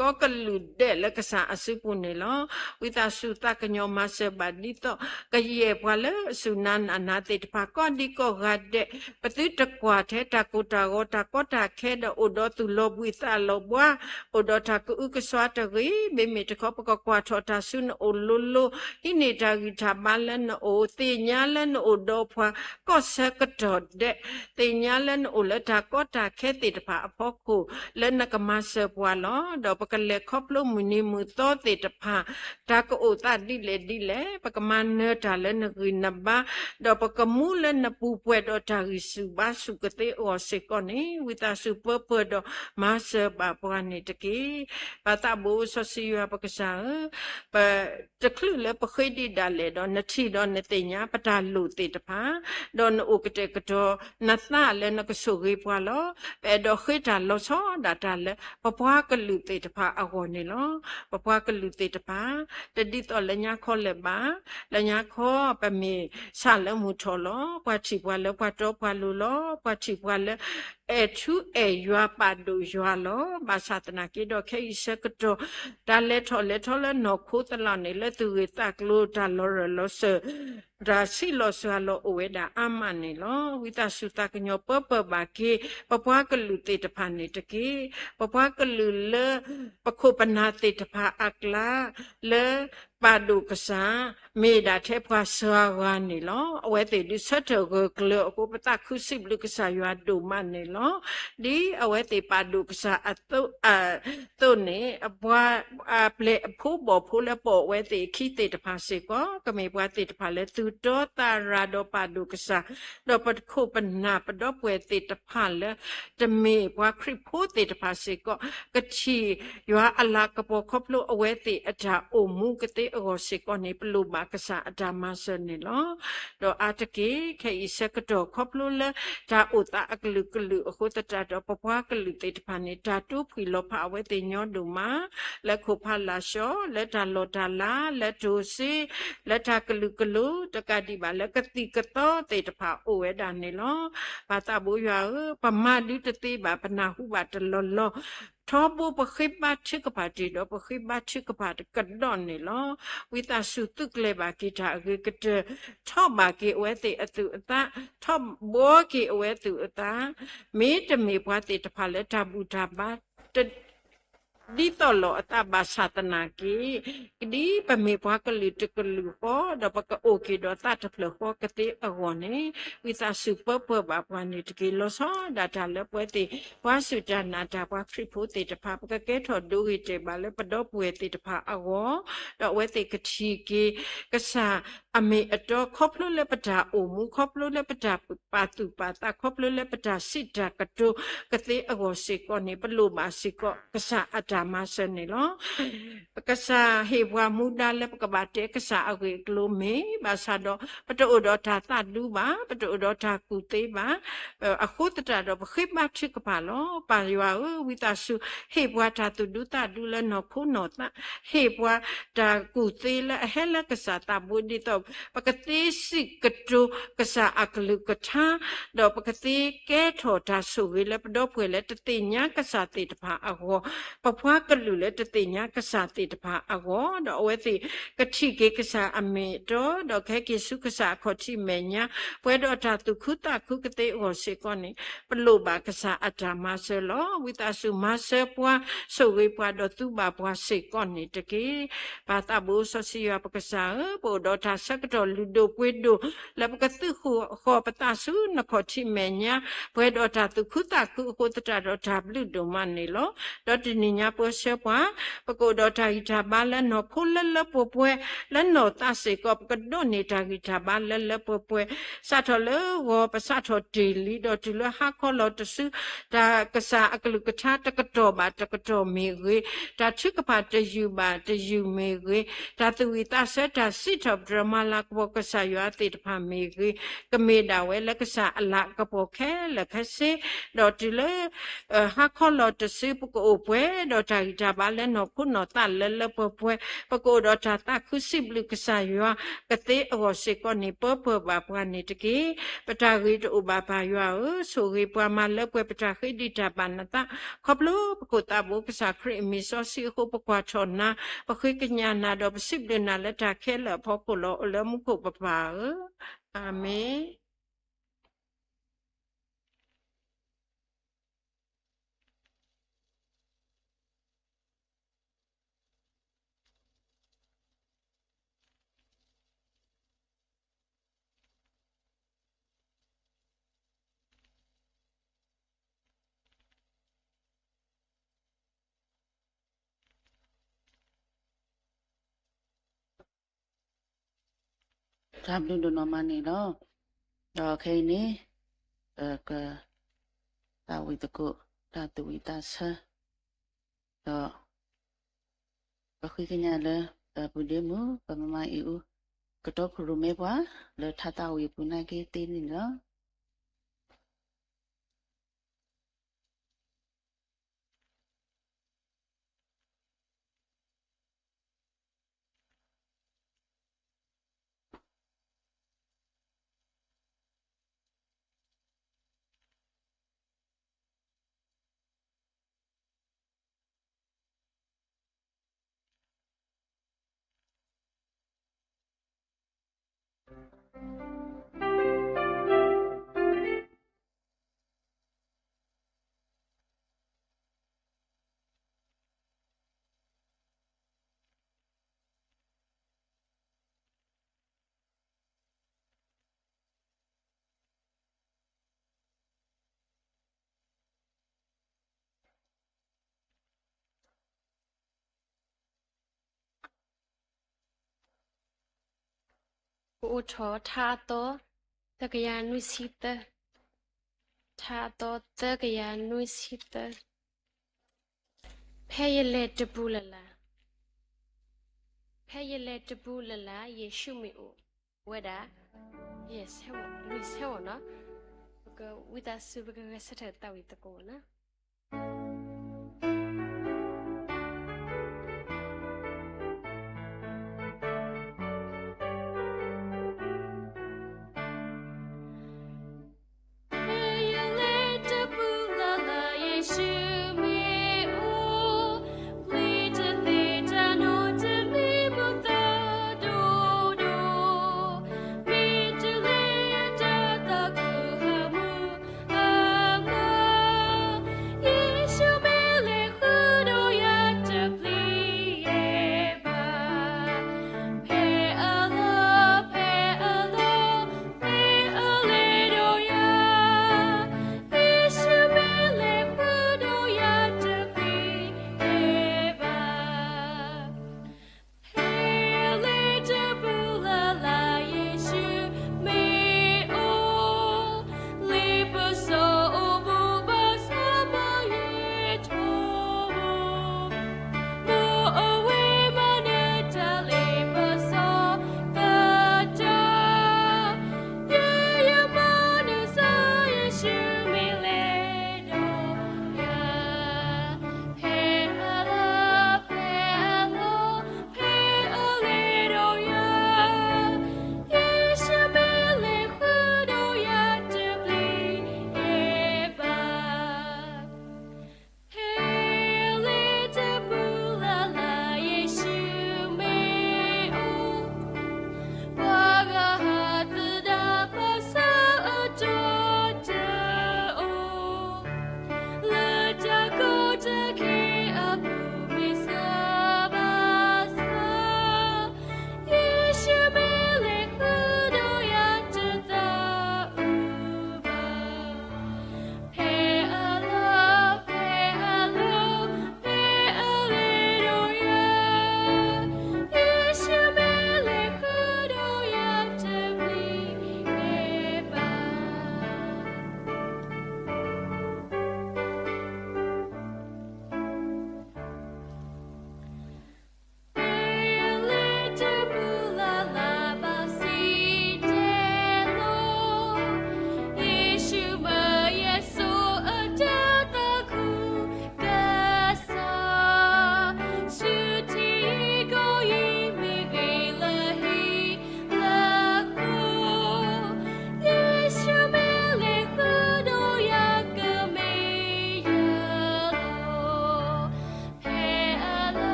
ကိးကလုာ်ဒဲးလၢကစၢ်အစုပူၤန့ၣ်လီၤ. ဝံသးစူၤသးကညီၤမၤစၢၤဘၣ်ဒ်သိး ကယဲၢ်ပှၤလၢအစူၢ်နၤနာ်နၤသ့ၣ်တဖၣ် ကိးဒံကိးဂၤဒဲး ပသုတကွၢ်ထဲတၢ်ကိၢ်တၢ်ဂီၤ တၢ်ကီတၢ်ခဲဒီး အိၣ်ဒီးသူၣ်လီၤဘှံးသးလီၤဘှါ, အိၣ်ဒီးတၢ်ကအုကစွါတဂ့ၤ, မ့မ့ၢ်တခီ ပကကွၢ်ထီၣ်တၢ်ဆူနအိၣ်လိၤလိၤ, ဟံးန့ၢ်တၢ်ဂံၢ်တၢ်ဘါလၢနအိၣ်, သ့ၣ်ညါလၢနအိၣ်ဒီးပှၤ ကီၢ်ဆၢကတီၢ်ဒဲး, သ့ၣ်ညါလၢနအိၣ်လၢတၢ်ကီတၢ်ခဲသ့ၣ်တဖၣ်အဖီခိၣ် လၢနကမၤစၢၤပှၤလီၤ. ဒီးပကလဲၤခီဖျိမုၢ်နံၤမုၢ်သီသ့ၣ်တဖၣ် တၢ်ကအိၣ်သးဒ်လဲၣ်ဒ်လဲၣ်, ပကမၤနၢၤတၢ်လၢနဂံၢ်နဘါ, ဒီးပကမူလၢနပူၤပှဲၤဒီးတၢ်ဂံၢ်ဆူၣ်ဘါဆူၣ်ကသ့အဂီၢ်စ့ၢ်ကီးန့ၣ် ဝံသးစူၤပၢပှဲၤဒီးမၤစၢၤဘၣ်ပှၤန့ၣ်တက့ၢ်. ပၢ်သးဘိစီဆှံယွၤပကစၢ်ဧၢ, ပတချုးလၢပဃ့ဒံးဒၣ်လဲာ်ဒီး နထံၣ်ဒီးနသ့ၣ်ညါပတၢ်လိၣ်သ့ၣ်တဖၣ်, ဒီးနအိၣ်ကတဲာ်ကတီၤနသးလၢနကဆိၣ်ဂ့ၤပှၤလီၤ. ပအဲၣ်ဒိးဃ့တၢ်လီၤဆီဒၣ်တၢ်လၢ ပပှၤကလုာ်သ့ၣ်တဖၣ်အဂီၢ်န့ၣ်လီၤ. ပပှၤကလုာ်သ့ၣ်တဖၣ် တဒ်သိးလၢညါခီလၢၤဘၣ်, လၢညါခီပမ့ၢ်ဆၣ်လၢမုၢ်ထီၣ်လီၤ. ပှၤထံၣ်ပှၤလၢပှၤတီပှၤလိၤလီၤ. ပှၤထံၣ်ပှၤလၢ အဲၣ်ထူအဲၣ်ယွၤပာ်ဒိၣ်ယွၤလီၤ. ဘၣ်ဆၣ်သနာ်က့ဒီး ခဲအံၤဆၢကတီၢ် တၢ်လဲၤထီၣ်လဲၤထီလၢနီၢ်ခိသလီၢ်န့ၣ် လၢသူၣ်ဂ့ၢ်သးကျိၤ တၢ်လီၤရၢၢ်လီၤစၢၤ တၢ်ဆံးလီၤစှၤလီၤအိၣ်ဝဲဒၣ်အါမးန့ၣ်လီၤ. ဝံသးစူၤသးကညီၤပၢပှဲၤဘၣ်က့ၤ ပပှၤကလုာ်သ့ၣ်တဖၣ်န့ၣ်တက့ၢ်. ပပှၤကလုာ်လၢ ပခိၣ်ပနၢ်သ့ၣ်တဖၣ်အကျါ လၢပာ်ဒိၣ်ကစၢ် မ့ၢ်ဒၣ်ထဲပှၤစှၤဂၤန့ၣ်လီၤ. အဝဲသ့ၣ်ဒုးဆၢထၢၣ်ဂၢၢ်ကျၢၤအဃိ ပသးခုစံးဘျုးကစၢ်ယွၤဒိၣ်မးန့ၣ်လီၤ. ဒ်အဝဲသ့ၣ်ပာ်ဒိၣ်ကစၢ်အသိး အသိးန့ၣ် ပှၤအပျဲၢ်အဖိဘီၣ်ဖိလၢပအီၣ်ဝဲသ့ၣ်အခံသ့ၣ်တဖၣ်စ့ၢ်ကီး ကမ့ၢ်ပှၤသ့ၣ်တဖၣ်လၢသူၣ်တီသးရၤဒီးပာ်ဒိၣ်ကစၢ်, ဒီးပခိၣ်ပနၢ်ပဒီပုၢ်ဝဲၢ်သ့ၣ်တဖၣ်လၢ တမ့ၢ်ပှၤခရံာ်ဖိသ့ၣ်တဖၣ်စ့ၢ်ကီး ကထံၣ်ယွၤအလၤကပီၤခီဖျိအဝဲသ့ၣ်အတၢ်အိၣ်မူကသ့အဂီၢ်စ့ၢ်ကီးန့ၣ် ပလိၣ်ဘၣ်ကစၢ်အတၢ်မၤစၢၤန့ၣ်လီၤ. ဒီးအါတက့ၢ် ခဲအံၤဆၢကတီၢ်ခီဖျိလၢ တၢ်အိၣ်သးအကလုာ်ကလုာ်အဃိသတးဒီး ပပှၤကလုာ်သ့ၣ်တဖၣ်န့ၣ် တၢ်တိဖှံၣ်လီၤဖးအဝဲသ့ၣ်ညီဒိၣ်မး လၢခိၣ်ဖးလာ်ဆှီ လၢတၢ်လီၢ်တၢ်လၤ လၢတိၤစ့ လၢတၢ်ကလုာ်ကလိၤ တကးဒံးဘၣ်လၢကသံၣ်ကသီသ့ၣ်တဖၣ်အိၣ်ဝဲဒၣ်န့ၣ်လီၤ. ပၢ်သးဘိယွၤဧၢ, ပမၤဒုးတသ့ဘၣ် ပနၢ်ဟူဘၣ်တလီၢ်လီၢ်, ထီဘိပဃ့ဘါထုကဖၣ်တ့ၢ်ဒီး ပဃ့ဘါထုကဖၣ်ကဒီးန့ၣ်လီၤ. ဝံသးစူၤသုးကျဲၤဘၣ်က့ၤတၢ်အဂ့ၤကတၢၢ်, ထီၣ်ဘးက့ၤအဝဲသ့ၣ်အသူၣ်အသး, ထီၣ်ဘှီက့ၤအဝဲသူၣ်အသး, မ့တမ့ၢ်ပှၤသ့ၣ်တဖၣ်လၢတၢ်ဘူၣ်တၢ်ဘါ တ ဒ်သိးလိာ်အသးဘၣ်ဆၣ်သနာ်က့ ဒ်ပမ့ၢ်ပှၤကလုာ်တကလုာ်ဃီ ဒီးပကအိၣ်က့ၤဒီးသးတဖျၢၣ်ဃီကသ့အဂီၢ်န့ၣ် ဝံသးစူၤပၢပှဲၤဘၣ်ပှၤန့ၣ်တက့ၢ်. လီၤဆီဒၣ်တၢ်လၢပဝဲသ့ၣ် ပှၤစူၢ်တၢ်နာ်တၢ် ပှၤခရံာ်ဖိသ့ၣ်တဖၣ် ပကကဲထီၣ်ဒိဂ့ၤတဲာ်ဘၣ်လၢပဒီပုၢ်ဝဲၢ်သ့ၣ်တဖၣ်အဂီၢ်, ဒီးအဝဲသ့ၣ်ကထံၣ်က့ၤ ကစၢ်အမ့ၢ်အတီ ခီဖျိလၢပတၢ်အိၣ်မူ ခီဖျိလၢပတၢ်ပာ်သူၣ်ပာ်သး ခီဖျိလၢပတၢ်စံးတၢ်ကတိၤကသ့အဂီၢ်စ့ၢ်ကီးန့ၣ် ပလိၣ်ဘၣ်စ့ၢ်ကီးကစၢ်အတၢ်မၤစၢၤန့ၣ်လီၤ. ကစၢ်ဟ့ၣ်ပှၤမူဒါလၢပကဘၣ်တဲကစၢ်အဂ့ၢ်အကျိၤမ့ၢ် ဘၣ်ဆၣ်ဒီး ပတအိၣ်ဒီးတၢ်သးဒူဘၣ်, ပတအိၣ်ဒီးတၢ်ကူၣ်သ့ဘၣ်. အဃိသတးဒီး ပဃ့ဘါထုကဖၣ်လီၤ. ပၢ်ယွၤဧၢ, ဝံသးစူၤ ဟ့ၣ်ပှၤတၢ်သူၣ်ဒူသးဒူလၢနီၢ်ခိနီၢ်သး, ဟ့ၣ်ပှၤတၢ်ကူၣ်သ့လၢအဟဲလၢကစၢ်သးဘိ ဒ်သိး ပကသ့စံးကတိၤကစၢ်အကလုၢ်ကထါ ဒီးပကသ့ကဲထီၣ်တၢ်ဆိၣ်ဂ့ၤလၢပဒီပုၢ်ဝဲၢ်လၢတသ့ၣ်ညါကစၢ်သ့ၣ်တဖၣ်အဂီၢ်, ပပှၤကလုာ်လၢတသ့ၣ်ညါကစၢ်သ့ၣ်တဖၣ်အဂီၢ်, ဒီးအဝဲသ့ၣ်ကထံၣ်က့ၤကစၢ်အမ့ၢ်အတီ, ဒီးကဟဲက့ၤဆူကစၢ်အခီၣ်ထံးမဲာ်ညါ, ပှဲၤဒီးတၢ်သူၣ်ခုသးခုကသ့အဂီၢ်စ့ၢ်ကီးန့ၣ် ပလိၣ်ဘၣ်ကစၢ်အတၢ်မၤစၢၤလီၤ. ဝံသးစူၤမၤစၢၤပှၤ, ဆိၣ်ဂ့ၤပှၤဒီးသူဘၣ်ပှၤစ့ၢ်ကီးန့ၣ်တက့ၢ်. ပၢ်သးဘိစီဆှံယွၤပကစၢ်ဧၢ, ပအိၣ်ဒီးတၢ်ဆၢကတီၢ်လုၢ်ဒိၣ်ပှ့ၤဒိၣ် လၢပကသုးဃီၤပသးဆူနခီၣ်ထံးမဲာ်ညါ, ပှဲၤဒီးတၢ်သူၣ်ခုသးခုအဃိသတးဒီးတၢ်ဘျုးဒိၣ်မးန့ၣ်လီၤ. ဒီးတနံၤညါပၢဆှၢပှၤ, ပကအိၣ်ဒီးတၢ်ဂံၢ်တၢ်ဘါလၢနီၢ်ခိလၢလၢပှဲၤပှဲၤ, လၢနီၢ်သးစ့ၢ်ကီး ပကဒိးန့ၢ်တၢ်ဂံၢ်တၢ်ဘါလၢလၢပှဲၤပှဲၤ, စးထီၣ်လၢဂီၤပစးထီၣ်တ့ၢ်လံ ဒီးတုၤလၢဟါခီလီၤတစု, တၢ်ကစၢ်အကလုၢ်ကထါတကတီၢ်ဘၣ်တကတီၢ်မ့ၢ်ဂ့ၤ, တၢ်ထုကဖၣ်တယုၢ်ဘၣ်တယုၢ်မ့ၢ်ဂ့ၤ, တၢ်သူၣ်ဝံၣ်သးဆၢတၢ်စံးထီၣ်ပတြၢၤမၤလၤကပီၤကစၢ်ယွၤသ့ၣ်တဖၣ်မ့ၢ်ဂ့ၤ, ကမ့ၢ်ဒၣ်ဝဲလၢကစၢ်အလၤကပီၤခဲလၢာ်ခဲဆ့, ဒီးတုၤလၢ ဟါခီလီၤတစု ပကအိၣ်ပှဲၤဒီးတၢ်ဂံၢ်တၢ်ဘါလၢနီၢ်ခိနီၢ်သးလၢလၢပှဲၤပှဲၤ, ပကအိၣ်ဒီးတၢ်သးခုစံးဘျုးကစၢ်ယွၤကသ့အဂီၢ်စ့ၢ်ကီးန့ၣ် ပၢပှဲၤဘၣ်ပှၤန့ၣ်တက့ၢ်. ပတၢ်ဂ့ၤတအိၣ်ဘၣ်ပၢ်ယွၤဧၢ, ဆိၣ်ဂ့ၤပှၤမၤလၢပှဲၤပတၢ်ဃ့ဒံးတၢ်ဘၣ်နသး, ခီဖျိပခိၣ်သးဘိကစၢ်ခရံာ်အမံၤစီဆှံအဃိ ပကွၢ်ထီၣ်နၤ, ပဃ့ကညးနၤ ဒီးပစံးဘျုးနၤလၢတၢ်ခဲလၢာ်အဖီခိၣ်လီၤ. အိၣ်လၢမူခိၣ်ပပၢ်ဧၢ, အၤမ့ၣ်. တၢ်ဘျုးဒိၣ်နီၢ်မးန့ၣ်လီၤ. ဒီးခဲအံၤန့ၣ် ပကသးဝံၣ်သကိး တၢ်သူၣ်ဝံၣ်သးဆၢ, ဒီးပဃ့ကညးလၢ ပပုၢ်ဒ့မုၣ် ပမါမါအ့ၣ်အူ ကတိၤဖုၣ်ရိၣ်မဲပှၤ လၢထါသးဝံၣ်အပူၤနာ်က့သ့န့ၣ်လီၤ. ကအိၣ်ထီၣ်ထါအသီ သၢကယၤနွံဆံသၢ, ထါအသီသၢကယၤနွံဆံသၢ. ဖဲယလဲၤတပူၤလၢ်လၢ်, ဖဲယလဲၤတပူၤလၢ်လၢ် ယ့ၣ်ၡူးမ့ၢ်အိၣ်ဝဲဒၣ်, ယဲၢ်ဆဲဝီၤ, လွံၢ်ဆဲဝီၤနီၤ, ပကဝံသးစူၤ ပကဂဲၤဆၢထၢၣ်သးဝံၣ်သကိးနီၤ.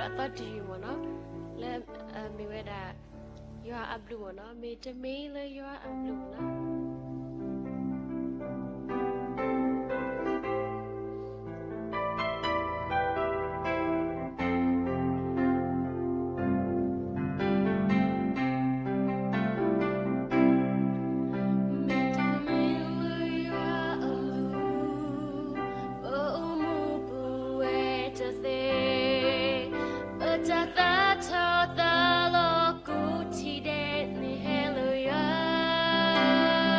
အသီတယုၢ်မ့ၢ်နီၤ, လၢအမ့ၢ်ဝဲဒၣ် ယွၤအဘျုးမ့ၢ်နီၤ, မ့ၢ်တမ့ၢ်လၢယွၤအဘျုးမ့ၢ်နီၤ. မ့ၢ်တမ့ၢ်လၢယွၤအဘျုး, ပအိၣ်မူပူၤဝဲတသ့, ပတၢ်သးထီၣ်သးလီၤ ကိးထီၣ်ဒဲးန့ၣ်ဟဲလၢယွၤ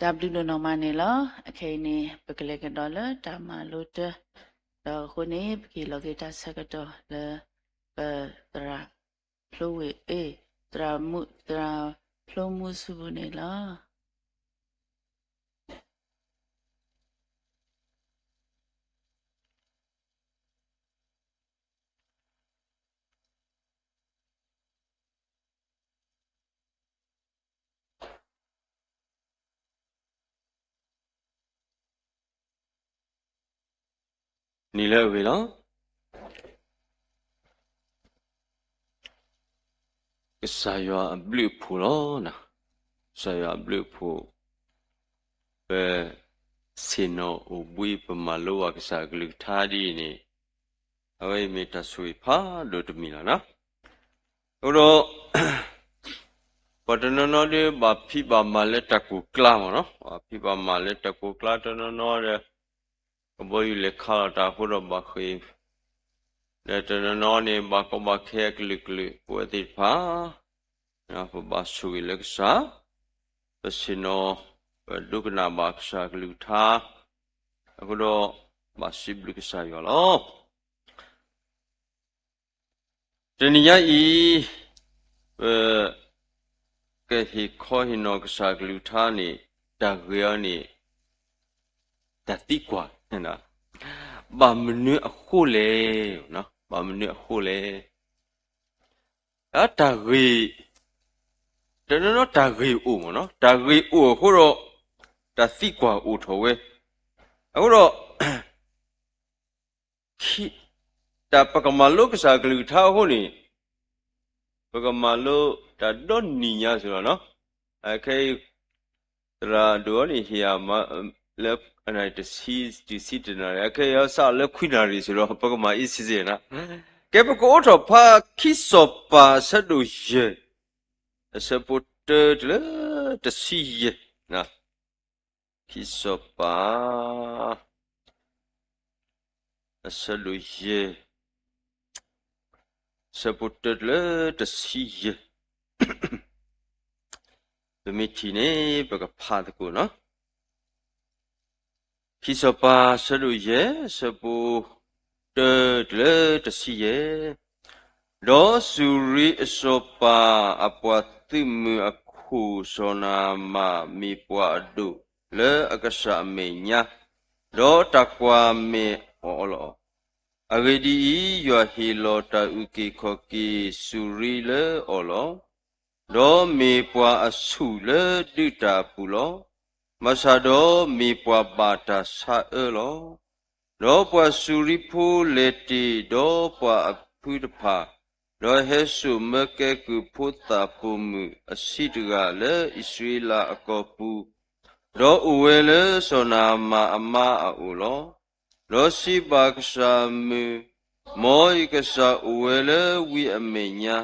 တၢ်ဘျုးဒိၣ်နီၢ်မးန့ၣ်လီၤ. အခဲအံၤန့ၣ် ပကလဲၤကဒီးလၢတၢ်မၤလိတၢ်, ဒီးအဃိန့ၣ် ပကဟ့ၣ်လီၤက့ၤတၢ်ဆၢကတီၢ်လၢ ပသရၣ်ဖျိဝ့ၢ်, အ့, သရၣ်မုၣ်, သရၣ်ဖျိမူဆူပူၤန့ၣ်လီၤ. နံၤလၢအဂ့ၤလီၤ. ကစၢ်ယွၤအဘျုးအဖှိၣ်လီၤ. ကစၢ်ယွၤအဘျုးအဖှိၣ်, ပဆ့ၣ်နီၤအိၣ်ဘှံး ပမၤလိဘၣ်ကစၢ်အကလုၢ်ကထါဒ်အံၤန့ၣ်, အဝဲအံၤမ့ၢ်တၢ်ဆိၣ်ဂ့ၤဖးဒိၣ်တမံၤလီၤ. အဃိဒီး ပှၤတနီၤနီၤဒီးဘၣ်ဖံးဘၣ်မၤလၢတၢ်ကိၢ်ကျါမ့ၢ်နီၤ, ဘၣ်ဖံးဘၣ်မၤလၢတၢ်ကိၢ်ကျါတနီၤနီၤဒီး ကဘီယူၤလဲၤခးလီၤတၢ်အဃိဒီးဘၣ်ဃ့ၢ်, ဒီးတနီၤနီၤန့ၣ် ဘၣ်ကီဘၣ်ခဲအကလုာ်ကလုာ် ပဝဲသ့ၣ်တဖၣ် ပဘၣ်ဆိၣ်ဂ့ၤလၢကစၢ်, ပဆ့ၣ်နီၤ, ပဒိကနၣ်ဘၣ်ကစၢ်ကလုၢ်ကထါ, အဃိဒီး ဘၣ်စံးဘျုးကစၢ်ယွၤလီၤ. တနံၤညါအံၤ ပကဟ့ၣ်ခီဟ့ၣ်နီၤကစၢ်ကလုၢ်ကထါန့ၣ် တၢ်ဂ့ၢ်အံၤန့ၣ် တၢ်သံကွၢ်, ဘၣ်မနုၤအဃိလဲၣ်, ဘၣ်မနုၤအဃိလဲၣ်. တၢ်ဂ့ၢ်, တနီၤနီၤတၢ်ဂ့ၢ်အိၣ်မ့ၢ်နီၤ, တၢ်ဂ့ၢ်အိၣ်အဃိဒီး တၢ်သံကွၢ်အိၣ်ထီၣ်ဝဲ, အဃိဒီး တၢ်ပကမၤလိကစၢ်ကလုၢ်ကထါအဃိန့ၣ်, ပကမၤလိတၢ်ဒီနံၤညါစ့ၢ်ကီးလီၤ. အခဲအံၤ သရၣ်ဒိၣ်အံၤန့ၣ် ဟ့ၣ်ယၤမၤလၢ တဆံ, တဆံတနၣ်ရံၣ်, အခဲအံၤစးလၢခွံနၣ်ရံၣ်စ့ၢ်ကီး ပကမၤအ့စ့စ့ၢ်ကီး. ကဲ ပကအိးထီၣ်ဖး ခံစီၤပၤအဆၢဒိၣ်ယဲၢ်, အဆၢဖိတၢတုၤလၢတဆံယဲၢ်. ခံစီၤပၤ အဆၢဒိၣ်ယဲၢ်, အဆၢဖိတၢတုၤလၢတဆံယဲၢ်. ပမ့ၢ်ထံၣ်န့ၣ် ပကဖးသကိးလီၤ. ခံစီၤပၤအဆၢဒိၣ်ယဲၢ်, အဆၢဖိတၢတုၤလၢတဆံယဲၢ်. ဒီးစူၤရံအစီၤပၤအပှၤသုးမုၢ်အခိၣ်စီၤနၤအမၣ် မ့ၢ်ပှၤအဒိၣ်လၢအကစၢ်အမဲာ်ညါ, ဒီးတၢ်ကွၢ်မဲာ်အီၤလီၤ. အဂ့ၢ်ဒ်အံၤ, ယွၤဟ့ၣ်လီၤတၢ်အုၣ်က့ၤခီၣ်က့ၤစူၤရံလၢအီၤလီၤ. ဒီးမ့ၢ်ပှၤအဆူၣ်လၢဒုးတၢ်အပူၤလီၤ. ဘၣ်ဆၣ်ဒီးမ့ၢ်ပှၤဘၣ်တၢ်ဆါအၢလီၤ. ဒီးပှၤစူၤရံဖိလဲၤတ့ၢ်ဒီးပှၤအဖုတဖၣ်, ဒီးဟဲစိာ်မၢကဲကုၢ်ဖိသၣ်ပိာ်မုၣ်အဆံးတဂၤလၢအံၣ်စရ့လးအကီၢ်ပူၤ, ဒီးအိၣ်ဝဲလၢစီၤနၤအမၣ်အမါအအိၣ်လီၤ. ဒီးစံးဘၣ်ကစၢ်အမုၢ်, မ်ယကစၢ်အိၣ်ဝဲလၢဝံအမဲာ်ညါ,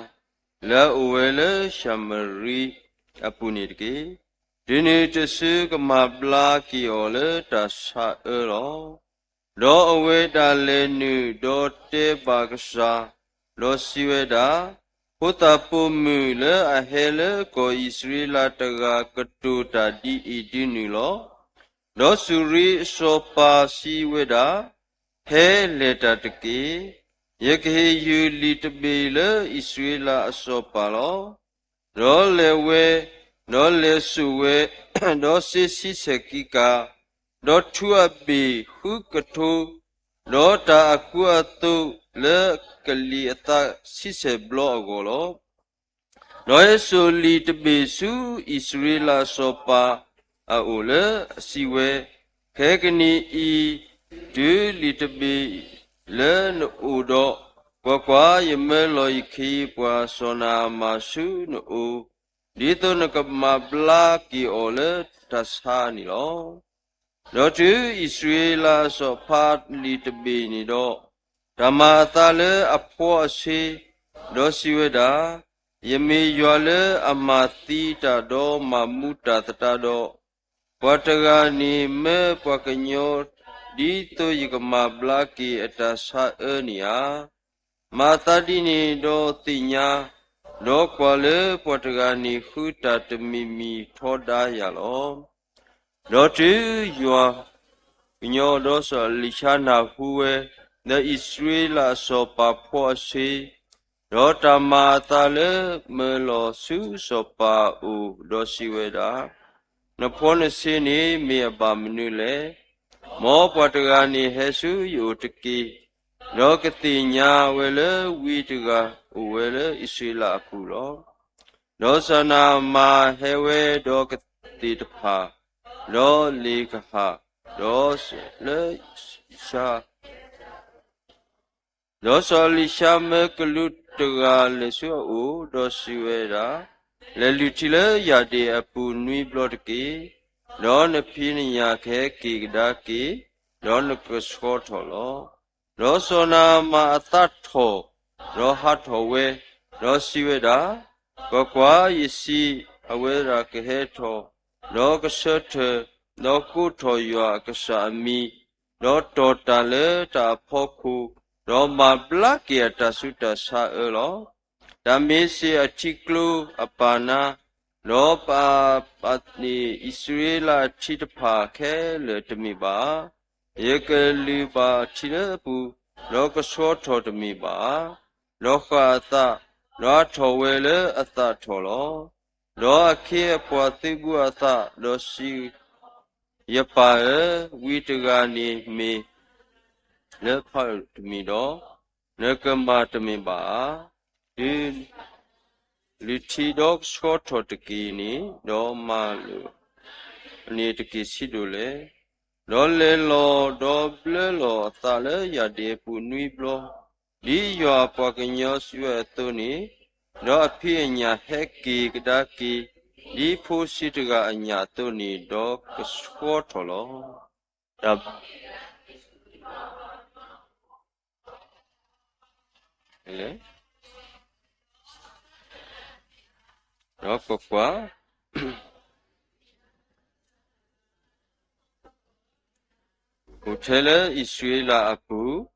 လၢအအိၣ်ဝဲလၢၡၤမရံအပူၤန့ၣ်တက့ၢ်. တုၤနုၤတစုကမၤဘျါက့ၤအီၤလၢတၢ်ဆါအၢလီၤ. ဒီးအဝဲဒၣ်လဲၤနုာ်ဒီးတဲဘၣ်ကစၢ်, ဒီးစံးဝဲဒၣ်, ဖိသၣ်ပိာ်မုၣ်လၢအဟဲလၢကီၢ်အံၣ်စရ့လးတဂၤကတိၤတၢ်ဒ်အံၤဒ်နုၤလီၤ. ဒီးစူၤရံအစီၤပၤစံးဝဲဒၣ်, ဟဲလဲၤတၢ်တက့ၢ်. ယကဟ့ၣ်ယုၢ်လံာ်တဘ့ၣ်လၢအံၣ်စရ့လးအစီၤပၤလီၤ. ဒီးလဲၤဝဲ, ဒီးလဲၤစိာ်ဝဲ, ဒီးစ့ဆံဆဲၣ်ကံကၤ, ဒီးထူအဘ့ၣ်ဃုကထိ, ဒီးတၢ်အကူအသိးလၢကလံၤအသးဆံဆဲၣ်ဘျီအဂီၢ်လီၤ. ဒီးဟဲစိာ်လံာ်တဘ့ၣ်ဆူအံၣ်စရ့လးအစီၤပၤအအိၣ်လၢအစံးဝဲ, ခဲကနံၣ်အံၤ တုၤလံာ်တဘ့ၣ်လၢနအိၣ်ဒီး, ကွၢ်ကွၢ်, ယမၢလီၤယခ့ယပှၤစီၤနၤအမၣ်ဆူနအိၣ်, ဒ်သိးနကမၤဘျါက့ၤအီၤလၢတၢ်ဆါန့ၣ်လီၤ. ဒီးတုၤအံၣ်စရ့လးအစီၤပၤဖးလံာ်တဘ့ၣ်န့ၣ်ဒီး, တၢ်မၤအသးလၢအဖှီအဆ့, ဒီးစံးဝဲဒၣ်, ယမ့ၢ်ယွၤလၢအမၤသံတၢ်ဒီးမၤမူတၢ်သတးဒီး, ပှၤတဂၤန့ၣ်မၢပှၤကညီ, ဒ်သိးယကမၤဘျါက့ၤအတၢ်ဆါအၢန့ၣ်ဧါ. မၤအသးဒ်န့ၣ်ဒီးသ့ၣ်ညါ, ဒီးကွၢ်လၢပှၤတဂၤန့ၣ်ဃုတၢ်တမံၤမံၤထီဒါယၤလီၤ. ဒီးတုၤယွၤကညီဒီးစီၤအလံၤၡါနၢ်ဟူဝဲ, ဒီးအံၣ်စရ့လးအစီၤပၤဖှီအဆ့, ဒီးတၢ်မၤအသးလၢမၢလီၤဆူစီၤပၤအအိၣ်, ဒီးစံးဝဲဒၣ်, နဖှီနဆ့န့ၣ်မ့ၢ်အဘၣ်မနုၤလဲၣ်. မ်ပှၤတဂၤန့ၣ်ဟဲဆူယအိၣ်တက့ၢ်. ဒီးကသ့ၣ်ညါဝဲလၢဝံတဂၤအိၣ်ဝဲလၢအံၣ်စရ့လးအပူၤလီၤ. ဒီးစီၤနၤအမၣ်ဟဲဝဲဒီးကသ့ၣ်တဖၣ်, ဒီးလ့ၣ်ကဟၣ်, ဒီးလၢ ဒီးစီၤအလံၤၡါမၢကလူးတဂၤလဲၤဆူအအိၣ်, ဒီးစံးဝဲဒၣ်, လဲၤလုၢ်ထံလၢယၢ်ဒ့ၣ်အပူၤနွံဘျီတက့ၢ်. ဒီးနဖံးနညၣ်ကဟဲက့ၤကဒါက့ၤ, ဒီးနကဆှီထီၣ်လီၤ. ဒီးစီၤနၤအမၣ်အသးထီၣ်, ဒီးဟးထီၣ်ဝဲ, ဒီးစံးဝဲဒၣ်, ကွၢ်ကွၢ်, ယစံး, အဝဲဒၣ်ကဟဲထီၣ်, ဒီးကဆၢထၢၣ်, ဒီးကိးထီၣ်ယွၤအကစၢ်အမံၤ, ဒီးတီၢ်တၢ်လၢတၢ်အဖီခိၣ်, ဒီးမၤဘျါက့ၤအတၢ်ဆူးတၢ်ဆါအၢလီၤ. တၢ်မ့ၢ်စ့ၢ်အထံကျိအပၢ်နၤ, ဒီးပၢ်ပၢ်န့ၣ်အံၣ်စရ့လးအထံတဖၣ်ခဲလၢာ်တမ့ၢ်ဘၣ်. ယကလုၢ်ဘၣ်ထံလၢအပူၤ, ဒီးကဆှီထီၣ်တမ့ၢ်ဘၣ်ဧါ. ဒီးဃၣ်အသး, ဒီးဟးထီၣ်ဝဲလၢအသးထီၣ်လီၤ. ဒီးအခ့အပှၤသုးဘူးအသး, ဒီးစံး, ယပၢ်ဧၢ, ဝံတဂၤန့ၣ်မ့ၢ်လၢဖးအၣ်တမံၤဒီး, နကမၤတမ့ၢ်ဘၣ်ဧါ. တုၤလုၢ်ထံဒီးကဆှီထီၣ်တက့ၢ်န့ၣ်, ဒီးမၤလိာ်န့ၢ်တက့ၢ်ဆံးဒိၣ်လဲၣ်. ဒီးလဲၤလီၤဒီးဘျၢလီၤအသးလၢယၢ်ဒ့ၣ်အပူၤနွံဘျီ, ဒ်ယွၤအပှၤကညီစံးဝဲအသိးန့ၣ်, ဒီးအဖံးအညၣ်ဟဲက့ၤကဒါက့ၤ, ဒ်ဖိဆံးတဂၤအညၣ်အသိးန့ၣ်, ဒီးကဆှီထီၣ်လီၤ. တၢ် ဒီးကွၢ်ကွၢ်, အိၣ်ထဲလၢအံၣ်စရ့လးအပူၤ,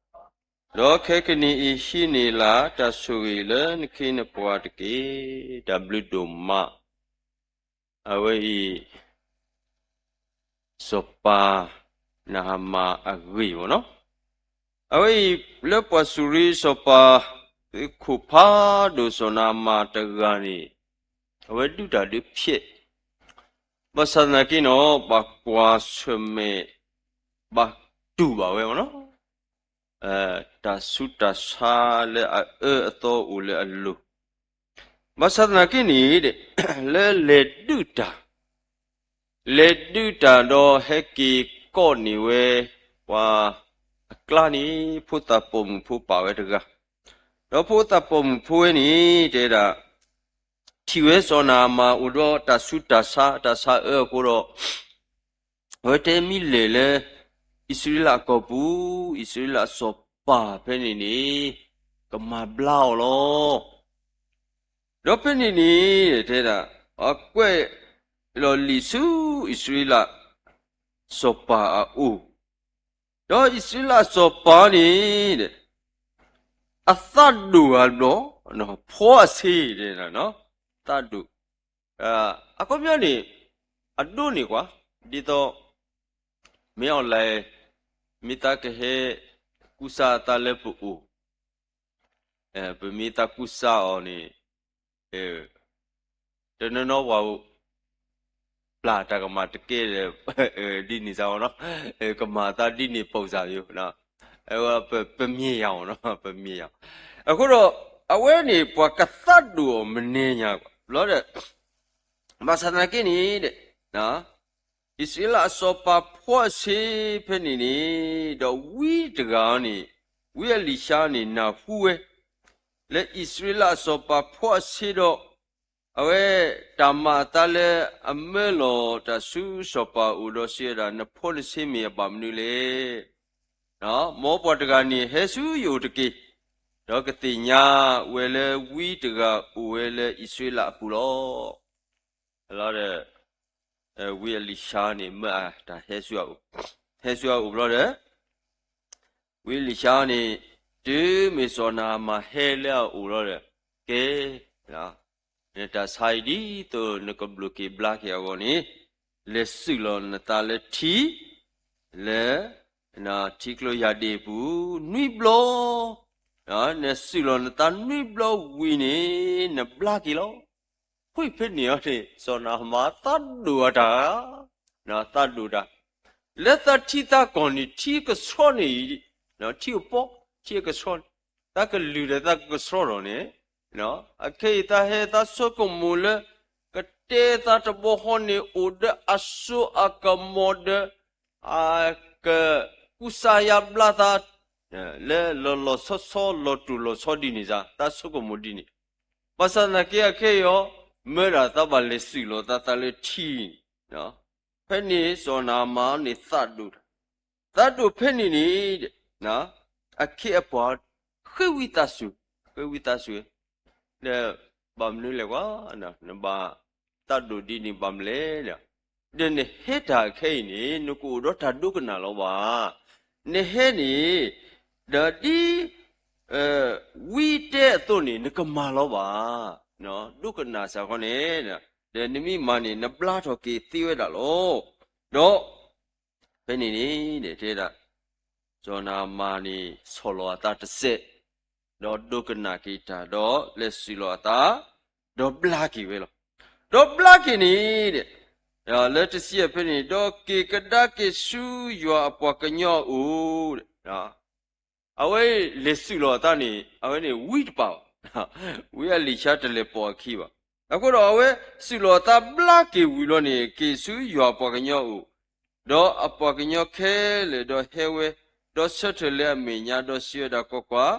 ဒီးခဲကနံၣ်အံၤဟံးန့ၢ်လၢ်တၢ်ဆိၣ်ဂ့ၤလၢနခ့နပှၤတက့ၢ်. တၢ်ဘျုးဒိၣ်မး. အဝဲအံၤ စီၤပၤနဟမၤအဂ့ၢ်ဘၣ်နီၤ. အဝဲအံၤလၢပှၤစူၤရ့စီၤပၤ ခိၣ်ဖးဒိၣ်စီၤနၤအမၣ်တဂၤန့ၣ်, အဝဲဒုးတၢ်ဒုးဖျဲး, ဘၣ်ဆၣ်သနာ်က့နီၤ ဘၣ်ကွၢ်ဆၢၣ်မဲာ် ဘၣ်တူၢ်ဘၣ်ဝဲဘၣ်နီၤ. တၢ်ဆူးတၢ်ဆါလၢအအၢအသီအိၣ်လၢအလိၤ, ဘၣ်ဆၣ်သနာ်က့န့ၣ် လၢလဲၤဒုးတၢ်, လဲၤဒုးတၢ်ဒီးဟဲက့ၤကိးန့ၢ်ဝဲ ပှၤအကျါန့ၣ် ဖိသၣ်ပိာ်မုၣ်ဖိပာ်ဝဲတဂၤ, ဒီးဖိသၣ်ပိာ်မုၣ်ဖိဝဲန့ၣ် တဲဒၣ် ထံၣ်ဝဲစီၤနၤအမၣ်အိၣ်ဒီးတၢ်ဆူးတၢ်ဆါ တၢ်ဆါအၢအဃိဒီး အဝဲတဲမ့ၢ်လဲၤလၢ အံၣ်စရ့လးအကီၢ်ပူၤ, အံၣ်စရ့လးအစီၤပၤဖဲန့ၣ်န့ၣ် ကမၤဘျါအီၤလီၤ. ဒီးဖဲန့ၣ်န့ၣ် တဲဒၣ် အကွဲးလီၤလံာ်ဆူအံၣ်စရ့လး စီၤပၤအအိၣ်, ဒီးအံၣ်စရ့လးစီၤပၤန့ၣ် အသးဒိၣ်ဂၤဘျီ, ဖှီအဆ့, သးဒိၣ်, အခီပညီန့ၣ် အဒိန့ၢ်ကွၢ်, ဒ်သိး မ့ၢ်အီၣ်လဲၣ်, မ့ၢ်သးကဟဲကူစါအသးလၢပအိၣ်, ပမ့ၢ်သးကူစါအီၤန့ၣ် တနီၤနီၤပှၤ ပျၢ်တၢ်ကမၣ်တကဲဒီး ဒ်န့ၣ်စ့ၢ်ကီးနီၤ, ကမၤသးဒ်န့ၣ်ပိာ်စၢ်ယိာ်, ပမ့ၢ်ယၤအီၤနီၤ, ပမ့ၢ်ယၤ, အဃိဒီး အဝဲန့ၣ် ပှၤကသးဒိၣ်အီၤမနုၤညါဘျီဒီး ဘၣ်ဆၣ်သနာ်က့န့ၣ် အံၣ်စရ့လးအစီၤပၤဖှီအဆ့ဖဲန့ၣ်န့ၣ် ဒီးဝံတဂၤန့ၣ် ဝံအလံၤၡါန့ၣ် နၢ်ဟူဝဲ လၢအံၣ်စရ့လးအစီၤပၤဖှီအဆ့ဒီး အဝဲတၢ်မၤအသးလၢအမၢလီၤတၢ်ဆူစီၤပၤအအိၣ်ဒီးစံးဝဲဒၣ်, နဖိနဆ့မ့ၢ်အဘၣ်မနုၤလဲၣ်. မ်ပှၤတဂၤန့ၣ်ဟဲဆူယအိၣ်တက့ၢ်, ဒီးကသ့ၣ်ညါဝဲလၢဝံတဂၤအိၣ်ဝဲလၢအံၣ်စရ့လးအပူၤလီၤ. လီၤဒီး ဝံအလံၤၡါန့ၣ် မၢအတၢ်ဟဲဆူအအိၣ်, ဟဲဆူအအိၣ်ဘျီဒီး ဝံအလံၤၡါန့ၣ် တုၤမ့ၢ်စီၤနၤအမၣ်ဟဲလၢအအိၣ်လီၤဒီး ကဲ နတၢ်ဆါအံၤဒ်သိးနကဘျုးက့ၤဘျါက့ၤအဂီၢ်န့ၣ်, လဲၤစုၣ်လီၤနသးလၢထံ, လၢ ထံကျိယၢ်ဒ့ၣ်အပူၤ နွံဘျီ, နစုၣ်လီၤနသးနွံဘျီဝံၤန့ၣ် နဘျါက့ၤလီၤ. ဝံၤဖဲန့ၣ်အီၤန့ၣ် စီၤနၤအမါသးဒိၣ်အတၢ်, သးဒိၣ်တၢ်, လၢသးထံသးကီၢ်န့ၣ် ထံကဆှီန့ၣ်, ထံအပီ, ထံအကဆှီန့ၣ်, သးကလုၢ်ဒီးသးကဆှီလီၤန့ၣ်, အခဲအံၤသးဟဲသးဆိကမိၣ်လၢ ကတဲသးတဘီဃီန့ၣ် အိၣ်ဒီးအစိအကမီၤဒီး အကကူစါယါဘျါသး လၢလီၤလီၤဆီဆီ လီၤတိၢ်လီၤဆီဒ်န့ၣ်စ့ၢ် သးဆိကမိၣ်ဒ်န့ၣ်, ဘၣ်ဆၣ်သနာ်က့အခဲအံၤအီၤ မၢဒၣ်သးဘၣ်လဲၤစုၣ်လီၤသးသးလၢထံန့ၣ်, ဖဲန့ၣ်စီၤနၤအမါန့ၣ်သးဒိၣ်တၢ်, သးဒိၣ်ဖဲန့ၣ်န့ၣ် အခ့အပှၤဃ့ဝံသးစူၤ, ဃ့ဝံသးစူၤ, ဒီးဘၣ်မနုၤလဲၣ်ကွၢ်, နဘၣ်သးဒိၣ်ဒ်န့ၣ်ဘၣ်မနုၤလဲၣ်, ဒီးနဟဲတၢ်ခဲအံၤန့ၣ် နကအိၣ်ဒီးတၢ်ဒိကနၣ်လီၤဘၣ်. နဟဲန့ၣ် ဒီးဒ် ဝံတဲအသိးန့ၣ် နကမၤလီၤဘၣ်. ဒိကနၣ်စ့ၢ်ကီးန့ၣ်, ဒီးနမ့ၢ်မၤန့ၣ် နဘျါထီၣ်က့ၤသ့ဝဲဒၣ်လီၤ. ဒီး ဖဲန့ၣ်န့ၣ် တဲဒၣ် စီၤနၤအမါန့ၣ် ဆီၣ်လီၤအသးတစဲး, ဒီးဒိကနၣ်က့ၤတၢ်, ဒီးလဲၤစုၣ်လီၤအသး, ဒီးဘျါက့ၤဝဲလီၤ. ဒီးဘျါက့ၤန့ၣ် လၢတဆံယဲၢ်ဖဲန့ၣ်, ဒီးက့ၤကဒါက့ၤဆူယွၤအပှၤကညီအအိၣ်, အဝဲလဲၤစုၣ်လီၤအသးန့ၣ် အဝဲန့ၣ်ဝံတပာ်ဘၣ်, ဝံအလံာ်ဆါတလဲၤပိာ်အခံဘၣ်. အဃိဒီးအဝဲစုၣ်လီၤအသးဘျါက့ၤဝံၤလီၤန့ၣ် က့ၤဆူယွၤအပှၤကညီအအိၣ်, ဒီးအပှၤကညီခဲလၢာ်ဒီးဟဲဝဲ, ဒီးဆၢထၢၣ်လၢအမဲာ်ညါ, ဒီးစံးဝဲဒၣ်, ကွၢ်ကွၢ်,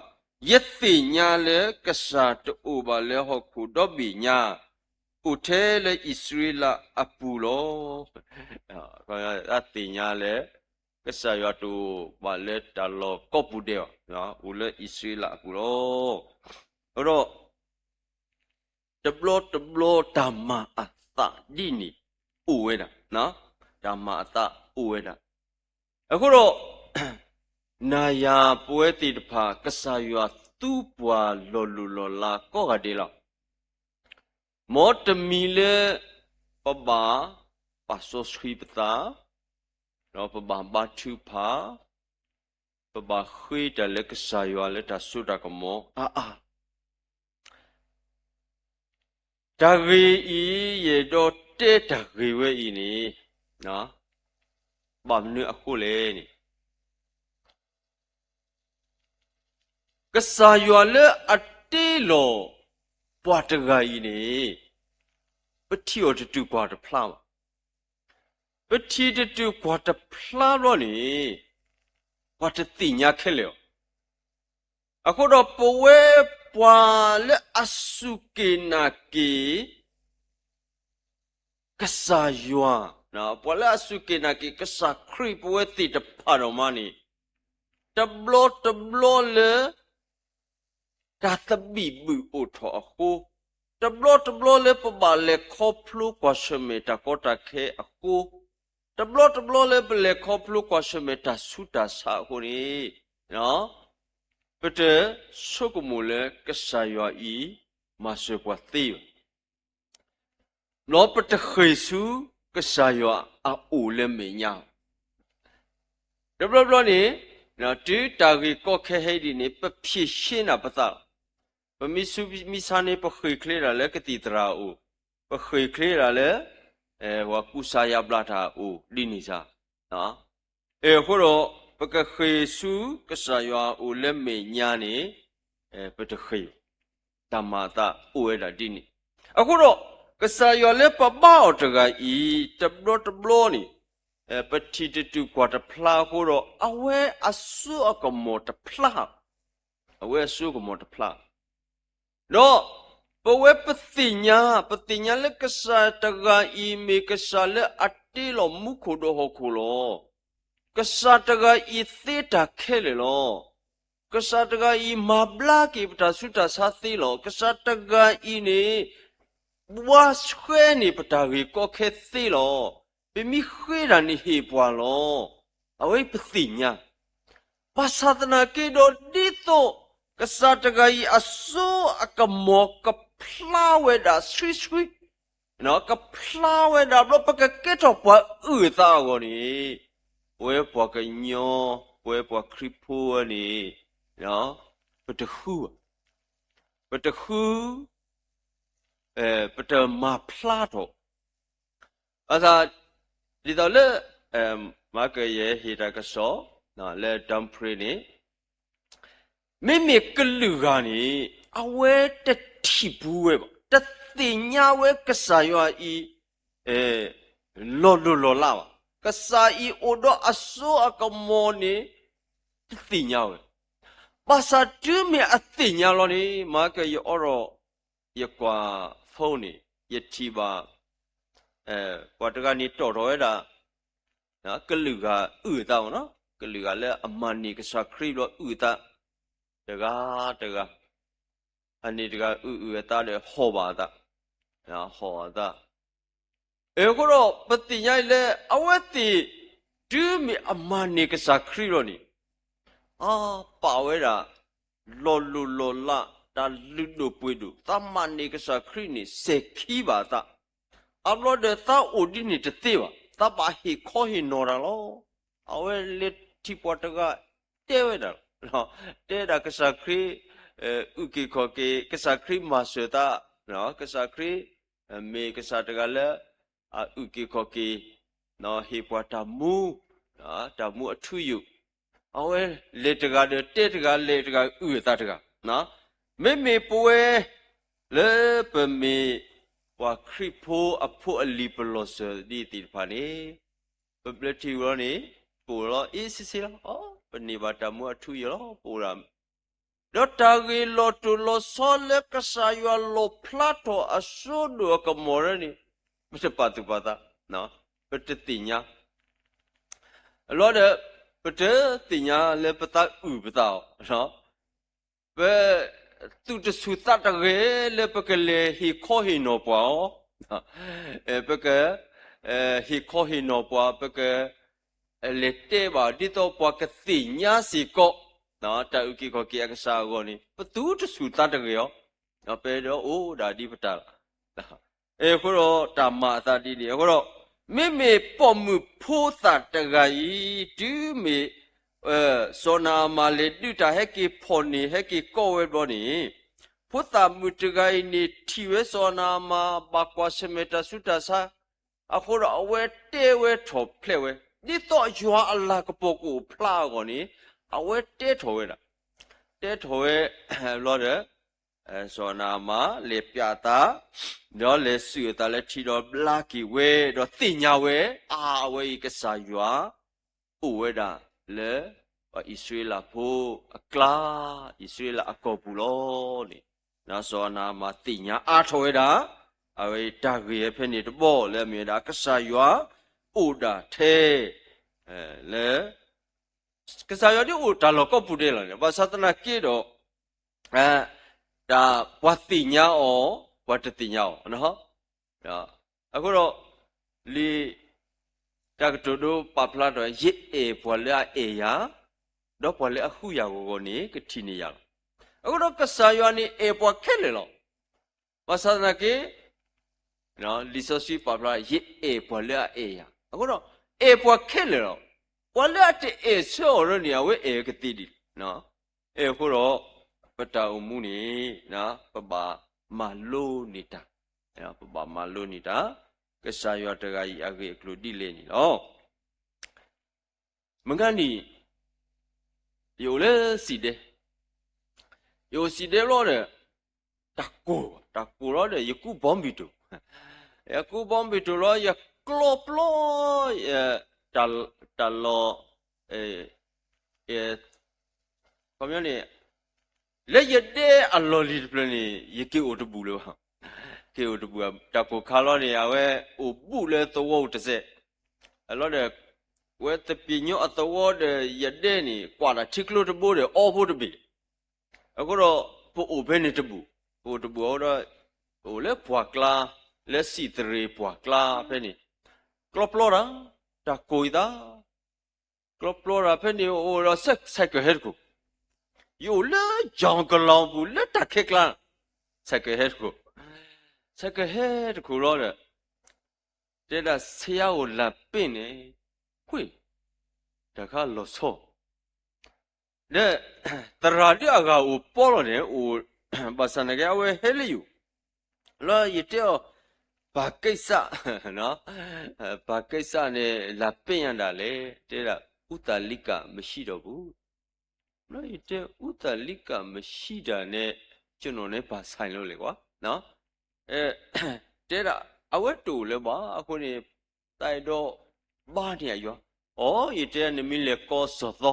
ယသ့ၣ်ညါလၢကစၢ်တအိၣ်ဘၣ်လၢဟီၣ်ခိၣ်ဒီဘ့ၣ်ညါ, အိၣ်ထဲလၢအံၣ်စရ့လးအပူၤလီၤ. သ့ၣ်ညါလၢ ကစၢ်ယွၤတအိၣ်ဘၣ်လၢတၢ်လီၢ်ကိးပူၤဒဲးဘၣ်, အိၣ်လၢအံၣ်စရ့လးအပူၤလီၤ. အဃိဒီး တဘျီတဘျီတၢ်မၤအသးဒ်န့ၣ်အိၣ်ဝဲဒၣ်, တၢ်မၤအသးအိၣ်ဝဲဒၣ်. အဃိဒီး နၤယၤပဝဲသ့ၣ်တဖၣ် ကစၢ်ယွၤသူပှၤလီၤလိၢ်လီၤလးကိးဂၤဒဲးလီၤ. မ်တမံၤလၢ ပဘၣ်ပာ်စီဆှံပသး, ဒီးပဘၣ်ဘါထုကဖၣ်, ပဘၣ်ဃ့တၢ်လၢကစၢ်ယွၤလၢတၢ်စိတၢ်ကမီၤအါအါ တၢ်ဂ့ၢ်အံၤ ယအဲၣ်ဒိးတဲတၢ်ဂ့ၢ်ဝဲအံၤန့ၣ် ဘၣ်မနုၤအဃိလဲၣ်န့ၣ်, ကစၢ်ယွၤလၢအတ့လီၤပှၤတဂၤအံၤန့ၣ် ပထံၣ်အီၤတတုၤကွၢ်တဖျါဘၣ်. ပထံၣ်တတုၤကွၢ်တဖျါဘျီန့ၣ် ပှၤတသ့ၣ်ညါခဲလၢာ်အီၤ. အဃိဒီးပဝဲပှၤလၢအစူၢ်က့ၤနာ်က့ၤ ကစၢ်ယွၤ, ပှၤလၢအစူၢ်က့ၤနာ်က့ၤကစၢ်ခရံာ် ပဝဲသ့ၣ်တဖၣ်ဒိၣ်မးန့ၣ်, တဘျီတဘျီလၢ တၢ်သဘံၣ်ဘုၣ်အိၣ်ထီၣ်အဃိ, တဘျီတဘျီလၢပဘၣ်လဲၤခီဖျိကွၢ်ဆၢၣ်မဲာ်တၢ်ကီတၢ်ခဲအဃိ, တဘျီတဘျီလၢပလဲၤခီဖျိကွၢ်ဆၢၣ်မဲာ်တၢ်ဆူးတၢ်ဆါအဃိန့ၣ်, ပတဆိကမိၣ်လၢကစၢ်ယွၤအံၤ မၤစၢၤပှၤသ့ဘၣ်. ဒီးပတဃ့ၢ်ဆူကစၢ်ယွၤအအိၣ်လၢမဲာ်ညါ တဘျီဘျီန့ၣ်, တုၤတၢ်ဂ့ၢ်ကီခဲဟဲဒ်န့ၣ် ပဖြေရှင်းနၢ်ပသး, ပမ့ၢ်ဆူးမ့ၢ်ဆါန့ၣ် ပဃ့ၢ်ချ့ဒၣ်လၢကသံၣ်သရၣ်အအိၣ်, ပဃ့ၢ်ချ့ဒၣ်လၢ ပှၤကူစါယါဘျါတၢ်အအိၣ်ဒ်န့ၣ်စ့ၢ် အဃိဒီး ပကဃ့ၢ်ဆူကစၢ်ယွၤအအိၣ်လၢမဲာ်ညါန့ၣ် ပတဃ့ၢ်ဘၣ်. တၢ်မၤအသးအိၣ်ဝဲဒၣ်ဒ်န့ၣ်. အဃိဒီး ကစၢ်ယွၤလၢပဘါအီၤတဂၤအံၤ တဘျီတဘျီန့ၣ် ပထံၣ်တတုၤကွၢ်တဖျါအဃိဒီး အဝဲအစိအကမီၤတဖျါ, အဝဲအစိအကမီၤတဖျါ ဒီးပဝဲပသ့ၣ်ညါ, ပသ့ၣ်ညါလၢကစၢ်တဂၤအံၤ မ့ၢ်ကစၢ်လၢအတ့လီၤမူခိၣ်ဒီးဟီၣ်ခိၣ်လီၤ. ကစၢ်တဂၤအံၤသ့တၢ်ခဲလၢာ်လီၤ. ကစၢ်တဂၤအံၤမၤဘျါက့ၤပတၢ်ဆူးတၢ်ဆါသ့လီၤ. ကစၢ်တဂၤအံၤန့ၣ် ဘှါဆှဲန့ၢ်ပတၢ်ဂ့ၢ်ကီခဲသ့လီၤ. ပမ့ၢ်ဃ့တၢ်န့ၣ်ဟ့ၣ်ပှၤလီၤ. အဝဲပသ့ၣ်ညါ ဘၣ်ဆၣ်သနာ်က့ဒီးဒ်သိး ကစၢ်တဂၤအံၤအစိအကမီၤကဖျါဝဲဒၣ်ဆှံဆှံ, ကဖျါဝဲဒၣ်ဘျီ ပကကဲထီၣ်ပှၤအုၣ်အသးအဂီၢ်န့ၣ်, ပဝဲပှၤကညီ, ပဝဲပှၤခရံာ်ဖိဝဲန့ၣ်, ပတဃုဘၣ်, ပတဃု, ပတမၤဖျါထီၣ် ဘၣ်ဆၣ်, ဒ်သိးလၢ မၤကယဲဟ့ၣ်တၢ်ကစီၣ် လၢ Dumfries န့ၣ်, မ့မ့ၢ်ကလုာ်ဂၤန့ၣ် အဝဲတထံၣ်ပူၤဝဲဘၣ်, တသ့ၣ်ညါဝဲကစၢ်ယွၤအံၤ လီၤလိၢ်လီၤလးဘၣ်, ကစၢ်အံၤအိၣ်ဒီးအစိအကမီၤန့ၣ် တသ့ၣ်ညါဝဲ, ဘၣ်ဆၣ်တုၤမ့ၢ်အသ့ၣ်ညါလီၤန့ၣ် မၤကယအိးထီၣ် ယကွၢ် phone န့ၣ် ယထံၣ်ဘၣ် ပှၤတဂၤန့ၣ်တီၣ်ထီၣ်ဝဲဒၣ် ကလုာ်ဂၤအုၣ်အသးမ့ၢ်နီၤ, ကလုာ်ဂၤလၢအမၤန့ၢ်ကစၢ်ခရံာ်ဘျီအုၣ်အသး တဂၤတဂၤ, အန့ၣ်တဂၤအုၣ်အုၣ်အသးဒီးဟီၣ်ဘၣ်အသး, ဟီၣ်အသး အဃိဒီး ပသ့ၣ်ညါအံၤလၢ အဝဲသ့ၣ် တုၤမ့ၢ်အမၤန့ၢ်ကစၢ်ခရံာ်လီၤန့ၣ်, အပာ်ဝဲဒၣ် လီၤလိၢ်လီၤလး တၢ်လုၢ်ဒိၣ်ပှ့ၤဒိၣ် သးမၤန့ၢ်ကစၢ်ခရံာ်န့ၣ် စဲၤခံဘၣ်အသး, အဘျီဒီးသးအိၣ်ဒ်န့ၣ်တသ့ဘၣ်, သးဘၣ်ဟ့ၣ်ခီဟ့ၣ်နီၤတၢ်လီၤ. အဝဲလဲၤထံၣ်ပှၤတဂၤ တဲဝဲဒၣ်, တဲဒၣ်ကစၢ်ခရံာ် အုၣ်က့ၤခီၣ်က့ၤ, ကစၢ်ခရံာ်မၤစၢၤသး, ကစၢ်ခရံာ် မ့ၢ်ကစၢ်တဂၤလၢ အုၣ်က့ၤခီၣ်က့ၤ, ဟ့ၣ်ပှၤတၢ်မူ, တၢ်မူအထူအယိာ်, အဝဲလဲၤတဂၤဒီးတဲတဂၤ လဲၤတဂၤအုၣ်အသးတဂၤ, မ့မ့ၢ်ပဝဲ လၢပမ့ၢ်ပှၤခရံာ်ဖိအဖိအလံၤပလီၢ်စၢၤဒ်သ့ၣ်တဖၣ်န့ၣ်, ပဘျၢထံဝံၤလီၤန့ၣ် ပအိၣ်လီၤအ့စ့စ့လီၤ, ပန့ၢ်ဘၣ်တၢ်မူအထူအယိာ်လီၤ ပအိၣ်ဒၣ် ဒီးတၢ်ဂ့ၢ်လီၤတိၢ်လီၤဆီလၢကစၢ်ယွၤလီၣ်ဖျါထီၣ်အစိဒိၣ်အကမီၤန့ၣ် ပတပာ်သူၣ်ပာ်သး, ပတသ့ၣ်ညါ, အလီၢ်ဒီး ပတသ့ၣ်ညါလၢပသးအုၣ်ပသးအီၤ, ပ သူၣ်တဆူၣ်သးတဂ့ၤလၢပကလဲၤဟ့ၣ်ခီဟ့ၣ်နီၤပှၤအီၤ, ပက ဟ့ၣ်ခီဟ့ၣ်နီၤပှၤ ပက လဲၤတဲဘၣ်ဒ်သိးပှၤကသ့ၣ်ညါစ့ၢ်ကီး တၢ်အုၣ်က့ၤခီၣ်က့ၤအကစၢ်အဂီၢ်န့ၣ် ပသူၣ်တဆူၣ်သးတဂ့ၤအီၤ, ပအဲၣ်ဒိးအိၣ်ဒၣ်ဒ်ပတၢ်လီၤ. အဃိဒီးတၢ်မၤအသးဒ်န့ၣ် အဃိဒီး မ့မ့ၢ်ပိာ်မုၣ်ဖိသၣ်တဂၤအံၤ တုၤမ့ၢ် စီၤနၤအမၣ်လဲၤဒုးတၢ်ဟဲက့ၤဖီၣ်န့ၢ် ဟဲက့ၤကိးဝဲဘျီန့ၣ်, ဖိသၣ်မုၣ်တဂၤအံၤန့ၣ် ထံၣ်ဝဲစီၤနၤအမၣ် ဘၣ်ကွၢ်ဆၢၣ်မဲာ်တၢ်ဆူးတၢ်ဆါ, အဃိဒီးအဝဲတဲဝဲထီၣ်ဖျဲးဝဲ, ဒ်သိးယွၤအလၤကပီၤကအိၣ်ဖျါအဂီၢ်န့ၣ် အဝဲတဲထီၣ်ဝဲဒၣ်, တဲထီၣ်ဝဲ ဘျီဒီး စီၤနၤအမၣ်လဲၤပျးအသး, ဒီးလဲၤစံၣ်အသးလၢထံဒီးဘျါက့ၤဝဲ, ဒီးသ့ၣ်ညါဝဲ, အါ အဝဲအံၤကစၢ်ယွၤ အိၣ်ဝဲဒၣ်လၢ ပှၤအံၣ်စရ့လးဖိအကျါ, အံၣ်စရ့လးအကီၢ်ပူၤလီၤန့ၣ်, စီၤနၤအမၣ်သ့ၣ်ညါအါထီၣ်ဝဲဒၣ်, အဝဲအံၤတၢ်ဂ့ၢ်ဖဲန့ၣ်တဘီလၢအမ့ၢ်ဝဲဒၣ် ကစၢ်ယွၤအိၣ်ဒၣ်ထဲ လၢ ကစၢ်ယွၤဒ်အိၣ်တၢ်လီၢ်ကိးပူၤဒဲးလီၤန့ၣ် ဘၣ်ဆၣ်သနာ်က့ဒီး တၢ်ပှၤသ့ၣ်ညါအီၤ ပှၤတသ့ၣ်ညါအီၤ, အဃိဒီး လံာ်တၢ်ကတိၤဒိပာ်ဖျါထီၣ် ယအဲၣ်ပှၤလၢအအဲၣ်ယၤ, ဒီးပှၤလၢအဃုယၤဂီၤဂီၤန့ၣ် ကထံၣ်န့ၢ်ယၤလီၤ. အဃိဒီးကစၢ်ယွၤန့ၣ်အဲၣ်ပှၤခဲလၢာ်လီၤ. ဘၣ်ဆၣ်သနာ်က့ လံာ်စီဆှံပာ်ဖျါ ယအဲၣ်ပှၤလၢအအဲၣ်ယၤ, အဃိဒီး အဲၣ်ပှၤခဲလၢာ်လီၤ. ပှၤလၢအတအဲၣ်ဆၢအီၤလၢန့ၣ် အဝဲအဲၣ်ကသ့ဒ်လဲၣ်. အဃိဒီး ပတၢ်အိၣ်မူန့ၣ် ပဘၣ်မၤလိန့ၢ်တၢ်, ပဘၣ်မၤလိန့ၢ်တၢ်, ကစၢ်ယွၤတဂၤအံၤအဂ့ၢ်အကျိၤဒ်လဲၣ်န့ၣ်လီၤ. မုၢ်ဂၤနံၤ ယအိၣ်လၢစံးဒဲ, ယအိၣ်စံးဒဲဘျီဒီး တၢ်ကိၢ်, တၢ်ကိၢ်လီၤဒီး ယကူးဘီမုၢ်တိၤ, ယကူးဘီမုၢ်တိၤလီၤ ယကျီပျီ တၢ်လီၢ် ခီပညီန့ၣ် လၢယဒဲအလီၢ်လံၤတဖျၢၣ်န့ၣ် ယက့ၤအိၣ်တဘူၣ်လၢၤဘၣ်. က့ၤအိၣ်တဘူၣ် တၢ်ကိၢ်ခါလီၤန့ၣ် အဝဲအိၣ်ဘူးလၢသဝီအိၣ်တစဲး, အလီၤဒီး ဝဲသပ့ၤညီအသဝီဒီးယဒဲန့ၣ် ကွၢ်တၢ်ထံကျိတဘိဒီးအီဖိတဘ့ၣ်, အဃိဒီး ပအိၣ်ဖဲန့ၣ်တဘူၣ်, ပအိၣ်တဘူၣ်အဃိဒီး ပအိၣ်လၢပှၢ်ကျါ လၢစံးသရ့ၣ်ပှၢ်ကျါဖဲန့ၣ်, ကျီပျီတၢ်, တၢ်ကိၢ်ယသး ကျီပျီတၢ်ဖဲန့ၣ်အိၣ်ဒီး ဆဲးကဟဲတခိၣ်, ယအိၣ်လၢယီၢ်ကလီၤပူၤလၢတၢ်ခဲကျါ, ဆဲးကဟဲတခိၣ်, ဆဲးကဟဲတခိၣ်လီၤဒီး တဲဒၣ်ဆ့ယါဧိၤလၢပ့ၣ်န့ၣ်, ဝ့ၢ်, တၢ်ခါလီၤဆီ, ဒီး သရၣ်ဒုးအဂၤအိၣ်ပီလီၤန့ၣ် အိၣ်, ဘၣ်ဆၣ်နာ်က့ အဝဲဟဲလၢယအိၣ်, လီၤယတဲအီၤ, ဘာကိစ္စ, ဘာကိစ္စန့ၣ် လာပ့ၢ်ညါဒၣ်လဲၣ်, တဲဒၣ် ဦးသလံက မရှိတော့ဘူး, လီၤယတဲ ဦးသလံက မရှိတာနဲ့ ကျွန်တော်နဲ့ ဘာဆိုင်လို့လဲကွာ, တဲဒၣ် အဝဲတအိၣ်လၢၤဘၣ်အဃိန့ၣ်, တၢ်အဲၣ်ဒိးဘါန့ၢ်အယွၤ, အိ ယတဲ နမ့ၢ်လဲၤကိးစီၤသီ,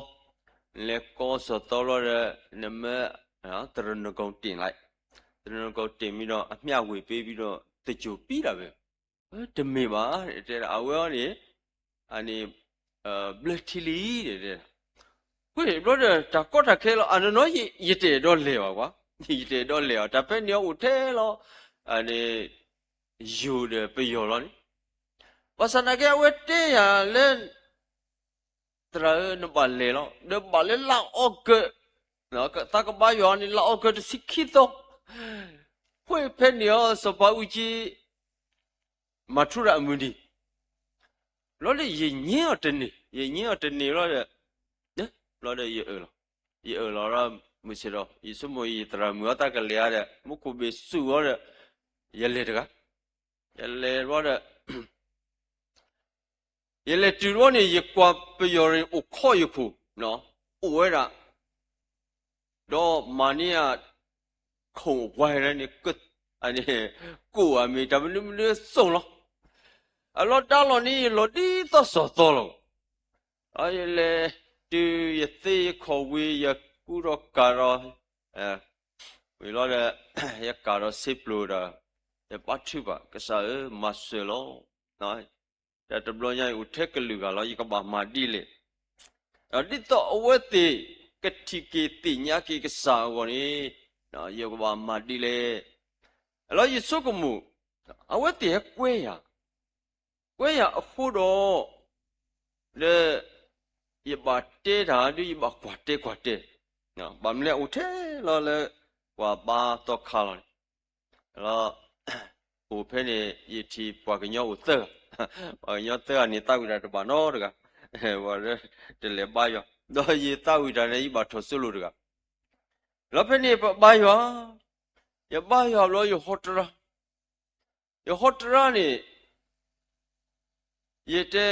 လဲၤကိးစီၤသီလီၤဒီး နမ့ၢ်, သရၣ်နဂီၤ တင်လိုက်, သရၣ်နဂီၤ တင်ပြီးတော့ အမျှဝေပေးပြီးတော့ သင်္ကြန်ပြီးတာပဲ, တမ့ၢ်ဘၣ်, တဲဒၣ် အဝဲအံၤန့ၣ်, န့ၣ်, ဘျၢထံလံ, တဲဒၣ်, ဝ့ၢ်ဘျီဒီး တၢ်ကီတၢ်ခဲလီၤ အနီၢ်နီၢ် ယတအဲၣ်ဒိးလဲၤဘၣ်ကွၢ်, ယတအဲၣ်ဒိးလဲၤအီၤ တၢ်ဖဲန့ၣ်အိၣ်ထဲလီၤ, န့ၣ်, ယိၤဒီးပယီၤလီၤန့ၣ်, ဘၣ်ဆၣ်နာ်က့ အဝဲတဲယၤလၢ သရၣ်ဧၢ နဘၣ်လဲၤလီၤ ဒီးဘၣ်လၢလါအီကူး, သးကဘါယွၤန့ၣ် လါအီကူးတဆံခံသီ, ဝ့ၢ်ဖဲန့ၣ်အီၤ စီၤပၤအူကၠံ မၤထူရၤအမုၢ်နံၤ, ဘျီဒီး ယညဲအီၤတန့ၢ်, ယညဲအီၤတန့ၢ်ဘျီဒီး, ဘျီဒီးယအၢၣ်လီၤ, ယအၢၣ်လီၤဒီး မုၢ်ဆ့ၣ်ဒီး ယဆိကမိၣ် ယသရၣ်မုၣ်အီၤ တၢ်ကလဲၤဧါဒီး မူခိၣ်ဘ့ၣ်စူၣ်အီၤဒီး ယလဲၤတဂၤ, ယလဲၤဘျီဒီး ယလဲၤတုၤတဘျီန့ၣ် ယကွၢ်ပယီၤန့ၣ် အိၣ်ခိးယခိၣ်, အိၣ်ဝဲဒၣ်, ဒီးမၤန့ၢ်ယၤ ခိၣ်ဝဲန့ၣ်, ကိၣ်အမ့ၢ် တၢ်မနုၤမနုၤစိၣ်လီၤ, အလီၤတၢ်လီၤန့ၣ် ယလီၤဒ်သိးစီၤသီလီၤ, ဒီးယလဲၤတုၤ ယသ့ယခီၣ်ဝံၤ ယကူဒီးကၤဒီး, ဝံၤလီၤဒီး ယကၤဒီးစ့ပျိၤဒီး, ယဘါထုကဖၣ် ကစၢ်ဧၢ မၤစၢၤလီၤ, တၢ်တဘျီညါအံၤ အိၣ်ထဲကလုာ်ဂၤလီၤ ယကဘၣ်မၤဒ်လဲၣ်, ဒ်သိးအဝဲသ့ၣ် ကထံၣ်က့ၤသ့ၣ်ညါက့ၤကစၢ်အဂီၢ်န့ၣ်, ယကဘၣ်မၤဒ်လဲၣ်, လီၤယဆိကမိၣ်, အဝဲသ့ၣ်ဟဲကွဲယၤ, ကွဲယၤအဃိဒီး, ဒီး, ယဘၣ်တဲတၢ်ဒီး ယဘၣ်ကွၢ်တဲကွၢ်တဲ, ဘၣ်မနုၤလဲၣ် အိၣ်ထဲလီၤလၢ ပှၤဘါသီခါလီၤန့ၣ်, လီၤ, အိၣ်ဖဲန့ၣ် ယထံၣ်ပှၤကညီအိၣ်သၢဂၤ, ပှၤကညီသၢဂၤန့ၣ် သးဝံၣ်တၢ်တဘၣ်နီတဂၤ, ဝဲတလဲၤဘါယွၤ, ဒီးယသးဝံၣ်တၢ်န့ၣ် ယဘၣ်ထီၣ်စိလိာ်တဂၤ, လီၤဖဲန့ၣ် ပဘါယွၤ, ယဘါယွၤဘျီ ယဟီတရါ ယဟီတရါန့ၣ်, ယတဲ,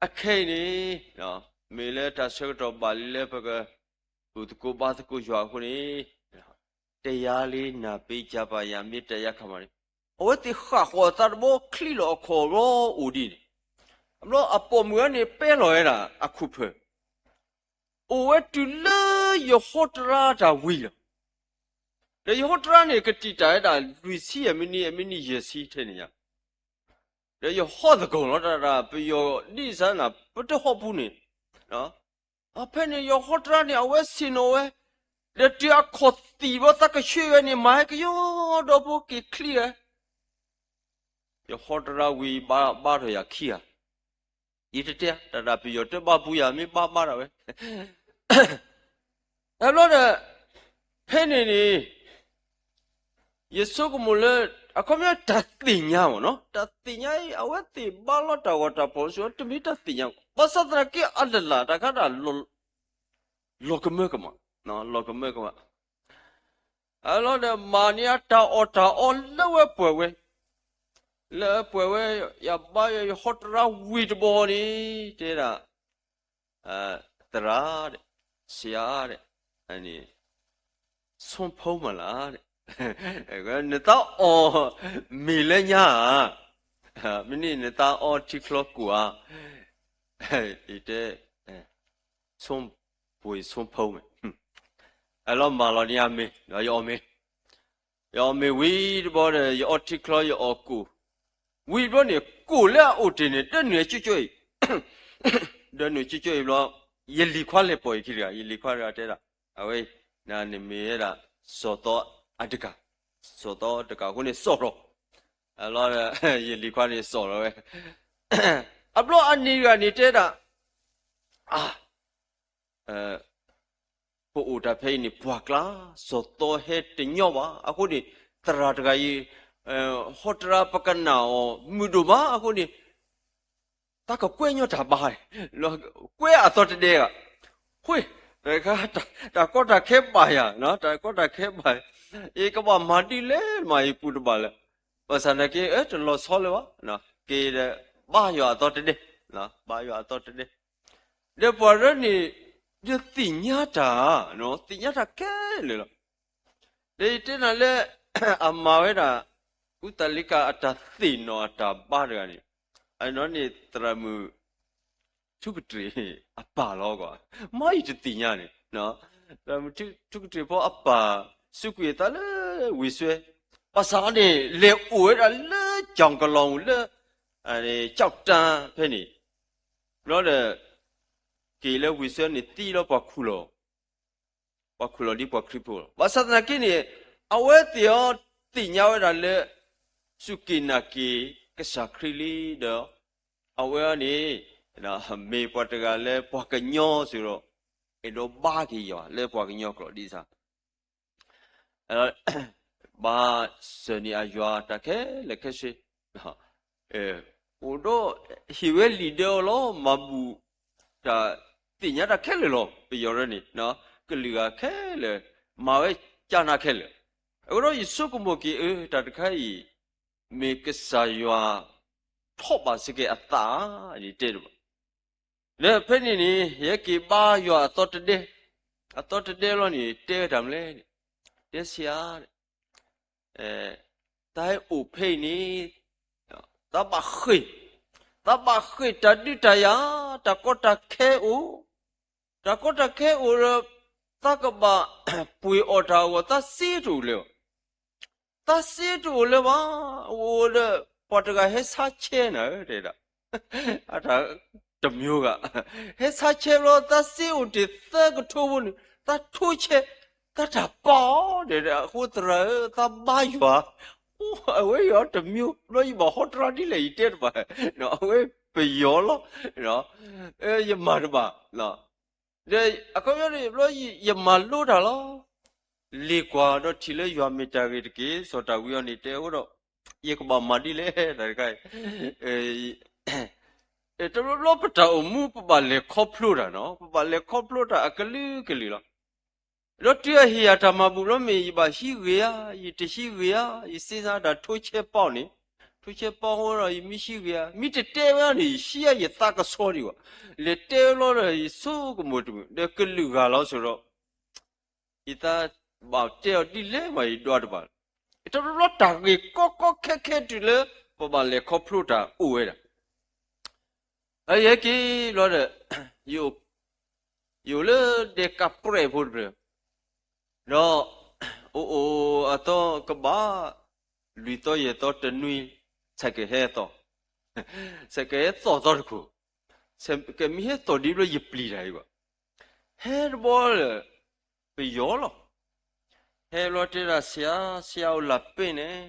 အခဲအံၤန့ၣ်, မ့ၢ်လၢတၢ်ဆၢကတီၢ်ဘၣ်လံလၢပက, ဘူၣ်သကိးဘါသကိးယွၤအဃိန့ၣ်, တရားလေးနာပေးကြပါ, ယမ့ၢ်တယာ်ခါမးန့ၣ်, အဝဲသ့ၣ်ဃၣ်ဃီၤအသးတဘီချံလီၤအခီၣ်ဘျီအိၣ်ဒံးန့ၣ်, အဘျီအပိာ်မုၣ်အန့ၣ် ပဲလီၤဝဲဒၣ်အခိၣ်ဖၢၣ် အိၣ်ဝဲတုၤလၢယဟီတရါတၢ်ဝံၤလီၤ. ဒီးယဟီတရါန့ၣ် ကတံာ်တာ်ဝဲဒၣ် လွံၢ်ဆံအမံးနံး အမံးနံးယဲၢ်ဆံထဲန့ၣ်ညါ, ဒီးယဟီၣ်သကိးလီၤ တၢ်ပယီၤဒ်စၢ်နၤ ပတဟီၣ်ပူၤန့ၣ်, ဖဲန့ၣ်ယဟီတရါန့ၣ် အဝဲဆ့ၣ်နီၤဝဲ, ဒီးတုၤအခီၣ်သံၣ်ဘျီသးကဆှၢဝဲန့ၣ် မၤဟဲကယီဒီဖိက့ၤချံဝဲ ယဟီတရါဝံၤဘါဘါထီၣ်ယၤခံဂၤ, ယတတဲ တၢ်ဒၣ်ပယီၤတဘၣ်ပူၤယၤ မ့ၢ်ဘါဘါဒၣ်ဝဲ, တဘျီဒီး, ဖဲန့ၣ်န့ၣ်, ယဆိကမိၣ်လၢ, အခီပညီတၢ်သ့ၣ်ညါမ့ၢ်နီၤ တၢ်သ့ၣ်ညါအံၤ အဝဲသ့ၣ်ဘါလီၤတၢ်ဂီၤတၢ်ဖီၣ်ဆူ တမ့ၢ်တၢ်သ့ၣ်ညါ, ဘၣ်ဆၣ်သနာ်က့အလၢ်လၢ် တၢ်ခါဒၣ် လီၤကမၢကမၣ်, လီၤကမၢကမၣ် အလီၤဒီးမၤန့ၢ်အတၢ်အီၣ်တၢ်အီလၢဝဲပှဲၤဝဲ, လၢပှဲၤဝဲ, ယဘါယွၤယဟီတရါဝံၤတဘျီန့ၣ် တဲဒၣ်, သရၣ်, ဆရာ, န့ၣ်, ဆုံးဖုံးမလား, နသးအီၣ်မ့ၤလၢညါဧါ, မ့ၢ်န့ၣ်နသးအီထံချီကိၣ်ဧါ, ယတဲ, ဆုံး, ပှ့ၤဆုံးဖုံးမ့ၢ်, အလီၤမၤလီၤန့ၢ်အမ့ၤ ဒီးယအီၣ်မ့ၤ, ယအီၣ်မ့ၤဝံၤတဘျီဒီး ယအီထံချီယအီကိၣ်, ဝံၤတဘျီန့ၣ် ကိၣ်လၢအအိၣ်တ့ၢ်န့ၣ် ဒၢနုာ်ကၠိကၠိအံၤ, ဒၢနုာ်ကၠိကၠိအံၤဘျီ, ယလံၤခွါလဲၤပိာ်ယခံတဂၤ, ယလံၤခွါတဂၤတဲဒၣ်, အဝဲ, နမ့ၢ်ဝဲဒၣ်, စီၤသီအတကး, စီၤသီတကးအဃိန့ၣ်စီၣ်ထီၣ်, အလီၤ, ယလံၤခွါန့ၣ်စီၣ်ထီၣ်ဝဲ, အဘျီအန့ၣ်တဂၤန့ၣ်တဲဒၣ်, အ ပအိၣ်တၢ်ဖဲအံၤန့ၣ် ပှၢ်ကျါ, စီၤသီဟဲတညီဘၣ်, အဃိန့ၣ်, သရၣ်တဂၤအံၤ, ဟီတရါပကနၣ်အီၤမုာ်ဒိၣ်မးအဃိန့ၣ် တၢ်ကကွဲၢ်ညီတၢ်ဘါ, ကွဲၢ်အသီတဒဲဧါ, ဃ့, တခါ, တၢ်ကီတၢ်ခဲဘၣ်ယၤ, တၢ်ကီတၢ်ခဲဘၣ်, ယကဘၣ်မၤဒ်လဲၣ်မး ယပူၤတဘၣ်လၢၤ, ဘၣ်ဆၣ်သနာ်က့ တလီၤဆီလၢၤဘၣ်, က့ၤဒီး ဘါယွၤအသီတဒဲ, ဘါယွၤအသီတဒဲ, ဒီးပှၤရၢန့ၣ် ဒုးသ့ၣ်ညါတၢ်, သ့ၣ်ညါတၢ်ခဲလၢာ်လီၤ. ဒီးယတဲနၤလၢ အမၤဝဲဒၣ် အူသလ့ကၤအတၢ်သ့ၣ်နီၣ်အတၢ်ဘါတဂၤန့ၣ်, အနီၢ်န့ၣ် သရၣ်မုၣ် ထူကတြ့ၣ်အပၢ်လီၤကွၢ်, မ့ၢ်ယတသ့ၣ်ညါန့ၣ်, သရၣ်မုၣ်ထူကတြ့ၣ်ဖိအပၢ် စူးကွံာ်အသးလၢဝ့ၢ်စွဲ, ဘၣ်ဆၣ်န့ၣ် လဲၤအိၣ်ဝဲဒၣ်လၢ ကၠီၣ်ကလီၢ်လၢ ကၠီၣ်တၢ်ဖဲန့ၣ်, ဘျီဒီး က့ၤလၢဝ့ၢ်စွဲန့ၣ် သံလီၤပှၤခူၣ်လီၤ ပှၤခူၣ်လီၤဒ်ပှၤခရံာ်ဖိလီၤ. ဘၣ်ဆၣ်သနာ်က့န့ၣ် အဝဲသ့ၣ်အီၤသ့ၣ်ညါဝဲဒၣ်လၢ စူၢ်က့ၤနာ်က့ၤကစၢ်ခရံာ်လံဒီး အဝဲအံၤန့ၣ် မ့ၢ်ပှၤတဂၤလၢပှၤကညီစ့ၢ်ကီး, အဲၣ်ဒိးဘါက့ၤယွၤလၢပှၤကညီကျိာ်ဒ်အံၤ ဘၣ်ဆၣ်န့ၣ်အယွၤတၢ်ခဲလၢာ်ခဲဆ့ အိၣ်ဒီး ဟ့ၣ်ဝဲလံာ်ဒၢအီၤလီၤ. မၤဘူၣ်တၢ်သ့ၣ်ညါတၢ်ခဲလၢာ်လီၤ. ပယီၤရၢန့ၣ် ကလုာ်ဂၤခဲလၢာ် မၤဝဲကနၣ်ခဲလၢာ်. အဃိဒီးယဆိကမိၣ်က့ၤ အၢ တၢ်တခါအံၤ မ့ၢ်ကစၢ်ယွၤ ထီၣ်ဘၣ်စ့ၢ်ကီးအသးဧါ ယတဲတဘၣ် ဒီးဖဲန့ၣ်န့ၣ် ယဟဲက့ၤဘါယွၤအသီတဒဲ, အသီတဒဲလီၤန့ၣ် တဲဝဲတၢ်မနုၤလဲၣ်, တဲဆံးဧါ, တၢ်ဟဲအိၣ်ဖဲအံၤန့ၣ် သးဘၣ်ဃ့ၢ်, သးဘၣ်ဃ့ၢ်တၢ်ဒုးတၢ်ယၤ, တၢ်ကီတၢ်ခဲအိၣ်, တၢ်ကီတၢ်ခဲအိၣ်ဒီး သးကဘၣ်ပှ့ၤအီၣ်တၢ်အဂီၢ် သးစ့တအိၣ်လၢၤဘၣ် သးစ့တအိၣ်လၢၤဘၣ်, အိၣ်ဒီး ပှၤတဂၤဟဲဆါဆဲနၤဧၢ တဲဒၣ်, အတၢ်တမျိုးဂၤ, ဟဲဆါဆဲဘျီ သးစ့အိၣ်တ့ၢ်သၢကထိဖိန့ၣ် သးထိဆဲ, သးတၢ်ပာ်အီၤ တဲဒၣ်, အဃိသရၣ်ဧၢ သးဘါယွၤ, အဝဲယွၤတမျိုး ဘျီယဘၣ်ဟီတရါဒ်လဲၣ် ယတဲတဘၣ်, အဝဲပယီၤလီၤ, ယမၤတဘၣ် ဒီးအခီပညီန့ၣ် ဘျီယမၤလိတၢ်လီၤ. လ့ၣ်ကွၢ်ဒီးထံၣ်လၢယွၤမ့ၢ်တၢ်ဂ့ၤတက့ၢ် စီၤဒၤဝံးအံၤန့ၣ် တဲအဃိဒီး ယကဘၣ်မၤဒ်လဲၣ် တၢ်တခါအံၤ, တဘျီဘျီပတၢ်အိၣ်မူ ပဘၣ်လဲၤခီဖျိတၢ်နီၤ, ပဘၣ်လဲၤခီဖျိတၢ်အကလုာ်ကလုာ်လီၤ. ဒီးတုၤအဟ့ၣ်ယၤတၢ်မၤဘူၣ်ဘျီမ့ၢ် ယဘၣ်ဟံးဂ့ၤဧါ, ယတဟံးဂ့ၤဧါ, ယစ့စါတၢ်ထိဆဲပီၣ်န့ၣ်, ထိဆဲပီၣ်ဃိဒီး ယမ့ၢ်ဟံးဂ့ၤဧါ, မ့ၢ်တတဲဝဲန့ၣ် ယဟံးယသးကဆှီဒံးဘၣ်, လဲၤတဲဝဲလီၤဒီး ယဆိကမိၣ်တမုာ် ဒီးကလုာ်ဂၤလီၤဆိဒီး ယသးဘၣ်တဲအီၤဒ်လဲၣ်မး ယဒွးတဘၣ်, တဘျီဘျီတၢ်ဂ့ၢ်ကီကီခဲခဲတုၤလၢ ပဘၣ်လဲၤခီဖျိတၢ်အိၣ်ဝဲဒၣ် အယဲက့ၤလီၤဒီး ယအိၣ်လၢဒဲကးပြဲၣ်ဖိတဖျၢၣ်, ဒီး အိၣ်အိၣ်အသီကဘၣ် လွံၢ်သီယဲၢ်သီတနွံ ဆဲးကဟဲသီၣ်, ဆဲးကဟဲသီၣ်သီတခိၣ်, ဆဲးကမ့ၢ်ဟဲသီၣ်ဒ်ဘျီယပျံၤတၢ်အံၤဘၣ်, ဟဲတဘျီလၢ ပယီၤလီၤ, ဟဲဘျီတဲဒၣ် ဆရာ, ဆရာအိၣ်လၢပ့ၢ်န့ၣ်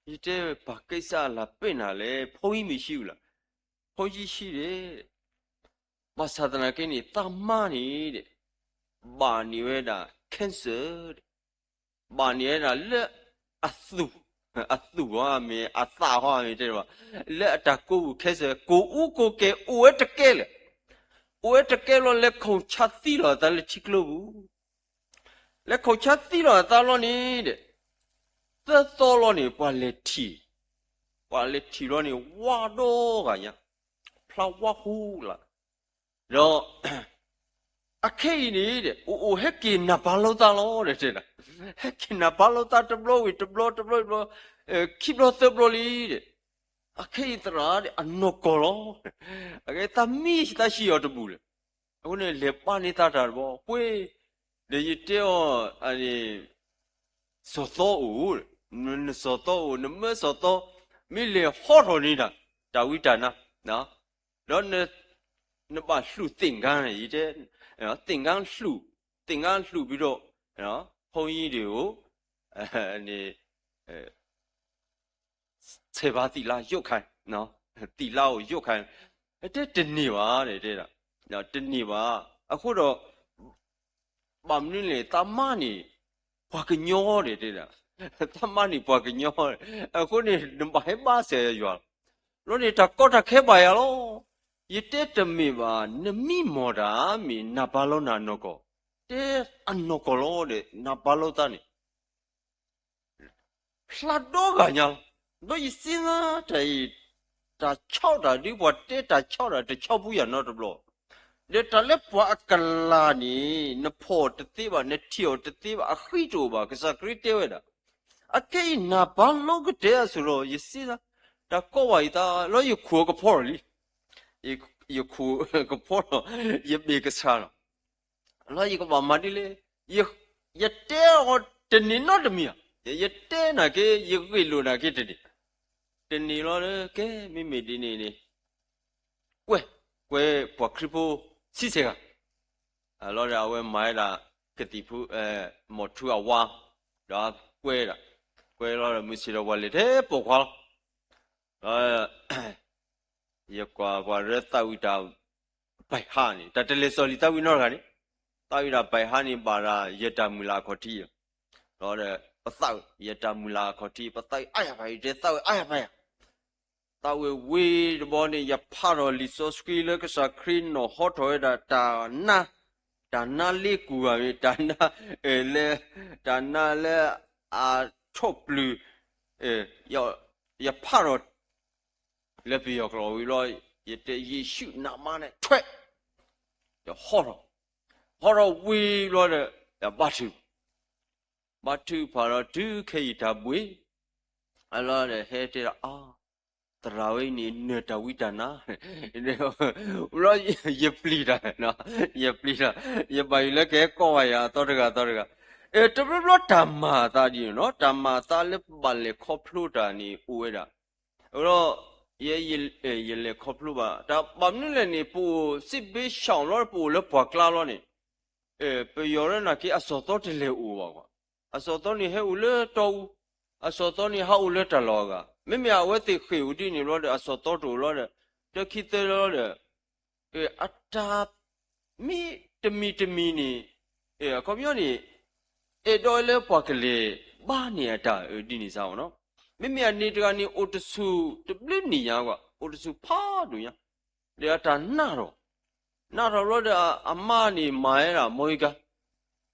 ယတဲ ဘာကိစ္စလာပ့ၢ်နၤလဲၣ်, ဖုန်းကြီးမရှိဘူးလား, ဖုန်းကြီးရှိတယ်, ဘၣ်ဆၣ်သနာ်က့န့ၣ် သးမါန့ၣ် ဘၣ်န့ၢ်ဝဲဒၣ် cancer, ဘၣ်န့ၢ်ဝဲဒၣ်လၢအသူၣ်, အသူၣ်ဟီမ့ၢ် အသးဟီမ့ၢ်တဲဘၣ်, လၢအတၢ်ကိးပူၤ cancer ကိးအူကိးကဲၤ အိၣ်ဝဲတကဲလၢာ်, အိၣ်ဝဲတကဲလီၤ လဲၤခုၣ်ဆါသံလီၤအသးလၢထံကျိပူၤ လဲၤခုၣ်ဆါသံလီၤအသးလီၤန့ၣ်ဒီး သၢသီလီၤန့ၣ် ပှၤလဲၤထံၣ်, ပှၤလဲၤထံၣ်လီၤန့ၣ် ဝါဒီဂၤညါ, ဖျါဝါဟူလၢ်, ဒီး အခဲအံၤန့ၣ် အိၣ်အိၣ်ဟဲက့ၤနၢ်ပၢၢ်လိာ်သးလီၤ တဲဒၣ်, ဟဲက့ၤနၢ်ပၢၢ်လိာ်သးတဘျီဝံၤတဘျီ တဘျီဝံၤတဘျီ, ခံဘျီသၢဘျီလံဒီး အခဲအံၤသရၣ်ဒီး အနီၢ်ကီၢ်လီၤ, အကဲသးမံသးဆံးအီၤတဘူၣ်လၢၤ, အဃိန့ၣ် လဲၤပာ်န့ၢ်သးတၢ်တဘျီ ပှ့ၤ, ဒီးယတဲအီၤ စီၤသီအိၣ်, နစီၤသီအိၣ် နမၢစီၤသီ မ့ၢ်လဲၤဟီထီၣ်န့ၢ်တၢ် တၢ်ဝံတၢ်နါ, ဒီး နဘၣ်လှူသင်္ကန်းန့ၣ် ယတဲ, သင်္ကန်းလှူ, သင်္ကန်းလှူပြီးတော့ ဘုန်းကြီးတွေကို ဆယ်ပါးသီလ ရုပ်ခိုင်း, သီလကို ရုပ်ခိုင်း, တဲတန့ၢ်ဘၣ် တဲဒၣ်, တန့ၢ်ဘၣ်, အဃိဒီး ဘၣ်မနုၤလဲၣ် သးမါန့ၣ် ပှၤကညီန့ၣ်တဲဒၣ်, သးမါန့ၣ်ပှၤကညီ, အဃိန့ၣ် နဘၣ်ဟဲဘါစၢၤယွၤလီၤ. လီၤန့ၣ် တၢ်ကီတၢ်ခဲဘၣ်ယၤလီၤ. ယတဲတမ့ၢ်ဘၣ် နမံမီၢ်တၢ်မ့ၢ်နၢ်ပၢၢ်လီၤနၤနီၢ်ကီၢ်, တဲအနီၢ်ကီၢ်လီၤဒီး နၢ်ပၢၢ်လီၤသးန့ၣ် ဖျါဒီဂၤညါလီၤ. ဒီးယစံးသးတၢ်အံၤ, တၢ်ဆီတၢ်ဒုး ပှၤတဲတၢ်ဆီတၢ်တဆီပူယၤနီတဘျီ, ဒီးတၢ်လၢပှၤအကလၤန့ၣ် နဖီၣ်အီၤတသ့ဘၣ်, နထံၣ်အီၤတသ့ဘၣ်, အဃံတအိၣ်ဘၣ်. ကစၢ်ခရံာ်တဲဝဲဒၣ်, အခဲအံၤနၢ်ပၢၢ်လီၤကတၢၢ်အသိးလီၤ. ယစံးသး, တၢ်ကီဘၣ်ယသးလီၤ, ယခိၣ်ကဖီထီၣ်လံ, ယခိၣ်ကဖီထီၣ်, ယဘ့ၣ်ကဆှီလီၤ. လီၤယကဘၣ်မၤဒ်လဲၣ်, ယတဲအီၤတန့ၢ်နီတမံၤဧါ, ယတဲနာ်က့ ယဂ့ၢ်လိာ်နာ်က့တန့ၢ်, တန့ၢ်လီၤလၢ ကဲ မ့မ့ၢ်ဒ်န့ၣ်န့ၣ် ကွဲ, ကွဲပှၤခရံာ်ဖိဆံဆဲးဂၤ, လီၤဒီးအဝဲမၤဝဲဒၣ် ကသံၣ်ဖူ မီၢ်ထူအဝါ, ဒီးကွဲဒၣ်, ကွဲလီၤဒီးမုၢ်ဆ့ၣ်ထီၣ်ပှၤလဲၤထဲပိာ်ခွါလီၤ. ယကွၢ်ပှၤရၢသးဝံၣ်တၢ် ဘၣ်ဟါန့ၣ် တၢ်တလဲၤစီၤလံၤသးဝံၣ်နီတဂၤန့ၣ်, သးဝံၣ်ဒၣ်ဘၣ်ဟါန့ၣ် ဘၣ်ဒၣ်ယတၢ်မုၢ်လၢ်အခီၣ်ထံး, လီၤဒီး ပသးဝံၣ်ယတၢ်မုၢ်လၢ်အခီၣ်ထံး, ပသးဝံၣ်အါယၤဘၣ်ယၤ, တဲသးဝံၣ်အါယၤဘၣ်ယၤ, သးဝံၣ်ဝံၤတဘျီန့ၣ် ယဖးထီၣ်လံာ်စီဆှံလၢကစၢ်ခရံာ်နီၣ်ဟီထီၣ်ဝဲဒၣ်တၢ်နါ, တၢ်နါလ့ကူၣ်ဂၤမ့ၢ် တၢ်နါ, လၢ, တၢ်နါလၢအထီၣ်ပျုၤ, ယဖးထီၣ် လၢပယီၤကျိာ်ဝံၤဘျီ, ယတဲ ယ့ၣ်ၡူးနၤမါန့ၣ်ထွဲ, ယဟီထီၣ်, ဟီထီၣ်ဝံၤဘျီဒီး ယဘါထုကဖၣ်, ဘါထုကဖၣ်ဒီးတုၤခဲအံၤတၢ်ဘှ့ၣ်, အလီၤဒီးဟဲတဲဒီး အါ, သရၣ်ဝဲအံၤန့ၣ် နၢၤတၢ်ဝံတၢ်နါ, ဘျီ ယပျံၤတၢ်, ယပျံၤတၢ်, ယဘၣ်ယိၣ်လၢကဟဲကိးဘၣ်ယၤအသီတဂၤအသီတဂၤ, တဘျီဘျီတၢ်မၤအသးဒ်န့ၣ်နီၤ, တၢ်မၤအသးလၢပဘၣ်လဲၤခီဖျိတၢ်န့ၣ်အိၣ်ဝဲဒၣ် ဒီး ယဲ ယလဲၤခီဖျိဘၣ်, တၢ်ဘၣ်မနုၤလဲၣ်န့ၣ် ပအိၣ် စစ်ဘေးရှောင် လီၤ ပအိၣ်လၢပှၢ်ကျါလီၤန့ၣ်, ပယီၤလၢနာ်က့ အစီၣ်သီတလဲၤအိၣ်ဘၣ်ကွၢ်, အစီၣ်သီန့ၣ်ဟဲအိၣ်လၢတီအူ, အစီၣ်သီန့ၣ်ဟးအိၣ်လၢတၢ်လီၢ်အဂၤ, မ့မ့ၢ်အဝဲသ့ၣ်ဃ့ၢ်အိၣ်ဒ်န့ၣ်ဘျီဒီး အစီၣ်သီတအိၣ်လီၤဒီး တခံသၢလီၤဒီး အတၢ် မ့ၢ်တမံၤတမံၤန့ၣ် အခီပညီန့ၣ် အဲၣ်ဒိးလၢပှၤကလဲၤဘါန့ၢ်အတၢ်အၢဒ်န့ၣ်စ့ၢ်ကီးနီၤ, မ့မ့ၢ်အန့ၣ်တဂၤန့ၣ် အိၣ်တဆူၣ်တဘျုးနံၣ်ညါကွၢ်, အိၣ်တဆူၣ်ဖးဒိၣ်ညါ, ဒီးအတၢ်နးထီၣ်, နးထီၣ်ဘျီဒီး အမါန့ၣ်မၤဝဲဒၣ် မီၢ်ဟံကါ,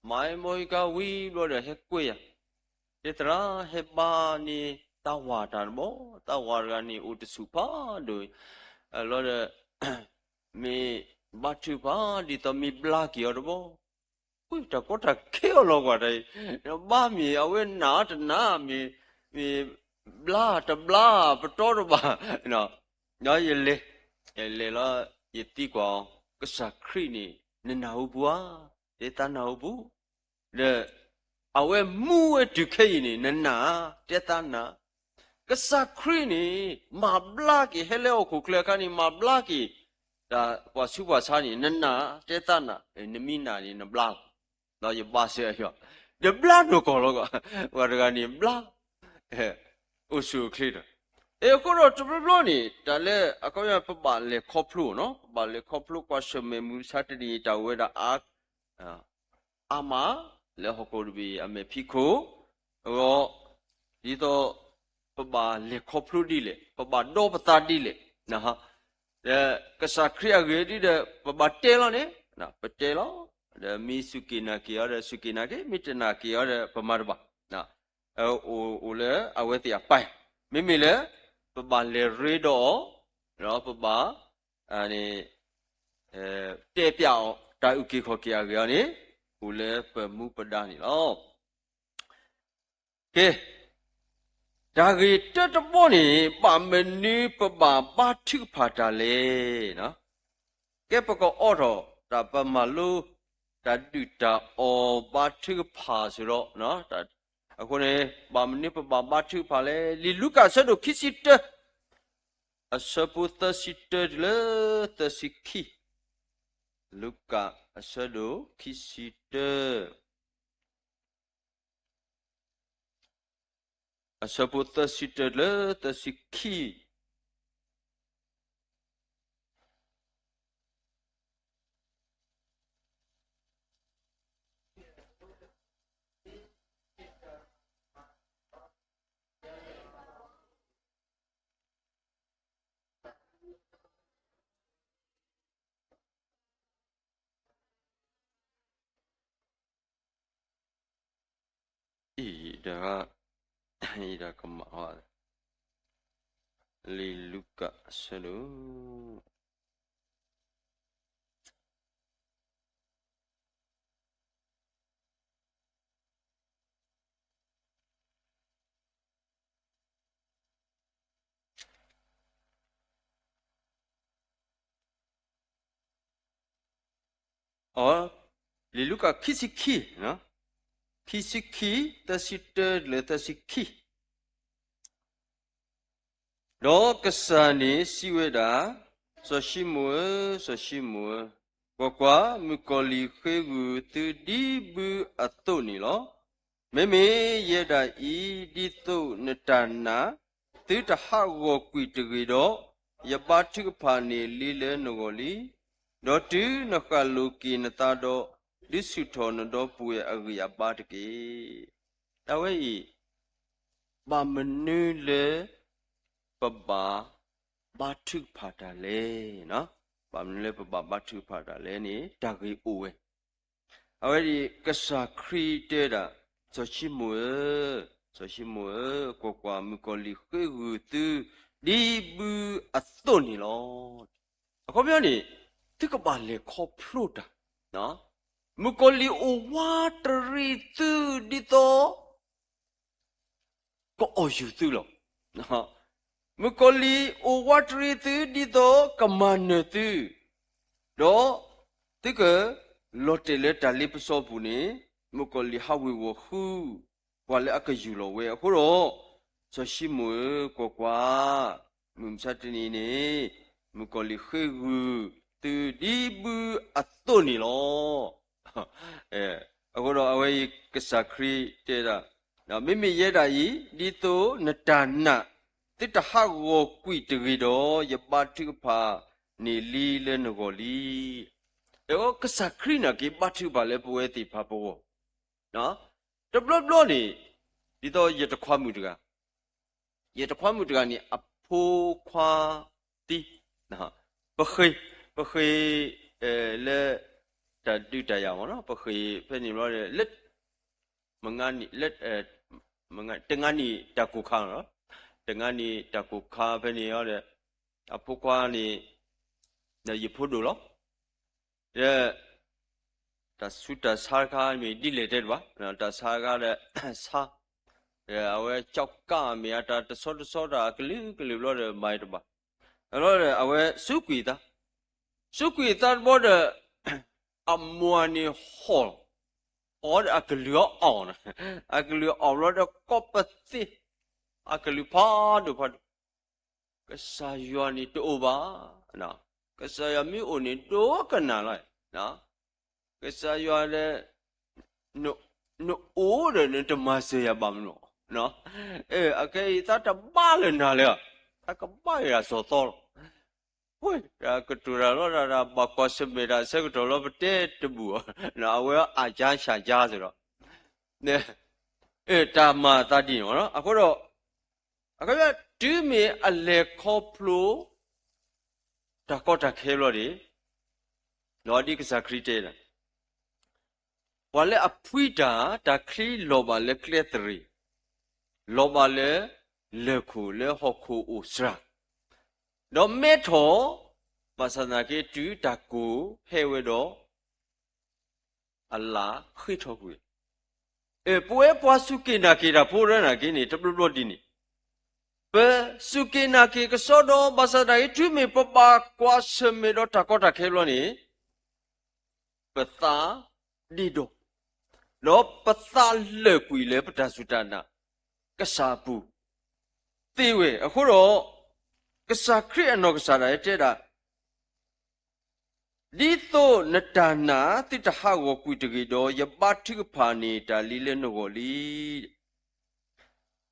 မၤဝဲမီၢ်ဟံကါဝံၤဘျီဒီး ဟဲကွဲယၤ တဲသရၣ် ဟဲဘါန့ၢ်သးဝၤတၢ်တဘျီ, သးဝၤတဂၤန့ၣ်အိၣ်တဆူၣ်ဖးဒိၣ်, လီၤဒီး မ့ၢ်ဘါထုကဖၣ်ဒ်သိးမ့ၢ်ဘျါက့ၤအီၤတဘျီ, တၢ်ကီတၢ်ခဲအီၤလီၤကွၢ်တၢ်အံၤ, ဘါမ့ၢ်အဝဲနးတနး, မ့ၢ်, မ့ၢ်ဘျါတဘျါ, ပတီတဘၣ်, ဒီးယလဲၤ, ယလဲၤလီၤ, ယသံကွၢ်အီၤ, ကစၢ်ခရံာ်န့ၣ် နနၢ်ဟူပူၤဧါ, တဲသးနၢ်ဟူပူၤ ဒီး အဝဲမူဝဲတုၤခဲအံၤန့ၣ် နနၢ်ဧါ, တဲသးနၢ်, ကစၢ်ခရံာ်န့ၣ် မၤဘျါက့ၤ ဟဲလၢဟီၣ်ခိၣ်ချၢအခါန့ၣ် မၤဘျါက့ၤ တၢ်ပှၤဆူးပှၤဆါန့ၣ် နနၢ်ဧါ, တဲသးနၢ်, နမ့ၢ်နၢ်န့ၣ် နဘျါလီၤ, ဒီးယဘါစၢၤအီၤ, ဒီးဘျါနီၢ်ကီၢ်လီၤ, ပှၤတဂၤန့ၣ်ဘျါ အိၣ်ဆူၣ်အိၣ်ချ့ဒီး, အဃိဒီးတဘျီဘျီန့ၣ် တၢ်လၢအခီပညီ ပဘၣ်လဲၤခီဖျိနီၤ, ပဘၣ်လဲၤခီဖျိကွၢ်ဆၢၣ်မဲာ်မုၢ်မဆါတနံၤအံၤ တၢ်အိၣ်ဝဲဒၣ်အါ, အါမး လၢဟီၣ်ခိၣ်တဘ့ၣ်အမဲာ်ဖံးခိၣ်, အဂီၢ်, ဒ်သိး ပဘၣ်လဲၤခီဖျိဒ်လဲၣ်, ပဘၣ်ဒီပသးဒ်လဲၣ်, ဒီးကစၢ်ခရံာ်အဂ့ၢ်ဒ်ဒီး ပဘၣ်တဲလီၤန့ၣ်, ပတဲလီၤ, ဒီးမ့ၢ်စူၢ်က့ၤနာ်က့ၤအီၤဒီး စူၢ်က့ၤနာ်က့ၤ, မ့ၢ်တနာ်က့ၤအီၤဒီး ပမၤတဘၣ် အိၣ်လၢအဝဲသ့ၣ်အပၢ်, မ့မ့ၢ်လၢ ပဘၣ်လဲၤရ့ဒီးအီၤ, ဒီးပဘၣ် န့ၣ် တဲပျးအီၤ တၢ်အုၣ်က့ၤခီၣ်က့ၤအဂ့ၢ်အီၤန့ၣ် အိၣ်လၢပမူပဒါန့ၣ်လီၤ. ကဲ, တၢ်ဂ့ၢ်တၢတဘီန့ၣ် ဘၣ်မနုၤပဘၣ်ဘါထုကဖၣ်တၢ်လဲၣ်. ကဲပကအိးထီၣ်တၢ်ပမၤလိ တၢ်ဒုၣ်တၢ်အီၣ်ဘါထုကဖၣ်စ့ၢ်ကီး, အဃိန့ၣ် ဘၣ်မနုၤပဘၣ်ဘါထုကဖၣ်လဲၣ်, လံာ်လူၤကၣ်အဆၢဒိၣ်ခံဆံတၢ အဆၢဖိသၢဆံတၢတုၤလၢသၢဆံခံ, လူၤကၣ်အဆၢဒိၣ်ခံဆံတၢ အဆၢဖိသၢဆံတၢတုၤလၢသၢဆံခံ. တဂၤ ယတၢ်ကမၣ်ဟီ လံာ်လူၤကၣ်အဆၢဒိၣ် အ လံာ်လူၤကၣ်ခံဆံခံ, ခံဆံခံ, သၢဆံတၢလၢသၢဆံခံ. ဒီးကစၢ်န့ၣ်စံးဝဲဒၣ်, စီၤၡံမိၣ်ဧၢ, စီၤၡံမိၣ်ဧၢ, ကွၢ်ကွၢ်, မုၣ်ကီၤလံၢ်ဃ့ဂုာ်သုဒ်ဘုအသိးန့ၣ်လီၤ. မ့မ့ၢ်ယဲဒၣ်အံၤ, ဒ်သိးနတၢ်နာ် သုတဟးဂီၤကွံာ်တဂ့ၤဒီး, ယဘါထုကဖၣ်န့ၢ်လံလၢနဂီၢ်လံ. ဒီးတုၤနဃၣ်လိာ်က့ၤနသးဒီး, ဒုးဆူၣ်ထီၣ်နဒီပုၢ်ဝဲၢ်အဂံၢ်အဘါတက့ၢ်. အဝဲအံၤ ဘၣ်မနုၤလၢ ပဘၣ်ဘါထုကဖၣ်တၢ်လဲၣ်. ဘၣ်မနုၤလၢပဘၣ်ဘါထုကဖၣ်တၢ်လဲၣ်န့ၣ် တၢ်ဂ့ၢ်အိၣ်ဝဲ. အဝဲဒၣ်ကစၢ်ခရံာ်တဲဒၣ်, စီၤၡံမိၣ်ဧၢ, စီၤၡံမိၣ်ဧၢ, ကွၢ်ကွၢ်, မုၣ်ကီၤလံၢ်ဃ့ဂုာ်သု ဒ်ဘုအသိးန့ၣ်လီၤ. အခီပညီန့ၣ် သုကဘၣ်လဲၤခီဖျိတၢ်, မုၣ်ကီၤလံၢ်အိၣ်ဝးတရံးသုဒ်သိး ကအီၣ်ယူၤသုလီၤ. မုၣ်ကီၤလံၢ်အိၣ်ဝးတရံးသုဒ်သိးကမၤနၢၤသု, ဒီးသုကလီၤတဲာ်လၢတၢ်လ့ပစီအပူၤန့ၣ်, မုၣ်ကီၤလံၢ်ဟးဝ့ၤဝီၤဃု ပှၤလၢအကယူၢ်လီၤဝဲအဃိဒီး, စီၤၡံမိၣ်ဧၢ, ကွၢ်ကွၢ်, မုၢ်မဆါတနံၤန့ၣ် မုၣ်ကီၤလံၢ်ဃ့ဂုာ်သုဒ်ဘုအသိးန့ၣ်လီၤ. အဃိဒီးအဝဲအံၤကစၢ်ခရံာ်တဲဒၣ်, မ့မ့ၢ်ယဲဒၣ်အံၤ, ဒ်သိးနတၢ်နာ် သုတဟးဂီၤကွံာ်တဂ့ၤဒီး, ယဘါထုကဖၣ်န့ၢ်လံလၢနဂီၢ်လံ. ကစၢ်ခရံာ်နာ်က့ၤဘါထုကဖၣ်လၢပဝဲသ့ၣ်တဖၣ်ပဂီၢ်, တဘျီဘျီန့ၣ်, ဒ်သိးယတခွါမုၣ်တဂၤ ယတခွါမုၣ်တဂၤန့ၣ် အဖိခွါသံ, ပဃ့, ပဃ့, လၢ တၢ်ဒုးတၢ်ယၤမ့ၢ်နီၤ, ပဃ့ဖဲန့ၣ်ဘျီဒီး လၢ မ, တငါနံၣ်တၢ်ကိၢ်ခါလီၤ, တငါနံၣ်တၢ်ကိၢ်ခါဖဲန့ၣ်ဒီး အဖိခွါန့ၣ် ဒီးယဖိဒိၣ်လီၤ. ဒီး တၢ်ဆူးတၢ်ဆါတခါမ့ၢ်ဒ်လဲၣ်တဲတဘၣ်, တၢ်ဆါတခါဒီး ဆါ, ဒီးအဝဲကၠီကးမ့ၢ်အတၢ်တဆီတဆီတၢ်အကလုာ်ကလုာ်ဘျီဒီး မၤတဘၣ်, ဘျီဒီး အဝဲစူးကွံာ်အသး, စူးကွံာ်အသးတဘျီဒီး အမိၢ်န့ၣ်ဟီၣ်, အီဒီးအကလုာ်အီၣ်, အကလုာ်အီၣ်ဘျီဒီး ကိးပသ့, အကလုာ်ဖးဒိၣ်ဖးဒိၣ် ကစၢ်ယွၤန့ၣ်တအိၣ်ဘၣ်, ကစၢ်ယွၤမ့ၢ်အိၣ်န့ၣ် ဒိကနၣ်လီၤ, ကစၢ်ယွၤဒီး နအိၣ်ဒီးနတမၤစၢၤယၤဘၣ်မနုၤ, အခဲအံၤသးတဘၣ်လၢနၤလၢၤ, သးကဘၣ်ယၤစီၤသီလီၤ. ပှၤကတိၤတၢ်လီၤတၢ် ဘၣ်ကွၢ်ဆၢၣ်မဲာ်တၢ်အဆၢကတီၢ်လီၤ ပတဲတဘူၣ်အီၤ, အဝဲအါကၠါဆၣ်ကၠါစ့ၢ်ဒီး တၢ်မၤအသးဒ်န့ၣ်လီၤ. အဃိဒီး အခီပညီ တုၤမ့ၢ်အလဲၤခီဖျိ တၢ်ကီတၢ်ခဲဘျီန့ၣ်, ဒ်ကစၢ်ခရံာ်တဲဒၣ်, ပှၤလၢအဖှံတၢ် တၢ်ချံလီၤဘၣ်လၢကျဲသရ့ၣ်, လီၤဘၣ်လၢ လၢၢ်ခိၣ်လၢဟီၣ်ခိၣ်အိၣ်စှၤ, ဒီးမဲထီၣ်, ဘၣ်ဆၣ်သနာ်က့ တုၤတၢ်ကိၢ်ဟဲဝဲဒီး အလၢ်ဃ့ထီကွံာ်. ပဝဲပှၤစူၢ်က့ၤနာ်က့ၤတၢ်ဖိတဂၤနာ်က့န့ၣ် တဘျီဘျီဒ်န့ၣ်, ပစူၢ်က့ၤနာ်က့ၤကစီဒီး ဘၣ်ဆၣ်သနာ်က့ တုၤမ့ၢ်ပဘၣ်ကွၢ်ဆၢၣ်မဲာ်ဒီးတၢ်ကီတၢ်ခဲဘျီန့ၣ် ပသးဒ့ဒီ, ဒီးပသးလၢာ်ကွံာ်လၢပတၢ်စူၢ်တၢ်နာ် ကစၢ်အပူၤ သ့ဝဲ. အဃိဒီး ကစၢ်ခရံာ်အနီၢ်ကစၢ်ဒၣ်တဲဒၣ်, ဒ်သိးနတၢ်နာ်သုတဟးဂီၤကွံာ်တဂ့ၤဒီး, ယဘါထုကဖၣ်န့ၢ်တၢ်လံလၢနဂီၢ်လံ. ဒီး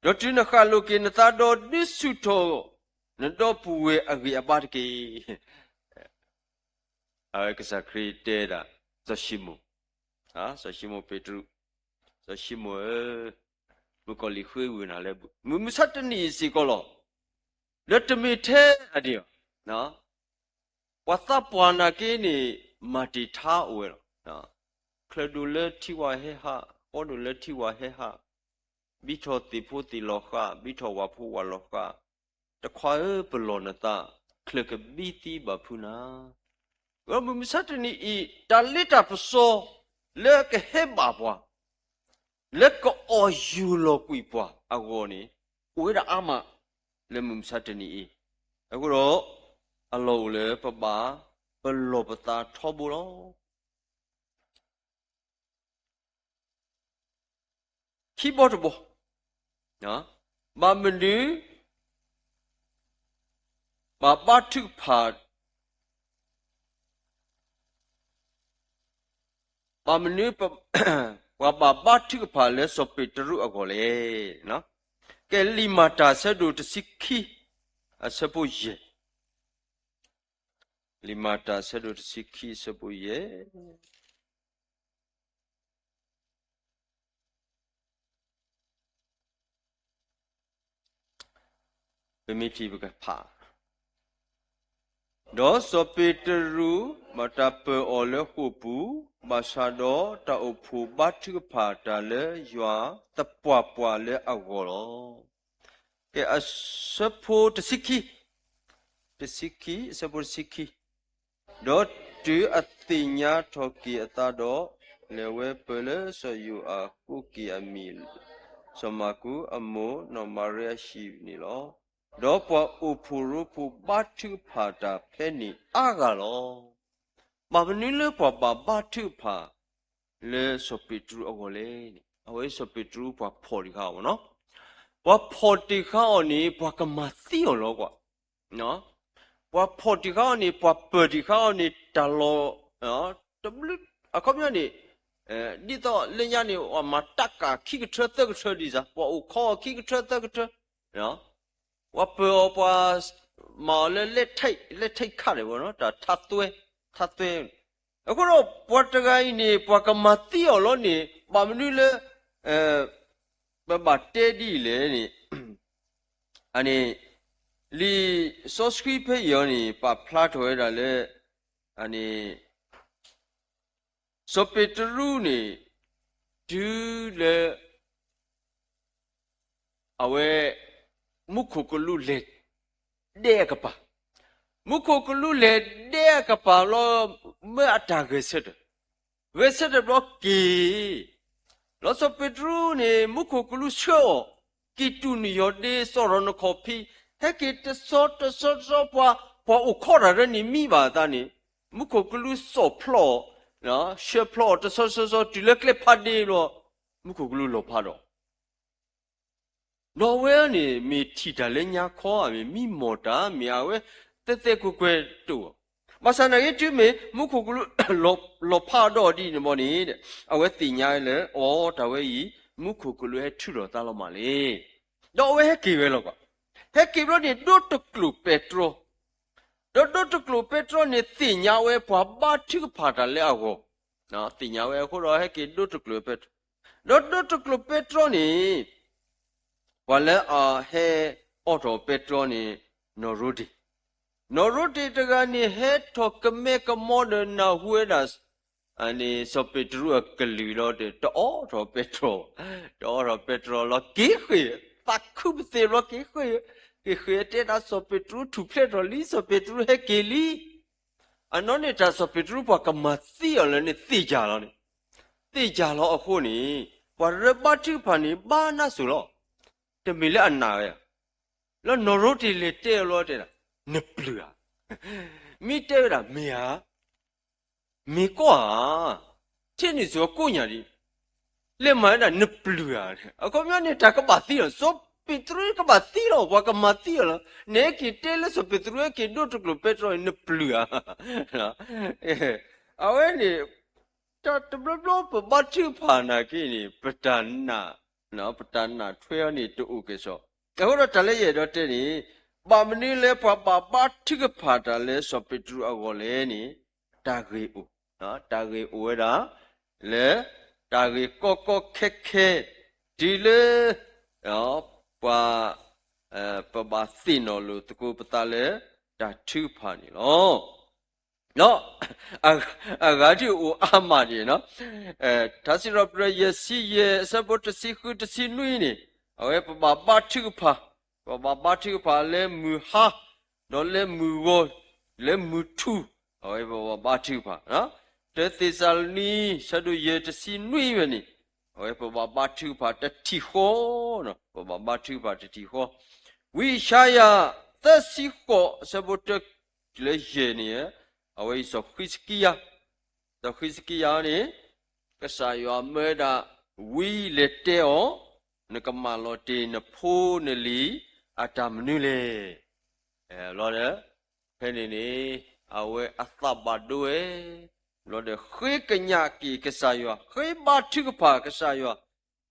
တုၤနဃၣ်လိာ်က့ၤနသးဒီး ဒုးဆူၣ်ထီၣ်နဒီပုၢ်ဝဲၢ်အဂံၢ်အဘါတက့ၢ်. အဝဲကစၢ်ခရံာ်တဲဒၣ် စီၤၡံမိၣ်, စီၤၡံမိၣ်ပ့းတရူး, စီၤၡံမိၣ်ဧၢ, မုၣ်ကီၤလံၢ်ဃ့ဂုာ်နၤလၢ မုၢ်မဆါတနံၤစ့ၢ်ကီးလီၤ. ဒီးတမ့ၢ်ထဲအဒံးဘၣ်, ပှၤသးပှၢ်နာ်က့န့ၣ် မၤတ့ၢ်ထါအိၣ်ဝဲလီၤ. ချၢၣ်ဒိၣ်လၢထံဝၢ်ဟဲဟး, ဃီဒိၣ်လၢထံဝၢ်ဟဲဟး, ဘံထီၣ်သ့ၣ်ဖိသ့ၣ်လီၤဃာ်, ဘံထီၣ်ဝၣ်ဖိဝၣ်လီၤဃာ်, တခွါဧၢ ပလီၢ်နသး, ချၢၣ်ကဘံသံဘၣ်ဖုနၤ. မုၢ်မဆါတနံၤအံၤ တၢ်လ့တၢ်ပစီ လၢကဟဲဘၣ်ပှၤ လၢကအီၣ်ယူၢ်လီၤကွံာ်ပှၤအဂီၢ်န့ၣ် အိၣ်ဝဲဒၣ်အါမး လၢမုၢ်မဆါတနံၤအံၤ. အဃိဒီး အလီၢ်အိၣ်လၢပဘၣ်ပလီၢ်ပသးထီဘိလီၤ. ခံဘီတဘီ, ဘၣ်မနုၤ ဘၣ်ဘါထုကဖၣ် ဘၣ်မနုၤ ပှၤဘၣ်ဘါထုကဖၣ်လၢစီၤပ့းတရူးအဂီၢ်လဲၣ်. ကဲ လံာ်မၤတၢ်အဆၢဒိၣ်တဆံခံ အဆၢဖိယဲၢ်, လံာ်မၤတၢ်အဆၢဒိၣ်တဆံခံ အဆၢဖိယဲၢ် ပမ့ၢ်ထံၣ်ပကဖး, ဒီးစီၤပ့းတရူးဘၣ်တၢ်ပၢၤအီၤလၢဃိာ်ပူၤ, ဘၣ်ဆၣ်ဒီးတၢ်အိၣ်ဖှိၣ်ဘါထုကဖၣ်တၢ်လၢယွၤသပှၢ်ပှၢ်လၢအဂီၢ်လီၤ. ကဲ အဆၢဖိတဆံခံ, တဆံခံ, အဆၢဖိတဆံခံ, ဒီးတုၤအသ့ၣ်ညါထီၣ်က့ၤအသးဒီး, လဲၤဝဲပၢၢ်လၢစီၤယိၤအၤကိးက့ၤအမံၤ, စီၤမၢ်ကူးအမိၢ်နီၢ်မၤရံအဟံၣ်န့ၣ်လီၤ. ဒီးပှၤအိၣ်ဖှိၣ်ရိဖှိၣ်ဘါထုကဖၣ်တၢ်ဖဲန့ၣ်အါဂၤလီၤ. ဘၣ်မနုၤလၢပှၤဘၣ်ဘါထုကဖၣ် လၢစီၤပ့းတရူးအဂီၢ်လဲၣ်န့ၣ် အဝဲစီၤပ့းတရူးပှၤဖီၣ်တ့ၢ်ဃာ်အီၤမ့ၢ်နီၤ, ပှၤဖီၣ်တ့ၢ်ဃာ်အီၤန့ၣ် ပှၤကမၤသံအီၤလီၤကွၢ် ပှၤဖီၣ်တ့ၢ်ဃာ်အီၤန့ၣ် ပှၤပၢၢ်တ့ၢ်ဃာ်အီၤန့ၣ် တၢ်လီၤ တဘျုး အခီပညီန့ၣ် ဒ်သိးလၢညါန့ၣ် ပှၤမၤတၢ်ကၢ်ခံကထၢသၢကထၢဒ်စး ပှၤအိၣ်ခိးအီၤခံကထၢသၢကထၢ ပှၤပၢၢ်အီၤ ပှၤမၤအီၤလၢ လဲထိတ်ခတ် န့ၣ် တၢ်ထါသွဲ ထါသွဲ အဃိဒီး ပှၤတဂၤအံၤန့ၣ် ပှၤကမၤသံအီၤလီၤန့ၣ် ဘၣ်မနုၤလၢ ပဘၣ်တဲဒ်အံၤလဲၣ်န့ၣ် အန့ၣ် လံာ်စီဆှံဖဲအံၤအီၤန့ၣ် ပာ်ဖျါထီၣ်ဝဲဒၣ်လၢ အန့ၣ် စီၤပ့းတရူးန့ၣ် တုၤလၢ အဝဲ မူခိၣ်ကလူးလဲၤဒဲအကပၤ, မူခိၣ်ကလူးလဲၤဒဲအကပၤလီၤ မၢအတၢ်ဂဲၤဆၢထၢၣ်, ဂဲၤဆၢထၢၣ်ဘျီက့ၤ လီၤစီၤပ့းတရူးန့ၣ် မူခိၣ်ကလူးဆှၢအီၤ, ကံၢ်တူာ်နယီၢ်ဒ့ စီၣ်ရီၤနခီၣ်ဖံး, ဟဲက့ၤတဆီတဆီတဆီ ပှၤ ပှၤအိၣ်ခိးတၢ်လၢန့ၣ်မံဘၣ်အသးန့ၣ် မူခိၣ်ကလူးစီၣ်ဖျီအီၤ, ဆှၢဖျီအီၤတဆီဆီဆီ တုၤလၢကျဲဖးဒ့ဘျီ မူခိၣ်ကလူးလီၤဖးဒီး ဒီးအဝဲန့ၣ် မ့ၢ်ထံၣ်တၢ်လၢညါခီ မ့ၢ်မံမီၢ်တၢ် မ့ၢ်အဝဲ သဲသဲကွဲကွဲတအိၣ်, ဘၣ်ဆၣ်နာ်က့တုၤမ့ၢ် မူခိၣ်ကလူး လီၤဖးဒီးဒ်န့ၣ်ဘီန့ၣ် အဝဲသ့ၣ်ညါလၢ အိ တၢ်ဝဲအံၤ မူခိၣ်ကလူးဟဲထုးထီၣ်သးလီၤမးလံ, ဒီးအဝဲဟဲက့ၤဝဲလီၤကွၢ်, ဟဲက့ၤဘျီန့ၣ် ဒိတကျိာ်ပဲတြီ ဒီးဒိတကျိာ်ပဲတြီန့ၣ် သ့ၣ်ညါဝဲပှၤဘါထုကဖၣ်တၢ်လၢအဂီၢ်, သ့ၣ်ညါဝဲအဃိဒီးဟဲက့ၤဒိတကျိာ်ပဲတြီ, ဒီးဒိတကျိာ်ပဲတြီန့ၣ် ပှၤလၢအဟဲအိးထီၣ်ပဲတြီန့ၣ် နီၢ်ရိတ့ၢ်, နီၢ်ရိတ့ၢ်တဂၤန့ၣ် ဟဲထီၣ်ကမဲကမီဒီးနၢ်ဟူဝဲဒၣ် အန့ၣ် စီၤပ့းတရူးအကလုၢ်လီၤဒီး တအိးထီၣ်ပဲတြီ, တအိးထီၣ်ပဲတြီလီၤ က့ၤဃ့ၢ်, သးခုပသ့ၣ်ဘျီက့ၤဃ့ၢ်, က့ၤဃ့ၢ်တဲဒၣ် စီၤပ့းတရူးထူၣ်ဖျဲးထီၣ်လံ စီၤပ့းတရူးဟဲက့ၤလံ, အနီၢ်န့ၣ်တၢ်စီၤပ့းတရူးပှၤကမၤသံအီၤလၢန့ၣ်သ့ၣ်ယၢ်လီၤန့ၣ်, သ့ၣ်ယၢ်လီၤအဃိန့ၣ် ပှၤလၢဘါထုကဖၣ်န့ၣ် ဘၣ်နၢ်စိၤလီၤ, တမ့ၢ်လၢအနာ်ဝဲဧါ, လၢနီၢ်ရိတ့ၢ်လဲၤတဲအီၤလီၤတဲဒၣ် နပျုၢ်ဧါ, မ့ၢ်တဲဝဲဒၣ်မ့ၢ်ဧါ မ့ၢ်ကွၢ်ဧါ, ထဲန့ၣ်စိၤအကိးညၣ်ဒံး, လဲၤမၤဝဲဒၣ်နပျုၢ်ဧါ, အခီပညီန့ၣ် တၢ်ကဘၣ်သံလီၤ, စီၤပ့းတရူးကဘၣ်သံလီၤ, ပှၤကမၤသံအီၤလီၤ, နဟဲက့ၤတဲလၢစီၤပ့းတရူးဟဲက့ၤဒိတကျိာ်ပဲတြီန့ၣ် နပျုၢ်ဧါ, အဝဲန့ၣ် တၢ်တဘျီဘျီပဘါထုကဖၣ်နာ်က့န့ၣ် ပတၢ်နာ် ပတၢ်နာ်ထွဲအီၤန့ၣ်တအိၣ်ကဲၣ်ဆိး, အဃိဒီးတၢ်လၢယအဲၣ်ဒိးတဲန့ၣ် ဘၣ်မနုၤလၢပှၤဘၣ်ဘါထုကဖၣ်တၢ်လၢစီၤပ့းတရူးအဂီၢ်လဲၣ်န့ၣ် တၢ်ဂ့ၢ်အိၣ်, တၢ်ဂ့ၢ်အိၣ်ဝဲဒၣ် လၢ တၢ်ဂ့ၢ်ကီကီခဲခဲ တုၤလၢ ပှၤ ပဘၣ်သ့ၣ်နီၣ်လိာ်သကိးပသးလၢတၢ်ထုကဖၣ်န့ၣ်လီၤ. ဒီး အဂၤဒ်အိၣ်အါမးဒ်န့ၣ်, ထါစံးထီၣ်ပတြၢၤယဲၢ်ဆံယဲၢ် အဆၢဖိတဆံဃုတဆံနွံန့ၣ် အဝဲပဘၣ်ဘါထုကဖၣ်, ပဘၣ်ဘါထုကဖၣ်လၢမုၢ်ဟါ, ဒီးလၢမုၢ်ဂီၤ, လၢမုၢ်ထူၣ်, အဝဲပဘၣ်ဘါထုကဖၣ်. တၢသ့းစၤလနံ ဆၢဒိၣ်ယဲၢ်တဆံနွံဝဲန့ၣ်, အဝဲပဘၣ်ဘါထုကဖၣ်တထံၣ်ဃီ, ပဘၣ်ဘါထုကဖၣ်တထံၣ်ဃီ. ဝံယၡါယၤ သၢဆံဃိး အဆၢဖိတၢတုၤလၢယဲၢ်န့ၣ်, အဝဲအံၤစီၤဃံးစကံယၤ, စီၤဃံးစကံယၤန့ၣ် ကစၢ်ယွၤမၢဒၣ်ဝံလဲၤတဲအီၤ, နကမၢလီၤတ့ၢ်နဖိနလံၤအတၢ်မနုၤလဲၣ်. လီၤဒီး ဖဲန့ၣ်န့ၣ် အဝဲအသးဘၣ်ဒိဝဲ, လီၤဒီးဃ့ကညးက့ၤကစၢ်ယွၤ, ဃ့ဘါထုကဖၣ်ကစၢ်ယွၤ,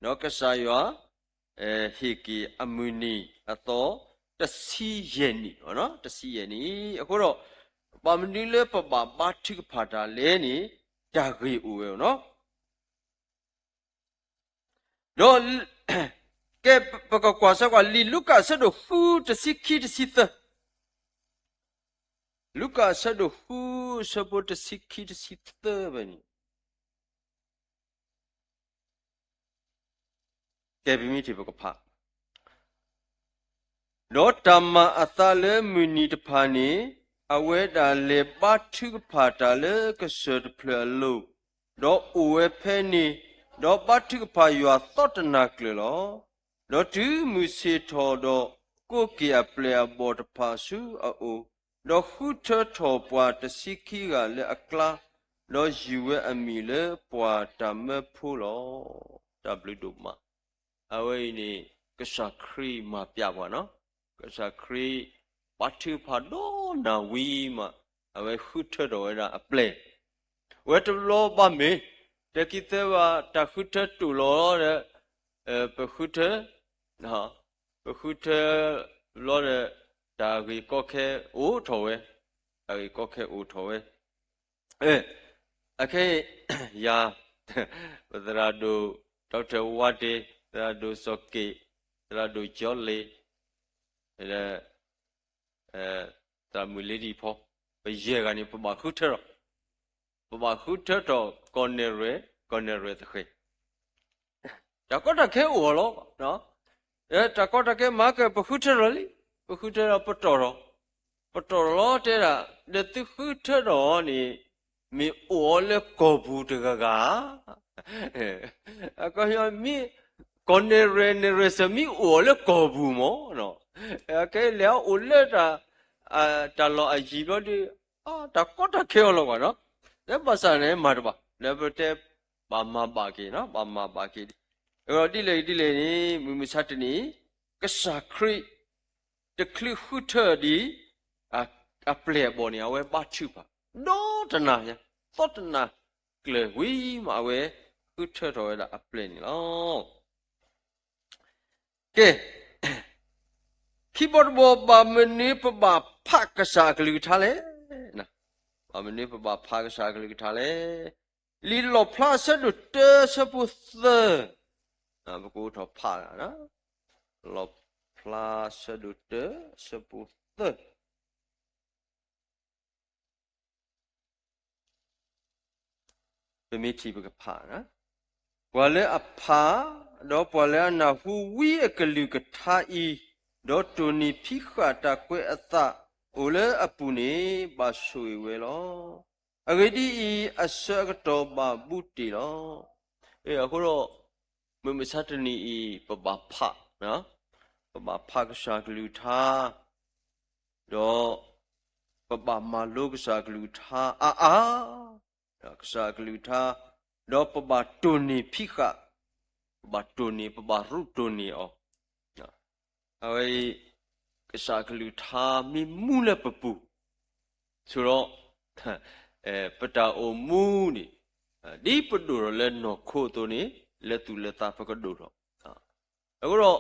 ဒီးကစၢ်ယွၤ ဟ့ၣ်က့ၤအမုၢ်နံၤအသီ တဆံယဲၢ်နံၣ်, တဆံယဲၢ်နံၣ်. အဃိဒီး ဘၣ်မနုၤလၢပဘၣ်ဘါထုကဖၣ်တၢ်လဲၣ်န့ၣ် တၢ်ဂ့ၢ်အိၣ်ဝဲလီၤ. ဒီး ကဲ ပကကွၢ်ဆၢကွၢ် လံာ်လူၤကၣ်အဆၢဒိၣ်ဃု တဆံခံ တဆံသၢ, လူၤကၣ်အဆၢဒိၣ်ဃု အဆၢဖိတဆံခံ တဆံသၢဖဲန့ၣ်, ကဲ ပမ့ၢ်ထံၣ်ပကဖး ဒီးတၢ်မၤအသးလၢမုၢ်နံၤတဖၣ်န့ၣ်, အဝဲဒၣ်လဲၤဘါထုကဖၣ်တၢ်လၢကစၢၢ်တဖျၢၣ်အလိၤ, ဒီးအိၣ်ဝဲဖဲန့ၣ်, ဒီးဘါထုကဖၣ်ယွၤသီတနၤကျၢၤလီၤ. ဒီးတုၤမုၢ်ဆ့ၣ်ထီၣ်ဒီး, ကိးက့ၤအပျဲၢ်အဘီၣ်တဖၣ်ဆူအအိၣ်, ဒီးဃုထၢထီၣ်ပှၤတဆံခံဂၤလၢအကျါ, ဒီးယုၢ်ဝဲအမံၤလၢပှၤတၢ်မၢဖိလီၤ. တၢ်ဘျုးဒိၣ်မး. အဝဲအံၤန့ၣ် ကစၢ်ခရံာ်မၤပျးပှၤနီၤ, ကစၢ်ခရံာ်ဘါထုကဖၣ်ဒီးနၤဝံၤမး, အဝဲဃုထၢထီၣ်ဝဲဒၣ်အပျဲၢ်, ဝဲတဘျီဘၣ်မ့ၢ်, တၢ်ခံသၢဘၣ် တၢ်ဃုထၢတိာ်လီၤဒီး, ပဃုထၢ, ပဃုထၢဘျီဒီး, တၢ်ဂ့ၢ်ကီခဲအိၣ်ထီၣ်ဝဲ, တၢ်ဂ့ၢ်ကီခဲအိၣ်ထီၣ်ဝဲ. အခဲအံၤ ယၤ, ပသရၣ်ဒိၣ် Doctor ဝါတ့, သရၣ်ဒိၣ်စီၤက့း, သရၣ်ဒိၣ်ကၠီလ့ၤ, ဒီး သရၣ်မုၢ်လ့ဒံၣ်ဖီ, ပယဲၢ်ဂၤန့ၣ် ပဘၣ်ဃုထၢထီၣ်, ပဘၣ်ဃုထၢထီၣ် ကီၢ်နဲၣ်ရွဲၣ်, ကီၢ်နဲၣ်ရွဲၣ်သဃဲၤ တၢ်ကီတၢ်ခဲအိၣ်အီၤလီၤ. တၢ်ကီတၢ်ခဲမၤကဲ ပဃုထၢထီၣ်လံ, ပဃုထၢထီၣ်ပတီၢ်ထီၣ်, ပတီၢ်ထီၣ်လီၤတဲဒၣ်, ဒီးသုဃုထၢထီၣ်န့ၣ်, မ့ၢ်အိၣ်အီၤလၢကီၢ်ပူၤတဂၤဂၤ, မ့ၢ်, ကီၢ်နဲၣ်ရွဲၣ်, နဲၣ်ရွဲၣ်စ့ၢ်မ့ၢ်အိၣ်အီၤလၢကီၢ်ပူၤမး, ကဲလဲၤအိၣ်လၢတၢ်, တၢ်လီၢ်အယံၤဘျီဒီး, တၢ်ကီတၢ်ခဲအီၤလီၤကွၢ်နီၤ, လၢဘၣ်ဆၣ်န့ၣ်မၤတဘၣ်, လၢပတဲ, ဘၣ်မၤဘၣ်က့ၤနီၤ, ဘၣ်မၤဘၣ်က့ၤဒ်, အဒ်လဲၣ်ဒ်လဲၣ်န့ၣ် မုၢ်မဆါတနံၤ, ကစၢ်ခရံာ်, တချုးဃုထၢဒံး, အပျဲၢ်အဘီၣ်န့ၣ် အဝဲဘါထုကဖၣ်, ဒီတနၤ, သီတနၤကျၢၤဝံၤမး အဝဲဃုထၢထီၣ်ဝဲဒၣ်အပျဲၢ်န့ၣ်လီၤ. ကဲ, ခံဘီတဘီ ဘၣ်မနုၤပဘၣ်ဖးကစၢ်အကလုၢ်ကထါလဲၣ်. ဘၣ်မနုၤပဘၣ်ဖးကစၢ်အကလုၢ်ကထါလဲၣ်. လံာ်လီၣ်ဖျါအဆၢဒိၣ်တၢ အဆၢဖိသၢ, ပကအိးထီၣ်ဖး, လီၣ်ဖျါအဆၢဒိၣ်တၢ အဆၢဖိသၢ ပမ့ၢ်ထံၣ်ပကဖး, ပှၤလၢအဖး, ဒီးပှၤလၢအနၢ်ဟူဝံအကလုၢ်ကထါအံၤ, ဒီးတိၢ်နီၣ်ဖံးဃာ်တၢ်ကွဲးအသးအိၣ်လၢအပူၤန့ၣ် ဘၣ်ဆိၣ်ဂ့ၤဝဲလီၤ. အဂ့ၢ်ဒ်အံၤ, အဆၢအကတီၢ်ဘၣ်ဘူးတ့ၢ်လီၤ. အဃိဒီး, မုၢ်မဆါတနံၤအံၤ ပဘၣ်ဖး, ပဘၣ်ဖးကစၢ်ကလုၢ်ကထါ ဒီးပဘၣ်မၤလိကစၢ်အကလုၢ်ကထါအါအါ, ကစၢ်အကလုၢ်ကထါ, ဒီးပဘၣ်တိၢ်နီၣ်ဖံးဃာ်, ပဘၣ်တိၢ်နီၣ်, ပဘၣ်ရူးတိၢ်နီၣ်အီၤ. အဝဲအံၤ, ကစၢ်အကလုၢ်ကထါမ့ၢ်မူလၢပပူၤ, ဆိဒီး ပတၢ်အိၣ်မူန့ၣ်, ဒ်ပဒိၣ်ထီၣ်လၢနီၢ်ခိအသိးန့ၣ်, လၢသူၣ်လၢသးပကဒိၣ်ထီၣ်. အဃိဒီး,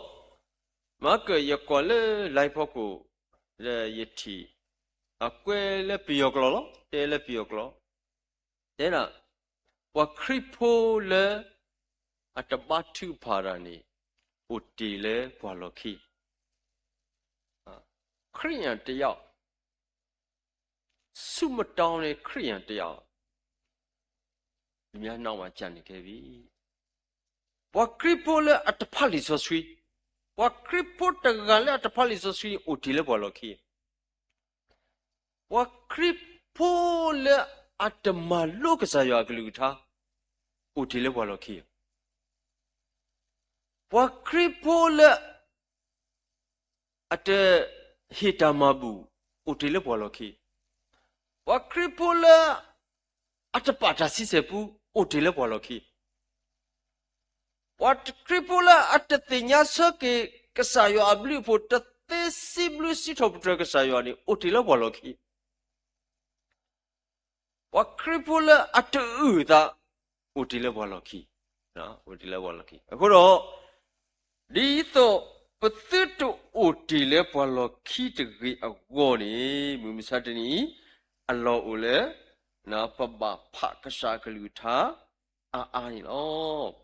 မၤကၢၢ်ယကွၢ်လၢ live ဖီခိၣ်, လၢယထံၣ်, အကွဲးလၢပယီၤကျိာ်လီၤ, တဲလၢပယီၤကျိာ်, တဲဒၣ်, ပှၤခရံာ်ဖိလၢ အတဘါထုကဖၣ်တၢ်န့ၣ်, အိၣ်တ့ၢ်လၢပှၤလီၢ်ခံ, ခရံာ်ယၤတယီၣ် ဆူမတီန့ၣ် ခရံာ်ယၤတယီၣ်, လၢညါနီၣ်ဝဲကန့ၣ်ကဲဝံၤ, ပှၤခရံာ်ဖိလၢအတဖးလံာ်စီဆှံ, ပှၤခရံာ်ဖိတဂၤလၢအတဖးလံာ်စီဆှံန့ၣ် အိၣ်တ့ၢ်လၢပှၤလီၢ်ခံ. ပှၤခရံာ်ဖိလၢအတမၤလိကစၢ်ယွၤအကလုၢ်ကထါ အိၣ်တ့ၢ်လၢပှၤလီၢ်ခံ. ပှၤခရံာ်ဖိလၢ အတဟ့ၣ်တၢ်မၤဘူၣ် အိၣ်တ့ၢ်လၢပှၤလီၢ်ခံ. ပှၤခရံာ်ဖိလၢ အတပာ်တၢ်ဆံဆဲၣ်ပူ အိၣ်တ့ၢ်လၢပှၤလီၢ်ခံ. ပှၤခရံာ်ဖိလၢအတသ့ၣ်ညါဆၢက့ၤကစၢ်ယွၤအဘျုးအဖှိၣ် တသ့စံးဘျုးစံးထီၣ်ပတြၢၤကစၢ်ယွၤန့ၣ် အိၣ်တ့ၢ်လၢပှၤလီၢ်ခံ. ပှၤခရံာ်ဖိလၢအတအုၣ်အသး အိၣ်တ့ၢ်လၢပှၤလီၢ်ခံ, အိၣ်တ့ၢ်လၢပှၤလီၢ်ခံ. အဃိဒီး ဒ်သိးပသုတအိၣ်တ့ၢ်လၢပှၤလီၢ်ခံတဂ့ၤအဂီၢ်န့ၣ် မုၢ်မဆါတနံၤအံၤ အလီၢ်အိၣ်လၢ ပဘၣ်ဖးကစၢ်အကလုၢ်ကထါအါအါန့ၣ်လီၤ.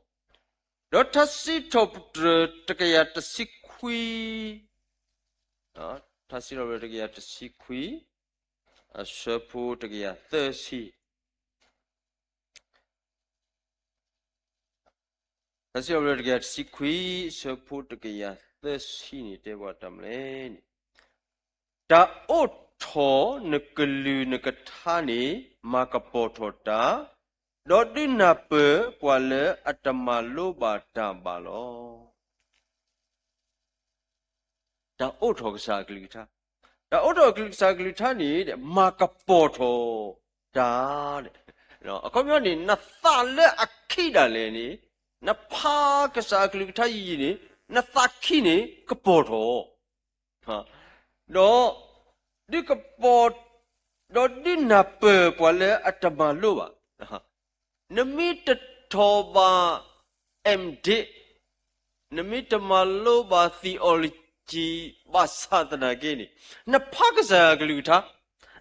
ဒီးထါစံးထီၣ်ပတြၢၤတကယၤတဆံခွံ, ထါစံးထီၣ်ပတြၢၤတကယၤတဆံခွံ အဆၢဖိတကယၤသၢဆံ ထါစံးထီၣ်ပတြၢၤတကယၤတဆံခွံ အဆၢဖိတကယၤသၢဆံန့ၣ် တဲပှၤတၢ်မနုၤလဲၣ်န့ၣ်, တၢ်အိးထီၣ်နကလုၢ်နကထါန့ၣ် မၤကပီၤထီၣ်တၢ်, ဒီးဒုးနၢ်ပၢၢ်ပှၤလၢအတမၤလိဘၣ်တၢ်ဘၣ်လီၤ. တၢ်အိးထီၣ်ကစၢ်အကလုၢ်ကထါ, တၢ်အိးထီၣ်ကလုၢ်ကစၢ်အကလုၢ်ကထါန့ၣ် မၤကပီၤထီၣ်တၢ်, အခီပညီန့ၣ် နသးလၢအခံဒၣ်လဲာ်န့ၣ်, နဖးကစၢ်အကလုၢ်ကထါယံာ်ယံာ်န့ၣ် နသးခံန့ၣ်ကပီၤထီၣ် ဒီး ဒုးကပီၤ, ဒီးဒုးနၢ်ပၢၢ်ပှၤလၢအတမၤလိဘၣ်. နမ့ၢ်တထီၣ်ဘၣ် M.Div, နမ့ၢ်တမၤလိဘၣ် theology ဘၣ်ဆၣ်သနာ်က့န့ၣ်, နဖးကစၢ်ယွၤကလုၢ်ကထါ,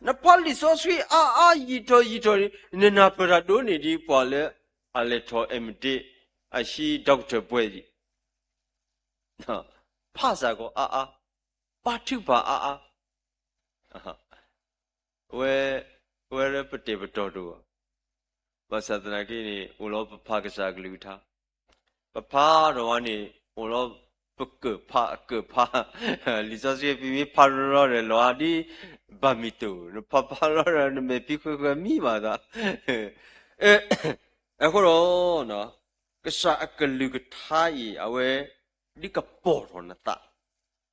နဖးလံာ်စီဆှံအါအါယံာ်ထီၣ်ယံာ်ထီၣ်န့ၣ် နနၢ်ပၢၢ်တၢ်ဒိၣ်န့ၢ်ဒံးပှၤလၢအလဲၤထီၣ် M.Div အဟံး doctor ဘွဲ့ဒံး ဖးစ့ၢ်ကီးအါအါ, ပာ်ထုကဖၣ်အါအါ, ဝဲ, ဝဲလၢပတဲာ်ပတီၢ်တအိၣ်, ဘၣ်ဆၣ်သနာ်က့န့ၣ် အိၣ်လီၤပဖးကစၢ်အကလုၢ်ကထါ, ပဖးထီၣ်ဝဲန့ၣ် အိၣ်လီၤပကၢၣ်ဖးအကၢၣ်ဖး, လံာ်စီဆှံပမ့ၢ်ဖးလီၤဒီးလီၤဒ် ဘၣ်မ့ၢ်တအိၣ်, နဖးဖးလီၤဒီးနမဲာ်ဖံးဃၢၤဃၢၤမံဘၣ်သး အဃိဒီး ကစၢ်အကလုၢ်ကထါအံၤ အဝဲ ဒုးကပီၤထီၣ်နသး,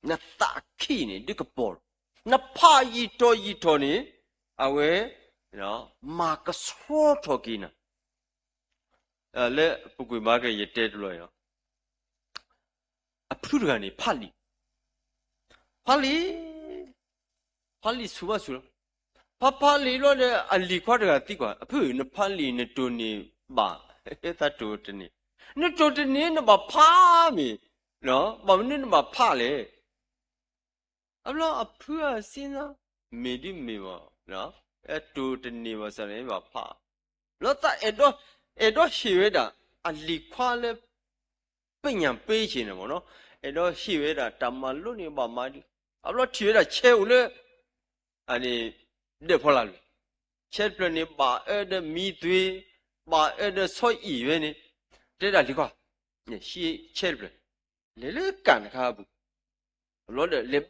နသးခံန့ၣ် ဒုးကပီၤထီၣ်, နဖးယံာ်ထီၣ်ယံာ်ထီၣ်န့ၣ် အဝဲ မၤကဆှီထီၣ်က့ၤနၤ, လၢပူၤကွံာ်ဘၣ်က့ၤယတဲတဘျီအံၤ အဖုတဂၤန့ၣ် ဖးလံာ်, ဖးလံာ်, ဖးလံာ်ဆူၣ်ဘၣ်ဆူၣ်လီၤ. ဖးဖးလံာ်ဘျီဒီး အလံၤခွါတဂၤသံကွၢ်, အဖု နဖးလံာ်နတိၢ်န့ၢ်ဘၣ်, သးတိၢ်တန့ၢ်, နတိၢ်တန့ၢ်နဘၣ်ဖးမ့ၢ်, ဘၣ်မနုၤနဘၣ်ဖးလဲၣ်. အဘျီအဖုအစံးနၤ, မ့ၢ်ဒ်မ့ၢ်ဘၣ်, တိၢ်တန့ၢ်ဘၣ်ဆၣ်န့ၣ်ဘၣ်ဖး, လီၤသးအဲၣ်ဒိး, အဲၣ်ဒိးဟ့ၣ်ဝဲဒၣ် အလံၤခွါလၢ ပညၣ်ပ့ဆ့ၣ်န့ၣ်မ့ၢ်နီၤ, အဲၣ်ဒိးဟ့ၣ်ဝဲဒၣ်တၢ်မၤလိန့ၣ်ဘၣ်မၤဒ်, အဘျီထံၣ်ဝဲဒၣ်ဆဲအိၣ်လၢ အန့ၣ် ဒၢးဖီလာ်လၢာ်, ဆဲတဖျၢၣ်န့ၣ် ဘၣ်အၢဒီးမံသွ့, ဘၣ်အၢဒီးဆီအံၣ်ဝဲန့ၣ်, တဲဒၣ်လံၤခွါ, ဟံးဆဲတဖျၢၣ်, လဲၤလၢကၣ်နခါအပူၤ, အဘျီဒီးလဲၤ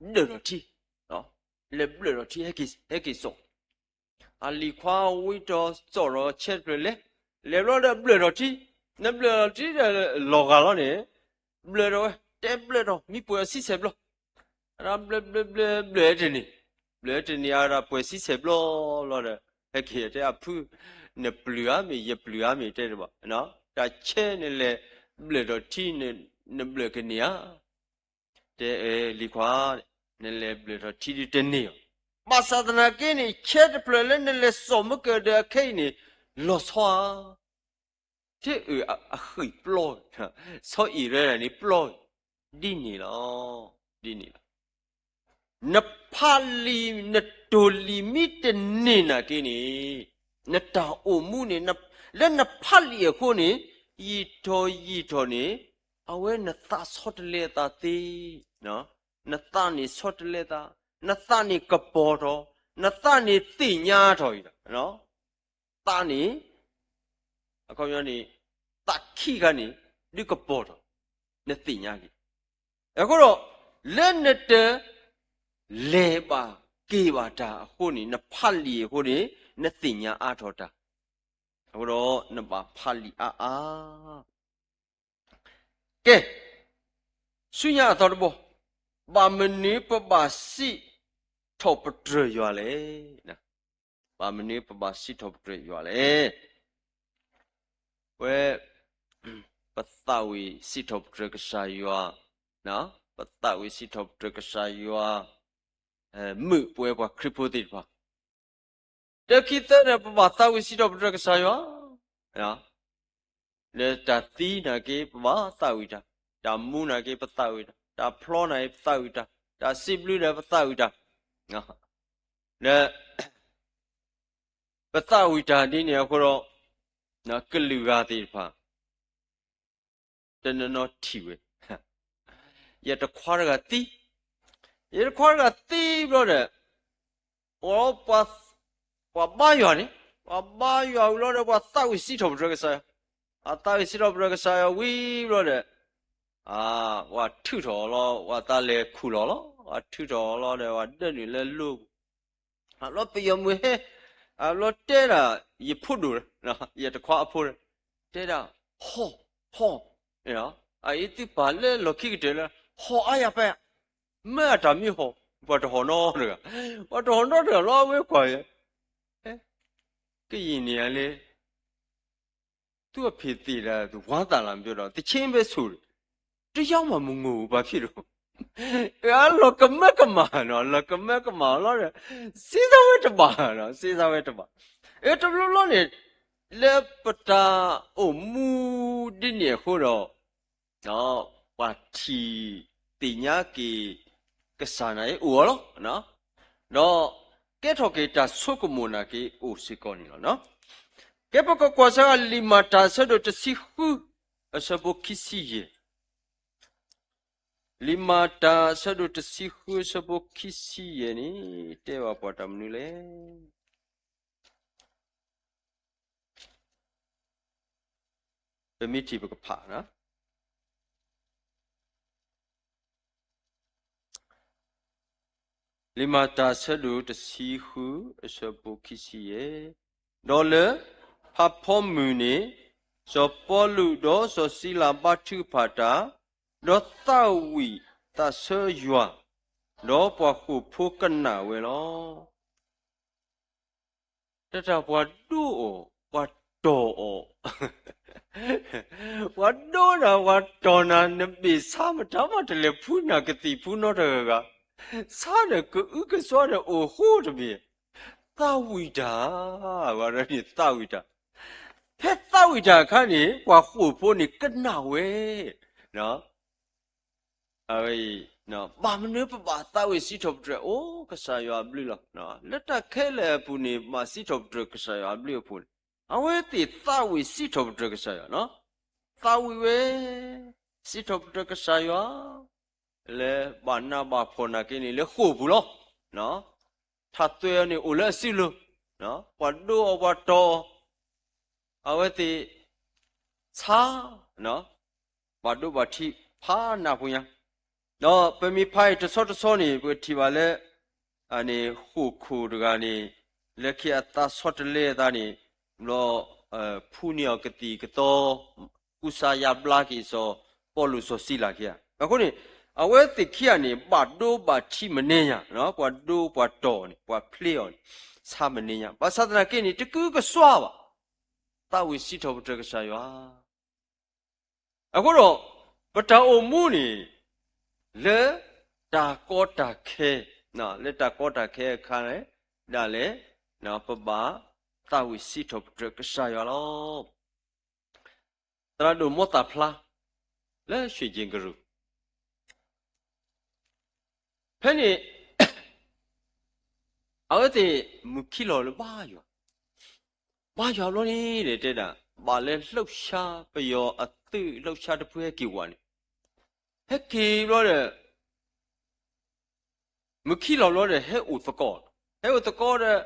ဘျၢၣ်ထီၣ်ထံ, လဲၤဘျၢၣ်ထီၣ်ထံ ဟဲက့ၤစိာ် အလံၤခွါဝံထီၣ်စိာ်ဒီးဆဲတဖျၢၣ်လဲၤ, လဲၤဘျီဒီးဘျၢၣ်ထီၣ်ထံ, နဘျၢၣ်ထီၣ်ထံဒီးလီၤဂာ်လီၤန့ၣ်, ဘျၢၣ်ထီၣ်ဝဲ တဲဘျၢၣ်ထီၣ် မံပှဲၤအဆံဆဲးဘျီ, ဘျၢၣ်ဘျၢၣ်ဘျၢၣ်ဘျၢၣ်တန့ၢ်, ဘျၢၣ်တန့ၢ်အါဒီးပှဲၤဆံဆဲးဘျီလီၤဒီး, ဟဲက့ၤတဲအဖု, နပျုၢ်ဧါမ့ၢ် ယပျုၢ်ဧါမ့ၢ်တဲတဘၣ်, တၢ်ဆဲနလဲၤဘျၢၣ်ထီၣ်ထံ နဘျၢၣ်ကန့ၢ်ဧါ တဲလံၤခွါ, နလဲၤဘျၢၣ်ထီၣ်ထံဒုးတန့ၢ်အီၤ, ဘၣ်ဆၣ်သနာ်က့န့ၣ် ဆဲတဖျၢၣ်လၢနလဲၤစိာ်မုၢ်ကၢၢ်ဒီးအခဲအံၤန့ၣ်, လီၤဆီဧါ, ထဲအုၣ်အဃံၣ်ပျီ, ဆီအံၣ်ရဲဒၣ်န့ၣ်ပျီ, ဒ်န့ၣ်လီၤ, ဒ်န့ၣ်လီၤ. နဖးလံာ်နတိၢ်လံာ်မ့ၢ်တန့ၢ်နာ်က့န့ၣ်, နတၢ်အိၣ်မူန့ၣ်, လၢနဖးလံာ်အဃိန့ၣ်, ယံာ်ထီၣ်ယံာ်ထီၣ်န့ၣ်, အဝဲနသးဆီတလဲအသးသ့, နသးန့ၣ်ဆီတလဲအသး, နသးန့ၣ်ကပီၤထီၣ်, နသးန့ၣ်သ့ၣ်ညါထီၣ်အံၤ, သးန့ၣ် အခီပညီန့ၣ်, သးခံခါန့ၣ် ဒုးကပီၤထီၣ်, နသ့ၣ်ညါက့ၤ, အဃိဒီး လၢနတလဲၤဘၣ်က့ၤဘၣ်တၢ်အဃိန့ၣ် နဖးလံာ်အဃိန့ၣ် နသ့ၣ်ညါအါထီၣ်တၢ်, အဃိဒီးနဘၣ်ဖးလံာ်အါအါ ကဲ, ဆူညါအသီတဘီ, ဘၣ်မနုၤပဘၣ်စံးထီၣ်ပတြၢၤယွၤလဲၣ်. ဘၣ်မနုၤပဘၣ်စံးထီၣ်ပတြၢၤယွၤလဲၣ်. ဝဲ, ပသးဝံၣ်စံးထီၣ်ပတြၢၤကစၢ်ယွၤ, ပသးဝံၣ်စံးထီၣ်ပတြၢၤကစၢ်ယွၤ, မုာ်ပဝဲပှၤခရံာ်ဖိသ့ၣ်တဖၣ် တၢ်ခံသၢန့ၣ် ပဘၣ်သးဝံၣ်စံးထီၣ်ပတြၢၤကစၢ်ယွၤ, လၢတၢ်သံနာ်က့ ပဘၣ်သးဝံၣ်တၢ်, တၢ်မူနာ်က့ ပသးဝံၣ်တၢ်, တၢ်ဖျီနာ်က့ ပသးဝံၣ်တၢ်, တၢ်စံးဘျုးဒီး ပသးဝံၣ်တၢ်, လၢ ပသးဝံၣ်တၢ်ဒ်န့ၣ်အဃိဒီး ကလုာ်ဂၤသ့ၣ်တဖၣ် တနီၤနီၤထံၣ်ဝဲ, ယတခွါတဂၤသံ, ယတခွါတဂၤသံဘျီဒီး, အ, ပှၤဘါယွၤန့ၣ်, ပှၤဘါယွၤဝံၤလီၤဒီး ပှၤသးဝံၣ်စံးထီၣ်ပတြၢၤကစၢ်ယွၤ, ပှၤသးဝံၣ်စံးထီၣ်ပတြၢၤကစၢ်ယွၤဝံၤဘျီဒီး, အ, ပှၤထုးထီၣ်အီၤလီၤ, ပှၤသးလဲၤခူၣ်လီၤလီၤ, ပှၤထုးထီၣ်အီၤလီၤဒီး ပှၤဒၢနုာ်လၢလိၣ် အဘျီပယီၤမုၣ်ဟဲ, အဘျီတဲဒၣ် ယဖိဒိၣ်, ယတခွါအဖိ, တဲဒၣ်, ဟီၣ်, ဟီၣ်, အအံၤသုပာ်လၢလီၢ်ခံကတၢၢ်လၢ ဟီၣ်အါယၤပၢ်, မ့ၢ်အတၢ်မံဟီၣ်, ပှၤတဟီၣ်နီတဂၤ, ပှၤတဟီၣ်နီတဂၤလီၤ အဝဲကွၢ်ယဲ, ကယံာ်န့ၣ်ယၤလၢ သူ့အဖေသေတာ သူဝမ်းသာလား မပြောတော့ သီချင်းပဲဆိုတယ်, တယောက်မှမငိုဘူး ဘာဖြစ်လို့, လီၤကမၢကမၣ်နီၤ, လီၤကမၢကမၣ်လီၤဒီး, စ့စါဝဲတဘၣ်နီၤ, စ့စါဝဲတဘၣ်, အတဘျီဘျီန့ၣ်, လၢပတၢ်အိၣ်မူဒ်န့ၣ်အဃိဒီး ပှၤထံၣ်သ့ၣ်ညါက့ၤ ကစၢ်နာ်က့အိၣ်အီၤလီၤ, ဒီးကဲထီၣ်က့ၤတၢ်ဆိကမိၣ်နာ်က့အိၣ်စ့ၢ်ကီးန့ၣ်လီၤ. ကဲပကကွၢ်စ့ၢ်ကီး လံာ်မၤတၢ်အဆၢဒိၣ်တဆံဃု အဆၢဖိခံဆံယဲၢ်, လံာ်မၤတၢ်အဆၢဒိၣ်တဆံဃု အဆၢဖိခံဆံယဲၢ်န့ၣ် တဲဘၣ်ပှၤတၢ်မနုၤလဲၣ်. ပမ့ၢ်ထံၣ်ပကဖး, လံာ်မၤတၢ်အဆၢဒိၣ်တဆံဃု အဆၢဖိခံဆံယဲၢ်, ဒီးလၢ ဖးဖီမုၢ်န့ၣ် စီၤပီလူးဒီးစီၤစံလၤဘါထုကဖၣ်တၢ်, ဒီးသးဝံၣ်သးဆၢယွၤ, ဒီးပှၤဃိာ်ဖိကနၣ်ဝဲလီၤ. တၢ်တၢ်ပှၤဒိအီၤ, ပှၤတီၢ်အီၤ, ပှၤဒိနၤ ပှၤတီၢ်နၤ နဘ့ၣ်ဆါမတၤမးတလဲၤဖှူနၤကသံၣ်ဖှူနီတဂၤဂၤ, ဆါဒီးကအုကစွါဒီးအိၣ်ဃိတဘ့ၣ်, သးဝံၣ်တၢ်, ပှၤဒိန့ၣ်သးဝံၣ်တၢ်, ဖဲသးဝံၣ်တၢ်အခါန့ၣ် ပှၤဃိာ်ဖိန့ၣ်ကနၣ်ဝဲ အဝဲအံၤ, ဘၣ်မနုၤပဘၣ်သးဝံၣ်စံးထီၣ်ပတြၢၤ အိၣ်ကစၢ်ယွၤအဘျုးလီၤ. လၢတၢ်ခဲလၢာ်အပူၤန့ၣ် ဘၣ်စံးထီၣ်ပတြၢၤကစၢ်ယွၤအဘျုးအဖှိၣ်န့ၣ်, အဝဲသ့ၣ်သးဝံၣ်စံးထီၣ်ပတြၢၤကစၢ်ယွၤ, သးဝံၣ်ဝဲ, စံးထီၣ်ပတြၢၤကစၢ်ယွၤ, လၢဘၣ်နးဘၣ်ဖှီၣ်နာ်က့န့ၣ် လၢဃိာ်ပူၤလီၤ. ထးသွဲအီၤန့ၣ်အိၣ်လၢအစုလိၤ, ပှၤဒိအီၤပှၤတီၢ်အီၤ, အဝဲသ့ၣ် ဆါ, ဘၣ်ဒိဘၣ်ထံးဖးနးဖိညါ, ဒီးပမ့ၢ်ဖးအံၤတဆီတဆီန့ၣ် ပကထံၣ်ဘၣ်လၢ ဃိာ်ခိၣ်တဂၤန့ၣ် လၢခံအသးဆီတလဲအသးန့ၣ်, ဘျီ ဖှူန့ၢ်အီၤကသံၣ်ကသီ, ကူစါယါဘျါက့ၤစီၤပီလူးစီၤစံလၤခံဂၤ, အဃိန့ၣ် အဝဲသ့ၣ်ခံဂၤန့ၣ် ဘၣ်ဒိဘၣ်ထံးမနုၤညါ, ပှၤဒိပှၤတီၢ်အီၤန့ၣ် ပှၤဖျ့အီၤန့ၣ် ဆါမနုၤညါ, ဘၣ်ဆၣ်သနာ်က့န့ၣ် တကအုကစွါဘၣ်, သးဝံၣ်စံးထီၣ်ပတြၢၤကစၢ်ယွၤ အဃိဒီး ပတၢ်အိၣ်မူန့ၣ် လၢတၢ်ကီတၢ်ခဲ, လၢတၢ်ကီတၢ်ခဲအခါန့ၣ်ဒၣ်လဲာ်, ပဘၣ်သးဝံၣ်စံးထီၣ်ပတြၢၤကစၢ်ယွၤလီၤ. သရၣ်ဒိၣ်မိသၣ်ဖျါ လၢရွှ့ၣ်ကၠ့ကရူၢ် ဖဲန့ၣ် အဝဲသ့ၣ်မုၢ်ခံလီၤလၢဘါယွၤ, ဘါယွၤဘျီန့ၣ်တဲဒၣ် ဘၣ်လၢလှုပ်ရှား ပယီၤအသုးလှုပ်ရှားတဖုဟဲက့ၤဝဲန့ၣ်, ဟဲက့ၤဘျီဒီး မုၢ်ခံလီၤဘျီဒီး ဟဲအိၣ်သကိး, ဟဲအိၣ်သကိးဒီး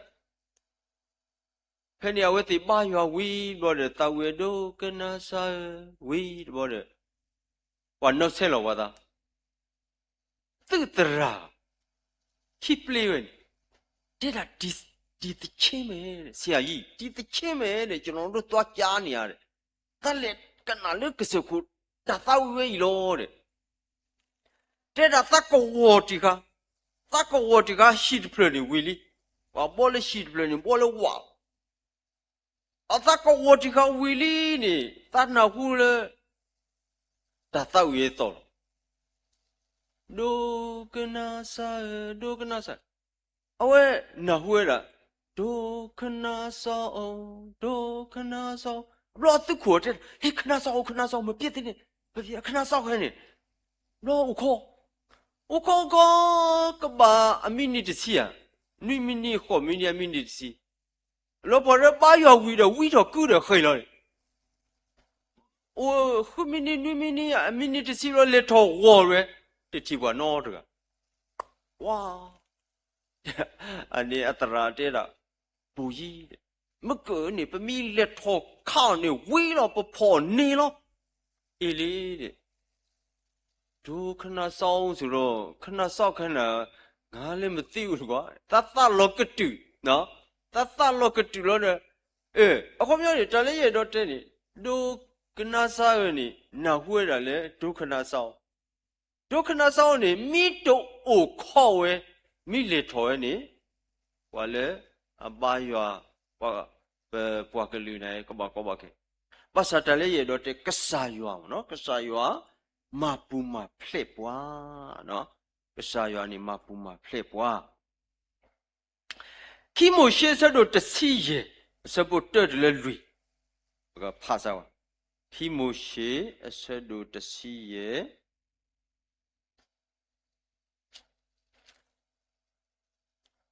ဖဲန့ၣ်အဝဲသ့ၣ်ဘါယွၤဝံၤဘျီဒီး သးဝံၣ်အဒိကနၣ်စၢ်ဧၢ ဝံၤတဘျီဒီး ပှၤနီၣ်ဆဲးလီၤပှၤသး, သုးသရၣ် ခံပျ့ဝဲန့ၣ် တဲဒၣ် ဒီသီချင်းမယ် ဆရာကြီး ဒီသီချင်းမယ် ကျွန်တော်တို့သွားကြားနေရတယ် တၢ်လဲၤကနၣ်လၢကစၢၢ်ခိၣ် တၢ်သးဝံၣ်ဝဲအံၤလီၤဒီး တဲဒၣ်သးကဝီၤတံၢ်ဃာ်, သးကဝီၤတံၢ်ဃာ်ဟံၣ်တဖျၢၣ်န့ၣ်ဝံၤလံ, ပှၤဘီလၢဟံၣ်တဖျၢၣ်န့ၣ် ဘီလၢဝၣ်လီၤ. အသးကဝီၤတံၢ်ဃာ်ဝံၤလံန့ၣ် သးနၢ်ဟူလၢ တၢ်သးဝံၣ်အသီၣ်လီၤ. ဒိကနၣ်စၢ်ဧၢ, ဒိကနၣ်စၢ်, အဝဲနၢ်ဟူဝဲဒၣ် ဒိကနၣ်စၢ်အီၤ, ဒိကနၣ်စၢ်အီၤ, ဘျီအသုးခိၣ်တဲဒၣ် ဟဲ ကနၣ်စၢ်အီၤ, ကနၣ်စၢ်အီၤ, မပျဲသ့န့ၣ်, မပျဲ, ကနၣ်စၢ်အီၤခဲန့ၣ်, ဘျီအိၣ်ခိး, အိၣ်ခိးအိၣ်ခိး ကဘၣ်အမံးနံးတဆံဧါ, နွံမံးနံး ဃိးမံးနံး အမံးနံးတဆံ လီၤပှၤဒီးဘါယွၤဝံၤဒီး ဝံထီၣ်ကုဒီးဃဲၤလီၤန့ၣ်, အိၣ်ဃုမံးနံး နွံမံးနံး အမံးနံးတဆံဘျီ လဲၤထီၣ်ဂီၤဝဲ, တထံၣ်ပှၤနီတဂၤ, ဝါ, အန့ၣ်အသရၣ်တဲဒၣ်, ဘူၣ်ယံၤ, မ့ၢ်ကၢန့ၣ် ပမ့ၢ်လဲၤထီၣ်ခးအီၤန့ၣ် ဝံလီၤ ပဖီၣ်န့ၢ်လီၤ, အ့ၣ်လံ ဒိကနၣ်စၢ်အီၤစ့ၢ်ဒီး ကနၣ်စၢ်ခဲန့ၣ်, ငါလဲၤမသ့အူတကွၢ်, သးသးလီၤကတုာ်, သးသးလီၤကတုာ်လီၤဒီး, အခီပညီန့ၣ် တၢ်လၢယအဲၣ်ဒိးတဲန့ၣ်, ဒိကနၣ်စၢ်အီၤန့ၣ် နၢ်ဟူဝဲဒၣ်လၢ ဒိကနၣ်စၢ်အီၤ, ဒိကနၣ်စၢ်အီၤန့ၣ် မ့ၢ်တအိၣ်ခိးဝဲ, မ့ၢ်လဲၤထီၣ်ဝဲန့ၣ်, ပှၤလၢအဘါယွၤ, ပပှၤကလုာ်န့ၣ် ကဘၣ်ကီဘၣ်ခဲ, ဘၣ်ဆၣ်တၢ်လၢယအဲၣ်ဒိးတဲ ကစၢ်ယွၤမ့ၢ်နီၤ, ကစၢ်ယွၤ မၤပူၤမၤဖျဲးပှၤ, ကစၢ်ယွၤန့ၣ် မၤပူၤမၤဖျဲးပှၤ ခံမိၤၡ့အဆၢဒိၣ်တဆံယဲၢ်, အဆၢဖိတၢတုၤလၢလွံၢ်, ပကဖးစၢ်ဝဲ, ခံမိၤၡ့အဆၢဒိၣ်တဆံယဲၢ်,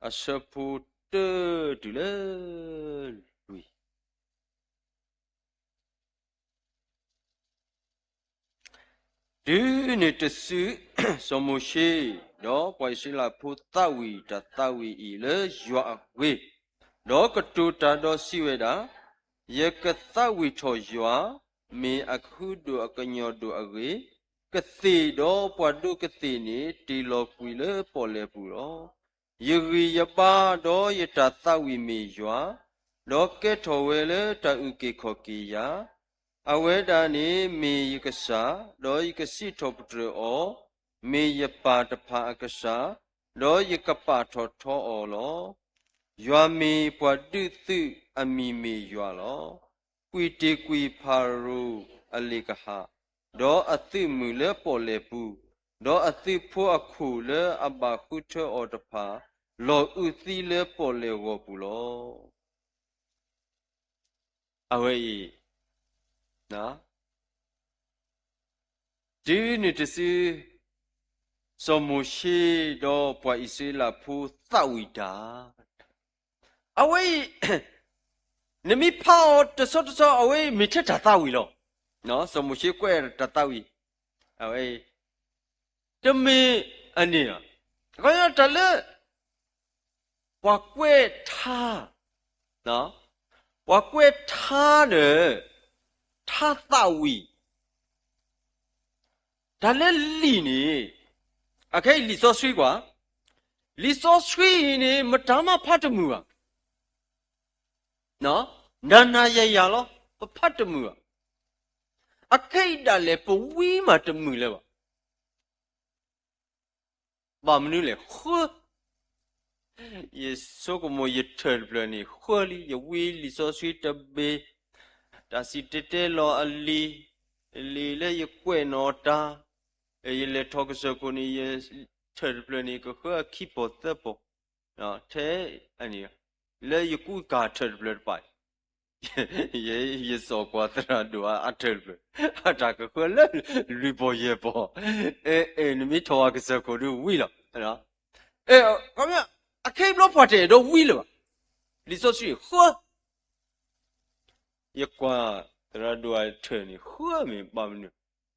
အဆၢဖိတၢတုၤလၢလွံၢ် တုၤနုၤတစု, စီၤမိၤၡ့, ဒီးပှၤအံၣ်စရ့လးဖိသးဝံၣ်တၢ်သးဝံၣ်အံၤလၢယွၤအဂ့ၢ်, ဒီးကတိၤတၢ်ဒီးစံးဝဲဒၣ်, ယကသးဝံၣ်ထီၣ်ယွၤ, မ့ၢ်အကဟုဒိၣ်အကညီၤဒိၣ်အဂ့ၢ်, ကသ့ၣ်ဒီးပှၤဒိးကသ့ၣ်န့ၣ် တ့ၢ်လီၤကွံာ်လၢပီၣ်လဲၣ်ပူၤလီၤ. ယဂံၢ်ယဘါဒီးယတၢ်သးဝံၣ်မ့ၢ်ယွၤ, ဒီးကဲထီၣ်ဝဲလၢတၢ်အုၣ်က့ၤခီၣ်က့ၤယၤ, အဝဲဒၣ်န့ၣ်မ့ၢ်ယကစၢ်, ဒီးယကစံးထီၣ်ပတြၢၤအီၤ, မ့ၢ်ယပၢ်တဖၣ်အကစၢ်, ဒီးယကပာ်ထီၣ်ထီအီၤလီၤ. ယွၤမ့ၢ်ပှၤဒုးသုး, အမံၤမ့ၢ်ယွၤလီၤ. ကွံာ်တ့ၢ်ကွံာ်ဖၤရိၤအလ့ၣ်ကဟၣ်, ဒီးအသုးမုၢ်လၢပီၣ်လဲၣ်ပူၤ, ဒီးအသုးဖိအခိၣ်လၢအဘၣ်ဃုထၢအီၤတဖၣ်, လီၤအုးသံလၢပီၣ်လဲၣ်ဂီၢ်ပူၤလီၤ. အဝဲအံၤ, တုၤနုၤတစု, စီၤမိၤၡ့ဒီးပှၤအံၣ်စရ့လးဖိသးဝံၣ်တၢ်, အဝဲအံၤ, နမ့ၢ်ဖးအီၤတဆီတဆီ အဝဲအံၤမ့ၢ်ထဲတၢ်သးဝံၣ်လီၤ. စီၤမိၤၡ့ကွဲးတၢ်သးဝံၣ်, အဝဲအံၤ, တမ့ၢ်အန့ၣ်လီၤ. အခီပညီတၢ်လၢ ပှၤကွဲးထါ, ပှၤကွဲးထါဒီး ထါသးဝံၣ်, တၢ်လၢလံာ်န့ၣ်, အခဲအံၤလံာ်စီဆှံကွၢ်, လံာ်စီဆှံအံၤန့ၣ် မတၤမးဖးတမုာ်ဘၣ်. နၤနၤယၤယၤလီၤ, ပဖးတမုာ်ဘၣ်. အခဲအံၤဒၣ်လဲာ် ပဝံမးတမုာ်လၢၤဘၣ်. ဘၣ်မနုၤလဲၣ်, ဃၢ, ယဆိကမိၣ်ယထၢၣ်တဖျၢၣ်န့ၣ် ဃၢလံ, ယဝံလံာ်စီဆှံတဘ့ၣ်, တၢ်စံၣ်တဲၤတဲလီၤအလံာ်, လံာ်လၢယကွဲးနီၣ်တၢ်, ယလဲၤထီၣ်ကစၢၢ်ခိၣ်န့ၣ် ယထၢၣ်တဖျၢၣ်န့ၣ် ကဃၢအခံပီၢ်သၢပီၢ်, ထဲအန့ၣ်, လၢယကူကၤထၢၣ်တဖျၢၣ်တဖၣ် ယစီၣ်ကွၢ်သရၣ်ဒိၣ်အထၢၣ်တဖျၢၣ်, အတၢ်ကဃၢလၢလွံၢ်ပီၢ်ယဲၢ်ပီၢ်, အဲ အဲ နမ့ၢ်ထီၣ်ဝဲကစၢၢ်ခိၣ်ဒုးဝံလီၤ. အဲ ခီပညီ, အခဲအံၤဘျီပှၤတအဲၣ်ဒိးဝံလၢၤဘၣ်. လံာ်စီဆှံဃၢ, ယကွၢ်သရၣ်ဒိၣ်အထၢၣ်န့ၣ် ဃၢမ့ၢ်ဘၣ်မနုၤ,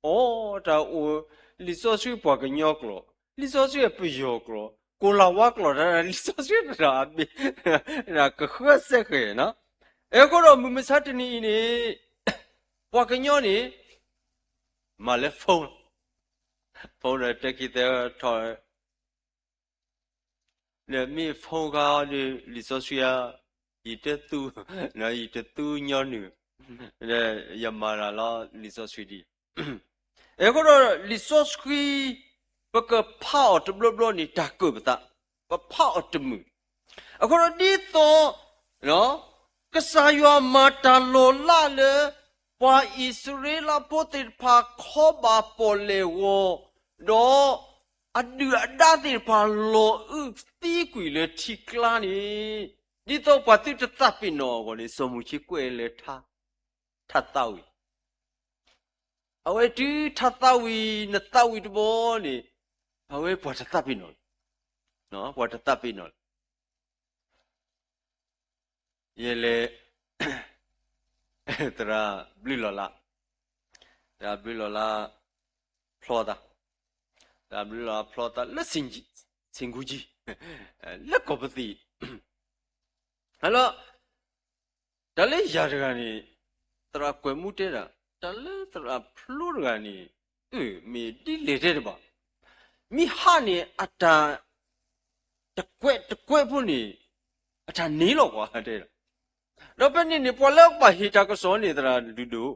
အိ တၢ်အိၣ်, လံာ်စီဆှံပှၤကညီကျိာ်, လံာ်စီဆှံပယီၤကျိာ်, ကိၤလၤဝါကျိာ်, လံာ်စီဆှံတၢ်အဘ့ၣ်, ကဃၢစဲဃဲၤနီၤ. အဃိဒီးမုၢ်မဆါတနံၤအံၤန့ၣ်, ပှၤကညီန့ၣ်, မၤလၢ phone, phone ဒီးတဲခံသဲထီၣ် ဒီးမ့ၢ် phone ခါဒီး လံာ်စီဆှံဧါ, ယတသူ, ယတသူညီနုၢ်, ဒီးယမၤတၢ်လီၤလံာ်စီဆှံဒ်အံၤ. အဃိဒီးလံာ်စီဆှံ ပကဖးအီၤတဘျီဘျီန့ၣ် တၢ်ကၢၣ်ပသး, ပဖးအီၤတမုာ်. အဃိဒီးဒ်သိး ကစၢ်ယွၤမၤတၢ်လီၤလးလၢ ပှၤအံၣ်စရ့လးဖိသ့ၣ်တဖၣ်ခီဘၣ်ပီၣ်လဲၣ်ဂီၤ, ဒီးအဒုၣ်အဒါသ့ၣ်တဖၣ်လီၤအုးသံကွံာ်လၢထံကျါန့ၣ်, ဒ်သိးပှၤသုတသးပ့ၤနီၣ်အဂီၢ်န့ၣ် စီၤမိၤၡ့ကွဲးလၢ ထါသးဝံၣ်, အဝဲတုၤထါသးဝံၣ် နသးဝံၣ်တဘျီန့ၣ်, အဝဲပှၤတသးပ့ၤနီၣ်လၢၤ, ပှၤတသးပ့ၤနီၣ်လၢၤ. ယလဲၤ သရၣ်ဘျုးလီၤလး, သရၣ်ဘျုးလီၤလးဖျီသး, သရၣ်ဘျုးလီၤလးဖျီသးလၢ ဆင်ကူကံ, လၢကီၢ်ပသံၣ်, ဟဲလီၤ, တၢ်လၢယၤတဂၤန့ၣ်, သရၣ်ကွဲးမူတဲဒၣ်, တၢ်လၢသရၣ်ဖျိတဂၤန့ၣ်, အၢ မ့ၢ်ဒ်လဲၣ်တဲတဘၣ်, မ့ၢ်ဟးန့ၣ်အတၢ် တကွဲးတကွဲးဖိန့ၣ်, အတၢ်န့ၢ်လီၤကွၢ်တဲဒီး, ဒီးဖဲန့ၣ်န့ၣ် ပှၤလၢကဘၣ်ဟ့ၣ်တၢ်ကစီၣ်န့ၣ် သရၣ်လုၢ်ဒိၣ်,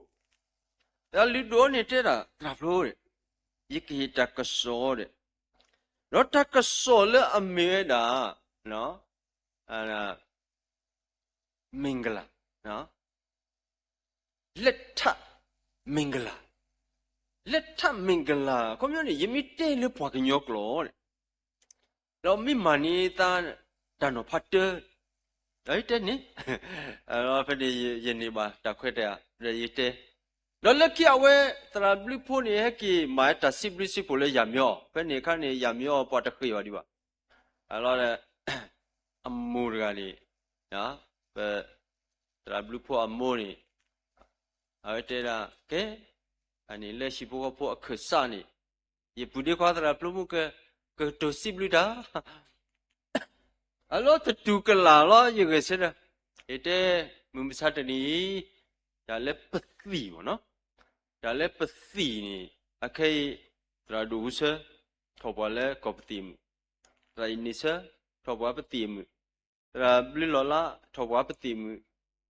သရၣ်လုၢ်ဒိၣ်န့ၣ်တဲဒၣ် သရၣ်ဖျိဒီး, ယကဟ့ၣ်တၢ်ကစီၣ်ဒီး, ဒီးတၢ်ကစီၣ်လၢအမ့ၢ်ဝဲဒၣ် မင်္ဂလာ, လက်ထပ်မင်္ဂလာ, လက်ထပ်မင်္ဂလာ အခီပညီန့ၣ် ယမ့ၢ်တဲလၢပှၤကညီကျိာ်န့ၣ်, ဒီးမ့ၢ်မၤန့ၢ်သးတၢ်နီၤဖးတၢ, ဒီးယတဲန့ၣ်, ဖဲန့ၣ်ယန့ၢ်ဘၣ်တၢ်ခွဲးတၢ်ယာ် ဒီးယတဲ, ဒီးလၢခံအဝဲ သရၣ်ဘျုးဖိန့ၣ် ဟဲက့ၤမၤတၢ်စံးဘျုးစံးဖှိၣ်လၢယၤမံအီၤ, ဖဲန့ၣ်အခါန့ၣ် ယၤမံအီၤပှၤတဃ့ၢ်ဘၣ်ဒံးဘၣ်, အလီၤဒီး အမိၢ်တဂၤန့ၣ်, ပ သရၣ်ဘျုးဖိအမိၢ်န့ၣ်, အဝဲတဲဒၣ် ကဲ, အန့ၣ်လၢဟံၣ်ဖိဃီဖိအခၢၣ်စးန့ၣ်, ယပုၢ်ဒ့ခွါသရၣ်ဘျုးဖိက, ကတိၤစံးဘျုးတၢ်, အလီၤတတူၢ်ကလာ်လီၤ ယဂဲၤဆၢထၢၣ်, ယတဲ, မုၢ်မဆါတနံၤအံၤ, တၢ်လၢပသံၣ်မ့ၢ်နီၤ, တၢ်လၢပသံၣ်န့ၣ်, အခဲအံၤ, သရၣ်ဒိၣ်ဟူဆၢ, ထီၣ်ပှၤလၢကီၢ်ပသံၣ်အမုၢ်, သရၣ်အံၤန့ၣ်ဆၢ, ထီၣ်ပှၤပသံၣ်အမုၢ်, သရၣ်ဘျုးလီၤလး ထီၣ်ပှၤပသံၣ်အမုၢ်,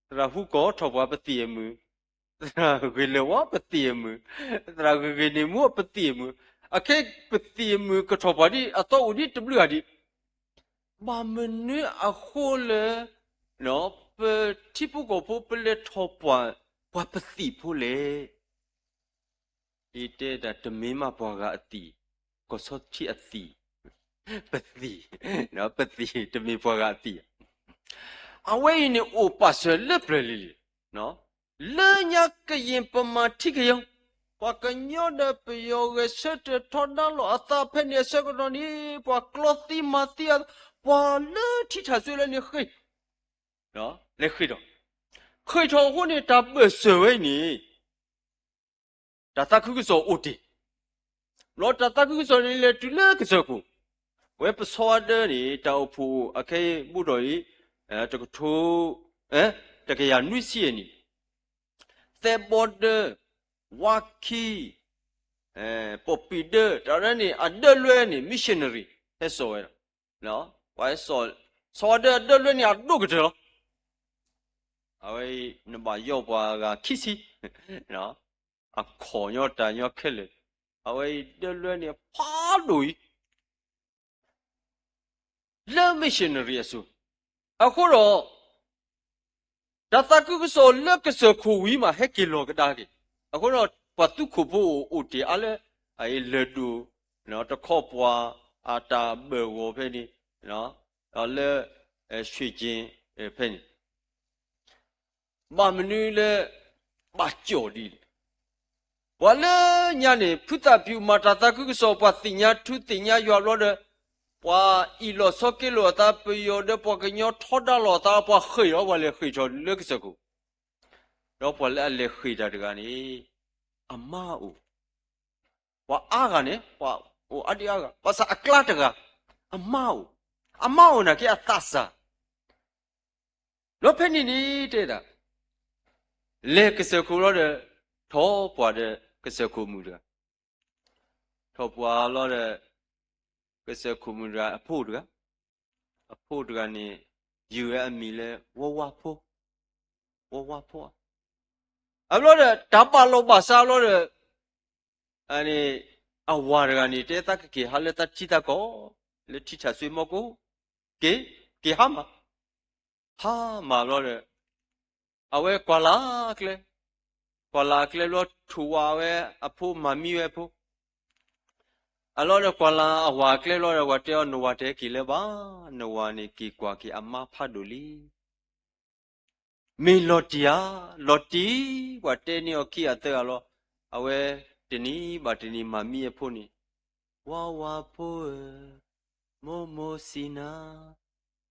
သရၣ်ဟူကီၢ်ထီၣ်ပှၤပသံၣ်အမုၢ်, သရၣ်ဂ့ၤလၢာ်ဝါပသံၣ်အမုၢ်, သရၣ်ဂ့ၤဂ့ၤန့ၣ်မူပသံၣ်အမုၢ်, အခဲပသံၣ်အမုၢ်ကထီၣ်ပှၤဒ်အသီအိၣ်ဒ်တဘျုးဂၤဒံး, ဘၣ်မနုၤအဃိလၢ ပထံဖိကီၢ်ဖိပလဲၤထီၣ်ပှၤ, ပှၤပသံၣ်ဖိလဲၣ်. ယတဲတၢ်တမ့ၢ်မးပှၤဂၤအသံၣ်, ကီၢ်ဆီထံအသံၣ်, ပသံၣ်, ပသံၣ်တမ့ၢ်ပှၤဂၤအသံၣ်, အဝဲအံၤန့ၣ်အိၣ်ပာ်စၢၤလၢပျၢၤလံၤလံၤ, လၢညါကယံာ်ပမၤထံကယီၤ, ပှၤကညီဒီးပယီၤဂဲၤဆၢထၢၣ်ထီဒါလိာ်အသးဖဲန့ၣ်အဆၢကတီၢ်န့ၣ် ပှၤကျီသံမၤသံအသး, ပှၤလၢထံထၣ်စွဲလၢန့ၣ်ဃ့ၢ် လဲၤဃ့ၢ်ထီၣ်, ဃ့ၢ်ထီၣ်အဃိန့ၣ် တၢ်ဘၢၣ်စၢၤဝဲအံၤန့ၣ် တၢ်သးခုကစီၣ်အိၣ်တ့ၢ်, ဘျီတၢ်သးခုကစီၣ်န့ၣ်လဲၤတုၤလၢကစၢၢ်ခိၣ်, ဝဲပဆီဝါဒၢန့ၣ် တၢ်အိၣ်ဖှိၣ်အခဲအံၤဘူးထီၣ်အံၤ, တကထိ, တကယၤနွံဆံအနံၣ်, သဲဘီဒၢ, ဝါခံ, ပိာ်ပံၤဒၢ တၢ်ဒၢန့ၣ် အဒၢလွဲန့ၣ် missionary ဟဲစိာ်ဝဲဒၣ်, ပှၤဟဲစိာ်, ဆီဝါဒၢအဒၢလွဲန့ၣ်အဒိၣ်ကတၢၢ်လီၤ. အဝဲအံၤနဘၣ်ယီၢ်ပှၤဂၤခံဆံ, အခီၣ်ညီတၢ်ညီခဲလၢာ်, အဝဲအံၤဒၢလွဲန့ၣ်ဖးဒိၣ်အံၤ လၢ missionary အစိၤ, အဃိဒီး တၢ်သးခုကစီၣ်လၢကစၢၢ်ခိၣ်ဝံၤမး ဟဲက့ၤလီၤကဒါက့ၤ, အဃိဒီး ပှၤသူခိၣ်ဖိအိၣ်တ့ၢ်အါလၢ အလၢၢ်ဒိၣ်, တခီပှၤအတၢ်ဘၢၣ်ဂီၤဖဲန့ၣ်, ဒီးလၢ ရွှ့ၣ်ကၠ့ၣ် ဖဲန့ၣ် ဘၣ်မနုၤလၢ ဘၣ်ကၠီၣ်ဒ်လဲၣ်. ပှၤလၢညါန့ၣ် ဖုသၣ်ပျူၣ်မၤတၢ်သးခုကစီၣ် ပှၤသ့ၣ်ညါထူသ့ၣ်ညါယွၤဘျီဒီး, ပှၤအ့ၣ်လိာ်ဆိးက့လိာ်အသး ပယီၤဒီးပှၤကညီထီဒါလိာ်အသး ပှၤဃ့ၢ်လီၤ ပှၤလဲၤဃ့ၢ်ထီၣ်လၢကစၢၢ်ခိၣ်, ဒီးပှၤလၢအလဲၤဃ့ၢ်တၢ်တဂၤန့ၣ် အမါအိၣ်, ပှၤအါဂၤန့ၣ် ပှၤအိၣ်အါဒံအါဂၤ ဘၣ်ဆၣ်အကျါတဂၤ အမါအိၣ်, အမါအိၣ်နာ်က့အသးစၢ် ဒီးဖဲန့ၣ်န့ၣ်တဲဒၣ်, လဲၤကစၢၢ်ခိၣ်လီၤဒီး ထီၣ်ပှၤဒီးကစၢၢ်ခိၣ်မုၣ်တဂၤ, ထီၣ်ပှၤလီၤဒီး ကစၢၢ်ခိၣ်မုၣ်တဂၤအဖိတဂၤ, အဖိတဂၤန့ၣ် ယုၢ်ဝဲအမံၤလၢ ဝီဝါဖိ, ဝီဝါဖိ, အဘျီဒီး တၢ်ဘၣ်လီၤဘၣ်စးဘျီဒီး အဝၤတဂၤန့ၣ် တဲသးကက့ၤဟးလၢတၢ်ထံတၢ်ကီၢ် လၢထံထၣ်စွ့မီၢ်ကိၣ်, က့ၤ, က့ၤဟါမၢ်, ဟါမၢ်ဘျီဒီး အဝဲကွၢ်လၢ်အကျဲ, ကွၢ်လၢ်အကျဲဘျီ ထိၣ်ဝးဝဲအဖိ မၤမံဝဲအဖိ, အလီၤဒီးကွၢ်လၢ်အဝၤအကျဲဘျီဒီး ဝၤတဲအီၤ နဝၤတဟဲက့ၤလၢၤဘၣ်, နဝၤန့ၣ်က့ၤကွၢ်က့ၤအမါဖးဒိၣ်လံ မ့ၢ်လီၤတံၢ်ဧါ, လီၤတံၢ်, ပှၤတဲန့ၢ်အီၤခံဂၤသၢဂၤလီၤ. အဝဲတနံၤဘၣ်တနံၤမၤမံအဖိန့ၣ်, ဝါဝါဖိဧၢ, မိၢ်မိၢ်စံးနၤ,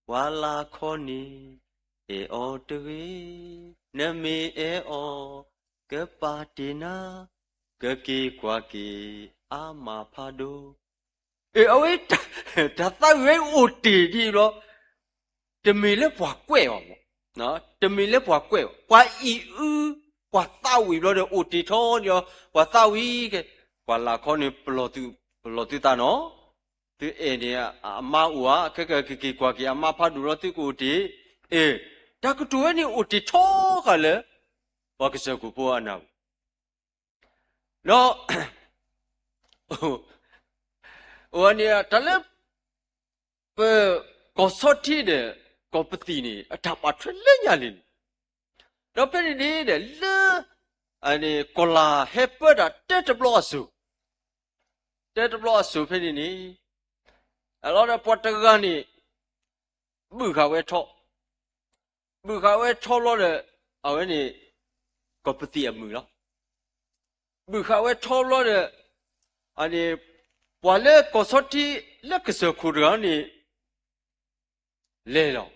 ပှၤလၢ်ခီန့ၣ် အဲၣ်အီၤတဂ့ၤ, နမ့ၢ်အဲၣ်အီၤ ကပာ်တ့ၢ်နၤ, ကက့ၤကွၢ်က့ၤအမါဖးဒိၣ် အဝဲ တၢ်သးဝံၣ်ဝဲအိၣ်တ့ၢ်ဒ်အံၤဘျီ, တမ့ၢ်လၢပှၤကွဲးအီၤဘၣ်, တမ့ၢ်လၢပှၤကွဲးအီၤ, ပှၤအံၤအု, ပှၤသးဝံၣ်ဘျီဒီး အိၣ်တ့ၢ်ထီၣ်ဒီး ပှၤသးဝံၣ်က့ၤ, ပှၤလၢ်ခီန့ၣ် ပလီၢ်သုသးနီၤ, သုအဲၣ်န့ၣ် အမါအိၣ်ဧါ, ခဲကက့ၤကွၢ်က့ၤအမါဖးဒိၣ်ဒီး သုကအိၣ်တ့ၢ်, အ့ၣ်, တၢ်ကတိၤဝဲန့ၣ်အိၣ်တ့ၢ်ထီၣ်ဃာ်လၢ ပှၤကစၢၢ်ခိၣ်ဖိအနၢ်ပူၤ ဒီး အန့ၣ် တၢ်လၢ ပကီၢ်ဆီထံဒီး ကီၢ်ပသံၣ်န့ၣ် အတၢ်ဘၣ်ထွဲလၢညါလံန့ၣ်, ဒီးဖဲန့ၣ်န့ၣ်ဒီး လၢ ကီၢ်လၢ်ဟဲပၢတၢ်တဲတဘျီအစိၤ, တဲတဘျီအစိၤဖဲန့ၣ်န့ၣ်, အလီၤဒီးပှၤတဂၤန့ၣ် ဘုၣ်ဃာ်ဝဲထီ, ဘုၣ်ဃာ်ဝဲထီဘျီဒီး အဝဲန့ၣ် ကီၢ်ပသံၣ်အမုၣ်လီၤ. ဘုၣ်ဃာ်ဝဲထီဘျီဒီး အန့ၣ် ပှၤလၢကီၢ်ဆီထံလၢကစၢၢ်ခိၣ်တဂၤန့ၣ် လဲၤလီၤ,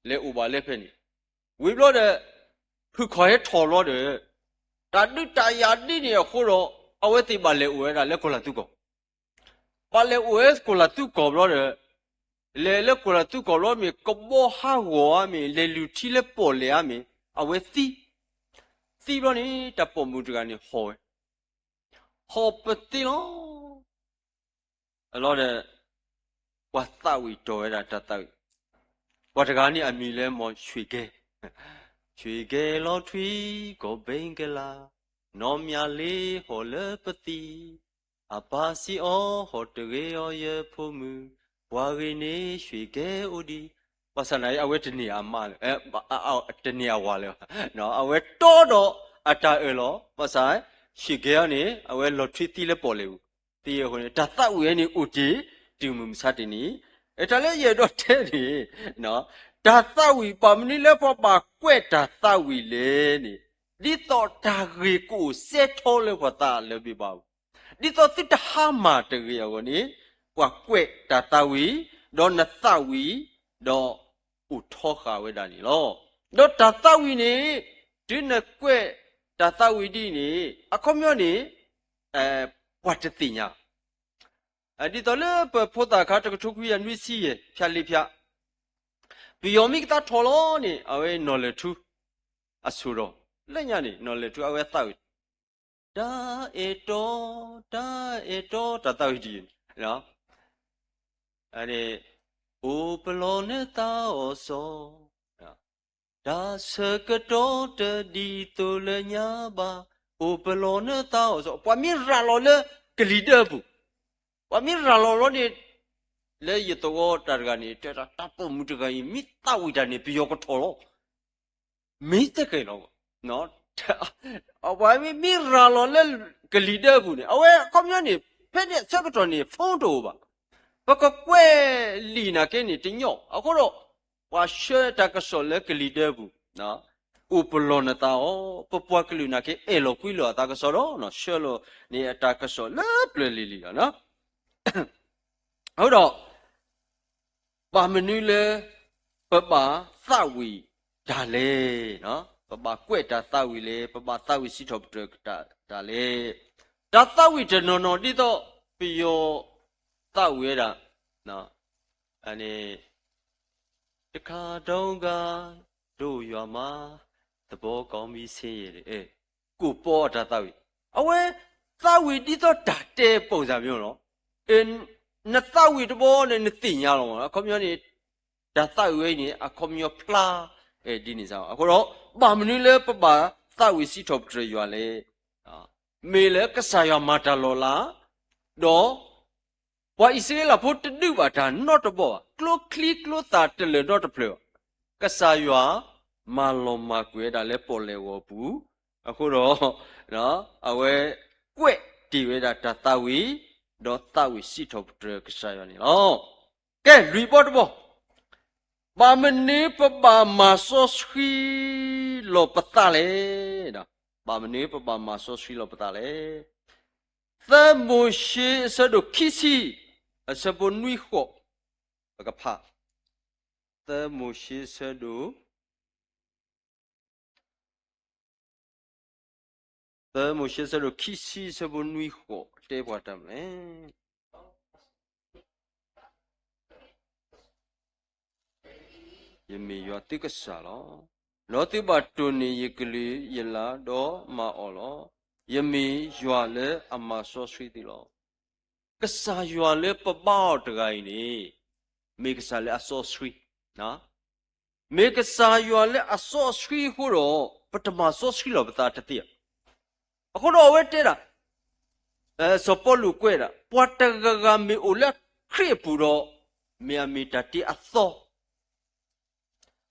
လဲၤအိၣ်ဘၣ်လၢဖဲန့ၣ်, ဝံၤဘျီဒီး ဖုၣ်ခီၣ်ဟဲထီၣ်ဘျီဒီး တၢ်ဒုးတၢ်ယၤဒ်န့ၣ်အဃိဒီး အဝဲသ့ၣ်ဘၣ်လဲၤအိၣ်ဝဲဒၣ်လၢကီၢ်လၤသူကီၢ် ဘၣ်လဲၤအိၣ်ဝဲကီၢ်လၤသူကီၢ်ဘျီဒီး, လဲၤလၢကီၢ်လၤသူကီၢ်ဘျီမ့ၢ် ကဘီဟးဂီၤဧါမ့ၢ် လဲၤလုၢ်ထံလၢပီၣ်လဲၣ်ဧါမ့ၢ် အဝဲသံ, သံဘျီန့ၣ် တၢ်ပိာ်မုၣ်တဂၤန့ၣ်ဟီၣ်ဝဲ, ဟီၣ်ပသ့လီၤ. အလီၤဒီး ပှၤသးဝံၣ်တီၢ်ဝဲဒၣ်တၢ်သးဝံၣ်, ပှၤတဂၤန့ၣ်အမံၤလၢမီၢ် ရွှေဂဲ, ရွှေဂဲလီၤထွံ ကီၢ်ဘ့ကလါ, နီၢ်မၠၣ်လ့ဟီၣ်လၢပသံၣ်, အပၢ်စံးအီၤ ဟီၣ်တဂ့ၤအီၤယဖိမုၣ်, ပှၤဂ့ၤန့ၣ် ရွှေဂဲအိၣ်ဒံး, ဘၣ်ဆၣ်နာ်အံၤ အဝဲတန့ၢ်အမါလၢၤ, တန့ၢ်အဝၤလၢၤဘၣ်, အဝဲတီဒီးအတၢ်အၢၣ်လီၤ, ဘၣ်ဆၣ် ရွှေဂဲအီၤန့ၣ် အဝဲလီၤထွံသံလၢပီၣ်လဲၣ်ပူၤ, သံအဃိန့ၣ် တၢ်သးဝံၣ်ဝဲန့ၣ်အိၣ်တ့ၢ် တုၤမုၢ်မဆါတနံၤ, တၢ်လၢယအဲၣ်ဒိးတဲန့ၣ်, တၢ်သးဝံၣ် ဘၣ်မနုၤလၢပှၤဘၣ်ကွဲးတၢ်သးဝံၣ်လဲၣ်န့ၣ်, ဒ်သိးတၢ်ဂ့ၢ်ကအိၣ်စဲထီလၢပှၤသးလၢၤဘၣ်ပူၤ, ဒ်သိးသုတဟါမၢ်တဂ့ၤအဂီၢ်န့ၣ်, ပှၤကွဲးတၢ်သးဝံၣ်, ဒီးနသးဝံၣ်, ဒီးအိၣ်ထီဃာ်ဝဲဒၣ်န့ၣ်လီၤ. ဒီးတၢ်သးဝံၣ်န့ၣ် တုၤနကွဲးတၢ်သးဝံၣ်ဒ်အံၤန့ၣ် အခီပညီန့ၣ် ပှၤတသ့ၣ်ညါ, ဒ်သိးလၢပဖိသၣ်ခါ တကထိခွံကယၤနွံဆံယဲၢ် ဖၠၣ်လ့ဖၠၣ်, ပယီၤမ့ၢ်ကသးထီၣ်လီၤန့ၣ် အဝဲနီၢ်လဲၢ်ထူ အစိၤဒီး လၢညါန့ၣ် နီၢ်လဲၢ်ထူ အဝဲသးဝံၣ်, တၢ်အဲၣ်တီ, တၢ်အဲၣ်တီ တၢ်သးဝံၣ်ဒ်အံၤ, န့ၣ်, အိၣ်ပလီၢ်နသးအီၣ်စီ, တၢ်ဆၢကတီၢ်တဒ်သိးလၢညါဘၣ်, အိၣ်ပလီၢ်နသးအီၣ်စီ, ပှၤမ့ၢ်ရၤလီၤလၢကလံၤဒၢပူၤ, ပှၤမ့ၢ်ရၤလီၤလီၤန့ၣ်, လၢယသဝီတၢ်တဂၤန့ၣ် တဲတၢ် တၢ်ပိာ်မုၣ်တဂၤအံၤ မ့ၢ်သးဝံၣ်တၢ်န့ၣ် ပယီၤကထီၣ်လီၤ မ့ၢ်သ့ကဲလီၤ, ပှၤမ့ၢ်ရၤလီၤလၢကလံၤဒၢပူၤန့ၣ် အဝဲအခီပညီန့ၣ် ဖဲန့ၣ်အဆၢကတီၢ်န့ၣ် phone တအိၣ်ဘၣ်, ပကကွဲးလံာ်နာ်က့န့ၣ် တညီ, အဃိဒီး ပှၤဆှၢတၢ်ကစီၣ်လၢကလံၤဒၢပူၤ, အိၣ်ပလီၢ်နသးအီၣ်, ပပှၤကလုာ်နာ်က့ အဲၣ်လီၤကွံလီၤအသးကစီၣ်ဒီး ဆှၢလီၤန့ၣ်အတၢ်ကစီၣ်လၢပျၢၤလံၤလံၤလီၤ. အဃိဒီး ဘၣ်မနုၤလၢ ပဘၣ်သးဝံၣ်တၢ်လဲၣ်, ပဘၣ်ကွဲးတၢ်သးဝံၣ်လဲၣ်, ပဘၣ်သးဝံၣ်စံးထီၣ်ပတြၢၤတၢ်လဲၣ်, တၢ်သးဝံၣ်တနီၤနီၤဒ်သိး ပယီၤသးဝံၣ်ဝဲဒၣ် န့ၣ် တခါတုန်းက တို့ရွာမှာ သဘောကောင်းပြီးဆင်းရဲတယ်, ကိၣ်ပီအတၢ်သးဝံၣ်, အဝဲသးဝံၣ်ဒ်သိးတၢ်တဲ ပုံစံမျိုးလီၤ, နသးဝံၣ်တဘျီန့ၣ် နသ့ၣ်ညါလီၤမး, အခီပညီန့ၣ် တၢ်သးဝံၣ်ဝဲအံၤန့ၣ် အခီပညီဖျါ ဒ်န့ၣ်စ့ၢ်ကီး. အဃိဒီး ဘၣ်မနုၤလၢပဘၣ်သးဝံၣ်စံးထီၣ်ပတြၢၤယွၤလဲၣ်. မ့ၢ်လၢကစၢ်ယွၤမၤတၢ်လီၤလး, ဒီး ပှၤအံၣ်စရ့လးဖိတဒုးဘၣ်တၢ်နီတဘီဘၣ်, ကျိချံကျိသၣ်တလၢာ်နီတဖျၢၣ်ဘၣ်. ကစၢ်ယွၤမၤလီၤမၢ်ကွံာ်ဝဲဒၣ်လၢပီၣ်လဲၣ်ဂီၤပူၤ, အဃိဒီး အဝဲကွဲးတ့ၢ်ဝဲဒၣ်တၢ်သးဝံၣ်, ဒီးသးဝံၣ်စံးထီၣ်ပတြၢၤကစၢ်ယွၤန့ၣ်လီၤ. ကဲ လွံၢ်ဘီတဘီ, ဘၣ်မနုၤပဘၣ်မၤစီဆှံလီၤပသးလဲၣ်. ဘၣ်မနုၤပဘၣ်မၤစီဆှံလီၤပသးလဲၣ်. သၢမိၤၡ့အဆၢဒိၣ်ခံဆံ အဆၢဖိနွံဃိး, ပကဖး သၢမိၤၡ့အဆၢဒိၣ် သၢမိၤၡ့အဆၢဒိၣ်ခံဆံအဆၢဖိနွံဃိး တဲပှၤတၢ်မနုၤလဲၣ်. ယမ့ၢ်ယွၤသုကစၢ်လီၤ. ဒီးသုဘၣ်တိၢ်န့ၢ်ယကလုၢ်ယလၢ်ဒီးမၤအီၤလီၤ. ယမ့ၢ်ယွၤလၢအမၤစီဆှံသုလီၤ. ကစၢ်ယွၤလၢပဘါအီၤတဂၤအံၤန့ၣ် မ့ၢ်ကစၢ်လၢအစီဆှံ, မ့ၢ်ကစၢ်ယွၤလၢအစီဆှံအဃိဒီး ပတမၤစီဆှံလီၤပသးတသ့ဘၣ်. အဃိဒီးအဝဲတဲဒၣ် စီၤပီလူးကွဲးဒၣ် ပှၤတဂၤဂၤမ့ၢ်အိၣ်လၢခရံာ်အပူၤဒီး မ့ၢ်အမ့ၢ်တၢ်တ့အသီ,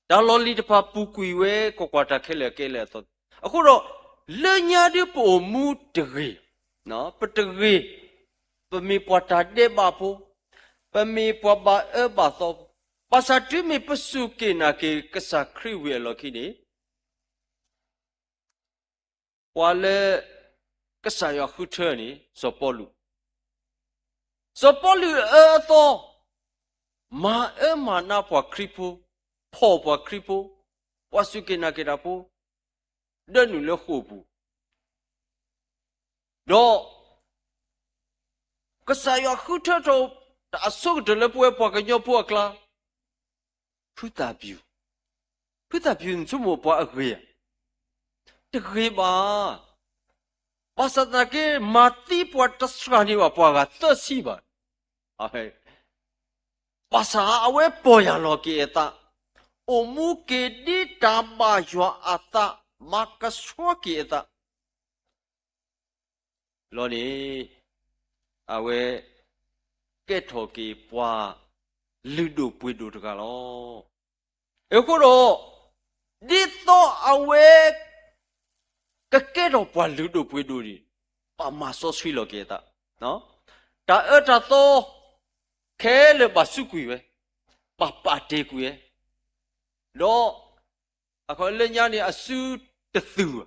တၢ်လီၢ်လံၤတဖၣ်ပူၤကွံာ်ဝဲ ကွၢ်ကွၢ်, တၢ်ခဲလၢာ်ကဲလၢအသီ. အဃိဒီး လၢညါဒ်ပအိၣ်မူတဂ့ၤ, ပတဂ့ၤ, ပမ့ၢ်ပှၤတၢ်ဒဲးဘးဖိ, ပမ့ၢ်ပှၤဘၣ်အၢဘၣ်သီဖိ, ဘၣ်ဆၣ်တုၤမ့ၢ်ပစူၢ်က့ၤနာ်က့ၤကစၢ်ခရံာ်ဝံၤအလီၢ်ခံန့ၣ် ပှၤလၢကစၢ်ယွၤဃုထၢန့ၣ် စီၤပီလူး, စီၤပီလူးအၢအသီ, မၤအၢမၤနးပှၤခရံာ်ဖိ, ဖီၣ်ပှၤခရံာ်ဖိ, ပှၤစူၢ်က့ၤနာ်က့ၤတၢ်ဖိ, ဒၢနုာ်လၢဃိာ်ပူၤ, ဒီး ကစၢ်ယွၤဃုထၢထီၣ်တၢ်အဆိကတၢၢ်လၢပဝဲပှၤကညီဖိအကျါ, ဖုသၣ်ပျူၤ, ဖုသၣ်ပျူၤနဆိကမိၣ်ပှၤအဂ့ၤဧါ, တဂ့ၤဘၣ်. ဘၣ်ဆၣ်သနာ်က့ မၤသံပှၤတစှၤန့ၢ်ဘၣ်ပှၤဂၤသၢဆံဘၣ်. ဘၣ်ဆၣ်အဝဲပီၢ်ယၢ်လီၤက့ၤအသး, အိၣ်မူက့ၤဒ်တၢ်ဘၣ်ယွၤအသး, မၤကဆှီက့ၤအသး လီၤန့ၣ် အဝဲကဲထီၣ်က့ၤပှၤလုၢ်ဒိၣ်ပှ့ၤဒိၣ်တဂၤလီၤ. အဃိဒီး ဒ်သိးအဝဲ ကကဲထီၣ်ပှၤလုၢ်ဒိၣ်ပှ့ၤဒိၣ်န့ၣ် ဘၣ်မၤစီဆှံလီၤက့ၤအသး, တၢ်အၢတၢ်သီခဲလၢာ်ဘၣ်စူးကွံာ်ဝဲ, ဘၣ်ပာ်တ့ၢ်ကွံာ်ဝဲ, ဒီး အခီလၢညါန့ၣ် အစုတသုး,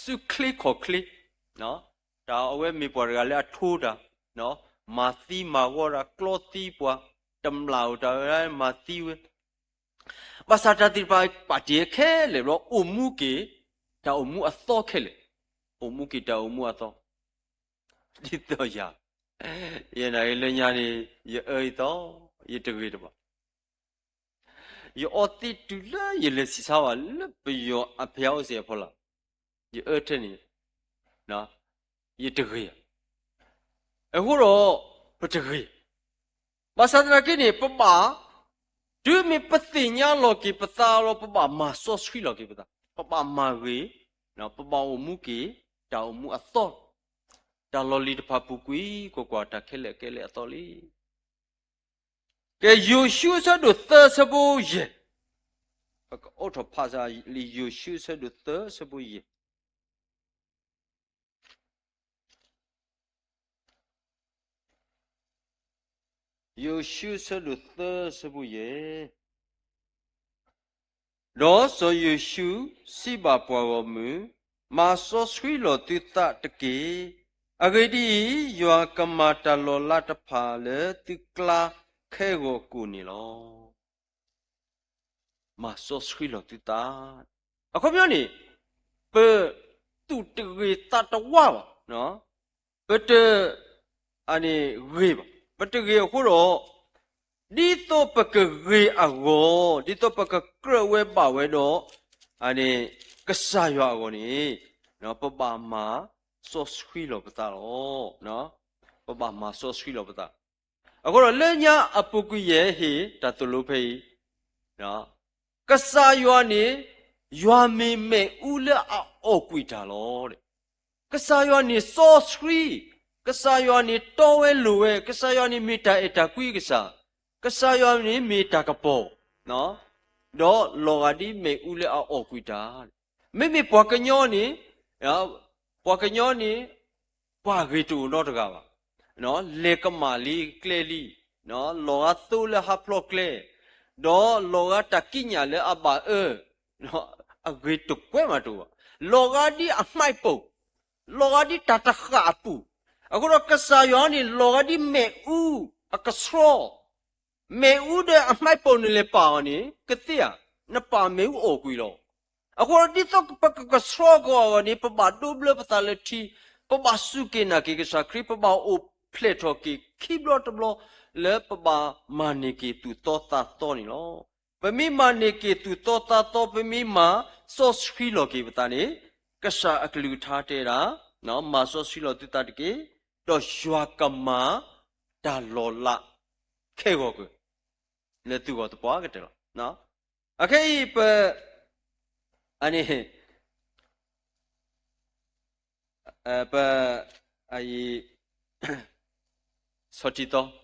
စုချ့ခီၣ်ချ့, တၢ်အဝဲမ့ၢ်ပှၤတဂၤလၢအထိတၢ်, မၤသံမၤဂီၤတၢ်, ကျီသံပှၤ, တမျၢ်အိၣ်တၢ်ဝဲမၤသံဝဲ, ဘၣ်ဆၣ်တၢ်သ့ၣ်တဖၣ်ပာ်တ့ၢ်ခဲလၢာ်ဘျီ အိၣ်မူက့ၤ တၢ်အိၣ်မူအသီခဲလၢာ်, အိၣ်မူက့ၤတၢ်အိၣ်မူအသီ, ဒ်သိးယၤ, ယဲနာ်က့လၢညါန့ၣ် ယအၢယသီ, ယတဂ့ၤတဘၣ် ယအီသံးတုၤလၢယလဲၤဆံးဆါဘၣ်လၢပယီၤအဖဲအိၣ်စ့ၢ်အဖီလာ်, ယအၢထဲန့ၣ်, ယတဂ့ၤဧါ. အဃိဒီး ပတဂ့ၤ, ဘၣ်ဆၣ်သနာ်က့န့ၣ် ပဘၣ်, တုၤမ့ၢ်ပသ့ၣ်ညါလီၤက့ၤပသးလီၤ ပဘၣ်မၤစီဆှံလီၤက့ၤပသး, ပဘၣ်မၤဂ့ၤ, ပဘၣ်အိၣ်မူက့ၤ တၢ်အိၣ်မူအသီ, တၢ်လီၢ်လံၤတဖၣ်ပူၤကွံာ် ကွၢ်ကွၢ်, တၢ်ခဲလၢာ်ကဲလၢအသီလံ. ကဲ ယိၤၡူအဆၢဒိၣ်သၢဆၢဖိယဲၢ်, ပကအိးထီၣ်ဖးစၢ်လံာ်ယိၤၡူအဆၢဒိၣ်သၢဆၢဖိယဲၢ်, ယိၤၡူအဆၢဒိၣ်သၢဆၢဖိယဲၢ်. ဒီးစီၤယိၤၡူစံးဘၣ်ပှၤဂီၢ်မုၢ်, မၤစီဆှံလီၤသုသးတက့ၢ်. အဂ့ၢ်ဒ်အံၤ, ယွၤကမၤတၢ်လီၤလးတဖၣ်လၢသုကျါခဲဂီၤကိာ်န့ၣ်လီၤ. မၤစီဆှံလီၤသုသး, အခီပညီန့ၣ်, ပသူၣ်တဂ့ၤသးတဝါဘၣ်, ပတ အန့ၣ်ဂ့ၤဘၣ်, ပတဂ့ၤအဃိဒီး, ဒ်သိးပကဂ့ၤအဂီၢ်, ဒ်သိးပကကြၢးဝဲဘၣ်ဝဲဒီး အန့ၣ် ကစၢ်ယွၤအဂီၢ်န့ၣ်, ပဘၣ်မၤစီဆှံလီၤပသးလီၤ. ပဘၣ်မၤစီဆှံလီၤပသး. အဃိဒီးလၢညါအပူၤကွံာ်ယဟ့ၣ်တၢ်သိၣ်လိဖဲအံၤ, ကစၢ်ယွၤန့ၣ် ယွၤမ့ၢ်မ့ၣ်အူလၢအအီၣ်ကွံာ်တၢ်လီၤ. ကစၢ်ယွၤန့ၣ်စီဆှံ, ကစၢ်ယွၤန့ၣ်တီဝဲလိၤဝဲ, ကစၢ်ယွၤန့ၣ်မ့ၢ်တၢ်အဲၣ်တၢ်ကွံကစၢ်, ကစၢ်ယွၤန့ၣ်မ့ၢ်တၢ်ကပီၤ, ဒီးလီၤဂာ်ဒ်မ့ၣ်အူလၢအအီၣ်ကွံာ်တၢ်. မ့မ့ၢ်ပှၤကညီန့ၣ်, ပှၤကညီန့ၣ် ပှၤဂ့ၤတအိၣ်နီတဂၤဘၣ်. လဲၤကမၣ်လံကျဲလံ, လီၤဂာ်သိလၢဟးဖျိးကျဲ, ဒီးလီၤဂာ်တၢ်ကံးညာ်လၢအဘၣ်အၢ, အဂ့ၤတကွဲးမးတအိၣ်ဘၣ်. လီၤဂာ်ဒ်အမှိုက်ပုံ, လီၤဂာ်ဒ်တၢ်တဃာ်အပူၤ, အဃိဒီးကစၢ်ယွၤန့ၣ် လီၤဂာ်ဒ်မ့ၣ်အူအကဆှီ မ့ၣ်အူဒီးအမှိုက်ပုံန့ၣ်လဲၤပာ်အီၤန့ၣ် ကသ့ဧါ, နပာ်မ့ၣ်အူအီၣ်ကွံာ်လီၤ. အဃိဒီး ဒ်သိးပကကဆှီကအီၤန့ၣ် ပဘၣ်ဒိးဘျၢပသးလၢထံ, ပဘၣ်စူၢ်က့ၤနာ်က့ၤကစၢ်ခရံာ်, ပဘၣ်အိၣ်ဖျဲၣ်ထီၣ်က့ၤခံဘျီတဘျီ လၢပဘၣ်မၤန့ၢ်က့ၤသူၣ်သီသးသီန့ၣ်လီၤ. ပမ့ၢ်မၤန့ၢ်က့ၤသူၣ်သီသးသီ, ပမ့ၢ်မၤစီဆှံလီၤက့ၤပသးန့ၣ်, ကစၢ်အကလုၢ်ကထါတဲဒၣ်, မၤစီဆှံလီၤသုသးတက့ၢ်, ဒီးယွၤကမၤတၢ်လီၤလးခဲဂီၤက့ၤ လၢသုဂီၢ်သပှၢ်ကတၢၢ်လီၤ. အခဲအံၤပ, အန့ၣ်, ပ, အအံၤ, ဆီထံသီ,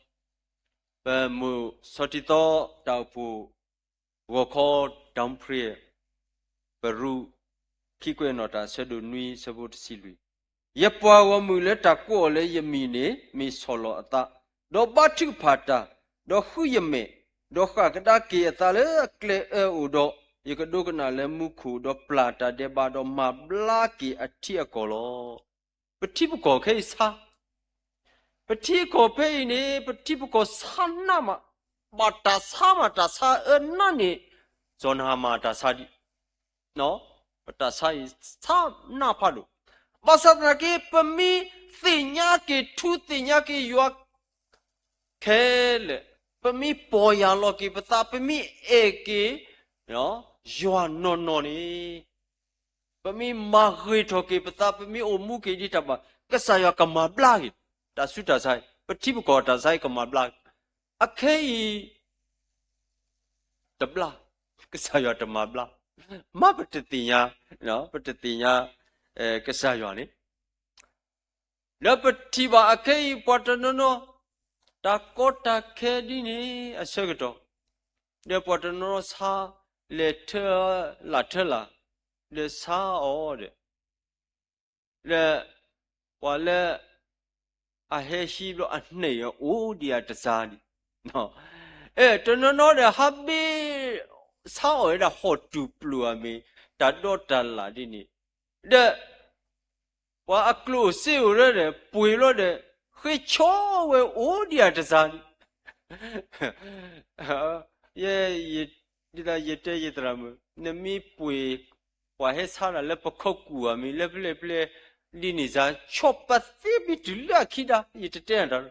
ပမုၢ်ဆီထံသီတၢ်အိၣ်ဖှိၣ် ဂီၤခီ တၢ်အိၣ်ဖှိၣ် ပရူး ခံကွဲးနီၣ်တၢ် အဆၢဒိၣ်နွံ အဆၢဖိတဆံလွံၢ်, ယပှၤဂီၢ်မုၢ်လၢတၢ်ကိးအီၤလၢယမံၤန့ၣ် မ့ၢ်ဆီၣ်လီၤအသး, ဒီးဘါထုကဖၣ်တၢ်, ဒီးဃုယမဲာ်, ဒီးဃၣ်ကဒါက့ၤအသးလၢအကျဲအၢအိၣ်ဒီး, ယကဒိကနၣ်လၢမူခိၣ်, ဒီးပျၢ်တၢ်ဒဲးဘး, ဒီးမၤဘျါက့ၤအထံအကီၢ်လီၤ. ပထံပကီၢ်ခဲအံၤဆါ, ပထံပကီၢ်ဖဲအံၤန့ၣ် ပထံပကီၢ်ဆါနးမး, ဘၣ်တၢ်ဆါမး တၢ်ဆါအၢနးန့ၣ်, စီၤနဟၤမၣ်တၢ်ဆါဒံး, ပတၢ်ဆါအံၤဆါနးဖးဒိၣ်, ဘၣ်ဆၣ်သနာ်က့ ပမ့ၢ်သ့ၣ်ညါက့ၤထူသ့ၣ်ညါက့ၤယွၤခဲလၢာ်, ပမ့ၢ်ပီၢ်ယၢ်လီၤက့ၤပသး, ပမ့ၢ်အဲၣ်က့ၤ ယွၤနီၢ်နီၢ်န့ၣ်, ပမ့ၢ်မၤဂ့ၤထီၣ်က့ၤပသး, ပမ့ၢ်အိၣ်မူက့ၤဒ်တၢ်ဘၣ်, ကစၢ်ယွၤကမၤဘျါက့ၤ တၢ်ဆူးတၢ်ဆါအံၤ, ပထံပကီၢ်တၢ်ဆါအံၤကမၤဘျါ, အခဲအံၤ တဘျါ, ကစၢ်ယွၤတမၤဘျါ, မ့ၢ်ပတသ့ၣ်ညါ, ပတသ့ၣ်ညါ ကစၢ်ယွၤန့ၣ် ဒီးပထံၣ်ဘၣ်အခဲအံၤ ပှၤတနီၤနီၤ တၢ်ကီတၢ်ခဲဒ်န့ၣ်အဆၢကတီၢ်, ဒီးပှၤတနီၤနီၤဆါ လဲၤထၢလၢ်ထၢလၢ်, ဒီးဆါအီၤဒီး, ဒီးပှၤလၢ အဟဲဟံးဘျီအန့ၢ်အအိၣ်ဒံးအတစါဒံး, အဲ တနီၤနီၤဒီး ဟးဘ့ၣ် ဆါအီၤဝဲဒၣ်ဟီၣ်တူာ်ပျိာ်အမ့ၢ် တၢ်ဒီတၢ်လၣ်ဒ်န့ၣ်, ဒီး ပှၤအကျိၣ်စ့အိၣ်လၢဒီး ပှ့ၤဘျီဒီး ဃ့ဆီဝဲအိၣ်ဒံးအတစါဒံး, ယဲ ဒ်ယတဲယသရၣ်မုၣ် နမ့ၢ်ပှ့ၤ ပှၤဟဲဆါတၢ်လၢပခိၣ်ကူၣ်ဧါမ့ၢ် လၢဖဲလဲၣ်ဖဲလဲၣ်ဒ်န့ၣ်စါ ဆီၣ်ပသ့မ့ၢ်တုၤလၢအခံဒါ ယတတဲနၤတၢ်,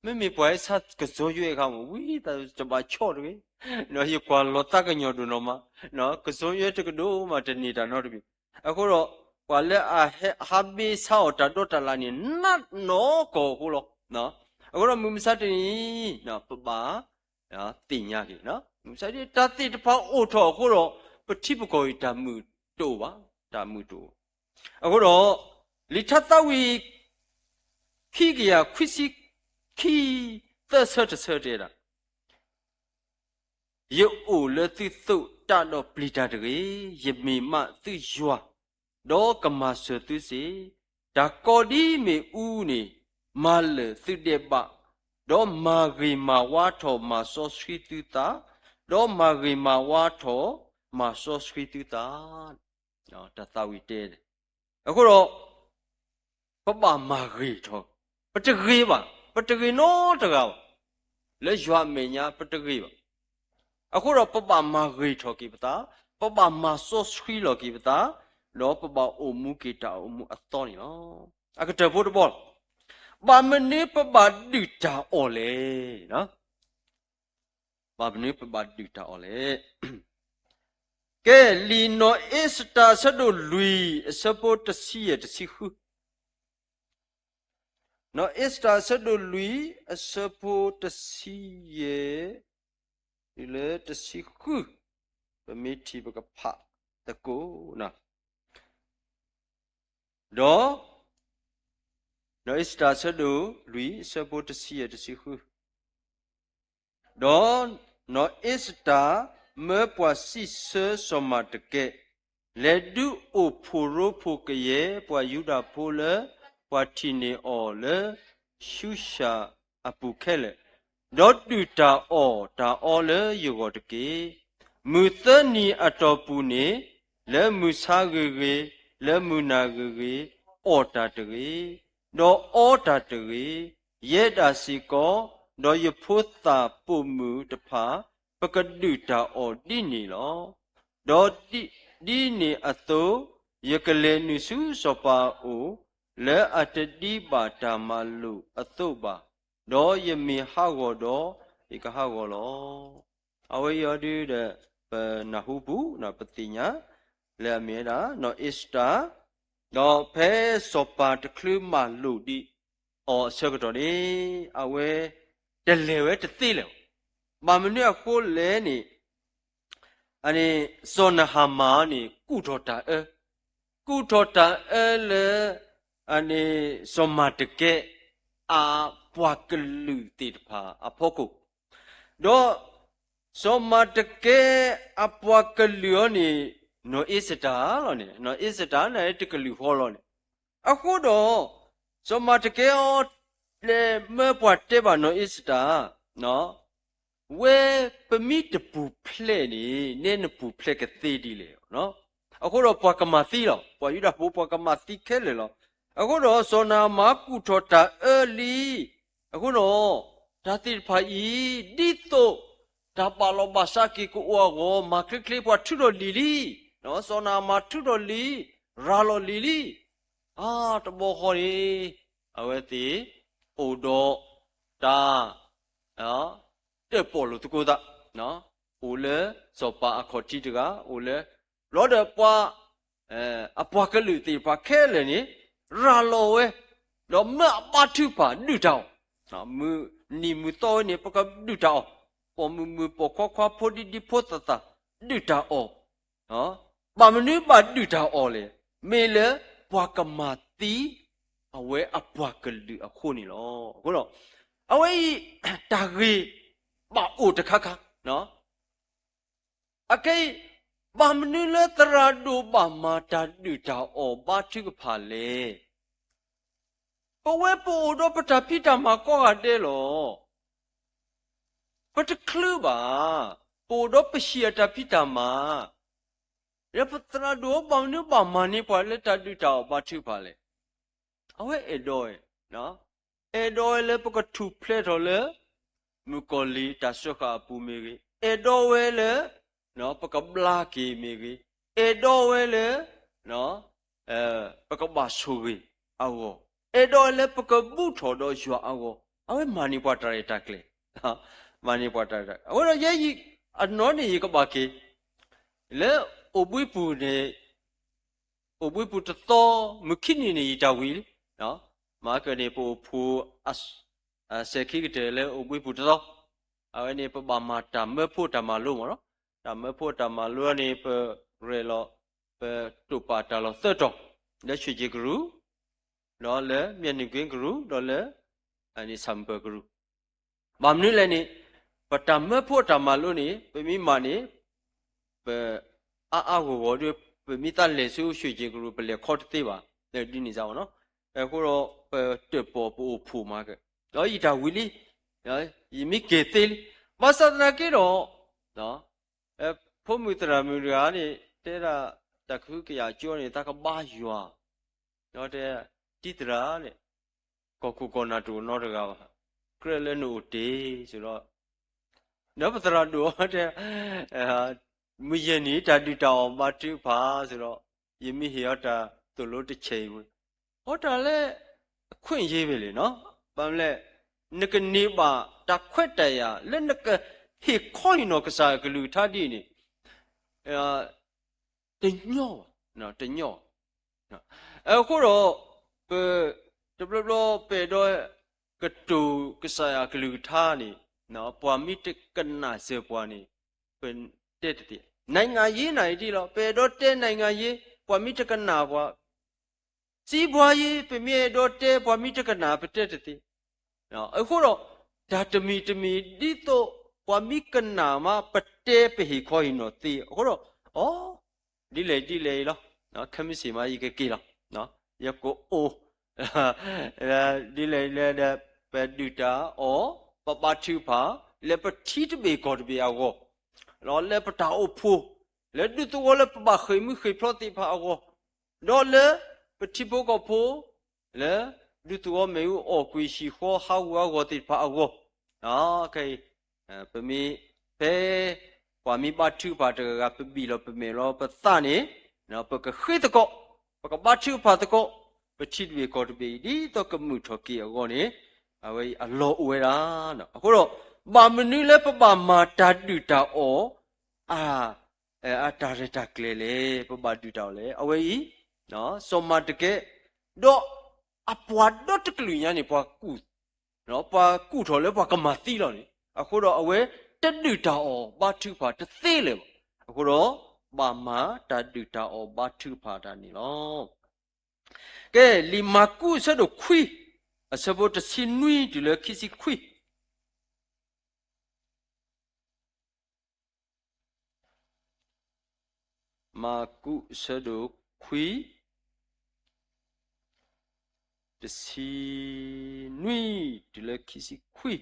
မ့မ့ၢ်ပှၤဟဲဆါကစီၤယွဲအခါမး ဝံသးတဘၣ်ဆီၣ်တဂ့ၤ, ယကွၢ်လီၤသးကညီၤဒိၣ်နီၢ်မး, ကစီၤယွဲတကဒိၣ်မးတန့ၢ်တၢ်နီတမံၤ, အဃိဒီး ပှၤလၢအဟဲ ဟးဘ့ၣ်ဆါအီၤတၢ်ဒီတၢ်လၣ်န့ၣ် နးနီၢ်ကီၢ်အဃိလီၤ. အဃိဒီးမုၢ်မဆါတနံၤအံၤ ပဘၣ် သ့ၣ်ညါက့ၤ, မုၢ်မဆါတနံၤ တၢ်သ့ၣ်တဖၣ်အိၣ်ထီၣ်အဃိဒီး ပထံပကီၢ်အံၤတၢ်မုာ်တအိၣ်ဘၣ်, တၢ်မုာ်တအိၣ်ဘၣ်. အဃိဒီး လံာ်ထါသးဝံၣ် ခံကယၤခွံဆံခံ သၢဆၢတဆၢတဲဒၣ် ယအိၣ်လၢသုသိးတၢ်ဒီးပျံၤတၢ်တဂ့ၤ, ယမ့ၢ်မးသုယွၤ, ဒီးကမၤစၢၤသုစ့ၢ်, တၢ်ကီဒ်မ့ၣ်အူန့ၣ် မၤလၢာ်သုဒဲးဘး, ဒီးမၤဂ့ၤမၤဝါထီၣ်မၤစီဆှံသုသး, ဒီးမၤဂ့ၤမၤဝါထီၣ်မၤစီဆှံသုသး တၢ်သးဝံၣ်တဲန့ၣ်, အဃိဒီး ပဘၣ်မၤဂ့ၤထီၣ်, ပတဂ့ၤဘၣ်, ပတဂ့ၤနီတဂၤဘၣ်, လၢယွၤအမဲာ်ညါပတဂ့ၤဘၣ်. အဃိဒီးပဘၣ်မၤဂ့ၤထီၣ်က့ၤပသး, ပဘၣ်မၤစီဆှံလီၤက့ၤပသး, ဒီးပဘၣ်အိၣ်မူက့ၤတၢ်အိၣ်မူအသီန့ၣ်လီၤ. အကတၢၢ်ဖိတဘီလီၤ. ဘၣ်မနုၤပဘၣ်ဒုးတၢ်အီၣ်လဲၣ် ဘၣ်မနုၤပဘၣ်ဒုးတၢ်အီၣ်လဲၣ်. ကဲ လံာ်နီၢ်အ့စတၢၤအဆၢဒိၣ်လွံၢ် အဆၢဖိတဆံယဲၢ်တဆံဃု, နီၢ်အ့စတၢၤအဆၢဒိၣ်လွံၢ် အဆၢဖိတဆံယဲၢ် တုၤလၢတဆံဃု ပမ့ၢ်ထံၣ်ပကဖးသကိး, ဒီး နီၢ်အ့စတၢၤ အဆၢဒိၣ်လွံၢ် အဆၢဖိတဆံယဲၢ်တဆံဃု, ဒီးနီၢ်အ့စတၢၤမၢပှၤစံးဆၢစီၤမၤတကဲ, လဲၤဒုးအိၣ်ဖှိၣ်ရိဖှိၣ်ကယဲၢ်ပှၤယူဒၤဖိလၢပှၤထံၣ်န့ၢ်အီၤလၢၡူၡၣ်အပူၤခဲလၢာ်, ဒီးဒုၣ်တၢ်အီၣ်တၢ်အီလၢယဂီၢ်တက့ၢ်. မုၢ်သၢနံၤအတီၢ်ပူၤန့ၣ်, လၢမုၢ်ဆါဂ့ၤဂ့ၤ, လၢမုၢ်နၤဂ့ၤဂ့ၤ, အီၣ်တၢ်တဂ့ၤ, ဒီးအီတၢ်တဂ့ၤ, ယဲဒၣ်စ့ၢ်ကီး, ဒီးယဖိသၣ်ပိာ်မုၣ်တဖၣ်, ပကဒုၣ်တၢ်အီၣ်ဒ်န့ၣ်လီၤ. ဒီးဒ်န့ၣ်အသိး, ယကလဲၤနုာ်ဆူစီၤပၤအအိၣ်, လၢအတဒံးဘၣ်တၢ်မၤလိာ်အသိးဘၣ်, ဒီးယမ့ၢ်ဟးဂီၤဒီး, ယကဟးဂီၤလီၤ. အဝဲအံၤအီၤဒုဒီး ပနၢ်ဟူပူၤ ပသ့ၣ်ညါ လၢအမ့ၢ်ဝဲဒၣ် နီၢ်အ့စတၢၤ, ဒီးဖဲစီၤပၤတချုးမၤလိာ်ဒံးအီၤအဆၢကတီၢ်န့ၣ်, အဝဲတလဲၤဝဲတသ့လၢၤဘၣ်. ဘၣ်မနုၤအဃိလဲၣ်န့ၣ်, စီၤနဟၤမၣ်န့ၣ် ကူၣ်ထီၣ်တၢ်အၢ, ကူၣ်ထီၣ်တၢ်အၢလၢ စီၤမၤတကဲ အပှၤကလုာ်သ့ၣ်တဖၣ်အဖီခိၣ်, ဒီးစီၤမၤတကဲအပှၤကလုာ်အီၤန့ၣ် နီၢ်အ့စတၢၤလီၤန့ၣ်, နီၢ်အ့စတၢၤန့ၣ်တကလုာ်ဃီလီၤန့ၣ်. အဃိဒီး စီၤမၤတကဲအီၤ လဲၤမၢပှၤတဲဘၣ်နီၢ်အ့စတၢၤ, ဝဲပမ့ၢ်တပူၤဖျဲးန့ၣ် နဲနပူၤဖျဲးကသ့ဒ်လဲၣ်. အဃိဒီးပှၤကမၤသံလီၤ, ပှၤယူဒၤဖိပှၤကမၤသံခဲလၢာ်လီၤ. အဃိဒီးစီၤနဟၤမၣ်ကူၣ်ထီၣ်တၢ်အၢလံ, အဃိဒီး တၢ်သ့ၣ်တဖၣ်အံၤ ဒ်သိးတၢ်ဘၣ်လီၤဘၣ်စးက့ၤကအိၣ်အဂီၢ် မၤချ့ချ့ပှၤထုးထီၣ်လံာ်လံ, စီၤနဟၤမၣ်ထုးထီၣ်လံာ်, ရၤလီၤလံာ်လံ. အတဘျီဃီန့ၣ် အဝဲသ့ၣ် အိၣ်ဒီးတၢ် တၢၣ်ပီၣ်လိာ်သကိးသး, အိၣ်လၢစီၤပၤအခီၣ်ထံးတဂၤ, အိၣ်လၢ လီၤဒီးပှၤ အပှၤကလုာ်သ့ၣ်တဖၣ်ခဲလၢာ်န့ၣ် ရၤလီၤဝဲ, ဒီးမၢအဘါထုကဖၣ်ဒုၣ်တၢ်အီၣ်, မုၢ်နံၤမုၢ်သီဝဲန့ၣ် ပကဒုၣ်တၢ်အီၣ်, ပိာ်မုၣ်မုၣ်ပိာ်ခွါခွါဖိဒံဒံဖိသၣ်သၣ် ဒုၣ်တၢ်အီၣ်, ဘၣ်မနုၤဘၣ်ဒုၣ်တၢ်အီၣ်လဲၣ်, မ့ၢ်လၢပှၤကမၤသံ အဝဲအပှၤကလုာ်အဃိန့ၣ်လီၤ. အဃိဒီး အဝဲအံၤ တၢ်ဂ့ၢ်ဘၣ်အိၣ်တခါခါ အခဲအံၤ ဘၣ်မနုၤလၢသရၣ်ဒိၣ်ဘၣ်မၤတၢ်ဒုၣ်တၢ်အီၣ်ဘါထုကဖၣ်လဲၣ်. ပဝဲပအိၣ်ဒီးပတၢ်ဖံးတၢ်မၤကိးဂၤဒဲးလီၤ. ပတချုးဘၣ်, ပအိၣ်ဒီးပဟံၣ်အတၢ်ဖံးတၢ်မၤ, ဒီးပသရၣ်ဒိၣ်ဘၣ်မနုၤဘၣ်မၤန့ၢ်ပှၤလၢတၢ်ဒုၣ်တၢ်အီၣ်ဘါထုကဖၣ်လဲၣ်. အဝဲအဲၣ်ဒိးဝဲ အဲၣ်ဒိးဝဲလၢပကထူၣ်ဖျဲးထီၣ်လၢ မုၣ်ကီၤလံၢ်တၢ်စၢဃာ်အပူၤမ့ၢ်ဂ့ၤ, အဲၣ်ဒိးဝဲလၢ ပကဘျါက့ၤမ့ၢ်ဂ့ၤ, အဲၣ်ဒိးဝဲလၢ ပကဘၣ်ဆိၣ်ဂ့ၤအဂီၢ်, အဲၣ်ဒိးဝဲလၢပကဘူၣ်ထီၣ်ဒီးယွၤအဂီၢ်, အဝဲမၤန့ၢ်ပှၤတၢ်ရဲၣ်တၢ်ကျဲၤ, မၤန့ၢ်ပှၤတၢ်ရဲၣ်တၢ်ကျဲၤ. အဃိဒီးယဲယံၤ အနီၢ်န့ၣ်ယကဘၣ်က့ၤ လၢအိၣ်ဘှံးပူၤန့ၣ် အိၣ်ဘှံးပူၤတသီ, မုၢ်ခံနံၤန့ၣ် ယတၢ်ဝံၤလံ. မၤကၢၣ်န့ၣ် ပအိၣ်ဖှိၣ် စဲၤခံကတၢၢ်လၢအိၣ်ဘှံးပူၤတသီ, အဝဲန့ၣ် ပဘၣ်မၤတၢ်မၢဖိတၢ်မၤလိမ့ၢ်နီၤ. တၢ်မၢဖိတၢ်မၤလိန့ၣ် ပရဲၣ်လီၤ ပတိာ်ပာ်တၢ်လီၢ်သၢတီၤ, လၢဆူၣ်ကၠ့ကရူၢ်, ဒီးလၢမၠဲၣ်နုၢ်ကွ့ကရူၢ်, ဒီးလၢ ဆၣ်မုၢ်ပၢၤကရူၢ်. ဘၣ်မနုၤလဲၣ်န့ၣ်, ပတၢ်မၢဖိတၢ်မၤလိန့ၣ် ပမ့ၢ်မၤန့ၣ် ပအါအါဂီၢ်ဂီၢ်ဒီး ပမ့ၢ်သးလဲၤဆူဆူၣ်ကၠ့ကရူၢ် ပလဲၤခီတသ့ဘၣ်, ဒ်န့ၣ်စ့ၢ်နီၤ. အဃိဒီး ပတၢၣ်ပီၣ်ပအိၣ်ဖှိၣ်မၤကၢၣ်, ဒီးယတၢ်ဝံၤလံ, ယမ့ၢ်က့ၤသ့လံ. ဘၣ်ဆၣ်သနာ်က့ဒီး ဖိမုၣ်သရၣ်မုၣ်တဂၤန့ၣ် တဲဒၣ်တၢ်ကဟုကယာ်ကၠိန့ၣ် သးကဘါယွၤ, ဒီးတဲ တံၤသရၣ်န့ၣ် ကီၢ်ခိၣ်ကီၢ်နၢ်တအိၣ်နီတဂၤဘၣ်, ကြၢးလၢနအိၣ်တ့ၢ်စ့ၢ်ဒီး, ဒီးပသရၣ်ဒိၣ်တဲ မုၢ်ယဲၢ်နံၤတၢ်ဒုၣ်တၢ်အီၣ်ဘါထုကဖၣ်စ့ၢ်ဒီး, ယမ့ၢ်ဟ့ၣ်အီၤတၢ်သိၣ်လိတဆဲးအံၤဝဲ, အီတၢ်လၢ အခွင့်အရေး ဖဲလဲၣ်နီၤ, ဘၣ်မနုၤလဲၣ်, နကန့ၢ်ဘၣ်တၢ်ခွဲးတၢ်ယာ်လၢနကဟ့ၣ်ခီဟ့ၣ်နီၤကစၢ်အကလုၢ်ကထါဒ်အံၤန့ၣ် တညီဘၣ်, တညီဘၣ်. အဃိဒီး ပ တဘျီဘျီပအဲၣ်ဒိး ကတိၤကစၢ်ယွၤအကလုၢ်ကထါန့ၣ် ပှၤမ့ၢ်တကနၣ်စၢၤပှၤန့ၣ် ပတဲတသ့ နိုင်ငံရေး နၤအံၤဒ်လီၤ. ပအဲၣ်ဒိးတဲ နိုင်ငံရေး ပှၤမ့ၢ်တကနၣ်ပှၤ, စီးပွားရေး ပမ့ၢ်အဲၣ်ဒိးတဲ ပှၤမ့ၢ်တကနၣ် ပတဲတသ့. အဃိဒီး တၢ်တမံၤတမံၤ ဒ်သိးပှၤမ့ၢ်ကနၣ်မး ပတဲပဟ့ၣ်ခီဟ့ၣ်နီၤသ့. အဃိဒီး အိ ဒ်လဲၣ်ဒ်လဲၣ်အံၤလီၤ. ခဲမုၢ်ဆ့ၣ်မး ယကက့ၤလီၤ. ယကအိၣ် ဒ်လဲၣ်ဒ်လဲၣ်ဒီး ပဒုၣ်တၢ်အီၣ် ပဘါထုကဖၣ် လၢပထံတဘ့ၣ်ကီၢ်တဘ့ၣ်အဂီၢ်, ဒီးလၢပတၢ်အိၣ်ဖှိၣ် လၢဒူသဝီလၢပဘၣ်ဃ့ၢ်မုၢ်ဃ့ၢ်ဖျီသ့ၣ်တဖၣ်အဂီၢ်, ဒီးလၢပထံဖိကီၢ်ဖိ လၢဒူသဝီမ့ၣ်အူအီၣ်ကွံာ်ဟံၣ်ဃီ ဟးဂူာ်ဟးဂီၤသ့ၣ်တဖၣ်အဂီၢ်, ခဲအံၤ ပမ့ၢ်ဖဲ ပှၤမ့ၢ်ဘါထုကဖၣ်တဂၤဂၤ ပဘံၣ်လီၤပမဲာ်လီၤပသးန့ၣ် ပကဃ့သကိး, ပကဘါထုကဖၣ်သကိး, ပထံတဘ့ၣ်ကီၢ်တဘ့ၣ်အံၤ ဒ်သိးကမုာ်ထီၣ်က့ၤအဂီၢ်န့ၣ် အဝဲအံၤအလီၢ်အိၣ်ဝဲဒၣ်. အဃိဒီး ဘၣ်မနုၤလၢပဘၣ်မၤတၢ်ဒုၣ်တၢ်အီၣ် အ အတၢ်ရဲၣ်တၢ်ကျဲၤလဲၣ်, ပဘၣ်ဒုၣ်တၢ်အီၣ်လဲၣ်. အဝဲအံၤ စီၤမၤတကဲ, ဒီးအပှၤဒီတကလုာ်ညါန့ၣ် ပှၤကူၣ် ပှၤကူၣ်ထီၣ်လၢပှၤကမၤသံလီၤန့ၣ်, အဃိဒီးအဝဲတဒုၣ်တၢ်အီၣ်ဘါထုကဖၣ်တသ့လၢၤဘၣ်. အဃိဒီး ဘၣ်မၤတၢ်ဒုၣ်တၢ်အီၣ်ဘါထုကဖၣ်တၢ်န့ၣ်လီၤ. ကဲ လံာ်မၢ်ကူးအဆၢဒိၣ်ခွံ အဆၢဖိတဆံနွံတုၤလၢခံဆံခွံ. မၢ်ကူးအဆၢဒိၣ်ခွံ တဆံနွံတုၤလၢခံဆံခွံ.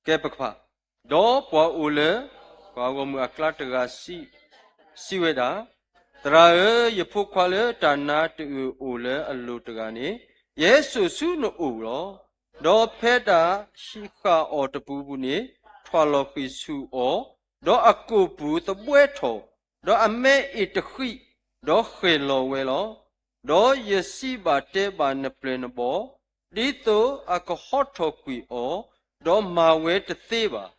ကဲပကဖး, ဒီးပှၤအိၣ်လၢ ပှၤဂီၢ်မုၢ်အကျါတဂၤ စံးဝဲဒၣ်, သရၣ်ဧၢ, ယဖိခွါလၢတၢ်နါတအုၣ်အိၣ်လၢအလိၤတဂၤန့ၣ် ယဟဲစိာ်ဆူနအိၣ်လီၤ. ဒီးဖဲတၢ်ဟံးဃာ်အီၤတပူၤပူၤန့ၣ် ထွၣ်လီၤဃံၤဆူၣ်အီၤ, ဒီးအကိာ်ပူၤသဘှဲထီၣ်, ဒီးအမဲအ့ၣ်တဃံး, ဒီးဃဲၤလီၤဝဲလီၤ. ဒီးယစံးဘၣ်တဲဘၣ်နပျဲၢ်နဘီၣ်, ဒ်သိးအကဟီထီၣ်ကွံာ်အီၤ, ဒီးမၤဝဲတသ့ဘၣ်.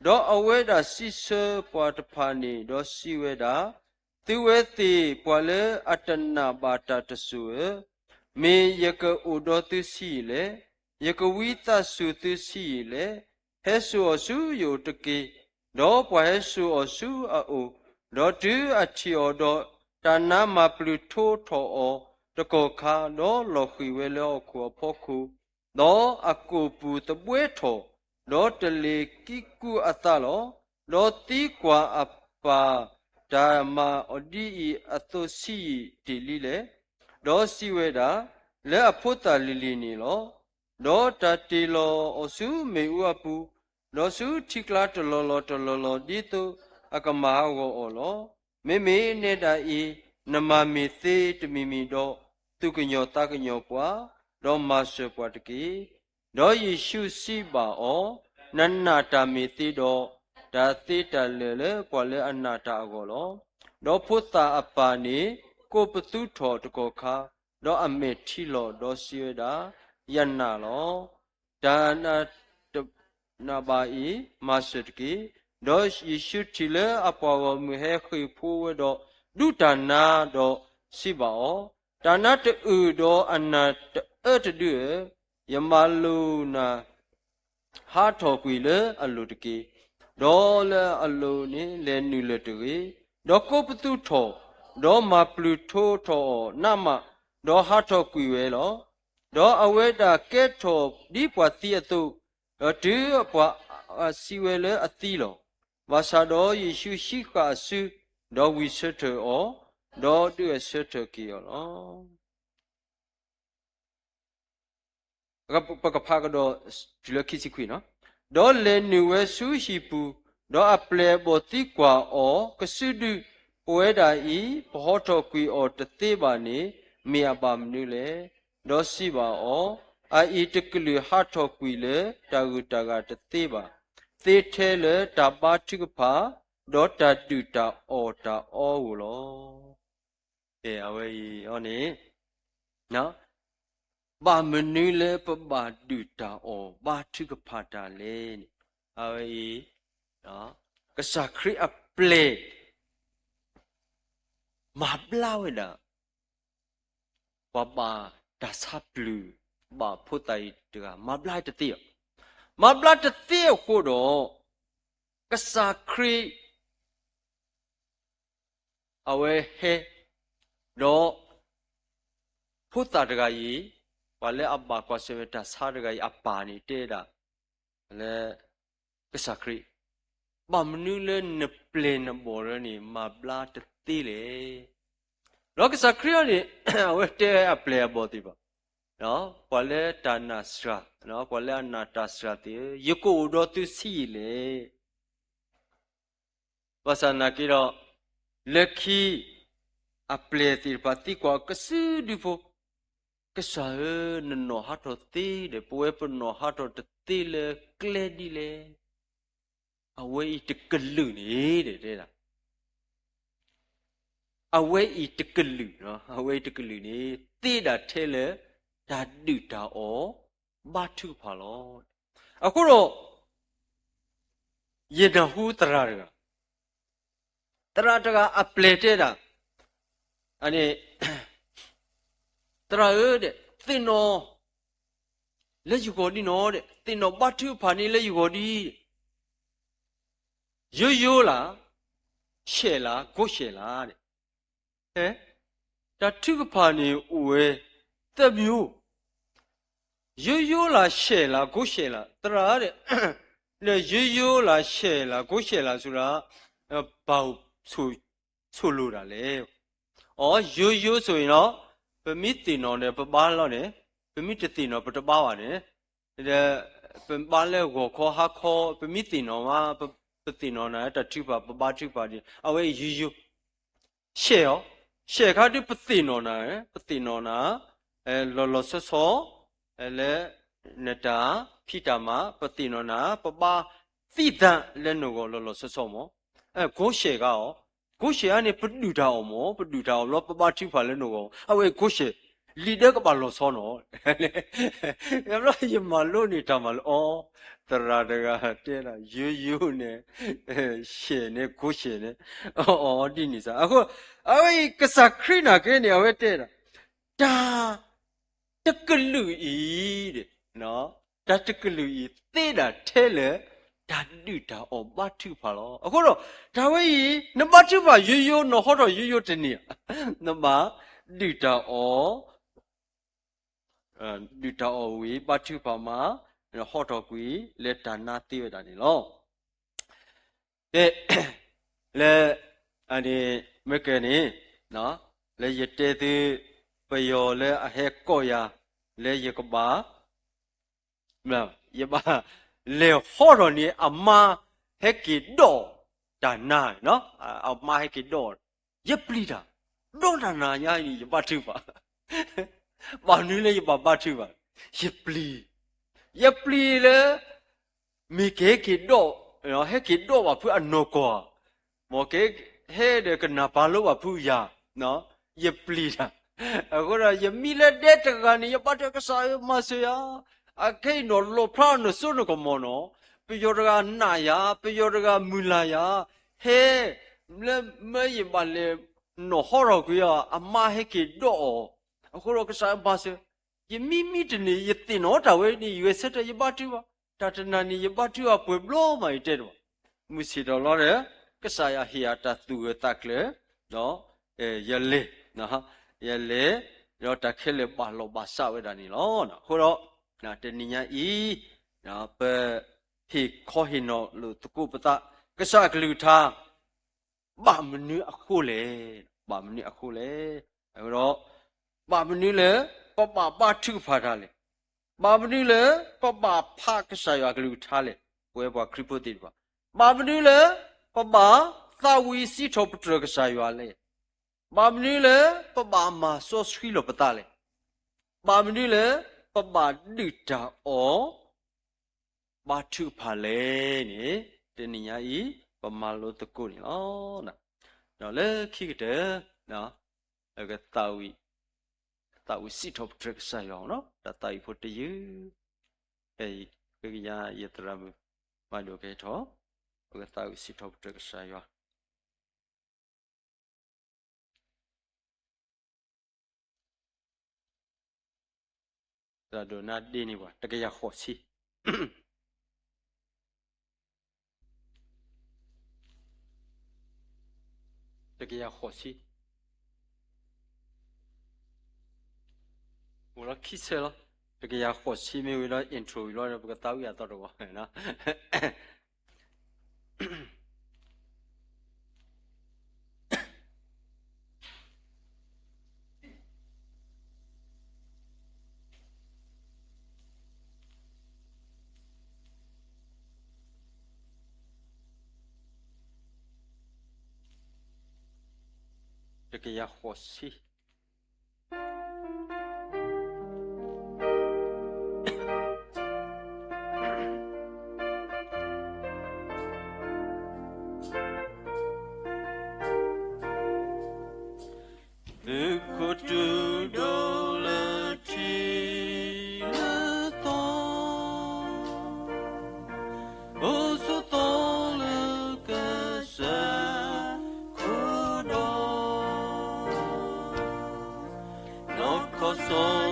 ဒီးအဝဲဒၣ်စံးဆၢပှၤတဖၣ်န့ၣ် ဒီးစံးဝဲဒၣ်, သုဝဲသ့ၣ်ပှၤလၢအတနာ်ဘၣ်တၢ်တစိၤဧၢ, မ့ၢ်ယကအိၣ်ဒီးသုဆံးယံာ်လဲၣ်, ယကဝံသးစူၤသုဆံးယံာ်လဲၣ်, ဟဲစိာ်အီၤဆူယအိၣ်တက့ၢ်. ဒီးပှၤဟဲစိာ်အီၤဆူအအိၣ်, ဒီးတုၤအထံၣ်အီၤဒီး, တၢ်နါမၤပျုၤထီထီၣ်အီၤတကီၢ်ခါ, ဒီးလီၤဃံၤဝဲလၢဟီၣ်ခိၣ်အဖီခိၣ်, ဒီးအကိာ်ပူၤသဘှဲထီၣ်, ဒီးတလ့ၤကံကူအသးလီၤ. ဒီးသံကွၢ်အပၢ်, တၢ်မၤအီၤဒ်အံၤအသိးဆံးယံာ်တ့ၢ်လံလဲၣ်. ဒီးစံးဝဲဒၣ်, လၢအဖိသၣ်လံၤလံၤန့ၣ်လီၤ. ဒီးတၢ်တ့ၢ်လီၤအီၤဆူမ့ၣ်အူအပူၤ, ဒီးဆူထံကျါတလီၢ်လီၢ်တလီၢ်လီၢ် ဒ်သိးအကမၤဟးဂီၤအီၤလီၤ. မ့မ့ၢ်နဲဒၣ်အံၤ, နမၤမ့ၢ်သ့တမံၤမံၤဒီး, သူၣ်ကညီၤသးကညီၤပှၤ, ဒီးမၤစၢၤပှၤတက့ၢ်. ဒီးယ့ၣ်ၡူးစံးဘၣ်အီၤ, နနာ်တၢ်မ့ၢ်သ့ဒီး, တၢ်သ့တၢ်လၢာ်လၢပှၤလၢအနာ်တၢ်အဂီၢ်လီၤ. ဒီးဖိသၣ်အပၢ်န့ၣ်ကိးပသူထီၣ်တကီၢ်ခါ, ဒီးအမဲာ်ထံလီၤ, ဒီးစံးဝဲဒၣ်, ယနာ်လီၤ. တၢ်နါတနာ်ဘၣ်အံၤ, မၤစၢၤတက့ၢ်. ဒီးယ့ၣ်ၡူးထံၣ်လၢအပှၤဂီၢ်မုၢ်ဟဲဃ့ၢ်ဖိဝဲဒီး, ဒူတၢ်နါဒီးစံးဘၣ်အီၤ, တၢ်နါတအုၣ်ဒီးအနၢ်တအၢတဒုဧၢ, ယမၤလိာ်နၤ ဟးထီၣ်ကွံာ်လၢအလိၤတက့ၢ်. ဒီးလၢအလိၤန့ၣ်လဲၤနုာ်လၢၤတဂ့ၤ. ဒီးကိးပသူထီၣ်, ဒီးမၤပျုၤထီထီၣ်အီၤနးမး, ဒီးဟးထီၣ်ကွံာ်ဝဲလီၤ. ဒီးအဝဲဒၣ်ကဲထီၣ်ဒ်ပှၤသံအသိး, ဒီးတုၤပှၤစံးဝဲလၢအသံလီၤ. ဘၣ်ဆၣ်ဒီးယ့ၣ်ၡူးဟံးဃာ်အစု, ဒီးဝံၢ်ဆၢထၢၣ်အီၤ, ဒီးဒုးဂဲၤဆၢထၢၣ်က့ၤအီၤလီၤ. ပကဖးကဒီးတုၤလၢခံဆံခွံနီၤ. ဒီးလဲၤနုာ်ဝဲဆူဟံၣ်ပူၤ, ဒီးအပျဲၢ်အဘီၣ်သံကွၢ်အီၤ, ကစုဒု, ပဝဲဒၣ်အံၤ ပဟီထီၣ်ကွံာ်အီၤတသ့ဘၣ်န့ၣ် မ့ၢ်အဘၣ်မနုၤလဲၣ်. ဒီးစံးဘၣ်အီၤ, အအံၤတကလုာ်ဟးထီၣ်ကွံာ်လၢတၢ်ဂုၤတၢ်ဂၤတသ့ဘၣ်, သ့ထဲလၢတၢ်ဘါထုကဖၣ်, ဒီးတၢ်ဒုၣ်တၢ်အီၣ်တၢ်အီဧိၤလီၤ. အဝဲအံၤအီၤန့ၣ် ဘၣ်မနုၤလၢပဘၣ်ဒုၣ်တၢ်အီၣ်ဘါထုကဖၣ်တၢ်လဲၣ်န့ၣ်, အဝဲအံၤ ကစၢ်ခရံာ်အပျဲၢ် မၤဘျါဝဲဒၣ် ပှၤဘၣ် တၢ်ဆါပျုၢ်ဘၣ်ဖိသၣ်အံၤတဂၤ မၤဘျါတသ့ဘၣ်. မၤဘျါတသ့အဃိဒီး ကစၢ်ခရံာ် အဝဲဟဲ, ဒီး ဖိသၣ်တဂၤအံၤ, ပှၤလၢအဘၣ်ကွၢ်ဆၢၣ်မဲာ်တၢ်ဆါတဂၤအံၤအပၢ်န့ၣ်တဲဒၣ်, လၢ ကစၢ်ခရံာ်, ဘၣ်မနုၤလၢနပျဲၢ်နဘီၣ်လၢန့ၣ် မၤဘျါတသ့လဲၣ်. ဒီးကစၢ်ခရံာ်န့ၣ် အဝဲတဲအပျဲၢ်အဘီၣ်သ့ၣ်တဖၣ်, ပှၤလၢတၢ်နာ်စှၤ, ပှၤလၢအနာ်တၢ်စှၤသ့ၣ်ဧၢ, ယကအိၣ်ဒီးသုဆံးယံာ်လဲၣ်. ဘၣ်ဆၣ်သနာ်က့ဒီး, လၢခံ အပျဲၢ်သ့ၣ်တဖၣ်သံကွၢ်ကစုဒုဖိ, ကစၢ်ဧၢ, နနီၣ်ဟးထီၣ်သ့ဒီး ပဝဲပနီၣ်ဟးထီၣ်တသ့လၢကျဲဒ်လဲၣ်. အဝဲအံၤတကလုာ်န့ၣ် တဲဒၣ်, အဝဲအံၤတကလုာ်, အဝဲအံၤတကလုာ်န့ၣ် သ့ဒၣ်ထဲလၢ တၢ်ဒုၣ်တၢ်အီၣ်ဘါထုကဖၣ်လီၤ. အဃိဒီး ယနၢ်ဟူသရၣ်တဂၤ, သရၣ်တဂၤအပျဲၢ်တဲဒၣ်, သရၣ်ဧၢ, သ့ၣ်နီၣ်လၢယဂီၢ်ဒ်နီၣ်, သ့ၣ်နီၣ်ဘါထုကဖၣ်န့ၣ်လၢယဂီၢ်ဒ်, ယိယိလၢ်, ဆဲးလၢ်, ကိးဆဲးလၢ်. တၢ်ထုကဖၣ်န့ၣ်အိၣ်ဝဲ သၢမံၤ, ယိယိလၢ်, ဆဲးလၢ်, ကိးဆဲးလၢ်, သရၣ်ဧၢ, ယိယိလၢ်, ဆဲးလၢ်, ကိးဆဲးလၢ် ဆိုတာ ဘာကိုဆိုလိုတာလဲ. အီၤ, ရိုးရိုးဆိုရင်တော့ ပမ့ၢ်သ့ၣ်နီၣ်န့ၣ် ပဘါလီၤန့ၣ်, ပမ့ၢ်တသ့ၣ်နီၣ် ပတဘါဘၣ်န့ၣ်, ပဘါလၢဂီၤခီဟါခီ, ပမ့ၢ်သ့ၣ်နီၣ်မး, ပသ့ၣ်နီၣ်နၤတၢ်ထုကဖၣ် ပဘါထုကဖၣ်ဒ်, အဝဲအံၤရိုးရိုး. ဆဲးအီၤ, ဆဲးခါဒုးပသ့ၣ်နီၣ်နၤ, ပသ့ၣ်နီၣ်နၤ လီၤလီၤဆီဆီ လၢနတၢ်ဖံးတၢ်မၤ, ပသ့ၣ်နီၣ်နၤ, ပဘါသံသးလၢနဂီၢ်လီၤလီၤဆီဆီမး. ကိးဆဲးခါအီၤ, ကိးဆဲးခါန့ၣ် ပဒုၣ်တၢ်အီၣ်မး, ပဒုၣ်တၢ်အီၣ်ဘျီ ပဘါထုကဖၣ်လၢနဂီၢ်, အဝဲကိးဆဲး, လံာ်ဒၢကဘၣ်လီၤဆီနီၤ. ဘျီယမၤလိန့ၢ်တၢ်မၤလိအီၤ, သရၣ်တဂၤတဲဒၣ် ရိုးရိုးန့ၣ်, ဆဲးန့ၣ်, ကိးဆဲးန့ၣ်, အီၤဒ်န့ၣ်စ့ၢ်. အဃိ အဝဲအံၤကစၢ်ခရံာ်နာ်က့န့ၣ် အဝဲတဲဒၣ်, တၢ် တကလုာ်အံၤ, တၢ်တကလုာ်အံၤ သ့ဒၣ်ထဲလၢ တၢ်ဒုၣ်တၢ်အီၣ်ဘါထုကဖၣ်လီၤ. အဃိဒီး တၢ်ဝဲအံၤ နဘါထုကဖၣ်ယိယိ နဟီထီၣ်ယိယိတန့ၢ်, နဘၣ်ဒုၣ်တၢ်အီၣ်, ဒုၣ်တၢ်အီၣ်ဝံၤ ဘါထုကဖၣ်မး, ဟီထီၣ်ကွံာ်လၢတၢ်နါသ့ဝဲဒၣ်န့ၣ်လီၤ. ကဲ, လၢ အန့ၣ် မ့ၢ်ကဲန့ၣ်, လၢယတဲသု ပယီၤလၢအဟဲကိးယၤ လၢယကဘၣ်, ယဘၣ်လဲၤဟီထီၣ်န့ၣ် အမါဟဲက့ၤဒိးတၢ်နါ, အမါဟဲက့ၤဒိး, ယပျံၤတၢ်, ဒိးတၢ်နါညါအံၤန့ၣ် ယဘါထုကဖၣ်, ဘၣ်မနုၤလၢယဘၣ်ဘါထုကဖၣ်, ယပျံၤ, ယပျံၤလၢ မ့ၢ်ကဟဲက့ၤဒိး, ဟဲက့ၤဒိးဘၣ်ဖုအနီၢ်ကီၢ်, မ်ကဟဲဒီးကနၢ်ပၢၢ်လိဘၣ်ဖုယၤ, ယပျံၤတၢ်. အဃိဒီးယမံလၢဒဲတဂၤန့ၣ် ယဘါထုကဖၣ် ကစၢ်ဧၢ မၤစၢၤယၤ, အခဲအံၤနီၢ်လီၤဖျါနီၢ်စိနီၢ်ကမီၤနီၤ, ပယီၤတဂၤနာ်ယၤ, ပယီၤတဂၤမုၢ်လၢ်ယၤ, ဟဲ လၢမ့ၢ်ယဘၣ်လဲၤနီၢ်ဟီထီၣ်ကွံာ်အီၤ အမါဟဲက့ၤဒိးအီၤ, အဃိဒီးကစၢ်ဧၢ မၤစၢၤ ယမံမံတန့ၢ် ယသ့ၣ်နီၣ်တၢ်ဝဲန့ၣ် ယဂဲၤဆၢထၢၣ် ယဘါထုကဖၣ်, တၢ်တနၤန့ၣ် ယဘါထုကဖၣ်ပှဲၤဘျီမး ယတဲတဘၣ်. မုၢ်ဆ့ၣ်ထီၣ်လီၤဒီး ကစၢ်ယွၤဟ့ၣ်ယၤတၢ်သူၣ်ဂၢၢ်သးကျၢၤ, ဒီး ယလဲၤ, ယလဲၤ, ဒီးတၢ်ခဲလၢာ်ဘၣ်လီၢ်ဘၣ်စးဝဲဒၣ်န့ၣ်လီၤ. အဃိဒီး တနံၤညါအံၤ ပဟ့ၣ်ခီဟ့ၣ်နီၤလိာ်သကိးပသး ကစၢ်အကလုၢ်ကထါ ဘၣ်မနုၤအဃိလဲၣ်, ဘၣ်မနုၤအဃိလဲၣ်. အဃိဒီး ဘၣ်မနုၤလၢ ပဘၣ်ဘါထုကဖၣ်တၢ်လဲၣ်, ဘၣ်မနုၤလၢ ပဘၣ်ဖးကစၢ်ယွၤအကလုၢ်ကထါလဲၣ်, ပဝဲပှၤခရံာ်ဖိသ့ၣ်တဖၣ်, ဘၣ်မနုၤလၢ ပဘၣ်သးဝံၣ်စံးထီၣ်ပတြၢၤကစၢ်ယွၤလဲၣ်, ဘၣ်မနုၤလၢ ပဘၣ်မၤစီဆှံလီၤပသးလဲၣ်, ဘၣ်မနုၤလၢ ပဘၣ်ဒုၣ်တၢ်အီၣ် ဘါထုကဖၣ်လဲၣ်န့ၣ် တနံၤညါအံၤ ပမၤလိသကိးန့ၣ်လီၤ. ဒီးလၢခံကတၢၢ် ပကသးဝံၣ်, သးဝံၣ်စံးထီၣ်ပတြၢၤကစၢ်ယွၤ, တၢ်သးဝံၣ်ဖိတယုၢ်, ဖဲအံၤ ကယၤယသရၣ်မုၣ် ဘၣ်ဒိကဲထီၣ်, ပကသးဝံၣ်စံးထီၣ်ပတြၢၤကစၢ်ယွၤ. သရၣ်ဒိၣ်နါဒ့န့ၢ်ပှၤ တကယၤဃိးဆံ တကယၤဃိးဆံ အိၣ်လီၤခံဆၢလီၤ. တကယၤဃိးဆံမ့ၢ်ဝံၤဒီး intro ဝံၤလီၤဒီး ပကသးဝံၣ်အသီတဝီ တကယၤဃိးဆံ သုးခိၣ်တုၤဒိၣ်လၢထံလၢသီ အိၣ်ဆိးသီလၢကစၢ်ခိၣ်ဒီး နီၢ်ခီ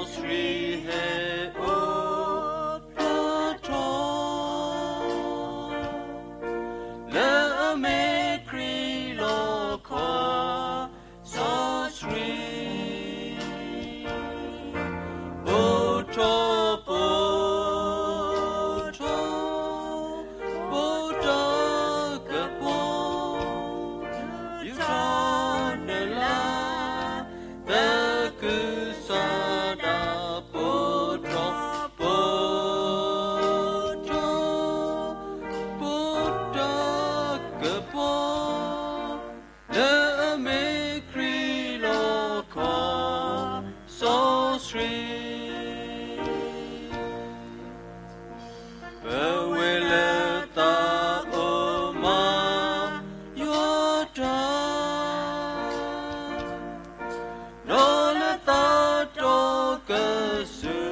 စီဆှံဟဲအိၣ်ဖျါထီၣ် လၢအမ့ၢ်ခရံာ်လီခီ စီဆှံ ပိာ်ထီၣ်ပိာ်ထီၣ် ပိာ်တၢ်ကပီၤ ယူၢ်ထီၣ်နလၤ သကုၤဆးဒး ပိာ်ထီၣ်ပိာ်ထီၣ် ပိာ်တၢ်ကပီၤ လၢအမ့ၢ်ခရံာ်လီခီ စီဆှံ ပဝဲလၢသးအိၣ်မၤယွၤတၢ် ဒီးလၢသးတီကစၢၢ်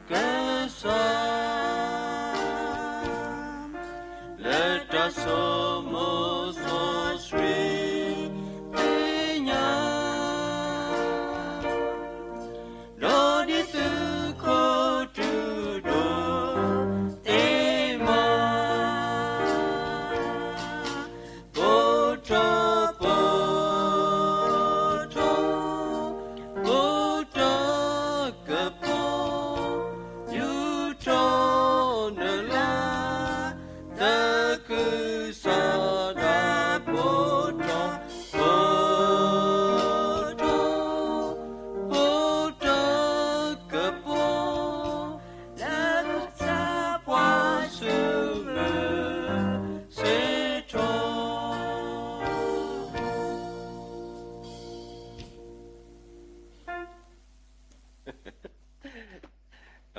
ကစၢ် လၢတၢ်ဆိမိၣ်စီဆှံသ့ၣ်ညါ ဒီးဒ်သုးခိၣ်တုၤဒိၣ်သ့ၣ်မး ပိာ်ထီၣ်ပိာ်ထီၣ် ပိာ်တၢ်ကပီၤ ယူၢ်ထီၣ်နလၤ သကုၤဆးဒး ပိာ်ထီၣ်ပိာ်ထီၣ် ပိာ်တၢ်ကပီၤ လၢသးပှၢ်ဆူမုၢ်စ့ၢ်ထီၣ် တၢ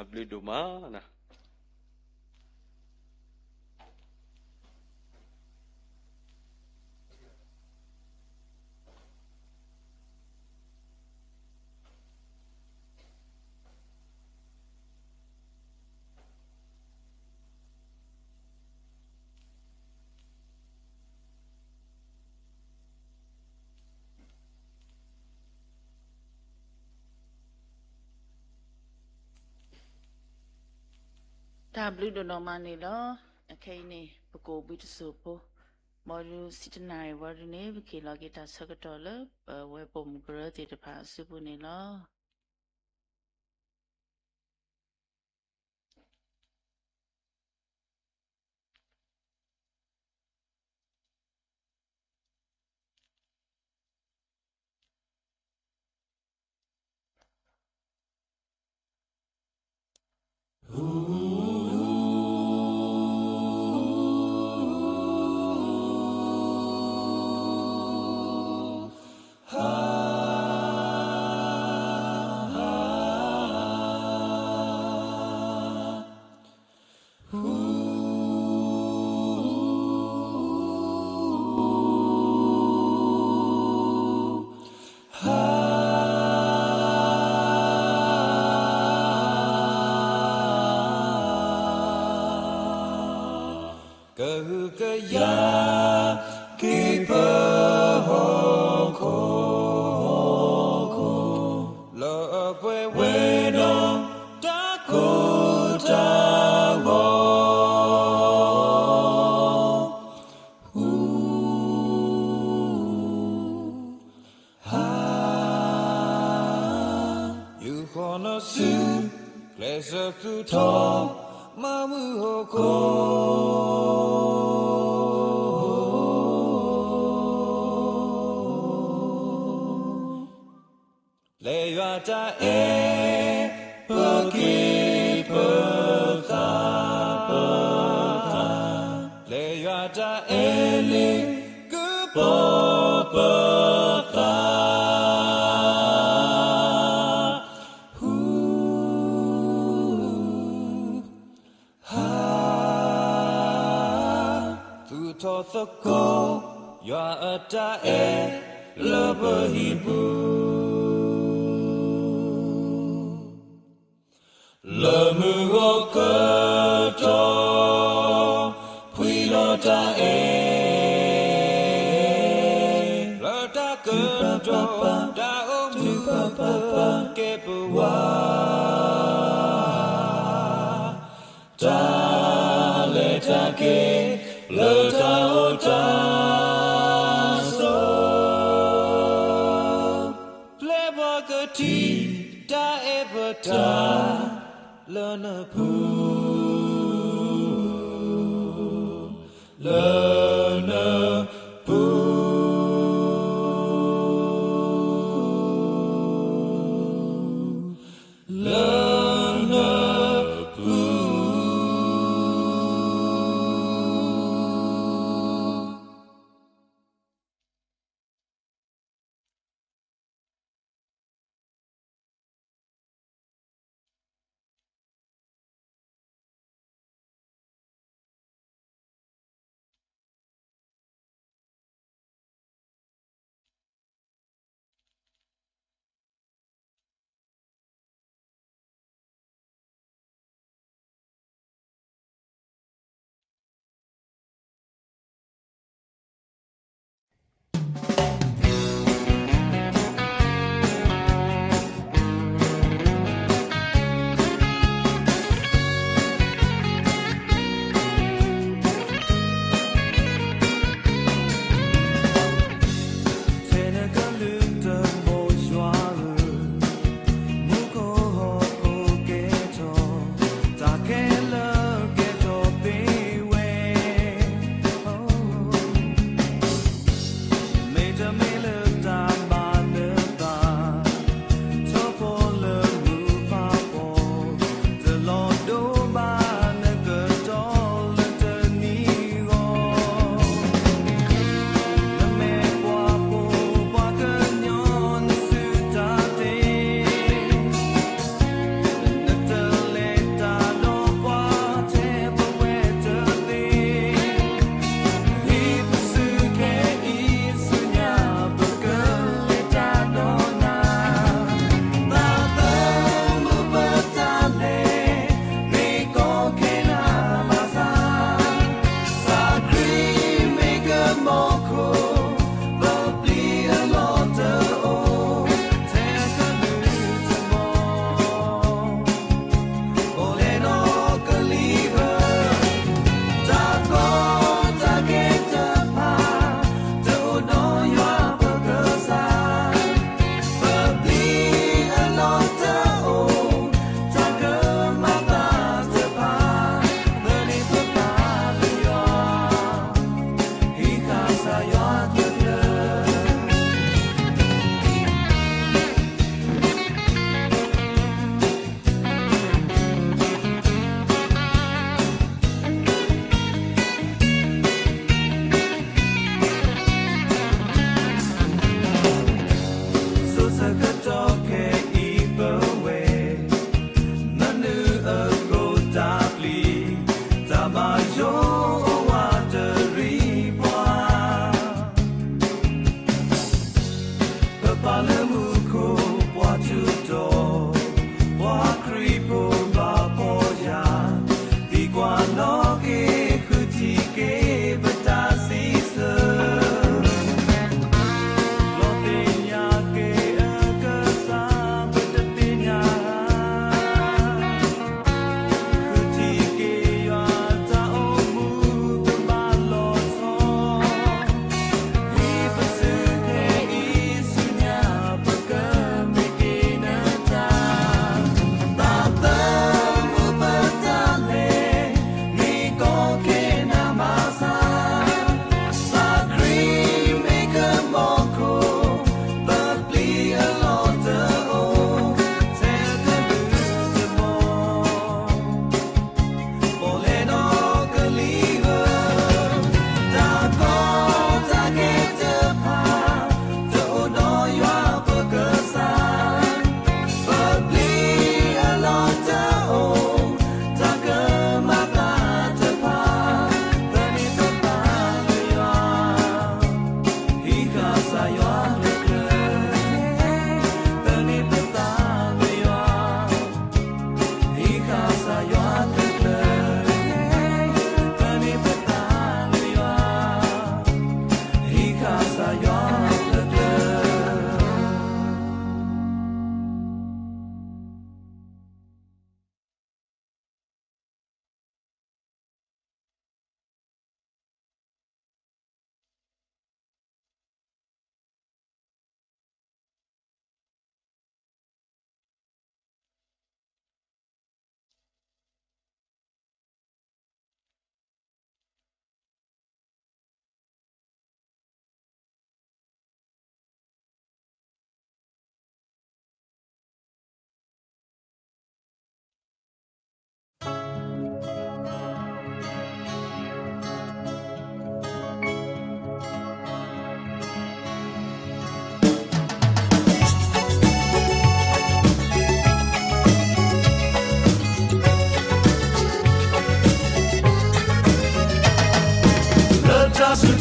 ်ဘျုးဒိၣ်မးနီၤ. တၢ်ဘျုးဒိၣ်နီၢ်မးန့ၣ်လီၤ. အခဲအံၤန့ၣ် ပကအိၣ်ဘှံးတစိၢ်ဖိ, ဘၣ်ဒုးဆံတနၣ်ရံၣ်ဝံၤဒုန့ၣ် ပကဟ့ၣ်လီၤက့ၤတၢ်ဆၢကတီၢ်လၢ ပဝဲပိာ်မုၣ်ကရၢသ့ၣ်တဖၣ်အစုပူၤန့ၣ်လီၤ. ကဟုကယာ်က့ၤပဟီၣ်ခိၣ်, လၢအပှဲၤဝဲဒီး ကီၢ်နစု ကျဲးစၢးသူၣ်ထီၣ် မၤမုာ်ဟီၣ်ခိၣ် လၢယွၤတၢ်အဲၣ် ပက့ၤပသးပသး, လၢယွၤတၢ်အဲၣ်လၢ ကပီၤပသး ဟူ ဟါ သူၣ်ထီၣ်သကိး ယွၤအတၢ်အဲၣ် လၢပဟံၣ်ပူၤ လၢမုၢ်ဂီၤကတီၢ် ဖှံလီၤတၢ်အဲၣ် လၢတၢ်ကတိၤ တၢ်အိၣ်မူ ကဲပဝး တၢ်လဲၤတၢ်က့ၤ လၢတၢ်အိၣ်တၢ်ဆိး ပျဲပှၤကထံၣ် တၢ်အဲၣ်ပတၢ် လၢနပူၤ လၢနပူၤ လၢနပူၤ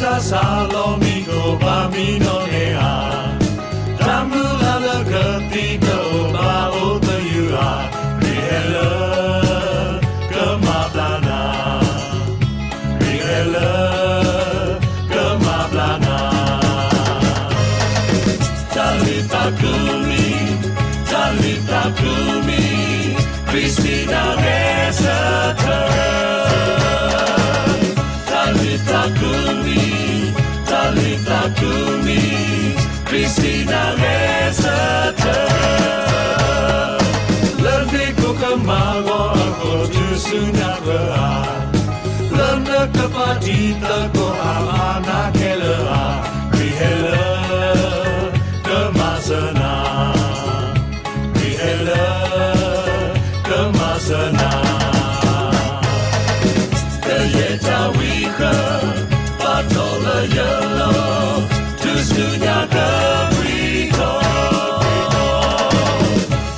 တၢ်ဆါလီၤမံၤကိၢ်ဘၣ်မံနီၢ်န့ၣ်ဧါ, တၢ်မုၢ်လၢ်လၢကသံတအိၣ်ဘၣ်အိၣ်သယုၢ်ဧါ, ခရံာ်ဟဲလၢကမၤဘျါနၤ, ခရံာ်ဟဲလၢကမၤဘျါနၤ. တၢ်လုၢ်သးကုမံၤ, တၢ်လုၢ်သးကုမံၤ, ခရံာ်စံးနၤဂဲၤဆၢထၢၣ်. တၢ်လုၢ်သးကုမံၤ, တၢ်လုၢ်သးကုမံၤ, ခရံာ်စံးနၤဂဲၤဆၢထၢၣ်. လၢနကမၤဂီၤအဂီၢ်တုၤဆူညါပှဲၤဧါ, လၢနကပာ်တံၤသကိးအမၤနၤခဲလၢာ်ဧါ, ခရံာ်ဟဲလၢကမၤစၢၤနၤ, ခရံာ်ဟဲလၢကမၤစၢၤနၤ. ကယဲၢ်တၢ်ဝံဃၢၤ ပာ်ထီၣ်လၢယလီၢ်, တုၤဆူညါကပှဲၤထီၣ်.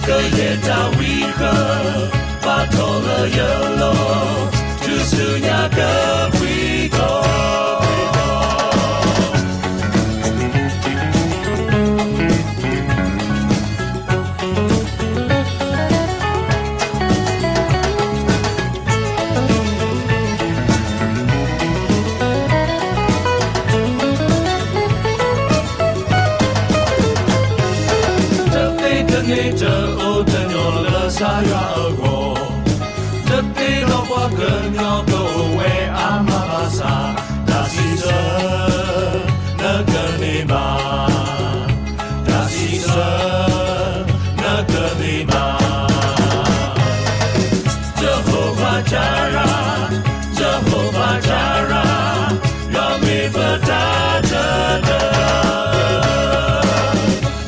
ကယဲၢ်တၢ်ဝံဃၢၤ ပာ်ထီၣ်လၢယလီၢ်, တုၤဆူညါကပှဲၤထီၣ်. တသ့တန့ၢ်တအိၣ်တညီလၢကစၢ်ယွၤအဂီၢ်, တသ့ဒီးပှၤကညီကအိၣ်ဝဲအါမးဘၣ်ဆၣ်, တၢ်စံးဆၢနကန့ၢ်ဘၣ်, တၢ်စံးဆၢနကန့ၢ်ဘၣ်. Jehovah Jireh, Jehovah Jireh, ယွၤမ့ၢ်ပတၢ်တဒၢ.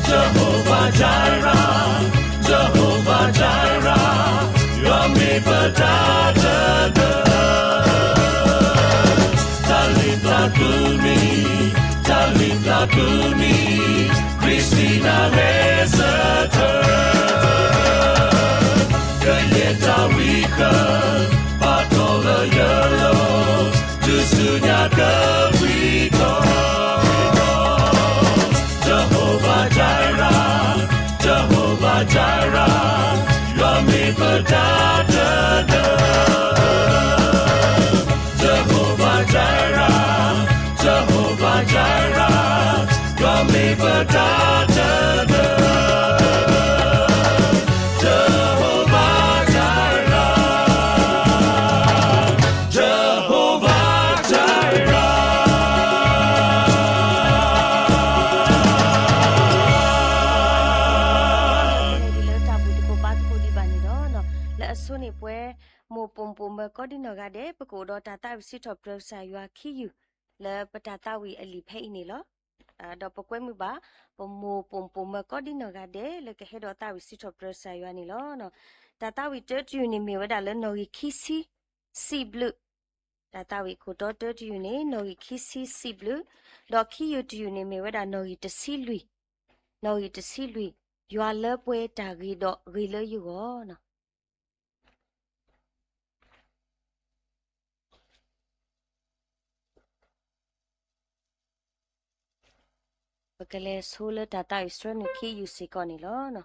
Jehovah Jireh, Jehovah Jireh, ယွၤမ့ၢ်ပတၢ်တဒၢ. တၢ်လုၢ်သးကုမံၤ, တၢ်လုၢ်သးကုမံၤ, ခရံာ်စံးနၤဂဲၤဆၢထၢၣ်. ကယဲၢ်တၢ်ဝံဃၢၤ ပာ်ထီၣ်လၢယလီၢ်, တုၤဆူညါကပှဲၤထီၣ်. Jehovah Jireh, Jehovah Jireh, ယွၤမ့ၢ်ပတၢ်တဒၢ. Jehovah Jireh, Jehovah Jireh, ယွၤမ့ၢ်ပတၢ်တဒၢ. Jehovah Jireh, Jehovah Jireh. လၢတၢ်ဘူၣ်သကိးဘါသကိးဒံးဘၣ်န့ၣ်ဒီး, လၢအဆိန့ၣ်ပှဲၤမိၢ်ပိာ်မုၣ်ပိာ်မၢၤကိးဒံနီၢ်ဂၤဒဲး ပကအိၣ်ဒီးတၢ်သးဝံၣ်စံးထီၣ်ပတြၢၤကစၢ်ယွၤခံယုၢ် လၢပတၢ်သးဝံၣ်အလံာ်ဖဲအံၤန့ၣ်လီၤ. ဒီးပကွဲမုာ်ဘၣ် ပမိၢ်ပိာ်မုၣ်ပိာ်မၢၤကိးဒံနီၢ်ဂၤဒဲး လၢကဟဲဒီးသးဝံၣ်စံးထီၣ်ပတြၢၤကစၢ်ယွၤန့ၣ်လီၤ. တၢ်သးဝံၣ်တၢတယုၢ်န့ၣ်မ့ၢ်ဝဲဒၣ်လၢနီၣ်ဂံၢ်ခံဆံ စံးဘျုး, တၢ်သးဝံၣ်ခိၣ်တီတၢတယုၢ်န့ၣ် နီၣ်ဂံၢ်ခံဆံစံးဘျုး, ဒီးခံယုၢ်တယုၢ်န့ၣ်မ့ၢ်ဝဲဒၣ်နီၣ်ဂံၢ်တဆံလွံၢ်, နီၣ်ဂံၢ်တဆံလွံၢ်, ယွၤလၢပှဲၤတၢ်ဂ့ၤဒီးဂ့ၤလၢယဂီၢ်. ပကလဲၤဆိလၢတၢ်သးဝံၣ်စရၢနုာ်ခံယုၢ်စ့ၢ်ကီးန့ၣ်လီၤ.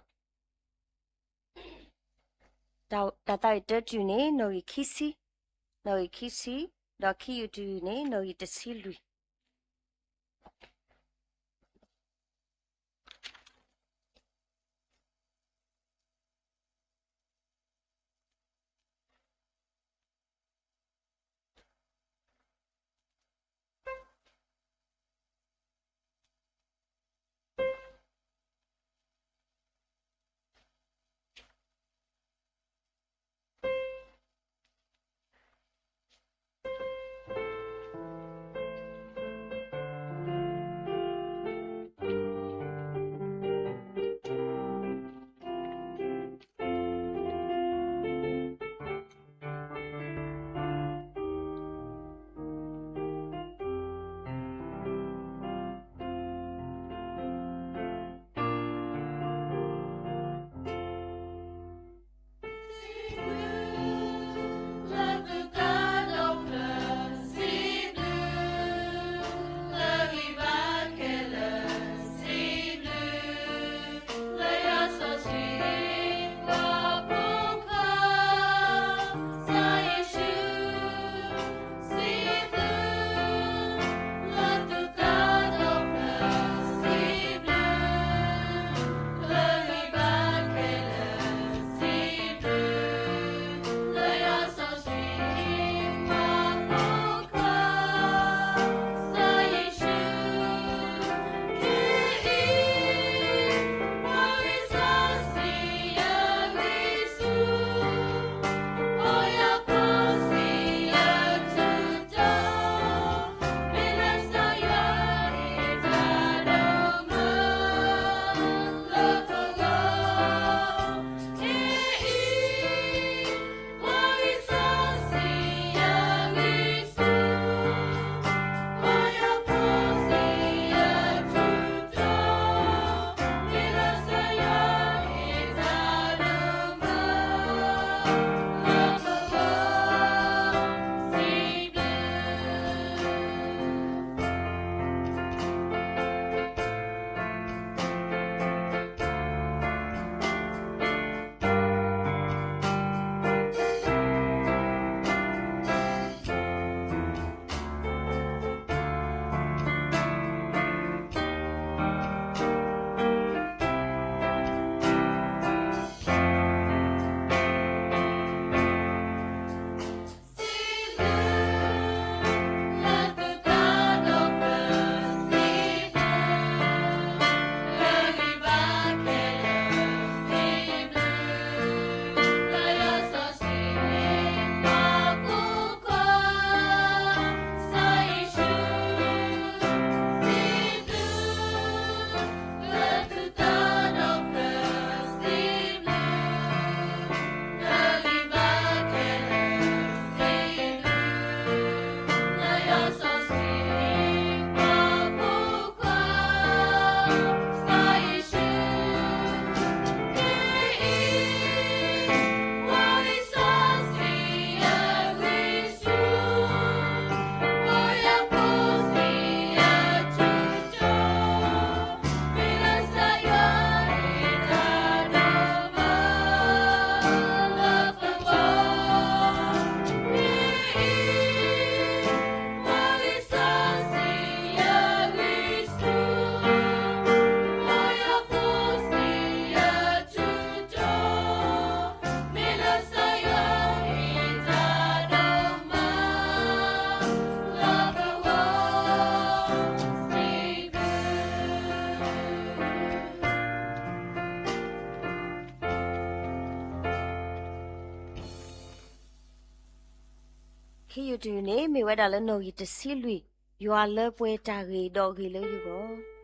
တၢ်သးဝံၣ်တၢတယုၢ်န့ၣ် နီၣ်ဂံၢ်ခံဆံ, နီၣ်ဂံၢ်ခံဆံ, ဒီးခံယုၢ်တယုၢ်န့ၣ် နီၣ်ဂံၢ်တဆံလွံၢ်. ခံယူၢ်တယူၢ်န့ၣ် မ့ၢ်ဝဲဒၣ်လၢနီၣ်ဂံၢ်တဆံလွံၢ်, ယွၤလၢပှဲၤတၢ်ဂ့ၤဒီးဂ့ၤလၢယဂီၢ်.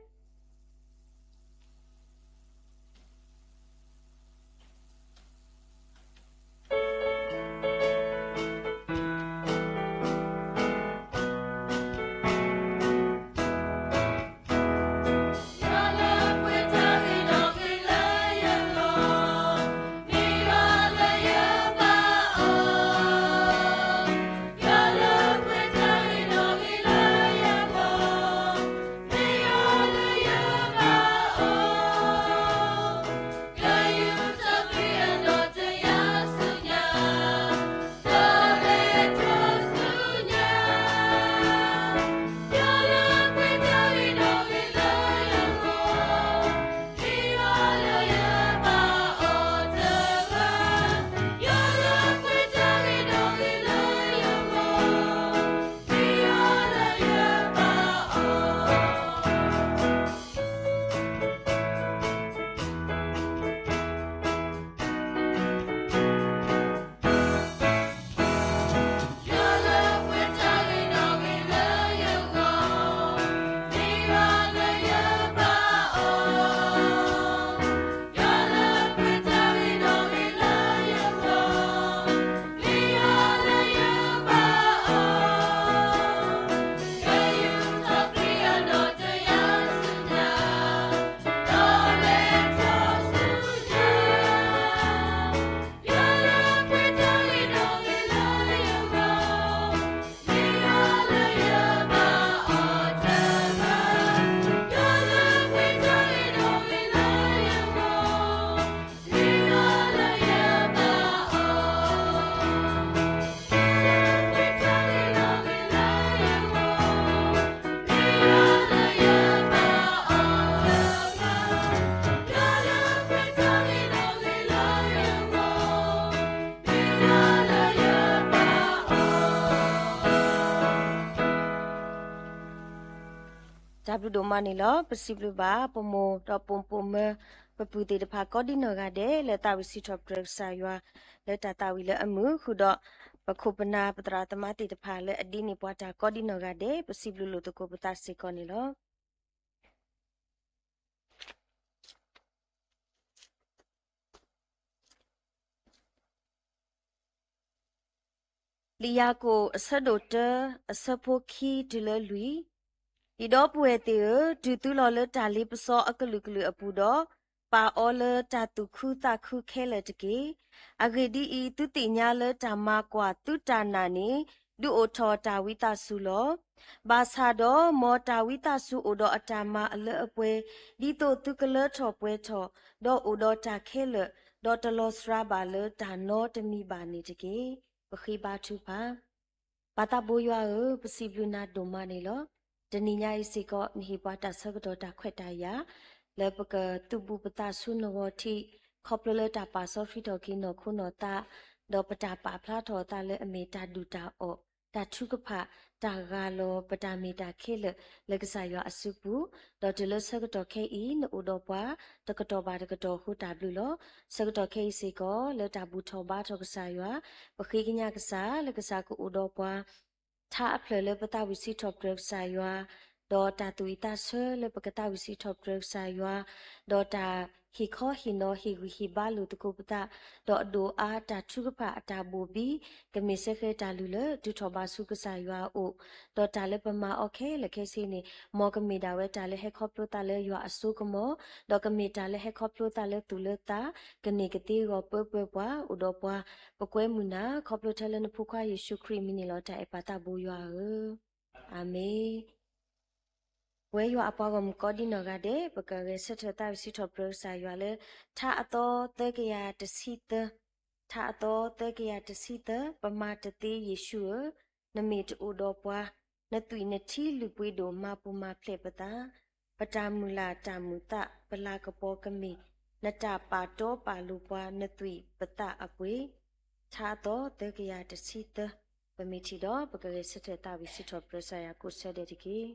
တၢ်ဘျုးဒိၣ်မးန့ၣ်လီၤ. ပစံးဘျုးဘၣ်ပမိၢ်ဒီးပိာ်ပိာ်မၢၤ ပပုၢ်သ့ၣ်တဖၣ်ကိးဒံနီၢ်ဂၤဒဲး လၢသးဝံၣ်စံးထီၣ်ပတြၢၤကစၢ်ယွၤ လၢတၢ်သးဝံၣ်လၢအမုာ်ဃုာ်ဒီး ပခိၣ်ပနၢ်ပသရၣ်သမါသ့ၣ်တဖၣ်လၢအဒ်န့ၣ်ပှၤတၢ်ကိးဒံနီၢ်ဂၤဒဲး ပစံးဘျုးလိာ်သကိးပသးစ့ၢ်ကီးန့ၣ်လီၤ. လံာ်ယၤကိာ်အဆၢဒိၣ်တၢ အဆၢဖိခံတုၤလၢလွံၢ်. ယဒီပုၢ်ဝဲၢ်သ့ၣ်ဧၢ, တုၤသုလီၤလၢတၢ်လ့ပစီအကလုာ်ကလုာ်အပူၤဒီး, ပာ်အီၤလၢတၢ်သူၣ်ခုသးခုခဲလၢာ်တက့ၢ်. အဂ့ၢ်ဒ်အံၤ, သုသ့ၣ်ညါလၢတၢ်မၤကွၢ်သုတၢ်နာ်န့ၣ် ဒုးအိၣ်ထီၣ်တၢ်ဝံသးစူၤလီၤ. ဘၣ်ဆၣ်ဒီးမ်တၢ်ဝံသးစူၤအိၣ်ဒီးအတၢ်မၤအလၢအပှဲၤ, ဒ်သိးသုကလၢထီၣ်ပှဲၤထီၣ်, ဒီးအိၣ်ဒီးတၢ်ခဲလၢာ်, ဒီးတလီၤစှၤဘၣ်လၢတၢ်နီတမံၤဘၣ်န့ၣ်တက့ၢ်. ပဃ့ဘါထုကဖၣ်. ပၢ်သးဘိယွၤဧၢ, ပစံးဘျုးနၤဒိၣ်မးန့ၣ်လီၤ. တနံၤညါအံၤစ့ၢ်ကီး နဟ့ၣ်ပှၤတၢ်ဆၢကတီၢ်တၢ်ခွဲးတၢ်ယာ် လၢပကသုးဘူးပသးဆူနဂီၢ်ထံး, ခီဖျိလၢတၢ်ပာ်စီဆှံထီၣ်က့ၤနီၢ်ခိနီၢ်သး, ဒီးပတၢ်ပာ်ဖျါထီၣ်အသးလၢအမ့ၢ်တၢ်ဒုၣ်တၢ်အီၣ်, တၢ်ထုကဖၣ်, တၢ်ဂၢ်လီၤပတၢ်မ့ၢ်တၢ်ခဲလၢာ် လၢကစၢ်ယွၤအစုပူၤ, ဒီးတုၤလၢဆၢကတီၢ်ခဲအံၤ နအိၣ်ဒီးပှၤ တကတီၢ်ဘၣ်တကတီၢ်အဃိတၢ်ဘျုးလီၤ. ဆၢကတီၢ်ခဲအံၤစ့ၢ်ကီး လၢတၢ်ဘူၣ်ထီၣ်ဘါထီၣ်ကစၢ်ယွၤ, ပဃ့ကညးကစၢ် လၢကစၢ်ကအိၣ်ဒီးပှၤ ထါအဖျၢၣ်လၢပသးဝံၣ်စံးထီၣ်ပတြၢၤကစၢ်ယွၤ, ဒီးတၢ်သူၣ်အံၣ်သးဆၢလၢပကသးဝံၣ်စံးထီၣ်ပတြၢၤကစၢ်ယွၤ, ဒီးတၢ်ဟ့ၣ်ခီဟ့ၣ်နီၤဟ့ၣ်ဂံၢ်ဟ့ၣ်ဘါလိာ်သကိးပသး, ဒီးအဒိၣ်အါတၢ်ထုကဖၣ်အတၢ်ဘိၣ်ဘံ, ကမ့ၢ်စ့ၢ်ကီးတၢ်လုၢ်လၢဒုးထီၣ်ဘးဆူကစၢ်ယွၤအအိၣ်, ဒီးတၢ်လၢပမၤအီၤခဲလၢာ်ခဲဆ့န့ၣ် မ်ကမ့ၢ်ဒၣ်ဝဲတၢ်လၢဟဲခီဖျိသးလၢယွၤအစိကမီၤ, ဒီးကမ့ၢ်တၢ်လၢဟဲခီဖျိသးလၢသူၣ်လၢသး, ကန့ၢ်ကသ့ဂီၤပၢပၢပှၤ အိၣ်ဒီးပှၤ, ပကွဲမုာ်နၤ ခီဖျိထဲလၢနဖိခွါယ့ၣ်ၡူးခရံာ်အမံၤန့ၣ်လီၤ တၢ်အဲၣ်ပၢ်သးဘိယွၤဧၢ. အၤမ့ၣ်. ပဝဲယွၤအပှၤဂီၢ်မုၢ်ကိးဒံနီၢ်ဂၤဒဲး ပကဂဲၤဆၢထၢၣ်သးဝံၣ်စံးထီၣ်ပတြၢၤကစၢ်ယွၤလၢ ထါအသီသၢကယၤတဆံသၢ, ထါအသီသၢကယၤတဆံသၢ, ပမၤတသ့ယ့ၣ်ၡူးဧၢ, နမ့ၢ်တအိၣ်ဒီးပှၤ, နသွံၣ်နထံလုၢ်ပှ့ၤဒိၣ်မၤပူၤမၤဖျဲးပသး, ပတၢ်မုၢ်လၢ်တၢ်မုာ်သး ပလၤကပီၤကမ့ၢ်, နတၢ်ပာ်တီပာ်လိၤပှၤ နသွံၣ်ပသးအပှ့ၤ, ထါအသီသၢကယၤတဆံသၢ, ပမ့ၢ်ထံၣ်ဒီး ပကဂဲၤဆၢထၢၣ်သးဝံၣ်စံးထီၣ်ပတြၢၤကစၢ်ယွၤကိးဆၢဒဲးတက့ၢ်.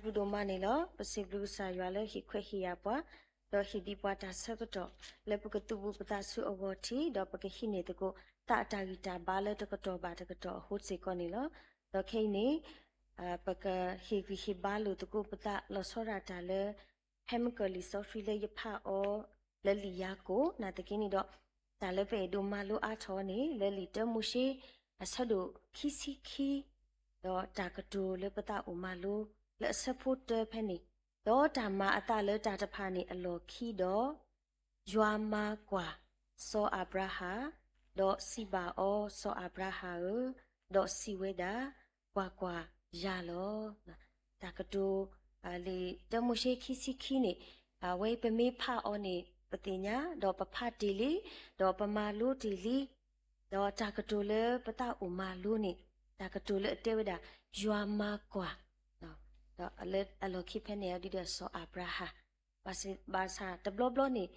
ဒိၣ်ဒိၣ်မးန့ၣ်လီၤ. ပစံးဘျုးကစၢ်ယွၤလၢဟ့ၣ်ခွဲးဟ့ၣ်ယာ်ပှၤ, ဒီးဟ့ၣ်ဒံးပှၤတၢ်ဆၢကတီၢ် လၢပကသူၣ်ဘူးပသးဆူအဂီၢ်ထံး, ဒီးပကဟံးန့ၢ်သကိးသးအတၢ်ဂံၢ်တၢ်ဘါလၢတကတီၢ်ဘၣ်တကတီၢ်အဃိစ့ၢ်ကီးန့ၣ်လီၤ. ဒီးခဲအံၤန့ၣ် ပကဟ့ၣ်ဂံၢ်ဟ့ၣ်ဘါလိာ်သကိးပသး လီၤဆီဒၣ်တၢ်လၢ ဖဲမုၢ်ကၢၢ်လံာ်စီဆှံလၢယဖးအီၤလၢလံာ်ယၤကိာ် နာ်သက့န့ၣ်ဒီး တၢ်လၢပအဲၣ်ဒိးမၤလိအါထီၣ်န့ၣ် လၢလံာ်တၢမိၤၡ့ အဆၢဒိၣ်ခံဆံခံ, ဒီးတၢ်ကတိၤလၢပသးအိၣ်မၤလိ လၢအဆၢဖိတၢဖဲန့ၣ်, ဒီးတၢ်မၤအသးလၢတၢ်တဖၣ်န့ၣ်အလီၢ်ခံဒီး ယွၤမၤကွၢ်စီၤအၤဘြၤဟၣ်, ဒီးစံးဘၣ်အီၤ, စီၤအၤဘြၤဟၣ်ဧၢ, ဒီးစံးဝဲဒၣ်, ကွၢ်ကွၢ်, ယၤလီၤ. တၢ်ကတိၤ လံာ်တၢမိၤၡ့ခံဆံခံန့ၣ် အဝဲပမ့ၢ်ဖးအီၤန့ၣ် ပသ့ၣ်ညါ, ဒီးပဖးတ့ၢ်လံ, ဒီးပမၤလိတ့ၢ်လံ, ဒီးတၢ်ကတိၤလၢပသးအိၣ်မၤလိန့ၣ် တၢ်ကတိၤလၢအတဲဝဲဒၣ် ယွၤမၤကွၢ်, ဒီးအလီၢ်ခံဖဲန့ၣ် ဒ်ဒီးစီၤအၤဘြၤဟၣ် ဘၣ်ဆၣ်တဘျီဘျီန့ၣ်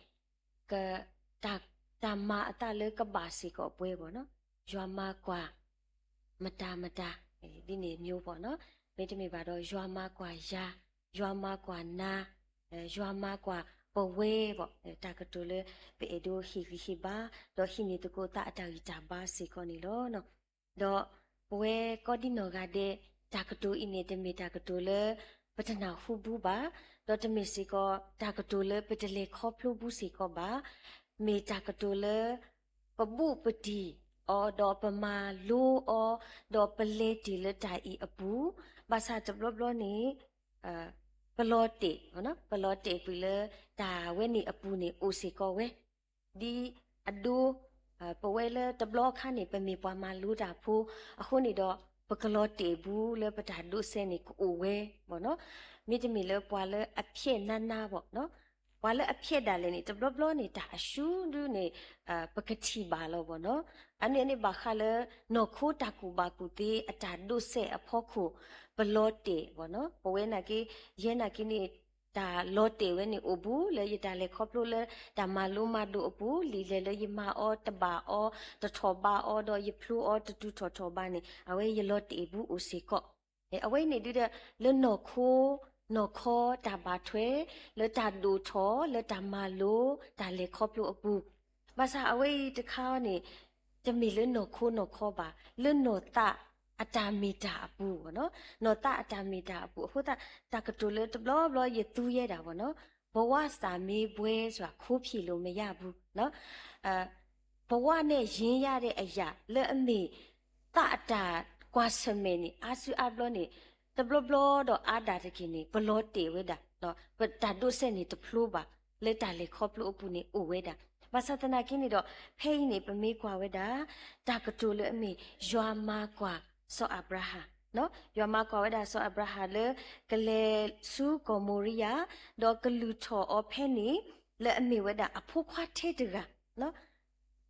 တၢ်မၤအသးလၢကဘၣ်စ့ၢ်ကီးပှဲၤဘၣ်နီၤ, ယွၤမၤကွၢ် မတၤမတၤ, ဒ်န့ၣ်မျိုးဘၣ်နီၤ, မ့တမ့ၢ်ဘၣ်ဒီး ယွၤမၤကွၢ်ယၤ, ယွၤမၤကွၢ်နၤ, ယွၤမၤကွၢ်ပဝဲဘၣ်, တၢ်ကတိၤလၢ ပအဲၣ်ဒိးဟ့ၣ်ဂံၢ်ဟ့ၣ်ဘါ, ဒီးဟံးန့ၢ်သကိးသးအတၢ်ဂံၢ်တၢ်ဘါစ့ၢ်ကီးန့ၣ်လီၤ. ဒီးပဝဲကိးဒံနီၢ်ဂၤဒဲး တၢ်ကတိၤအံၤန့ၣ် တမ့ၢ်တၢ်ကတိၤလၢ ပတနၢ်ဟူဘူးဘၣ်, ဒီးတမ့ၢ်စ့ၢ်ကီး တၢ်ကတိၤလၢပတလဲၤခီဖျိဘူးစ့ၢ်ကီးဘၣ်, မ့ၢ်တၢ်ကတိၤလၢ ပဘူးပတံၢ်အီၤ ဒီးပမၤလိအီၤ, ဒီးပလဲၤတ့ၢ်လၢတၢ်အံၤအပူၤ, ဘၣ်ဆၣ်တဘျီဘျီန့ၣ် ပလီၤတဲာ်, ပလီၤတဲာ်ကွံာ်လၢ တၢ်ဝဲန့ၣ်အပူၤန့ၣ် အိၣ်စ့ၢ်ကီးဝဲ ဒ်အဒိ, ပဝဲလၢတဘျီအခါန့ၣ် ပမ့ၢ်ပှၤမၤလိတၢ်ဖိ, အဃိန့ၣ်ဒီး ပကလီၤတဲာ်ဘူးလၢပတၢ်ဒိးစဲးန့ၣ် ကအိၣ်ဝဲဘၣ်နီၤ, မ့တမ့ၢ်လၢပှၤလၢအဖျဲးနးနးဘၣ်နီၤ, ပှၤလၢအဖျဲးဒၣ်လဲာ်န့ၣ် တဘျီဘျီန့ၣ် တၢ်အရှုံးဒုန့ၣ် ပကထံၣ်ဘၣ်လီၤဘၣ်နီၤ, အန့ၣ်န့ၣ်ဘၣ်ဃးလၢ နီၢ်ခိတၢ်ကူၣ်ဘၣ်ကူၣ်သ့အတၢ်ဒိးစဲးအဖီခိၣ် ပလီၤတဲာ်ဘၣ်နီၤ, ပဝဲနာ်က့ ယဲနာ်က့န့ၣ် တၢ်လီၤတဲာ်ဝဲန့ၣ်အိၣ်ဘူး လၢယတၢ်လဲၤခီဖျိလၢ တၢ်မၤလိမၤဒိးအပူၤ လံာ်လဲၢ်လၢယမၤအီၤတဘၣ်အီၤ တထီၣ်ဘးအီၤ ဒီးယဖျိအီၤတတုၤထီၣ်ထီၣ်ဘးန့ၣ် အဝဲယလီၤတဲာ်ဘူးအိၣ်စ့ၢ်ကီး, အဝဲန့ၣ်ဒုဒီး လၢနီၢ်ခိ နီၢ်ခီတၢ်ဘၣ်ထွဲ လၢတၢ်ဒိၣ်ထီၣ် လၢတၢ်မၤလိ တၢ်လဲၤခီဖျိအပူၤ, ဘၣ်ဆၣ်အဝဲအံၤတခါန့ၣ် တမ့ၢ်လၢနီၢ်ခိနီၢ်ခီဘၣ်, လၢနီၢ်သးအတၢ်မ့ၢ်တၢ်အပူၤဘၣ်နီၤ, နီၢ်သးအတၢ်မ့ၢ်တၢ်အပူၤ အဃိသတး တၢ်ကတိၤလၢတဘျီဘျီယသူယဲဒၣ်ဘၣ်နီၤ, ဘဝစာမေးပွဲဆိုတာ ခိုးဖြေလို့မရဘူး, ဘဝနဲ့ယဉ်ရတဲ့အရာ လၢအမ့ၢ်သးအတၢ်ကွၢ်ဆၢၣ်မဲာ်န့ၣ် အါစုအါဘျီန့ၣ် တဘျီဘျီဒီးအါဒၣ်တက့ၢ်န့ၣ် ပလီၤတဲာ်ဝဲဒၣ်, ပတၢ်ဒိးစဲးန့ၣ်တဖျိဘၣ်, လၢတၢ်လဲၤခီဖျိအပူၤန့ၣ်အိၣ်ဝဲဒၣ်, ဘၣ်ဆၣ်သနာ်က့န့ၣ်ဒီး ဖဲအံၤန့ၣ် ပမ့ၢ်ကွၢ်ဝဲဒၣ် တၢ်ကတိၤလၢအမ့ၢ် ယွၤမၤကွၢ်စီၤအၤဘြၤဟၣ်, ယွၤမၤကွၢ်ဝဲဒၣ်စီၤအၤဘြၤဟၣ်လၢ ကလဲၤဆူကီၢ်မိၤရံယၤ, ဒီးကလုၢ်ထီၣ်အီၤဖဲန့ၣ် လၢအမ့ၢ်ဝဲဒၣ်အဖိခွါထဲတဂၤ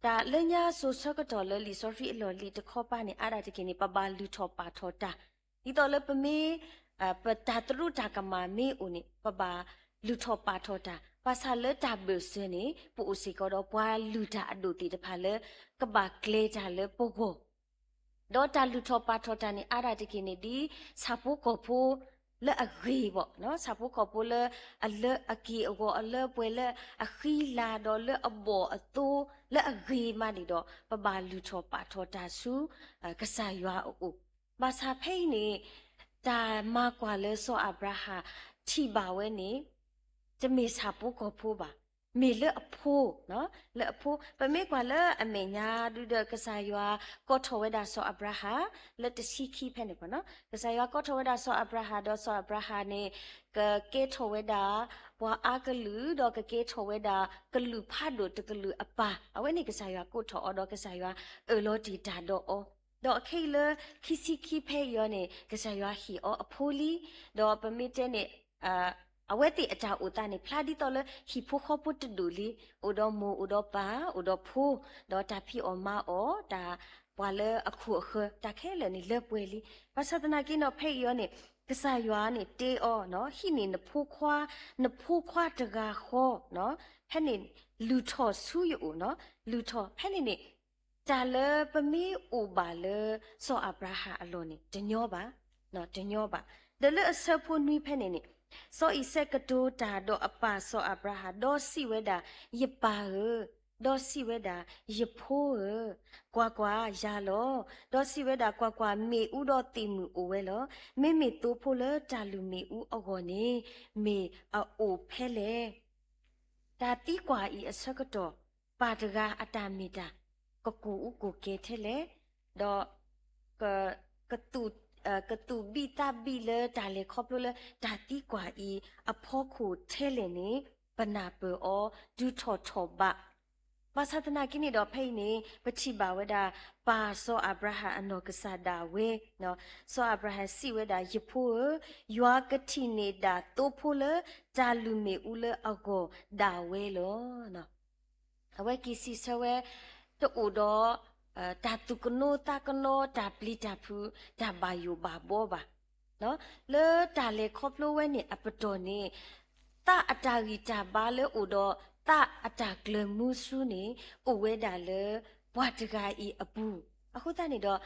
တၢ်လၢညါစိၤဆၢကတီၢ်လၢလံာ်စီဆှံအလီၢ်လံၤတခီပၤန့ၣ် အါဒၣ်တက့ၢ်န့ၣ် ပဘၣ်လုၢ်ထီၣ်ပာ်ထီၣ်တၢ်, ဒ်သိးလၢပမ့ၢ် ပတၢ်သရူးတၢ်ကမၣ်မ့ၢ်အိၣ်န့ၣ် ပဘၣ်လုၢ်ထီၣ်ပာ်ထီၣ်တၢ်, ဘၣ်ဆၣ်လၢတၢ်ဘၢၣ်စၢၤန့ၣ် ပအိၣ်စ့ၢ်ကီးဒီးပှၤလုၢ်တၢ်အဒိၣ်သ့ၣ်တဖၣ်လၢ ကဘၣ်ကျဲၤတၢ်လၢပဂီၢ် ဒီးတၢ်လုၢ်ထီၣ်ပာ်ထီၣ်တၢ်န့ၣ် အါဒၣ်တက့ၢ်န့ၣ် ဒ်ဆၣ်ဖိကီၢ်ဖိလၢအဂ့ၤဘၣ်, ဆၣ်ဖိကီၢ်ဖိလၢအလၢအက့ၢ်အဂီၤ အလၢပှဲၤလၢအဃံလၤဒီးလၢအဘီၣ်အသိ လၢအဂ့ၤမးန့ၣ်ဒီး ပဘၣ်လုၢ်ထီၣ်ပာ်ထီၣ်တၢ်ဆူ ကစၢ်ယွၤအအိၣ်, ဘၣ်ဆၣ်ဖဲအံၤန့ၣ် တၢ်မၤကွၢ်လၢစီၤအၤဘြၤဟၣ်ထံၣ်ဘၣ်ဝဲန့ၣ် တမ့ၢ်ဆၣ်ဖိကီၢ်ဖိဘၣ်, မ့ၢ်လၢအဖိ, လၢအဖိ, ပမ့ၢ်ကွၢ်လၢအမဲာ်ညါဒုဒီးကစၢ်ယွၤကိးထီၣ်ဝဲဒၣ်စီၤအၤဘြၤဟၣ် လၢတဆံခံဖဲန့ၣ်ဘၣ်နီၤ, ကစၢ်ယွၤကိးထီၣ်ဝဲဒၣ်စီၤအၤဘြၤဟၣ်ဒီးစီၤအၤဘြၤဟၣ်န့ၣ် ကကဲထီၣ်ဝဲဒၣ် ပှၤအါကလုာ် ဒီးကကဲထီၣ်ဝဲဒၣ်ကလုာ်ဖးဒိၣ်တကလုာ်အပၢ်, အဝဲန့ၣ်ကစၢ်ယွၤကိးထီၣ်အီၤဒီးကစၢ်ယွၤအၢၣ်လီၤတ့ၢ်တၢ်ဒီးအီၤ, ဒီးခဲအံၤလၢခံဆံခံဖဲအံၤအီၤန့ၣ် ကစၢ်ယွၤဟ့ၣ်အီၤအဖိလံ, ဒီးပမ့ၢ်တဲန့ၣ် အဝဲသ့ၣ်အတၢ်အိၣ်သးန့ၣ် ဖျါဒ်သိးလၢဟံၣ်ဖိဃီဖိတဒူၣ်လံ, အိၣ်ဒီးမိၢ်အိၣ်ဒီးပၢ် အိၣ်ဒီးဖိ, ဒီးတၢ်ဖံးအီၣ်မၤအီၣ် တၢ်ပှၤလၢအခိၣ်အဃၢၤ တၢ်ခဲလၢာ်န့ၣ်လၢပှဲၤလံ, ဘၣ်ဆၣ်သနာ်က့နီၤ ဖဲအံၤအီၤန့ၣ် ကစၢ်ယွၤန့ၣ်တဲအီၤ ဟံးန့ၢ်နဖိခွါ, နဖိခွါတဂၤဃီ, ဖဲန့ၣ် လုၢ်ထီၣ်ဆူယအိၣ်, လုၢ်ထီၣ်ဖဲန့ၣ်န့ၣ် တၢ်လၢပမ့ၢ်အိၣ်ဘၣ်လၢစီၤအၤဘြၤဟၣ်အလီၢ်န့ၣ် တညီဘၣ်, တညီဘၣ်. ဒီးလၢအဆၢဖိနွံဖဲန့ၣ်န့ၣ်, စီၤအံၤစဲးကတိၤတၢ်ဒီးအပၢ်စီၤအၤဘြၤဟၣ်, ဒီးစံးဝဲဒၣ်, ယပၢ်ဧၢ, ဒီးစံးဝဲဒၣ်, ယဖိဧၢ, ကွၢ်ကွၢ်, ယၤလီၤ. ဒီးစံးဝဲဒၣ်, ကွၢ်ကွၢ်, မ့ၣ်အူဒီးသ့ၣ်မုၢ်အိၣ်ဝဲလီၤ. မ့မ့ၢ်သိဖိလၢတၢ်လုၢ်မ့ၣ်အူအဂီၢ်န့ၣ်, မ့ၢ်အအိၣ်ဖဲလဲၣ်. တၢ်သံကွၢ်အံၤအဆၢကတီၢ်, ပၢ်တဂၤအတၢ်မ့ၢ်တၢ် ကကိၢ်အူကိၢ်ကဲထဲလဲၣ်, ဒီး ကသူၣ်ဘံၣ်သးဘံၣ်လၢတၢ်လဲၤခီဖျိလၢတၢ်သံကွၢ်အံၤအဖီခိၣ်ထဲလဲၣ်န့ၣ်, ပနၢ်ပၢၢ်အီၤဒုးထီၣ်ထီၣ်ဘး. ဘၣ်ဆၣ်သနာ်က့န့ၣ်ဒီး ဖဲအံၤန့ၣ် ပထံၣ်ဘၣ်ဝဲဒၣ် ပၢ်စီၤအၤဘြၤဟၣ်အနီၢ်ကစၢ်ဒၣ်ဝဲ, စီၤအၤဘြၤဟၣ်စံးဝဲဒၣ်, ယဖိဧၢ, ယွၤကထံၣ်န့ၢ်ဒၣ်သိဖိလၢတၢ်လုၢ်မ့ၣ်အူလၢအဂီၢ်ဒၣ်ဝဲလီၤ. အဝဲက့ၤစံးဆၢဝဲ, တအိၣ်ဒီး တၢ်သူၣ်ကနိးသးကနိး တၢ်ပျံၤတၢ်ဖုး တၢ်ဘၣ်ယိၣ်ဘၣ်ဘှီဘၣ်. လၢတၢ်လဲၤခီဖျိဝဲန့ၣ်အပတီၢ်န့ၣ်, သးအတၢ်ဂံၢ်တၢ်ဘါလၢအိၣ်ဒီး သးအတၢ်ကျၢၤမုဆူန့ၣ် အိၣ်ဝဲဒၣ်လၢ ပှၤတဂၤအံၤအပူၤ. အဃိသတးန့ၣ်ဒီး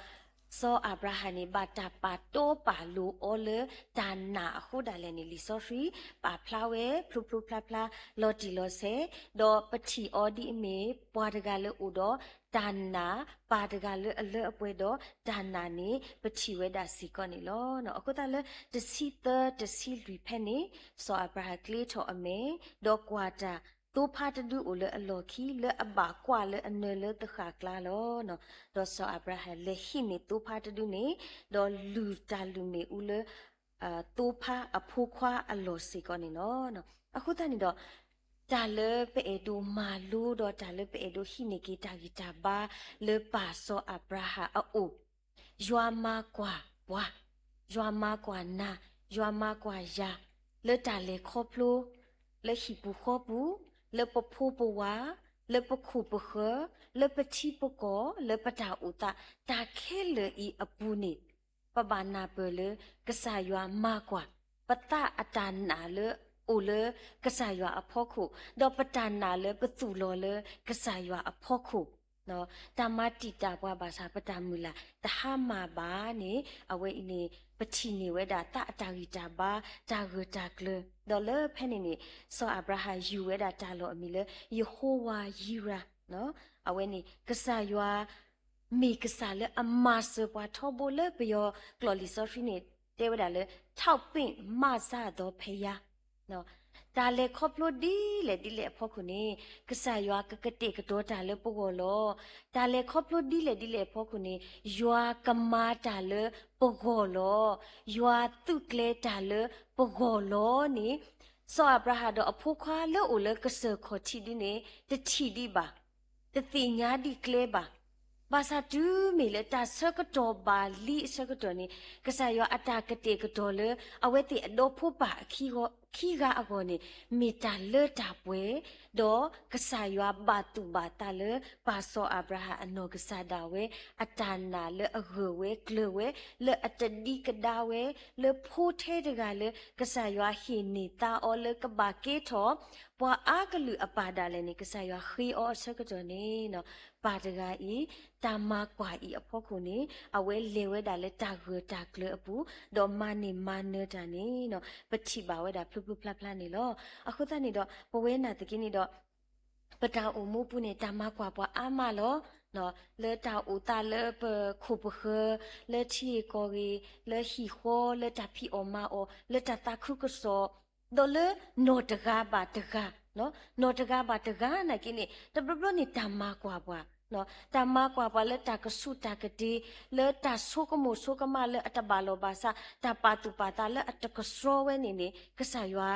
စီၤအၤဘြၤဟၣ်န့ၣ် ဘၣ်တၢ်ပာ်တီပာ်လိၤအီၤလၢတၢ်နာ်အဃိဒၣ်လဲာ်န့ၣ် လံာ်စီဆှံပာ်ဖျါဝဲ ဖျိဖျိဖျါဖျါလီၤတံၢ်လီၤဆဲး, ဒီးပထံၣ်အီၤဒ်အမ့ၢ် ပှၤတဂၤလၢအိၣ်ဒီးတၢ်နာ်, ပၢ်တဂၤလၢအလၢအပှဲၤဒီးတၢ်နာ်န့ၣ် ပထံၣ်ဝဲဒၣ်စ့ၢ်ကီးန့ၣ်လီၤ. အဃိသတးလၢတဆံသၢတဆံလွံၢ်ဖဲန့ၣ်, စီၤအၤဘြၤဟၣ်ကျ့ထီၣ်အမဲာ်, ဒီးကွၢ်တၢ်, သိဖါတဒုအိၣ်လၢအလီၢ်ခံ လၢအဘၣ်ကွၢ်လၢအနၢၤလၢသဃၣ်ကျါလီၤ. ဒီးစီၤအၤဘြၤဟၣ်လဲၤဟံးန့ၢ်သိဖါတဒုန့ၣ်, ဒီးလုၢ်တၢ်လုၢ်မ့ၣ်အူလၢ သိဖါအဖိခွါအလီၢ်စ့ၢ်ကီးန့ၣ်လီၤ. အဃိသတးန့ၣ်ဒီး တၢ်လၢပအဲၣ်ဒိးမၤလိဒီးတၢ်လၢပအဲၣ်ဒိးဟံးန့ၢ်က့ၤတၢ်ဂံၢ်တၢ်ဘါလၢပၢ်စီၤအၤဘြၤဟၣ်အအိၣ်, ယွၤမၤကွၢ်ပှၤ, ယွၤမၤကွၢ်နၤ, ယွၤမၤကွၢ်ယၤ, လၢတၢ်လဲၤခီဖျိ, လၢဟံၣ်ပူၤဃီပူၤ, လၢပဖိပဝၤ, လၢပခိၣ်ပဃၢၤ, လၢပထံပကီၢ်, လၢပတၢ်အိၣ်သး, တၢ်ခဲလၢာ်အံၤအပူၤန့ၣ်, ပဘၣ်နၢ်ပၢၢ်လၢကစၢ်ယွၤမၤကွၢ် ပသးအတၢ်နာ်လၢအိၣ်လၢကစၢ်ယွၤအဖီခိၣ်, ဒီးပတၢ်နာ်လၢပသူၣ်လီၤလၢကစၢ်ယွၤအဖီခိၣ်, တၢ်မၤတံာ်တာ်ပှၤဘၣ်ဆၣ် ပတၢ်မုၢ်လၢ်တဟါမၢ်ဘၣ်န့ၣ်, အဝဲအံၤန့ၣ် ပထံၣ်န့ၢ်ဝဲဒၣ်သးအတၢ်ဂံၢ်တၢ်ဘါ, တၢ်ဂၢၢ်တၢ်ကျၢၤ, ဒီးလၢဖဲန့ၣ်န့ၣ် စီၤအၤဘြၤဟၣ်ယူၢ်ဝဲဒၣ်တၢ်လီၢ်အမံၤလၢ ယဟိဝၤယံရၤ, အဝဲန့ၣ် ကစၢ်ယွၤ မ့ၢ်ကစၢ်လၢအမၤစၢၤပှၤထီဘိလၢပယီၤကျိာ်လံာ်စီဆှံန့ၣ် တဲဝဲဒၣ်လၢ ထောက်ပင့်မစသောဘုရား, တၢ်လဲၤခီဖျိဒ်လဲၣ်ဒ်လဲၣ်အဖီခိၣ်န့ၣ် ကစၢ်ယွၤကကတဲာ်ကတီၤတၢ်လၢပဂီၢ်လီၤ. တၢ်လဲၤခီဖျိဒ်လဲၣ်ဒ်လဲၣ်အဖီခိၣ်န့ၣ် ယွၤကမၤတၢ်လၢပဂီၢ်လီၤ. ယွၤသုးကျဲၤတၢ်လၢပဂီၢ်လီၤန့ၣ် စီၤအၤဘြၤဟၣ်ဒီးအဖိခွါလၢအိၣ်လၢကစၢၢ်ခီၣ်ထံးဒ်န့ၣ် တထံၣ်ဒံးဘၣ်, တသ့ၣ်ညါဒံးကျဲဘၣ်. ဘၣ်ဆၣ်တုၤမ့ၢ်လၢတၢ်ဆၢကတီၢ်ဘၣ်လံအဆၢကတီၢ်န့ၣ် ကစၢ်ယွၤအတၢ်ကတဲာ်ကတီၤလၢ အဝဲသ့ၣ်အဒီဖိပၢ်ခံဂၤအဂီၢ်န့ၣ် မ့ၢ်တၢ်လၢတၢ်ပှဲၤ, ဒီးကစၢ်ယွၤဘၣ်သူၣ်ဘၣ်သးလၢ ပၢ်စီၤအၤဘြၤဟၣ်အနီၢ်ကစၢ်ဒၣ်ဝဲ အတၢ်နာ်လၢအဂၢၢ်ဝဲကျၢၤဝဲ, လၢအတဒံကဒါဝဲ, လၢဖိထဲတဂၤလၢ ကစၢ်ယွၤဟ့ၣ်န့ၢ်သါအီၤလၢကဘၣ်ကဲထီၣ် ပှၤအါကလုာ်အပၢ်ဒၣ်လဲာ်န့ၣ် ကစၢ်ယွၤဃ့အီၤအဆၢကတီၢ်န့ၣ် ပၢ်တဂၤအံၤ တၢ်မၤကွၢ်အံၤအဖီခိၣ်န့ၣ် အဝဲလဲၤဝဲဒၣ်လၢတၢ်ဂၢၢ်တၢ်ကျၢၤအပူၤ, ဒီးမၤန့ၢ်မၤနၢၤတၢ်န့ၣ် ပထံၣ်ဘၣ်ဝဲဒၣ်ဖျိဖျိဖျါဖျါန့ၣ်လီၤ. အဃိသတးန့ၣ်ဒီး ပဝဲနာ်သက့န့ၣ်ဒီး ပတၢ်အိၣ်မူပူၤန့ၣ် တၢ်မၤကွၢ်ပှၤအါမးလီၤ. လၢတၢ်အိၣ်သးလၢပခိၣ်ပဃၢၤ, လၢထံဂ့ၢ်ကီၢ်ဂ့ၢ်, လၢဟံၣ်ဃီ, လၢတၢ်ဖံးအီၣ်မၤအီၣ်, လၢတၢ်သးခုကစီၣ်, ဒီးလၢနီၢ်တဂၤဘၣ်တဂၤ, နီၢ်တဂၤဘၣ်တဂၤနာ်က့န့ၣ် တဘျီဘျီန့ၣ် တၢ်မၤကွၢ်ပှၤ, တၢ်မၤကွၢ်ပှၤလၢတၢ်ကဆူးတၢ်ကတ့ၤ, လၢတၢ်ဆိကမိၣ်ဆိကမးလၢအတဘၣ်လိာ်ဘၣ်စး, တၢ်ပာ်သူၣ်ပာ်သးလၢအတကဆှီဝဲန့ၣ်န့ၣ် ကစၢ်ယွၤ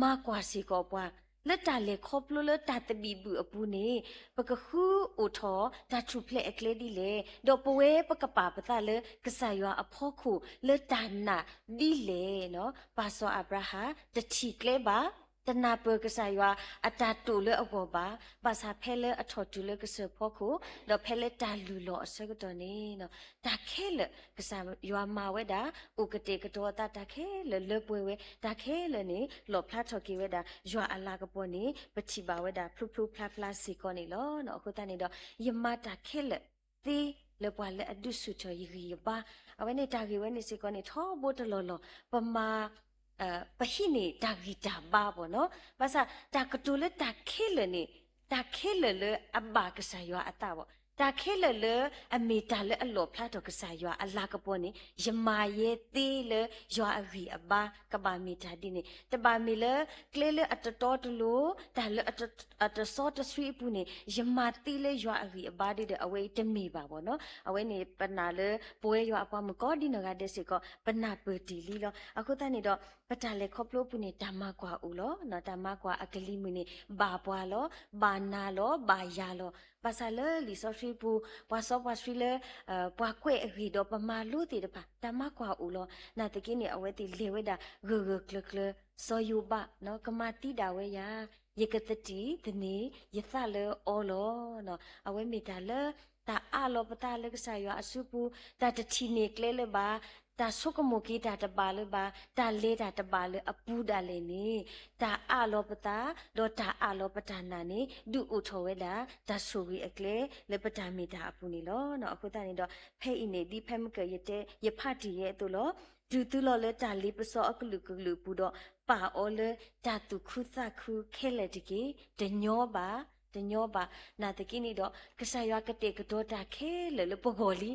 မၤကွၢ်စ့ၢ်ကီးပှၤ, လၢတၢ်လဲၤခီဖျိလၢတၢ်သဘံၣ်ဘုၣ်အပူၤန့ၣ် ပကဃုအိၣ်ထီၣ်တၢ်ထူၣ်ဖျဲးအကျဲဒ်လဲၣ်, ဒီးပဝဲပကပာ်ပသးလၢကစၢ်ယွၤအဖီခိၣ်လၢတၢ်နာ်ဒ်လဲၣ်. ပၢ်စီၤအၤဘြၤဟၣ် တထံၣ်ကျဲဘၣ်, တနၢ်ပၢၢ်ကစၢ်ယွၤအတၢ်တိာ်လၢအဂီၢ်ဘၣ်, ဘၣ်ဆၣ်ဖဲလၢအထီၣ်တုၤလၢကစၢၢ်ဖီခိၣ်, ဒီးဖဲလၢတၢ်လုၢ်လီၢ်အဆၢကတီၢ်န့ၣ် တၢ်ခဲလၢာ် ကစၢ်ယွၤမၤဝဲဒၣ် အိၣ်ကတဲာ်ကတီၤအသးတၢ်ခဲလၢာ်လၢပှဲၤဝဲ, တၢ်ခဲလၢာ်န့ၣ် လီၣ်ဖျါထီၣ်က့ၤဝဲဒၣ် ယွၤအလၤကပီၤန့ၣ် ပထံၣ်ဘၣ်ဝဲဒၣ်ဖျိဖျိဖျါဖျါစ့ၢ်ကီးန့ၣ်လီၤ. အဃိသတးန့ၣ်ဒီး ယမၤတၢ်ခဲလၢာ်သ့ လၢပှၤလၢအဒုးဆူၣ်ထီၣ်ယဂံၢ်ယဘါ, အဝဲန့ၣ်တၢ်ဂ့ၢ်ဝဲန့ၣ်စ့ၢ်ကီးန့ၣ် ထီဘိတလီၢ်လီၢ် ပမၤ ပဟံးန့ၢ်တၢ်ဂံၢ်တၢ်ဘါဘၣ်နီၤ. ဘၣ်ဆၣ် တၢ်ကတိၤလၢတၢ်ခဲလၢာ်န့ၣ်, တၢ်ခဲလၢာ်လၢအဘၣ်ကစၢ်ယွၤအသးဘၣ်, တၢ်ခဲလၢာ်လၢအမ့ၢ်တၢ်လၢအလီၣ်ဖျါထီၣ်ကစၢ်ယွၤအလၤကပီၤန့ၣ် ယမၤယဲသ့လၢယွၤအဂံၢ်အဘါ ကဘၣ်မ့ၢ်တၢ်ဒ်န့ၣ်, တဘၣ်မ့ၢ်လၢကျဲလၢအတတီတလိၤ, တၢ်လၢအတစီတဆှံအပူၤန့ၣ် ယမၤသ့လၢယွၤအဂံၢ်အဘါဒ်ဒီး အဝဲအံၤတမ့ၢ်ဘၣ်ဘၣ်နီၤ. အဝဲန့ၣ်ပနာ်လၢ ပဝဲယွၤအပှၤမုၣ်ကိးဒ်နီၢ်ဂၤဒဲးစ့ၢ်ကီး ပနၢ်ပၢၢ်တ့ၢ်လံလီၤ. အဃိသတးန့ၣ်ဒီး ပတၢ်လဲၤခီဖျိအပူၤန့ၣ် တၢ်မၤကွၢ်အိၣ်လီၤ. တၢ်မၤကွၢ်အကလံၤမုၢ်န့ၣ် ဘၣ်ပှၤလီၤ, ဘၣ်နၤလီၤ, ဘၣ်ယၤလီၤ. ဘၣ်ဆၣ်လၢလံာ်စီဆှံပူၤ ပှၤစီပှၤဆှံလၢ ပှၤကွဲးအဂ့ၢ်ဒီးပမၤလိသ့ၣ်တဖၣ် တၢ်မၤကွၢ်အိၣ်လီၤ. နာ်သက့န့ၣ် အဝဲသ့ၣ်လဲၤဝဲဒၣ်ဂၢၢ်ဂၢၢ်ကျၢၤကျၢၤ, စီၤယိၤဘး ကမၤသံဒၣ်ဝဲယၤ, ယကသတံၢ်သန့ၤယသးလၢအီလီၤ. အဝဲမ့ၢ်တၢ်လၢ တၢ်အးလီၤပသးလၢကစၢ်ယွၤအစုပူၤ, တၢ်တထံၣ်န့ၢ်ကျဲလၢၤဘၣ်, တၢ်ဆိကမိၣ်က့ၤတၢ်တဘၣ်လၢၤဘၣ်, တၢ်လဲၤတၢ်တဘၣ်လၢအပူၤဒၣ်လဲာ်န့ၣ်, တၢ်အးလီၤပသး ဒီးတၢ်အးလီၤပတၢ်နာ်န့ၣ် ဒုးအိၣ်ထီၣ်ဝဲဒၣ် တၢ်ဆိၣ်ဂ့ၤအကျဲလၢပတၢ်မ့ၢ်တၢ်အပူၤန့ၣ်လီၤ. အဃိသတးန့ၣ်ဒီး ဖဲအံၤန့ၣ် ဒ်ဖဲမုၢ်ကၢၢ်ယတဲ ယဖးတ့ၢ်ယဲအသိးလီၤ. တုၤသုလီၤလၢတၢ်လ့ပစီအကလုာ်ကလုာ်အပူၤဒီး ပာ်အီၤလၢတၢ်သူၣ်ခုသးခုခဲလၢာ်တက့ၢ်. တညီဘၣ်, တညီဘၣ်. နာ်သက့န့ၣ်ဒီး ကစၢ်ယွၤကတဲာ်ကတီၤတၢ်ခဲလၢာ်လၢပဂီၢ်လံ.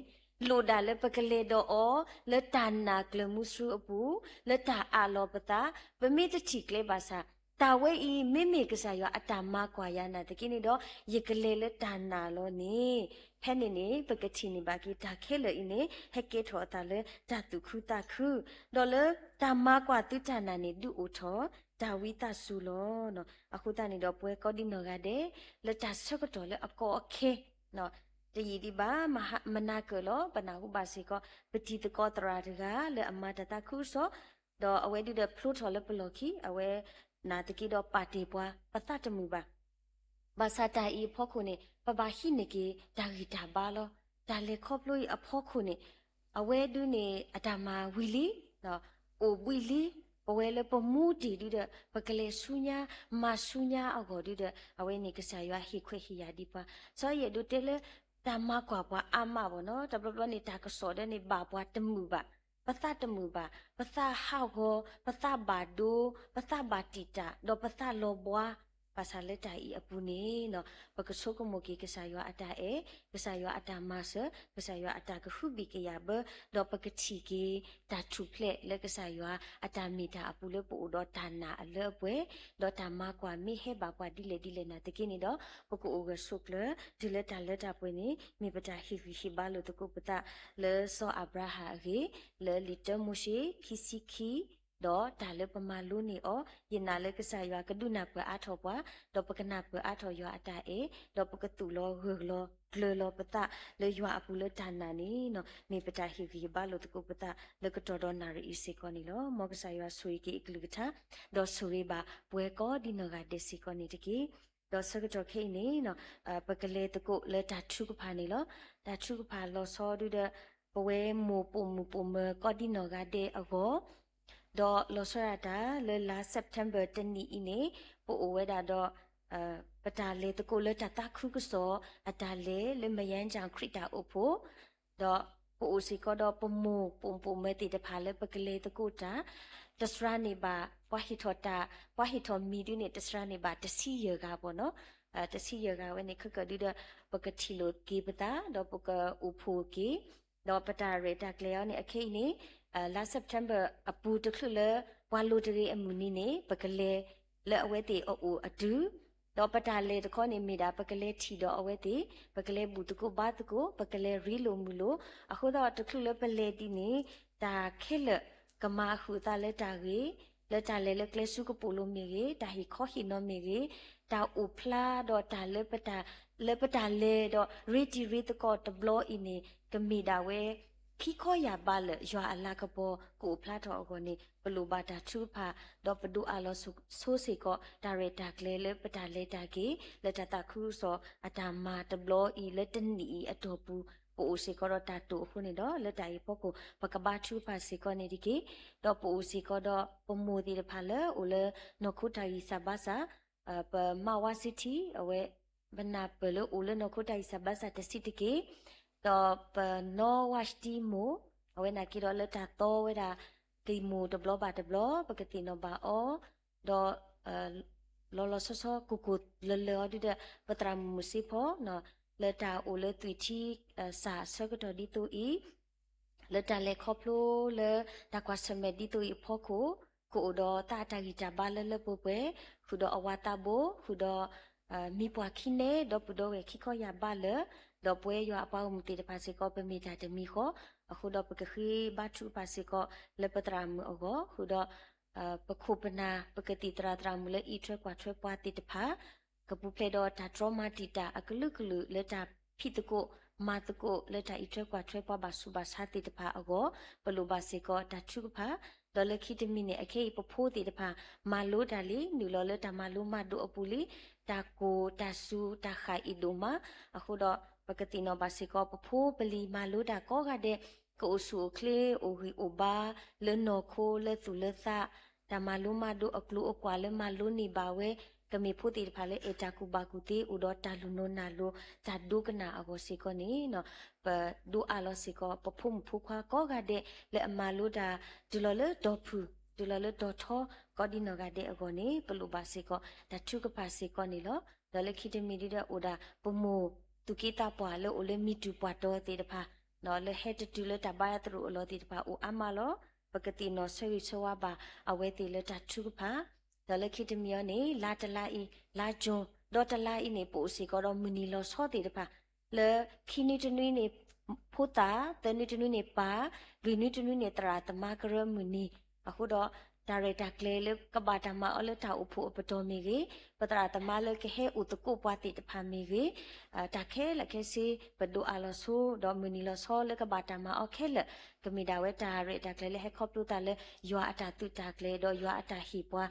လိၣ်ဒၣ်လၢပကလဲၤဒီးအီၤ လၢတၢ်နာ်ကျၢၤမူဆူအပူၤ, လၢတၢ်အးလီၤပသး, ပမ့ၢ်တထံၣ်ကျဲဘၣ်ဆၣ်, တၢ်ဝဲအံၤ မ့မ့ၢ်ကစၢ်ယွၤအတၢ်မၤကွၢ်ယၤနာ်သက့န့ၣ်ဒီး ယကလဲၤလၢတၢ်နာ်လီၤန့ၣ်, ဖဲန့ၣ်န့ၣ် ပကထံၣ်န့ၢ်ဘၣ်က့ၤတၢ်ခဲလၢာ်အံၤန့ၣ် ဟဲကဲထီၣ်အသးလၢတၢ်သူၣ်ခုသးခု, ဒီးလၢတၢ်မၤကွၢ်သုတၢ်နာ်န့ၣ် ဒုးအိၣ်ထီၣ်တၢ်ဝံသးစူၤလီၤ. အဃိသတးန့ၣ်ဒီး ပဝဲကိးဒံနီၢ်ဂၤဒဲး လၢတၢ်ဆၢကတီၢ်လၢအကီအခဲ တယံာ်ဒံးဘၣ်, မနၤကၢၢ်လီၤ. ပနၢ်ဟူဘၣ်စ့ၢ်ကီး ပတံၤသကိးသရၣ်တဂၤလၢအမၤတၢ်သးခုကစီၣ်, ဒီးအဝဲဒုးဒီးဖျိထီၣ်လၢပလီၢ်ခံ, အဝဲနာ်သက့ဒီးပာ်တ့ၢ်ပှၤ ပသးတမုာ်ဘၣ်. ဘၣ်ဆၣ်တၢ်အံၤအဖီခိၣ်န့ၣ် ပဘၣ်ဟံးန့ၢ်က့ၤတၢ်ဂံၢ်တၢ်ဘါလီၤ. တၢ်လဲၤခီဖျိအံၤအဖီခိၣ်န့ၣ် အဝဲဒုးန့ၣ်အတၢ်မၤဝံၤလံ, အိၣ်ဘှံးလံ, ပဝဲလၢပမူတ့ၢ်ဒုဒီး ပကလဲၤဆူညါ မၤဆူညါအဂီၢ်ဒုဒီး အဝဲန့ၣ်ကစၢ်ယွၤဟ့ၣ်ခွဲးဟ့ၣ်ယာ်ဒံးပှၤ, စီၤယဲၢ်ဒိးတဲလၢ တၢ်မၤကွၢ်ပှၤအါမးဘၣ်နီၤ, တဘျီဘျီန့ၣ် တၢ်ကစီၣ်ဒၢန့ၣ် ဘၣ်ပှၤတမုာ်ဘၣ်, ပသးတမုာ်ဘၣ်, ပသးဟးဂီၤ, ပသးဘၣ်ဒိ, ပသးဘၣ်တံာ်တာ်, ဒီးပသးလီၤဘှါ, ဘၣ်ဆၣ်လၢတၢ်အံၤအပူၤန့ၣ်နီၤ ပကဆိကမိၣ်က့ၤကစၢ်ယွၤအတၢ်အဲၣ်, ကစၢ်ယွၤအတၢ်မၤစၢၤ, ကစၢ်ယွၤအတၢ်ကဟုဘံၣ်ကယာ်ဘၢ, ဒီးပကထံၣ်က့ၤတၢ်ထူၣ်ဖျဲးလၢကစၢ်ယွၤအတၢ်မ့ၢ်တၢ်အပူၤလၢပအိၣ်ဒီးတၢ်နာ်အလၢအပှဲၤ, ဒီးတၢ်မၤကွၢ်မ့ၢ်ဟဲဘၣ်ပှၤဒ်လဲၣ်ဒ်လဲၣ်နာ်သက့န့ၣ်ဒီး ပကအိၣ်ဂၢၢ်ဆိးကျၢၤ တုၤလၢတၢ်လၢတၢ်ပှဲၤန့ၣ် မ့ၢ်ပတၢ်ဟ့ၣ်ဂံၢ်ဟ့ၣ်ဘါလိာ်သကိးပသး လၢစီၤအၤဘြၤဟၣ်အဂ့ၢ်, လၢလံာ်တၢမိၤၡ့ ခံဆံခံ ဒီးတၢ်လၢပမၤလိန့ၢ်အီၤ, ယနာ်လၢကစၢ်ယွၤကဒုးနၢ်ပၢၢ်အါထီၣ်ပှၤ, ဒီးပကနၢ်ပၢၢ်အါထီၣ်ယွၤအတၢ်အဲၣ်, ဒီးပကသူၣ်လီၤဂၢၢ်လီၤကျၢၤလီၤပသးလၢယွၤအပူၤလၢတၢ်နာ်န့ၣ်နီၤ, မ့ၢ်ပတၢ်ဟ့ၣ်ဂံၢ်ဟ့ၣ်ဘါလိာ်သကိးပသးလၢကတီၢ်ဒီးနၣ်ရံၣ်အံၤစ့ၢ်ကီးန့ၣ်လီၤ. မ်ကစၢ်ယွၤဆိၣ်ဂ့ၤက့ၤအကလုၢ်ကထါ, ဒီးဆိၣ်ဂ့ၤဘၣ်ပှၤကိးဒ်နီၢ်ဂၤဒဲးစ့ၢ်ကီးန့ၣ်တက့ၢ်. ဒီးဆၢကတီၢ်ခဲအံၤန့ၣ် ပကလဲၤသကိးလၢတၢ်ထုကဖၣ်န့ၣ်လီၤ. တၢ်ထုကဖၣ်လီၤဆီဒုဒီး ပဝဲမိၢ်ပိာ်မုၣ်ပိာ်မၢၤကိးဒ်နီၢ်ဂၤဒဲးအဂီၢ်, ဒီးလီၤဆီဒၣ်တၢ်လၢလါ September တနံၣ်အံၤန့ၣ် ပအိၣ်ဝဲဒၣ်ဒီး ပတၢ်လဲၤသကိးလၢတၢ်သးခုကစီၣ်အတၢ်လဲၤလၢ မယါကၠၣ် ခရံာ်တၢ်အိၣ်ဖှိၣ်, ဒီးပအိၣ်စ့ၢ်ကီးဒီးပမိၢ်ပိာ်မုၣ်ပိာ်မၢၤသ့ၣ်တဖၣ်လၢပကလဲၤသကိးတၢ်, တစှၤန့ၢ်ဘၣ် ပှၤဟ့ၣ်ထီၣ်တၢ်, ပှၤဟ့ၣ်ထီၣ်မံၤဒုန့ၣ် တစှၤန့ၢ်ဘၣ်တဆံယဲၢ်ဂၤဘၣ်နီၤ, တဆံယဲၢ်ဂၤဝဲန့ၣ် ခဲကၢ်ဒုဒီး ပကထံၣ်လိာ်က့ၤပသး ဒီးပကအိၣ်ဖှိၣ်က့ၤ ဒီးပတၢ်ရဲၣ်တၢ်ကျဲၤအီၤန့ၣ် အခဲအံၤန့ၣ် လါ September အပူၤတချုးလၢ ပှၤလိၤတဂ့ၤအမုၢ်နံၤန့ၣ် ပကလဲၤလၢအဝဲသ့ၣ်အအိၣ်အတုၤ, ဒီးပတၢ်လဲၤတခီန့ၣ်မ့ၢ်ဒၣ် ပကလဲၤထံၣ်ဒီးအဝဲသ့ၣ်, ပကလဲၤဘူၣ်သကိးဘါသကိး, ပကလဲၤရ့လိာ်မုာ်လိာ်, အဃိသတးတချုးလၢပလဲၤဒ်န့ၣ် တၢ်ခဲလၢာ်ကမၤအဃုာ်အသးလၢတၢ်ဂ့ၤ, လၢတၢ်လဲၤလၢကျဲဆူကပိာ်လိၤမ့ၢ်ဂ့ၤ, တၢ်ဟ့ၣ်ခီဟ့ၣ်နီၤမ့ၢ်ဂ့ၤ, တၢ်အိၣ်ဖျါဒီးတၢ်လၢပတၢ်, လၢပတၢ်လဲၤဒီးရ့တံၤရ့သကိးတဘျီအံၤန့ၣ် ကမ့ၢ်ဒၣ်ဝဲ ခံခီယၢ်ဘးလၢာ် ယွၤအလၤကပီၤကအိၣ်ဖျါထီၣ်အဂီၢ်န့ၣ် ပလိၣ်ဘၣ်တၢ်ထုကဖၣ်, ဒီးပဒိးအးလီၤဆိစ့ၢ်ကီး တၢ်ရဲၣ်တၢ်ကျဲၤလၢပတၢ်လဲၤတၢ်က့ၤ လၢတၢ်သးခုကစီၣ်အတၢ်မၤတဘျီအံၤ လၢတနံၣ်အံၤအတီၢ်ပူၤ ပအိၣ်စ့ၢ်ကီးဒီးတၢ်တိာ်အဃိန့ၣ်ဒီး လၢတၢ်အံၤအဖီခိၣ် ပကဘါထုကဖၣ်စ့ၢ်ကီးန့ၣ်တက့ၢ်. ဒီးပအိၣ်စ့ၢ်ကီးဒီးပမိၢ်သ့ၣ်တဖၣ်လၢအိၣ်လၢနီၢ်ခိတၢ်ဂံၢ်စၢ်ဘါစၢ်, ပမါဝါစ့ထံ အဝဲ ပနၢ်ပၢၢ်လၢအိၣ်လၢနီၢ်ခိတၢ်ဂံၢ်စၢ်ဘါစၢ်တဆံးတက့ၢ်. ဒီးပနီၢ်ဝၣ်စတံမိၢ်, အဝဲန့ၣ်က့ဒီးလၢတၢ်သီဝဲဒၣ် သံးမိၢ်တဘျီဘၣ်တဘျီ ပကသ့ၣ်နီၣ်ဘၣ်အီၤ, ဒီး လီၤလီၤဆီဆီ ကိၢ်ကိၢ်လၢလၢအီၤဒုဒီး ပသရၣ်မုၣ်မုၢ်စ့ဖီ လၢတၢ်အိၣ်လၢသွံၣ်ထံ စၢ်အဆၢကတီၢ်ဒ်သိးအံၤ, လၢတၢ်လဲၤခီဖျိလၢတၢ်ကွၢ်ဆၢၣ်မဲာ်ဒ်သိးအံၤအဖီခိၣ်, ကအိၣ်ဒီးသးအတၢ်ဂံၢ်တၢ်ဘါလၢလၢပှဲၤပှဲၤ, ဃုာ်ဒီးအဝၤသးဘိ, ဃုာ်ဒီး မံၤပှၢ်ခံန့ၣ် ဒီပုၢ်ဒီဝဲၢ်ခံခီယၢ်ဘါလၢာ်, ဒီးပဝဲယွၤအပှၤဂီၢ်မုၢ်သ့ၣ်တဖၣ်စ့ၢ်ကီး ပမ့ၢ်တၢ်တမံၤဃီ, အဃိဒီးပကဃ့ဘါထုကဖၣ်စ့ၢ်ကီးလၢပသရၣ်မုၣ်အဂီၢ်, ဃုာ်ဒီး ပခိၣ်ပနၢ် ပကသံၣ်သရၣ်သရၣ်မုၣ်လၢအံးထွဲကွၢ်ထွဲပှၤသ့ၣ်တဖၣ် ကပူၤဖျဲးဒီးတၢ်တြီမၤတံာ်တာ်အကလုာ်ကလုာ်လၢတၢ်ဖံးသကိးမၤသကိးလၢတၢ်အံးထွဲကွၢ်ထွဲပှၤဘၣ်ဆူးဘၣ်ဆါသ့ၣ်တဖၣ်အဂီၢ်, ပလိၣ်ဘၣ်စ့ၢ်ကီးတၢ်ထုကဖၣ်, ဒီးလၢခံတမံၤန့ၣ် အခဲအံၤပဖိသ့ၣ်တဖၣ် မၤလိတၢ်လံ နုာ်လီၤလၢတၢ်မၤလိမၤဒိးအပူၤလံ, တၢ်ကိၢ်တၢ်စူၤတၢ်ဃၣ်အံၤဒိၣ်မး, အဃိဒီး ပကသ့ၣ်နီၣ်ဘၣ်စ့ၢ်ကီး ပဖိပလံၤမၤလိတၢ်ကိးဂၤဒဲး ကအိၣ်ဆူၣ်အိၣ်ချ့ အိၣ်ဂံၢ်အိၣ်ဘါ လၢနီၢ်ခိလၢသူၣ်လၢသး, တၢ်မၤလိမၤဒိးအကျိၤအကွာ်လၢမၤလိန့ၢ်ဘၣ်ဝဲ ကမ့ၢ်ဖိသ့ၣ်တဖၣ်လၢအဲၣ်တၢ်ကူၣ်ဘၣ်ကူၣ်သ့ အိၣ်ဒီးတၢ်လူၢ်နိနၢ်လိၤ တၢ်ဒိကနၣ်အဂီၢ်စ့ၢ်ကီးန့ၣ်, ပဒိးအးလီၤစ့ၢ်ကီး ပဖိမုၣ်ဖိခွါကိးဂၤဒဲး လၢအမၤလိတၢ် တုၤလီၤလၢတီၤဖုၣ် တုၤလီၤလၢတီၤထီ ကိးဒံနီၢ်ဂၤဒဲးအဂီၢ်န့ၣ် ပလိၣ်ဘၣ်စ့ၢ်ကီး တၢ်ထုကဖၣ်စ့ၢ်ကီးန့ၣ်လီၤ. ဒီးလၢခံတမံၤဒ်ဒီး အိၣ်ဒၣ်ပမိၢ်သူၣ်က့သးပှၢ် လၢအိၣ်လၢမံၤတူၢ်ပှၢ်တီၤသ့ၣ်တဖၣ်, လၢဟဲတတုၤလၢတၢ်ဘါယွၤသရိာ်အလီၢ်သ့ၣ်တဖၣ် အိၣ်အါမးလီၤ. ပကသ့ၣ်နီၣ်ဆၢဂ့ၤဆၢဝါဘၣ်အဝဲသ့ၣ်လၢတၢ်ထုကဖၣ်, ဒီးလၢခံတမံၤအံၤန့ၣ် လါတလါအံၤ လါကၠိၤ ဒီးတလါအံၤန့ၣ် ပအိၣ်စ့ၢ်ကီးဒီးမုၢ်နံၤလီၤဆီသ့ၣ်တဖၣ် လၢခံနွံတနွံန့ၣ် ဖိသၣ်, သၢနွံတနွံန့ၣ် ပၢ်, လွံၢ်နွံတနွံန့ၣ် သရၣ်သမါကရၢမုၢ်နံၤ, အဃိဒီး တၢ်ရဲၣ်တၢ်ကျဲၤလၢကဘၣ်တၢ်မၤအီၤလၢတၢ်အိၣ်ဖှိၣ်အပတီၢ်မ့ၢ်ဂ့ၤ, ပသရၣ်သမါလၢကဟဲအိၣ်သကိးပှၤသ့ၣ်တဖၣ်မ့ၢ်ဂ့ၤ, တၢ်ခဲလၢာ်ခဲဆ့ ပဒိးအးလီၤဆိ ဒီးမုၢ်နံၤလီၤဆီလၢကဘၣ်တၢ်မၤအီၤခဲလၢာ် ကမ့ၢ်ဒၣ်ဝဲတၢ်ရဲၣ်တၢ်ကျဲၤလၢဟဲခီဖျိသးလၢ ယွၤအတၢ်သုးတၢ်ကျဲၤ ဒီးယွၤအတၢ်ဟ့ၣ်ပှၤ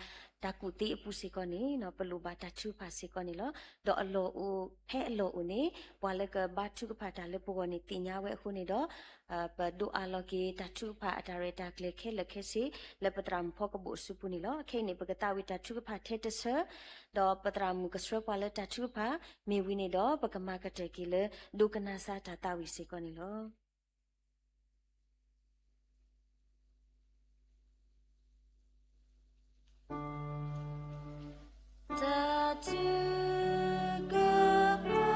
တၢ်ကူၣ်သ့အပူၤစ့ၢ်ကီးန့ၣ် ပလိၣ်ဘၣ်တၢ်ထုကဖၣ်စ့ၢ်ကီးန့ၣ်လီၤ. ဒီးအလီၢ်အိၣ် ဖဲအလီၢ်အိၣ်န့ၣ် ပှၤလၢကဘါထုကဖၣ်တၢ်လၢပဂီၢ်န့ၣ်သ့ၣ်ညါဝဲအဃိန့ၣ်ဒီး ပဒိးအးလီၤက့ၤတၢ်ထုကဖၣ်အတၢ်ရဲၣ်တၢ်ကျဲၤခဲလၢာ်ခဲဆ့ လၢပသရၣ်မုၣ်ဖီကဘိၣ်အစုပူၤန့ၣ်လီၤ. ခဲအံၤန့ၣ် ပကသးဝံၣ်တၢ်ထုကဖၣ်ထဲတဆၢ, ဒီးပသရၣ်မုၣ်ကဆှၢပှၤလၢတၢ်ထုကဖၣ် မ့ၢ်ဝံၤန့ၣ်ဒီး ပကမၤကတၢၢ်က့ၤလၢ ဒိကနၣ်စၢ်တၢ်သးဝံၣ်စ့ၢ်ကီးန့ၣ်လီၤ. တၢ်ထုကဖၣ်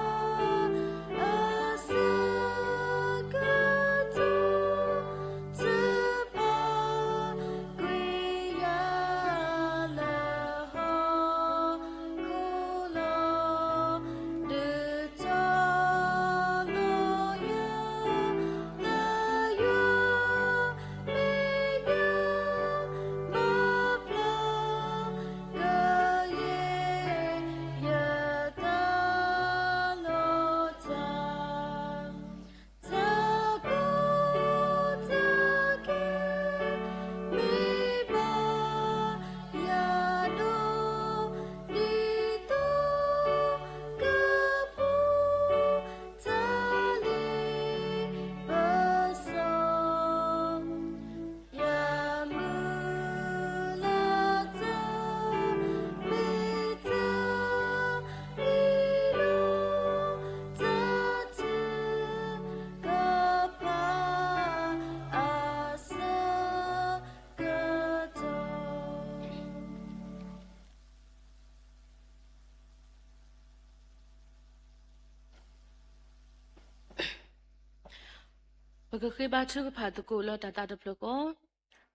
အဆၢကတီၢ် တဖၣ်ကွံာ်ယၤလၢဟီၣ်ခိၣ်လီၤ, ဒုးတီလီၤယၤ လၢယွၤမဲာ်ညါ ဘၣ်ဖျါ ကယဲၢ်ယတၢ်လီၤတၢ် တၢ်ကီတၢ်ခဲ မ့ၢ်ဘၣ်ယၤဒိၣ် ဒ်သိးကပူၤ တၢ်လ့ပစီ ယမုၢ်လၢ်တၢ် မ့ၢ်တၢ်လံလီၤ တၢ်ထုကဖၣ်အဆၢကတီၢ် ပကဃ့ဘါထုကဖၣ်သကိးလၢတၢ်သးတဖျၢၣ်ဃ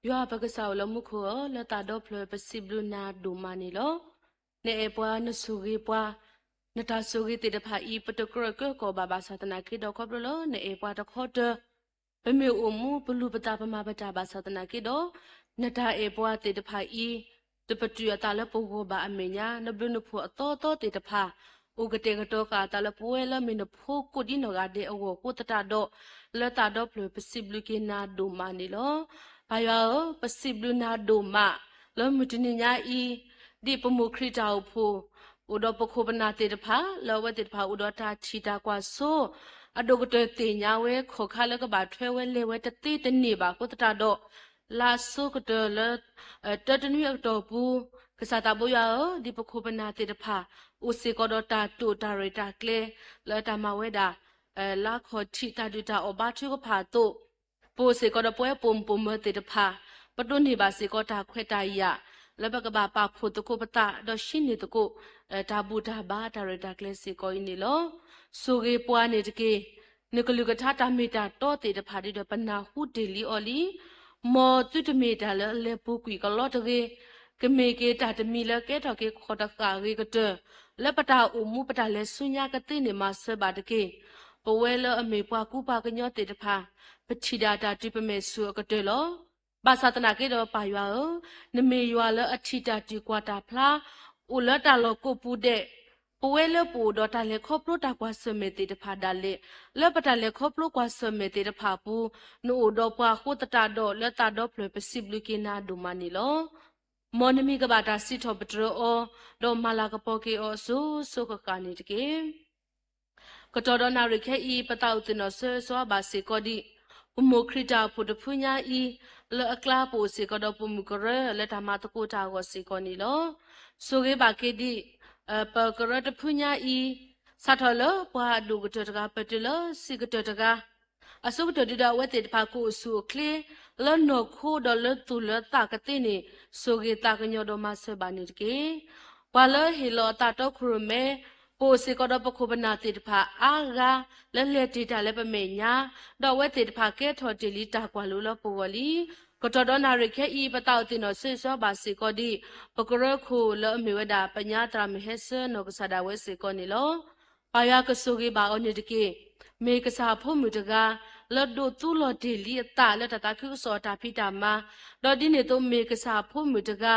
ီ, ယွၤပကစၢ်အိၣ်လၢမူခိၣ်ဧၢ, လၢသးဒီဖျၢၣ်ပစံးဘျုးနၤဒိၣ်မးန့ၣ်လီၤ. နအဲၣ်ပှၤနဆိၣ်ဂ့ၤပှၤ, နတၢ်ဆိၣ်ဂ့ၤသ့ၣ်တဖၣ်အံၤ ပတကြၢးကၢကီၢ်ဘၣ်ဘၣ်ဆၣ်သနာ်က့ဒီး ခီဖျိလၢနအဲၣ်ပှၤတခီတၢၢ် ပမ့ၢ်အိၣ်မူပလူၤပသးပမၤပတၢ်ဘၣ်ဆၣ်သနာ်က့ဒီး နတၢ်အဲၣ်ပှၤသ့ၣ်တဖၣ်အံၤ တပတုာ်အသးလၢပဂီၢ်ဘၣ်အမဲာ်ညါ နဘျုးနဖှိၣ်အသီသီသ့ၣ်တဖၣ် အိၣ်ကတဲာ်ကတီၤဃာ်အသးလၢပဝဲလၢမ့ၢ်နဖိကိးဒံနီၢ်ဂၤဒဲးအဂီၢ်အဃိသတးဒီး လၢသးဒီဖျၢၣ်ပစံးဘျုးက့ၤနၤဒိၣ်မးန့ၣ်လီၤ. ပၢ်ယွၤဧၢ, ပစံးဘျုးနၤဒိၣ်မး လၢမုၢ်တနံၤညါအံၤ ဒ်ပမိၢ်ခရံာ်တၢ်အိၣ်ဖှိၣ် အိၣ်ဒီးပခိၣ်ပနၢ်သ့ၣ်တဖၣ် လၢအဝဲသ့ၣ်တဖၣ်အိၣ်ဒီးတၢ်ထံၣ်တၢ်ကွၢ်စိ အဒိၣ်ကတၢၢ်သ့ၣ်ညါဝဲ ခီၣ်ခါလၢကဘၣ်ထွဲဝဲလဲၤဝဲတသ့တန့ၢ်ဘၣ်အဃိသတးဒီး လါအဆိကတၢၢ်လၢ တၢတနွံအကတီၢ်ပူၤ, ကစၢ်သးဘိယွၤဧၢ, ဒ်ပခိၣ်ပနၢ်သ့ၣ်တဖၣ် အိၣ်စ့ၢ်ကီးဒီးတၢ်တိာ်တၢ်ရဲၣ်တၢ်ကျဲၤ လၢတၢ်မၤဝဲဒၣ် လါခီၣ်ထံးတၢ်ဒုၣ်တၢ်အီၣ်ဘါထုကဖၣ်အသိး, ပအိၣ်စ့ၢ်ကီးဒီးပဝဲပိာ်မုၣ်ပိာ်မၢၤသ့ၣ်တဖၣ်, ပဒိးန့ၢ်ဘၣ်စ့ၢ်ကီးတၢ်ခွဲးတၢ်ယာ် လၢပကဘၣ်ပာ်ဖှိၣ်သကိးပသး ဒီးဟံးန့ၢ်သကိး တၢ်ဘူၣ်တၢ်ဘါတၢ်ရဲၣ်တၢ်ကျဲၤစ့ၢ်ကီးအံၤန့ၣ်လီၤ. ဆိၣ်ဂ့ၤပှၤန့ၣ်တက့ၢ်. နကလုၢ်ကထါတၢ်မ့ၢ်တၢ်တီသ့ၣ်တဖၣ်ဒီး ပနၢ်ဟူတ့ၢ်လံအီၤလံ. မ်သုတမ့ၢ်တၢ်လၢအလဲၤပူၤကွံာ်ကလီတဂ့ၤ, ကမ့ၢ်က့ၤတၢ်တမံၤလၢကဲထီၣ်က့ၤခီၣ်တဃာ်အဂ့ၤကတၢၢ်, လၢပတၢ်အိၣ်မူပတၢ်လဲၤဆူညါကသ့န့ၣ်မၤစၢၤဘၣ်တက့ၢ်. ပဝဲလၢအမ့ၢ်ပှၤကူပှၤကညီသ့ၣ်တဖၣ်, ပထံၣ်ဒၣ်တၢ်တုၤပမဲာ်ဆူၣ်အကတၢၢ်လီၤ. ဘၣ်ဆၣ်သနာ်က့ဒီးပၢ်ယွၤဧၢ, နမ့ၢ်ယွၤလၢအထံၣ်တၢ်တုၤကွၢ်တၢ်ဖျါ, အိၣ်လၢတၢ်လီၢ်ကိးပူၤဒဲး, ပဝဲလၢပအိၣ်ဒီးတၢ်လဲၤခီဖျိတၢ်ကွၢ်ဆၢၣ်မဲာ်သ့ၣ်တဖၣ်ဒၣ်လဲာ်, လၢပတၢ်လဲၤခီဖျိကွၢ်ဆၢၣ်မဲာ်သ့ၣ်တဖၣ်အပူၤ, နအိၣ်ဒီးပှၤအဃိသတးဒီးလၢသးဒီဖျၢၣ်ပစံးဘျုးက့ၤနၤဒိၣ်မးန့ၣ်လီၤ. မ်နမံၤကဘၣ်တၢ်စံးထီၣ်ပတြၢၤအီၤ, ဒီးမၤလၤကပီၤက့ၤအီၤအစိၤစိၤဃၣ်ဃၣ်န့ၣ်တက့ၢ်. ကတီၢ်ဒီးနၣ်ရံၣ်ခဲအံၤ ပသးအိၣ်သ့ၣ်နီၣ်ဆၢဂ့ၤဆၢဝါဘၣ်စ့ၢ်ကီးဒံး ပမိၢ်ခရံာ်တၢ်အိၣ်ဖှိၣ်တဖုညါအံၤ, လၢအကျါပအိၣ်စ့ၢ်ကီးဒီးပိာ်မုၣ်ကရၢလၢတၢ်မၤသကိးတၢ်အဂီၢ်စ့ၢ်ကီးန့ၣ်လီၤ. ဆိၣ်ဂ့ၤဘၣ်က့ၤဒံး ပကရၢတဖုညါအံၤ, စးထီၣ်လၢပှၤအဒိၣ်ကတၢၢ်တဂၤ ပတုၤလၢစံးကတၢၢ်တဂၤ အဆိကတၢၢ်ဒုးဒီးအဝဲသ့ၣ်တဖၣ်ကအိၣ်ဆူၣ်အိၣ်ချ့ လၢနီၢ်ခိဒီးလၢသူၣ်လၢသးကသ့န့ၣ် ဆိၣ်ဂ့ၤသးကညီၤဒီးမၤစၢၤဘၣ်န့ၣ်တက့ၢ်. ပှၤလၢဟ့ၣ်လီၤအသးတီခိၣ်ရိၣ်မဲ ပအိၣ်စ့ၢ်ကီးဒီးပခိၣ်ပနၢ်သ့ၣ်တဖၣ်အါဂၤ လၢလဲၤတ့ၢ်တၢ်လၢပမဲာ်ညါ, ဒီးအဝဲသ့ၣ်တဖၣ်ကဲထီၣ်တ့ၢ်လံတၢ်ကွၢ်လိလၢပဂီၢ်လံ. ကတီၢ်ဒီးနၣ်ရံၣ်ခဲအံၤ ပသးအိၣ်သ့ၣ်နီၣ်ဆၢဂ့ၤဆၢဝါဘၣ်စ့ၢ်ကီးဒံး ပကရၢခိၣ်လၢအမ့ၢ်ဝဲဒၣ်ပညါသရၣ်မုၣ်ဟဲဆၢနီၢ်ကစၢ်ဒၣ်ဝဲစ့ၢ်ကီးန့ၣ်လီၤ. ပၢ်ယွၤကဆိၣ်ဂ့ၤဘၣ်အီၤန့ၣ်တက့ၢ်. မ့ၢ်ကစၢ်အဖိမုၣ်တဂၤ လၢဒိးသူလီၤတ့ၢ်လံအသးလၢတၢ်သးခုကစီၣ်အတၢ်ဖံးတၢ်မၤ, ဒီးဒ်န့ၣ်အသိးမ့ၢ်ကစၢ်အဖိမုၣ်တဂၤ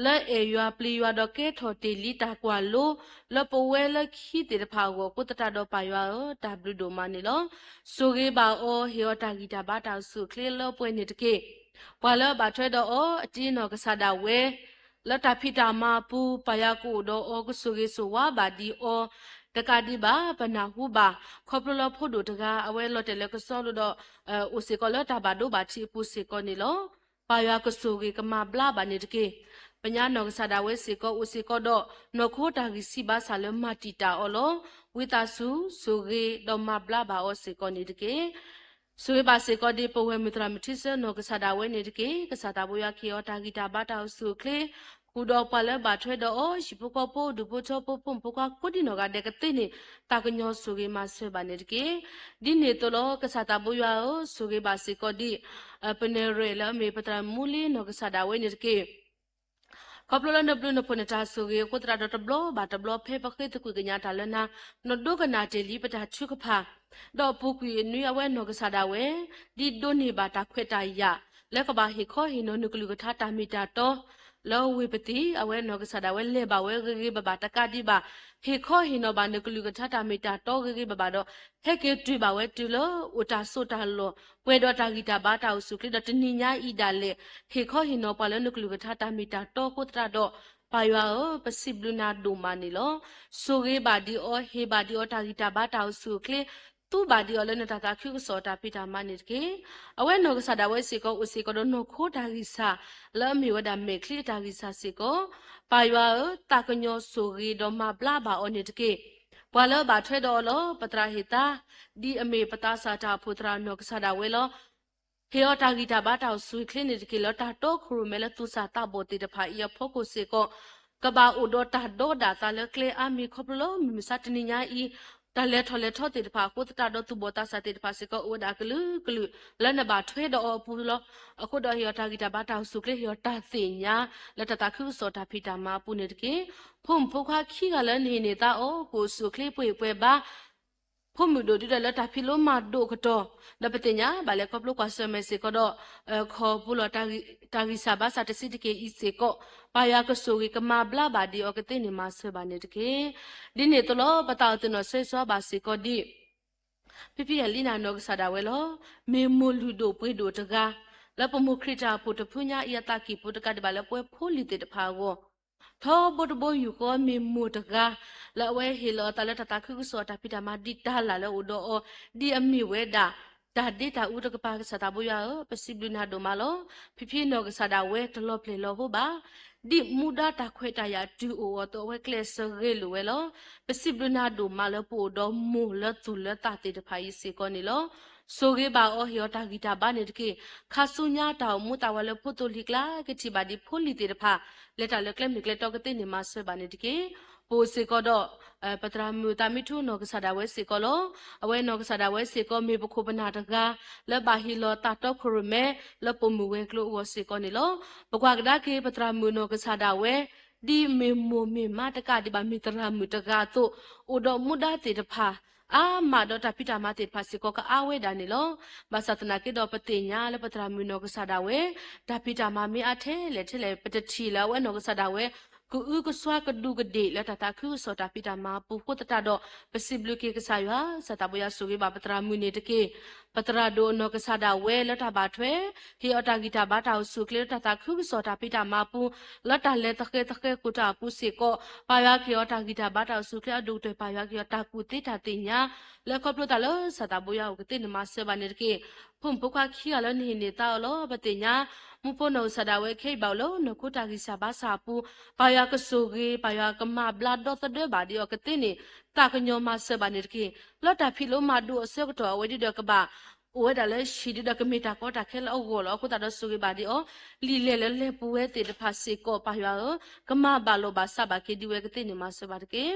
လၢအဲၣ်ယွၤပျံၤယွၤဒီးကဲထီၣ်တ့ၢ်လံတၢ်ကွၢ်လိ လၢပဝဲလၢခံသ့ၣ်တဖၣ်အဂီၢ်အဃိသတးဒီးပၢ်ယွၤဧၢ, တၢ်ဘျုးဒိၣ်မးန့ၣ်လီၤ. ဆိၣ်ဂ့ၤဘၣ်အီၤ, ဟ့ၣ်အီၤတၢ်ဂံၢ်တၢ်ဘါတၢ်အိၣ်ဆူၣ်အိၣ်ချ့လၢပှဲၤန့ၣ်တက့ၢ်. ပှၤလၢအဘၣ်ထွဲဒီးအီၤ အတ့နီၢ်ကစၢ်ဒၣ်ဝဲ လၢတၢ်ဖံးတၢ်မၤအပူၤ ပၢ်ယွၤကအိၣ်ဒီးအီၤ ကဆိၣ်ဂ့ၤဆိၣ်ဝါဘၣ်ဒံးအီၤ တကးဒံးဘၣ် ပနၢ်ဟူဘၣ် ခီဖျိလၢဖိဒိၣ်တဂၤ အဝဲလီၤတဲာ်လၢကစီလိာ်ဒီး အိၣ်စ့ၢ်ကီးလၢတၢ်ဘၣ်ဒိဘၣ်ထံးအပူၤစ့ၢ်ကီးန့ၣ်လီၤ. ပၢ်ယွၤကဆိၣ်ဂ့ၤကမၤဘျါဘၣ်န့ၣ်တက့ၢ်. ပညါနီၢ်ကစၢ်ဒၣ်ဝဲစ့ၢ်ကီး အိၣ်စ့ၢ်ကီးဒီး နီၢ်ခိတၢ်ဂံၢ်ဆံးဘါစၢ်လၢမၤတံာ်တာ်အီၤလီၤ. ဝံသးစူၤ ဆိၣ်ဂ့ၤဒီးမၤဘျါဘၣ်အီၤစ့ၢ်ကီးန့ၣ်တက့ၢ်. ဆိၣ်ဂ့ၤဘၣ်စ့ၢ်ကီးဒံး ပဝဲၢ်မုၣ်သရၣ်မုၣ်ထံဆၢနီၢ်ကစၢ်ဒၣ်ဝဲန့ၣ်တက့ၢ်. ကစၢ်သးဘိယွၤကဟ့ၣ်အီၤတၢ်ဂံၢ်တၢ်ဘါတၢ်အိၣ်ဆူၣ်အိၣ်ချ့ ဃုာ်ဒီးပှၤလၢဘၣ်ထွဲဒီးအီၤ ဟံၣ်ဖိဃီဖိ ဒူၣ်ဖိထၢဖိ ဖိမုၣ်ဖိခွါ ကိးဒံနီၢ်ဂၤဒဲးကသ့န့ၣ် သးကညီၤဆိၣ်ဂ့ၤမၤစၢၤဘၣ်န့ၣ်တက့ၢ်. ဒ်န့ၣ်အသိးလီၤ ကစၢ်သးဘိယွၤဧၢ, ဆိၣ်ဂ့ၤဘၣ်စ့ၢ်ကီးဒံး ပနဲၣ်ရွဲၣ်လၢအမ့ၢ်ပသရၣ်မူလ့နီၢ်ကစၢ်ဒၣ်ဝဲန့ၣ်တက့ၢ်. ခီဖျိလၢနဘျုးနဖှိၣ်နတၢ်ဆိၣ်ဂ့ၤအဃိသတးဒီး တဘျီဘၣ်တဘျီဖဲပဃ့သကွံာ်ကညးတၢ်လၢနၤ, နဒိကနၣ်တ့ၢ်လံပတၢ်ထုကဖၣ်, ဒီးပူၤကွံာ်နွံအဝဲနီၢ်ကစၢ်ဒၣ်ဝဲ ဒ်ဒိးန့ၢ်ဘၣ်တၢ်ခွဲးတၢ်ယာ် လၢကဘၣ်ဟ့ၣ်ခီဟ့ၣ်နီၤနကလုၢ်ကထါတၢ်မ့ၢ်တၢ်တီ လၢဝ့ၢ်ပသံၣ် အဝဲနီၢ်ကစၢ်ဒၣ်ဝဲလဲၤဘၣ်ဝဲဂ့ၤဂ့ၤဘၣ်ဘၣ်တကးဒံးဘၣ်, ဟ့ၣ်ခီဟ့ၣ်နီၤဘၣ်နကလုၢ်ကထါတၢ်မ့ၢ်တၢ်တီဂ့ၤဂ့ၤဘၣ်ဘၣ်ဒီး ဟဲက့ၤတုၤဘၣ်ဝဲတုၤလၢအိၣ်တၢ်စိတၢ်လီၢ် ပှဲၤဒီးတၢ်ဂံၢ်တၢ်ဘါတၢ်အိၣ်ဆူၣ်အိၣ်ချ့ ဒီးတနံၤညါအံၤဒၣ်လဲာ် ဟ့ၣ်ခီဟ့ၣ်နီၤပှၤလၢနကလုၢ်ကထါတၢ်မ့ၢ်တၢ်တီအဃိသတးဒီး ပၢ်ယွၤဧၢ, ပစံးဘျုးနၤဒိၣ်မးန့ၣ်လီၤ. ဆိၣ်ဂ့ၤဘၣ်ဒံးအီၤ, ဟ့ၣ်ဘၣ်ဒံးအီၤတၢ်ဂံၢ်တၢ်ဘါတၢ်အိၣ်ဆူၣ်အိၣ်ချ့, သူဘၣ်ဒံးအီၤလၢနတၢ်သးခုကစီၣ်တၢ်ဖံးတၢ်မၤန့ၣ်တက့ၢ်. အဝဲနီၢ်ကစၢ်ဒၣ်ဝဲစ့ၢ်ကီး အိၣ်စ့ၢ်ကီးဒီးနီၢ်ခိတၢ်ဂံၢ်စၢ် လၢအမ့ၢ်ဝဲဒၣ်မဲာ်ချံအတၢ်ဂံၢ်စၢ်စ့ၢ်ကီး, ပၢ်ယွၤဧၢ, သးကညီၤဆိၣ်ဂ့ၤဒီးမၤဘျါဘၣ်အီၤန့ၣ်တက့ၢ်. ပှၤလၢအဘၣ်ထွဲဒီးအီၤလီၤ ပသရၣ်ဟ့ၣ်သါ, ဒ်အမ့ၢ်ပသးစၢ်တၢ်အိၣ်ဖှိၣ်သရၣ်နီၢ်ကစၢ်ဒၣ်ဝဲလီၤ. ဟ့ၣ်အီၤတၢ်ဂံၢ်တၢ်ဘါတၢ်အိၣ်ဆူၣ်အိၣ်ချ့န့ၣ်တက့ၢ်လၢတၢ်တီခိၣ်ရိၣ်မဲလၢသူၣ်စၢ်သးဘီၣ်သ့ၣ်တဖၣ်အံၤအဖီခိၣ်စ့ၢ်ကီး, ကဘၣ်အိၣ်ဒီးတၢ်ဒီဒၣ်သးလၢကျဲအါမံၤခီဖျိလၢမုၢ်မဆါတနံၤညါအံၤ, တၢ်လဲၤထီၣ်လဲၤထီသ့ၣ်တဖၣ်အဃိသတးဒီးသူၣ်ဘီၣ်သးစၢ်သ့ၣ်တဖၣ်စ့ၢ်ကီး အိၣ်ဝဲဒၣ်အကလုာ်ကလုာ် လၢနဘၣ်ထွဲဒီးအီၤအပူၤလီၤ. အဃိဒီးဟ့ၣ်အီၤတၢ်ဂံၢ်တၢ်ဘါတၢ်အိၣ်ဆူၣ်အိၣ်ချ့ ဟ့ၣ်အီၤတၢ်သ့ၣ်ညါ လၢတၢ်သးခုကစီၣ်တၢ်ဖံးတၢ်မၤအပူၤန့ၣ်တက့ၢ်. ဖိမုၣ်ဖိခွါခံဂၤလၢနဟ့ၣ်န့ၢ်သါအီၤ ကအိၣ်ဆူၣ်အိၣ်ချ့ပှဲၤပှဲၤဘါ ဖိမုၣ်ဒိၣ်ဒုဒီးလၢတၢ်ဖံးလိမၤဒိၣ်ကတီၢ်, ဒီးပသ့ၣ်ညါဘၣ်လဲၤခီဖျိကွၢ်ဆၢၣ်မဲာ်စ့ၢ်ကီးဒီး ခီပူၤလီၤ တၢ်ဂံၢ်စၢ်ဘါစၢ်တဆံးတက့ၢ်အံၤစ့ၢ်ကီး, ပၢ်ယွၤကဆိၣ်ဂ့ၤကမၤဘျါဘၣ်ဒံးအီၤကသ့န့ၣ်မၤစၢၤဘၣ်န့ၣ်တက့ၢ်. ဒ်န့ၣ်အသိးလီၤ ပသးအိၣ်သ့ၣ်နီၣ်ဆၢဂ့ၤဆၢဝါဘၣ်စ့ၢ်ကီးဒ် ဖံဖံယဲၢ်လံနၤနီၢ်ကစၢ်ဒၣ်ဝဲလီၤ. မ့ၢ်မိၢ်လုၢ်ဒိၣ်ပှ့ၤဒိၣ်တဂၤ လၢပမိၢ်ခရံာ်တၢ်အိၣ်ဖှိၣ်တဖုညါအံၤအသးကံၢ်ပူၤတကးဒံးဘၣ်လၢပဝဲဖိလံၤသ့ၣ်တဖၣ်အဂီၢ် ထီဘိတဘိယူၢ်ဃီမ့ၢ်မိၢ်တဂၤ လၢအဝဲဟ့ၣ်လီၤအသးလၢတၢ်သးခုကစီၣ်အတၢ်ဖံးတၢ်မၤဒံးတၢ်လၢ်လၢအိၣ်ဒီးအီၤ ဒ်အမ့ၢ်ဝဲဒၣ် တၢ်ဒ့တၢ်အူတကပၤ ကစၢ်သးဘိယွၤဧၢ, ပစံးဘျုးနၤဒိၣ်မးလီၤ. ဖံဖံနီၢ်ကစၢ်ဒၣ်ဝဲတလီၤပျဲၢ်လီၤဟိဘၣ်, ဒ်မူဒါတၢ်ခွဲးတၢ်ယာ်တုၤအိၣ်အသိး အဝဲကျဲးစၢးဂ့ၤလိာ်ဝဲလီၤ. ပစံးဘျုးနၤဒိၣ်မးလၢပအိၣ်ဒီးမိၢ်လၢသူၣ်လၢသးသ့ၣ်တဖၣ်အံၤစ့ၢ်ကီးန့ၣ်လီၤ. ဆိၣ်ဂ့ၤဘၣ်အီၤ ဟ့ၣ်အီၤတၢ်ဂံၢ်တၢ်ဘါန့ၣ်တက့ၢ်. ခါဆူညါတၢ်အိၣ်မူသးဝးလၢဖိသိၣ်လံၤကျါ ကထံၣ်ဘၣ်ဒံးဖိလံၤသ့ၣ်တဖၣ် လဲၤတၢ်လၢကျဲမ့ၢ်ကျဲတီကသ့န့ၣ် မၤစၢၤဘၣ်န့ၣ်တက့ၢ်. ပအိၣ်စ့ၢ်ကီးဒီး ပသရၣ်မုၣ်သးမံထူနီၢ်ကစၢ်ဒၣ်ဝဲစ့ၢ်ကီးလီၤ. အဝဲနီၢ်ကစၢ်ဒၣ်ဝဲစ့ၢ်ကီးမ့ၢ်ပခိၣ်ပနၢ်တဂၤ လၢဘၣ်ဟ့ၣ်လီၤသးတီခိၣ်ရိၣ်မဲ လၢပိာ်မုၣ်ဝဲၤကျိၤအဂီၢ်စ့ၢ်ကီးန့ၣ်လီၤ. ပကွၢ်ကဒါက့ၤ ပသရၣ်မုၣ်နီၢ်ကစၢ်ဒၣ်ဝဲ ဒ်မ့ၢ်မိၢ်မ့ၢ်မါတကးဒံးဘၣ် မ့ၢ်သရၣ်မုၣ်တဂၤအသိး အိၣ်ဒီးမူဒါသ့ၣ်တဖၣ် အါမးဒီးတၢ်ဖံးတၢ်မၤသ့ၣ်တဖၣ်စ့ၢ်ကီး ကအါဝဲဒၣ်န့ၣ်လီၤ. ဘၣ်ဆၣ်သနာ်က့ဒီး ပသ့ၣ်ညါလၢပသရၣ်မုၣ်နီၢ်ကစၢ်ဒၣ်ဝဲ တၢ်ဖံးတၢ်မၤမ့ၢ်အါထဲလဲၣ်ထဲလဲၣ် ပတထံၣ်လၢအဝဲနီၢ်ကစၢ်ဒၣ်ဝဲ ကအုကစွါကဒူးကဒ့ၣ်လၢတၢ်သးခုကစီၣ်တၢ်ဖံးတၢ်မၤအပူၤအဃိသတးဒီး ပစံးဘျုးက့ၤကစၢ်ယွၤ ကစၢ်သးဘိယွၤဆိၣ်ဂ့ၤဘၣ်ပသရၣ်မုၣ်န့ၣ်တက့ၢ်. ပသရၣ်ဒိၣ်အနီၢ်ကစၢ်ဒၣ်ဝဲလၢတၢ်ဘၣ်ထွဲ ဟ့ၣ်အီၤတၢ်ဂံၢ်တၢ်ဘါတၢ်အိၣ်ဆူၣ်အိၣ်ချ့လၢတၢ်သးခုကစီၣ်တၢ်ဖံးတၢ်မၤအပူၤ လၢတၢ်လဲၤသဃဲၤသဃဲၤခိၣ်တၢ်အပူၤစ့ၢ်ကီး ပၢ်ယွၤကဟ့ၣ်အီၤတၢ်ဂံၢ်တၢ်ဘါတၢ်အိၣ်ဆူၣ်အိၣ်ချ့အဒိၣ်ကတၢၢ် ပၢ်ယွၤကဟ့ၣ်အီၤတၢ်ကူၣ်သ့တၢ်သ့ၣ်ညါ လၢခီဖျိသးလၢကစၢ်သးဘိယွၤအိၣ်ကသ့န့ၣ် မၤစၢၤဘၣ်န့ၣ်တက့ၢ်. ဖိမုၣ်ဖိခွါခံဂၤလၢနဟံးန့ၢ်သါအီၤလီၤ. ပသ့ၣ်ညါ မူဖိနီၢ်ကစၢ်ဒၣ်ဝဲခဲအံၤဘၣ်အိၣ်လၢနီၢ်ခိတၢ်ဂံၢ်စၢ်ဘါစၢ်အပူၤ ပၢ်ယွၤကဆိၣ်ဂ့ၤ ပၢ်ယွၤကမၤဘျါဒီသဒၢဘၣ်ဒံးအီၤကသ့န့ၣ် သးကညီၤမၤစၢၤဘၣ်န့ၣ်တက့ၢ်. လၢတၢ်ဖံးလိမၤဒိးအဆၢကတီၢ် အဝဲဒၣ်ဒီးကဘၣ် အိၣ်ဝဲဒၣ်လၢဟံၣ်ဒ်ဒီးကမ့ၢ်တၢ်ကီတၢ်ခဲလၢအဂီၢ်လီၤ. အဃိသတးဒီးဆိၣ်ဂ့ၤဘၣ်ဒံးအီၤ လံာ်လဲၢ်လၢလဲၤပူၤဝဲသ့ၣ်တဖၣ်စ့ၢ်ကီး ပၢ်ယွၤဧၢ, ကမၤဘၣ်လိာ်ဘၣ်စးဘၣ်က့ၤဒံးဝဲကသ့န့ၣ် မၤစၢၤဘၣ်တက့ၢ်.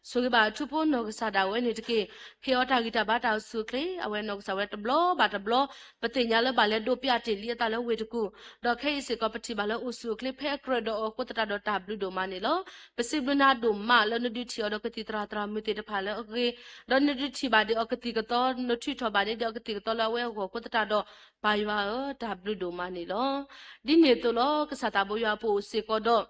ဆိၣ်ဂ့ၤဘၣ်အထူဖိနီၢ်ကစၢ်ဒၣ်ဝဲန့ၣ်တက့ၢ်. ဟ့ၣ်အီၤတၢ်ဂံၢ်တၢ်ဘါတၢ်အိၣ်ဆူၣ်အိၣ်ချ့ အဝဲနီၢ်ကစၢ်ဝဲတဘျီဘၣ်တဘျီ ပသ့ၣ်ညါလၢဘၣ်လဲၤဒိးပၠးတ့ၢ်လံအသးလၢဝ့ၢ်တကူၣ် ဒီးခဲအံၤစ့ၢ်ကီးပထံၣ်ဘၣ်လၢအိၣ်ဆူၣ်အိၣ်ချ့ဖဲအကြၢးဒီးအီၤအဃိသတးဒီးတၢ်ဘျုးဒိၣ်မးန့ၣ်လီၤ. ပစံးဘျုးနၤဒိၣ်မးလၢနဒုးထံၣ်အီၤဒီးကသံၣ်သရၣ်သရၣ်မုၣ်သ့ၣ်တဖၣ်လၢအဂ့ၤ, ဒီးနဒုးထံၣ်ဘၣ်ဒံးအီၤကသံၣ်ကသီ နထုးထီၣ်ဘၣ်ဒံးဒီးအီၤကသံၣ်ကသီလၢအဝဲအဂီၢ်အဃိသတးဒီး ပၢ်ယွၤဧၢ တၢ်ဘျုးဒိၣ်မးန့ၣ်လီၤ. ဒ်န့ၣ်အသိးလီၤ ကစၢ်သးဘိယွၤအပူၤအိၣ်စ့ၢ်ကီးဒီး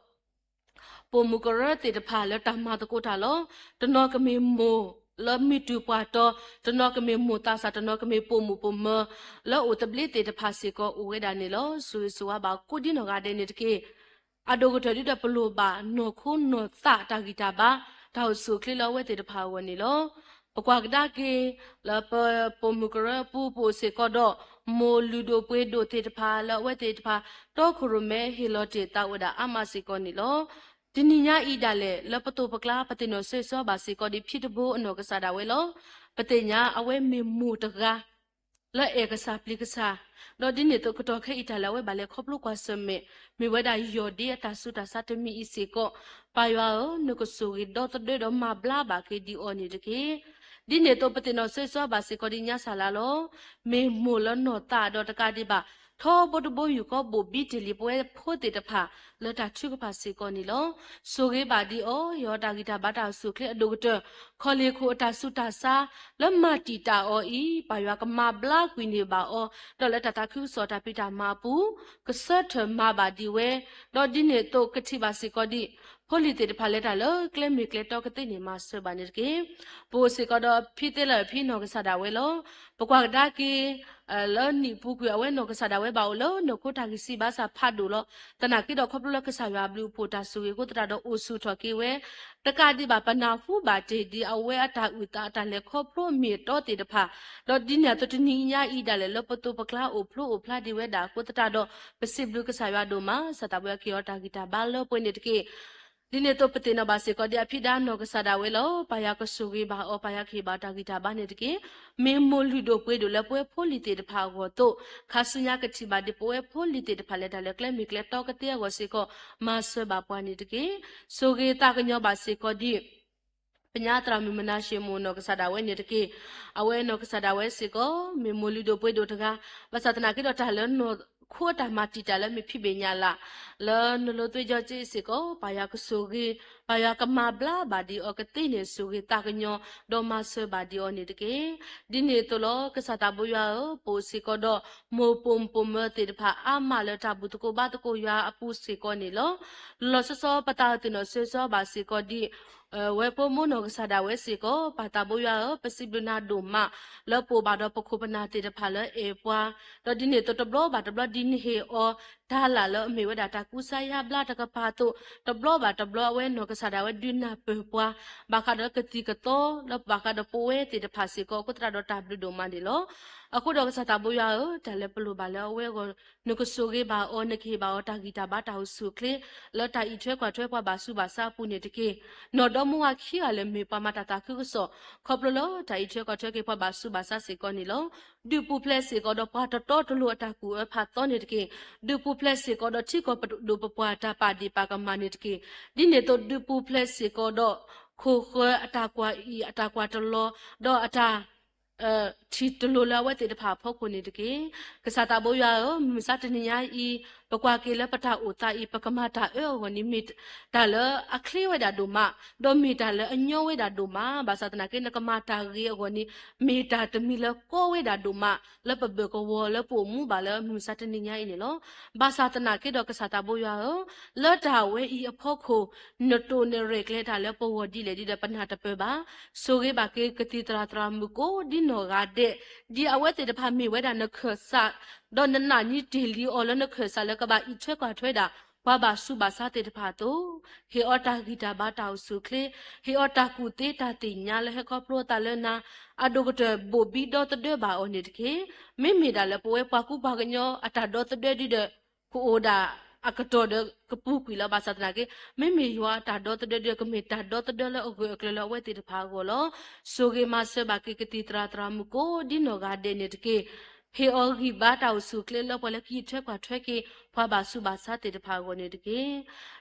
ပိာ်မုၣ်ကရၢသ့ၣ်တဖၣ်လၢတၢ်မၤသကိးတၢ်လီၤ. တနီၤကမ့ၢ်မိၢ်လၢမုၢ်တူၢ်ပှၢ်တီၤ, တနီၤကမ့ၢ်မိၢ်သးစၢ်, တနီၤကမ့ၢ်ပိာ်မုၣ်ပိာ်မၢၤ လၢအိၣ်သဘျ့သ့ၣ်တဖၣ်စ့ၢ်ကီးအိၣ်ဝဲဒၣ်န့ၣ်လီၤ. ဆိၣ်ဂ့ၤဆိၣ်ဝါဘၣ်ကိးဒံနီၢ်ဂၤဒဲးန့ၣ်တက့ၢ်. အဒိၣ်ကတၢၢ်ဒ်ဒီးပလိၣ်ဘၣ်နီၢ်ခိနီၢ်သးတၢ်ဂံၢ်တၢ်ဘါ တၢ်အိၣ်ဆူၣ်အိၣ်ချ့လၢအဝဲသ့ၣ်တဖၣ်အဂီၢ်န့ၣ်လီၤ. ပကွၢ်ကဒါက့ၤ လၢပပိာ်မုၣ်ကရၢအပူၤပအိၣ်စ့ၢ်ကီးဒီး မိၢ်လုၢ်ဒိၣ်ပှ့ၤဒိၣ်သ့ၣ်တဖၣ်လၢအဝဲသ့ၣ်တဖၣ် တီခိၣ်ရိၣ်မဲဟ့ၣ်လီၤတ့ၢ်သးအိၣ်ဝဲဒၣ်အါမးစ့ၢ်ကီးန့ၣ်လီၤ. တနံၤညါအံၤဒၣ်လဲာ် လၢပသိးပကျါ ပသ့ၣ်နီၣ်ဆၢဂ့ၤဆၢဝါဘၣ်စ့ၢ်ကီးဒံးဖံတဘိအနီၢ်ကစၢ်ဒၣ်ဝဲလီၤ. ပသ့ၣ်ညါအဝဲမ့ၢ်မိၢ်တဂၤ လၢအဲၣ်ကစၢ်ပျံၤကစၢ်, ဒီးဒ်န့ၣ်အသိးကတီၢ်ခဲအံၤတၢ်လၢအဝဲဘၣ်လဲၤခီဖျိကွၢ်ဆၢၣ်မဲာ် မ့ၢ်ဝဲဒၣ်ယီၢ်ဒ့အတၢ်ဆူးတၢ်ဆါတမံၤအံၤစ့ၢ်ကီး, ပၢ်ယွၤဧၢ, နကဆိၣ်ဂ့ၤဒီသဒၢဒီးမၤဘျါဘၣ်က့ၤဒံးအီၤန့ၣ်တက့ၢ်. ဒ်န့ၣ်အသိးပသ့ၣ်နီၣ်ဆၢဂ့ၤဆၢဝါဘၣ်စ့ၢ်ကီးဒံးညါစၢ်လၢ်လီၤ. မ့ၢ်မိၢ်လၢနီၢ်သးဒီးတကးဒံးဘၣ် ထီဘိတဘိယူၢ်ဃီဘိၣ်ဘံတ့ၢ်လံပဝဲဖိသ့ၣ်တဖၣ် လၢတၢ်ထုကဖၣ်စ့ၢ်ကီးန့ၣ်လီၤ. ဆိၣ်ဂ့ၤဘၣ်ဒံးအီၤ ဟ့ၣ်အီၤတၢ်ဂံၢ်တၢ်ဘါတၢ်အိၣ်ဆူၣ်အိၣ်ချ့အဒိၣ်ကတၢၢ်, ခီၣ်လ့ၣ်ခိၣ်အတၢ်ဆူးတၢ်ဆါ လၢမၤတံာ်တာ်အီၤအံၤ ပၢ်ယွၤကမၤဘျါကွံာ်န့ၢ်ဘၣ်အီၤ, ဒီးလၢတၢ်သးခုကစီၣ်တၢ်ဖံးတၢ်မၤအပူၤ ကဆၢထၢၣ်မၤဘၣ်ဒံးဝဲ, ဒီးဒ်န့ၣ်အသိးကထံၣ်ဘၣ်စ့ၢ်ကီးဒံး ဖိလံၤသ့ၣ်တဖၣ်လဲၤတၢ်လၢကျဲမ့ၢ်ကျဲတီကသ့န့ၣ် မၤစၢၤဘၣ်န့ၣ်တက့ၢ်. ပအိၣ်စ့ၢ်ကီးဒီးဖံသ့လၢအဖံနီၢ်ကစၢ်ဒၣ်ဝဲလီၤ. ပကွၢ်ကဒါက့ၤ လၢနံၣ်ပူၤကွံာ်အဝဲနီၢ်ကစၢ်ဒၣ်ဝဲဘၣ်အိၣ်လၢနီၢ်ခိတၢ်ဂံၢ်စၢ်ဘါစၢ်ဖးဒိၣ်လီၤ. သနာ်က့ဒီးခီဖျိလၢကစၢ်ယွၤအဘျုးအဖှိၣ်တၢ်ဆိၣ်ဂ့ၤအဃိသတးဒီးအိၣ်ဆူၣ်ထီၣ်က့ၤဝဲ, တကးဒံးဘၣ် ပနၢ်ဟူဘၣ်တ့ၢ်ဒံးအဝဲအတၢ်အုၣ်သးအတၢ်လဲၤခီဖျိအမ့ၢ်အတီသ့ၣ်တဖၣ်, ဒီးဒ်န့ၣ်အသိးတနံၤညါအံၤဒၣ်လဲာ်လၢပသိးပကျါအိၣ်ဖျိအိၣ်ဖျါဒံးဝဲဒၣ်အဃိသတးဒီး ပစံးဘျုးကစၢ်ယွၤဒိၣ်မး, ကစၢ်သးဘိယွၤကဟ့ၣ်အီၤတၢ်ဂံၢ်တၢ်ဘါလၢပှဲၤန့ၣ်တက့ၢ်. ဒ်န့ၣ်အသိးပသ့ၣ်နီၣ်ဘၣ်စ့ၢ်ကီးဒံးအဖံဒါနီၢ်ကစၢ်ဒၣ်ဝဲလီၤ. ပၢ်ယွၤကဆိၣ်ဂ့ၤဘၣ်အီၤ, ပၢ်ယွၤကဟ့ၣ်ဘၣ်တၢ်ဂံၢ်တၢ်ဘါန့ၣ်တက့ၢ်. မ့ၢ်မိၢ်လုၢ်ဒိၣ်ပှ့ၤဒိၣ်လၢပဝဲဖိလံၤသ့ၣ်တဖၣ်အဂီၢ်အသိး, ခါဆူညါကထံၣ်ဘၣ်ဒံးပဝဲဖိလံၤသ့ၣ်တဖၣ်လဲၤတၢ်လၢကျဲမ့ၢ်ကျဲတီကသ့အဂီၢ်စ့ၢ်ကီး မၤစၢၤဘၣ်ပှၤန့ၣ်တက့ၢ်. ဆိၣ်ဂ့ၤသးကညီၤဘၣ်စ့ၢ်ကီးဒံး ပညါသရၣ်မုၣ်မနၤၡ့ၣ်မိၢ်နီၢ်ကစၢ်ဒၣ်ဝဲန့ၣ်တက့ၢ်. အဝဲနီၢ်ကစၢ်ဒၣ်ဝဲစ့ၢ်ကီး မ့ၢ်မိၢ်လုၢ်ဒိၣ်ပှ့ၤဒိၣ်တဂၤ, ဘၣ်ဆၣ်သနာ်က့ဒီးတၢ်လၢနီၢ်ခိအတၢ်မၤတံာ်တာ်လၢမ့ၢ်ဖံးဘ့ၣ်ညၣ်လၢ် လၢနလိသွ့ကၠီက့စ့ၢ်ကီး ပၢ်ယွၤကဆိၣ်ဂ့ၤ, ပၢ်ယွၤကမၤဘျါဘၣ်ဒံးအီၤကသ့န့ၣ် ဆိၣ်ဂ့ၤသးကညီၤ ဒီးမၤစၢၤဘၣ်ဒံးအီၤန့ၣ်တက့ၢ်. ဒ်န့ၣ်အသိးလီၤ ကစၢ်သးဘိယွၤဧၢ, ပအိၣ်စ့ၢ်ကီးဒီး မိၢ်ပိာ်မုၣ်ပိာ်မၢၤသ့ၣ်တဖၣ်အါမးလၢတၢ်ဘူၣ်သကိးဘါသကိးယွၤအပူၤစ့ၢ်ကီးန့ၣ်လီၤ. လီၤဆီဆီပသးသ့ၣ်နီၣ်ဆၢဂ့ၤဆၢဝါဘၣ်စ့ၢ်ကီးဒံး ဝဲၢ်ဖိမုၣ်နီၢ်ကစၢ်ဒၣ်ဝဲစ့ၢ်ကီး ပၢ်သးဘိယွၤဧၢ, ပစံးဘျုးနၤဒိၣ်မး လၢပအိၣ်ဘၣ်ဒီးပခိၣ်ပနၢ်သ့ၣ်တဖၣ်လၢအဲၣ်ပှၤ, ဒီးဒ်န့ၣ်အသိးတဘျီဘၣ်တဘျီဒ်နဟ့ၣ်အီၤ တၢ်လၢအမ့ၢ်ဝဲဒၣ်တၢ်ကူစါယါဘျါတကပၤအသိး, တဘျီဘၣ်တဘျီအဝဲနီၢ်ကစၢ်ဒၣ်ဝဲဒုးနၢ်ပၢၢ်ပှၤ ဘၣ်ဃးဒီးကသံၣ်ကသီ ဒီးဘၣ်ဃးဒီးပဝဲသ့ၣ်တဖၣ်စ့ၢ်ကီး အဃိသတးဒီးတၢ်ဘျုးဒိၣ်မးန့ၣ်လီၤ. အဃိဒီးကစၢ်သးဘိယွၤဧၢ, တၢ်လၢပလိၣ်ဘၣ်လၢအဝဲအဂီၢ် နကဆိၣ်ဂ့ၤဘၣ်အီၤ, နကဟ့ၣ်ဘၣ်အီၤတၢ်ဂံၢ်တၢ်ဘါတၢ်အိၣ်ဆူၣ်အိၣ်ချ့ လၢတၢ်အံးထွဲကွၢ်ထွဲပှၤဘၣ်ဆူးဘၣ်ဆါအပူၤန့ၣ်တက့ၢ်. နီၢ်ဒီမါဝၤခံဂၤလၢမ့ၢ်ပှၤမၤတၢ်သးခုကစီၣ် ခီဖျိလၢတၢ်အံးထွဲကွၢ်ထွဲက့ၤပှၤဘၣ်ဆူးဘၣ်ဆါစ့ၢ်ကီးန့ၣ်လီၤ. ဒုးပူၤဖျဲးစ့ၢ်ကီးဒီးပှၤတတီတလိၤအတၢ်ကူၣ်အၢဖးသီန့ၣ်တက့ၢ်. ဒုးပူၤဖျဲးစ့ၢ်ကီးဒီးထံကီၢ်ပဒိၣ်ပပှၢ်တၢ်ပာ်ဒ့ၣ်ပာ်ကမၣ်န့ၣ်တက့ၢ်. ဒ်န့ၣ်အသိးဒုးပူၤဖျဲးစ့ၢ်ကီးဒီး ခိၣ်ဃၢၤအတၢ်ကွၢ်အံၤအတၢ်ကွၢ်တလီၤ, ဒီးအတၢ် ထံၣ်တလိၤလၢအဝဲသ့ၣ်တဖၣ်အဖီခိၣ်န့ၣ်တက့ၢ်. ကစၢ်သးဘိယွၤဧၢ, မုၢ်မဆါတနံၤညါအံၤ ပကွၢ်က့ၤလၢပတၢ်အိၣ်သးအံၤ ပကမၤတၢ်အၢအဂီၢ်န့ၣ် မ့ၢ်တၢ်လၢအချ့ဝဲဒၣ်ဒိၣ်မး, ဒီးမ့ၢ်တၢ်လၢအညီဝဲဒၣ်ဒိၣ်မး, ဘၣ်ဆၣ်သနာ်က့ နကမၤတၢ်ဂ့ၤအဂီၢ်န့ၣ် မ့ၢ်တၢ်တမံၤလၢကီဝဲဒၣ်ဒိၣ်မး လၢပဘၢၣ်ကဝီၤလၢပအိၣ်မူဘၣ်လၢမုၢ်မဆါတနံၤညါအံၤန့ၣ်လီၤ. ဘၣ်ဆၣ်သနာ်က့ဒီးကစၢ်သးဘိယွၤဧၢ, လၢတၢ်ဝဲအံၤအဖီခိၣ် နတိၢ်နရဲၣ်ကျဲၤတၢ်လၢပဂီၢ်ဒ်လဲၣ်ဒီး ပနၢ်တပၢၢ်ဘၣ်. ဆိၣ်ဂ့ၤဘၣ်က့ၤကသံၣ်သရၣ်သရၣ်မုၣ်ကိးဒ်နီၢ်ဂၤဒဲး, ဒ်အဝဲသ့ၣ်တဖၣ်မ့ၢ်ဝဲဒၣ်နခၢၣ်စး, ဒီးနနာ်န့ၢ်တ့ၢ်လံအီၤလၢနခၢၣ်စးလၢကဘၣ်အံးထွဲကွၢ်ထွဲဒၣ် ပှၤဘၣ်ဆူးဘၣ်ဆါသ့ၣ်တဖၣ်အသိး, ဟ့ၣ်အီၤတၢ်ဂံၢ်တၢ်ဘါတၢ်အိၣ်ဆူၣ်အိၣ်ချ့, ဟ့ၣ်အီၤတၢ်ကူၣ်သ့တၢ်သ့ၣ်ညါလၢဟဲခီဖျိအသးလၢနၤ, အဒိၣ်ကတၢၢ်ဘိၣ်ဘံဒီသဒၢဘၣ်အီၤန့ၣ်တက့ၢ်. မ့မ့ၢ်ဒၣ်လၢပဝဲပှၤကူပှၤကညီအတၢ်ဒီသဒၢဒ်ဒီး ကအိၣ်ဒၣ်အကတီၢ်ဒီးကပူၤကွံာ်လီၤ. ဘၣ်ဆၣ်သနာ်က့ မ့မ့ၢ်ယွၤအတၢ်ဒီသဒၢဒ်ဒီး ကမ့ၢ်တၢ်ဒီသဒၢလၢအဂၢၢ်အကျၢၤလၢအဝဲသ့ၣ်တဖၣ်အဂီၢ်လီၤ. ဆိၣ်ဂ့ၤမၤစၢၤဘၣ်က့ၤကသံၣ်သရၣ်သရၣ်မုၣ်ကိးဒ်နီၢ်ဂၤဒဲးန့ၣ်တက့ၢ်. ဟ့ၣ်အီၤဂံၢ်ဘါတၢ်အိၣ်ဆူၣ်အိၣ်ချ့လၢပှၤလၢကအံးထွဲကွၢ်ထွဲက့ၤ ပှၤဘၣ်ဆူးဘၣ်ဆါသ့ၣ်တဖၣ်အဂီၢ်န့ၣ်တက့ၢ်.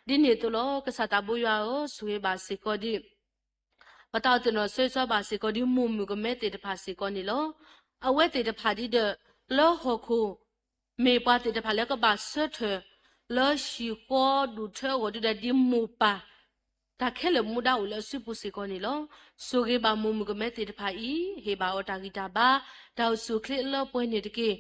ဒ်န့ၣ်အသိးလီၤ. ကစၢ်သးဘိယွၤဧၢ, ဆိၣ်ဂ့ၤဘၣ်စ့ၢ်ကီးဒ် ပတၢ်အိၣ်သးနီၢ်ဆၢဂ့ၤဆၢဝါဘၣ်စ့ၢ်ကီးဒ်မိၢ်မုၣ်ကမဲသ့ၣ်တဖၣ်စ့ၢ်ကီးန့ၣ်လီၤ. အဝဲသ့ၣ်တဖၣ်ဒ်ဒီး လၢဟီၣ်ခိၣ် မ့ၢ်ပှၤသ့ၣ်တဖၣ်လၢကဘၣ်ဆၢထၢၣ် လၢဟံၣ်ဃီဒူၣ်ထၢအဂီၢ်ဒ်ဒီးဒ်မိၢ်ပၢ် တၢ်ခဲလၢာ်မူဒါအိၣ်လၢအစုပူၤစ့ၢ်ကီးန့ၣ်လီၤ. ဆိၣ်ဂ့ၤဘၣ်မိၢ်မုၣ်ကမဲသ့ၣ်တဖၣ်အံၤ, ဟ့ၣ်ဘၣ်အီၤတၢ်ဂံၢ်တၢ်ဘါ, တၢ်အိၣ်ဆူၣ်အိၣ်ချ့အလၢပှဲၤန့ၣ်တက့ၢ်.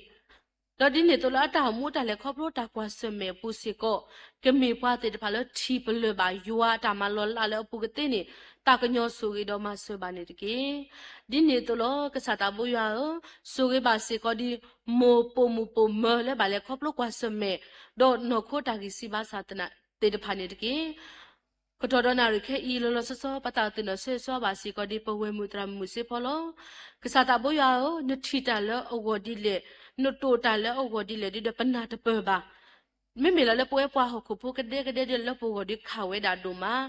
ဒီးဒ်န့ၣ်အသိးလၢအတၢ်အိၣ်မူတၢ်လဲၤခီဖျိတၢ်ကွၢ်ဆၢၣ်မဲာ်အပူၤစ့ၢ်ကီး, ကမ့ၢ်ပှၤသ့ၣ်တဖၣ်လၢထံၣ်ပလၢၢ်ဘၣ်ယွၤအတၢ်မၤလီၤလးလၢအပူၤကသ့န့ၣ်, သးကညီၤဆိၣ်ဂ့ၤဒီးမၤစၢၤဘၣ်န့ၣ်တက့ၢ်. ဒ်န့ၣ်အသိးလီၤ. ကစၢ်သးဘိယွၤဧၢ, ဆိၣ်ဂ့ၤဘၣ်စ့ၢ်ကီးဒ် မိၢ်ပိာ်မုၣ်ပိာ်မၢၤလၢဘၣ်လဲၤခီဖျိကွၢ်ဆၢၣ်မဲာ်, ဒီးနီၢ်ခိတၢ်ဂံၢ်စၢ်ဘါစၢ်သ့ၣ်တဖၣ်န့ၣ်တက့ၢ်. ကတီၢ်ဒီးနၣ်ရံၣ်ခဲအံၤ လီၤလီၤဆီဆီ ပတၢ်အိၣ်သးနီၢ်ဆၢဂ့ၤဆၢဝါဘၣ်စ့ၢ်ကီးဒ်ပဝဲၢ်မုၣ်သရၣ်မုၣ်စ့ၢ်ကီးလီၤ. ကစၢ်သးဘိယွၤဧၢ, နထံၣ်တၢ်လၢအဂီၢ်ဒ်လဲၣ်, နတိၢ်တၢ်လၢအဂီၢ်ဒ်လဲၣ်ဒ်ဒီးပနၢ်တပၢၢ်ဘၣ်. မ့မ့ၢ်လၢပဝဲပှၤဟီၣ်ခိၣ်ဖိကဒဲကဒဲဒ်လၢပဂီၢ်ဒ်ခးဝဲဒၣ်ဒိၣ်မး,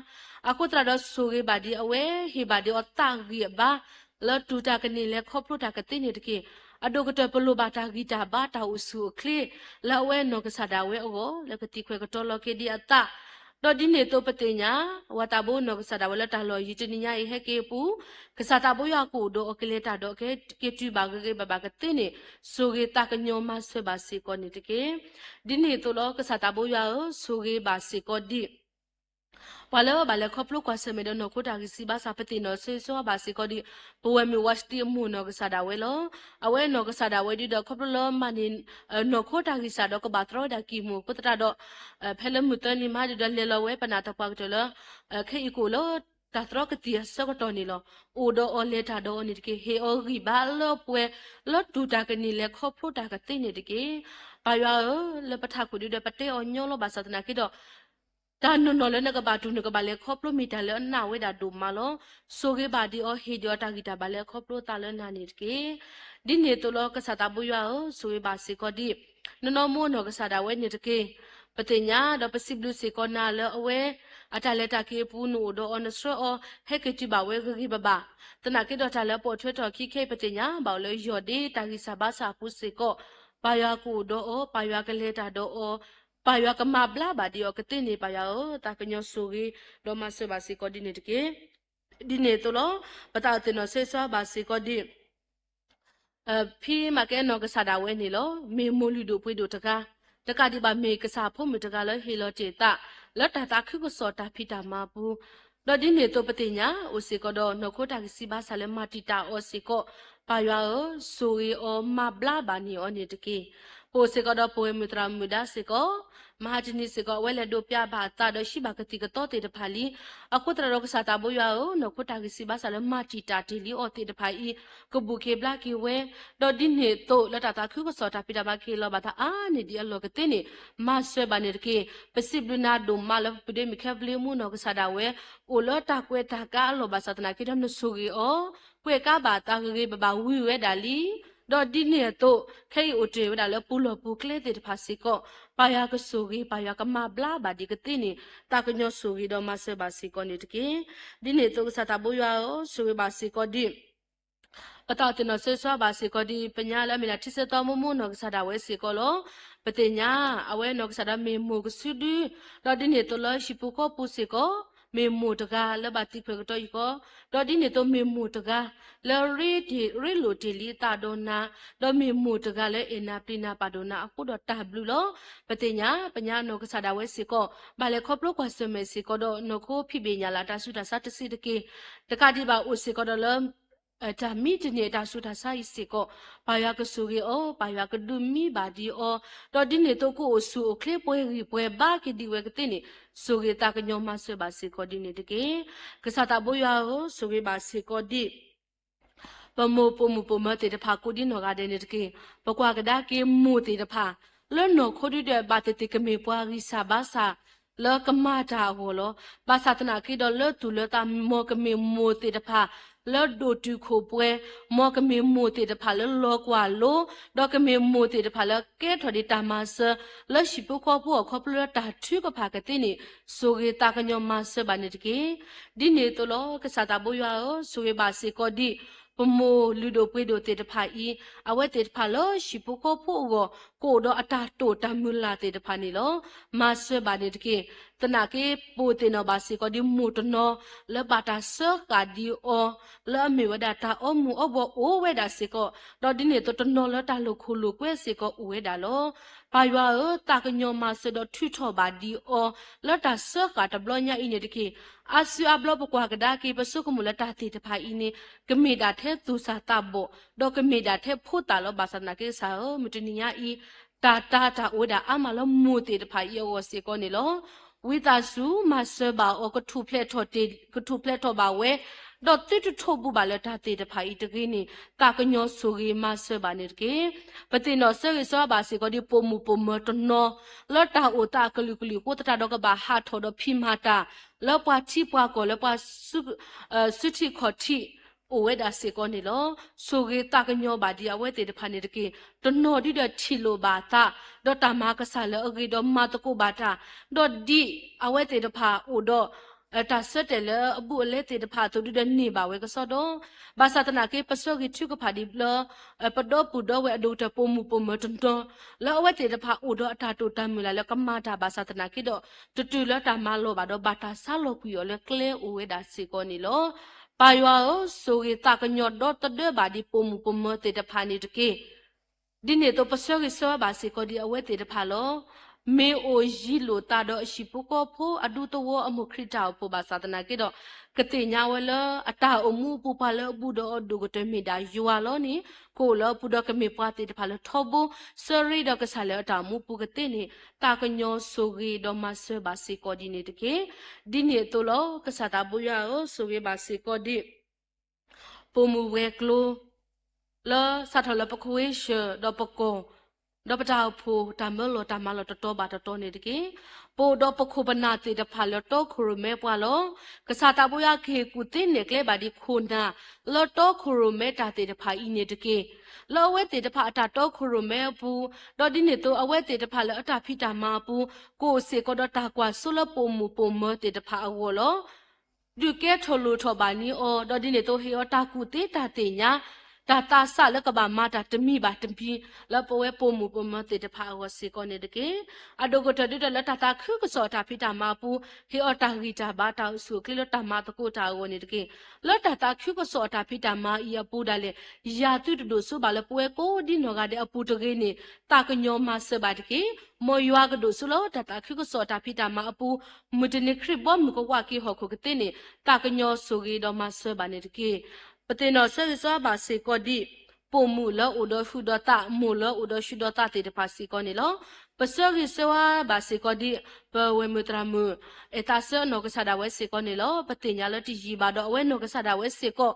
အဃိသတးဒီးဆိၣ်ဂ့ၤဘၣ်ဒ်အဝဲ, ဟ့ၣ်ဘၣ်ဒ်အီၤသးဂံၢ်အဘါ လၢတူၢ်တၢ်ကန့ၢ်လဲၤခီဖျိတၢ်ကသ့န့ၣ်တက့ၢ်. အဒိၣ်ကတၢၢ်ပလိၣ်ဘၣ်တၢ်ဂံၢ်တၢ်ဘါတၢ်အိၣ်ဆူၣ်အိၣ်ချ့ လၢအဝဲနီၢ်ကစၢ်ဒၣ်ဝဲအဂီၢ် လၢကသံၣ်ခွဲးကတီၤလီၤက့ၤဒံးအသး, ဒီးဒ်န့ၣ်အသိးပသ့ၣ်ညါ, ဝၤသးဘိနီၢ်ကစၢ်ဒၣ်ဝဲလၢတၢ်လီၢ်ယံၤတနံၤညါအံၤဟဲက့ၤအပူၤ, ကစၢ်သးဘိယွၤကအိၣ်ဒီးအီၤကလဲၤတၢ်ဒီးကက့ၤတုၤဘၣ်ဂ့ၤဂ့ၤဘၣ်ဘၣ်ကသ့န့ၣ်, ဆိၣ်ဂ့ၤသးကညီၤမၤစၢၤဘၣ်စ့ၢ်ကီးန့ၣ်တက့ၢ်. ဒ်န့ၣ်အသိးလီၤ. ကစၢ်သးဘိယွၤဧၢ, ဆိၣ်ဂ့ၤဘၣ်စ့ၢ်ကီးဒ် ပှၤလၢဘၣ်လဲၤခီဖျိကွၢ်ဆၢၣ်မဲာ်ဒီးနီၢ်ခိတၢ်ဂံၢ်စၢ်ဘါစၢ် ပသ့ၣ်နီၣ်ဆၢဂ့ၤဆၢဝါဘၣ်စ့ၢ်ကီးဒ် ပဝဲၢ်မုၣ်ဝါစတံအမိၢ်နီၢ်ကစၢ်ဒၣ်ဝဲလီၤ. အဝဲနီၢ်ကစၢ်ဒၣ်ဝဲဒ်ဒီးခီဖျိလၢမၤန့ၢ် နီၢ်ခိတၢ်ဂံၢ်စၢ်ဒီးကဘၣ်တြီဝဲဒၣ်ကံၢ်မိၢ်အဃိသတးဒီး ဖဲလၢမုၢ်သၢနံၤမးဒ်ဒီးလဲၤလီၤဝဲပနၢ်သပှၢ်ကတၢၢ်လၢ ခဲအံၤကအိၣ်လၢ တၢ်တြီကသံၣ်အဆၢကတီၢ်န့ၣ်လီၤ. အိၣ်ဒီးအီၤလဲၤတၢ်ဒီးအီၤန့ၣ်တက့ၢ်. ဟ့ၣ်အီၤဂံၢ်ဘါလၢပှဲၤ လၢတူၢ်တၢ်ကန့ၢ်လဲၤခီဖျိတၢ်ကသ့န့ၣ်တက့ၢ်. ပၢ်ယွၤဧၢ, လၢပထးခိၣ်ဒ်ဒီးပတဲအီၤညီလီၤဘၣ်ဆၣ်သနာ်က့ဒီး တၢ်နီၢ်နီၢ်လၢနကဘၣ်တူၢ်နကဘၣ်လဲၤခီဖျိ မ့ၢ်တၢ်လၢအနာ်ဝဲဒၣ်ဒိၣ်မးလီၤ. ဆိၣ်ဂ့ၤဘၣ်ဒံးအီၤ, ဟ့ၣ်ဒံးအီၤတၢ်ဂံၢ်တၢ်ဘါလၢအခီဖျိအသးလၢနၤန့ၣ်တက့ၢ်. ဒ်န့ၣ်အသိးလီၤ. ကစၢ်သးဘိယွၤဧၢ, ဆိၣ်ဂ့ၤဘၣ်စ့ၢ်ကီးဒ် နနီၢ်မိၢ်နီၢ်ကစၢ်ဒၣ်ဝဲန့ၣ်တက့ၢ်. ပသ့ၣ်ညါဒီးပစံးဘျုးစ့ၢ်ကီးနၤလၢအဝဲ အတၢ်လဲၤတၢ်က့ၤအပူၤ နအိၣ်ဒီးအီၤ နဆှၢအီၤ ဟဲက့ၤတုၤဘၣ်ဝဲဂ့ၤဂ့ၤဘၣ်ဘၣ်. သနာ်က့ဒီးတၢ်လၢအပိာ်ထွဲထီၣ်အခံခဲအံၤ ပသ့ၣ်ညါဘၣ်အီၤလၢယီၢ်ဒ့တၢ်ဂံၢ်စၢ်ဘါစၢ်အပူၤစ့ၢ်ကီး, ပၢ်ယွၤကအိၣ်ဒီးအီၤ, ပၢ်ယွၤကလဲၤတၢ်ဒီးအီၤ, ပၢ်ယွၤကမၤဘျါဘၣ်ဒံးအီၤကသ့န့ၣ် ပၢ်ယွၤဧၢ, သးကညီၤဆိၣ်ဂ့ၤဒီးမၤစၢၤဘၣ်စ့ၢ်ကီးဒ်န့ၣ်တက့ၢ်. ဒ်န့ၣ်အသိးလီၤ. ပသးအိၣ်သးနီၢ်ဆၢဂ့ၤဆၢဝါဘၣ်စ့ၢ်ကီးဒ် ဖံမၤကဲနီၢ်ကစၢ်ဒၣ်ဝဲန့ၣ်လီၤ. မ့ၢ်မိၢ်လုၢ်ဒိၣ်ပှ့ၤဒိၣ်တဂၤ, တကးဒံးဘၣ်မ့ၢ်ကစၢ်ဖိမုၣ်တဂၤလၢဟ့ၣ်လီၤတ့ၢ်အသး လၢတၢ်သးခုကစီၣ်တၢ်ဖံးတၢ်မၤအပူၤ, ဒီးဒ်န့ၣ်အသိးပသ့ၣ်ညါအိၣ်စ့ၢ်ကီးဒီး နီၢ်ခိတၢ်ဂံၢ်စၢ်ဘါစၢ်လၢမၤတံာ်တာ်အီၤစ့ၢ်ကီး, ပၢ်ယွၤဧၢ, ဆိၣ်ဂ့ၤအီၤမၤဘျါဘၣ်န့ၢ်အီၤန့ၣ်တက့ၢ်. ပအိၣ်စ့ၢ်ကီးဒီးပဝဲၢ်မုၣ်သရၣ်မုၣ်ဒါစ့ၢ်ကီး, မဟါတနံၤစ့ၢ်ကီး အဝဲလဲၤဒိးပျးဘၣ်အသးဒီးဟံးဘၣ်ကသံၣ်ကသီသ့ၣ်တဖၣ်လံ. အဃိသတးဒီးကစၢ်သးဘိယွၤဧၢ, နီၢ်ခိတၢ်ဂံၢ်စၢ်ဘါစၢ်လၢမၤတံာ်တာ်တ့ၢ်လံအီၤသ့ၣ်တဖၣ်အံၤ ကဘူၣ်က့ၤဘျါက့ၤဝဲ, ဒီးဒ်န့ၣ်အသိးလၢတၢ်သးခုကစီၣ်တၢ်ဖံးတၢ်မၤကဟ့ၣ်လီၤဘၣ်သးအါန့ၢ်ဒံးအလီၢ်ကသ့န့ၣ် မၤစၢၤဘၣ်န့ၣ်တက့ၢ်. ပစံးဘျုးနၤဒိၣ်မးလၢပပုၢ်ဒ့မုၣ်ခဲပလ့မူနီၢ်ကစၢ်ဒၣ်ဝဲ အိၣ်လၢတၢ်ကွဲးတၢ်ကါအလီၢ်ဘၣ်ဆၣ်သနာ်က့ဒီးနဆိၣ်ဂ့ၤအီၤ, ကွဲးကါဘၣ်သးဂ့ၤဂ့ၤဘၣ်ဘၣ်ဝံၤဝဲဒၣ်လံ. ဒီးဒ်န့ၣ်အသိး ခဲအံၤအိၣ်တ့ၢ်ဝဲဒၣ်လၢပူၤလီၢ်ပူၤကျဲသ့ၣ်တဖၣ်စ့ၢ်ကီး ပၢ်ယွၤကဆိၣ်ဂ့ၤ ပၢ်ယွၤကမၤဘျါဘၣ်ဒံးကသ့န့ၣ် သးကညီၤဆိၣ်ဂ့ၤဒီးမၤစၢၤဘၣ်စ့ၢ်ကီးန့ၣ်တက့ၢ်. ဒ်န့ၣ်အသိးကစၢ်သးဘိယွၤဧၢ, ဆိၣ်ဂ့ၤဘၣ်စ့ၢ်ကီးဒံး ပသးအိၣ်သ့ၣ်နီၣ်စၢဂ့ၤဆၢဝါဘၣ်စ့ၢ်ကီးဒံး ပညါလၢအမ့ၢ်ဒၣ်ထံဆၢသီမိၢ်မိၢ်နီၢ်ကစၢ်ဒၣ်ဝဲစ့ၢ်ကီးလီၤ. ပသ့ၣ်ညါ အဝဲနီၢ်ကစၢ်ဒၣ်မ့ၢ်မိၢ်ကစုဒု, ဒီးဒ်န့ၣ်အသိးလၢဟံၣ်ပူၤဃီပူၤစ့ၢ်ကီး မ့ၢ်မိၢ်တဂၤလၢဘၣ်သံခွဲးကတီၢ်အံၤကီး, ဒီးဒ်န့ၣ်အသိးမ့ၢ်မိၢ်တဂၤ လၢရ့လိာ်တ့ၢ်လံအသးဒီးနၤ, ဒီးမ့ၢ်မိၢ်တဂၤလၢအဲၣ်နၤပျံၤနၤပာ်ဒိၣ်နၤအဃိဒီးတၢ်ဘျုးလီၤ. ပသ့ၣ်ညါ ပညါနီၢ်ကစၢ်ဒၣ်ဝဲစ့ၢ်ကီး ဘၣ်လဲၤခီဖျိကွၢ်ဆၢၣ်မဲာ်စ့ၢ်ကီးဒီး နီၢ်ခိဖံးဘ့ၣ်ညၣ်လၢ်တၢ်ဆူးတၢ်ဆါတစဲးတက့ၢ်. တကးဒံးဘၣ်အိၣ်စ့ၢ်ကီးဒီးလၢ တၢ်မံတန့ၢ်အတၢ်ဆူးတၢ်ဆါအံၤစ့ၢ်ကီး ပၢ်ယွၤကဆိၣ်ဂ့ၤအီၤ, ပၢ်ယွၤကဒုးမံဘၣ်ဒံးအီၤ, ဒီးဒ်န့ၣ်အသိးကအိၣ်ဆူၣ်အိၣ်ချ့ပှဲၤဂံၢ်ပှဲၤဘါက့ၤဒံးဝဲကသ့န့ၣ် ဆိၣ်ဂ့ၤသးကညီၤမၤစၢၤဘၣ်စ့ၢ်ကီးဒ်န့ၣ်တက့ၢ်. ကစၢ်သးဘိယွၤဧၢ, ဆိၣ်ဂ့ၤဘၣ်စ့ၢ်ကီးဒံး ပမိၢ်ပိာ်မုၣ်ပိာ်မၢၤသ့ၣ်တဖၣ်ကိးဒံနီၢ်ဂၤဒဲးန့ၣ်တက့ၢ်. ပကွၢ်ကဒါက့ၤမိၢ်သ့ၣ်တဖၣ် လၢနီၢ်ခိဒုဒီးဘၣ်သ့ၣ်သ့ၣ်ကမ့ၢ်ပှၤဂံၢ်စၢ်ဘါစၢ် လၢကမၤတၢ်အဂီၢ်လီၤ. ဘၣ်ဆၣ်သနာ်က့ဒီးလၢသူၣ်လၢသး မ်ကမ့ၢ်မိၢ်သ့ၣ်တဖၣ် လၢဒိၣ်တုာ်ခိၣ်ပှဲၤ, မ်ကမ့ၢ်မိၢ်သ့ၣ်တဖၣ်လၢလီၤကွၢ်လိ, ဒီးကမ့ၢ်မိၢ်သ့ၣ်တဖၣ်လၢကဲထီၣ်ဒံးတၢ်မၤစၢၤ လၢဟံၣ်ဖိဃီဖိအီၤခီဖျိလၢတၢ်ထုကဖၣ်ကသ့န့ၣ် ဆိၣ်ဂ့ၤသးကညီၤမၤစၢၤဘၣ်န့ၣ်တက့ၢ်. ဒ်န့ၣ်အသိးလီၤ. ကစၢ်သးဘိယွၤဧၢ, ဆိၣ်ဂ့ၤဘၣ်စ့ၢ်ကီးဒံး ပမိၢ်လုၢ်ဒိၣ်ပှ့ၤဒိၣ်သ့ၣ်တဖၣ်အံၤ အဝဲသ့ၣ်တဖၣ်လၢဟံၣ်ဖိဃီဖိအဂီၢ် ကအိၣ်ဒီးအတၢ်တိာ်တၢ်မုၢ်လၢ်သ့ၣ်တဖၣ်န့ၣ်လီၤ. မၤစၢၤဘၣ်န့ၣ်တက့ၢ်. သနာ်က့ ပသ့ၣ်နီၣ်ဘၣ်စ့ၢ်ကီးဒံးမိၢ်တနီၤ လၢဘၣ်တၢ်စၢဃာ်ဒံးအီၤ လၢအမ့ၢ်ဝဲဒၣ်တၢ်အီမူၤအီဘှီၣ်အိၣ်ဝဲဒၣ်စ့ၢ်ကီး, ဒီးဒ်န့ၣ်အသိးတနီၤလၢတၢ်လိာ်ခိၣ်လိာ်ကွဲစ့ၢ်ကီးအိၣ်ဝဲဒၣ်လီၤ. ပၢ်ယွၤဧၢ, သးကညီၤမၤစၢၤဒီးထုးထီၣ်ဘၣ်ဒံးအီၤ လၢတၢ်စၢဃာ်တဘျီညါအံၤန့ၣ်တက့ၢ်. အါစုအါဘျီပကွၢ်ကဒါက့ၤ ပဆိကမိၣ်လၢတၢ်သ့ၣ်တဖၣ်အံၤန့ၣ် ကမ့ၢ်ဒၣ်ထဲသူၣ်စၢ်သးဘီၣ် ဒီးကမ့ၢ်ဒၣ်ထဲဖိသၣ်လီၤ. ဘၣ်ဆၣ်သနာ်က့ကစၢ်ဧၢ, မုၢ်တနံၤညါအံၤ တၢ်တၢ်တၢ်အိၣ်ဝဲဒၣ်အါမးလၢမိၢ်သ့ၣ်တဖၣ်အံၤအဂီၢ်စ့ၢ်ကီးန့ၣ်လီၤ. ဝံသးစူၤ မၤစၢၤဘၣ်အီၤ ကထူၣ်ဖျဲးထီၣ်တ့ၢ် ကထူၣ်ဖျဲးထီၣ်ဘၣ်ဝဲ, ဒီးသုတထိးဘူးဘၣ်လၢတၢ်သ့ၣ်တဖၣ်အံၤတဂ့ၤန့ၣ် သးကညီၤဆိၣ်ဂ့ၤမၤစၢၤဘၣ်န့ၣ်တက့ၢ်. ပသ့ၣ်နီၣ်ဆၢဂ့ၤဆၢဝါဘၣ်စ့ၢ်ကီးဒ်ပိာ်မုၣ်ပိာ်မၢၤတနီၤ လၢတၢ်အိၣ်သးအကလုာ်ကလုာ်အဃိသတးဒီးကဘၣ်ဟးထီၣ်ဒီးဖံးမၤတၢ် လၢပှၤထံပှၤကီၢ်လၢပှၤ စုထံၣ်ခီၣ်ထံး အိၣ်ဝဲဒၣ်စ့ၢ်ကီးန့ၣ်လီၤ. ဆိၣ်ဂ့ၤသးကညီၤဘၣ်ဒံးအဝဲသ့ၣ်တဖၣ်န့ၣ်တက့ၢ်. တနီၤဒုဒီးထံၣ်လိာ်ဘၣ်သး ဒီးတၢ်မၤကစၢ်လၢအဂ့ၤဒီးမၤသကိးဘၣ်တၢ်, ဒီးဒ်အဝဲသ့ၣ်တဖၣ်အိၣ်ဒီး တၢ်ဆၢတဲာ်လၢအဘူးအလဲသ့ၣ်တဖၣ်အသိးဒုဒီးန့ၢ်ဘၣ်ဝဲကစီဒီ, ဘၣ်ဆၣ်သနာ်က့ ပဆၢဂ့ၤထုကဖၣ်ဒံးလၢ ပဒီပုၢ်ဒီဝဲၢ်အဒိၣ်ကတၢၢ်ပိာ်မုၣ်ပိာ်မၢၤတနီၤ လၢအဝဲသ့ၣ်တဖၣ်အိၣ်ဒီးအတၢ်တိာ်တၢ်မုၢ်လၢ်လၢကမၤတၢ်ဘၣ်ဆၣ်သနာ်က့ဒီး တတုၤလၢတၢ်မၤလီၤဘၣ်ဒီး ဘၣ်တၢ်ဆါလီၤကွံာ်အီၤလၢကျဲအိၣ်ဝဲဒၣ်စ့ၢ်ကီးန့ၣ်လီၤ. ပၢ်ယွၤဧၢ, ဆိၣ်ဂ့ၤသးကညီၤဒီသဒၢဘၣ်ဒံးပိာ်မုၣ်ပိာ်မၢၤသ့ၣ်တဖၣ်န့ၣ်တက့ၢ်. ဒ်န့ၣ်အသိးပဆၢဂ့ၤဆၢဝါဘၣ်စ့ၢ်ကီးဒံးအဝဲသ့ၣ်တဖၣ်လီၤ. မ့ၢ်အိၣ်ယံၤလိာ်သးဒီးအဟံၣ်ဖိဃီဖိအဒူသဝီအမိၢ်ခရံာ်တၢ်အိၣ်ဖှိၣ်ဘၣ်ဆၣ်သနာ်က့ဒီး ကသ့ၣ်ညါဝဲလၢအတၢ်အိၣ်မူအပူၤ ပှၤလၢအဘူးဒီးအီၤဒိၣ်ကတၢၢ်မ့ၢ်ဒၣ်ယွၤလီၤန့ၣ် ကအိၣ်လၢအပူၤဒီးကမ့ၢ်ပှၤသ့ၣ်တဖၣ်လၢထီဘိ ဆၢရ့ဒီးကစၢ်လၢအတၢ်အိၣ်မူပူၤကသ့န့ၣ် သးကညီၤဆိၣ်ဂ့ၤဒီးမၤစၢၤဘၣ်စ့ၢ်ကီးဒ်န့ၣ်တက့ၢ်. ဒ်န့ၣ်အသိးလီၤ. ကစၢ်သးဘိယွၤဧၢ, ဆိၣ်ဂ့ၤဘၣ်စ့ၢ်ကီးဒံး ပိာ်မုၣ်ဝဲၤကျိၤ လၢစးထီၣ်လၢပခွ့ၡၢၣ်ဒီးပကီၢ် ဒီးပတၢ်အိၣ်ဖှိၣ်တၢ်မၢလီၤတၢ်မၤလီၤတတီၤဘၣ်တတီၤန့ၣ်တက့ၢ်. ပအိၣ်ဒီးပခိၣ်ပနၢ်သ့ၣ်တဖၣ်လၢတီခိၣ်ရိၣ်မဲပှၤလီၤ. ကစၢ်သးဘိယွၤကဟ့ၣ်ကူၣ်သ့နဲၣ်ကျဲဘၣ်ဒံးခိၣ်နၢ် လၢတီခိၣ်ရိၣ်မဲတၢ်သ့ၣ်တဖၣ်အံၤန့ၣ်တက့ၢ်. လၢအဝဲသ့ၣ်တဖၣ်အတၢ်တီခိၣ်ရိၣ်မဲအပူၤ, ဒီးဒ်န့ၣ်အသိးအဝဲသ့ၣ်တဖၣ်လၢအတၢ်ဖံးတၢ်မၤအပူၤ, ကအိၣ်စ့ၢ်ကီးဒီးတၢ်ကွၢ်စိလၢပိာ်မုၣ်ပိာ်မၢၤသ့ၣ်တဖၣ်အဂီၢ်လီၤ. ဒုးကဲထီၣ်လိၣ်ထီၣ်ဘၣ်န့ၢ်အီၤ, ဒီးဒ်န့ၣ်အသိးဟ့ၣ်အီၤတၢ်ကူၣ်သ့တၢ်သ့ၣ်ညါ, တၢ်သးစၢ်လၢကဘၣ်မၤတၢ်တမံၤဘၣ်တမံၤ လၢပဝဲပိာ်မုၣ်ပိာ်မၢၤသ့ၣ်တဖၣ်အဂီၢ်စ့ၢ်ကီးန့ၣ်တက့ၢ်. အဒိၣ်ကတၢၢ်ဒုဒီးလၢတၢ်သးခုကစီၣ်အတၢ်ဖံးတၢ်မၤအပူၤ, ဟ့ၣ်အီၤတၢ်ဂံၢ်တၢ်ဘါ တၢ်အိၣ်ဆူၣ်အိၣ်ချ့လၢတၢ်မၤသကိးတၢ်အဂီၢ်န့ၣ်တက့ၢ်. လၢတၢ်သးခုကစီၣ်အတၢ်ဖံးတၢ်မၤအံၤအပူၤဒၣ်လဲာ်, ယၤသုတဒိၣ်စိဘၣ်လၢပဝဲကိးဒံနီၢ်ဂၤဒဲးအပူၤတဂ့ၤန့ၣ် သးကညီၤမၤစၢၤဘၣ်တက့ၢ်. မ်ယွၤကဒိၣ်စိလၢတၢ်သးခုကစီၣ်အတၢ်ဖံးတၢ်မၤအပူၤ, မုၢ်တနံၤခရံာ်ဘီမုၢ်ကဝးက့ၤဟီၣ်ခိၣ်ကသ့န့ၣ် သးကညီၤဆိၣ်ဂ့ၤဒီးမၤစၢၤဘၣ်န့ၣ်တက့ၢ်. ပသ့ၣ်နီၣ်ဆၢဂ့ၤဆၢဝါဘၣ်စ့ၢ်ကီးဒံး ပိာ်မုၣ်လၢအိၣ်ဒီးဟုဒီးသး, မိၢ်လၢအိၣ်ဒီးဟုဒီးသးသ့ၣ်တဖၣ်စ့ၢ်ကီးန့ၣ်လီၤ. ပဆၢဂ့ၤဆၢဝါဘၣ်စ့ၢ်ကီးဒ် ပဝဲၢ်မုၣ်သရၣ်မုၣ် အဲၣ်သးစၢအနီၢ်ကစၢ်ဒၣ်ဝဲစ့ၢ်ကီးန့ၣ်လီၤ. ပသ့ၣ်ညါလၢတယံာ်ဘၣ်ဒီး အဝဲနီၢ်ကစၢ်ဒၣ်ဝဲစ့ၢ်ကီး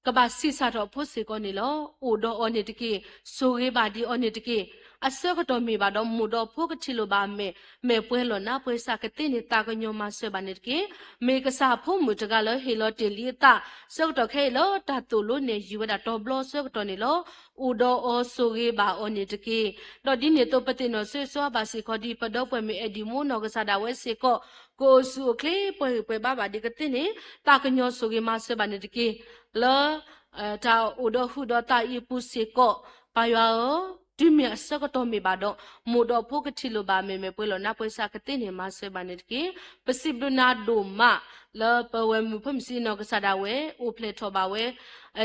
ကဘၣ်ဆံးစၢ်ထီၣ်အဖိစ့ၢ်ကီးန့ၣ်လီၤ. အိၣ်ဒီးအီၤန့ၣ်တက့ၢ်. ဆိၣ်ဂ့ၤဘၣ်ဒံးအီၤန့ၣ်တက့ၢ်. အဆၢကတီၢ်မ့ၢ်ဘၣ်ဒီး မိၢ်ဒီးဖိကထံၣ်လိာ်ဘၣ်အမဲာ်, မဲာ်ပှဲၤလီၤနါပှဲၤစၢ်ကသ့န့ၣ် သးကညီၤမၤစၢၤဘၣ်န့ၣ်တက့ၢ်. မ့ၢ်ကစၢ်အဖိမုၣ်တဂၤလၢဟ့ၣ်လီၤတ့ၢ်လံအသး ဆၢကတီၢ်ခဲအံၤလၢတၢ်သိၣ်လိနဲၣ်ယုာ်ဝဲဒၣ် တီၤဘျီဆၢကတီၢ်န့ၣ်လီၤ. အိၣ်ဒီးအီၤ ဆိၣ်ဂ့ၤဘၣ်အီၤန့ၣ်တက့ၢ်. ဒီးဒ်န့ၣ်အသိး ပသ့ၣ်နီၣ်ဆိၣ်ဂ့ၤဘၣ်စ့ၢ်ကီးဒ် ပဒီပုၢ်ဝဲၢ်မုၣ်အဲၣ်ဒံးမိၢ်နီၢ်ကစၢ်ဒၣ်ဝဲစ့ၢ်ကီး ကအိၣ်ဆူၣ်အိၣ်ချ့ ပှဲၤဂံၢ်ပှဲၤဘါဘၣ်ဒံးကသ့န့ၣ် သးကညီၤဆိၣ်ဂ့ၤမၤစၢၤဘၣ်န့ၣ်တက့ၢ်. လၢ တၢ်အိၣ်ဒီးဟုဒီးသးအံၤအပူၤစ့ၢ်ကီး ပၢ်ယွၤဧၢ, တုၤမ့ၢ်အဆၢကတီၢ်မ့ၢ်ဘၣ်ဒီး မိၢ်ဒီးဖိကထံၣ်လိာ်ဘၣ်အမဲာ်, မဲာ်ပှဲၤလီၤနါပှဲၤစၢ်ကသ့န့ၣ် မၤစၢၤဘၣ်န့ၣ်တက့ၢ်. ပစံးဘျုးနၤဒိၣ်မး လၢပဝဲၢ်မုၣ်ဖိမုၣ်ဆံးနီၢ်ကစၢ်ဒၣ်ဝဲ အိၣ်ဖျဲၣ်ထီၣ်ဘၣ်ဝဲ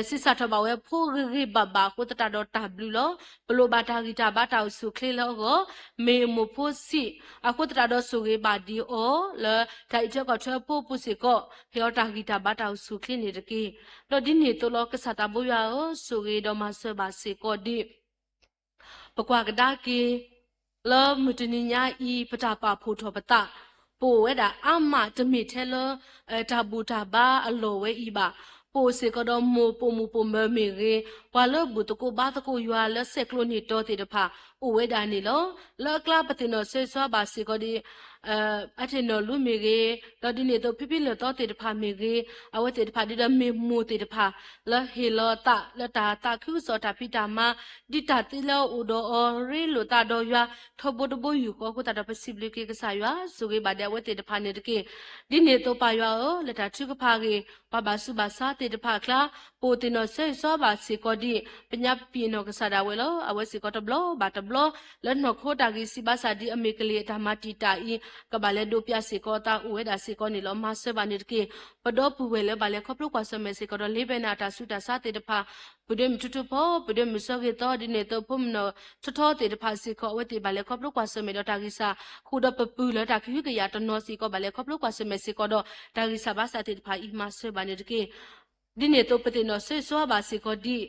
ဆံးစၢ်ထီၣ်ဘၣ်ဝဲဖိဂ့ၤဂ့ၤဘၣ်ဘၣ်အဃိသတးဒီးတၢ်ဘျုးလီၤ. ပလိၣ်ဘၣ်တၢ်ဂံၢ်တၢ်ဘါတၢ်အိၣ်ဆူၣ်အိၣ်ချ့လၢအဂီၢ် မ့ၢ်မိၢ်ဖိဆံး အဃိသတးဒီးဆိၣ်ဂ့ၤဘၣ်ဒံးအီၤ လၢတၢ်အံးထွဲကွၢ်ထွဲအဖိအပူၤစ့ၢ်ကီး ဟ့ၣ်အီၤတၢ်ဂံၢ်တၢ်ဘါတၢ်အိၣ်ဆူၣ်အိၣ်ချ့န့ၣ်တက့ၢ်. ဒီးဒ်န့ၣ်အသိးလီၤ ကစၢ်သးဘိယွၤဧၢ, ဆိၣ်ဂ့ၤဒီးမၤစၢၤဘၣ်စ့ၢ်ကီးဒံး ပကွၢ်ကဒါက့ၤ လၢမုၢ်တနံၤညါအံၤ ပတၢ်ပာ်ဖှိၣ်ထီၣ်ပသး ပအိၣ်ဝဲဒၣ်အါမး တမ့ၢ်ထဲလၢ တၢ်ဘူၣ်တၢ်ဘါအလီၢ်ဝဲအံၤဘၣ်. ပအိၣ်စ့ၢ်ကီးဒီးမိၢ်ပိာ်မုၣ်ပိာ်မၢၤမ့ၢ်ဂ့ၤ, ပှၤလၢဘူၣ်သကိးဘါသကိးယွၤလၢဆဲးကျိးန့ၢ်တီၤသ့ၣ်တဖၣ် အိၣ်ဝဲဒၣ်န့ၣ်လီၤ. လၢအကျါပသ့ၣ်နီၣ်ဆိၣ်ဂ့ၤဘၣ်စ့ၢ်ကီးဒံး အထံၣ်နီၢ်လူမ့ၢ်ဂ့ၤ, ဒီးဒ်န့ၣ်အသိး ဖံဖံလၢၢ်သီသ့ၣ်တဖၣ်မ့ၢ်ဂ့ၤ, အဝဲသ့ၣ်တဖၣ်ဒ်ဒီးမ့ၢ်မိၢ်သ့ၣ်တဖၣ် လၢဟ့ၣ်လီၤအသး လၢတၢ်သးခုကစီၣ်တၢ်ဖံးတၢ်မၤ ဒ်တၢ်သ့လၢအအိၣ်ဒီးအီၤ ရ့လိာ်သးဒီးယွၤ ထီဘိတဘိယူၢ်ဃီအဃိသတးဒီး ပစံးဘျုးက့ၤကစၢ်ယွၤ ဆိၣ်ဂ့ၤဘၣ်ဒံးအဝဲသ့ၣ်တဖၣ်န့ၣ်တက့ၢ်. ဒ်န့ၣ်အသိးပၢ်ယွၤဧၢ, လၢတၢ်ထုကဖၣ်အဂ့ၢ် ပှၤဘၣ်ဆူးဘၣ်ဆါသ့ၣ်တဖၣ်အကျါ ပအိၣ်သ့ၣ်နီၣ်ဆိၣ်ဂ့ၤဘၣ်စ့ၢ်ကီးဒံး ပညါပပံာ်အနီၢ်ကစၢ်ဒၣ်ဝဲလီၤ. အဝဲစ့ၢ်ကီးတဘျီဘၣ်တဘျီ လၢနီၢ်ခိတၢ်ဂံၢ်စၢ်ဘါစၢ်ဒ်အမ့ၢ်ကလံၤအတၢ်မၤတံာ်တာ်အံၤ ကဘၣ်လဲၤဒိးပျၢ်စ့ၢ်ကီးအသးအိၣ်ဝဲဒၣ်စ့ၢ်ကီးန့ၣ်လီၤ. မၤစၢၤဘၣ်န့ၣ်တက့ၢ်. ပဒီပုၢ်ဝဲၢ်လၢဘၣ်လဲၤခီဖျိကွၢ်ဆၢၣ်မဲာ်စ့ၢ်ကီးဒီး လ့ဘဲနၤအတၢ်ဆူးတၢ်ဆါသ့ၣ်တဖၣ် ပဒိၣ်မုၣ်ထူထူဖီ, ပဒိၣ်မုၣ်စီၤဂ့ၤသီ ဒ်န့ၣ်အသိး ဖိမုၣ်နီၢ်ထီထီသ့ၣ်တဖၣ်စ့ၢ်ကီး အဝဲသ့ၣ်ဘၣ်လဲၤခီဖျိကွၢ်ဆၢၣ်မဲာ်ဒီးတၢ်ဂံၢ်စၢ် ဃုာ်ဒီးပပုၢ်လၢတၢ်ကဟုကယာ်တနီၤစ့ၢ်ကီး ဘၣ်လဲၤခီဖျိကွၢ်ဆၢၣ်မဲာ်စ့ၢ်ကီးဒီး တၢ်ဂံၢ်စၢ်ဘါစၢ်သ့ၣ်တဖၣ်အံၤ မၤစၢၤဘၣ်န့ၣ်တက့ၢ်. ဒ်န့ၣ်အသိး ပသ့ၣ်နီၣ်ဆိၣ်ဂ့ၤဘၣ်စ့ၢ်ကီး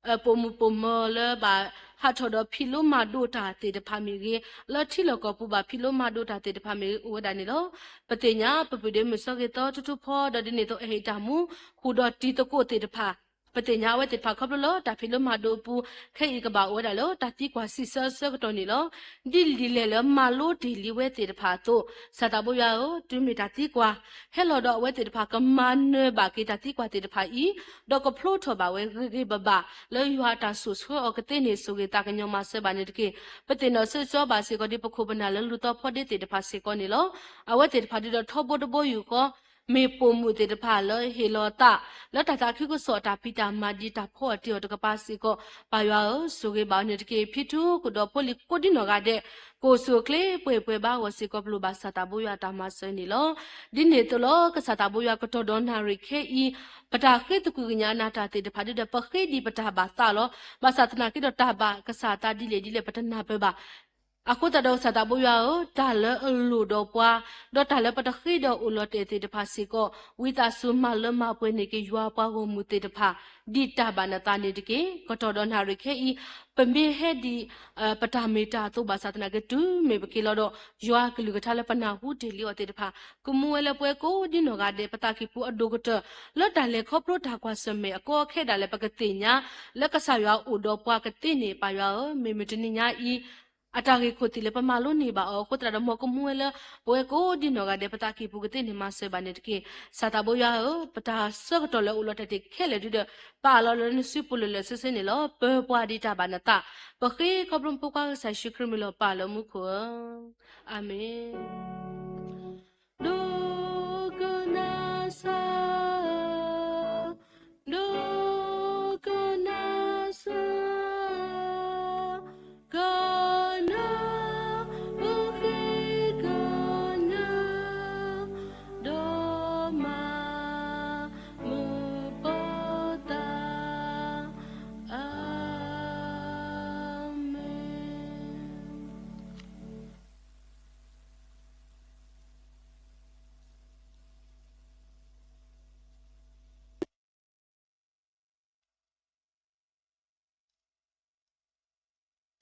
ဒံး ပိာ်မုၣ်ပိာ်မၢၤလၢဘၣ်ဟးထီၣ်ဒီးဖံးလိမၤဒိးတၢ်သ့ၣ်တဖၣ်မ့ၢ်ဂ့ၤ, လၢထံလီၢ်ကီၢ်ပူၤဘၣ်ဖံးလိမၤဒိးတၢ်သ့ၣ်တဖၣ်မ့ၢ်ဂ့ၤ အိၣ်ဝဲဒၣ်န့ၣ်လီၤ. ပသ့ၣ်ညါပပုၢ်ဒ့မုၣ်စီၤဂ့ၤသီထူထူဖီ ဒီးဒ်န့ၣ်အသိးအဟ့ၣ်တၢ်မူ ဃုာ်ဒီးတံၤသကိးသ့ၣ်တဖၣ် ပသ့ၣ်ညါအဝဲသ့ၣ်တဖၣ်ခီဖျိလၢတၢ်ဖံးလိမၤဒိးအပူၤ ခဲအံၤကဘၣ်အိၣ်ဝဲဒၣ်လၢတၢ်သံကွၢ်စံးဆၢဆၢကတီၢ်န့ၣ်လီၤ. ဒ်လဲၣ်လဲၣ်လၢမၤလိတ့ၢ်လံဝဲသ့ၣ်တဖၣ်အသိး စၢ်သးဘိယွၤဧၢ, တုၤမ့ၢ်တၢ်သံကွၢ် ဟဲလီၤဒီးအဝဲသ့ၣ်တဖၣ်ကမၤနၢၤဘၣ်က့ၤတၢ်သံကွၢ်သ့ၣ်တဖၣ်အံၤ, ဒီးကဖျိထီၣ်ဘၣ်ဝဲဂ့ၤဂ့ၤဘၣ်ဘၣ် လၢယွၤအတၢ်စိာ်ဆှၢအီၤကသ့န့ၣ် ဆိၣ်ဂ့ၤသးကညီၤမၤစၢၤဘၣ်န့ၣ်တက့ၢ်. ပသ့ၣ်နီၣ်ဆိၣ်ဂ့ၤဘၣ်စ့ၢ်ကီးဒ်ပခိၣ်ပနၢ်လၢလူၤသီဖီဒ့သ့ၣ်တဖၣ်စ့ၢ်ကီးန့ၣ်လီၤ. အဝဲသ့ၣ်တဖၣ်ဒ်ဒီးထီဘိတဘိယူၢ်ဃီ မ့ၢ်ပိာ်မုၣ်သ့ၣ်တဖၣ်လၢဟ့ၣ်လီၤအသး လၢတၢ်သးခုကစီၣ်အတၢ်ဖံးတၢ်မၤဒ်တၢ်ဖီအီၤတ့ၢ်အီၤတကပၤစ့ၢ်ကီး ပၢ်ယွၤဧၢ, ဆိၣ်ဂ့ၤဘၣ်အီၤန့ၣ်တက့ၢ်. ဖံထူကဒီးဖိလံၤကိးဒံနီၢ်ဂၤဒဲး ကအိၣ်ဆူၣ်အိၣ်ချ့ပှဲၤပှဲၤဘါအဂီၢ်စ့ၢ်ကီး ပလိၣ်ဘၣ်စၢ်သးဘိယွၤအတၢ်မၤစၢၤန့ၣ်လီၤ. ဒ်န့ၣ်အသိးလီၤ ကစၢ်သးဘိယွၤကတီၢ်ဒီးနၣ်ရံၣ်ခဲအံၤ ပတၢ်ဃ့သကွံာ်ကညးအနၢ်တၢ်သ့ၣ်တဖၣ်ဒ်ဒီး ပဃ့ဒံးပတၢ်ဘၣ်သးလီၤ. ဘၣ်ဆၣ်သနာ်က့ဒီးတၢ်ဘၣ်ကစၢ်အသးဒ်လဲၣ်ဒ်လဲၣ် ပတနၢ်ပၢၢ်ဘၣ်. အဃိသတးဒီး ကစၢ်သးဘိယွၤဧၢ, တၢ်လၢအလိၣ်ဒီးပှၤ ဒီးတၢ်လၢပတဃ့ဒီးအိၣ်လီၤတဲာ်သ့ၣ်တဖၣ်စ့ၢ်ကီး ဝံသးစူၤမၤလၢမၤပှဲၤန့ၢ်က့ၤယွၤအပှၤဂီၢ်မုၢ်သ့ၣ်တဖၣ် ဒ်တၢ်ဘၣ်နသးန့ၣ်တက့ၢ်. ကတီၢ်ဒီးနၣ်ရံၣ်ခဲအံၤ ပမ့ၢ်ဟဲဒံး ပတၢ်မ့ၢ်တၢ်အသိးဘၣ်ဆၣ်သနာ်က့ တုၤမ့ၢ်ပက့ၤလီၤဒီး ယွၤအကလုၢ်ကထါလၢပနၢ်ဟူတ့ၢ်လံအီၤသ့ၣ်တဖၣ် ကမူဝဲလၢပဝဲကိးဒံနီၢ်ဂၤဒဲး ပသးကံၢ်ပူၤအဒိၣ်ကတၢၢ် လၢတၢ်လဲၤခီဖျိတၢ်ကွၢ်ဆၢၣ်မဲာ်အကီအခဲဒၣ်လဲာ် ပကသ့ၣ်ညါ လၢကစၢ်ယွၤအိၣ်ဒီးပှၤကသ့န့ၣ် ပၢ်ယွၤဧၢ, မ့မ့ၢ်တနံၤညါအံၤ အတၢ်ဂ့ၢ်ခိၣ်သ့ၣ်လဲၣ် ပမၤလိန့ၢ်ဘၣ်အီၤအဃိသတးဒီး မ်ကမူဝဲလၢ ပဝဲကိးဒံနီၢ်ဂၤဒဲး ပသးကံၢ်ပူၤကသ့န့ၣ် မၤစၢၤဘၣ်န့ၣ်တက့ၢ်. စၢ်သးဘိယွၤဧၢ, ပတၢ်ဆၢကတီၢ်လၢအိၣ်လီၤတဲာ်သ့ၣ်ခဲလၢာ်ဒုဒီး ပာ်လီၤလၢနစုပူၤလၢာ်လၢာ်ဆ့ဆ့န့ၣ်လီၤ. ပၢၤပှၤဒံးတၢ်ဘၣ်နသး, ပဃ့ခီဖျိပဖိခွါကစၢ်ယ့ၣ်ၡူးခရံာ်မံၤလီၤ ပၢ်လၢမူခိၣ်ဧၢ, အၤမ့ၣ်. ဒိကနၣ်စၢ်, ဒိကနၣ်စၢ်, ကနၣ်ပဃ့ကညး, ဒီးမၤမုာ်ပသး, အၤမ့ၣ်.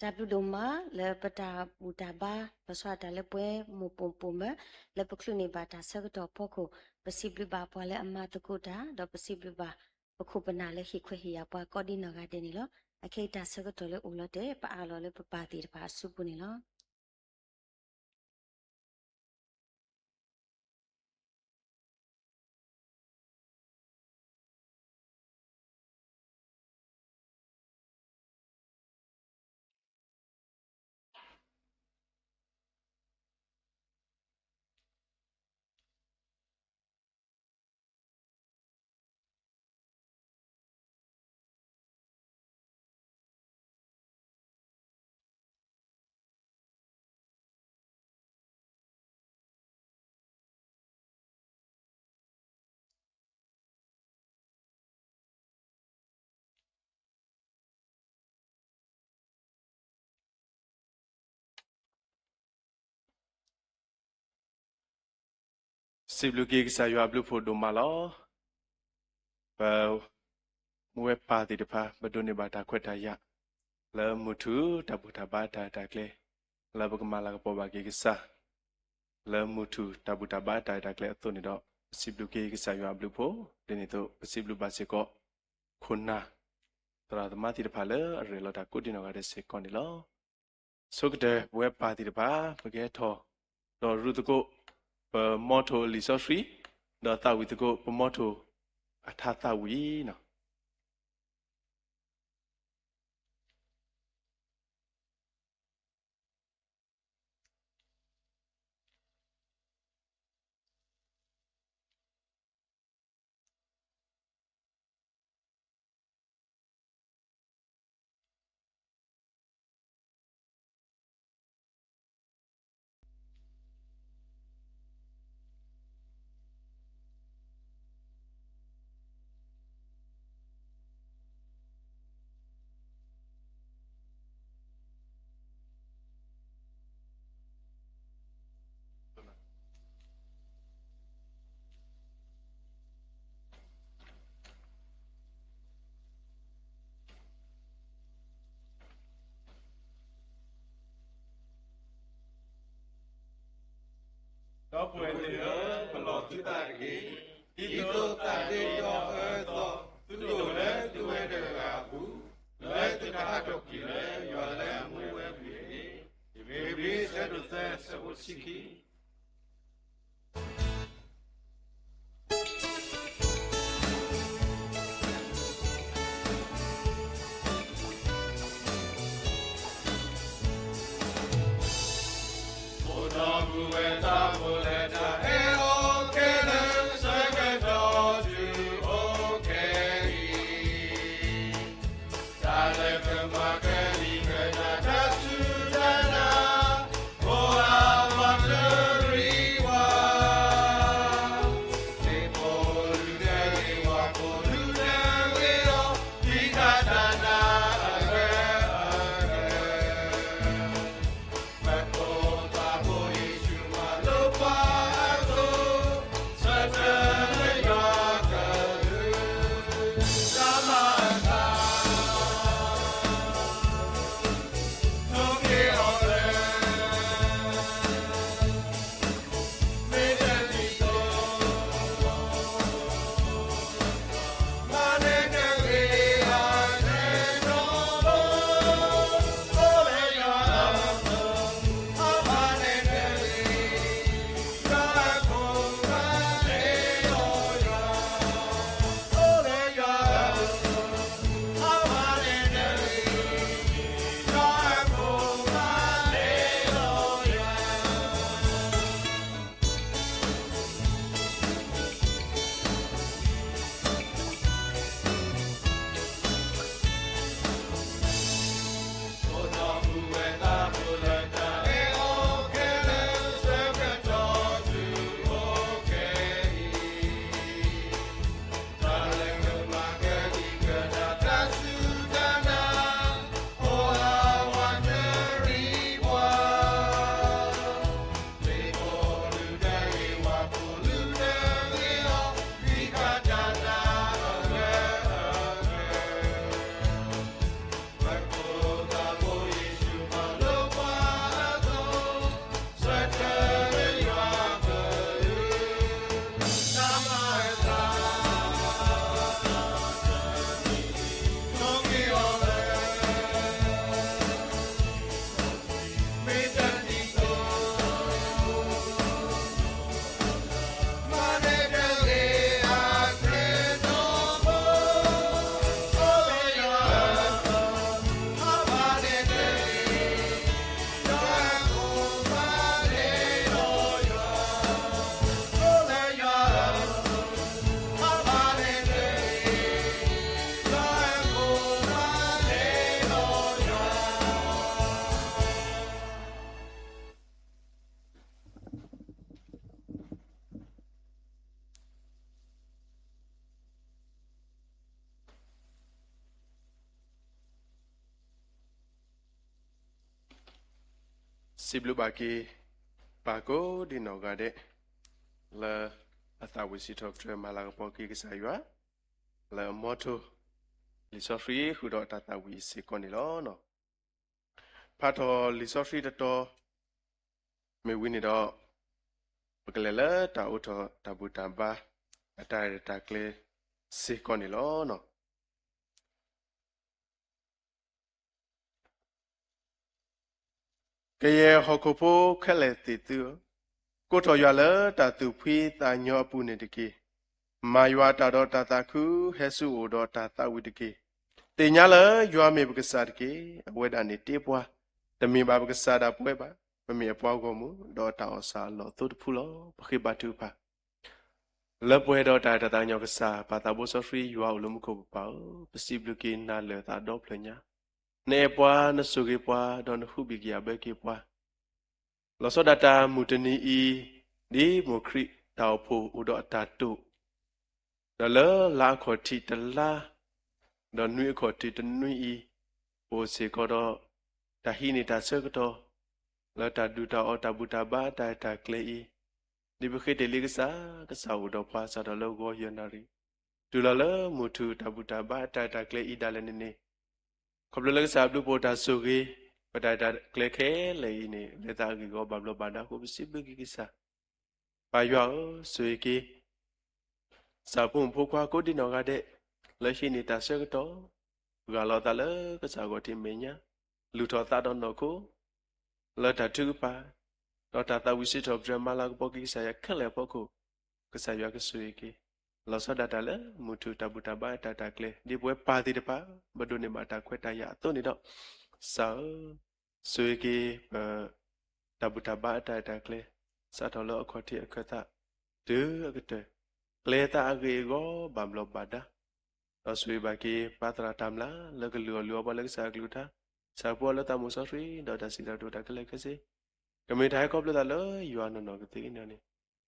တၢ်ဘျုးဒိၣ်မးလၢပတၢ်ဘူၣ်တၢ်ဘါ လီၤဆီဒၣ်တၢ်လၢပဝဲမိၢ်ပိာ်ပိာ်မၢၤ လၢပချုးန့ၢ်ဘၣ်တၢ်ဆၢကတီၢ်အဖီခိၣ်, ပစံးဘျုးဘၣ်ပှၤလၢအမၤသကိးတၢ်, ဒီးပစံးဘျုးဘၣ်ပခိၣ်ပနၢ်လၢဟ့ၣ်ခွဲးဟ့ၣ်ယာ်ပှၤကိးဒ်နီၢ်ဂၤဒဲးန့ၣ်လီၤ. အခဲအံၤတၢ်ဆၢကတီၢ်လၢအိၣ်လီၤတဲာ် ပအးလီၤလၢပပၢ်သ့ၣ်တဖၣ်အစုပူၤန့ၣ်လီၤ. စံးဘျုးက့ၤကစၢ်ယွၤအဘျုးအဖှိၣ်ဒိၣ်မးလီၤ. ပ မူဝဲပၢ်သ့ၣ်တဖၣ် ပဒိးန့ၢ်ဘၣ်တၢ်ခွဲးတၢ်ယာ် လၢမုၢ်ထူၣ်တၢ်ဘူၣ်တၢ်ဘါတၢ်ရဲၣ်တၢ်ကျဲၤ လၢပကမၤလၤကပီၤဘၣ်က့ၤကစၢ် လၢမုၢ်ထူၣ်တၢ်ဘူၣ်တၢ်ဘါတၢ်ရဲၣ်တၢ်ကျဲၤအသိးန့ၣ်ဒီး ပစံးဘျုးက့ၤကစၢ်ယွၤအဘျုးအဖှိၣ် ဒ်န့ၣ်အသိး ပစံးဘျုးဘၣ်စ့ၢ်ကီး ခိၣ်နၢ် သရၣ်သမါသ့ၣ်တဖၣ်လၢအရဲၣ်လီၤတၢ် ကိးဒံနီၢ်ဂၤဒဲးစ့ၢ်ကီးန့ၣ်လီၤ. ဆိကတၢၢ်ပဝဲပၢ်သ့ၣ်တဖၣ် ပကဟဲထီၣ် ဒီးရူသကိး ပမီထိၣ်အလံာ်စီဆှံ ဒီးသးဝံၣ်သကိး ပမီထိၣ်အထါသးဝံၣ်န့ၣ်လီၤ. ဒီပုၢ်ဝဲၢ်သ့ၣ်ဧၢ, ပလီၢ်သုသးတက့ၢ်. ဒ်သိးတၢ်ဒ့ဒီအၢအသိး သုတအိၣ်လၢသုဝဲတဂၤအပူၤ, လၢသုတဟးထီၣ်ကွံာ်လၢယွၤလၢအမူဝဲအပူၤတဂ့ၤ. ဧ့ၤဘြံၤ အဆၢဒိၣ်သၢ အဆၢဖိတဆံခံ. အိၣ်ဒီးပုၢ်ဝဲၢ်သးဘိလၢတၢ်အဲၣ်အီၤခဲလၢာ် ဆၢကတီၢ်တုၤအိၣ်ခဲအံၤ, တၢ်လၢကမၤကလံၤကဒါတၢ်စူၢ်တၢ်နာ်, ဖိအဝဲကလုၢ်ဂ့ၤဝါ, မ့ၢ်ဖိလုၢ်ဒၢဂ့ၤဝါ ဖိလုၢ်ဒၢဂ့ၤအီၤ, ဖံးတၢ်တၢ်နါအဂၢၢ်အဂၢၢ်, ပတိၢ်သးဘိယ့ၣ်ၡူးမၤလိာ်ပှၤ စံးဘျုးဘၣ်က့ၤ ပၢ်ကိးဒံနီၢ်ဂၤဒဲး လၢအသးဝံၣ်စံးထီၣ်ပတြၢၤမၤလၤကပီၤက့ၤကစၢ်ယွၤ လၢအမီထိ လံာ်စီဆှံဃုာ်ဒီးတၢ်သးဝံၣ်စ့ၢ်ကီးန့ၣ်လီၤ. ဖးထီၣ်လံာ်စီဆှံတတီၤ မ့ၢ်ဝံၤန့ၣ်ဒီး ပကလဲၤလၢတၢ်အိးထီၣ်တၢ်ဘူၣ်တၢ်ဘါ အတၢ်ရဲၣ်တၢ်ကျဲၤစ့ၢ်ကီးန့ၣ်လီၤ. ကယဲၢ်ဟီၣ်ခိၣ်ဖိခဲလၢာ်သ့ၣ်သုဧၢ, ကိးထီၣ်ယွၤလၢတၢ်သူၣ်ဖှံသးညီအပူၤန့ၣ်တက့ၢ်. မၤယွၤအတၢ်ဒီးတၢ်သးခု, ဟဲဆူအအိၣ်ဒီးတၢ်သးဝံၣ်တက့ၢ်. သ့ၣ်ညါလၢယွၤမ့ၢ်ပကစၢ်တက့ၢ်. အဝဲဒၣ်န့ၣ်တ့ပှၤ, တမ့ၢ်ဘၣ်ပကစၢ်ဒၣ်ပဝဲဘၣ်. ပမ့ၢ်အပှၤဂီၢ်မုၢ်, ဒီးတၢ်အီၣ်ဆၣ်အလီၢ်အသိတဖုလီၤ. ပဃ့ဘါထုကဖၣ် လၢပှဲၤဒီးတၢ်အဲၣ်တၢ်သးကညီၤကစၢ်, ပၢ်သးဘိစီဆှံယွၤအိၣ်လၢမူခိၣ်ပပၢ်ဧၢ, ပစံးဘျုးက့ၤနၤလၢာ်သးဒီဖျၢၣ်ညါ, နအဲၣ်ပှၤ, နဆိၣ်ဂ့ၤပှၤ, ဒီးနဟူးဘံၣ်ကယာ်ဘၢက့ၤပှၤ လီၤဆီဒၣ်တၢ်မုၢ်တနံၤအံၤ, ဒ်မိၢ်ခရံာ်တၢ်အိၣ်ဖှိၣ်အိၣ်ဒီးအတၢ်တိာ်, ဒီးလၢလါအခီၣ်ထံးတလါ, ဒီးနွံအခီၣ်ထံးတနွံအံၤ, ပအိၣ်စ့ၢ်ကီးဒီး တၢ်ဟံးန့ၢ်တၢ်ဆၢကတီၢ်, လၢတၢ်ဒုၣ်တၢ်အီၣ်တၢ်ဘူၣ်တၢ်ဘါအတၢ်အဲၣ်တၢ်ကျဲၤအံၤ, ဒ်ပဃ့တ့ၢ်လံကစၢ်, ကစၢ်အိၣ်ဒီးပှၤစးထီၣ်လၢဂီၤယဲၢ်နၣ်ရံၣ်, တုၤလီၤလၢမုၢ်ထူၣ်တၢ်ဘူၣ်တၢ်ဘါအတၢ်အဲၣ်တၢ်ကျဲၤအံၤဒၣ်လဲာ်န့ၣ်န့ၣ်, ခီဖျိလၢကစၢ်အဘျုးပအိၣ်တၢ်ဆိၣ်ဂ့ၤ, ပတၢ်အဲၣ်တၢ်ကျဲၤခဲလၢာ်အံၤန့ၣ် လဲၤသးအဂ့ၢ်အဂီၢ်ဘၣ်ဘျီးဘၣ်ဒါအဃိ ပစံးဘျုးက့ၤကစၢ် ပၢ်ယွၤဧၢ, ဆိၣ်ဂ့ၤက့ၤ ကစၢ်ဖိမုၣ်ဖိခွါကိးဒံနီၢ်ဂၤဒဲး, လၢဟံးန့ၢ်တၢ်ဆၢကတီၢ်, ဂၢ်လီၤသးလၢကစၢ်ဂီၢ်ထံးမဲာ်ညါ, လူၤထီၣ်သးဒီးနီၢ်ခိ, လၢတၢ်ထုကဖၣ်, ဒီးတၢ်သးဝံၣ်စံးထီၣ်ပတြၢၤမၤလၤကပီၤက့ၤကစၢ်ယွၤခဲလၢာ်အဖီခိၣ်, ကစၢ်ယွၤကဆိၣ်ဂ့ၤက့ၤ, လီၤဆီဒၣ်တၢ်လၢမုၢ်ထူၣ်တၢ်ဘူၣ်တၢ်ဘါအတၢ်အဲၣ်တၢ်ကျဲၤ, ဒ်ပဝဲပၢ်သ့ၣ်တဖၣ် ပဒိးန့ၢ်ဘၣ်တၢ်ခွဲးတၢ်ယာ်အသိးန့ၣ်ဒီး, ကစၢ်ဧၢ, ဆိၣ်ဂ့ၤက့ၤပ တၢ်ဘူၣ်တၢ်ဘါအတၢ်အဲၣ်တၢ်ကျဲၤ, စးထီၣ်လၢအခီၣ်ထံးအခၢၣ်သး, တုၤအကတၢၢ်, ကျဲၤသးအဂ့ၢ်အဂီၢ်ဘၣ်ဘျီးဘၣ်ဒါ, ဒီးဆိၣ်ဂ့ၤဘၣ်က့ၤပၢ်သရၣ်တၢ်မျၢ်လၢကလုၢ်အီၣ်လုၢ်အီပှၤလၢကစၢ်အကလုၢ်ကထါ, ဆှၢပှၤလၢသးမုၢ်စီဆှံ ဒီးတၢ်စံးတၢ်ကတိၤတၢ်ခဲလၢာ်ခဲဆ့, ကမ့ၢ်တၢ်ဟဲခီဖျိသးလၢယွၤနီၢ်နီၢ်ကသ့ကန့ၣ်န့ၣ်,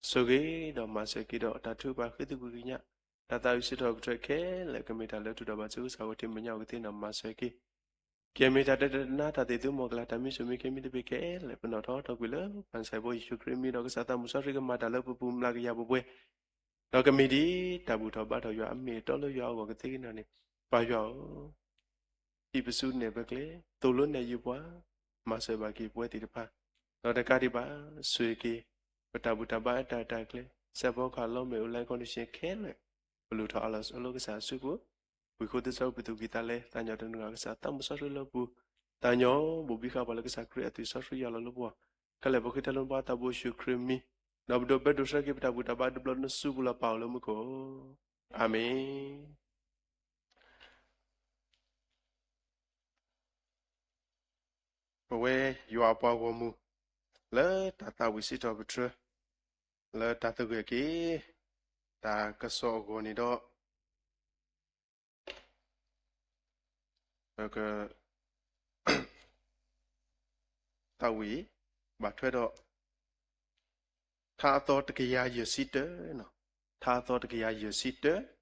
ဆိၣ်ဂ့ၤဒီးမၤစၢၤက့ၤဒီးတၢ်ထုကဖၣ်ဃ့သကွံာ်ကညး, တၢ်သးဝံၣ်စံးထီၣ်ပတြၢၤခဲလၢာ် ကမ့ၢ်တၢ်လၢထူးထီၣ်ဘၣ်ဆူကစၢ်ဂီၢ်ထံးမဲာ်ညါအဂီၢ်ကသ့န့ၣ် မၤစၢၤက့ၤ ကမ့ၢ်တၢ်တဒိကနၣ်တၢ်သ့ၣ်သုမီၢ်ကလၤ တၢ်မံဆိၣ်မံခဲမံတဘ့ၣ်ခဲလၢာ် ပနီၣ်ထီၣ်ထီကွံာ်လၢပၢ်ကစၢ်ဖိယ့ၣ်ၡူးခရံာ်မံၤဒီး ကစၢ်သးမုၢ်စီဆှံကမၤတၢ်လၢပပူၤမျးကယၤပှဲၤပှဲၤ, ဒီးကမ့ၢ်ဒ်တၢ်ဘူၣ်ထီၣ်ဘါထီၣ်ယွၤအမ့ၢ်အတီလၢယွၤအဂီၢ်ကသ့ကန့ၣ်န့ၣ်, ပၢ်ယွၤဧၢ, ဟံးပစုနဲၣ်ပကျဲ, သိၣ်လိနဲၣ်ယုာ်ပှၤ, မၤစၢၤဘၣ်က့ၤပဝဲသ့ၣ်တဖၣ်, ဒီးတကးဒံးဘၣ်, ဆိၣ်ဂ့ၤက့ၤ ပတၢ်ဘူၣ်တၢ်ဘါအတၢ်အဲၣ်တၢ်ကျဲၤ, စဲးဖီကဟၣ်လီမ့ၢ်အိၣ် လၢ condition ခဲလၢာ်, ပလူၤထီၣ်အလီၢ်အိၣ်လၢကစၢ်အစုပူၤ, ဝံၤဃိသ့စီပသူၣ်ကံၢ်သးလဲ, သးညီတနုာ်ဂၤကစၢ်သးမုၢ်စီဆှံလၢပူၤ, သးညီဘိၣ်ဘံဃာ်ပှၤလၢကစၢ်ခရံာ်အသွံၣ်စီဆှံယွၤလီၤလၢပဂီၢ်, ခဲလၢာ်ပဃ့ထဲလၢပှၤသးဘိယ့ၣ်ၡူးခရံာ်မံၤ, ဒီးပဒိးဘၢဒိးဆှၢက့ၤပတၢ်ဘူၣ်တၢ်ဘါတဘျီနစုပူၤလီၤ ပၢ်အိၣ်လၢမူခိၣ်, အၤမ့ၣ်. ပဝဲယွၤအပှၤဂီၢ်မုၢ် လၢတၢ်သးဝံၣ်စံးထီၣ်ပတြၢၤ လၢတၢ်သဂၢၢ်က့ၤ တၢ်ကစီၣ်အဂီၢ်န့ၣ်ဒီး ပက သးဝံၣ်ဘၣ်ထွဲဒီး ထါအသီတကယၤယဲၢ်ဆံတၢ, ထါအသီတကယၤယဲၢ်ဆံတၢ.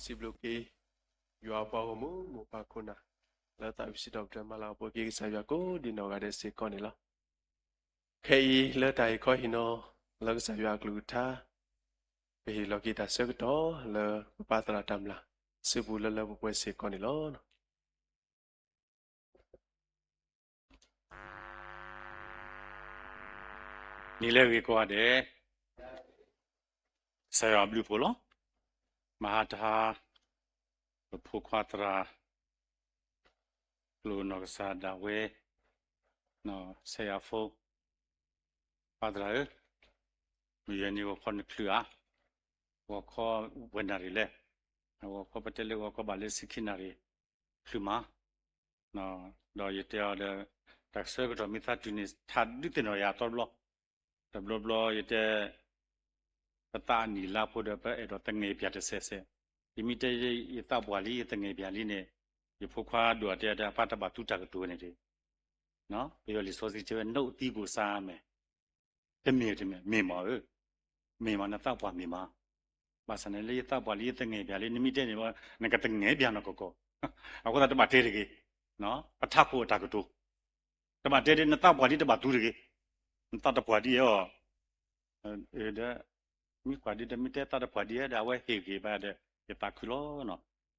စံးဘျုးက့ၤ ယွၤပှၤဂီၢ်မုၢ် မိၢ်ပၢ်ခိၣ်နၢ် လၢသးဝံၣ်စံးထီၣ်ပတြၢၤမၤလၤကပီၤက့ၤကစၢ်ယွၤကိးဒံနီၢ်ဂၤဒဲးစ့ၢ်ကီးန့ၣ်လီၤ. ခဲအံၤလၢတၢ်ဟ့ၣ်ခီဟ့ၣ်နီၤ လၢကစၢ်ယွၤအကလုၢ်ကထါ ပဟ့ၣ်လီၤက့ၤတၢ်ဆၢကတီၢ်လၢပပၢ်သရၣ်တၢ်မျၢ် စုပူၤလၢလၢပှဲၤပှဲၤစ့ၢ်ကီးန့ၣ်လီၤ. နံၤလၢအဂ့ၤကိးဂၤဒဲး, ကစၢ်ယွၤအဘျုးအဖှိၣ်လီၤ. မဟါတဟါ ပဖိခွါသရၣ် ကျိာ်နီၢ်ကစၢ်ဒၣ်ဝဲ နီၢ်စဲယၤဖိ ပၢ်သရၣ်ဧၢ, မုၢ်ယဲၢ်နံၤဂီၤခီနချုးဧါ, ဂီၤခီဝဲနၣ်ရံၣ်လဲၣ်, ဂီၤခီပတဲလၢဂီၤခီဘၣ်လၢဆံခံနၣ်ရံၣ် ချုးမး, ဒီးယတဲအီၤဒီး တၢ်ဆၢကတီၢ်မ့ၢ်သးတုၤန့ၣ် ထါဒုးသ့ၣ်နီၣ်ယၤအသီတဘျီ, တဘျီဘျီယတဲ ပသးအနံၣ်လါဖိဒီး ပအဲၣ်ဒိးသငဲၣ်ပၠးတစဲးစဲး, ယမ့ၢ်တဲယသးပှၢ်လံ ယသငဲၣ်ပၠးလံန့ၣ်, ယဖိခွါဒိၣ်အတဲတဲ အပၢ်တဘၣ်သူတၢ်ကတိၤန့ၣ်တဂ့ၤ, ပယီၤလံာ်စီဆှံတဲဝဲ နုတ်သီးကိုစားမယ်, တမ့ၢ်တမ့ၢ် မ့ၢ်မးဧၢ, မ့ၢ်မး နသးပှၢ်မ့ၢ်မး, ဘၣ်ဆၣ်န့ၣ်လၢယသးပှၢ်လံ ယသငဲၣ်ပၠးလံ နမ့ၢ်တဲန့ၣ် နကသငဲၣ်ပၠးနီၢ်ကီၢ်ကီၢ်, အဃိသတးတဘၣ်တဲတဂ့ၤ, ပထးခိၣ်အတၢ်ကတိၤ တဘၣ်တဲဒ် နသးပှၢ်ဒ်တဘၣ်သူတဂ့ၤ, နသးတပှၢ်ဒ်အီၤ, ဒီး မ့ၢ်ကွၢ်ဒ်ဒီး မ့ၢ်တဲသးတပှၢ်ဒ်ဒီး အဝဲဟ့ၣ်ဂ့ၤဘၣ်ဒီး ယသးခုလီၤ.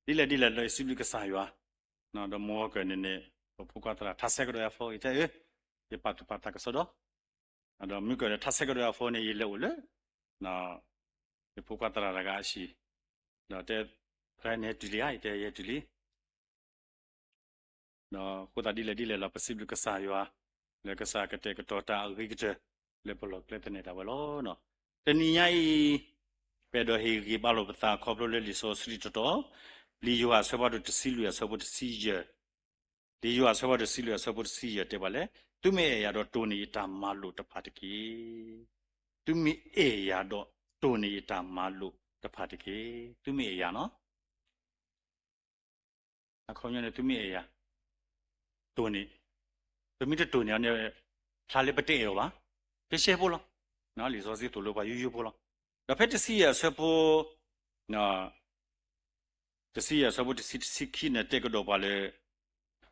ဒ်လဲၣ်ဒ်လဲၣ်ဒီး ယစံးဘျုးကစၢ်ယွၤ, ဒီးမ့ၢ်ဝဲကၢၢ်န့ၣ်န့ၣ် ပဖိခွါသရၣ် ထါဆဲးကဒီးယၤဖိ ယတဲအၢ, ယပာ်သူၣ်ပာ်သးကစီဒီ, ဒီးမ့ၢ်ကၢၢ်ဒီးထါဆဲးကဒီးယၤဖိန့ၣ် ယလဲၤအိၣ်လၢ ယဖိခွါသရၣ်တဂၤအဟံၣ်, ဒီးတဲ ဖဲနဟဲတုၤလံဧါ, ယတဲယဟဲတုၤလံ ဒီးအဃိသတးဒ်လဲၣ်ဒ်လဲၣ်လီၤ ပစံးဘျုးကစၢ်ယွၤ လၢကစၢ်ကတဲာ်ကတီၤတၢ်အဂ့ၤကတၢၢ် လၢပလီၢ်ကျဲသနၢၣ်ဒၣ်ဝဲလီၤ. တနံၤညါအံၤ ပအဲၣ်ဒိးဟ့ၣ်ဂံၢ်ဟ့ၣ်ဘါလိာ်ပသးခီဖျိလၢလံာ်စီဆှံတတီၤ, လံာ်ယိၤဟၣ်အဆၢဖးဒိၣ်တဆံလွံၢ်အဆၢဖိတဆံယဲၢ်, လံာ်ယိၤဟၣ်အဆၢဖးဒိၣ်တဆံလွံၢ်အဆၢဖိတဆံယဲၢ်တဲပှၤလၢ သုမ့ၢ်အဲၣ်ယၤဒီးတိၢ်န့ၢ်ယတၢ်မၤလိာ်တဖၣ်တက့ၢ်. သုမ့ၢ်အဲၣ်ယၤဒီးတိၢ်န့ၢ်ယတၢ်မၤလိာ်တဖၣ်တက့ၢ်. သုမ့ၢ်အဲၣ်ယၤနီၤ အခီပညီန့ၣ် သုမ့ၢ်အဲၣ်ယၤ တိၢ်န့ၢ်, ပမ့ၢ်တတိၢ်န့ၢ်အီၤန့ၣ် ဖျါလၢပတအဲၣ်အီၤဘၣ်, ကဲရှဲဖိလီၤ. လံာ်စီဆှံသိၣ်လိပှၤယိယိဖိလီၤ. ဒီးဖဲတဆံယဲၢ်အဆၢဖိ တဆံယဲၢ်အဆၢဖိတဆံ တဆံခံန့ၣ် တဲကဒီးပှၤလၢ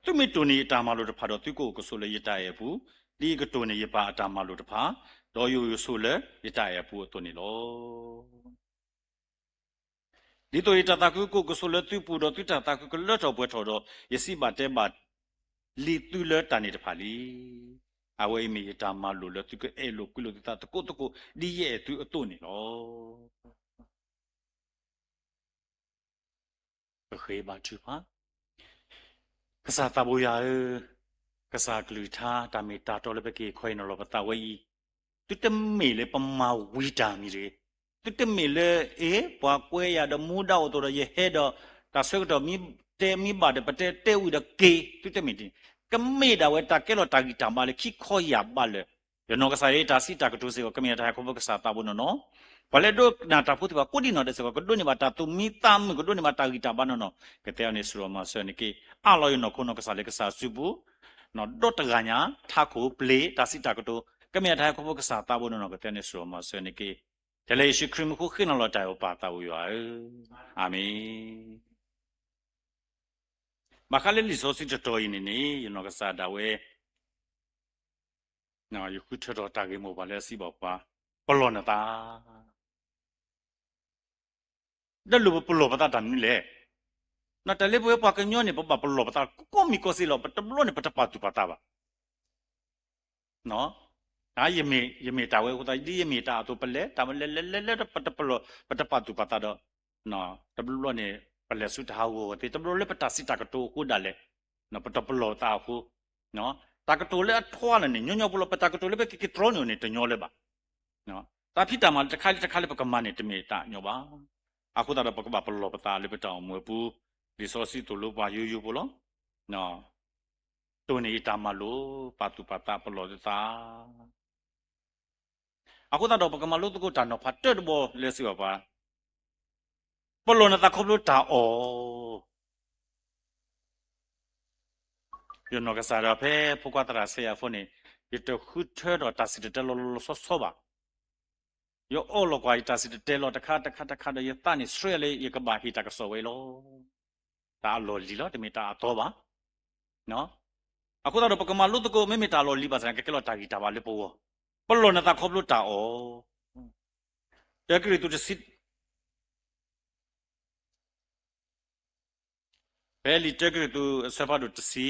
သုမ့ၢ်တိၢ်န့ၢ်ယတၢ်မၤလိာ်တဖၣ်ဒီး သုကအိၣ်ကဆိးလၢယတၢ်အဲၣ်အပူၤ, ဒ်ယကတိၢ်န့ၢ်ယပၢ်အတၢ်မၤလိာ်တဖၣ်, ဒီးယအိၣ်ဆိးလၢယတၢ်အဲၣ်အပူၤအသိးန့ၣ်လီၤ. ဒ်သိးယတၢ်သးခုကအိၣ်ကဆိးလၢသုပူၤ, ဒီးသုတၢ်သးခုကလၢထီၣ်ပှဲၤထီၣ်ဒီး, ယစံးဘၣ်တဲဘၣ်လံသုလၢတၢ်န့ၣ်တဖၣ်လံ. အဝဲအံၤမ့ၢ်ယတၢ်မၤလိာ်လၢသုကအဲၣ်လိာ်ကွံလိာ်သုသးသကိးသကိး ဒ်ယအဲၣ်သုအသိးန့ၣ်လီၤ. ပဃ့ဘါထုကဖၣ်. ကစၢ်သးဘိယွၤဧၢ, ကစၢ်ကလုၢ်ကထါ တၢ်မ့ၢ်တၢ်တီလၢပက့ၤခီအံၤနီၤလီၤပသးဝဲအံၤ, သုတမ့ၢ်လၢပမၤဝံၤတၢ်မံၤတဂ့ၤ, သုတမ့ၢ်လၢ အ့ ပှၤကွဲယၤဒီးမူဒါအိၣ်သိးဒီးယဟဲဒီး တၢ်ဆၢကတီၢ်မ့ၢ်တဲမ့ၢ်ဘၣ်ဒီး ပတဲတဲဝံၤဒီးက့ၤ, သုတမ့ၢ်ဒ်န့ၣ်, ကမ့ၢ်ဒၣ်ဝဲတၢ်ကဲလီၤတၢ်ဂံၢ်တၢ်ဘါလၢခံခီယၢ်ဘါလၢ ယနီၢ်ကစၢ်ယတၢ်စံးတၢ်ကတိၤစ့ၢ်ကီး ကမ့ၢ်တၢ်ဟဲခီဖျိကစၢ်သးဘိနီၢ်နီၢ်, ပှၤလၢဒိကနၣ်တၢ်ဖိသ့ၣ်တဖၣ်ကိးဒံနီၢ်ဒဲးစ့ၢ်ကီး ကဒိးန့ၢ်ဘၣ်တၢ်သူၣ်မံသးမုာ် ကဒိးန့ၢ်ဘၣ်တၢ်ဂံၢ်တၢ်ဘါနီၢ်နီၢ်, ကတဲအီၤန့ၣ် စရီမၤစၢၤန့ၣ်က့ၤ အၢၣ်လီၤယနီၢ်ခိနီၢ်ကစၢ်လၢကစၢ်စုပူၤ, ဒီတဂၤညါ ထးခိၣ်ပျ့ၤတၢ်စံးတၢ်ကတိၤ, ကမ့ၢ်တၢ်ဟဲခီဖျိကစၢ်သးဘိနီၢ်နီၢ် ကတဲန့ၣ် စရီမၤစၢၤန့ၣ်က့ၤ, ထဲလၢယ့ၣ်ၡူးခရံာ်မံၤဃိဃ့နီၤလီၤတၢ်အပၢ်သးဘိယွၤဧၢ, အၤမ့ၣ်. ဘၣ်ဃးလၢလံာ်စီဆှံတတီၤအံၤန့ၣ်န့ၣ် ယနီၢ်ကစၢ်ဒၣ်ဝဲ ယဃုထၢထီၣ်တၢ်ဂ့ၢ်မိၢ်ပှၢ်လၢအစံးဘၣ်ပှၤ, ပလီၢ်နသး, တၢ်လိၣ်ပပလီၢ်ပသးတၢ်မနုၤလဲၣ်. တၢ်လၢပဝဲပှၤကညီန့ၣ် ပဘၣ်ပလီၢ်ပသး ကိးမံၤကိးစ့လီၤ, ပတဘျီန့ၣ် ပတပာ်သူၣ်ပာ်သးဘၣ်. ယမ့ၢ်တၢ်ဝဲအဃိသတး ဒ်ယမ့ၢ်တၢ်အသိး ပလဲၤတၢ်လဲၤလဲၤလဲၤလဲၤ ပတပာ်သူၣ်ပာ်သးဒီး တဘျီဘျီန့ၣ် ပလဲၤဆူတၢ်ဟးဂီၤအဂီၢ်သ့ တဘျီလၢပတၢ်စံးတၢ်ကတိၤအဃိဒၣ်လဲာ် ပတပလီၢ်ပသးအဃိ တၢ်ကတိၤလၢအထွါလၢာ်န့ၣ် ညီညီဖိလီၤ, ပတၢ်ကတိၤလၢပကက့ၤတြီန့ၢ်အီၤန့ၣ် တညီလၢၤဘၣ်. တၢ်ဖံးတၢ်မၤလၢတခါလၢတခါလၢပကမၤန့ၣ် တမ့ၢ်တၢ်ညီဘၣ်. အဃိသတးဒီး ပကဘၣ်ပလီၢ်ပသးလၢပတၢ်အိၣ်မူအပူၤ, လံာ်စီဆှံသိၣ်လိပှၤယိယိဖိလီၤ. တိၢ်န့ၢ်ယတၢ်မၤလိာ်, ပာ်သူၣ်ပာ်သး ပလီၢ်ယသး အဃိသတးဒီး ပကမၤလိသကိးတၢ်နီၤဖးတၢၢ်တဘီလၢစံးဘၣ်ပှၤ, ပလီၢ်နသးခီဖျိတၢ်အီၣ်. ယနီၢ်ကစၢ်ဒီးဖဲဖိခွါသရၣ်စဲယၤဖိန့ၣ် ယတဃုထၢထီၣ်တၢ်စံၣ်တဲၤတဲလီၤလီၤလီၤဆီဆီဘၣ်. ယအီၣ်လီၤကွၢ်ယတၢ်စံၣ်တဲၤတဲလီၤတခါတခါတခါဒီး ယသးန့ၣ်ဆှဲလၢယကဘၣ်ဟ့ၣ်တၢ်ကစီၣ်ဝဲအံၤလီၤ. တၢ်အလီၢ်လံၤလီၤ, တမ့ၢ်တၢ်အသီဘၣ်. အဃိသတးဒီး ပကမၤလိသကိး မ့မ့ၢ်တၢ်လီၢ်လံၤဘၣ်ဆၣ်န့ၣ် ကကဲလီၤတၢ်ဂံၢ်တၢ်ဘါလၢပဂီၢ်, ပလီၢ်နသးခီဖျိတၢ်အီၣ်. တၢကရံၣ်သူးတဆံ ဖဲလံာ်တၢကရံၣ်သူး အဆၢဖးဒိၣ်တဆံ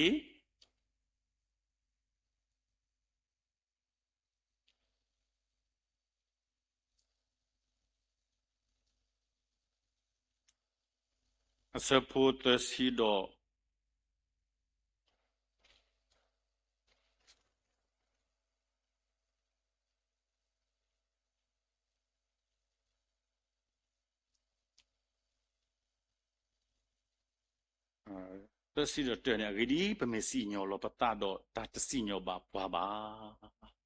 အဆၢဖိသၢဆံဒီး သၢဆံဒီးတၢန့ၣ်, အဂ့ၢ်ဒ်အံၤ, ပမ့ၢ်စံၣ်ညီၣ်လီၤပသးဒီး တၢ်တစံၣ်ညီၣ်ဘၣ်ပှၤဘၣ်.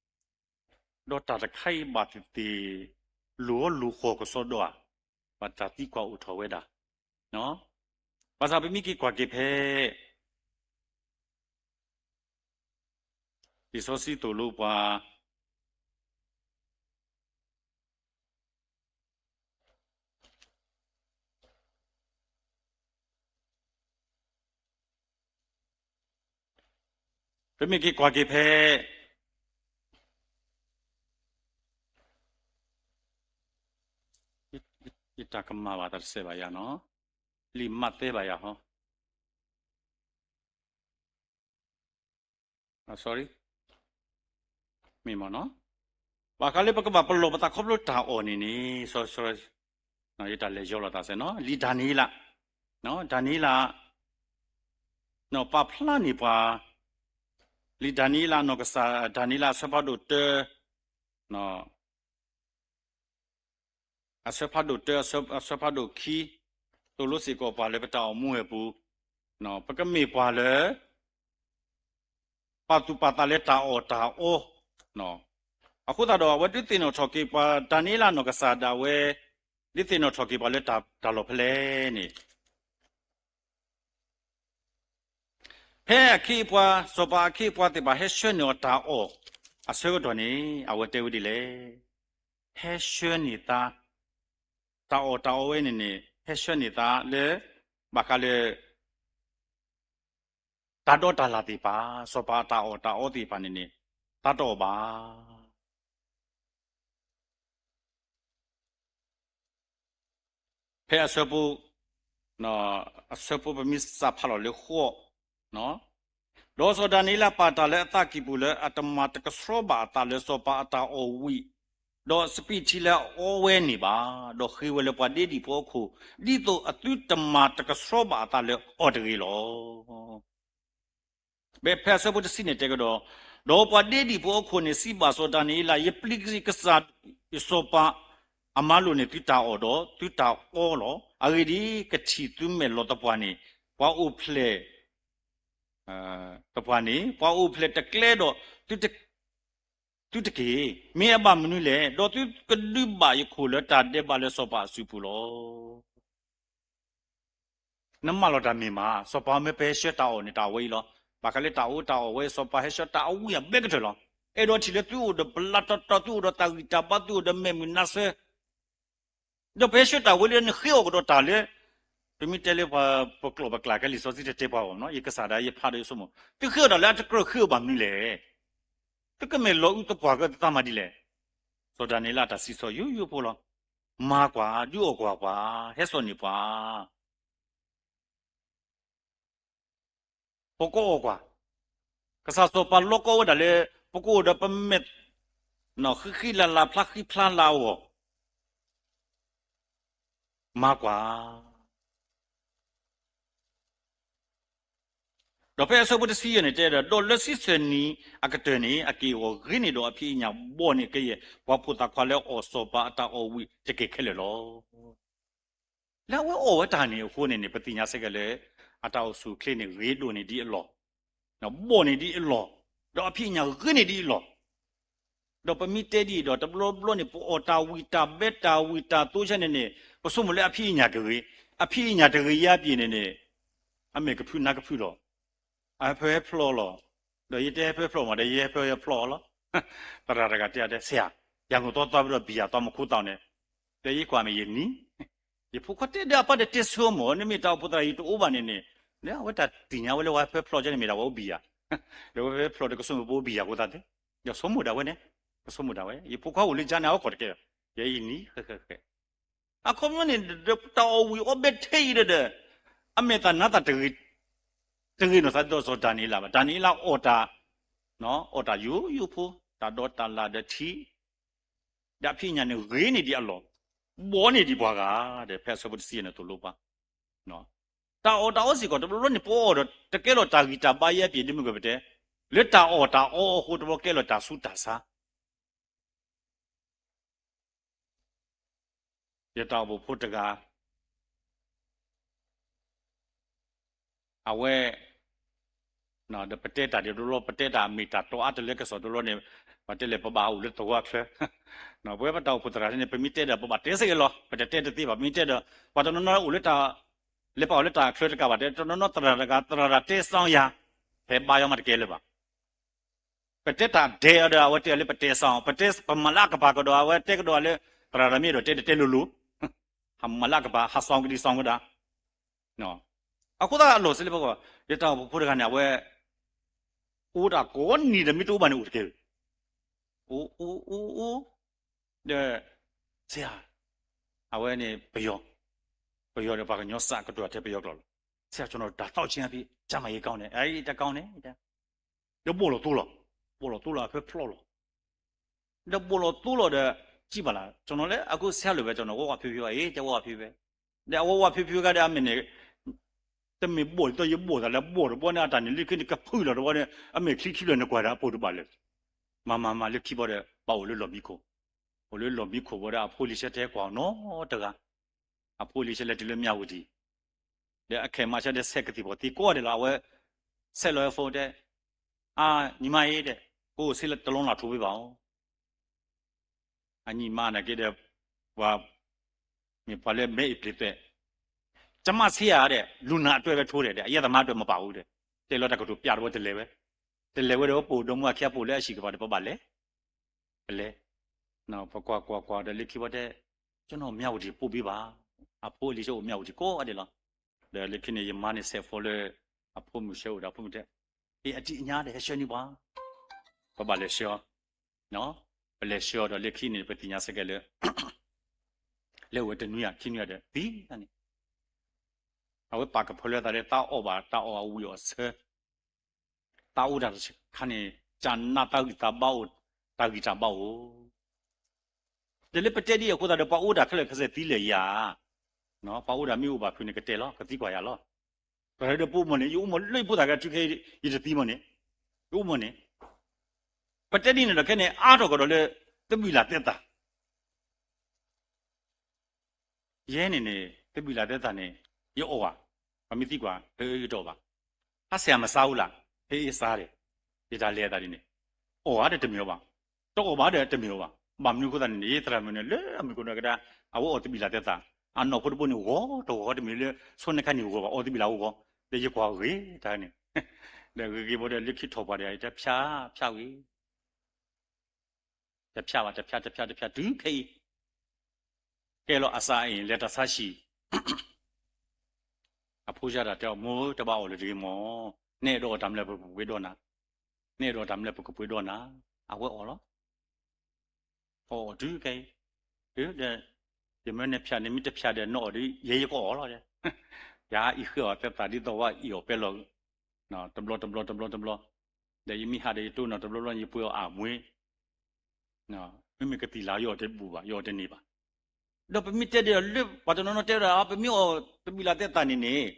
ဒီးတၢ်တခါအံၤဘၣ်သ့ၣ်သ့ၣ် လိၤအီၤလိၤဃီၤကစီဒီဧါ, ဘၣ်တၢ်သံကွၢ်အိၣ်ထီၣ်ဝဲဒၣ်. ဘၣ်ဆၣ်ပမ့ၢ်က့ၤကွၢ်က့ၤဖဲ လံာ်စီဆှံသိၣ်လိပှၤ ပမ့ၢ်က့ၤကွၢ်က့ၤဖဲ ယတၢ်ကမၣ်ဘၣ်တၢ်တစဲးဘၣ်ယၤနီၤ, လံာ်မးသဲဘၣ်ယၤဟီ sorry, မ့ၢ်မ့ၢ်နီၤ, ဘၣ်ဃးလၢပကဘၣ်ပလီၢ်ပသးခီဖျိတၢ်အီၣ်န့ၣ်န့ၣ်, ယတၢ်လဲၤယီၤလီၤသးစဲနီၤ, လံာ်ဒၤနံးယ့လး, ဒၤနံးယ့လး ပာ်ဖျါန့ၢ်ပှၤ, လံာ်ဒၤနံးယ့လး နီၢ်ကစၢ်ဒၤနံးယ့လး အဆၢဖးဒိၣ်တၢ အဆၢဖးဒိၣ်တၢ အဆၢဖးဒိၣ်ခံ, သိၣ်လိစ့ၢ်ကီးပှၤလၢပတၢ်အိၣ်မူဝဲပူၤ, ပကမ့ၢ်ပှၤလၢ ပာ်သူၣ်ပာ်သးလၢတၢ်အီၣ်တၢ်အီ, အဃိသတးဒီး အဝဲဒုးသ့ၣ်နီၣ်ထီၣ်က့ၤပှၤ ဒၤနံးယ့လးနီၢ်ကစၢ်ဒၣ်ဝဲ, ဒုးသ့ၣ်နီၣ်ထီၣ်က့ၤပှၤလၢတၢ်လီၢ်ဖဲလဲၣ်န့ၣ် ဖဲအခ့အပှၤ စီၤပၤအခ့အပှၤသ့ၣ်တဖၣ် ဟဲဆှၢန့ၢ်အီၤတၢ်အီၣ်အဆၢကတီၢ်န့ၣ် အဝဲတဲဝဲဒ်လဲၣ်. ဟဲဆှၢန့ၢ်သး, တၢ်အီၣ်တၢ်အီဝဲန့ၣ်န့ၣ် ဟဲဆှၢန့ၢ်သးလၢ ဘၣ်ဃးလၢ တၢ်ဒီးတၢ်လၢ်သ့ၣ်တဖၣ်, စီၤပၤအတၢ်အီၣ်တၢ်အီသ့ၣ်တဖၣ်န့ၣ်န့ၣ် သးတအီၣ်ဘၣ်. ဖဲအဆၢဖိ, အဆၢဖိပမ့ၢ်စးဖးလီၤလၢဃိး, ဒီးစီၤဒၤနံးယ့လးပာ်တၢ်လၢအသးကံၢ်ပူၤလၢ အတမၤတကဆှီဘၣ်အသးလၢစီၤပၤအတၢ်အီၣ်ဝံၣ်, ဒီးစပံးထံလၢအအီဝဲန့ၣ်ဘၣ်, ဒီးဃ့ဝဲလၢပှၤဒ့ဒံၣ်ဖိအခိၣ်, ဒ်သိးအသုတမၤတကဆှီဘၣ်အသးလၢအီၤတဂ့ၤလီၤ. ဖဲအဆၢဖိတဆံန့ၣ်တဲကဒီး, ဒီးပှၤဒ့ဒံၣ်ဖိအခိၣ်န့ၣ် စံးဘၣ်စီၤဒၤနံးယ့လး, ယပျံၤက့ၤကစၢ်ယစီၤပၤအမၤလိာ်န့ၣ် သုတၢ်အီၣ်ဒီးသုတၢ်အီလီၤ. အဂ့ၢ်ဒ်အံၤ, ကထံၣ်သုမဲာ်လီၤသပှၢ်န့ၣ်, ပှၤအိၣ်ဖျဲၣ် သပှၢ်န့ၣ်, ပှၤအိၣ်ဖျဲၣ်တကျဲဒီး သုတက့ၢ်. မ့ၢ်အဘၣ်မနုၤလဲၣ်. ဒီးသုကဒုးဘၣ်ယခိၣ်လၢတၢ်ဒဲးဘးလၢစီၤပၤအစုပူၤလီၤ. နမၢလီၤတၢ်မ့ၢ်မး, စီၤပၤမ့ၢ်ပဟဲဆှၢတၢ်အီၣ်န့ၣ် တၢ်ဝဲအံၤလီၤ. ဘၣ်ဃးလၢတၢ်အီၣ်တၢ်အီဝဲ စီၤပၤဟဲဆှၢတၢ်အဝံၣ်အဘဲကတၢၢ်လီၤ. အဲၣ်ဒိးထံၣ်လၢသုအိၣ်ဒီးဘျါတီတီ, သုအိၣ်ဒီးတၢ်ဂံၢ်တၢ်ဘါ, သုအိၣ်ဒီးမဲာ်မုာ်နါဆၢ ဒီးပဟဲဆှၢတၢ်ဝဲလၢနဃ့အီၣ်ကဒီးတၢ်လၢ, ပမ့ၢ်တဲလၢပှၤပကျိာ်ပကျါ ကဲလံာ်စီဆှံတတဲပှၤအဂီၢ်နီၤ, ယကစၢ်ဒၣ်ယဖးဒီးယဆိကမိၣ်, သုဃ့အီၣ်တၢ်လၢအတကြၢးဃ့အီၣ်ဘၣ်မနုၤလဲၣ်. သုကမဲာ်လီၤအုးသပှၢ်ကသးမၤဒ်လဲၣ်. စီၤဒၤနံးယ့လးတၢ်စံးဆၢယိယိဖိလီၤ. မၤကွၢ်, ဒုးအီၣ်ကွၢ်ပှၤ, ဟဲစိာ်န့ၢ်ပှၤ ပကအီၣ်ကွၢ်. ကစၢ်စီၤပၤလီကီဝဲဒၣ်လၢ ပကအိၣ်ဒီးပမဲာ် ဃံဃံလၤလၤ ဖျါဃံဖျါလၤအဂီၢ်, မၤကွၢ်. ဒီးဖဲအဆၢဖိတဆံယဲၢ်န့ၣ်တဲဒီး, ဒီးလၢဆံဆဲၣ်နံၣ်အကတၢၢ်န့ၣ် အက့ၢ်အဂီၤဂ့ၤန့ၢ်ဒီးအဖံးအညၣ်ဘီၣ်န့ၢ်ကယဲၢ် ပှၤဖိသၣ်ခွါလၢအအီၣ်စီၤပၤအတၢ်အီၣ်ဝံၣ်တက့ၢ်ခဲလၢာ်လီၤ. လၢအဝဲအီၣ်ဝဲတၢ်န့ၣ်အဃိန့ၣ်န့ၣ် ပသ့ၣ်ညါဆၢက့ၤလၢ အတၢ်အိၣ်ဆူၣ်အိၣ်ချ့န့ၣ် ဂ့ၤဒိၣ်န့ၢ်ဒ်အလီၢ်, ဘီၣ်န့ၢ်ဒ်အလီၢ်, ဒီးအဖံးအညၣ်ဂ့ၤန့ၢ်ဒ်အလီၢ်. ဒီးပမ့ၢ်တဲဒ်အံၤဒီး တဘျီဘျီန့ၣ် ပအီၣ်တၢ်ဝံၣ်တၢ်ဘဲတၢ်ဝံၣ်တၢ်သိဆဲန့ၣ်န့ၣ် ပဆိကမိၣ်လၢအဖံးအညၣ်ကဂ့ၤ, အဖံးအညၣ်တဂ့ၤယါပ့ၤန့ၣ်န့ၣ် အမဲာ်ကဖုနါကဖုလီၤ, အဟဲဖၢဟဲဖျိလီၤ. ဒီးယတဲဟဲဖၢဟဲဖျိမး ဒီးယဟဲဖၢဟဲဖျိလီၤ. သရၣ်တဂၤတဲအတဲ ဆရာ, ယၤငိၢ်သီသီဝဲဒီးဘံယၤသီမူခိၣ်သီန့ၣ်, ဒီးယကွၢ်မ့ၢ်ယနံၤ, ယဖိခွါတဲဒီးအပၢ်ဒီးတဲဆၢအီၤမၢ် နမ့ၢ်တၢ်အိၣ်ဖှိၣ်သရၣ်အံၤတအိၣ်ဘၣ်န့ၣ်န့ၣ်, အဝဲတၢ်သ့ၣ်ညါဝဲလၢဝဲဖဲဖျိးကဲန့ၣ်မ့ၢ်ဒၣ်ဝဲအိၣ်ဘံယၤ, ဒီးဝဲဖဲဖျိးဒီးကဆိမိၣ်ပအိၣ်ဘံယၤအဃိသတးန့ၣ်, ဒီးဆိကမိၣ်ဒၣ်ဝဲန့ၣ်, ကဆိမိၣ်ဒၣ်ဝဲ ယဖိခွါအိၣ်လၢကၠါန့ၣ် အအိၣ်ခိးတကဲ, ယဲယနံၤဃဲဃဲဃဲ အခီပညီန့ၣ် တၢ်အီၣ်ဝံၤအီၣ်ဘဲထဲအံၤဒီး, အမဲာ်သၣ်နါသၣ်တဂ့ၤ, တဂ့ၤနီၢ်သးဒ်သိးဒၤနံးယ့လးဘၣ်. ဒၤနံးယ့လးအီၣ်တၢ်, အီၣ်တၢ်ယိယိဖိ, တၢ်ဒိးတၢ်လၢ်ဒီးထံ, ဒီးအဖံးအညၣ်န့ၣ်ဂ့ၤန့ၢ်ဒံးအလီၢ်, ဘှီန့ၢ်ဒံးပှၤဂၤ, ဒီးဖဲအဆၢဖိတဆံယဲၢ်န့ၣ်သိၣ်လိပှၤ တၢ်အီၣ်တၢ်အီစ့ၢ်ကီး တဘျီဘျီန့ၣ် ပအီၣ်ဒီး တကဲလီၤတၢ်ဂံၢ်တၢ်ဘါယဲၢ်ပှၤ ဒ်မုၢ်ကပတဲ, လၢတၢ်အီၣ်တၢ်အီအဃိ တဘျီကဲလီၤတၢ်ဆူးတၢ်ဆါ ယတၢ်အိၣ်ဖှိၣ်ဖိတဂၤ, အဝဲ, ဒီးပတဲတၢ်ဒ်တဘျီဘျီ ပတဲတၢ်မ့ၢ်တၢ်တီအါတလၢကစီၣ်တဘျီဘျီန့ၣ်, ပတဲလဲၣ်ပဘၣ်အိၣ်လၢသဝီချၢ, ပဝဲပတၢ်အိၣ်ဖှိၣ်သရၣ်န့ၣ် ပမ့ၢ်တဲဒီး ပဘၣ်တဲစ့ၢ်ကီးလီၤ. ပတတဲတသ့ဘၣ် ပမ့ၢ်တဲဒီး, ပှၤတနီၤနီၤအိၣ်လၢတၢ်, လဲၤပာ်အီၤလၢတၢ်ချၢတကးဘၣ် တဲတနီၤနီၤသရၣ်တဂၤ သရၣ်တဲစီယၤ, ဖဲဘါယွၤမးတကဲလၢၤဘၣ် ပတဲတၢ်ဒဲးအီၤဒီး အဝဲတဲအီၤလၢပတဲစီ, ပတဲပမၤလၢအကပၤကဒီး အဝဲတဲကဒီးလၢ သရၣ်တမ့ၢ်ဒီးတဲတတဲလိၤလိၤ, ဟးမၤလၢအကပၤ ဟးစီကဒံစီကဒါ, အဃိသတးအလီၢ်စ့ၢ်လၢပဂီၢ်, ယတၢ်အိၣ်ဖှိၣ်ဖိတဂၤန့ၣ် အဝဲ, အိၣ်တၢ်ကိးနံၤဒီးမ့ၢ်တအိၣ်ဘၣ်န့ၣ်အိၣ်တကဲ, အိၣ်, အိၣ်, အိၣ်, အိၣ်, ဒီး, ဆရာ, အဝဲန့ၣ်ပယီၤ, ပယီၤဒီးပှၤကညီစးကတိၤထဲပယီၤကျိာ်လီၤ. ဆရာ, ကျွန်တော် ဒါသောက်ခြင်းအားဖြင့် ကျန်းမာရေးကောင်းတယ်, အဲ, တကောင်းနဲ့, ဒီးဘိၣ်လီၤသိလီၤ, ဘိၣ်လီၤသိလီၤအဖဲဖျိလီၤ, ဒီးဘိၣ်လီၤသိလီၤဒီး, စံးဘၣ်လၢ ကျွန်တော်လည်း အခု ဆရာလိုပဲ ကျွန်တော် ဝဝဖြိဖြိ အံၤ ကျဝဝဖြိဖြိ, ဒီးအဝဝဖြိဖြိကဒီးအမဲာ်န့ၣ်, တမ့ၢ်ဘိၣ်ဒ်သိးယဘိၣ်သးလၢဘိၣ်တဘိန့ၣ် အတၢ်န့ၣ်လၢခံန့ၣ် ကဖုလီၤတဘိန့ၣ် အမဲာ်ချံခံဖျၢၣ်န့ၣ်ကွၢ်ဒီးအပိာ်တဘၣ်လၢၤ, မၤမၤမၤလၢခံဘီဒီး ဘၣ်အိၣ်လၢလီၢ်မံခိၣ်, အိၣ်လၢလီၢ်မံခိၣ်ဘီဒီး အဖိလံၤဆဲတဲကွၢ်အီၤနီတဂၤ, အဖိလံၤဆဲလဲၤတုၤလၢမၠးဝတံၤ ဒီးအခဲမးဆဲဒီး ဆဲးကသံၣ်ဖီသံကိးဂၤဒဲးလီၤ. အဝဲ, ဆဲးလီၤဝဲဖိတဲ, အါ, ညီမကြီးတဲ, ကိုယ့်ကို ဆေးတစ်လုံးလာထိုးပေးပါဦး. အညီမးနာ်က့ဒီး, ပှၤ, မ့ၢ်ပှၤလၢမဲအံၤပျ့ၤသွဲး, ကျမဆေးက တဲ့, လူနာအတွက်ပဲထိုးတယ်တဲ့, အရက်သမားအတွက်မပါဘူးတဲ့. တဲလီၤတၢ်ကတိၤပျးတဘိတလဲၤဝဲ, တလဲၤဝဲဒီး ပအိၣ်ဒီမါဝၤခံဂၤ ပအိၣ်လၢအဟံၣ်ကပၤဒီး ပဘၣ်လဲၤ ပလဲၤ, ပကွၢ်ကွၢ်ကွၢ်ဒီးလၢခံဘီတဲ, ကျွန်တော် မြဝတီပို့ပေးပါ. အဖိအလံၤဆဲအိၣ် မြဝတီကိးဂၤဒဲးလီၤ. ဒီးလၢခံန့ၣ် ယမါန့ၣ်ဆဲးဖိလၢ အဖိမုၣ်ဆဲအိၣ်ဒီး အဖိမုၣ်တဲ, အံၤ အတံၢ်အညါဒီး ဟဲဆှၢန့ၢ်ပှၤ, ပဘၣ်လဲၤဆှၢအီၤ, ပလဲၤဆှၢအီၤဒီးလၢခံန့ၣ် ပသ့ၣ်ညါစ့ၢ်ကီးလၢ လဲၤအိၣ်ဝဲတနွံဧါခံနွံဧါဒီးသံန့ၣ်, အဝဲပာ်ကဖၢလၢသးလၢ တၢ်အီၣ်ဘၣ်တၢ်အီၣ်အဝံၣ်အီၣ်ဆၢ, တၢ်အိၣ်တၢ်တခါန့ၣ် ကနးတၢ်ဂံၢ်တၢ်ဘါအိၣ်, တၢ်ဂံၢ်တၢ်ဘါအိၣ်, ဒီးလၢပတဲဒ်အံၤအဃိသတးဒီး ပှၤအိၣ်ဒၣ်ခဲလၢာ်ခဲဆ့သံလၢာ်ယၤ, ပှၤအိၣ်ဒၣ်မ့ၢ်အိၣ်ဘၣ်ဖုးန့ၣ် ကတဲာ်လီၤ ကသံကွၢ်ယၤလီၤ. ပှၤဒီးပအိၣ်မီၢ်န့ၣ် ယအိၣ်မီၢ်လၢယဖိသၣ်ကဲ ထုခဲ ယတသံမီၢ်န့ၣ်, ယအိၣ်မီၢ်န့ၣ်, ပတဲဒ်န့ၣ်ဒီးခဲန့ၣ် အါထီၣ်ကဒီးလၢ သဘံၣ်လၢ်သဲသၣ် ယဲန့ၣ်န့ၣ် သဘံၣ်လၢ်သဲသၣ်န့ၣ် ယအီၣ်ဧါ, ပှၤမ့ၢ်သံကွၢ် ဟဲအၢယတအီၣ်ဘၣ်, ဟးဆဲးမစါအူလၢ်, ဟဲအ့စါဒီး, ယတၢ်လဲၤအသးဒ်န့ၣ်, အီၣ်ဧါဒီးတမ့ၢ်အီၣ်ဘၣ်, တအီၣ်ဘၣ်ဒီးတမ့ၢ်အီၣ်ဘၣ်, ဘၣ်မနုၤအဃိသတးန့ၣ် ယသရၣ်မုၣ်န့ၣ် လၢအမုၢ်ကနီၤကဒါ, အဝဲအီၣ်သဘံၣ်လၢ်သဲသၣ်, အနီၢ်ဖိတဘိန့ၣ် ဂီၤတဂီၤတမ့ၢ်လၢ ဆိနခါန့ၣ်ဂီၤဘၣ် အီၣ်သဘံၣ်လၢ်အိၣ်ဂီၤ, ဒီးယကွၢ်ဂ့ၤတၢ်န့ၣ်, ဒီးဂ့ၤဂ့ၤဘီဒီးလၢခံထီၣ်ပှၤဒီး တဖျါ, ဖျါဝံၤ တဖျါဘၣ် တဖျါ တဖျါ တဖျါ တုၤခဲအံၤ, ကဲလီၤအစးအံၤ လဲၤတၢ်ဆါဟံၣ်, အဖိယါဒၣ်တဲအီၤ မိၢ်တဘၣ်အီၣ်လၢၤတဂ့ၤမီၢ်, နအဲၣ်ဒိးအီၣ်တၢ်မနုၤလဲၣ် ပကပှ့ၤဒီနၤ, နအဲၣ်ဒိးတၢ်မနုၤလဲၣ် ပကပှ့ၤဒီနၤ, အဝဲအီၣ်လီၤ, အီၣ်အီၣ်တုၤခဲအံၤ, ဒီး, ယမၢနဖျါန့ၣ် မ့ၢ်တဖျါဒီးနအီၣ်ဒီး ယဲယကအီၣ်လီၤဒီး, ယၤအံၤဃ့အီၣ်သဲသၣ်ဒ်သိးဝဲအံၤအီၣ်ပဲလီၤ တဘျီတဘျီ တဘျီတဘျီ, ဒီးယမ့ၢ်ဟးဒီးယတိၢ်နီၣ်တဘျီဘျီ ယပှ့ၤအီၣ်အမွ့, မ့မ့ၢ်ကသံၣ်လၢ် ယအီၣ်တဘူးဘၣ် ယအီၣ်တန့ၢ်ဘၣ်, ဒီးပမ့ၢ်တဲဒီးလၢ ပှၤတနီၤနီၤတဲဝဲဒၣ် ပမ့ၢ်အီၣ်သဘံၣ်လၢ်သဲသၣ်န့ၣ်န့ၣ်,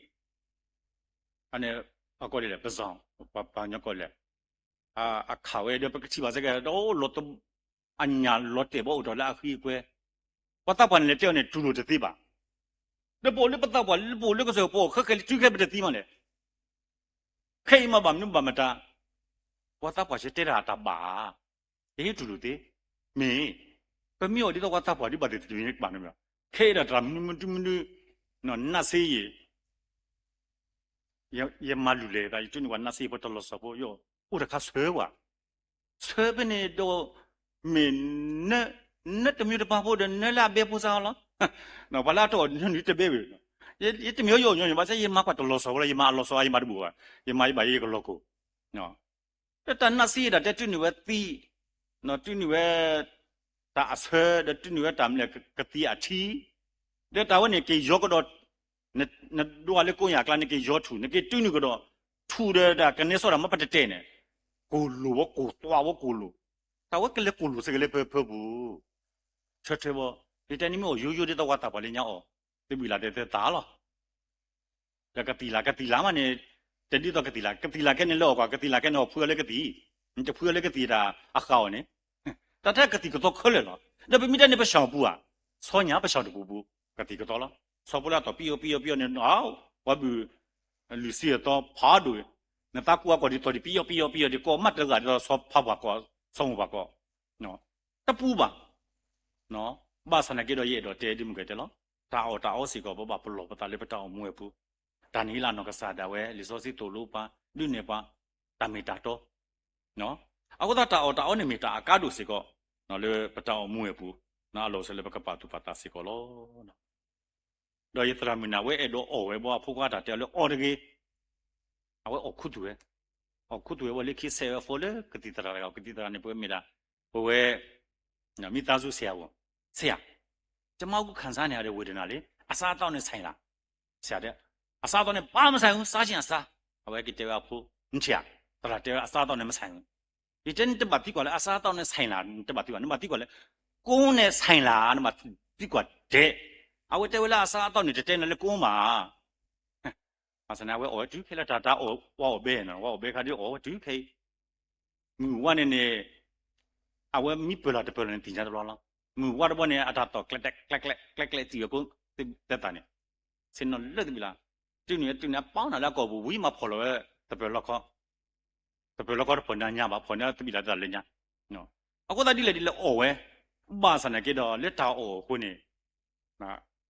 အန့ၣ်, အကိးဒ်လဲၣ် ပစီၣ်, ပှၤကညီကိးလဲၣ်, အခးဝဲဒီးပကထံၣ်ဘၣ်စ့ၢ်ကီး တအိၣ်လီၤ အညၣ်လီၤတဲာ်ဘၣ်အိၣ်ထီၣ်လၢအဃံအကွဲ, ပှၤသးပှၢ်န့ၣ်လဲၤတဲအီၤန့ၣ် တူၢ်လိာ်တသ့ဘၣ်, ဒီးပအိၣ်လၢပသးပှၢ် လၢပအိၣ်လၢကစၢၢ် ပအိၣ်ဃဲဃဲလၢတုၤခဲပတသံမးလဲၣ်, ခဲအံၤမးဘၣ်မနုၤဘၣ်မတၤ, ပှၤသးပှၢ်ဆဲတဲတၢ်တၢ်ဘၣ်, တဟ့ၣ်တူၢ်လိာ်သ့, မ့ၢ်, ပမ့ၢ်အီၣ်ဒ်သိးပှၤသးပှၢ်ဒ်ဘၣ်သ့ၣ်တမ့ၢ်ဘၣ်န့ၣ်, ခဲအံၤဒၣ်တၢ်မနုၤမနုၤမနုၤ, နးစ့ယဲၢ် ယမၤလုၢ်လဲၤသး ယတုၤန့ၢ်ပှၤနးစ့ဖိတလီၤစီၤဖိ ယအိၣ်တခါဆၢဝဲ, ဆၢဖဲန့ၣ်ဒီး, မ့ၢ် နၢတမံၤတပၤဖိဒီး နၢလၢအဘဲဖိစ့ၢ်ကီးလီၤ. ပှၤလၢအတအီၣ်နၢနုၤတဘဲဘၣ်. ယတမ့ၢ်ယိၣ်ညီညီဘၣ်ဆၣ် ယမၤကွၢ်တလီၤစီၤဖိလီၤ, ယမၤအလီၤစီၤ ယမၤတဘူၣ်ဘၣ်, ယမၤယဘၣ်ယကလီၤကိၢ်. လၢတၢ်နၢ်စံးဒၣ်တဲ တုၤနုာ်ဝဲသံ, တုၤနုာ်ဝဲ တၢ်အဆၢ ဒီးတုၤနုာ်ဝဲတၢ်မနုၤလဲၣ် ကသံၣ်အထံ, ဒီးတၢ်ဝဲန့ၣ်က့ၤယီၤကဒီး, နဒိးလၢကိးညၣ်အကျါ နက့ၤယီၤထူၣ် နက့ၤတုၤနုာ်ကဒီး, ထူၣ်ဒီးတၢ်ကနဲစီတၢ်မ့ၢ်ပတတဲာ်န့ၣ်, ကိၢ်လိာ်ဝဲကိၢ်သွါဝဲကိၢ်လိာ်, တၢ်ဝဲကလဲၤကိၢ်လိာ်စ့ၢ်ကီးလၢဖၢဖၢပူၤ, ဆၢထၢၣ်ဘီ, ယတဲန့ၣ်မ့ၢ်အီၣ်ယိယိဒ်သိးဝဲသးပှၢ်လၢညါအီၣ်, သဘံၣ်လၢ်တဲသးလီၤ. ဒီးကသံၣ်လၢ် ကသံၣ်လၢ်မးန့ၣ်, တဲဒ်သိးကသံၣ်လၢ်, ကသံၣ်လၢ်ခဲန့ၣ်လၢအီၣ်ကွၢ် ကသံၣ်လၢ်ခဲန့ၣ်အီၣ်ဖှံအီၤလၢကသံၣ်, နတဖှံအီၤလၢကသံၣ်တၢ်အဃၢ်အီၤန့ၣ်, တၢ်ထဲကသံၣ်ကသီခဲလၢာ်လီၤ. ဒီးပမ့ၢ်တဲန့ၣ်ပဆၢၣ်ပူၤဧါ, ဆီညါပဆၢၣ်တပူၤပူၤ, ကသံၣ်ကသီလီၤ. ဆီဖိလၢအသီၣ်ပံအီပံအီပံအီန့ၣ်, ပှၤဘုၣ် လွံၢ်ဆံအသီဖးဒိၣ်, နသးကူအကီၢ်ဒ်သိးဒ်ပံအီပံအီပံအီဒ်ကီၢ်မးတဂၤဒ်သိးဆီဖးပှၢ်ကီၢ်, ဆီမိၢ်ပှၢ်ကီၢ်, တပူၤဘၣ်. ဘၣ်ဆၣ်သနာ်က့ဒီးယအဲၣ်ဒိးတဲဒ်မုၢ်ကတဲလီၤ, တၢ်အီၣ်တၢ်အီစ့ၢ်ကီး ပဘၣ်ပလီၢ်ပသးလၢပတၢ်အိၣ်မူဝဲပူၤ, တၢ်န့ၣ်လၢအနီၢ်ကစၢ်ဒၣ်ဝဲ လံာ်စီဆှံသိၣ်လိပှၤ ဒုးနဲၣ်ပှၤ တၢ်မ့ၢ်တၢ်တီ, အဃိသတးတၢ်အီၣ်တၢ်အီန့ၣ်မ့ၢ်တၢ်အကါဒိၣ်စ့ၢ်ကီး လၢပတၢ်အိၣ်မူဝဲပူၤ, အလီၢ်အိၣ်ဆၢလၢပကပာ်သူၣ်ပာ်သးစ့ၢ်ကီးလီၤ. ဒီးယသရၣ်မုၣ်န့ၣ် အဝဲအဲၣ်ဒိးအီၣ်ဝဲဘီအဖိခွါတၢ်တဲအီၤလၢအီၣ်တဂ့ၤ, အဝဲအီၣ်ခူသူၣ်ဝဲ, အီၣ်ခူသူၣ်ဝဲဘီလၢခံဆဲးဝဲအဖိလၢကသံၣ်သရၣ်တဂၤ, ကသံၣ်သရၣ်န့ၣ် ပဝဲမ့ၢ်ဒၣ်, ပဝဲ မိသားစုဆရာ, ဆရာ, ကျွန်မအခုခံစားနေရတဲ့ဝေဒနာလေ, အစားအသောက်နဲ့ဆိုင်လား, ဆရာ, အစားအသောက်နဲ့ဘာမှမဆိုင်ဘူး, စားချင်အစား, အဝဲကတဲဝဲအဖိ, နထံၣ်ဧါ, သရၣ်တဲဝဲအစားအသောက်နဲ့မဆိုင်ဘူး, ယတဲနတဘၣ်သံကွၢ်လၢအစားအသောက်နဲ့ဆိုင်လား, နတဘၣ်သံကွၢ်, နဘၣ်သံကွၢ်လၢ ကိုယ်နဲ့ဆိုင်လား, နဘၣ်သံကွၢ်ဒဲး, အဝဲတဲဝဲလၢအစားအသောက်န့ၣ် တတဲနၤလၢကိမး ဘၣ်ဆၣ်န့ၣ် အဝဲအီၣ်ဝဲတုၤခဲလၢာ်တၢ်တၢ်အီၣ်ဝဲအီၣ်ဘဲနီၤ, ဝဲအီၣ်ဘဲခါဒ်အီၣ်ဝဲတုၤခဲအံၤ, မုၢ်ဝါန့ၣ်န့ၣ်, အဝဲမ့ၢ်ပၢၢ်လီၤတပၢၢ်လီၤန့ၣ် သ့ၣ်ညါတဘျီလီၤ. မုၢ်ဝါတဘျီန့ၣ် အတၢ်သီၣ်ကျဲးကျဲးကျဲးကျဲးကျဲးသံဝဲကိးသဲသးန့ၣ်, ဆ့ၣ်နီၤလၢသဘံၣ်လၢ်, တုၤနုာ်တုၤန့ၣ် အပာ်နၤလၢအကီၢ်ပူၤဝံၤမးဖီၣ်လီၤဝဲ, သပၢၤလီခီ သပၢၤလီခီတဖီၣ်န့ၢ်ညါဘၣ်, ဖီၣ်န့ၢ်သဘံၣ်လၢ်သးလၢညါ, အဃိသတးဒ်လဲၣ်ဒ်လဲၣ်အီၣ်ဝဲ, ဘၣ်ဆၣ်နာ်က့ဒီး လၢတၢ်အီၣ်အဃိန့ၣ်,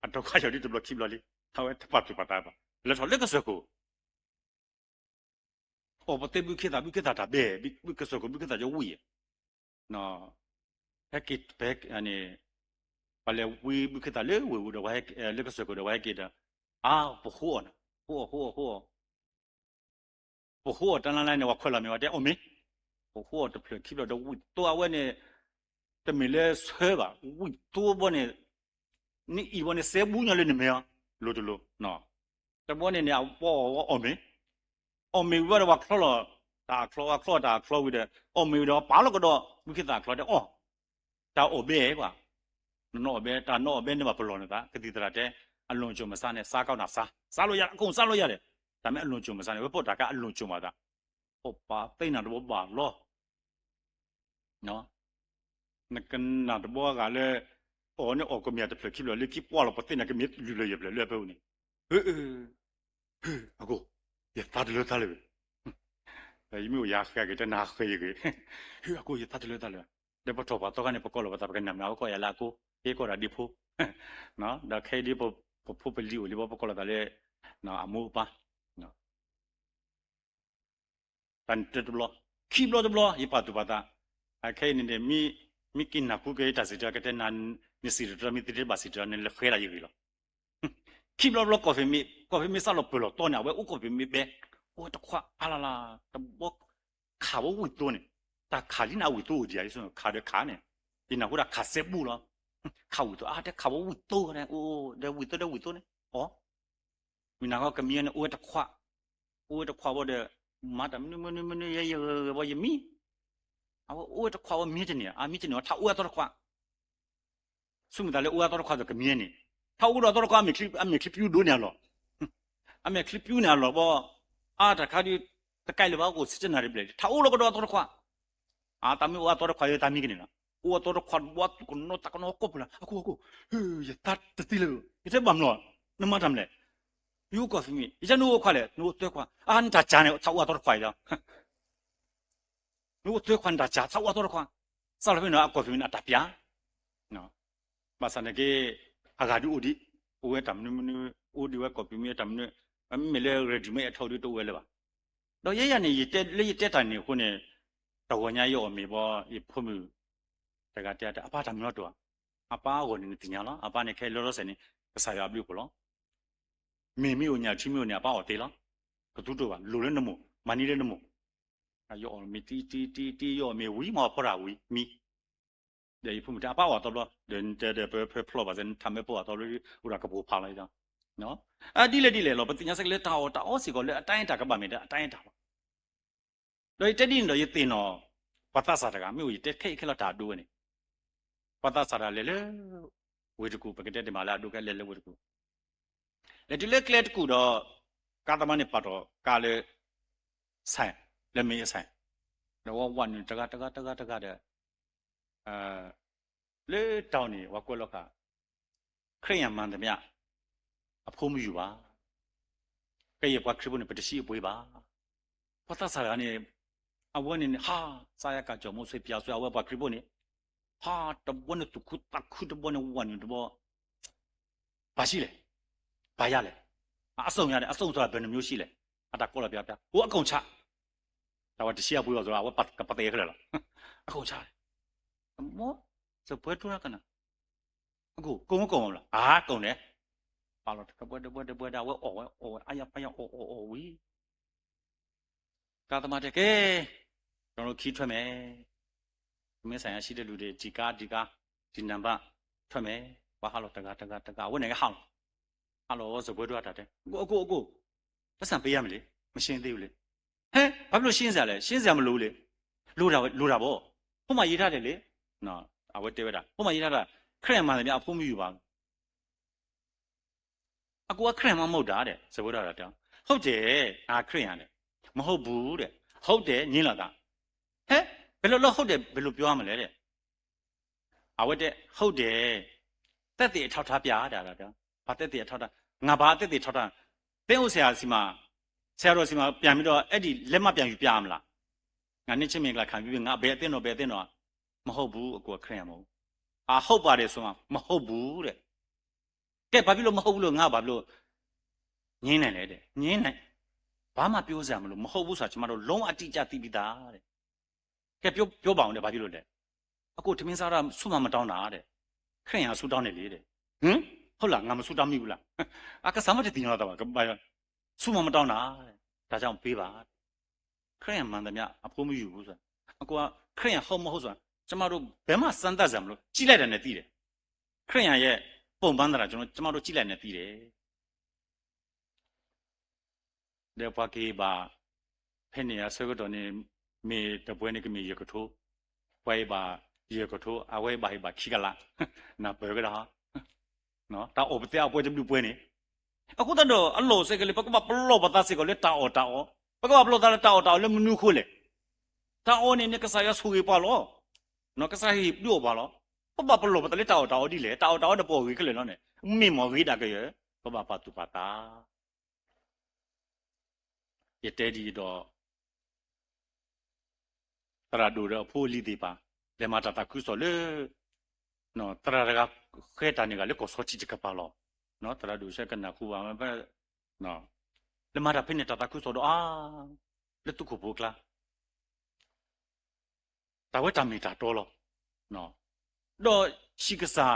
အတခွါယီၤဒ်တဘျီခံဘျီလံ, အဝဲတပာ်သူၣ်ပာ်သးဘၣ်, လဲၤထီၣ်လၢကစၢၢ်ခိၣ်, အီၣ်ပသ့ဘုခ့သၣ်, ဘုခ့သၣ်တၢ်ဘဲ, ဘုကစၢၢ်ခိၣ်ဘုခ့သၣ်ယဝံၣ်, ဟဲက့ၤ, ပှၤလဲၤဝံဘုခ့သၣ်လၢဝ့ၢ်ပူၤဒီး လၢကစၢၢ်ခိၣ်ဒီး ပှၤဟဲက့ၤဒီး, အါ ပဃိအီၤ, ဃိအီၤဃိအီၤဃိအီၤ ပဃိအီၤတၢ်လၢ်လၢ်န့ၣ် ပှၤခွဲးလီၤမ့ၢ်ဝဲတဲအီၣ်မ့ၤ, ပဃိအီၤတဖျၢၣ်ခံဖျၢၣ်ဒီးဝံၣ်သိအဝဲန့ၣ်, တမ့ၢ်လၢဆၢဘၣ်, ဝံၣ်သိဘီန့ၣ်, နအံၤဘီန့ၣ် စဲဘူးညါလၢနမဲာ်အီၤ, လိၤတလိၤ, တဘီန့ၣ်န့ၣ် အပှၤအီၣ်ဝဲအီၣ်မ့ၤ, အီၣ်မ့ၤဝံၤဘၣ်ဒီးပှၤချီလီၤ, တၢ်အချီဝဲချီတၢ်အချီဝံၤဒီး အီၣ်မ့ၤဝံၤဒီးပာ်လီၤကဒီး, ဘုခ့သၣ်အချီတဲအီၣ် တၢ်အီၣ်ဘဲကွၢ်, နနီၢ်အီၣ်ဘဲ, တၢ်နီၢ်အီၣ်ဘဲန့ၣ်ဘၣ်ပလီၢ်နသး, ကသံၣ်သရၣ်တဲ, အလွန်ကြုံးမစားနဲ့, စားကောင်းတာစား, စားလို့ရ, အကုန်စားလို့ရတယ်, ဒါပေမဲ့အလွန်ကြုံးမစားနဲ့, ဝဲပိာ်တၢ်ကဲအလွန်ကြုံးမစား, အိၣ်ပာ်သ့နၤတဘီဘၣ်လီၤ, နကနၣ်တဘီအဂၤလၢ, အီၣ်န့ၣ်အီၣ်ကမ့ၢ်တဖျၢၣ်ခံဖျၢၣ်လၢခံပှၢ်လီၤ ပသ့နၤကမ့ၢ်လုၢ်လၢယဖျၢၣ်လၢအပၢပူၤန့ၣ်, ဟ့, ဟ့, အကိ, ယသးတလၢသးလၢာ်ဘၣ် ယမ့ၢ်အိၣ်ယၤဃဲက့ၤ တနၤဃဲယဂ့ၤ, ဟ့ အကိ ယသးတလၢသးလၢာ်, ဒီးပထီၣ်ပှၤသီခါန့ၣ် ပကိးလီၤပသး ပကနၣ်မနၤဝဲကီၢ်ယၤလၢအကိ, ဟ့ကိးဒၣ်ဒ့ဖိ, ဒီးခဲအံၤဒ်ပဖိပလံၤအိၣ်လံဘီ ပကိးလီၤသးလၢ, အမိၢ်အပၢ် တၢ်န့ၣ်တဘျီ, ခံဘျီတဘျီ ယပာ်သူၣ်ပာ်သး, အခဲအံၤန့ၣ်န့ၣ် မ့ၢ်က့ၤနၢ်ဟူက့ၤတၢ်စံးတၢ်ကတဲနၤ, နစံးတၢ်မ့ၢ်သ့တဘၣ်စံးတၢ်န့ၣ် လဲၤဃဲဒၣ်ယဂ့ၤလီၤ. ခံဘျီတဘျီ ကီၢ်ဖံးမ့ၢ်စးလီၤပၢၢ်လီၤတီန့ၣ် အဝဲအိၣ်ကီၢ်ဖံးမ့ၢ်ဘဲ, အိၣ်တခွးအါလၢ်လၢ်, တဘီ ခးဝဲဝံၣ်သိန့ၣ်, တၢ်ခးလံန့ၣ် အဝံၣ်သိအိၣ်ဒံးဧါ, ခးဒီးခးန့ၣ်, ယနၢ်ဟူဒၣ်ခးစဲဘူးလီၤ. ခးဝံၣ်သိ အါ တဲခးဝဲဝံၣ်သိန့ၣ်, အိၣ်ဒီးဝံၣ်သိဒီးဝံၣ်သိန့ၣ်, အိၣ် မုၢ်နၤခီကမံန့ၣ် အိၣ်ဝဲတခွး, အိၣ်ဝဲတခွးဘီဒီး, မၤတၢ်မနုၤမနုၤမနုၤ ယဲယဂဲၤဂဲၤဘီယမံ, အဝဲအိၣ်ဝဲတခွးဝဲမံတန့ၢ်, အမံတန့ၢ်အီၤ ထးအိၣ်ဝဲအသီတခွး ဆိကမိၣ်သးလၢအိၣ်ဝဲအသီတခွးဒီးကမံန့ၣ်, ထးအိၣ်ကဒီးအသီတခွး အမဲာ်ချံပျူၤဒိၣ်န့ၢ်အလီၢ်, အမဲာ်ချံပျူၤန့ၢ်အလီၢ်ဘီ, အါတၢ်ခါဒုး, တကဲလၢၤဘၣ် အိၣ်ဆံတနၣ်ရံၣ်ဘျဲၣ်လံ ထးအိၣ်လီၤကဒီးအသီတခွး, အါ တၢ်မ့ၢ်အိၣ်အသီတခွးယတၢ်မံကန့ၣ်လီၤ, အိၣ်အသီတခွးဘီ သူၣ်ကနိးသးကနိးကိးပူၤလီၤ, အခိၣ်အခိၣ်, ယသးတသ့လၢၤ, ယတဲဘၣ်မနုၤ, နမၤတၢ်မနုၤလဲၣ်, ယအိၣ်ကီၢ်ဖံးမ့ၢ် ယတဲနအိၣ်ခွးလဲၣ် နအိၣ်သၢခွး, အါ နတၢ်ကၢန့ၣ် ထးအိၣ်အသီတခွးအံၤလီၤ နအိၣ်သၢခွးနတၢ်ကၢ ထးအိၣ်အသီတခွး, စးလီၤဖဲန့ၣ် အကီၢ်ဖံးမ့ၢ်န့ၣ် အတၢ်ပျၢ်, ဘၣ်ဆၣ်န့ၣ်က့, အဂၤဒုးအိၣ်ဒံး, အိၣ်ဝဲတၢ်မနုၤမနုၤ, အိၣ်ဒံးဝဲကီၢ်ဖံးမ့ၢ်တၢ်မနုၤ, မ့မ့ၢ်လၢ ready made အထီဒုးတအိၣ်ဝဲလၢၤဘၣ်. ဒီးယဲယၤန့ၣ် ယတဲလၢယတဲတၢ်န့ၣ်အဃိန့ၣ်, တဂီၤညါယအီၣ်မ့ၤဘီ ယဖိမုၣ် တဂၤတဲ အပၢ်တၢ်မုၢ်လီၤတိၢ်ဧါ, အပၢ်အဂီၢ်န့ၣ်နသ့ၣ်ညါလီၤ, အပၢ်န့ၣ်ခဲအံၤလီၤတံၢ်စဲးန့ၣ် ကစၢ်ယွၤအဘျုးအဖှိၣ်လီၤ. မ့ၢ်မ့ၢ်အိၣ်ညၣ်ထံမ့ၢ်အိၣ်န့ၣ် အပၢ်အီၣ်သ့လီၤ. ကသူတိၢ်ဘၣ်, လိၣ်လၢနမိၢ်, မၤန့ၢ်လၢနမိၢ်, ယအီၣ်မ့ၤတံတံတံတံ ယအီၣ်မ့ၤဝံၤ မ့ၢ်ဖီတၢ်ဝံၤမံ, ဒီးယဖိမုၣ်တဲ အပၢ်အီၣ်အသီဘျီ, ဒီးတဲဒီးပဖျီဘၣ်စဲး နထးမဲာ်ပိၢ်အသီဘျီ အိၣ်ဒီးကပိာ်ဖးလီၤ, ဒ်လဲၣ်ဒ်လဲၣ်လီၤ, ပသ့ၣ်ညါစ့ၢ်ကီးလၢတၢ်အီၣ်တၢ်အီစ့ၢ်ကီးလၢအတၢ်အဲၣ်တၢ်ကဘၣ်မ့ၢ်ဒၣ်အတၢ်အဲၣ်တၢ်လီၤ. ဒီးယတဲဒ်န့ၣ်ဒီး ယသ့ၣ်နီၣ် ပှၤသးစၢ်တဂၤ မ့ၢ်အိၣ်ယတဲခဲအံၤခဲလၢာ်တၢ်အဒိဝဲန့ၣ်, ပှၤသးစၢ်တဂၤလဲၤလၢ ဝ့ၢ်တကူၣ်, ပကတဲတ့ၢ်မးလၢအဒိခဲ လဲၤလၢဝ့ၢ်တကူၣ်, လဲၤတုၤလၢကျဲတကူၣ်ဒီး ကါသမားန့ၣ်ပာ်ထီၣ်ကါလၢ ဆိုင်, လၢမ့ၢ်အဆိုင်, ဒီးဝဲဝးနုာ်တဂၤတဂၤတဂၤတဂၤဒီး လၢတၢ်အီၣ်န့ၣ် ဝဲကွဲးလီၤဃာ် ခရစ်ယာန်မှန်သမျှ အဖိမုၣ်ယူၢ်ဘၣ်, ကယဲၢ်ပှၤခရံာ်ဖိန့ၣ် ပတဆံးအပှ့ၤဘၣ်. ပှၤသးစၢ်တဂၤန့ၣ် အဝဲန့ၣ်န့ၣ် ဟါ, စါယၤကၢ်ကၠီၣ်မိၣ်ဆွ့ပၠးဆွဲ အဝဲပှၤခရံာ်ဖိန့ၣ် ဟါ, တဘျီန့ၣ်သူၣ်ခုသးခု, တဘျီန့ၣ်ဝးနုာ်တဘျီ, ဘာရှိလဲ, ဘာရလဲ, အစုံရတယ်, အစုံဆိုတာဘယ်နှမျိုးရှိလဲ, အတၢ်ကိးလီၤပျါပျါ, အိၣ်အကိၣ်ဆး, တၢ်ဝဲတဆံးအပှ့ၤဘၣ်ဆိုဒီး အဝဲပသဲးခဲလၢာ်လီၤ, အကိၣ်ဆး, မ့ၢ်, စပွဲထူကနၤ, အကိၣ်, ကိၣ်မ့ၢ်ကိၣ်မ့ၢ်ဘျီ, အကိၣ်န့ၣ်, ပာ်လီၤတဘဲတဘဲတဘဲဒၣ် အဝဲအီၣ်ဝဲအီၣ်ဝဲ အါယါပါယါအီၣ်အီၣ်အီၣ်ဝံၤ ကါသမားတဲ ကဲ, ကျွန်တော်တို့ ခီးထွက်မယ်, မင်းဆိုင်ရာရှိတဲ့လူတွေ ဒီကား ဒီကား, ဒီနံပါတ် ထွက်မယ်, ပှၤဟးလီၤတဂၤတဂၤတဂၤ အဝဲန့ၣ်ကဟးလီၤ, ဟးလီၤဝဲစပွဲဒိၣ်အတၢ်တဲ အကို အကို အကို, ပိုက်ဆံပေးရမယ်လေ, မရှင်းသေးဘူးလေ, ဟဲ, ဘာဖြစ်လို့ရှင်းစရာလဲ, ရှင်းစရာမလိုဘူးလေ, လိုတာ, လိုတာပေါ့, ဟိုမှာရေးထားတယ်လေ, အဝဲတဲဝဲဒၣ် ဟိုမှာရေးထားတာ ခရစ်ယာန်မှန်သမျှ အဖိမုၣ်ယူၢ်ဘၣ် အကိုကခရစ်ယာန်မဟုတ်တာတဲ့, စပွဲဒိၣ်တဲ, ဟုတ်တယ်, ငါခရစ်ယာန်တယ်, မဟုတ်ဘူးတဲ့, ဟုတ်တယ်, ငြင်းလာတာ, ဟဲ, ဘယ်လိုလုပ်ဟုတ်တယ်, ဘယ်လိုပြောရမလဲတဲ့, အဝဲတဲ ဟုတ်တယ်, သက်သေအထောက်အထားပြတဲ့, ဘာသက်သေအထောက်အထား, ငါဘာသက်သေထောက်ထား, သင်းအုပ်ဆရာဆီမှာ, ဆရာတော်ဆီမှာပြန်ပြီးတော့ အဲ့ဒီလက်မှတ်ပြန်ယူပြရမလား, ငါနှစ်ချင်းမင်္ဂလာခံပြီးပြီ, ငါဘယ်အသင်းတော်, ဘယ်အသင်းတော်, မဟုတ်ဘူး, အကိုကခရစ်ယာန်မဟုတ်ဘူး, အဟုတ်ပါတယ်ဆိုမှ မဟုတ်ဘူးတဲ့ ကဲ, ဘာဖြစ်လို့ မဟုတ်ဘူးလို့ ငါဘာဖြစ်လို့ ငြင်းနိုင်လဲတဲ့, ငြင်းနိုင်, ဘာမှပြောစရာမလို, မဟုတ်ဘူးဆိုတာ ကျွန်မတို့ လုံးဝအတိအကျသိပြီးသားတဲ့, ကဲ, ပြော, ပြောပါဦးတဲ့, ဘာဖြစ်လို့လဲ, အကို ထမင်းစားတာ ဆုမှ မတောင်းတာတဲ့, ခရစ်ယာန် ဆုတောင်းတယ်လေတဲ့, ဟင်, ဟုတ်လား, ငါ မဆုတောင်းမိဘူးလား, အကစၢ်မ့ၢ်တသ့ၣ်ညါသးဘၣ်, ဆုမှ မတောင်းတာတဲ့, ဒါကြောင့် ပေးပါ, ခရစ်ယာန်မှန်သမျှ အဖိမုၣ်ယူၢ်ဘူးဆိုတာ, အကိုက ခရစ်ယာန် ဟုတ်မဟုတ်ဆိုတာ ကျွန်မတို့ ဘယ်မှ စမ်းသပ်စရာမလို, ကြည့်လိုက်တာနဲ့ သိတယ်, ခရစ်ယာန်ရဲ့ ပုံမှန်သဏ္ဍာန် ကျွန်တော်, ကျွန်မတို့ ကြည့်လိုက်တာနဲ့ သိတယ်, ဒီးပှၤကဟ့ၣ်ဘၣ်, ဖဲန့ၣ်အဆၢကတီၢ်န့ၣ်, မ့ၢ်တပွဲန့ၣ် ကမ့ၢ်ယဲၢ်ကထိ, ပှၤဟ့ၣ်ဘၣ်ယဲၢ်ကထိ, အဝဲဘၣ်ဟ့ၣ်ဘၣ်ခံကလး, နၢ်ပၢၢ်ကဒီး, တၢ်အီၣ်ပသဲအီၣ်ပွဲတဘျုးပွဲန့ၣ်, အဃိသတးဒီး အလီၢ်စဲကလဲာ် ပကဘၣ်ပလီၢ်ပသးစ့ၢ်ကီးလၢတၢ်အီၣ်တၢ်အီ, ပကဘၣ်ပလီၢ်သးလၢတၢ်အီၣ်တၢ်အီလၢမနုၤအဃိလဲၣ်, တၢ်အီၣ်န့ၣ်န့ၣ် ကစၢ်ယွၤဆိၣ်ဂ့ၤပှၤလီၤ, ကစၢ်ယွၤဟ့ၣ်ဒုးအီၣ်ပှၤလီၤ, ပဘၣ်ပလီၢ်ပသးလၢတၢ်အီၣ်တၢ်အီဒ်လဲၣ်, တၢ်အီၣ်တၢ်အီဒီးပအီၣ်ဂ့ၤခဲလၢာ်လီၤန့ၣ်, မ့ၢ်မီၢ်ဂ့ၤဒၣ်ကယဲၢ်, ပဘၣ်ပာ်သူၣ်ပာ်သး ယတဲဒ်အံၤဒီး သရၣ်ဒိၣ်ဒီးအဖိအလံၤသ့ၣ်တဖၣ် လဲၤမၤတၢ်သးခုကစီၣ်လၢ သရၣ်တဂၤဃဲတၢ်န့ၢ်ဂၤလၢကီၢ်ဆီထံးတကပၤလီၤ. သရၣ်ဒိၣ်ဆဲကနၣ်ဃုာ်ဘၣ်, လဲၤမၤတၢ်ဖဲန့ၣ်တၢ်သးခုကစီၣ်ဒီးအါ လၢသုးခိၣ်ဖိအကျါ တၢ်ဝဲတၢ်မ့ၢ်တၢ်တီလီၤ. ဒီးဆံးကစၢ်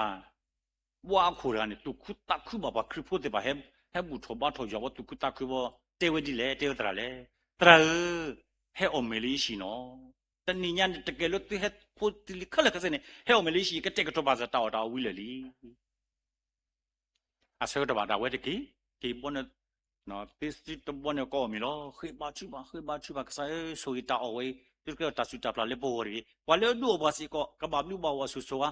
ဘှါအခိၣ်တဂၤန့ၣ် သူၣ်ခုသးခုဘၣ်ပှၤခရံာ်ဖိသ့ၣ်တဖၣ် ဟဲဘူၣ်ထီၣ်ဘါထီၣ်ယွၤဝဲ သူၣ်ခုသးခုဘီ တဲဝဲဒ်လဲၣ်, တဲဝဲသရၣ်လဲၣ်, သရၣ်ဧၢ, ဟဲအီၣ်မ့ၤလၢယဟံၣ်နီၤ, တနံၤညါန့ၣ် တကဲလၢသုဟဲဖိသ့လံၤခဲလၢာ်ခဲဆ့န့ၣ် ဟဲအီၣ်မ့ၤလၢယဟံၣ် ကတဲာ်ကတီၤပာ်စၢၤတၢ်အီၣ်တၢ်အီဝံၤလၢာ်လံ. အဆၢကတီၢ်ဘၣ်ဒၣ်ဝဲတက့ၢ်, က့ၤဘီန့ၣ် သ့စုတဘီန့ၣ် ကအီၣ်မ့ၤလီၤ. ဃ့ဘါထုကဖၣ်, ဃ့ဘါထုကဖၣ်, ကစၢ်ဧၢ, ဆိၣ်ဂ့ၤတၢ်အီၣ်ဝဲအံၤ, သုတကဲထီၣ်တၢ်စူၢ်တၢ်ပျၢ်လၢပဂီၢ်တဂ့ၤ. ပှၤလၢအဒုးအီၣ်ပှၤစ့ၢ်ကီး ကဘၣ်ဘျုးဘၣ်ဖှိၣ်အစိၤစိၤဧါ.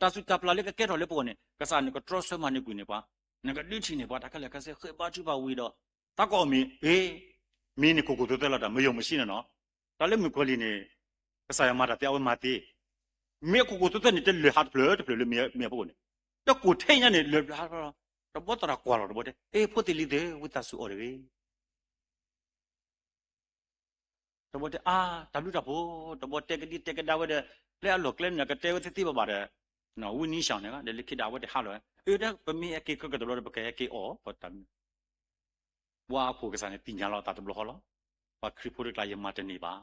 တၢ်စူၢ်တၢ်ပျၢ်လၢကကဲထီၣ်လၢပဂီၢ်န့ၣ် ကစၢ်န့ၣ် ကတြီဆၢမၤနၢၤကွံာ်န့ၢ်ပှၤ, နကဒုးထံၣ်န့ၢ်ပှၤတၢ်ခဲလၢာ်ခဲဆ့. ဃ့ဘါထုကဖၣ်ဝံၤဒီး သးကအီၣ်မ့ၤ, အ့, မ့ၢ်န့ၣ်ကိၢ်ကိၢ်သဲသဲလီၤတၢ်, မ့ၢ်ယိာ်မ့ၢ်ဆံးန့ၣ်နီၤ. တၢ်လၢမုၣ်ကီၤလံၢ်န့ၣ် ကစၢ်ယွၤမၤတၢ်သ့ အဝဲမၤသ့ မ့ၢ်အကိၢ်ကိၢ်သဲသဲန့ၣ် တလၢာ်ဟးတဖျၢၣ်တဖျၢၣ်လၢမ့ၢ်အပူၤန့ၣ်, တကိၢ်ထဲညါန့ၣ် လၢာ်တဖျၢၣ်ဟးတဖျၢၣ်လီၤ. တဘီသရၣ်ကွၢ်လီၤတဘီတဲ, အ့, ဖိသ့လံၤသ့ၣ်, ဝံသးစူၤအီၣ်တဂ့ၤ. တဘီတဲအါ, တၢ်ဘျုးတၢ်ဖှိၣ်, တဘီတဲကဒံတဲကဒါဝဲဒီး, လၢအလီၢ်ကျဲန့ၣ် ကတဲဝဲသ့သ့ဘၣ်ဘၣ်ဒီး, ဝံနံၤဆၣ်န့ၣ် ဒီးလၢခံဒၣ်အဝဲတဟးလီၤဝဲ, အ့, ဒီးပမ့ၢ်ဟဲက့ၤခဲကတဘျီဒီး ပကဟဲက့ၤအီၣ်တၢ်ဘျုး. ဘှါအခိၣ်ကစၢ်န့ၣ် သ့ၣ်ညါလီၤအသးတဘျီဃီလီၤ. ပှၤခရံာ်ဖိတကျါ ယမၤတန့ၢ်ဘၣ်.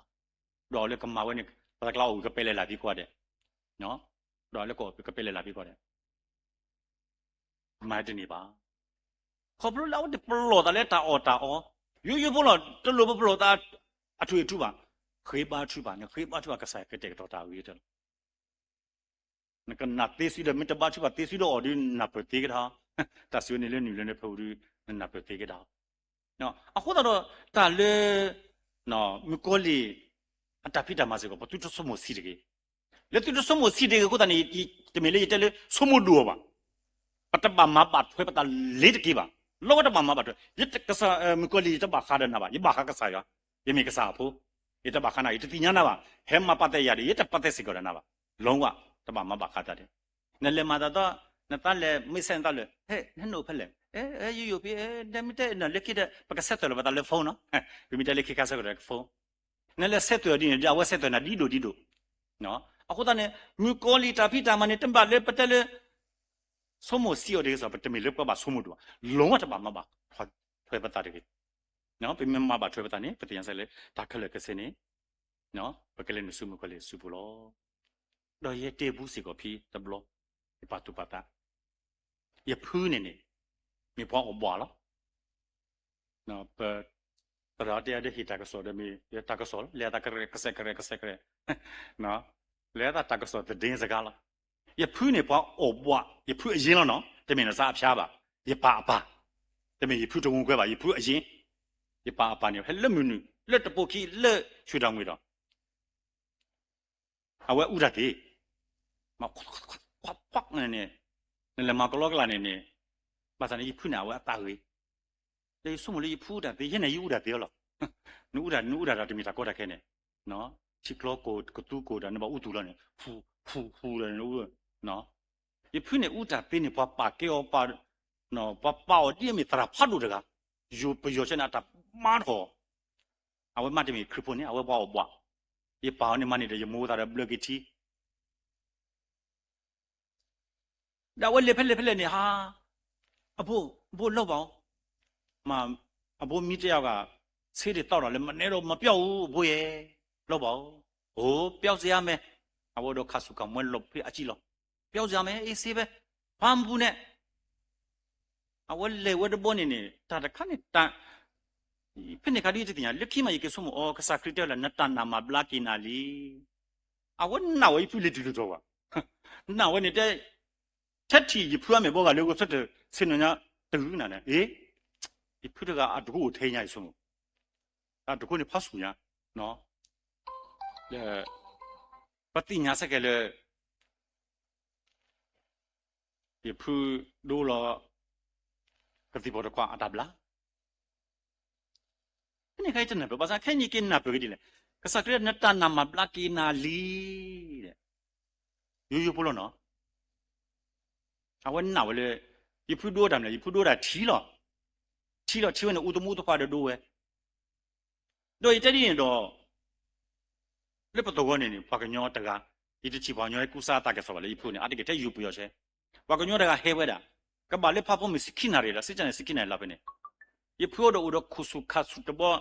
ဒီးလၢကမၤဝဲန့ၣ် ပှၤတကျါအီၣ်ဝံၤကပဲလဲၤလၢ်သံကွၢ်ဒဲး, ဒီးလၢကီၢ်ကပဲလဲၣ်လၢဖဲကီၢ်ဒီး မၤတန့ၢ်ဘၣ်. ခီဖျိလၢအဝဲသ့ၣ်ပလီၢ်သးလၢတၢ်အီၣ်တၢ်အီ, ယိယိဖိလီၤ, တလိၣ်ပပလီၢ်သးအထွံၣ်အထူဘၣ်, ဃ့ဘါထုကဖၣ်, နဃ့ဘါထုကဖၣ် ကစၢ်ယွၤကတဲာ်ကတီၤတၢ်အဂ့ၤကတၢၢ်လီၤ. နကနၢ်သ့စုဒီး မ့ၢ်တဘါထုကဖၣ်သ့စုဒီးအီၤဒီး နၢ်ပၢၢ်သ့ကဒါ, တၢ်စံးဝဲန့ၣ်လၢနုာ်လၢနဖဲအံၤဒီး နနၢ်ပၢၢ်သ့ကဒါ. အဃိသတးဒီး တၢ်လၢ မုၣ်ကီၤလံၢ် အတၢ်ဖံးတၢ်မၤစ့ၢ်ကီး ပသုတဆိကမိၣ်ဆံးတဂ့ၤ. လၢသုတဆိကမိၣ်ဆံးတဂ့ၤအဃိသတးန့ၣ် တမ့ၢ်လၢယတဲလၢဆိကမိၣ်ဒိၣ်အီၤဘၣ်. ပတဘၣ်မၤဘၣ်ထွဲပသးလ့ၤတက့ၢ်ဘၣ်. လီဝဲတဘၣ်မၤဘၣ်ထွဲ, ယကစၢ် မုၣ်ကီၤလံၢ် ယတဘၣ်ဃးဒီးနၤဘၣ်, ယဘၣ်ဃးကစၢ်ယွၤ, ယမ့ၢ်ကစၢ်အဖိ, ယတဘၣ်ဃးနၤ, ယတသ့ၣ်ညါနၤဘၣ်, ဟဲမၤပာ်သးယၤဒီး ယတပာ်သးစ့ၢ်ကီးဒီးနၤဘၣ်, လီဝဲ တဘၣ်မၤဘၣ်ဃးတၢ်ဒဲး. နလဲၤမၤသးဒီး နသးလဲၤမ့ၢ်ဆဲးနသးလၢ ဟဲ နဟဲနအိၣ်ဖဲလဲၣ်, ယိယိဖံ, နမ့ၢ်တဲနလၢခံဒီး ပကဆဲးသွဲၣ်လီၤပသးလၢ phone နီၤ, ပမ့ၢ်တဲလၢခံခါဆၢကတီၢ် phone နလဲၤဆဲးသွဲၣ်အီၤဒ်န့ၣ်ဒီး အဝဲဆဲးသွဲၣ်နၤဒ်ဒိၣ်ဒ်ဒိၣ်. အဃိသတးန့ၣ် မုၣ်ကီၤလံၢ်တၢ်ဖံးတၢ်မၤန့ၣ် တဘၣ်လၢပတဲလၢ ဆိကမိၣ်ဆံးအီၤတဂ့ၤစ့ၢ်, ပတမ့ၢ်လၢပှၤဘၣ်ဆိကမိၣ်ဒိၣ်ဘၣ်, လီၤဝဲတဘၣ်မၤဘၣ်ထွဲပသးတဂ့ၤ. ပမ့ၢ်မၤဘၣ်ထွဲပသးန့ၣ် ပသ့ၣ်ညါစ့ၢ်လၢ တၢ်ခဲလၢာ်ခဲဆ့န့ၣ် ပကလဲၤနုာ်ဆူမုၣ်ကီၤလံၢ်အစုပူၤလီၤ. ဒီးယတဲဘူးစ့ၢ်ကီးဖဲတဘျီ, ယပာ်သူၣ်ပာ်သး, ယဖုန့ၣ်န့ၣ် မ့ၢ်ပှၤအီၣ်ဘှးလီၤ. ပသရၣ်တဲအဒၢဟ့ၣ်တၢ်ကစီၣ်ဒီးမ့ၢ်တၢ်ကစီၣ်လီၤ, လဲၤသးကရဲၣ်ကစဲးကရဲၣ်ကစဲးကရဲၣ်, လဲၤသးတၢ်ကစီၣ်သဒ့စကားလီၤ. ယဖုန့ၣ်ပှၤအီၣ်ဘှး, ယဖုအရ့လီၤနီၤ, တမ့ၢ်နစးအဖျါဘၣ်, ယပၢ်အပၢ်, တမ့ၢ်ယဖုတဝူၤကွဲဘၣ်, ယဖုအရ့, ယပၢ်အပၢ်န့ၣ် ဟဲလၢမုၢ်နုာ် လၢတပိာ်ခံလၢဆူၣ်တၢ်မှံၤဒီး အဝဲအူတၢ်သ့, မၤခွါခွါန့ၣ်, နလဲၤမၤကလီကလးန့ၣ်န့ၣ်, ဘၣ်ဆၣ်န့ၣ် ယဖုန့ၣ် အဝဲအသးဂ့ၤ, ဒီးယဆိကမိၣ်လၢယဖုအူတၢ်သ့, ယဲန့ၣ်ယအူတၢ်သ့အီၤလီၤ. နအူတၢ်, နအူတၢ်ဒီးတမ့ၢ်တၢ်ကီတၢ်ခဲန့ၣ်, ထံကျီကိၢ်ကသူကိၢ်ဒီး နဘၣ်အူသူၣ်လီၤန့ၣ်, ဖူဖူဖူဒီးနအူ, ယဖုန့ၣ်အူတၢ်သ့န့ၣ် ပှၤပာ်ကဲအီၤ, ပှၤပာ်အီၤဒ်အမ့ၢ်သရၣ်ဖးဒိၣ်တဂၤ, ယိၤပယီၤဆဲန့ၣ် အတၢ်မါထီၣ် အဝဲမ့တမ့ၢ်ခရံာ်ဖိန့ၣ် အဝဲပှၤအီၣ်ဘှး, ယပၢ်အီၤန့ၣ်မၤန့ၢ်ဒီးယမိၢ်သးဒီးဘျၢက့ၤထံ, ဒီးအဝဲလဲၤဖဲလဲၣ်ဖဲလဲၣ်န့ၣ် ဟါ, အဘိ, အဘိလီၤဘၣ်အီၤ, မ့ၢ်, အဘိမံတယၢ်ဂၤ, ဆေးတွေသောက်တော့လည်း မနည်းတော့ မပျောက်ဘူး အဘိရဲ့, လီၤဘၣ်အီၤ, အိၣ်ပျောက်စရာမ့ၢ်, အဝဲဒီးခါဆူၣ်ခါမွဲလီၤဖဲအစံၣ်လီၤ, ပျောက်စရာမ့ၢ် အေးဆေးပဲ, ဘာမှမပူနဲ့ အဝဲလဲၤဝဲတဘျီန့ၣ်န့ၣ် တၢ်တခါန့ၣ်တၢ်, ဖဲန့ၣ်ခါဒ်တသ့ၣ်ညါ လၢခံမးယကဆိကမိၣ်အီၤ ကစၢ်ခရံာ်တဲလၢ နတၢ်နာ်မၤဘျါက့ၤနၤလံ. အဝဲနာ်ဝဲယဖုလံၤတုၤလီၤတီၤဘၣ်, နာ်ဝဲန့ၣ်တဲ, ထဲထံၣ်ယဖုအမဲာ်ဘီဂၤလၢဂီၤဆၢထၢၣ် ဆ့ၣ်နီၤညါတုၤနၤန့ၣ်, အ့, ယဖုတဂၤအတခိၣ်အိၣ်ထဲညါ ယဆိကမိၣ်, အတခိၣ်န့ၣ်ဖးဆူၣ်ညါ, ဒီး ပသ့ၣ်ညါစ့ၢ်ကီးလၢ ယဖုဒိလီၤ ကသံၣ်ပီၤတခွါအတၢ်ဘျါ, ဖဲန့ၣ်ခါအံၤတနၢ်ပၢၢ် ဘၣ်ဆၣ်ခဲအံၤက့ၤနၢ်ပၢၢ်က့ၤဒ်လဲၣ်, ကစၢ်ခရံာ် နတၢ်နာ်မၤဘျါက့ၤနၤလံ, ယိယိဖိလီၤနီၤ, အဝဲနာ်ဝဲလၢ ယဖုဒိတၢ်မနုၤလဲၣ်, ယဖုဒိတၢ်ထံလီၤ, ထံလီၤထံဝဲန့ၣ် အူသမူသပှၢ်ဒီးဒိဝဲ ဒီးယတဲဒ်န့ၣ်ဒီး လၢပသဝီန့ၣ်န့ၣ် ပှၤကညီတဂၤ, ယတထံၣ်ပှၤကညီဟဲကူစါအသးကဲၣ်ဆိးဘၣ်လၢယဖုန့ၣ် အါတက့ၢ်ထဲယိၤပယီၤဆဲး, ပှၤကညီတဂၤဟဲဝဲဒၣ်, ကဘၣ်လၢဖးဖိမုၢ်ဆံခံနၣ်ရံၣ်ဒီး စ့ၢ်ကီးန့ၣ် ဆံခံနၣ်ရံၣ်လီၤဖဲန့ၣ်, ယဖုအိၣ်ဒီးအိၣ်ဒီးခိၣ်ဆူၣ်ခါဆူၣ်တဘျီ,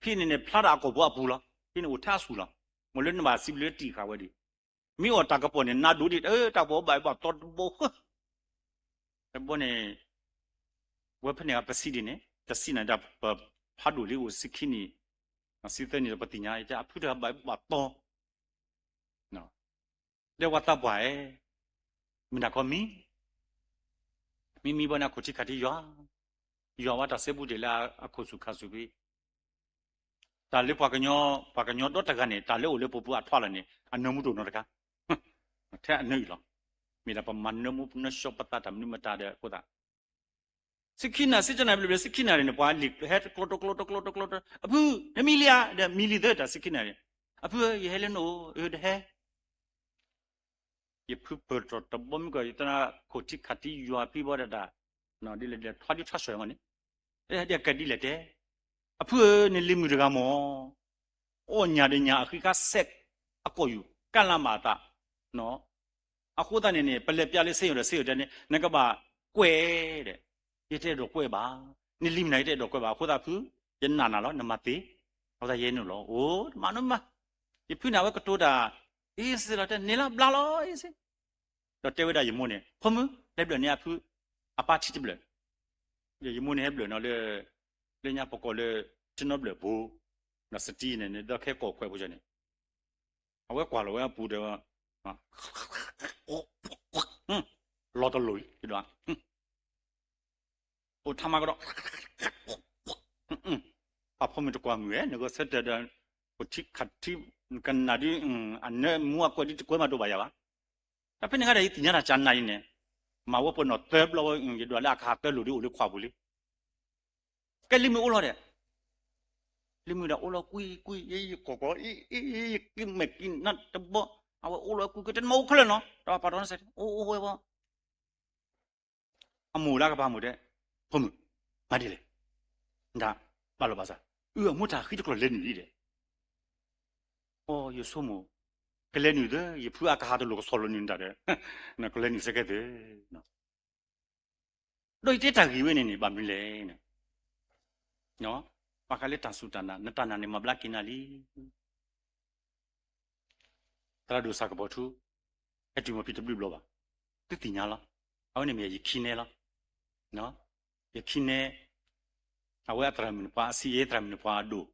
ဖဲန့ၣ်န့ၣ် ဖျါဒီးအကိာ်ဘီအပူၤလီၤ, ဖဲန့ၣ်အိၣ်ထဲအဆူၣ်လီၤ, မ့ၢ်လၢနဘၣ်စံးဘျုးလၢတံၢ်ဃာ်ဝဲဒၣ်, မ့ၢ်အီၣ်တၢ်ကပီၤန့ၣ် နါဒိၣ်ဒံး တၢ်ကပီၤဘၣ်ဘၣ်တီတဘီဃၢ တဘီန့ၣ် ဝဲဖဲန့ၣ်ပစံးဒ်န့ၣ် တစံးနၤဒၣ် ပဖးဒိၣ်လံအိၣ်ဆံခံနံၣ်, ဆံသၢနံၣ်ဒီးပသ့ၣ်ညါ အဖုတဂၤဘၣ်ဘၣ်တီ, ဒီးဝဲသးပှၢ်ဧၢ, မုၢ်နၤခီမံ, မံမံဘၣ်န့ၣ် အခိၣ်ထံးခးထံးယွၤ, ယွၤဝဲတၢ်စဲဘူးဒံးလၢအခိၣ်ဆူၣ်ခါဆူၣ်ဖဲ တၢ်လၢပှၤကညီ, ပှၤကညီဒီတဂၤန့ၣ် တၢ်လၢအိၣ်လၢပပူၤအထွးလီၤန့ၣ် အနၢမူတအိၣ်နီတခါ, ထဲအနၢအံၤလီၤ, မ့ၢ်ဒၣ်ပမၤနၢမူနၢဆှီပသးတၢ်မနုၤမတၤဒီးအဃိသတး, ဆံခံနၣ်ရံၣ် စ့ၢ်ကီးနၣ်ရံၣ်ဘျဲၣ်ဘျဲၣ် ဆံခံနၣ်ရံၣ်န့ၣ် ပှၤလံာ်ဟဲတကျိတကျိတကျိတကျိ, အဖု နမံလံဧါ, ဒီးမံလံသၢတၢ်ဆံခံနၣ်ရံၣ်, အဖုဧၢ ယဟဲလၢနအိၣ် အၢ တဟဲ ယဖုပၢၢ်ထီၣ်တဘီမုၢ်ကီၢ် ယတနၢ်ခိၣ်ထံးခးထံးယွၤဖံဘီဒၣ်တၢ်, ဒ်လဲၣ်ဒ်လဲၣ် ထွါဒုးထွါဆှၢမးန့ၣ်, ဒ်လဲၣ်ကဒ်လဲၣ်တဲ, အဖုဧၢ နလံၤမုၢ်တဂၤမး, အီၣ်ညၣ်ဒီးညၣ်အဃံခါစဲး, အကိာ်ယူၢ် ကၢ်လၢ်မးအသး, အဃိသတးန့ၣ်န့ၣ် ပလဲၤပျးလၢစ့ယိၤဒီးစ့ယိၤတဲန့ၣ် နကဘၣ်ကွဲး, ယတအဲၣ်ဒိးကွဲးဘၣ်, နလံၤမုၢ်နၤ ယတအဲၣ်ဒိးကွဲးဘၣ် အဃိသတးဖု, ယနာ်နၤလီၤ နမၤသ့, အဃိသတးယဲန့ၣ်လီၤ အိၣ် တမၤနီတမၤ, ယဖုန့ၣ် အဝဲကတိၤတၢ် အ့စ့လီၤတဲ န့ၣ်လီၤ ဘျါလီၤ အ့စ့, ဒီးတဲဝဲဒၣ်ယမိၢ်န့ၣ် ဖိမုၣ် ဟဲဘျၢၣ်န့ၢ်အဖု အပၢ်ထံတဘျၢၣ်, ဒီးယမိၢ်န့ၣ်ဟဲဘျၢၣ်နီၤလၢ လၢညါပကိးလၢ ထံနီဘျၢၣ်ဘိ ဒီးစတံန့ၣ် ဒီးခဲကိာ်ခွဲးဖိန့ၣ် အဝဲကွၢ်လီၤဝဲအပူၤဒီး လီၤတလိၤအံၤ အိၣ်ထါမးကဒီး ပှၤဖိမုၣ်တကွၢ်မုာ်ဝဲ နဂီၢ်ဆၢထၢၣ်ဒီး ပထံခးထံ ကနၣ်ဒု အနၢမူအကွဲးဒုတကွဲးမးဒိၣ်ဘၣ်ယၤဘၣ်. တၢ်ဖဲန့ၣ်ခါဒီး ယသ့ၣ်ညါတၢ်ကနၣ်အံၤန့ၣ် မၤဝဲပနီၣ်သၢဘျီဝဲ ယဒွးလၢအခါသၢလိာ်ဒုအိၣ်လၢခွးပူၤလံ ကဲလံမုၢ်အိၣ်လီၤဒီး လံမုၢ်ဒီးအိၣ်လီၤကွံာ်ကွံာ် ယကိၢ်ကိၢ် အံၤ အံၤ ယကံမဲာ်ကံနၢ်တဘီ အဝဲအိၣ်လီၤကွံာ်ကွံာ် တမ့ၢ်အိၣ်ခဲလၢာ်နီၤ ဒီးပာ်တီနီၤစဲး အိၣ်အိၣ်ဝဲဘီ အမိၢ်လၢကပၤမိၢ်တဲ ဖိမုၣ် မၤဒ်လဲၣ် နတၢ်ဘၣ်လီၤဘၣ်စး အုအမိၢ်တၢ်ဃံတကျိၤလဲၤနုာ်လံဒီး အိ ယဆိကမိၣ် ကလဲၤနုာ်သၢ ယဖုအကဟးတလိာ်ကဆီလိာ်နုာ်နတၢ်ဒီး ကလဲၤနုာ်စဲကဲသၢ ဒီးယတဲတၢ်ဂ့ၢ်ဝဲန့ၣ်န့ၣ် ဘၣ်မနုၤလဲၣ်န့ၣ် ဘၣ်ဃးလၢတၢ်စူၢ်တၢ်နာ် နတၢ်နာ်န့ၣ်မၤဘျါက့ၤနၤလံ သရၣ်ဒိၣ်စၢ်ကပီၤထူ ဟဲတုၤမီၤဖံးတဘျုးဘျီဘၣ်, သုသ့ၣ်ညါလီၤ. အဝဲန့ၣ်မ့ၢ်ယခံနဲလီၤ. ယခံနဲ အဝဲအသရၣ်မုၣ်န့ၣ်ပှၤအဆံးအ့ သရၣ်မုၣ်န့ၣ်ပှၤအဒိၣ်,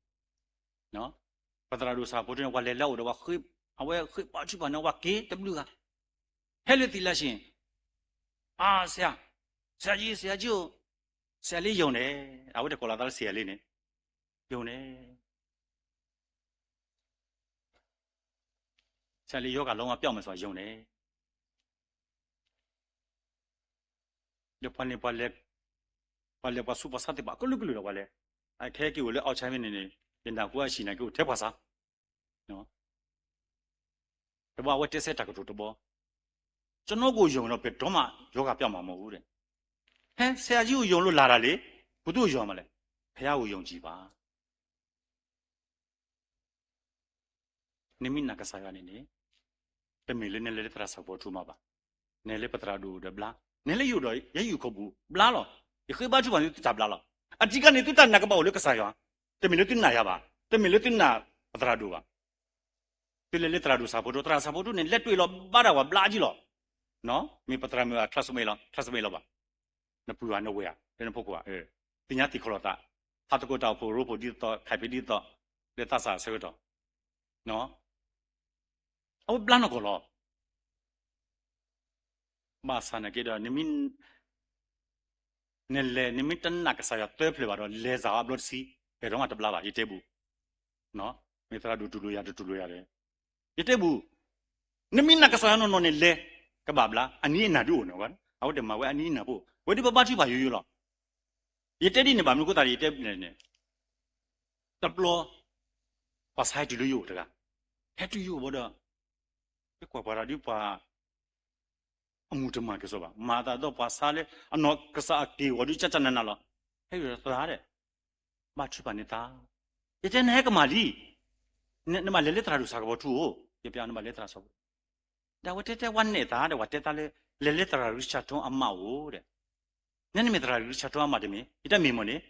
ပသရၣ်ဒိၣ်စၢ်ဖိထူန့ၣ် ပှၤလဲၤလၢအအိၣ်ဒီး အဝဲဃ့ဘါထုကဖၣ်န့ၣ် ပှၤက့ၤတဘျုးဂၤ, ဟဲလၢသ့ၣ်လၢဆ့ၣ်, အါ ဆရာ, ဆရာကြီး, ဆရာကြီးအိၣ်, ဆရာလေးယုံတယ်, အဝဲတကိးလီၤသးလၢဆရာလေးန့ၣ်, ယုံတယ် ဆရာလေးယောဂါလုံးဝပျောက်မယ်ဆိုတာယုံတယ်. ဒီးပှၤန့ၣ် ပှၤလဲၤပှၤဆူးပှၤဆါသ့ၣ်တဖၣ်အကလုာ်ကလုာ်ဒီးပှၤလဲၤ, အခဲက့ၤအိၣ်လၢ Alzheimer န့ၣ်န့ၣ်, ယနၢ်ဟူအဟံၣ်န့ၣ်က့ၤအိၣ်ထဲပှၤဆါ, တဘျီအဝဲတဲဆၢတၢ်ကတိၤတဘျီ, ကျွန်တော်ကိုယုံတော့ဘယ်တော့မှရောဂါပျောက်မှာမဟုတ်ဘူးတဲ့. ဟဲ ဆရာကြီးကိုယုံလို့လာတာလေ, ဘယ်သူ့ကိုယုံမှာလဲ, ဘုရားကိုယုံကြည်ပါ. နမ့ၢ်နာ်ကစၢ်ယွၤန့ၣ်န့ၣ်, တမ့ၢ်လၢနလဲၤလၢသရၣ်စၢ်ကပီၤထူမးဘၣ်, နလဲၤလၢပသရၣ်ဒိၣ်ဒီးဘျါ, နလဲၤယိာ်ဒီး ယဲယိာ်ခိၣ်ပူၤဘျါလီၤ. ယဃ့ဘါထုကဖၣ်န့ၣ်သုတၢ်ဘျါလီၤ. အဓိကန့ၣ်သုတၢ်နာ်ကဘၣ်အိၣ်လၢကစၢ်ယွၤ, တမ့ၢ်လၢသုနာ်ယၤဘၣ်, တမ့ၢ်လၢသုနာ်ပသရၣ်ဒိၣ်ဘၣ်. သုလဲၤလၢသရၣ်ဒိၣ်စၢ်ဖိထူ, သရၣ်စၢ်ဖိထူန့ၣ် လဲၤတွံၢ်လီၤဘါတၢ်ဝဲဘျါကံလီၤ. မ့ၢ်ပသရၣ်မုၣ်အ classmate လီၤ, classmate လီၤဘၣ်, နပုၢ်ဧါနဝဲၢ်ဧါ, လၢနဖိခွါဧါ, သ့ၣ်ညါသ့ၣ်ခီလီၤသး, ဟးသကိးတၢ်အိၣ်ဖှိၣ်ရိဖှိၣ်ဒ်သိး ခးဖံးဒ်သိး, လၢသးစၢ်အဆၢကတီၢ်, အဝဲဘျါနီၢ်ကီၢ်လီၤ. ဘၣ်ဆၣ်နာ်က့ဒီး နမ့ၢ် နလဲၤ နမ့ၢ်တနာ်ကစၢ်ယွၤသၢဖျၢၣ်ဘၣ်ဒီး လဲၤစၢ်အဘျီတဆံ, ဘယ်တော့မှတဘျါဘၣ်, ယတဲဘူး, မ့ၢ်သရၣ်ဒိၣ်တူၢ်လိာ်ယၤ တတူၢ်လိာ်ယၤဒီး, ယတဲဘူး, နမ့ၢ်နာ်ကစၢ်ယွၤနီၢ်နီၢ်န့ၣ်လဲၤ, ကဘၣ်ဘျါ, အနံၤအနၢ်ဒုအိၣ်န့ၣ်, အဝဲတမၤဝဲအနံၤအနၢ်ဖိ, ဝဲဒၣ်ပဘါထုကဖၣ်ယိယိလီၤ. ယတဲဒ်န့ၣ်ဘၣ်မနုၤအဃိသတး ယတဲန့ၣ်, တဘျီ ပှၤဆါဟဲတုၤလၢယအိၣ်တဂၤ, ဟဲတုၤယအိၣ်ဘၣ်ဒီး, ယကွၢ်ပှၤတၢ်ဒ်ပှၤ အမူတမၤကစီဘၣ်, မၤသးဒီးပှၤဆါလၢ အနီၢ်ကစၢ်အက့ၢ်ဂီၤဒုးကၠၢ်ကၠၢ်နးနးလီၤ. ဟဲယိာ်ဒီးသရၣ်ဒီး, ဘါထုကဖၣ်န့ၢ်သး, ယတဲနဟဲကမၣ်လံ, နဘၣ်လဲၤလၢသရၣ်ဒိၣ်စၢ်ကပီၤထူဧိၤ, ယပျးနဘၣ်လဲၤသရၣ်စၢ်ကပီၤ, ဒီးအဝဲတဲတဲဝဲနဲၣ်သးဒီး ပှၤတဲသးလၢ လဲၤလၢသရၣ်ရံၣ်ဆၣ်ထွန်းအမါအိၣ်ဒီး, နမ့ၢ်သရၣ်ရံၣ်ဆၣ်ထွန်းအမါတမ့ၢ်, ယတဲမ့ၢ်မ့ၢ်န့ၣ်,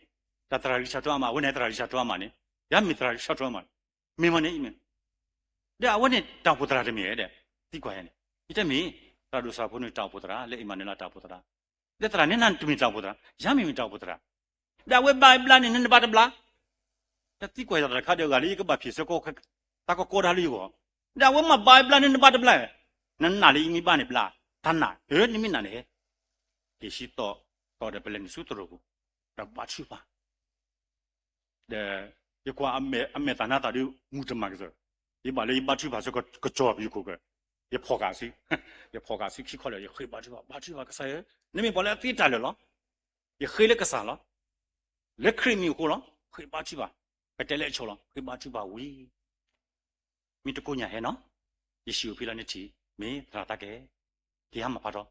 တၢ်သရၣ်ရံၣ်ဆၣ်ထွန်းအမါ အဝဲန့ၣ်သရၣ်ရံၣ်ဆၣ်ထွန်းအမါန့ၣ်, ယမ့ၢ်သရၣ်ရံၣ်ဆၣ်ထွန်းအမါ, မ့ၢ်မ့ၢ်န့ၣ်, ဒီးအဝဲန့ၣ်တၢ်အိၣ်ဖှိၣ်သရၣ်တမ့ၢ်ဧါဒီး, သံကွၢ်ယၤန့ၣ်, ယတဲမ့ၢ်, သရၣ်ဒိၣ်စၢ်ဖိန့ၣ်တၢ်အိၣ်ဖှိၣ်သရၣ် လၢအ့မၤနူၤလးတၢ်အိၣ်ဖှိၣ်သရၣ်, လၢသရၣ်န့ၣ်နတမ့ၢ်တၢ်အိၣ်ဖှိၣ်သရၣ်, ယမ့ၢ်မ့ၢ်တၢ်အိၣ်ဖှိၣ်သရၣ်, ဒီးအဝဲဘါဘျါန့ၣ် နနဘါတဘျါ, တၢ်သံကွၢ်ယၤတၢ်တခါဒီး အဂၤလၢယကဘၣ်ဖံးဆၢကီး တၢ်ကကီတၢ်လၢယဂီၢ်, ဒီးအဝဲမ့ၢ်ဘါဘျါန့ၣ် နဘါတဘျါ, နနာ်လၢယမ့ၢ်ဘါန့ၣ်ဘျါ, တၢ်နာ်, နမ့ၢ်နာ်န့ၣ်ဟဲ, က့ၤဆံသီ, သီဒီးပလဲၤနုာ်ဆူသရိာ်ပူၤ, ဒီးဘါထုကဖၣ် ဒီးယကွၢ်အမဲာ်သၣ်နါသၣ်ဒီး မူတမၤကစီၣ်, ယဘၣ်လၢယဘါထုကဖၣ်ဆၢကတီၢ်ပယီၤခိၣ်ကၢၢ်, ယဖီၣ်ဃာ်စု, ယဖီၣ်ဃာ်စုခံခီလၢာ် ယဃ့ဘါထုကဖၣ်, ဘါထုကဖၣ်ကစၢ်ဧၢ, နမ့ၢ်ပှၤလၢအသ့တၢ်လၢာ်လီၤ, ယဃ့လၢကစၢ်လီၤ, လၢခရံာ်မံၤအဃိလီၤ, ဃ့ဘါထုကဖၣ်, ကတဲလၢအဆိလီၤ, ဃ့ဘါထုကဖၣ်ဝံၤ မ့ၢ်တကိညၢ်ဟဲနီၤ, ယဟံၣ်အိၣ်ဖဲလၢနထံၣ်, မ့ၢ်သရၣ်သးကဲ, က့ၤဟါမၢ်ဖးထီ,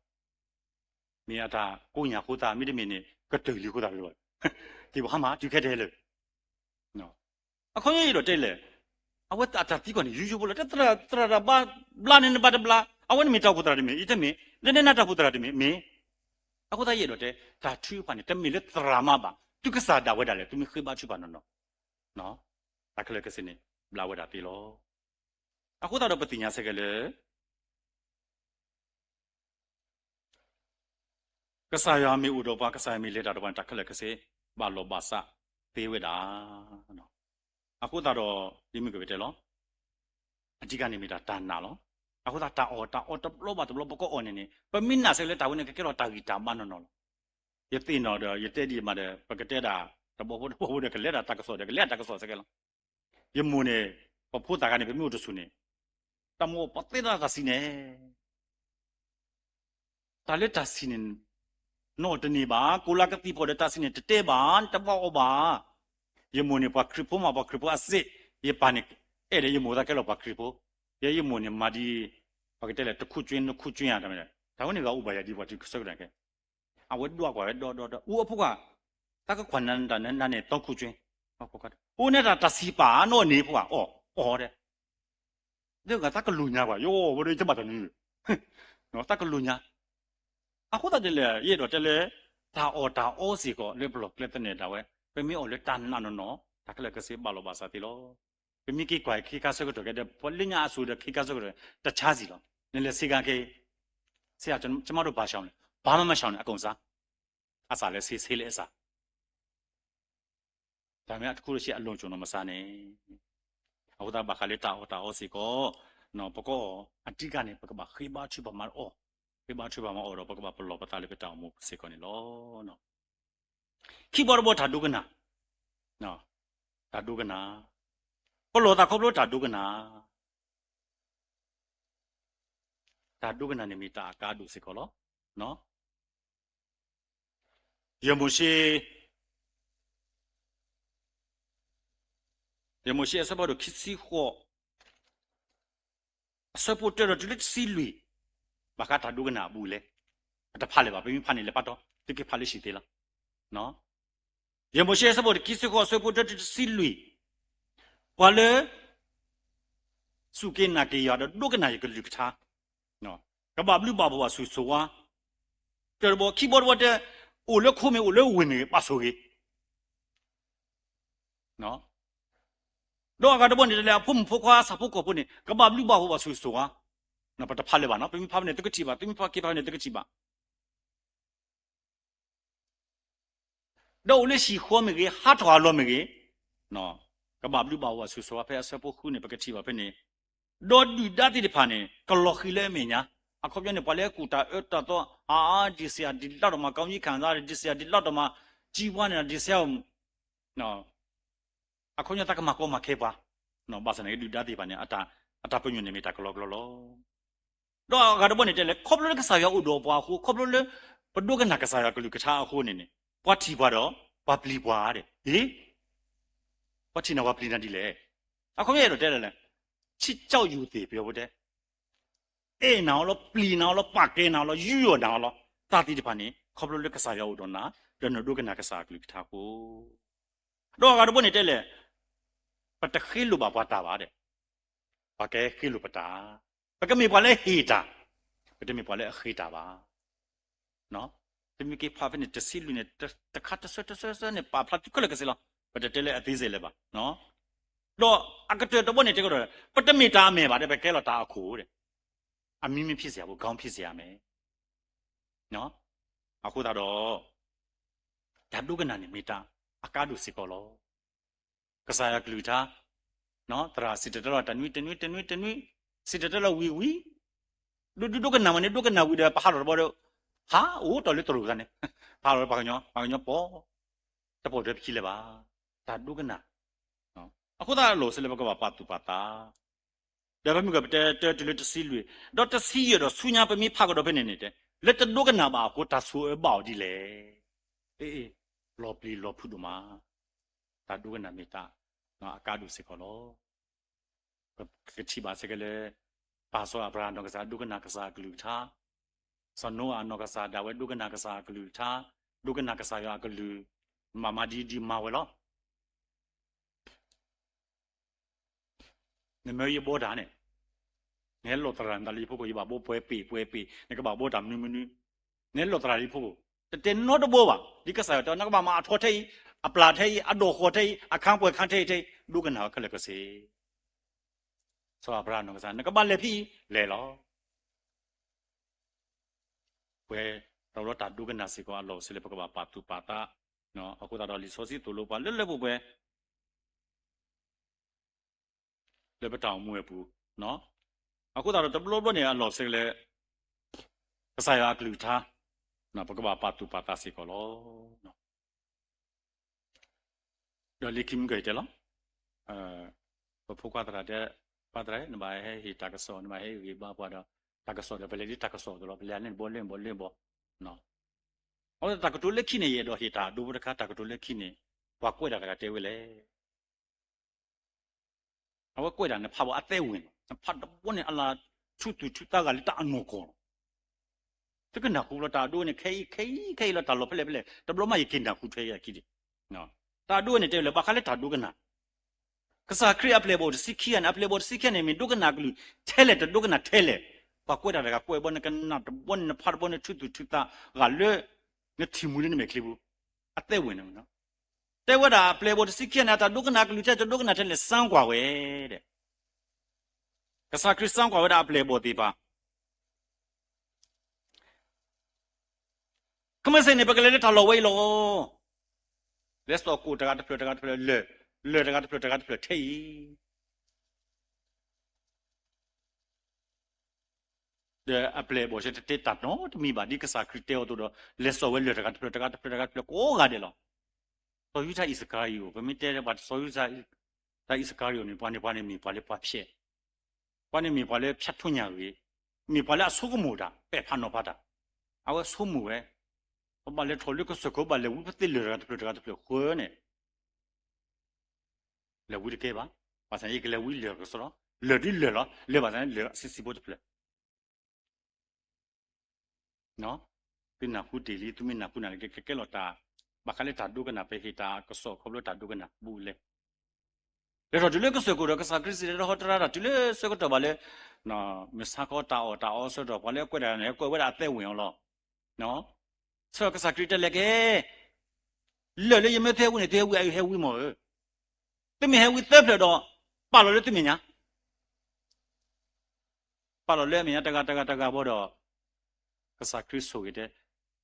မ့ၢ်အတၢ်ကိညၢ်အဃိသတး မ့တမ့ၢ်န့ၣ် ကတၢၢ်လံအဃိသတးလၢၤဘၣ်, က့ၤပဟါမၢ်တုၤခဲထဲလၢာ်, အခီပညီယအဲၣ်ဒိးတဲလဲၣ်, အဝဲအတၢ်သံကွၢ်န့ၣ် ယူယူဖိလီၤ, တသရၣ်တၢ်ဘါဘျါန့ၣ် နဘါတဘျါ, အဝဲန့ၣ်မ့ၢ်တၢ်အိၣ်ဖှိၣ်သရၣ်တမ့ၢ်, ယတဲမ့ၢ်, လၢနနာ်တၢ်အိၣ်ဖှိၣ်သရၣ်တမ့ၢ်, မ့ၢ်, အဃိသတးယအဲၣ်ဒိးတဲ, တၢ်ထုကဖၣ်န့ၣ် တမ့ၢ်လၢသရၣ်မးဘၣ်, သုကစၢ်ဒၣ်ဝဲဒၣ်လဲာ် သုမ့ၢ်ဃ့ဘါထုကဖၣ်နီၢ်နီၢ်, တၢ်ခဲလၢာ်ခဲဆ့န့ၣ် ဘျါဝဲဒၣ်သ့လီၤ. အဃိသတးဒီးပသ့ၣ်ညါဆဲကဲလၢ ကစၢ်ယွၤမ့ၢ်အိၣ်ဒီးပှၤ, ကစၢ်ယွၤမ့ၢ်လဲၤတၢ်ဒီးပှၤန့ၣ် တၢ်ခဲလၢာ်ခဲဆ့ဘၣ်လီၢ်ဘၣ်စးသ့ဝဲဒၣ်. အဃိသတးဒီး ဒ်မ့ၢ်ကတဲလီၤ, အဓိကန့ၣ်မ့ၢ်တၢ်နာ်လီၤ. အဃိသတး တၢ်အီၣ်တၢ်အီတဘျီဘၣ်တဘျီ ပကအီၣ်န့ၣ်န့ၣ် ပမ့ၢ်နာ်ဆဲကဲလၢတၢ်ဝဲန့ၣ် ကကဲထီၣ်တၢ်ဂံၢ်တၢ်ဘါနီၢ်နီၢ်လီၤ. ယသ့ၣ်နီၣ်ဒီး ယတဲဒ်အံၤမးဒီး ပကတဲဒၣ် တဘျီဖိတဘျီဖိဒီး ကလဲၤဒၣ်တၢ်ကစီၣ်ဒီး ကလဲၤတၢ်ကစီၣ်ဆဲကဲလီၤ. ယမိၢ်န့ၣ် ပဖိသၣ်ဂၤန့ၣ် ပမ့ၢ်အိၣ်တဆူၣ်န့ၣ် တၢ်မိၣ်ပှၤသ့တၢ်တၢ်ဆံးန့ၣ် တၢ်လၢတၢ်ဆံးန့ၣ် နီၣ်တန့ၢ်ဘၣ်, ကိးလၢကသံၣ်ဖီၣ်ဒီးတၢ်ဆံးန့ၣ် တတဲဘၣ်, တဘၣ်အီၣ်ဘၣ်. ယမိၢ်န့ၣ် ပှၤခရံာ်ဖိမး ပှၤခရံာ်ဖိအစ့ၢ်, ယပၢ်န့ၣ် အဲၣ်ဒိးယမိၢ်သးကဲလီၤပှၤခရံာ်ဖိ, ယဲယမိၢ်န့ၣ် မၤဒ် ပကတဲလဲၣ် တစ်ခုချင်း နှစ်ခုချင်း တၢ်မ့ၢ်, တၢ်ဝဲန့ၣ်ဂၤအိၣ်ဘၣ်ယၤဒ်ပှၤထံကဆၢကတီၢ်ခဲ အဝဲဒွးကွၢ်ဝဲဒီဒီဒီး အူအဖိခွါ, တၢ်ကကွၢ်နၤန့ၣ် တၢ်နၤန့ၣ် သုံးခုချင်း, အိၣ်န့ၣ်တၢ်တၢ်ဆံးပာ်နီၣ်န့ၢ်ဖိခွါ အီၣ်အီၣ်ဒဲး ဒီးဂၤတၢ်ကလူၤညါကွၢ် ယအိၣ်ဝဲဒီးယတဘၣ်တၢ်နုၤ, တၢ်ကလူၤညါ. အဃိသတးဒ်လဲၣ် ယအဲၣ်ဒိးတဲလၢ တၢ်အီၣ်တၢ်အီစ့ၢ်ကီးလၢပလီၢ်ကျဲသနၢၣ်ဒၣ်ဝဲ ပမ့ၢ်အီၣ်လၢတၢ်နာ်နီၢ်နီၢ် တၢ်ခဲလၢာ်ခဲဆ့ဘၣ်လီၢ်ဘၣ်စးသ့လီၤ. ပမ့ၢ်က့ၤကွၢ်ခဲခါဆၢကတီၢ်ခဲဒီး ပှၤလၢညါအစိၤဒီးခဲခါဆၢကတီၢ် တၢ်ဆါစံၣ်လီၤ. နလဲၤဆ့ကၤခဲ ဆ့ကၤ ကျမတို့ဘာရှောင်လဲၣ် ဘာမှမရှောင်နဲ့ အကုန်စား, အစးလဲၤဆ့ ဆ့လဲၤအစး တၢ်မ့ၢ်အတခူရဆံအလွန်ကျူၣ်နီၢ်မဆါန့ၣ်, အဃိသတးဘၣ်ဃးလၢတၢ်အီၣ်တၢ်အီစ့ၢ်ကီး, ပကအီၣ်အဓိကန့ၣ် ပကဘၣ်ဃ့ဘါထုကဖၣ်မၤအီၣ်, ဃ့ဘါထုကဖၣ်မၤအီၣ်ဒီး ပကဘၣ်ပလီၢ်ပသးလၢပတၢ်အိၣ်မူစ့ၢ်ကီးန့ၣ်လီၤ. ခံဘီတဘီတၢ်ဒိကနၣ်, တၢ်ဒိကနၣ်, ပလီၢ်သးခီဖျိတၢ်ဒိကနၣ်, တၢ်ဒိကနၣ်န့ၣ်မ့ၢ်တၢ်အကါဒိၣ်စ့ၢ်ကီးလီၤ. ယမိၤၡ့, ယမိၤၡ့အဆၢဖးဒိၣ်ခံဆံဃိး, အဆၢဖိတၢဒီးတုၤလၢတဆံလွံၢ်, ဘၣ်ဃးတၢ်ဒိကနၣ်အဘူးအလဲ, ပတဖးလၢၤဘၣ်, ပမ့ၢ်ဖးန့ၣ်လဲၤပာ်တီ, သုကဖးလၢဟံၣ်သ့လီၤ. ယမိၤၡ့အဆၢဖးဒိၣ်ခံဆံဃိး အဆၢဖိတၢတုၤတဆံလွံၢ်, ပှၤလၢ စူၢ်က့ၤနာ်က့ၤယွၤဒီးဒိကနၣ်ယကလုၢ်ကထါ, ကဘၣ်ဘျုးဘၣ်ဖှိၣ်ဘၣ်ဆိၣ်ဂ့ၤဆိၣ်ဝါ, တၢတဘီ, ခံဘီတဘီတဲ, အိၣ်လၢခိမ့ၢ်ဂ့ၤ အိၣ်လၢဝ့ၢ်မ့ၢ်ဂ့ၤ ဘၣ်ဆိၣ်ဂ့ၤ ဒီးအဂၤတဘီန့ၣ်တဲလၢအဖိမုၣ်ဖိခွါဆၣ်ဖိကီၢ်ဖိန့ၣ် ကဘၣ်ဘျုးဘၣ်ဖှိၣ်ဘၣ်ဆိၣ်ဂ့ၤဆိၣ်ဝါ, ပတဖးလၢၤဘၣ်နီၤ, ပမ့ၢ်ဖးဖဲန့ၣ် သုကထံၣ်ဘၣ်, သုမ့ၢ်ဖးက့ၤဖးဖဲန့ၣ် သုကထံၣ်ဘၣ် ဒီးအိၣ်လၢဟံၣ်ဃီမ့ၢ်ဂ့ၤ, ဟးထီၣ်ဟးလီၤမ့ၢ်ဂ့ၤ, ကဘၣ်ဘျုးဘၣ်ဖှိၣ်ဘၣ်ဆိၣ်ဂ့ၤဆိၣ်ဝါ ဖဲအဆၢဖိဃုန့ၣ် ပကထံၣ်ဘၣ်ဖဲန့ၣ်, ဒီးဒုၣ်ဒါသ့ၣ်တဖၣ်န့ၣ် ကလီၤဃံၤလၢအမဲာ်ညါ, အခီပညီန့ၣ် ပှၤလၢအကူၣ်တၢ်အၢတၢ်သီ, အါ, ဒ်ဆရာ ဒ်လၢ်တီၢ်မၤ ကောင်းကြီးခံစားတယ်, ဒ်ဆရာ ဒ်လၢ်တီၢ်မၤ ကြီးပွားနေတာ, ဒ်ဆရာ အခီပညီသးကမၤကီမၤခဲပှၤ, ဘၣ်ဆၣ်န့ၣ် ဒုၣ်ဒါသ့ၣ်တဖၣ်န့ၣ် အတၢ်ပညိၣ်န့ၣ်မ့ၢ်တၢ်ကလီကလီလီၤ. ဒီးအဂၤတဘီန့ၣ်တဲလဲၣ်, ခီဖျိလၢကစၢ်ယွၤအိၣ်ဒီးပှၤအဃိ, ခီဖျိလၢ ပဒိကနၣ်ကစၢ်ယွၤကလုၢ်ကထါအဃိန့ၣ်န့ၣ်, ပှၤထံၣ်ပှၤဒီး ပှၤပျံၤပှၤဒဲး, အ့, ပှၤထံၣ်နၤပှၤပျံၤနၤဒ်လဲၣ်. အခီပညီအဲၣ်ဒိးတဲလဲၣ်, ချစ်ကြောက်ရွံ့သင် ပယီၤဖိတဲ အဲၣ်နၤအီၤလီၤ, ပျံၤနၤအီၤလီၤ, ပာ်ကဲနၤအီၤလီၤ, ယူးယီၣ်နၤအီၤလီၤ. တၢ်သ့ၣ်တဖၣ်န့ၣ် ခီဖျိလၢကစၢ်ယွၤအိၣ်ဒီးနၤ, ဒီးနဒိကနၣ်ကစၢ်အကလုၢ်ကထါအဃိ, ဒီးအဂၤတဘီန့ၣ်တဲလဲၣ်, ပတဃ့လိာ်ဘၣ်ပှၤတၢ်ဘၣ်ဒဲး, ပှၤကဟဲဃ့လိာ်ပတၢ်, ပကမ့ၢ်ပှၤလၢအဟ့ၣ်တၢ်, ပတမ့ၢ်ပှၤလၢအဃ့တၢ်ဘၣ်. သုမ့ၢ်က့ၤဖးဖဲန့ၣ် တဆံလွံၢ်န့ၣ် တခါတဆၢတဆၢဆၢန့ၣ် ပာ်ဖျါထီၣ်ခဲလၢာ်ခဲဆ့လီၤ. ပတတဲလၢအသ့စဲးလၢၤဘၣ်. ဒီးအကတၢၢ်တဘီန့ၣ်တဲကဒီး, ပတမ့ၢ်တၢ်အမဲၢ်ဘၣ်ဒဲး, ပကဲလီၤတၢ်အခိၣ်ဒဲး, အမံမ့ၢ်ဖံးစ့ၢ်ဧါ, ပကီမ့ၢ်ဖံးစ့ၢ်ဧါမ့ၢ် အဃိသတးဒီး တၢ်ဒိကနၣ်န့ၣ်မ့ၢ်တၢ်အကါဒိၣ်စ့ၢ်ကီးလီၤ. ကစၢ်ယွၤကလုၢ်ကထါ, သရၣ်စံၣ်တဲၤတဲလီၤတၢ်နွံတနွံတနွံ, စံၣ်တဲၤတဲလီၤဝံၤဝံၤ, ဒိဒိဒိကနၣ်မးန့ၣ် ဒိကနၣ်ဝံၤဒီး ပဟးထီၣ်တဘီဒီး, ဟးအိၣ်တီၢ်လၢတရူးသးန့ၣ်, ပဟးထီၣ်လၢပှၤကညီ, ပှၤကညီပိာ်, တပိာ်ထွဲပခံလၢၤဘၣ်. တၢ်ဒိကနၣ်, အဃိသတးအလီၢ်အိၣ်စ့ၢ်လၢပကဘၣ်ပာ်သူၣ်ပာ်သး ဒီးပမ့ၢ်ကပတဲတၢတုၤလၢတဆံလွံၢ်, ဒီးတဆံယဲၢ်ဒီးဆူညါပမ့ၢ်ဖးကဒီးဖဲန့ၣ်န့ၣ်တဲ, လၢတဒိကနၣ်ဘၣ်အဃိ တၢ်ဆိၣ်အၢဘၣ်အီၤဒ်လဲၣ်. အ့, လီၤပျံၤလီၤဖုးဒိၣ်မး, တၢ်ဒိကနၣ်မ့ၢ်တၢ်အကါဒိၣ်စ့ၢ်ကီးလီၤ. ပကထံၣ်ဘၣ်စ့ၢ်ကီးလၢ ပၢ်စီၤအၤဘြၤဟၣ်နီၢ်ကစၢ်ဒိကနၣ်ကစၢ်အကလုၢ်ကထါ, စီၤနိအၤနီၢ်ကစၢ်ဒၣ်ဝဲဒိကနၣ်ကစၢ်အကလုၢ်ကထါ, ဒိကနၣ်ကစၢ်ယွၤအကလုၢ်, မၤမၤဒ်အံၤဒ်အံၤမၤဝဲလီၤ. နမ့ၢ်ယဘီတၢ်န့ၣ်, နဟဲလီၣ်သရၣ်နသးလၢယဖီခိၣ် ယဘၣ်ဘီပှဲၤပ့ၢ်ပှဲၤပ့ၢ်, နကဘၣ်ဘီတၢ်မနုၤမနုၤ, နဟဲလီၣ်သရၣ်လၢယဖီခိၣ်, တတဲနီတဘီဘၣ်. ဒ်ကစၢ်ယွၤတဲ နကဘၣ်မၤအထီထဲအံၤ, အပျၢ်ထဲအံၤ, အဒိၣ်ဃီၤထဲအံၤ, အခါပှဲၤခါထဲအံၤထဲအံၤ, ဒိကနၣ်ဝဲခဲလၢာ်ခဲဆ့. စီၤအၤဘြၤဟၣ်နီၢ်ကစၢ် နကဘၣ်လဲၤဖဲအံၤ လဲၤလီၤ. ပဝဲ တၢ်လီၢ်တၢ်ဒိကနၣ်စ့ၢ်ကီးအလီၢ်အိၣ်စ့ၢ်လၢပကဘၣ်ပာ်သူၣ်ပာ်သး, အဃိသတးဒီးလံာ်စီဆှံသိၣ်လိပှၤလၢလၢပှဲၤပှဲၤ လၢပတၢ်အိၣ်မူဝဲပူၤ, အဃိသတးဒီးတဘျီဘျီန့ၣ် အလီၢ်စ့ၢ်ကီးလၢ ကစၢ်ယွၤအကလုၢ်ကထါ ပကဘၣ်ပာ်သူၣ်ပာ်သးစ့ၢ်ကီးလီၤ. ဒီးလၢခံမုၢ်ကီၢ်အံၤတဲလီၤ, ပဖိခွါသရၣ်တဲ, ပှၤသရၣ် နဘၣ်ဟဲဟ့ၣ်တၢ်ကစီၣ် နဘၣ်ဟဲဂ့ၤဘၣ်ပှၤဒီး တၢ်ကစီၣ်ဒီး ပလဲၤလၢတၢ်ကစီၣ်အသိးလီၤ, ပလဲၤလၢနဘီလၢနဘီလၢနဘီ, အဝဲတၢ်ကတိၤလၢခံန့ၣ် ယအဲၣ်ဒိးဟ့ၣ်တၢ်ဒိဖိတခါ တၢ်ကတိၤလၢခံန့ၣ် ပှၤကွဲးတၢ်တဂၤတဲဝဲလဲၣ် အဝဲကွဲးဒၣ်နဖးဘၣ်အသဲဝ့ၤလီၤ. နဖးတဘီန့ၣ် အလၤထူသူၣ်ထူသးဂၤလၢတၢ်အနီၢ်ကီၢ်လီၤ. သုကနၢ်ဟူလီၤတၢ်အဒိန့ၣ် ခဲအံၤ ခဲအံၤ ခဲအံၤလီၤ တၢ်လီၢ်ဖဲလဲၣ်ဖဲလဲၣ် တဘျီမးယက့ၤနၢ်ဟူထွဲယၤခံဒံး. တၢ်အဒိန့ၣ်တဲဝဲလၢ ဘၣ်ဃးလၢတၢ်ဒိကနၣ် ကစၢ်ခရံာ်အပျဲၢ်အဘီၣ်တဆံခံဂၤန့ၣ် အပျဲၢ်အဘီၣ်တဆံခံဂၤန့ၣ် မ့ၢ်ဒိကနၣ်ကလုၢ်ထဲလဲၣ် တဒိကနၣ်ထဲလဲၣ်, ပှၤကွဲးတၢ်တဂၤကွဲးဘီ နကနၣ်တဘီန့ၣ် နဖးတဘီန့ၣ် ထူသူၣ်ထူသးဂၤလၢ နထံၣ်မူလၢနမဲာ်ချံပူၤ အသဲဝ့ၤန့ၣ် တဲဝဲဒၣ်အပျဲၢ်အဘီၣ်တဆံခံဂၤန့ၣ် အတၢ်ဒိကနၣ်ကလုၢ်ထဲ တဒိကနၣ်ထဲလဲၣ် စမ်းကွၢ်ဝဲဒၣ်. ကစၢ်ခရံာ်စမ်းကွၢ်ဝဲဒၣ်အပျဲၢ်အဘီၣ်သ့ၣ်တဖၣ် ခဲမုၢ်ဆ့ၣ်န့ၣ် ပကလဲၤလၢတၢ်လီၢ်ဝဲအံၤလီၤ. လဲၤစိာ်ကိၣ်တဂၤတဖျၢၣ်တဂၤတဖျၢၣ် လၢၢ်, လၢၢ်တဂၤတဖျၢၣ်တဂၤတဖျၢၣ်ထဲအံၤ ဒီးအပျဲၢ်အဘီၣ်ဆၢတတဲတၢ်နီတမံၤဘၣ် ဒ်ကစၢ်ခရံာ်တဲအီၤအသိးဒီး လဲၤစိာ်ဝဲလၢၢ်တဂၤတဖျၢၣ်တဂၤတဖျၢၣ်တဂၤတဖျၢၣ်ကိးဂၤဒဲးလီၤ. စီၤယူဒၤအံၣ်စကၤရံၤအိၣ် ပမ့ၢ်တဲပှၤစီၤယူဒၤအံၣ်စကၤရံၤအိၣ်န့ၣ် ပှၤန့ၣ်ပှၤန့ၣ်မ့ၢ်ပှၤလၢပှၤဖျဲး, ပှၤန့ၣ်မ့ၢ်ပှၤလၢဖၠးထိညၣ်ဂ့ၤ, မ့ၢ်ပှၤလၢအဆိကမိၣ်တၢ် ပဲာ်ဖးနီၤဖးတၢ်, အဝဲဆိကမိၣ်ဝဲ ပဘၣ်လဲၤထီၣ်လၢကစၢၢ်ခိၣ် ဘၣ်လဲၤဝံပသ့လၢၢ်တဂၤတဖျၢၣ်တဂၤတဖျၢၣ်ဃၢန့ၣ် လဲၤဝံတကဲဘၣ်, ဘၣ်ဆၣ်ယကလဲၤဝံလၢၢ်ကစီဒီ, လၢၢ်ဒ်လၢၢ်လီၤ, လၢၢ်ဘၣ်ဆၣ်န့ၣ်လၢၢ်အဆံးဆံးဖိတဖျၢၣ် သုနၢ်ဟူတ့ၢ်လံ သုမ့ၢ်နၢ်ဟူနၢ်လံ ကကဲလီၤတၢ် ဘၣ်ဃးလၢတၢ်ဒိကနၣ် ပဟ့ၣ်တၢ်ကစီၣ်ခီဖျိတၢ်ဒိကနၣ်ဘူးလဲၣ်. လဲၤထီၣ်တုၤလၢကစၢၢ်ခိၣ်ဒီး ကစၢ်ခရံာ်စံးတဲဒီးဟီတရါတၢ် တုၤလၢဆၢကတီၢ်ဘၣ်လၢ မုၢ်ဆါခီတၢ်အီၣ်တၢ်အီဆၢကတီၢ် ပှၤလၢအကွဲးတၢ်န့ၣ် ကွဲးဝဲဒၣ်အသဲဝ့ၤအီၤလီၤ. ဆၢကစၢ်ခရံာ်တဲလဲၣ်ကဲ လၢၢ်လၢယမၢသုဟဲဝံန့ၣ် သုဟဲဝံအဟဲဝံမ့ၢ်ဧၢ, သုမ့ၢ်ဟဲဝံသၢဖျၢၣ်ဒီး ပာ်လီၤလၢသုမဲာ်ညါ ပာ်လီၤလၢအမဲာ်ညါတဂၤတဂၤတဂၤဘၣ်ဒီး ကစၢ်ခရံာ်ဆိၣ်ဂ့ၤတဲ,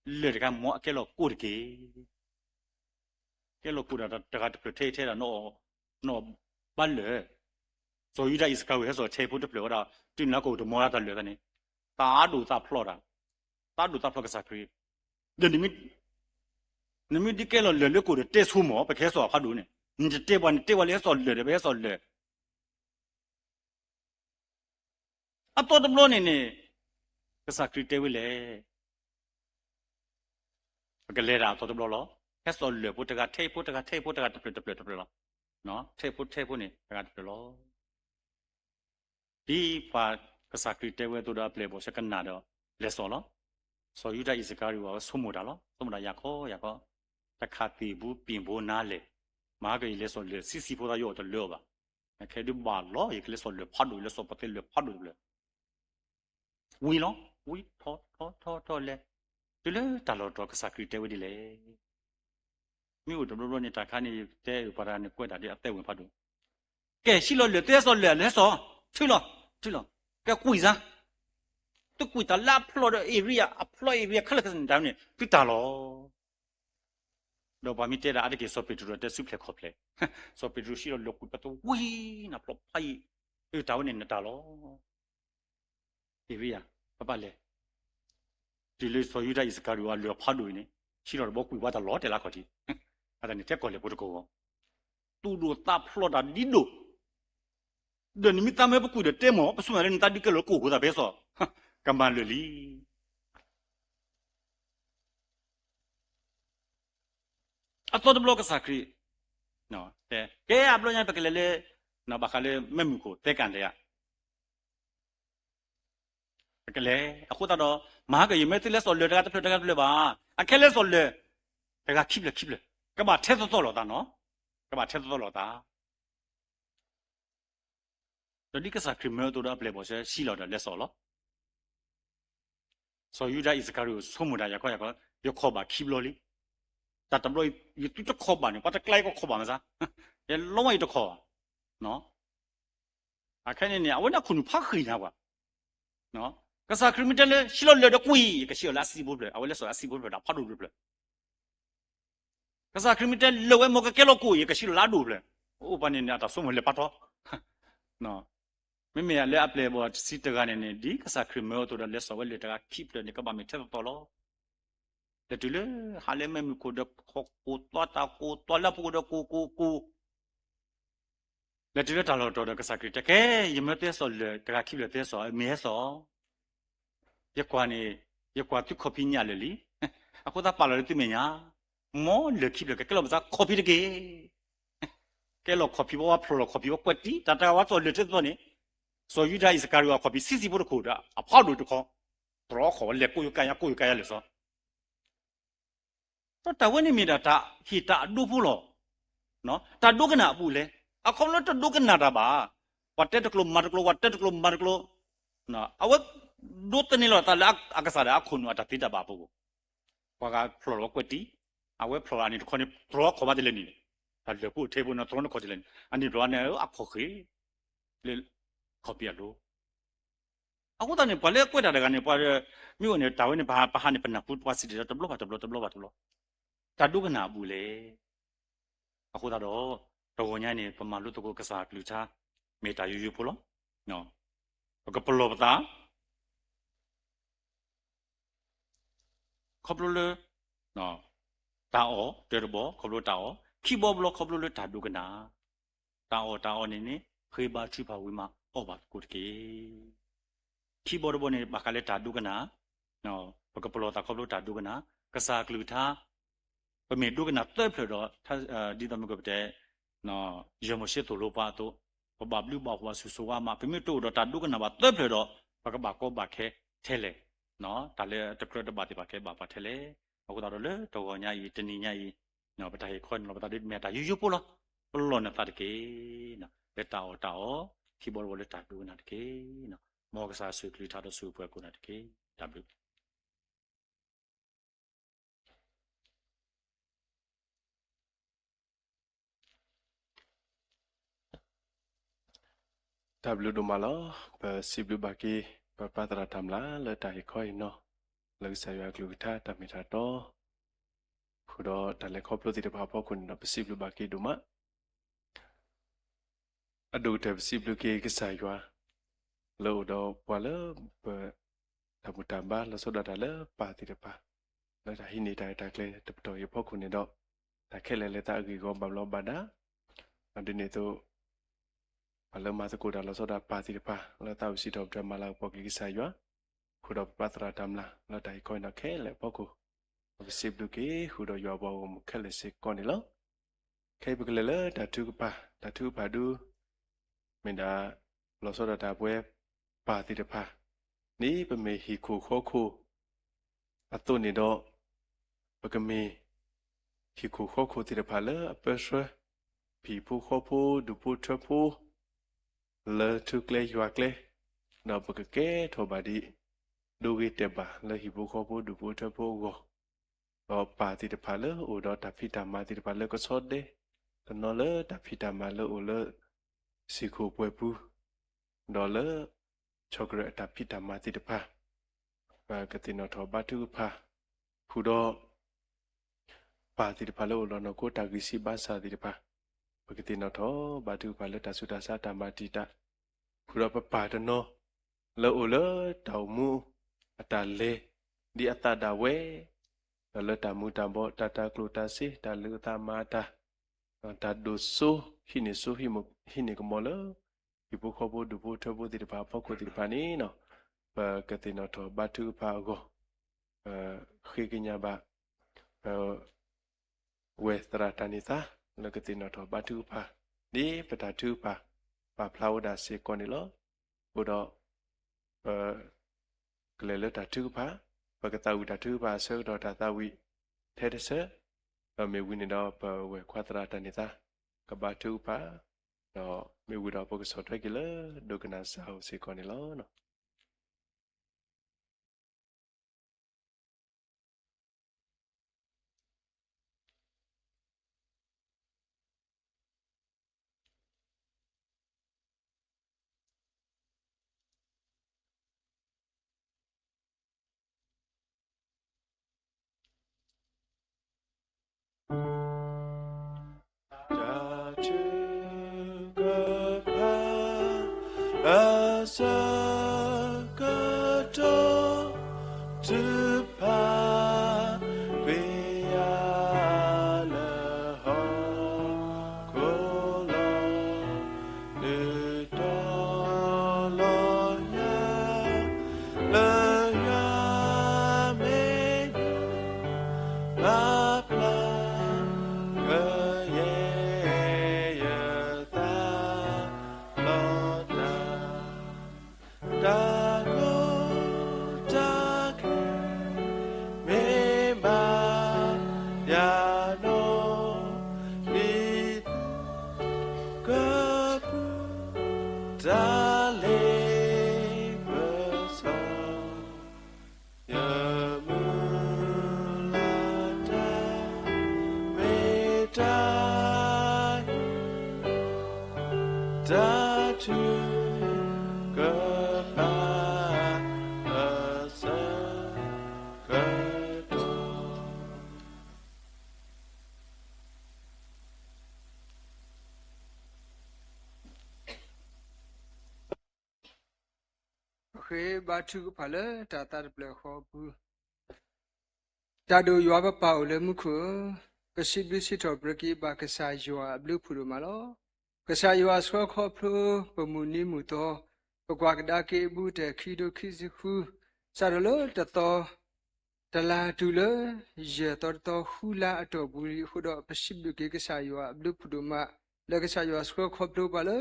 လၢၢ်တဂၤမ့ၢ်အကဲလီၤကိၣ်တက့ၢ်. ကဲလီၤကိၣ်ဒီးတဂၤတဖျၢၣ်ထဲထဲဒီး နအီၣ်ဘၣ်လၢၢ်, စီၤယူဒၤအံၣ်စကၤရံၤဟဲစိာ်ထဲဖိတဖျၢၣ်ဝဲဒၣ် တုၤနၤကိၣ်တမီၤတၢ်လၢၢ်သးန့ၣ်, တၢ်ဒိၣ်သးဖျီတၢ်, တၢ်ဒိၣ်သးဖျီကစၢ်ခရံာ်, ဒီး နမ့ၢ်ဒ်ကဲလီၤလၢၢ်လၢကိၣ်ဒီးတဲဆိမိၣ် ပကဟဲစိာ်အဖးဒိၣ်န့ၣ်, နတတဲပှၤ နတဲပှၤလၢဟဲစိာ်လၢၢ်ဒီး ပဟဲစိာ်လၢၢ် အသီတဘျီန့ၣ်န့ၣ် ကစၢ်ခရံာ်တဲဝဲလဲၣ်, ပကလဲၤဒၣ်အသီတဘျီလီၤ. ဟဲစိာ်လၢၢ်ဖိတဂၤ ထဲဖိတဂၤ ထဲဖိတဂၤ တဖျၢၣ်တဖျၢၣ်တဖျၢၣ်လီၤ. ထဲဖိထဲဖိန့ၣ် တဂၤတဖျၢၣ်လီၤ. ဒ်ပှၤကစၢ်ခရံာ်တဲဝဲအသိးဒီးအပျဲၢ်အဘီၣ်ဆၢကနၣ်ဒီး လဲၤစိာ်လီၤ. စီၤယူဒၤအံၣ်စကၤရံၤအဝဲဆိကမိၣ်တၢ်လီၤ. ဆိကမိၣ်တၢ် ယၤခီယၤခီ, တခးသံၣ်ဘိပံၣ်ဘိနါလဲၣ်, မဟါကယလဲၤစိာ်လၢၢ်ဆံးဆံးဖိသး ယအီၣ်တလၢအီၤဘၣ်. ခဲဒုးဘၣ်လီၤ ယကလဲၤစိာ်လၢၢ်ဖးဒိၣ် လဲၤစိာ်ပသ့လၢၢ်ဖးဒိၣ်တဖျၢၣ် ဝံၤလီၤ. ဝံၤထီၣ်ထီၣ်ထီၣ်ထီၣ်လဲၤ, တုၤလၢတၢ်လီၢ်တတီၤ ကစၢ်ခရံာ်တဲဝဲဒ်လဲၣ်. မ့ၢ်အိၣ်တဘျီဘျီန့ၣ် တၢ်ခါန့ၣ် ယတဲအုၣ်ပှၤတဂၤန့ၣ် ကွဲးတၢ်ဒ်အသဲဝ့ၤဖးဒိၣ်, ကဲ ဟံးလီၤလၢၢ် သုဟဲစိာ်လၢၢ် လၢဟဲစိာ်, ထုလီၤ ထုလီၤ, ကဲကွံာ်စါ, သုကွံာ်တၢ်လၢအဖျီဒီး area အဖျီ area ခဲလၢာ်ခဲဆ့န့ၣ် တၢ်န့ၣ် သုတၢ်လီၤ. ဒီးပှၤမ့ၢ်တဲဒၣ်အါတက့ၢ် စီၤပ့းတရူးတဲဆူၣ်ဖျဲးခီၣ်ဖျဲး, စီၤပ့းတရူးဟံးလီၤလၢၢ်ကွံာ်ပသဝံၤနၤဖျိဖးယံာ်, အၢ တၢ်ဝဲန့ၣ်နတၢ်လီၤ. ဧ့ၣ်ရံယၤ ပပၢ်လဲၤ, တုၤလၢစီၤယူဒၤအံၣ်စကၤရံၤအလၢၢ်ဖးဒိၣ်အံၤန့ၣ် ဟံးလီၤတဘျီကွံာ်ဝဲတၢ်လီၤတဲာ်လၢခီၣ်ထံး, အတၢ်န့ၣ်ထဲကီၢ်လဲၢ်ဖိတကီၢ်, သူၣ်ဒိၣ်သးဖျိးတၢ်ဒ်ဒိၣ်, ဒီးနမ့ၢ်သးမၢပကွံာ်ဒီးတဲမ့ၢ် ပဆိကမိၣ်လၢနသးဒုးကဲလီၤလၢကိၣ်ဖိသၣ်ဖဲစိာ်, ကမၤလၢာ်လံ. အသီတဘျီကစၢ်ခရံာ်, တဲ ကဲအဘျီညါ ပကလဲၤလၢ ဘၣ်ဃးလၢမ့ၢ်မုၢ်ခိၣ် သဲကၣ်ဒဲးဧါ, ပကလဲၤ, အဃိသတးဒီး မဟါကယမ့ၢ်သုလဲၤစိာ်လၢၢ်တဂၤတဖျၢၣ်တဂၤတဖျၢၣ်ဘၣ်, အခဲလဲၤစိာ်လၢၢ် တဂၤခံဖျၢၣ်ခံဖျၢၣ်, ကဘၣ်ထဲသိးသိးလိာ်သးနီၤ, ကဘၣ်ထဲသိးသိးလိာ်သး ဒီးဒ်ကစၢ်ခရံာ်မၢအသိးဒီးအပျဲၢ်အဘီၣ်ဆၢဟံးလီၤဒီးလဲၤစိာ်လီၤ. စီၤယူဒၤအံၣ်စကၤရံၤအိၣ်ဆိကမိၣ်တၢ် ယၤခီယၤခီ, ယခီၣ်ဘၣ်ခံဘျီလံ. တၢ်တဘျီ ယသုတခီၣ်ဘၣ်န့ၣ် ပှၤတကျါအံၤကခီၣ်ဘၣ်မစါ, ယလီၤဝဲယတခီၣ်ဘၣ်. အခဲန့ၣ်န့ၣ် အဝဲန့ၣ်အခိၣ်နူာ်ဖးဃံၤညါပှၤ, ကစၢ်ခရံာ်မ့ၢ်တဲလၢ ဟံးလီၤလၢၢ်ဒီးကွံာ် ယကဟံးလီၤလၢအဆံးဖိတဖျၢၣ်, အဝဲလဲၤစိာ်အဆံးဖိတဖျၢၣ်ဒီးဖးဒိၣ်တဖျၢၣ်. ကစၢ်ခရံာ်မ့ၢ်တဲလၢာ်ဝဲ မ်ကကဲလီၤကိၣ် ယကဟံးလီၤလၢအဒိၣ်တဖျၢၣ်, အိၣ်ပှၤန့ၣ်န့ၣ် အတၢ်ဆိကမိၣ်လဲၤပာ်ထီၣ် မ့မ့ၢ်လၢအပျဲၢ်အဘီၣ်တဆံတဂၤန့ၣ်န့ၣ် ဒ်ကစၢ်ခရံာ်မၢအသိးဒီးလဲၤစိာ်ဝဲလၢၢ်တဂၤခံဖျၢၣ်န့ၣ် ကဘၣ်မ့ၢ်ထဲသိးသိးလီၤ. လဲၤတုၤလၢ ဟးလၢမ့ၢ်မုၢ်ခိၣ်ဒီး ဟီၣ်ခိၣ်သွါတၢ်ကိၢ်သွါလၢအပူၤဒီးကိၢ်ကိၢ်ကိၢ် လဲၤတုၤလၢတၢ်လီၢ်တတီၤဒီး ကစၢ်ခရံာ်တဲ ကဲ ယမၢသ့စိာ်လၢၢ်တဂၤခံဖျၢၣ်သ့စိာ် မ့ၢ်ဟဲစိာ် ယကွၢ်န့ၣ် ယကွၢ်သုခီၣ်ဖံးညၣ်လၢာ်လံ. အဃိသတးပာ်လီၤလၢသုမဲာ်ညါ, မ်လၢၢ်ခံဖျၢၣ်ကကဲလီၤပသးခီၣ်ဖံးတက့ၢ်. ကဲလီၤခီၣ်ဖံး ပှၤဖျိးလီၤခီၣ်ဖံး ပှၤကွဲးတံၢ် တၢ်တဂၤဝဲစိာ်လၢၢ်ထဲသိးသိးန့ၣ်, စီၤယူဒၤအံၣ်စကၤရံၤအၤ ခီၣ်ဖံးဆံးဆံးဖိတခိၣ်ဒီး အဖးဒိၣ်တခီ, တြီခီၣ်ဝဲလဲၤကိးယကါယါ ကိးယကါယါလၢာ်စီ ဒီးတၢ်ဝဲန့ၣ်မ့ၢ်ဒၣ်တၢ်ဟ့ၣ်တၢ်အဒိဖိလီၤ. တၢ်ဒိကနၣ်အဘူးလဲၣ်, အခီဖျိတဒိကနၣ်တၢ်ဘၣ်. ပှၤတဲတကျိၤမၤတကျိၤ ပှၤတဲတကျိၤမၤတကျိၤ, အဝဲဒိးသန့ၤလီၤသးလၢအကစၢ်ဒၣ်အခိၣ်နူာ်အတၢ်သ့တၢ်ဘၣ်အပူၤ, ပှၤဂၤဖျိးလီၤဝဲကွဲးတံၢ်, အဝဲဖျိးအန့ၣ်တခီန့ၣ် တြီခီၣ်ဘၣ်တလဲၣ်န့ၣ်, တၢ်လၢၢ်ဖိထဲဖိန့ၣ် တြီန့ၣ်ခီၣ်တလဲၣ်န့ၣ် အန့ၣ်ဖျိးအန့ၣ်အခီၣ်ဃ့ၢ် လၢခီၣ်ဖံးအလိၤ အဃိသတးန့ၣ် ပှၤလၢကွဲးတၢ်တဂၤန့ၣ် ပှၤ မ့ၢ်အိၣ်န့ၣ် တၢ်ဝဲန့ၣ် ပဟးန့ၣ် ပနၢ်ဟူပှၤစံးတ့ၢ်ဒီးတဘျီဘၣ်တဘျီ တဘျီဘၣ်တဘျီ, တၢ်ဒိကနၣ်အဘူးလဲၣ်. အဃိသတးဒီး တဂီၤညါန့ၣ် ပမၤလိသကိးကစၢ်အကလုၢ်ကထါ မ့ၢ်တၢ်ယိယိဖိလီၤ. ပကပလီၢ်ပသး ခီဖျိလၢ တၢ်အီၣ် တၢတဘီ ခီဖျိတၢ်အီၣ်, ခံဘီတဘီ ခီဖျိလၢတၢ်ဒိကနၣ်, တၢ်အီၣ်တၢ်အီန့ၣ်န့ၣ် ဃ့ဘါထုကဖၣ်ဝံၤမး အီၣ်ဘၣ်သကိးတက့ၢ်. ခံဘီတဘီန့ၣ် ဘၣ်ဃးလၢတၢ်ဒိကနၣ်, ပကပလီၢ်သးခီဖျိတၢ်ဒိကနၣ်, ကစၢ်အကလုၢ်ကထါ ပမ့ၢ်ဒိကနၣ်သၢဖျၢၣ်ဒီး ဒ်သိးမ့ၢ်ကပတဲ ယဲၢ်မိၤၡ့သိၣ်လိပှၤအသိး, ပဘၣ်ဘျုးဘၣ်ဖှိၣ်ဘၣ်ဆူၣ်စိၤဝါမး, ပမ့ၢ်တအိၣ်ဒီးတၢ်ဒိကနၣ်ဘၣ်သၢဖျၢၣ်ဒီး ပကဘၣ်ကီဘၣ်ခဲထဲလဲၣ်, တၢ်လၢတကြၢးတဘၣ်သ့ၣ်တဖၣ်ကဲဘၣ်ပှၤထဲလဲၣ်. အဃိသတးဒီးလၢတဂီၤညါအံၤ တနံၤညါအံၤ ပတၢ်ဟ့ၣ်ခီန့ၣ်လီၤ ပသးဒ်မ့ၢ်တၢ်ယိယိဖိလီၤ. ပလီၢ်နသးတက့ၢ်. လၢတၢ်အီၣ်တၢ်အီ, ခံဘီတဘီလၢတၢ်ဒိကနၣ်တက့ၢ်. မ်ကစၢ်ဆိၣ်ဂ့ၤကလုၢ်ကထါဒီးဆိၣ်ဂ့ၤပှၤကိးဂၤဒဲးတက့ၢ်. တၢ်ဘျုး တၢ်ဘျုးဒိၣ်မးလီၤ. ပစံးဘျုးဘၣ်က့ၤ ပပၢ်သရၣ်တၢ်မျၢ်လၢတၢ်ဟ့ၣ်ခီဟ့ၣ်နီၤ လၢကစၢ်ယွၤအကလုၢ်ကထါတၢ်မ့ၢ်တၢ်တီ ဃုာ်ဒီးတၢ်လဲၤခီဖျိသ့ၣ်တဖၣ်အဖီခိၣ်န့ၣ်ဒီး ပစံးဘျုးဘၣ်က့ၤဒိၣ်မး အဒိၣ်ကတၢၢ်ပစံးဘျုးက့ၤကစၢ်ယွၤ လၢအိၣ်ဒီးပှၤလၢပ တၢ်ဘူၣ်တၢ်ဘါ လီၤဆီဒၣ်တၢ်လၢပၢ်သ့ၣ်တဖၣ် လၢတၢ်ဟံးန့ၢ်တၢ်ရဲၣ်တၢ်ကျဲၤတပတီၢ်အံၤအဖီခိၣ်န့ၣ်ဒီး တၢ်ခဲလၢာ်လဲၤသးအဂ့ၢ်အဂီၢ်ဘၣ်ဘျီးဘၣ်ဒါ ဒ်န့ၣ်အသိး ပှၤလၢမၤသကိးတၢ်လီၤဆီဒၣ်ပၢ်သ့ၣ်တဖၣ် လၢသးဝံၣ်စံးထီၣ်ပတြၢၤမၤလၤကပီၤက့ၤကစၢ်ယွၤ ဃုာ်ဒီးပပၢ်သရၣ်တၢ်မျၢ် လၢတၢ်ဟ့ၣ်ခီဟ့ၣ်နီၤခဲလၢာ်အဖီခိၣ် ပစံးဘျုးက့ၤ ဃုာ်ဒီးယွၤအပှၤဂီၢ်မုၢ်ခဲလၢာ်စ့ၢ်ကီးန့ၣ်လီၤ. ခဲအံၤပကလဲၤလၢတၢ်ထုကဖၣ်, တၢ်ထုကဖၣ်ဒု မ့ၢ်ဒၣ် လီၤဆီဒၣ်တၢ်ပဝဲပၢ်သ့ၣ်တဖၣ် ဒ်ပမ့ၢ်ဟံၣ်ခိၣ်ဃီခိၣ်အသိးန့ၣ်ဒီး ပကမ့ၢ်ဟံၣ်ခိၣ်ဃီခိၣ်သ့ၣ်တဖၣ်လၢအပၢဆှၢ ပဟံၣ်ဖိဃီဖိဒူၣ်ဖိထၢဖိ လၢထူကျဲယွၤကျဲ ဒီးပကကဲထီၣ်ဘၣ်ဒ် ဒိဂ့ၤတဲာ်ဘၣ်လၢဟံၣ်ဖိဃီဖိဒူၣ်ဖိထၢဖိအဂီၢ် ဒီးပၢ်သ့ၣ်တဖၣ်လၢအိၣ်ဒီးတၢ်ဖံးတၢ်မၤသ့ၣ်တဖၣ်လၢကဆီဒဲ တနီၤလၢတၢ်ဖံးတၢ်မၤလၢအိၣ်လၢ စ့ၢ်ခိၣ်ပှဲၤပူၤ ဒီးလၢ ဆီၣ်ကရၢၢ်အတၢ်ဖံးတၢ်မၤသ့ၣ်တဖၣ် ပကသ့ၣ်နီၣ်ထီၣ်ဘါထုကဖၣ် ဃုာ်ဒီး ပၢ်သ့ၣ်တဖၣ်လၢအိၣ်ဒီးနီၢ်ခိတၢ်ဂံၢ်စၢ်ဘါစၢ်သ့ၣ်တဖၣ် ပကသ့ၣ်နီၣ်ထီၣ်ဘါထုကဖၣ်လၢတၢ်ဆူးတၢ်ဆါတၢ်မၤတံာ်တာ် ဃုာ်ဒီးပပၢ်တနီၤ လၢအိၣ်လၢတၢ်အိၣ်မူအတၢ်လဲၤ ဒ်အသးဒၣ်ဝဲ ဒီးလၢတၢ်မူၤတၢ်ဘှီး တၢ်တၤကျိၣ်တၤစ့ တၢ်လုၢ်အသးမၤအတၢ် တၢ်ဒိၣ်စိ ဟံးန့ၢ်စိ ဟံးန့ၢ်ကမီၤလၢ ဟံၣ်ဖိဃီဖိဒူၣ်ဖိထၢဖိသ့ၣ်တဖၣ်အဖီခိၣ်သ့ၣ်တဖၣ်န့ၣ် ပကသ့ၣ်နီၣ်ထီၣ်ဘါထုကဖၣ်အဂီၢ် ဃ့ကညးဘၣ် ပဝဲသရၣ်တၢ်န့ၢ်သါ လၢကသ့ၣ်နီၣ်ထီၣ်ဘါထုကဖၣ် ဒ်ပတၢ်ထုကဖၣ် ပာ်ဖျါဝဲဒၣ်စ့ၢ်ကီးန့ၣ်လီၤ. အဃိဒီး ပ ကလဲၤလၢတၢ်ထုကဖၣ် ပကသးဝံၣ်တၢ်ထုကဖၣ်အဆၢကတီၢ်တၢ်သးဝံၣ် ထဲတဆၢ ဒီးမ့ၢ်ဝံၤန့ၣ်ဒီး ပဝဲၢ်ခွါသရၣ်တၢ်န့ၢ်သါ ကဘါထုကဖၣ် ဒီးမ့ၢ်ဝံၤဒီးပကဆီၣ်ထွဲက့ၤလၢ ဒိကနၣ်စၢ်အိၣ်စ့ၢ်ကီးန့ၣ်လီၤ. ဆၢကတီၢ်တဖၣ် ကွံာ်ယၤလၢဟီၣ်ခိၣ်လီၤ, ဒုးတီၤလီၤယၤ လၢယွၤမဲာ်ညါ ဘၣ်ဖျါ ကယဲၢ်ယသးလီၤတၢ် တၢ်ကီတၢ်ခဲ မ့ၢ်ဘၣ်ယၤနီၤ ဒ်သိးကပူၤ တၢ်လ့ပစီ ယမုၢ်လၢ်တၢ် မ့ၢ်တၢ် တၢ်ထုကဖၣ် အဆၢကတီၢ် ပဃ့ဘါထုကဖၣ်လၢတၢ်သးတဖျၢၣ်ဃီအပူၤ, တၢ်ဒိၣ်ယွၤပပၢ်အိၣ်လၢမူခိၣ်ဧၢ, ပစံးဘျုးစံးထီၣ်ပတြၢၤက့ၤဘၣ်ကစၢ်ယွၤအဘျုးဖှိၣ်ဒိၣ်မးလီၤ. ကစၢ်ယွၤဆှၢခီဖျိပမုၢ်နံၤမုၢ်သီ, ပကွၢ်ကဒါက့ၤအဘူးကတၢၢ်ခံကထိခံဆံဃု, စးထီၣ်လၢတသီ တလါတုၤလၢ ယဲၢ်သီတသီဃုလါအတီၢ်ပူၤလံအဃိဒီး ပစံးဘျုးက့ၤကစၢ်ယွၤအဘျုးဖှိၣ်ဒိၣ်မး, လၢကစၢ်ယွၤဆှၢခီဖျိပှၤလၢ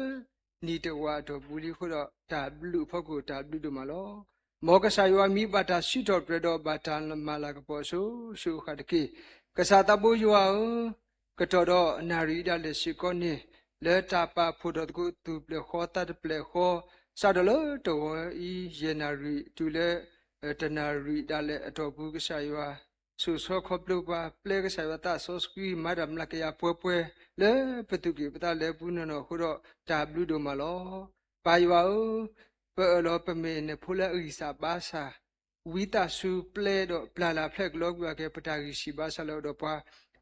နံၣ်တဝာ်အတီၢ်ပူၤလံအဃိဒီး တၢ်ဘျုးအဖီခိၣ်တၢ်ဘျုးဒိၣ်မးလီၤ. မ်ကစၢ်ယွၤမံဘၣ်တၢ်စံးထီၣ်ပတြၢၤဒီးဘၣ်တၢ်မၤလၤကပီၤအစိၤစိၤအဃၣ်တက့ၢ်. ကစၢ်သးဘိယွၤဧၢ, ကတီၢ်ဒီးနၣ်ရံၣ်ဒၣ်လဲာ်စ့ၢ်ကီးန့ၣ်, လၢတၢ်ပာ်ဖှိၣ်ထီၣ်သကိးသူၣ်ဖျဲၣ်ဃီသးတဖျဲၣ်ဃီ, စးထီၣ်လၢတဂီၤအံၤ ယဲၢ်နၣ်ရံၣ်တုၤလၢ တနၣ်ရံၣ်ဒၣ်လဲာ်အတီၢ်ပူၤ ကစၢ်ယွၤ ဆိၣ်ဆှၢခီဖျိပှၤ ပျဲကစၢ်ယွၤသးစီဆှံ မၤတၢ်မျးကယၤပှဲၤပှဲၤ လၢပသူၣ်ကံၢ်ပသးလဲပူၤနီၢ်နီၢ်အဃိဒီး တၢ်ဘျုးဒိၣ်မးလီၤ. ပၢ်ယွၤဧၢ, ပအၢၣ်လီၤပမဲာ်နဖိလၢအဂံၢ်စၢ်ဘါစၢ်, ဝံသးစူၤပျဲဒီးပျၢ်လၢ်ဖျဲၣ်ကလီကွံာ်အကဲ ပတၢ်ဂံၢ်ဆံးဘါစၢ်လၢအအိၣ်ဒီးပှၤ,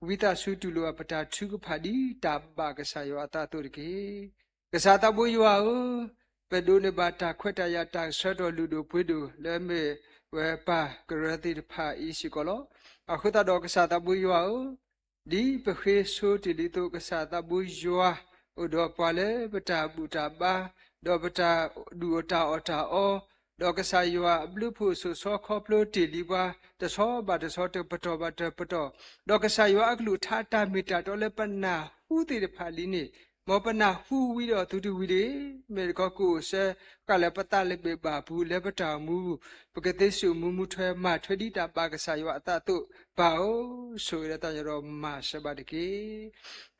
ဝံသးစူၤတူၢ်လိာ်ဘၣ်ပတၢ်ထုကဖၣ်ဒ်တၢ်ဘၣ်ကစၢ်ယွၤအသးအသိးတက့ၢ်. ကစၢ်သးဘိယွၤဧၢ, ပဒိးန့ၢ်ဘၣ်တၢ်ခွဲးတၢ်ယာ်တၢ်ဆၢကတီၢ်လုၢ်ဒိၣ်ပှ့ၤဒိၣ်လၢအမ့ၢ်ဝဲပၢ်ကရၢသ့ၣ်တဖၣ်အံၤစ့ၢ်ကီးလီၤ. အဃိသတးဒီးကစၢ်သးဘိယွၤဧၢ, ဒ်ပဃ့ဆိတ့ၢ်လံအသိး ကစၢ်သးဘိယွၤ အိၣ်ဒီးပှၤလၢပတၢ်ဘူၣ်တၢ်ဘါ, ဒီးပတၢ်ဒုးအီၣ်တၢ်အီၣ်တၢ်အီ, ဒီးကစၢ်ယွၤအဘျုးဖှိၣ်ဆိၣ်ဆီခီဖျိတ့ၢ်လံပှၤ တဆီဘၣ်တဆီ တပတီၢ်ဘၣ်တပတီၢ်, ဒီးကစၢ်ယွၤအကလုၢ်ကထါတၢ်မ့ၢ်တၢ်တီလၢပနၢ်ဟူသ့ၣ်တဖၣ်လံန့ၣ်, မ်ပနၢ်ဟူဝံၤဒီးသုတဝံၤတဂ့ၤ, မ့ၢ်တခီကအိၣ်ဆၢဃာ်လၢပသးလၢဘ့ၣ်ဘၣ်အပူၤ လၢပတၢ်အိၣ်မူပူၤ, ပကသ့စိာ်မူမူထွဲမၤထွဲဒ်တၢ်ဘၣ်ကစၢ်ယွၤအသးအသိး, ပၢ်ဧၢ, ဆိၣ်ဂ့ၤဒီးသးကညီၤဒီးမၤစၢၤဘၣ်တက့ၢ်.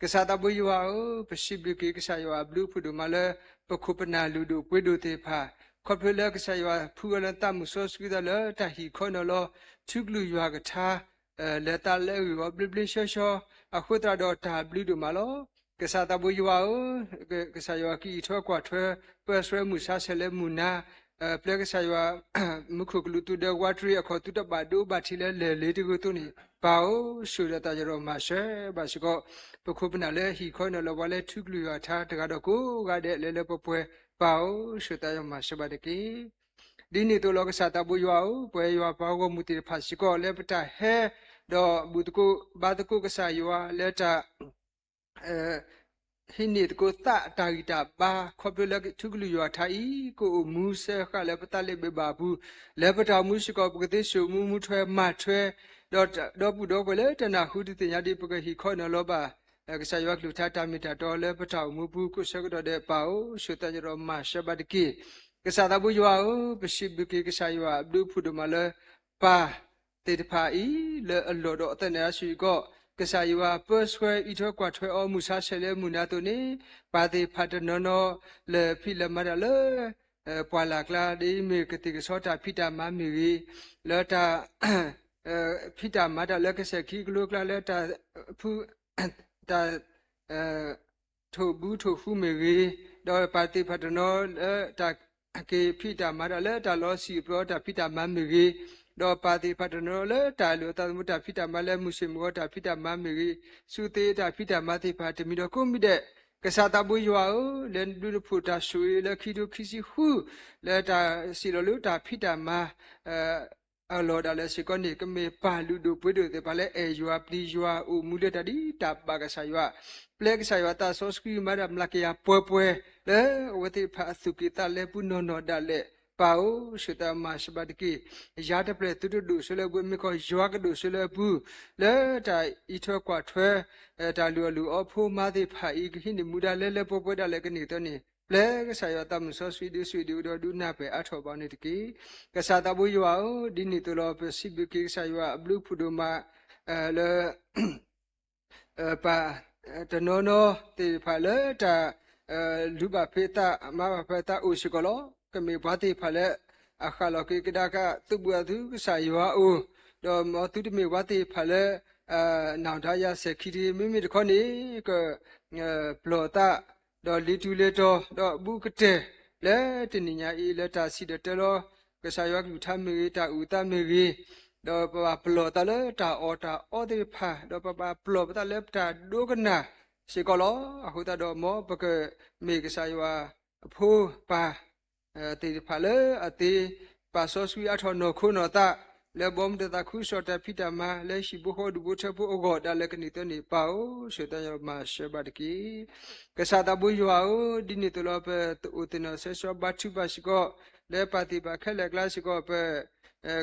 ကစၢ်သးဘိယွၤဧၢ, ပစံးဘျုးက့ၤကစၢ်ယွၤအဘျုးဖှိၣ်ဒိၣ်မးလၢ ပခိၣ်ပနၢ်လုၢ်ဒိၣ်ပှ့ၤဒိၣ်သ့ၣ်တဖၣ်, ခီဖျိလၢကစၢ်ယွၤဖှူအီၤလၢသးမုၢ်စီဆှံသးလၢတၢ်ဟံၣ်ခီနီၤလီၤ, ထုကလုၢ်ယွၤကထါ လဲၤသးလၢအဂ့ၢ်အီၤဘျ့ဘျ့ဆှီဆှီ, အဃိသတးဒီးတၢ်ဘျုးဒိၣ်မးလီၤ. ကစၢ်သးဘိယွၤဧၢ, ကစၢ်ယွၤကအံးထွဲကွၢ်ထွဲ ပၢဆှၢမုၢ်ဆါဆဲးလၢမုၢ်နၤ, ပျဲကစၢ်ယွၤ မူခိၣ်ကလူးသူဒီးဝးတရံးအခီၣ် သုတဘၣ်ဒိဘၣ်ထံးလၢလဲၤလ့တဂ့ၤအသိးန့ၣ်, ပၢ်ဧၢ, ဆိၣ်ဂ့ၤဒီးသးကညီၤဒီးမၤစၢၤဘၣ်စ့ၢ်ကီး ပခိၣ်ပနၢ်လၢဟံၣ်ခီနီၤလီၤပှၤလၢထုကလုၢ်ယွၤကထါတဂၤဒီးကိးဂၤဒဲးလၢလၢပှဲၤပှဲၤ, ပၢ်ဧၢ, ဆိၣ်ဂ့ၤသးကညီၤမၤစၢၤဘၣ်တက့ၢ်. ဒ်န့ၣ်အသိးလီၤ ကစၢ်သးဘိယွၤဧၢ, ပဝဲယွၤပှၤဂီၢ်မုၢ်သ့ၣ်တဖၣ်စ့ၢ်ကီး လၢပတၢ်ဟဲ ဒီးဘူၣ်သကိးဘါသကိးကစၢ်ယွၤလၢတၢ် ဟံးန့ၢ်သကိးသးတၢ်ဂံၢ်တၢ်ဘါ ခီဖျိလၢထူကလုၢ်ယွၤထါအံၤ ကအိၣ်မူစၢဃာ်လၢပသးလၢဘ့ၣ်ဘၣ်အပူၤ, လၢပတၢ်အိၣ်မူစ့ၢ်ကီး ပကသ့စိာ်မူမူထွဲမၤထွဲ, ဒီးဒီပုၢ်ဒီဝဲၢ်လၢတနၢ်ဟူဒုးသ့ၣ်ညါဒ် ပကဟံးခီနီၤလီၤဘၣ် ကစၢ်ယွၤကလုၢ်ကထါတၢ်မ့ၢ်တၢ်တီလၢပတၢ်အိၣ်မူပူၤ ကိးဆၢကတီၢ်ဒဲး ပၢ်ဧၢ, ဆိၣ်သးကညီၤဒီးမၤစၢၤဘၣ်တက့ၢ်. ကစၢ်သးဘိယွၤဧၢ, ပစံးဘျုးက့ၤကစၢ်ယွၤအဘျုးအဖှိၣ်ဒိၣ်မးလၢ ပၢ် သ့ၣ်တဖၣ်အံၤ လၢအလီၢ်ဒီးအသနၢၣ်အါဆူၣ်အံၤကီး, ကစၢ်ယွၤပၢဆှၢအံးထွဲကွၢ်ထွဲအီၤ မုၢ်ဆါဆဲးလၢမုၢ်နၤအသိးန့ၣ်, ပၢ်သ့ၣ်တဖၣ်တနီၤနီၤ လဲၤဖံးလဲၤမၤတၢ်လၢ ပှၢ်လၢ်ကျါ ဒ်အမ့ၢ်ကသ့ၣ်ကဆီတၢ်ဖံးတၢ်မၤမ့ၢ်ဂ့ၤ, လၢတၢ် ဖံးတၢ်မၤတၢ်လၢကစဲၢ်ခံကလိကျါ လၢတၢ်ဖု တၢ် ထိၣ်ဘုထိၣ်ဃူမ့ၢ်ဂ့ၤ, ဒီးပၢ်သ့ၣ်တဖၣ်တနီၤလၢတၢ်က့ၤဖံးတၢ်မၤတၢ်လၢတၢ်လီၤဆံးအပျီတၢ်ဖံးတၢ်မၤမ့ၢ်ဂ့ၤ, ဒီးပၢ်သ့ၣ်တဖၣ်တနီၤလၢတၢ်လိာ်အသးသမူတၢ်ဖံးတၢ်မၤလၢမုၢ်ဆ့ၣ်မုၢ်ဂီၤတၢ်ဖံးတၢ်မၤမ့ၢ်ဂ့ၤ, ဆူသ့တၢ်ဖံးတၢ်မၤသ့ၣ်တဖၣ်တမံၤဒီးကိးမံၤဒဲး ကစၢ်သးဘိယွၤဧၢ, လၢနဘျုးနဖှိၣ်တၢ်ဆိၣ်ဂ့ၤလၢခံထိခံဆံဃု, လၢတၢ်စံးလီၤလၢတၢ်ဖံးတၢ်မၤ အလီၢ်ဒၣ်လဲာ်စ့ၢ်ကီးန့ၣ် ကမ့ၢ်ပၢ်လုၢ်ဒိၣ်ပှ့ၤဒိၣ်သ့ၣ်တဖၣ်လၢအဲၣ်ယွၤပျံၤယွၤအိၣ်မူလၢတၢ်ဒ်တၢ်ဘၣ်ကစၢ်ယွၤ, ပျဲကစၢ်ယွၤသးစီဆှံမၤတၢ်မျးကယၤပှဲၤပှဲၤ လၢအဝဲသ့ၣ်တဖၣ်အသူၣ်ကံၢ်သးလဲပူၤနီၢ်နီၢ်ဒၣ်လဲာ် ပၢ်ဧၢ, ဆိၣ်သးမၤစၢၤဘၣ်တက့ၢ်. ယၤတဖျၢၣ်သုတဒိၣ်ဆိလၢအပူၤ မ့ၢ်ခီယွၤကဒိၣ်ဆိလၢအပူၤ, လၢတၢ်အံးထွဲကွၢ်ထွဲ တၢ်လုၢ်အီၣ်လုၢ်အီဖိမါသ့ၣ်တဖၣ်အံၤ ကဟံးန့ၢ်မူဒါလၢလၢပှဲၤပှဲၤဒၣ်လဲာ်ကန့ၢ်အသိးန့ၣ် ပျဲကစၢ်ယွၤသးစီဆှံဒုးဆူၣ်ဒုးအိၣ်ဒီးဒုးနၢ်ပၢၢ်အါထီၣ်ဘၣ်န့ၣ်တက့ၢ်. ကစၢ်သးဘိယွၤဧၢ, ဒ်န့ၣ်အသိးလီၤ ပစံးဘျုးက့ၤကစၢ်ယွၤအဘျုးဖှိၣ်ဒိၣ်မး လၢ ပှၤတနီၤနီၤသ့ၣ်တဖၣ်လၢတၢ် လုၢ်ဘၣ်ဖဲအသး မၤဘၣ်ဖဲအသးအိၣ်စ့ၢ်ကီးလီၤ. ကမ့ၢ်ပှၤသ့ၣ်တဖၣ်လၢ အဃၣ်လီၤက့ၤကဒါက့ၤ သုးဘူးအသုးကစၢ်ယွၤအအိၣ်, ဒီးမ်သုတမ့ၢ်ပှၤသ့ၣ်တဖၣ်လၢ နၢ်ဒါယၤစဲၤခံတဂ့ၤ မ့မ့ၢ်တခီန့ၣ် က ပလီၢ်သး ဒီးလ့ၤတူၢ်လ့ၤတီၤ ဒီးအဘူးကတၢၢ် လၢတနံၤညါအံၤ လၢတၢ်စံၣ်တဲၤတဲလီၤ ကစၢ်ယွၤကလုၢ်ကထါမ့ၢ်ဂ့ၤ တၢ်အုၣ်သးမ့ၢ်ဂ့ၤ, ဒီးပဘၣ်ပလီၢ်သးလၢတၢ်အီၣ်တၢ်အီသ့ၣ်တဖၣ်, ဒီးပဘၣ်ပလီၢ်ပသးလၢပတၢ်ဒိကနၣ်စ့ၢ်ကီးလီၤ. အဃိသတးဒီး မ်ပကမ့ၢ်ကစၢ်ယွၤအဖိပၢ် သ့ၣ်တဖၣ်လၢအသ့ ပာ်စီဆှံအါထီၣ်နီၢ်ခိနီၢ်သး လၢဘီမုၢ်ဒီးသးခုကစီၣ်တၢ်ဖံးတၢ်မၤ လၢဟံၣ်ဖိဃီဖိဒူၣ်ဖိထၢဖိအဂီၢ်ဒၣ်လဲာ်ကန့ၢ်အသိးန့ၣ် ပၢ်ဧၢ, ဆိၣ်သးမၤစၢၤဘၣ်တက့ၢ်. ကစၢ်သးဘိယွၤဧၢ, ဒ်န့ၣ်အသိးလီၤ ပအိၣ်သ့ၣ်နီၣ်ဆၢဆၢဘါထုကဖၣ်စ့ၢ်ကီး လၢပၢ်သ့ၣ်တဖၣ်ခဲလၢာ်အကျါစ့ၢ်ကီး ပ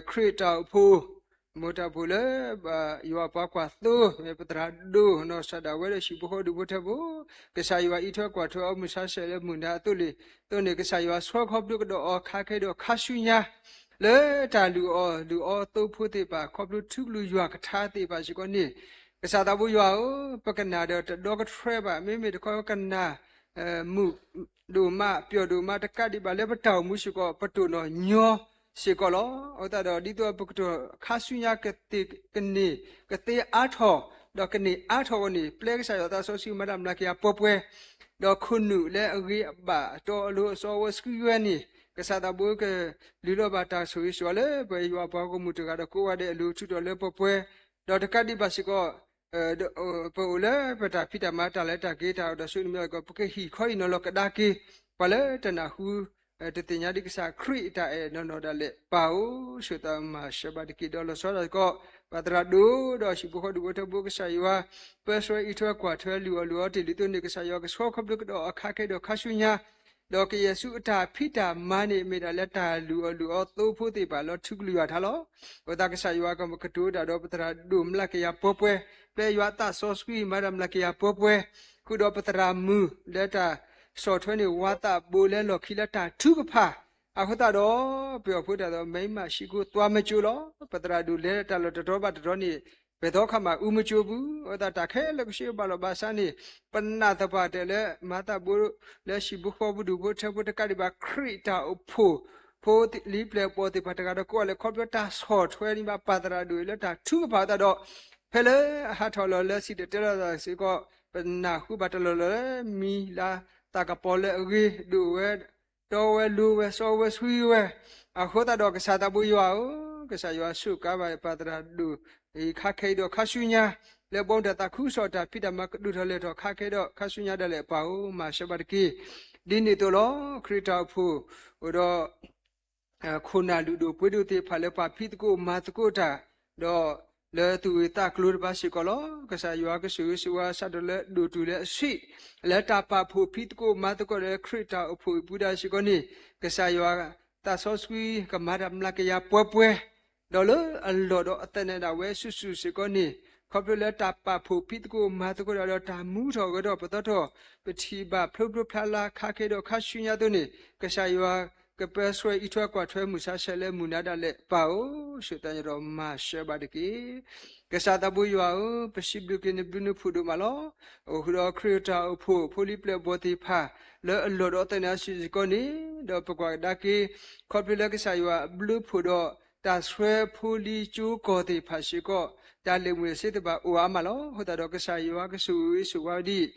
ခရံာ်တၢ်အိၣ်ဖှိၣ် မိၢ်တၢ်အိၣ်ဖှိၣ်လၢ ယွၤပှၤကွၢ်သိ မ့ၢ်ပသရၣ်ဒိၣ်နီၢ်စၢ်ဒၣ်ဝဲဒီးဟံၣ်ဖိဃီဖိဒူၣ်ဖိထၢဖိ, ကစၢ်ယွၤအံးထွဲကွၢ်ထွဲအီၤ မုၢ်ဆါဆဲးလၢမုၢ်နၤအသိးန့ၣ် အသိးန့ၣ် ကစၢ်ယွၤဆှၢခီဖျိကဒီးအီၤခါခဲဒီးခါဆူညါ လၢတၢ်လုၢ်အီၣ်လုၢ်အီသိဖိသ့ၣ်တဖၣ် ခီဖျိထူကလုၢ်ယွၤကထါသ့ၣ်တဖၣ်စ့ၢ်ကီးန့ၣ် ကစၢ်သးဘိယွၤဧၢ, ပကနၣ်ဒီးတဒီကထြဲဘၣ်, မ့မ့ၢ်တခီကနၣ် မုာ်ဒိၣ်မး ပျီၣ်ဒိၣ်မး တကးဒံးဘၣ်လၢပတၢ်အိၣ်မူစ့ၢ်ကီး ပတိၢ်နီၣ်ညီစ့ၢ်ကီးလီၤ. အဃိသတးဒီး ဒ်သိးပကတိၤခါဆူညါကသ့ၣ် ကန့ၢ်ကသ့အါထီၣ် ဒီးကန့ၢ်အါထီၣ်ဝဲန့ၣ် ပျဲကစၢ်ယွၤသးစီဆှံမၤတၢ်မျးကယၤပှဲၤပှဲၤ, ဒီးခိၣ်နူာ်လၢအဂ့ၤအဘၣ်အတီအလိၤအစီအဝဲဆှံဝဲန့ၣ် ကစၢ်သးဘိကလုၢ်လီၤဘၣ်တၢ်ဆိၣ်ဂ့ၤဆိၣ်ဝါလၢပယွၤပှၤဂီၢ်မုၢ်တဂၤဒီးကိးဂၤဒဲးအလိၤ ထုးထီၣ်လၢပှဲၤပှဲၤ, ဒီးတကးဒံးဘၣ်စ့ၢ်ကီး ပအိၣ်လၢပတၢ်ဖံးတၢ်မၤတၢ်လဲၤတၢ်က့ၤတၢ်ဒီးဆူနမ့ၢ်ကီး ပကဟံၣ်ခီဟံၣ်နီၤလီၤကဒါက့ၤ ပှၤလၢတနၢ်ဟူ တသ့ၣ်ညါဒံးကစၢ်ခရံာ်အတၢ်အဲၣ်နီၢ်နီၢ်ဒၣ်လဲာ် ပၢ်ဧၢ, ဆိၣ်သးမၤစၢၤဘၣ်တက့ၢ်. ဒီးလီၤဆီဒၣ်တၢ်စ့ၢ်ကီး ပၢ်သရၣ်ဒိၣ်ဒီးဟံၣ်ဖိဃီဖိဒူၣ်ဖိထၢဖိ ကစၢ်ယွၤ ပၢဆှၢအံးထွဲကွၢ်ထွဲလုၢ်အီၣ်လုၢ်အီတ့ၢ်လံအသိးန့ၣ် ကစၢ်ယွၤကဆှၢခီဖျိကဒီးအခါခဲဒီးခါဆူညါ ဒီးကယဲၢ်ဆူအတၢ်ဖံးတၢ်မၤန့ၣ် မ့ၢ်ဒၣ်လၢတၢ်လုၢ်အီၣ်လုၢ်အီသိဖိသ့ၣ်တဖၣ်လၢထူကလုၢ်ယွၤကထါလီၤ. အဃိသတးကစၢ်ယွၤကကတိၤတၢ်ဒီးပသရၣ်ဒိၣ်မျးကယၤပှဲၤပှဲၤ, ပျဲယွၤသးစီဆှံမၤတၢ်မျးကယၤပှဲၤပှဲၤ, ဃုာ်ဒီးပသရၣ်မုၣ်လၢတၢ်ဆီၣ်ထွဲန့ၣ် ဝၤသးဘိလၢလီၢ်ခံလၢတၢ်ထုကဖၣ် အဃိသတးဒီး ပယီၤဖိတၢ်သိး မ့ၢ်မၤဆံးကိၢ်သွါမကၠိလီၤ. ပသရၣ်ဒိၣ်လဲၤတၢ်လီၢ်တတီၤဘၣ်တတီၤန့ၣ် ပသီခါမးအူမကၠိပူၤ, အဃိသတးတၢ်ခဲလၢာ်ကဆှၢဘၣ်လီၤဘၣ်စးန့ၣ် ပနာ်သပှၢ်တၢၢ်လၢမၤသးဘိလၢဟံၣ်ဖိဃီဖိဒူၣ်ဖိထၢဖိတကးဒံးဘၣ် ခရံာ်တၢ်အိၣ်ဖှိၣ် ဖိလံၤပျဲၢ်ဘီၣ်သ့ၣ်တဖၣ်တဂၤဒီးကိးဂၤလၢ် ခီဖျိတၢ်ဆီၣ်ထွဲန့ၣ်ဘၣ်ပၢ်သရၣ်ဒိၣ်လၢတၢ်ထုကဖၣ်အဃိသတးဒီး ဖဲလၢအဟးထီၣ်လီၤလၢစံၣ်တဲၤတဲလီၤသးစ့ၢ်ကီး ပနၢ်ဟူဘၣ်တလီၢ်လီၢ်လၢမံၤလၢသးကပီၤလၢအဂ့ၤဒိၣ်ဝဲ တီဝဲလိၤဝဲစီဝဲဆှံဝဲ, အဃိသတးဒီးကစၢ်သးဘိယွၤဧၢ, ကစၢ်ယွၤစူးကါဘၣ်ပၢ်သရၣ်ဒိၣ် အံၤခါခဲအံၤဒီးခါဆူညါ လၢဘီမုၢ်တၢ်သးခုကစီၣ်တၢ်ဖံးတၢ်မၤကဒိၣ်ထီၣ်လဲၤထီၣ်ခါခဲဒီးခါဆူညါဒၣ်လဲာ်ပၢ်ဧၢ, မၤစၢၤဘၣ်တက့ၢ်. ဒ်န့ၣ်အသိးလီၤ ခရံာ်တၢ်အိၣ်ဖှိၣ် အိၣ်ဒီး ခိၣ်နၢ်လုၢ်ဒိၣ်ပှ့ၤဒိၣ်သ့ၣ်တဖၣ်လၢပှၤဖံးသကိးမၤသကိးတၢ် ဒီးလၢသူၣ်ဂ့ၤသးကျိၤတဖၣ်စ့ၢ်ကီးလီၤ. ကစၢ်ယွၤကဆိၣ်ဂ့ၤဆိၣ်ဝါစးထီၣ်လၢအဒိၣ်တုၤလၢအဆံး လၢတၢ်ပာ်ဖှိၣ်ဖံးသကိးမၤသကိးဒီးခရံာ်တၢ်အိၣ်ဖှိၣ်အပူၤဒၣ်စ့ၢ်ကီးန့ၣ် ကစၢ်ယွၤသးစီဆှံကမၤတၢ်မျးကယၤပှဲၤပှဲၤ ဒီးလၢအလီၢ်ဒီးအသနၢၣ်ဒၣ်ဝဲဆူၣ်ဆူၣ်စ့ၢ်ကီးန့ၣ် ခီဖျိလၢတၢ်ပာ်ဖှိၣ်ဖံးသကိးမၤသကိးတၢ်ဒီးတၢ်မူထီၣ်ဂဲၤထီၣ်ပသီထီၣ် ပထံၣ်ဘၣ်ဖျိဖျိဖျါဖျါခါခဲဒီးခါဆူညါအသိးန့ၣ် ကစၢ်ယွၤကပၢဆှၢအံးထွဲကွၢ်ထွဲမုၢ်ဆါဆဲးလၢမုၢ်နၤဒၣ်လဲာ်ပၢ်ဧၢ, ဆိၣ်သးညီဒီးမၤစၢၤဘၣ်တက့ၢ်. ကစၢ်သးဘိယွၤဧၢ, ပစံးဘျုးက့ၤနဘျုးနဖှိၣ်ဒိၣ်မးလီၤ. အိၣ်ဃုာ်ဒီးခရံာ်တၢ်အိၣ်ဖှိၣ် ဖိလံၤပျဲၢ်ဘီၣ်သ့ၣ်တဖၣ် လၢအလီၢ်ဒီးအသနၢၣ်စ့ၢ်ကီးန့ၣ် ဒီးပကွၢ်ကဒါက့ၤ ခီဖျိလၢကစၢ်ယွၤအဘျုးဖှိၣ်ဒီး တၢ်ဆှၢဖိလံၤကၠိကီၢ်သ့ၣ်တဖၣ်စ့ၢ်ကီး တၢ်လၢာ်မ့ၢ်စ့သ့ၣ်တဖၣ်အိၣ်အါမးလီၤ. အဃိသတးဒီးကစၢ်ယွၤကဆိၣ်ဂ့ၤဆိၣ်ဝါဒံး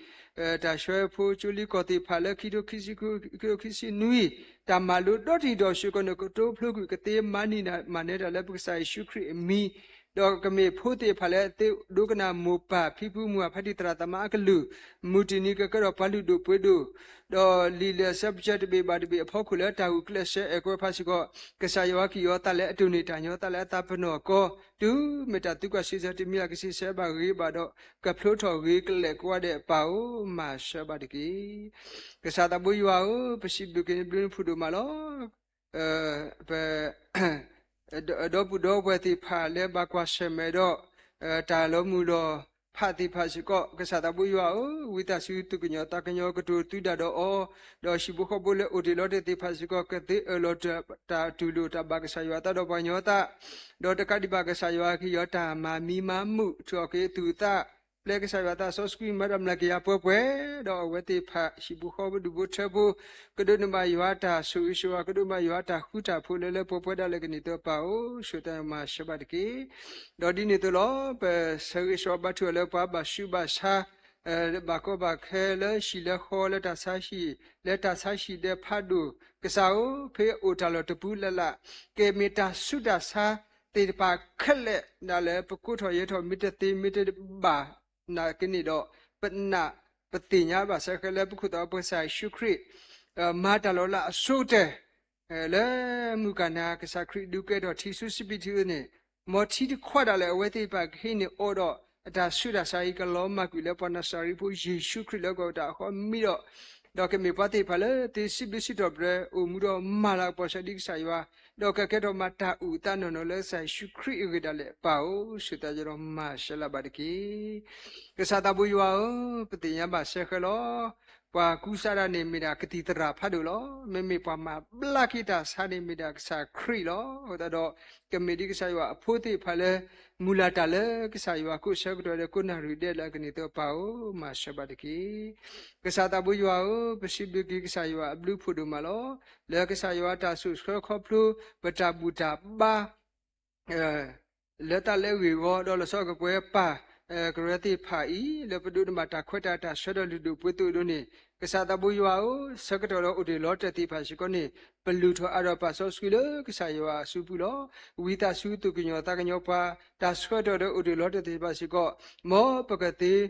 တၢ်ဆှၢဖိကၠိလံၤကီၢ်သ့ၣ်တဖၣ်လၢခံထိခံဆံ ခံထိခံဆံနွံ တၢ်မၤလိဒီတံၢ်ဒီးစ့ၢ်ကီးန့ၣ် ကတိဖျိကွံာ်ကသ့မၤန့ၢ်မၤနၢၤတၢ်လၢပကစၢ်ယ့ၣ်ၡူးခရံာ်အမံၤ ဒီးကမ့ၢ်ဖိသ့ၣ်တဖၣ်လၢသ့ၣ်ဒိကနၣ်မိၢ်ပၢ်ဖံဖုမုၢ်အဖါတံၢ်သရၣ်သမါအကလုၢ်, မုၢ်တနံၤကကဲထီၣ်ပှၤလုၢ်ဒိၣ်ပှ့ၤဒိၣ်, ဒီးလံာ်လဲၤဆၢပစၢၢ်တဘ့ၣ်ဘၣ်တဘ့ၣ်အဖီခိၣ်လၢတၢ်ဂုာ်ကျဲးစၢးအဲၣ်ကွဲဖးစ့ၢ်ကီး, ကစၢ်ယွၤကဟ့ၣ်အီၤသးလၢအတိၢ်န့ၢ်တၢ်ညီ သးလၢအသးပနီၣ်အကီ, တုၤမ့ၢ်တၢ်သံကွၢ်စံးဆၢတမံၤလၢ်ကစံးဆၢဘၣ်ဂ့ၤဘၣ်ဒီး ကဖျိထီၣ်ဂ့ၤကလဲာ်ကိးဂၤဒဲးပၢ်ဧၢ, မၤစၢၤဘၣ်တက့ၢ်. ကစၢ်သးဘိယွၤဧၢ, ပစံးဘျုးက့ၤနဘျုးနဖှိၣ်ဒိၣ်မးလီၤ. ပ ဒီပုၢ်ဒီဝဲၢ်သ့ၣ်တဖၣ်လၢဘၣ်ကွၢ်ဆၢၣ်မဲာ်ဒီး တၢ်လီၤမုၢ်လီၤဖးသ့ၣ်တဖၣ်စ့ၢ်ကီး, ကစၢ်သးဘိယွၤဧၢ, ဝံသးစူၤသူၣ်ကညီၤသးကညီၤကတိၤသုဒၣ်ဒီးအီၤ, ဒီးဟံၣ်ဖိဃီဖိလၢအိၣ်တ့ၢ်လီၤတ့ၢ်သ့ၣ်တဖၣ်စ့ၢ်ကီး ကသ့အၢၣ်လီၤတၢ်တူၢ်လိာ်တၢ်ဘၣ်ကစၢ်ယွၤအသးဒီးပှၤကညီအသး, ဒီးတကးဒံးဘၣ်ကစၢ်ယွၤကဟ့ၣ်အီၤတၢ်မၤမံမၤမုာ် ထုးထီၣ်က့ၤအသူၣ်အသး, ပျဲကစၢ်ယွၤသးစီဆှံမၤတၢ်မျၢ်ကယၤပှဲၤပှဲၤ, ဒီးအဝဲသ့ၣ်တဖၣ်ဟံၣ်ဖိဃီဖိဒူၣ်ဖိထၢဖိ ကဒိးန့ၢ်ဘၣ်ယွၤတၢ်ဆိၣ်ဂ့ၤဆိၣ်ဝါ, ကဒိးဘၣ်ယွၤတၢ်ဃူတၢ်ဖိးလၢလၢပှဲၤပှဲၤဒၣ်လဲာ်ကန့ၢ်သပၢ်ဧၢ, ဆိၣ်တၢ်မၤစၢၤဘၣ်တက့ၢ်. ဒီးဒ်န့ၣ်အသိးလီၤ, ပဆၢဂ့ၤဆၢဝါဘါထုအီၤလၢပှၤဘၣ်ဆူးဘၣ်ဆါ ဘၣ်ကီဘၣ်ခဲလၢဟံၣ်လၢဃီလၢတၢ်ဆါဟံၣ်, လၢတၢ်ဆါဟံၣ်ဒဲးဖးဒိၣ်, ကစၢ်ဧၢ, ဖဲအိၣ်တၢ်လီၢ်တပူၤလၢ်လၢ်, ကမ့ၢ်တၢ်ဆူးတၢ်ဆါသ့ၣ်တဖၣ်ခဲလၢာ်ဒၣ်လဲာ် ပကိးထီၣ်ယဲၤထီၣ်မ့ၢ်တသ့မ့ၢ်တဘၣ်နာ်က့န့ၣ်ဒီး ပနာ်ပသ့ၣ်ညါဘၣ်စ့ၢ်ကီးလၢပခိၣ်သးပှၤကစၢ်ယ့ၣ်ၡူးခရံာ် မၤတၢ်လီၤလးအဆိကတၢၢ် လၢမုၢ်ကနၤ ကစၢ်ခရံာ်ဒုးကဲထီၣ်ထံဆူစပံးထံအသိးန့ၣ်, မ်ထံတခွးဒၣ်လဲာ်အဝဲသ့ၣ်တဖၣ်ကဟံးန့ၢ်အီၤဒီး အတၢ်ဆူးတၢ်ဆါအံၤကလီၤမၢ်ကွံာ်လၢပှၤနၤစၤရ့းဖိယ့ၣ်ၡူးခရံာ်လၢအဂီၢ်တၢ်အဃီမံဒီး, ဒီးကမ့ၢ်ပှၤသ့ၣ်တဖၣ်လၢသ့စံးဘျုးစံးထီၣ်ပတြၢၤ အိၣ်မူဒီးမၤလၤကပီၤဆၢဒ်ကစၢ်ယွၤ, ဒီးကကဲထီၣ်မၤတၢ်အုၣ်အသးနီၢ်နီၢ်လၢကစၢ်ယ့ၣ်ၡူးခရံာ်အဂ့ၢ်ဒၣ်လဲာ်ပၢ်ဧၢ, ဆိၣ်သးယဒီးမၤစၢၤလၢ်ဘၣ်တက့ၢ်. ကစၢ်သးဘိယွၤဧၢ, ပသ့ၣ်ညါဘၣ်စ့ၢ်ကီးလီၤ. ပှၤကူစါဒၣ်န့ၣ်မ့ၢ်ဒၣ်ကသံၣ်သရၣ်ဖးဒိၣ်လီၤ. မ့မ့ၢ်ပှၤမၤဘျါက့ၤတၢ်ဆါန့ၣ်မ့ၢ်ဒၣ်ကစၢ်ခရံာ်လီၤ. အဃိသတးဒီး ကမ့ၢ်ဒ်ကစၢ်ယွၤအဖိသ့ၣ်တဖၣ်လၢ မုၢ်လၢ်တၢ်လၢကစၢ်ယွၤကိးဆၢကတီၢ်ဒီးကိးနၣ်ရံၣ်ဒဲးလၢအကန့ၢ်သပၢ်ဧၢ, မၤစၢၤဘၣ်တက့ၢ်. ကစၢ်သးဘိယွၤဧၢ, ပစံးဘျုးက့ၤကစၢ်ယွၤအဘျုးဖှိၣ်ဒိၣ်မးလီၤ. လၢကစၢ်ယွၤတၢ်ဆိၣ်ဆှၢခီဖျိ ပတၢ်ဘူၣ်တၢ်ဘါ လၢသးလၢဂ့ၢ်ဝီ ဒီးလီၤဆီကကွဲၤပၢ် ကရၢသ့ၣ်တဖၣ်အံၤ လၢပဒိးန့ၢ်ဘၣ်တၢ်ခွဲးတၢ်ယာ်တၢ်ဆှၢဒီးလုၢ်ဒိၣ်ပှ့ၤဒိၣ်အဒိန့ၣ်, ကစၢ်သးဘိယွၤဧၢ, ဆၢကတီၢ်ဒီးအိၣ်တ့ၢ်လီၤတၢ်သ့ၣ်တဖၣ်စ့ၢ်ကီးန့ၣ် ပလုၢ်ထီၣ်အါထီၣ်ပာ်စီဆှံလၢကစၢ်ယွၤအစုပူၤလီၤ. ဝံသးစူၤသူၣ်ကညီၤသးကညီၤပှၤ တၢ်ဆှၢကတီၢ်ဒီးအိၣ်တ့ၢ်လီၤတၢ်သ့ၣ်တဖၣ်စ့ၢ်ကီး, မ်ပကသ့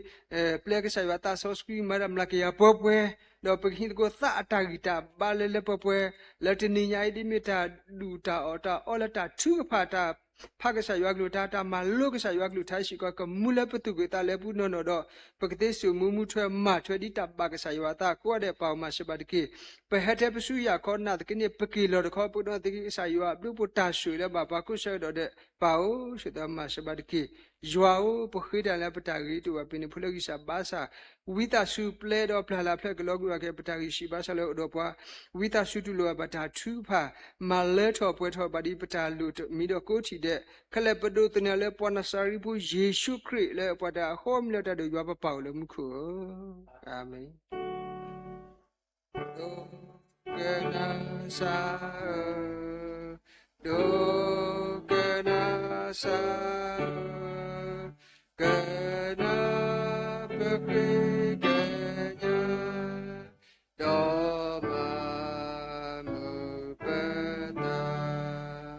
ပျဲကစၢ်ယွၤသးစီဆှံမၤတၢ်မျၢ်ကယၤပှဲၤပှဲၤ, ဒီးပကဟံးသကိးသးအတၢ်ဂံၢ်တၢ်ဘါလၢလၢပှဲၤပှဲၤ, လၢတနံၤညါအံၤဒ်မ့ၢ်တၢ်ဒူၣ်တၢ်အီၣ်တၢ်အီလၢတၢ်ထုကဖၣ်တၢ်ဖးကစၢ်ယွၤကလုၢ်ကထါ တၢ်မၤလိကစၢ်ယွၤကလုၢ်ကထါစ့ၢ်ကီး ကမူလၢပသူၣ်ကံၢ်သးလဲပူၤနီၢ်နီၢ်ဒီး ပကသ့စိာ်မူမူထွဲမၤထွဲဒ်တၢ်ဘၣ်ကစၢ်ယွၤအသးကိးဂၤဒဲးပၢ်ဧၢ မၤစၢၤဘၣ်တက့ၢ်. ပဟဲထဲပဆူယၣ်ခီနာ်သက့န့ၣ် ပက့ၤလီၤတခီ ပကဒိးသက့ကစၢ်ယွၤအဘျုးအဖှိၣ်တၢ်ဆိၣ်ဂ့ၤလၢဘၣ်ပှၤကိးဆၢကတီၢ်ဒဲး ပၢ်ဧၢ, ဆိၣ်သးမၤစၢၤဘၣ်တက့ၢ်. ယွၤဧၢ, ပဃ့တၢ်လၢပတၢ်ဂ့ၤတအိၣ်ဘၣ်ဖဲန့ၣ်ဖိလၢဂံၢ်စၢ်ဘါစၢ်, ဝံသးစူၤပျဲဒီးပျၢ်လၢ်ဖျၢၣ်ကလီၤကွံာ်ဘၣ်က့ၤပတၢ်ဂံၢ်ဆံးဘါစၢ်လၢအိၣ်ဒီးပှၤ, ဝံသးစူၤတူၢ်လိာ်ဘၣ်ပတၢ်ထုကဖၣ်, မၤလၢထီၣ်ပှဲၤထီၣ်ဘၣ်ဒ်ပတၢ်လိၣ်မံဒီးကိးထီၣ်ဒဲး, ခဲလၢာ်ပဒိးသန့ၤလၢပှၤနၤစၤရ့းဖိယ့ၣ်ၡူးခရံာ်လၢပှၤတၢ်အဃီမ့ၢ်လၢတၢ်ဒိၣ်ယွၤပပၢ်အိၣ်လၢမူခိၣ်ဧၢ, အၤမ့ၣ်. ဒိကနၣ်စၢ်ဧၢ, ဒိကနၣ်စၢ်ဧၢ, ကနၣ်ပဃ့ကညး, ဒီးမၤမုာ်ပသး,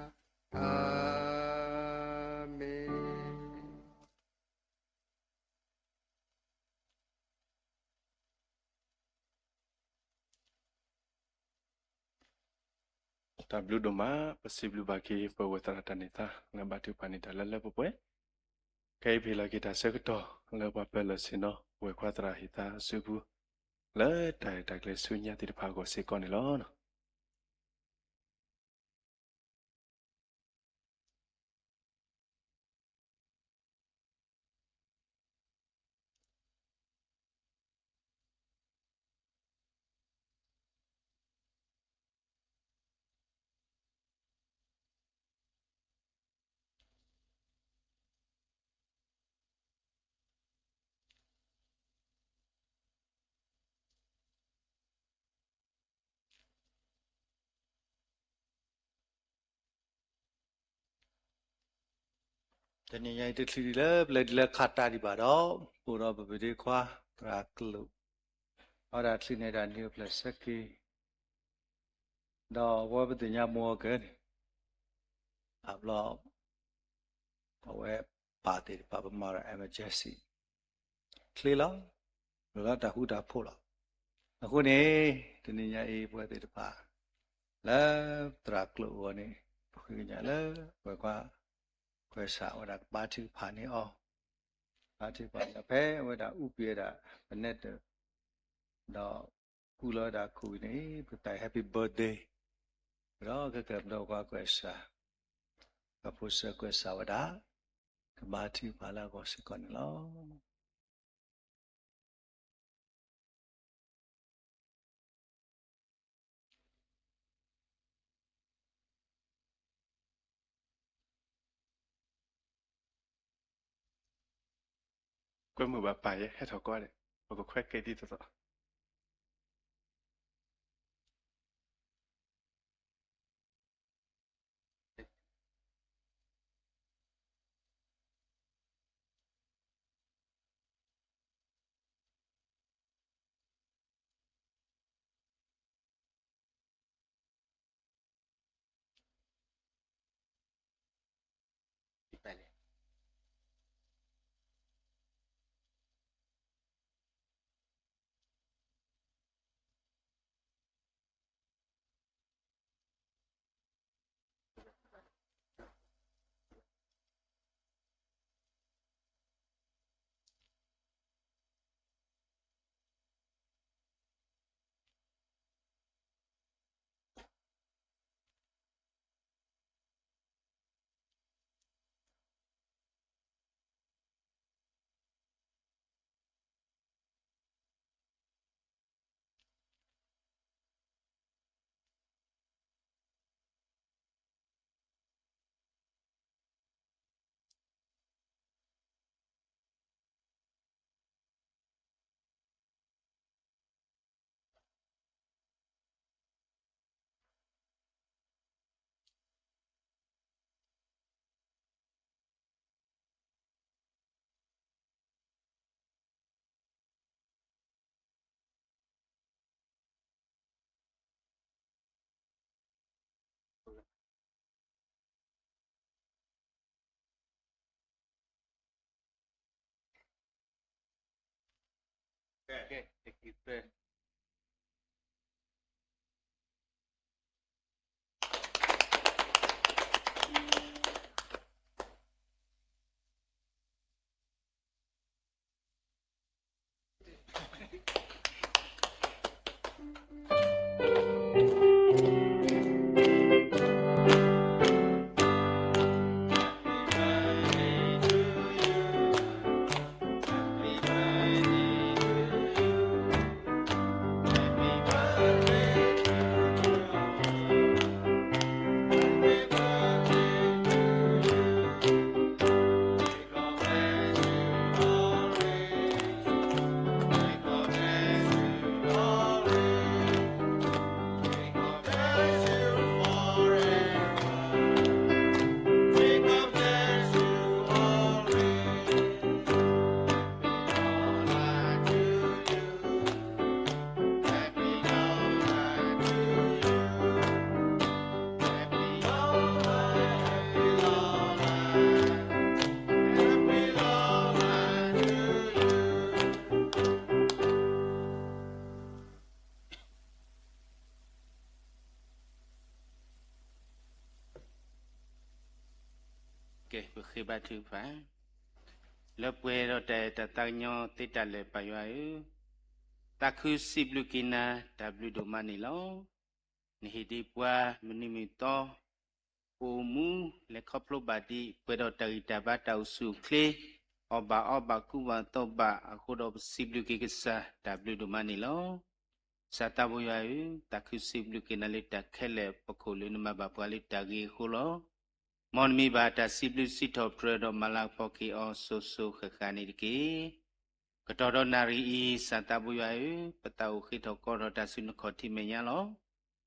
အၤမ့ၣ်. တၢ်ဘျုးဒိၣ်မး, ပစံးဘျုးဘၣ်က့ၤ ပဝဲသရၣ်တၢ်န့ၢ်သါ လၢဘၣ်ထုကဖၣ်န့ၢ်တၢ်လၢလၢပှဲၤပှဲၤ, ခဲအံၤပဟ့ၣ်လီၤက့ၤတၢ်ဆၢကတီၢ် လၢပှၤပၢၤလီၢ်ဆ့ၣ်နီၤ ပဝဲၢ်ခွါသရၣ်ဟ့ၣ်သါအစုပူၤ, လၢတၢ်အဲၣ်တၢ်ကျဲၤဆူညါသ့ၣ်တဖၣ်အဂီၢ်စ့ၢ်ကီးန့ၣ်လီၤ. တနံၤညါအံၤတချုးဒံးလၢပလဲၤဒ်လၢခးတၢ်ဒံးဘၣ်ဒီး, အိၣ်ဒီးပပဒ့ခွါ သရၣ်ကလုာ်, အဝဲဒၣ်ချုးန့ၢ်ဒၣ်နံၣ်အိၣ်ဖျဲၣ်ဆၢက့ၤ, ဒီးအဝဲပသ့ၣ်ညါမူအီၤကဲန့ၣ်, အဘျီ ပ ပဝဲပၢ်သ့ၣ်တဖၣ် ပမၤဒီး emergency ချ့လီၤ. လိၣ်လၢတၢ်ဃူတၢ်ဖိးလီၤ. အဃိန့ၣ် တနံၤညါအံၤ ပဝဲသ့ၣ်တဖၣ် လၢသရၣ်ကျိာ်အဂီၢ်န့ၣ် ပဃ့ကညးလၢ ပကွၢ် ကွဲးစးဝဲဒၣ်ကဘါထုကဖၣ်န့ၢ်အီၤ, ကဘါထုကဖၣ်န့ၢ်အီၤ ဖဲအဝဲဒၣ်အူပံၤဝဲဒၣ် ပနဲတၢၢ် ဒီးကူၣ်လီၤဝဲဒၣ်ခိၣ်အံၤန့ၣ် ပသး happy birthday, ဒီးခဲကနံၣ်ဒီးကွၢ်ကွဲးစး ပဖိစၢၤကွဲးစးဝဲဒၣ် ကဘါထုကဖၣ်လၢအဂီၢ်စ့ၢ်ကီးန့ၣ်လီၤ. ကွဲမုာ်ဘၣ်ပၢ်ယဲ ဟဲထီၣ်ကွၢ်ဒီး ပကခွဲးကဲဒ်သိးသိး ကဲ ပဃ့ဘါထုကဖၣ်, လၢပှဲၤဒီးတၢ်အဲၣ်တၢ်သးကညီၤသ့တၢ်လၢာ် ပၢ်ယွၤဧၢ, သးခုစံးဘျုးက့ၤနၤ တၢ်ဘျုးဒိၣ်မးန့ၣ်လီၤ. နဟ့ၣ်ဒံးပှၤမုၢ်နံၤမုၢ်သီ ပအိၣ်မူ လဲၤခီဖျိဘၣ်ဒံး ပှဲၤဒီးတၢ်ဂံၢ်တၢ်ဘါ တၢ်အိၣ်ဆူၣ်အိၣ်ချ့, အီၣ်ဘၣ်အီဘၣ် ကူဘၣ်သိးဘၣ်အဃိဒီး ပစံးဘျုးက့ၤကစၢ် တၢ်ဘျုးဒိၣ်မးန့ၣ်လီၤ. ကစၢ်သးဘိယွၤဧၢ, သးခုစံးဘျုးက့ၤနၤလၢတၢ်ခဲလၢာ် ပခိၣ်လၢနမၤဘၣ်ပှၤလၢတၢ်ဂ့ၤအဃိလီၤ. မ်နမံၤဘၣ်တၢ်စံးဘျုးစံးထီၣ်ပတြၢၤဒီးမၤလၤကပီၤက့ၤအီၤ စိၤစိၤဃၣ်ဃၣ်န့ၣ်တက့ၢ်. ကတီၢ်ဒီးနၣ်ရံၣ်အံၤ ကစၢ်သးဘိယွၤဧၢ, ပသးအိၣ်ဃ့ထီၣ်ကီထီၣ်တၢ်ဆူနခီၣ်ထံးမဲာ်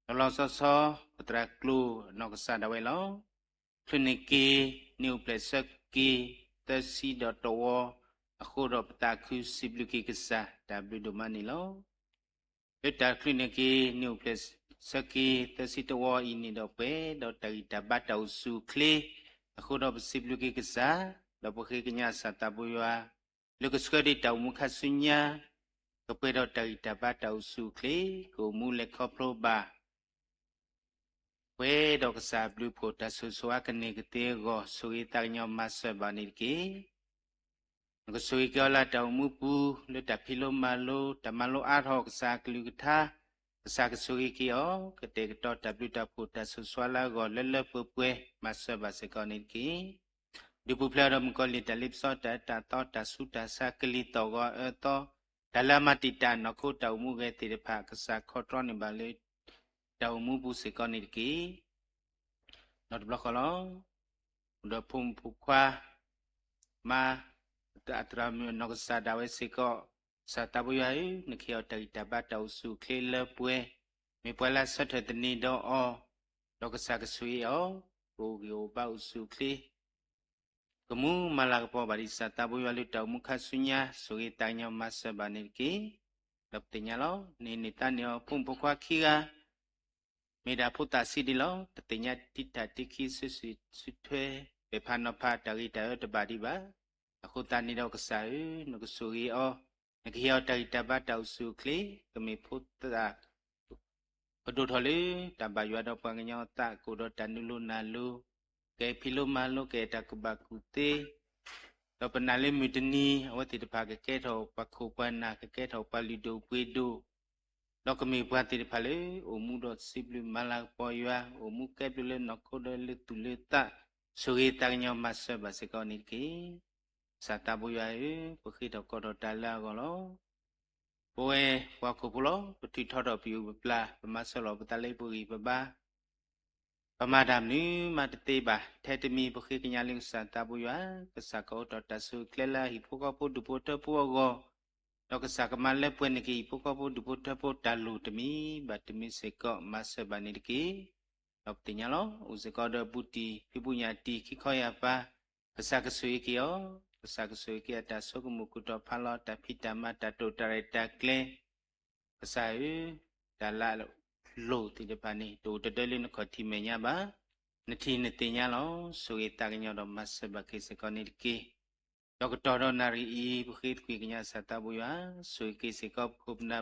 ညါလီၤ. လီၤလီၤဆီဆီ ပသရၣ်ကျိာ်အနီၢ်ကစၢ်ဒၣ်ဝဲလီၤ. ချုးန့ၢ်က့ၤ နံၣ်အိၣ်ဖျဲၣ်ဆၢက့ၤ သၢဆံဒီးတဝီ အဃိဒီးပသးခုစံးဘျုးက့ၤကစၢ် တၢ်ဘျုးဒိၣ်မးန့ၣ်လီၤ. လၢတၢ်ချုးန့ၢ်က့ၤ နံၣ်အိၣ်ဖျဲၣ်ဆၢက့ၤ သၢဆံတဝီအံၤန့ၣ်ဒီး ပှဲၤဒီးတၢ်ဂံၢ်တၢ်ဘါ တၢ်အိၣ်ဆူၣ်အိၣ်ချ့, အဃိဒီးပစံးဘျုးက့ၤကစၢ်, ဒီးပဃ့ကညးကစၢ်သးဘိယွၤ, လၢကဆှၢဒံးတၢ်အိၣ်မူခါဆူညါ, ကပှဲၤဒီးတၢ်ဂံၢ်တၢ်ဘါတၢ်အိၣ်ဆူၣ်အိၣ်ချ့, ကအိၣ်မူလဲၤခီဖျိဘၣ် ပှဲၤဒီးကစၢ်အဘျုးအဖှိၣ်တၢ်ဆိၣ်ဂ့ၤဆိၣ်ဝါကန့ၢ်ကသ့အဂီၢ် ဆိၣ်ဂ့ၤသးကညီၤမၤစၢၤဘၣ်န့ၣ်တက့ၢ်. နကဆိၣ်ဂ့ၤက့ၤအီၤလၢတၢ်အိၣ်မူပူၤ လၢတၢ်ဖံးလိမၤလိ တၢ်မၤလိအါထီၣ်ကစၢ်အကလုၢ်ကထါ, ကစၢ်ကဆိၣ်ဂ့ၤက့ၤအီၤ ကတဲာ်ကတီၤတၢ်ဘျုးတၢ်ဖှိၣ်တၢ်ဆိၣ်ဂ့ၤဆိၣ်ဝါလၢအဂီၢ်လၢလၢပှဲၤပှဲၤ မၤစၢၤဘၣ်စ့ၢ်ကီးန့ၣ်တက့ၢ်. ဒုးပူၤဖျဲးဒီးမုၣ်ကီၤလံၢ်တၢ်လ့ပစီတၢ်အၢတၢ်သီတၢ်ဆူးတၢ်ဆါကလံၤသီၣ်ဂီၤအၢသီ, တၢ်လၢအမၤတံာ်တာ်နီၢ်ခိတၢ်အိၣ်မူဂဲၤသ့ၣ်တဖၣ် ကစၢ်ခီတြီန့ၢ်ဘၣ်လၢ တၢ်အိၣ်မူပူၤစ့ၢ်ကီးန့ၣ်တက့ၢ်. ဒီးတဘျီဃီလီၤ. အိၣ်ဒီးဖိမုၣ်ဖိခွါ မါ အသရၣ်မုၣ်အနီၢ်ကစၢ်ဒၣ်ဝဲစ့ၢ်ကီး, ကစၢ်သးဘိယွၤဧၢ, နကဟ့ၣ်အီၤတၢ်ဂံၢ်တၢ်ဘါတၢ်အိၣ်ဆူၣ်အိၣ်ချ့လၢပှဲၤ, မ့ၢ်ပှၤလၢအဆၢထၢၣ်သန့ၤဒီးအီၤ, ဒီးကစၢ်ကဆိၣ်ဂ့ၤအီၤ, ကအိၣ်ဂံၢ်အိၣ်ဘါအိၣ်ဆူၣ်အိၣ်ချ့ ကမူမၤလၤကပီၤဘၣ်ဒံးကစၢ်သးဘိယွၤလၢတၢ်အိၣ်မူခါဆူညါ ဆိၣ်ဂ့ၤသးကညီၤမၤစၢၤဘၣ်န့ၣ်တက့ၢ်. ဒီးပသ့ၣ်ညါလီၤ. နဟံးန့ၢ်သါန့ၢ်အီၤဖိမုၣ်ဖိခွါခံဂၤ မ့ၢ်ဒၣ်ဖိသၣ်ဆံးဒံးလီၤ. တသ့ၣ်ညါတံၢ်တၢ်တံၢ်ခံစုစုထွဲ ပဲာ်ဖးနီၤဖးတၢ်ဂ့ၤတၢ်အၢတဘၣ်ဒံးဘၣ်. အဃိသတးန့ၣ်ဒီးကစၢ်ဧၢ, နကဆိၣ်ဂ့ၤအီၤ, နကဟ့ၣ်အီၤတၢ်ဂံၢ်တၢ်ဘါတၢ်အိၣ်ဆူၣ်အိၣ်ချ့, ကမ့ၢ်ဖိသၣ် ကဒိၣ်ထီၣ်လၢတၢ်ဘၣ်ယွၤဒီးပှၤကညီအသး ကအိၣ်ဒီးတၢ်နုာ်လိၤနၢ်လိၤ, ကဖံးလိမၤလိ ကအဲၣ်တၢ်ကူၣ်ဘၣ်ကူၣ်သ့, ဒီးပနာ်လၢမုၢ်တနံၤ အဝဲသ့ၣ်တဖၣ်ကကဲထီၣ်ပှၤခိၣ်ပှၤနၢ်, ကကဲထီၣ်ပှၤလုၢ်ဒိၣ်ပှ့ၤဒိၣ်, ဒီးကမ့ၢ်ပှၤသ့ၣ်တဖၣ်လၢ အိၣ်မူဒီးစံးဘျုးမၤလၤကပီၤယွၤ, အိၣ်မူကဲဘျုးလၢနီၢ်ခိဒီးလၢသူၣ်လၢသး, ဆိၣ်ဂ့ၤသးကညီၤမၤစၢၤဘၣ်စ့ၢ်ကီးန့ၣ်တက့ၢ်. ကစၢ်သးဘိယွၤဧၢ, ပဃ့ထီၣ်ကိးထီၣ်တၢ်လၢအဂီၢ်လီၤ. ပဝဲပှၤဟီၣ်ခိၣ်ဖိလီၤ. ပထုးထီထီၣ်ပယူာ်ပပျၢ်, ပမၤစၢၤလီၤပသးလၢပဂံၢ်ပဘါ, ပမၤတၢ်မနုၤမးတသ့ဘၣ်. ထဲတမံၤပဃ့ကညးလၢကစၢ်သးဘိယွၤ, ကစၢ်ကအိးထီၣ်တၢ်ဆိၣ်ဂ့ၤကျဲလၢအဟံၣ်ဖိဃီဖိဒူၣ်ဖိထၢဖိအဂီၢ်, ဒီးကစၢ်ကမၤလၢပှဲၤန့ၢ်က့ၤဟံၣ်ဖိဃီဖိဒူၣ်ဖိထၢဖိတၢ်လိၣ်တမံၤဘၣ်တမံၤစ့ၢ်ကီး မၤစၢၤဘၣ်န့ၣ်တက့ၢ်. ဒီးပသ့ၣ်ညါလီၤ. အိၣ်စ့ၢ်ကီးဒီးဘူးတံၢ်ဖံးဘူးညၣ်တံၢ်ခံခီယၢ်ပၤ, ကစၢ်ကဆိၣ်ဂ့ၤက့ၤအီၤ, ကစၢ်ကဆိၣ်ဂ့ၤက့ၤအတၢ်ဆိကမိၣ်ကူၣ်ထီၣ်ဖးလီၤတၢ်ဖံးတၢ်မၤတၢ်တိာ်တၢ်ရဲၣ်တၢ်ကျဲၤ ကစၢ်ဧၢ, တၢ်လၢအလိၣ်သ့ၣ်တဖၣ်န့ၣ် တအိၣ်တဒၢလၢနခီၣ်ထံးမဲာ်ညါဘၣ်. နထံၣ်နသ့ၣ်ညါလီၤ. ဆိၣ်ဂ့ၤသးကညီၤဒီးမၤစၢၤဘၣ်က့ၤစ့ၢ်ကီးန့ၣ်တက့ၢ်. ဒီးကတီၢ်ဒီးနၣ်ရံၣ်အံၤ ပဃ့သကွံၢ်ကညးကစၢ်သးဘိယွၤ, ဆိၣ်ဂ့ၤက့ၤစ့ၢ်ကီးပခိၣ်ပနၢ်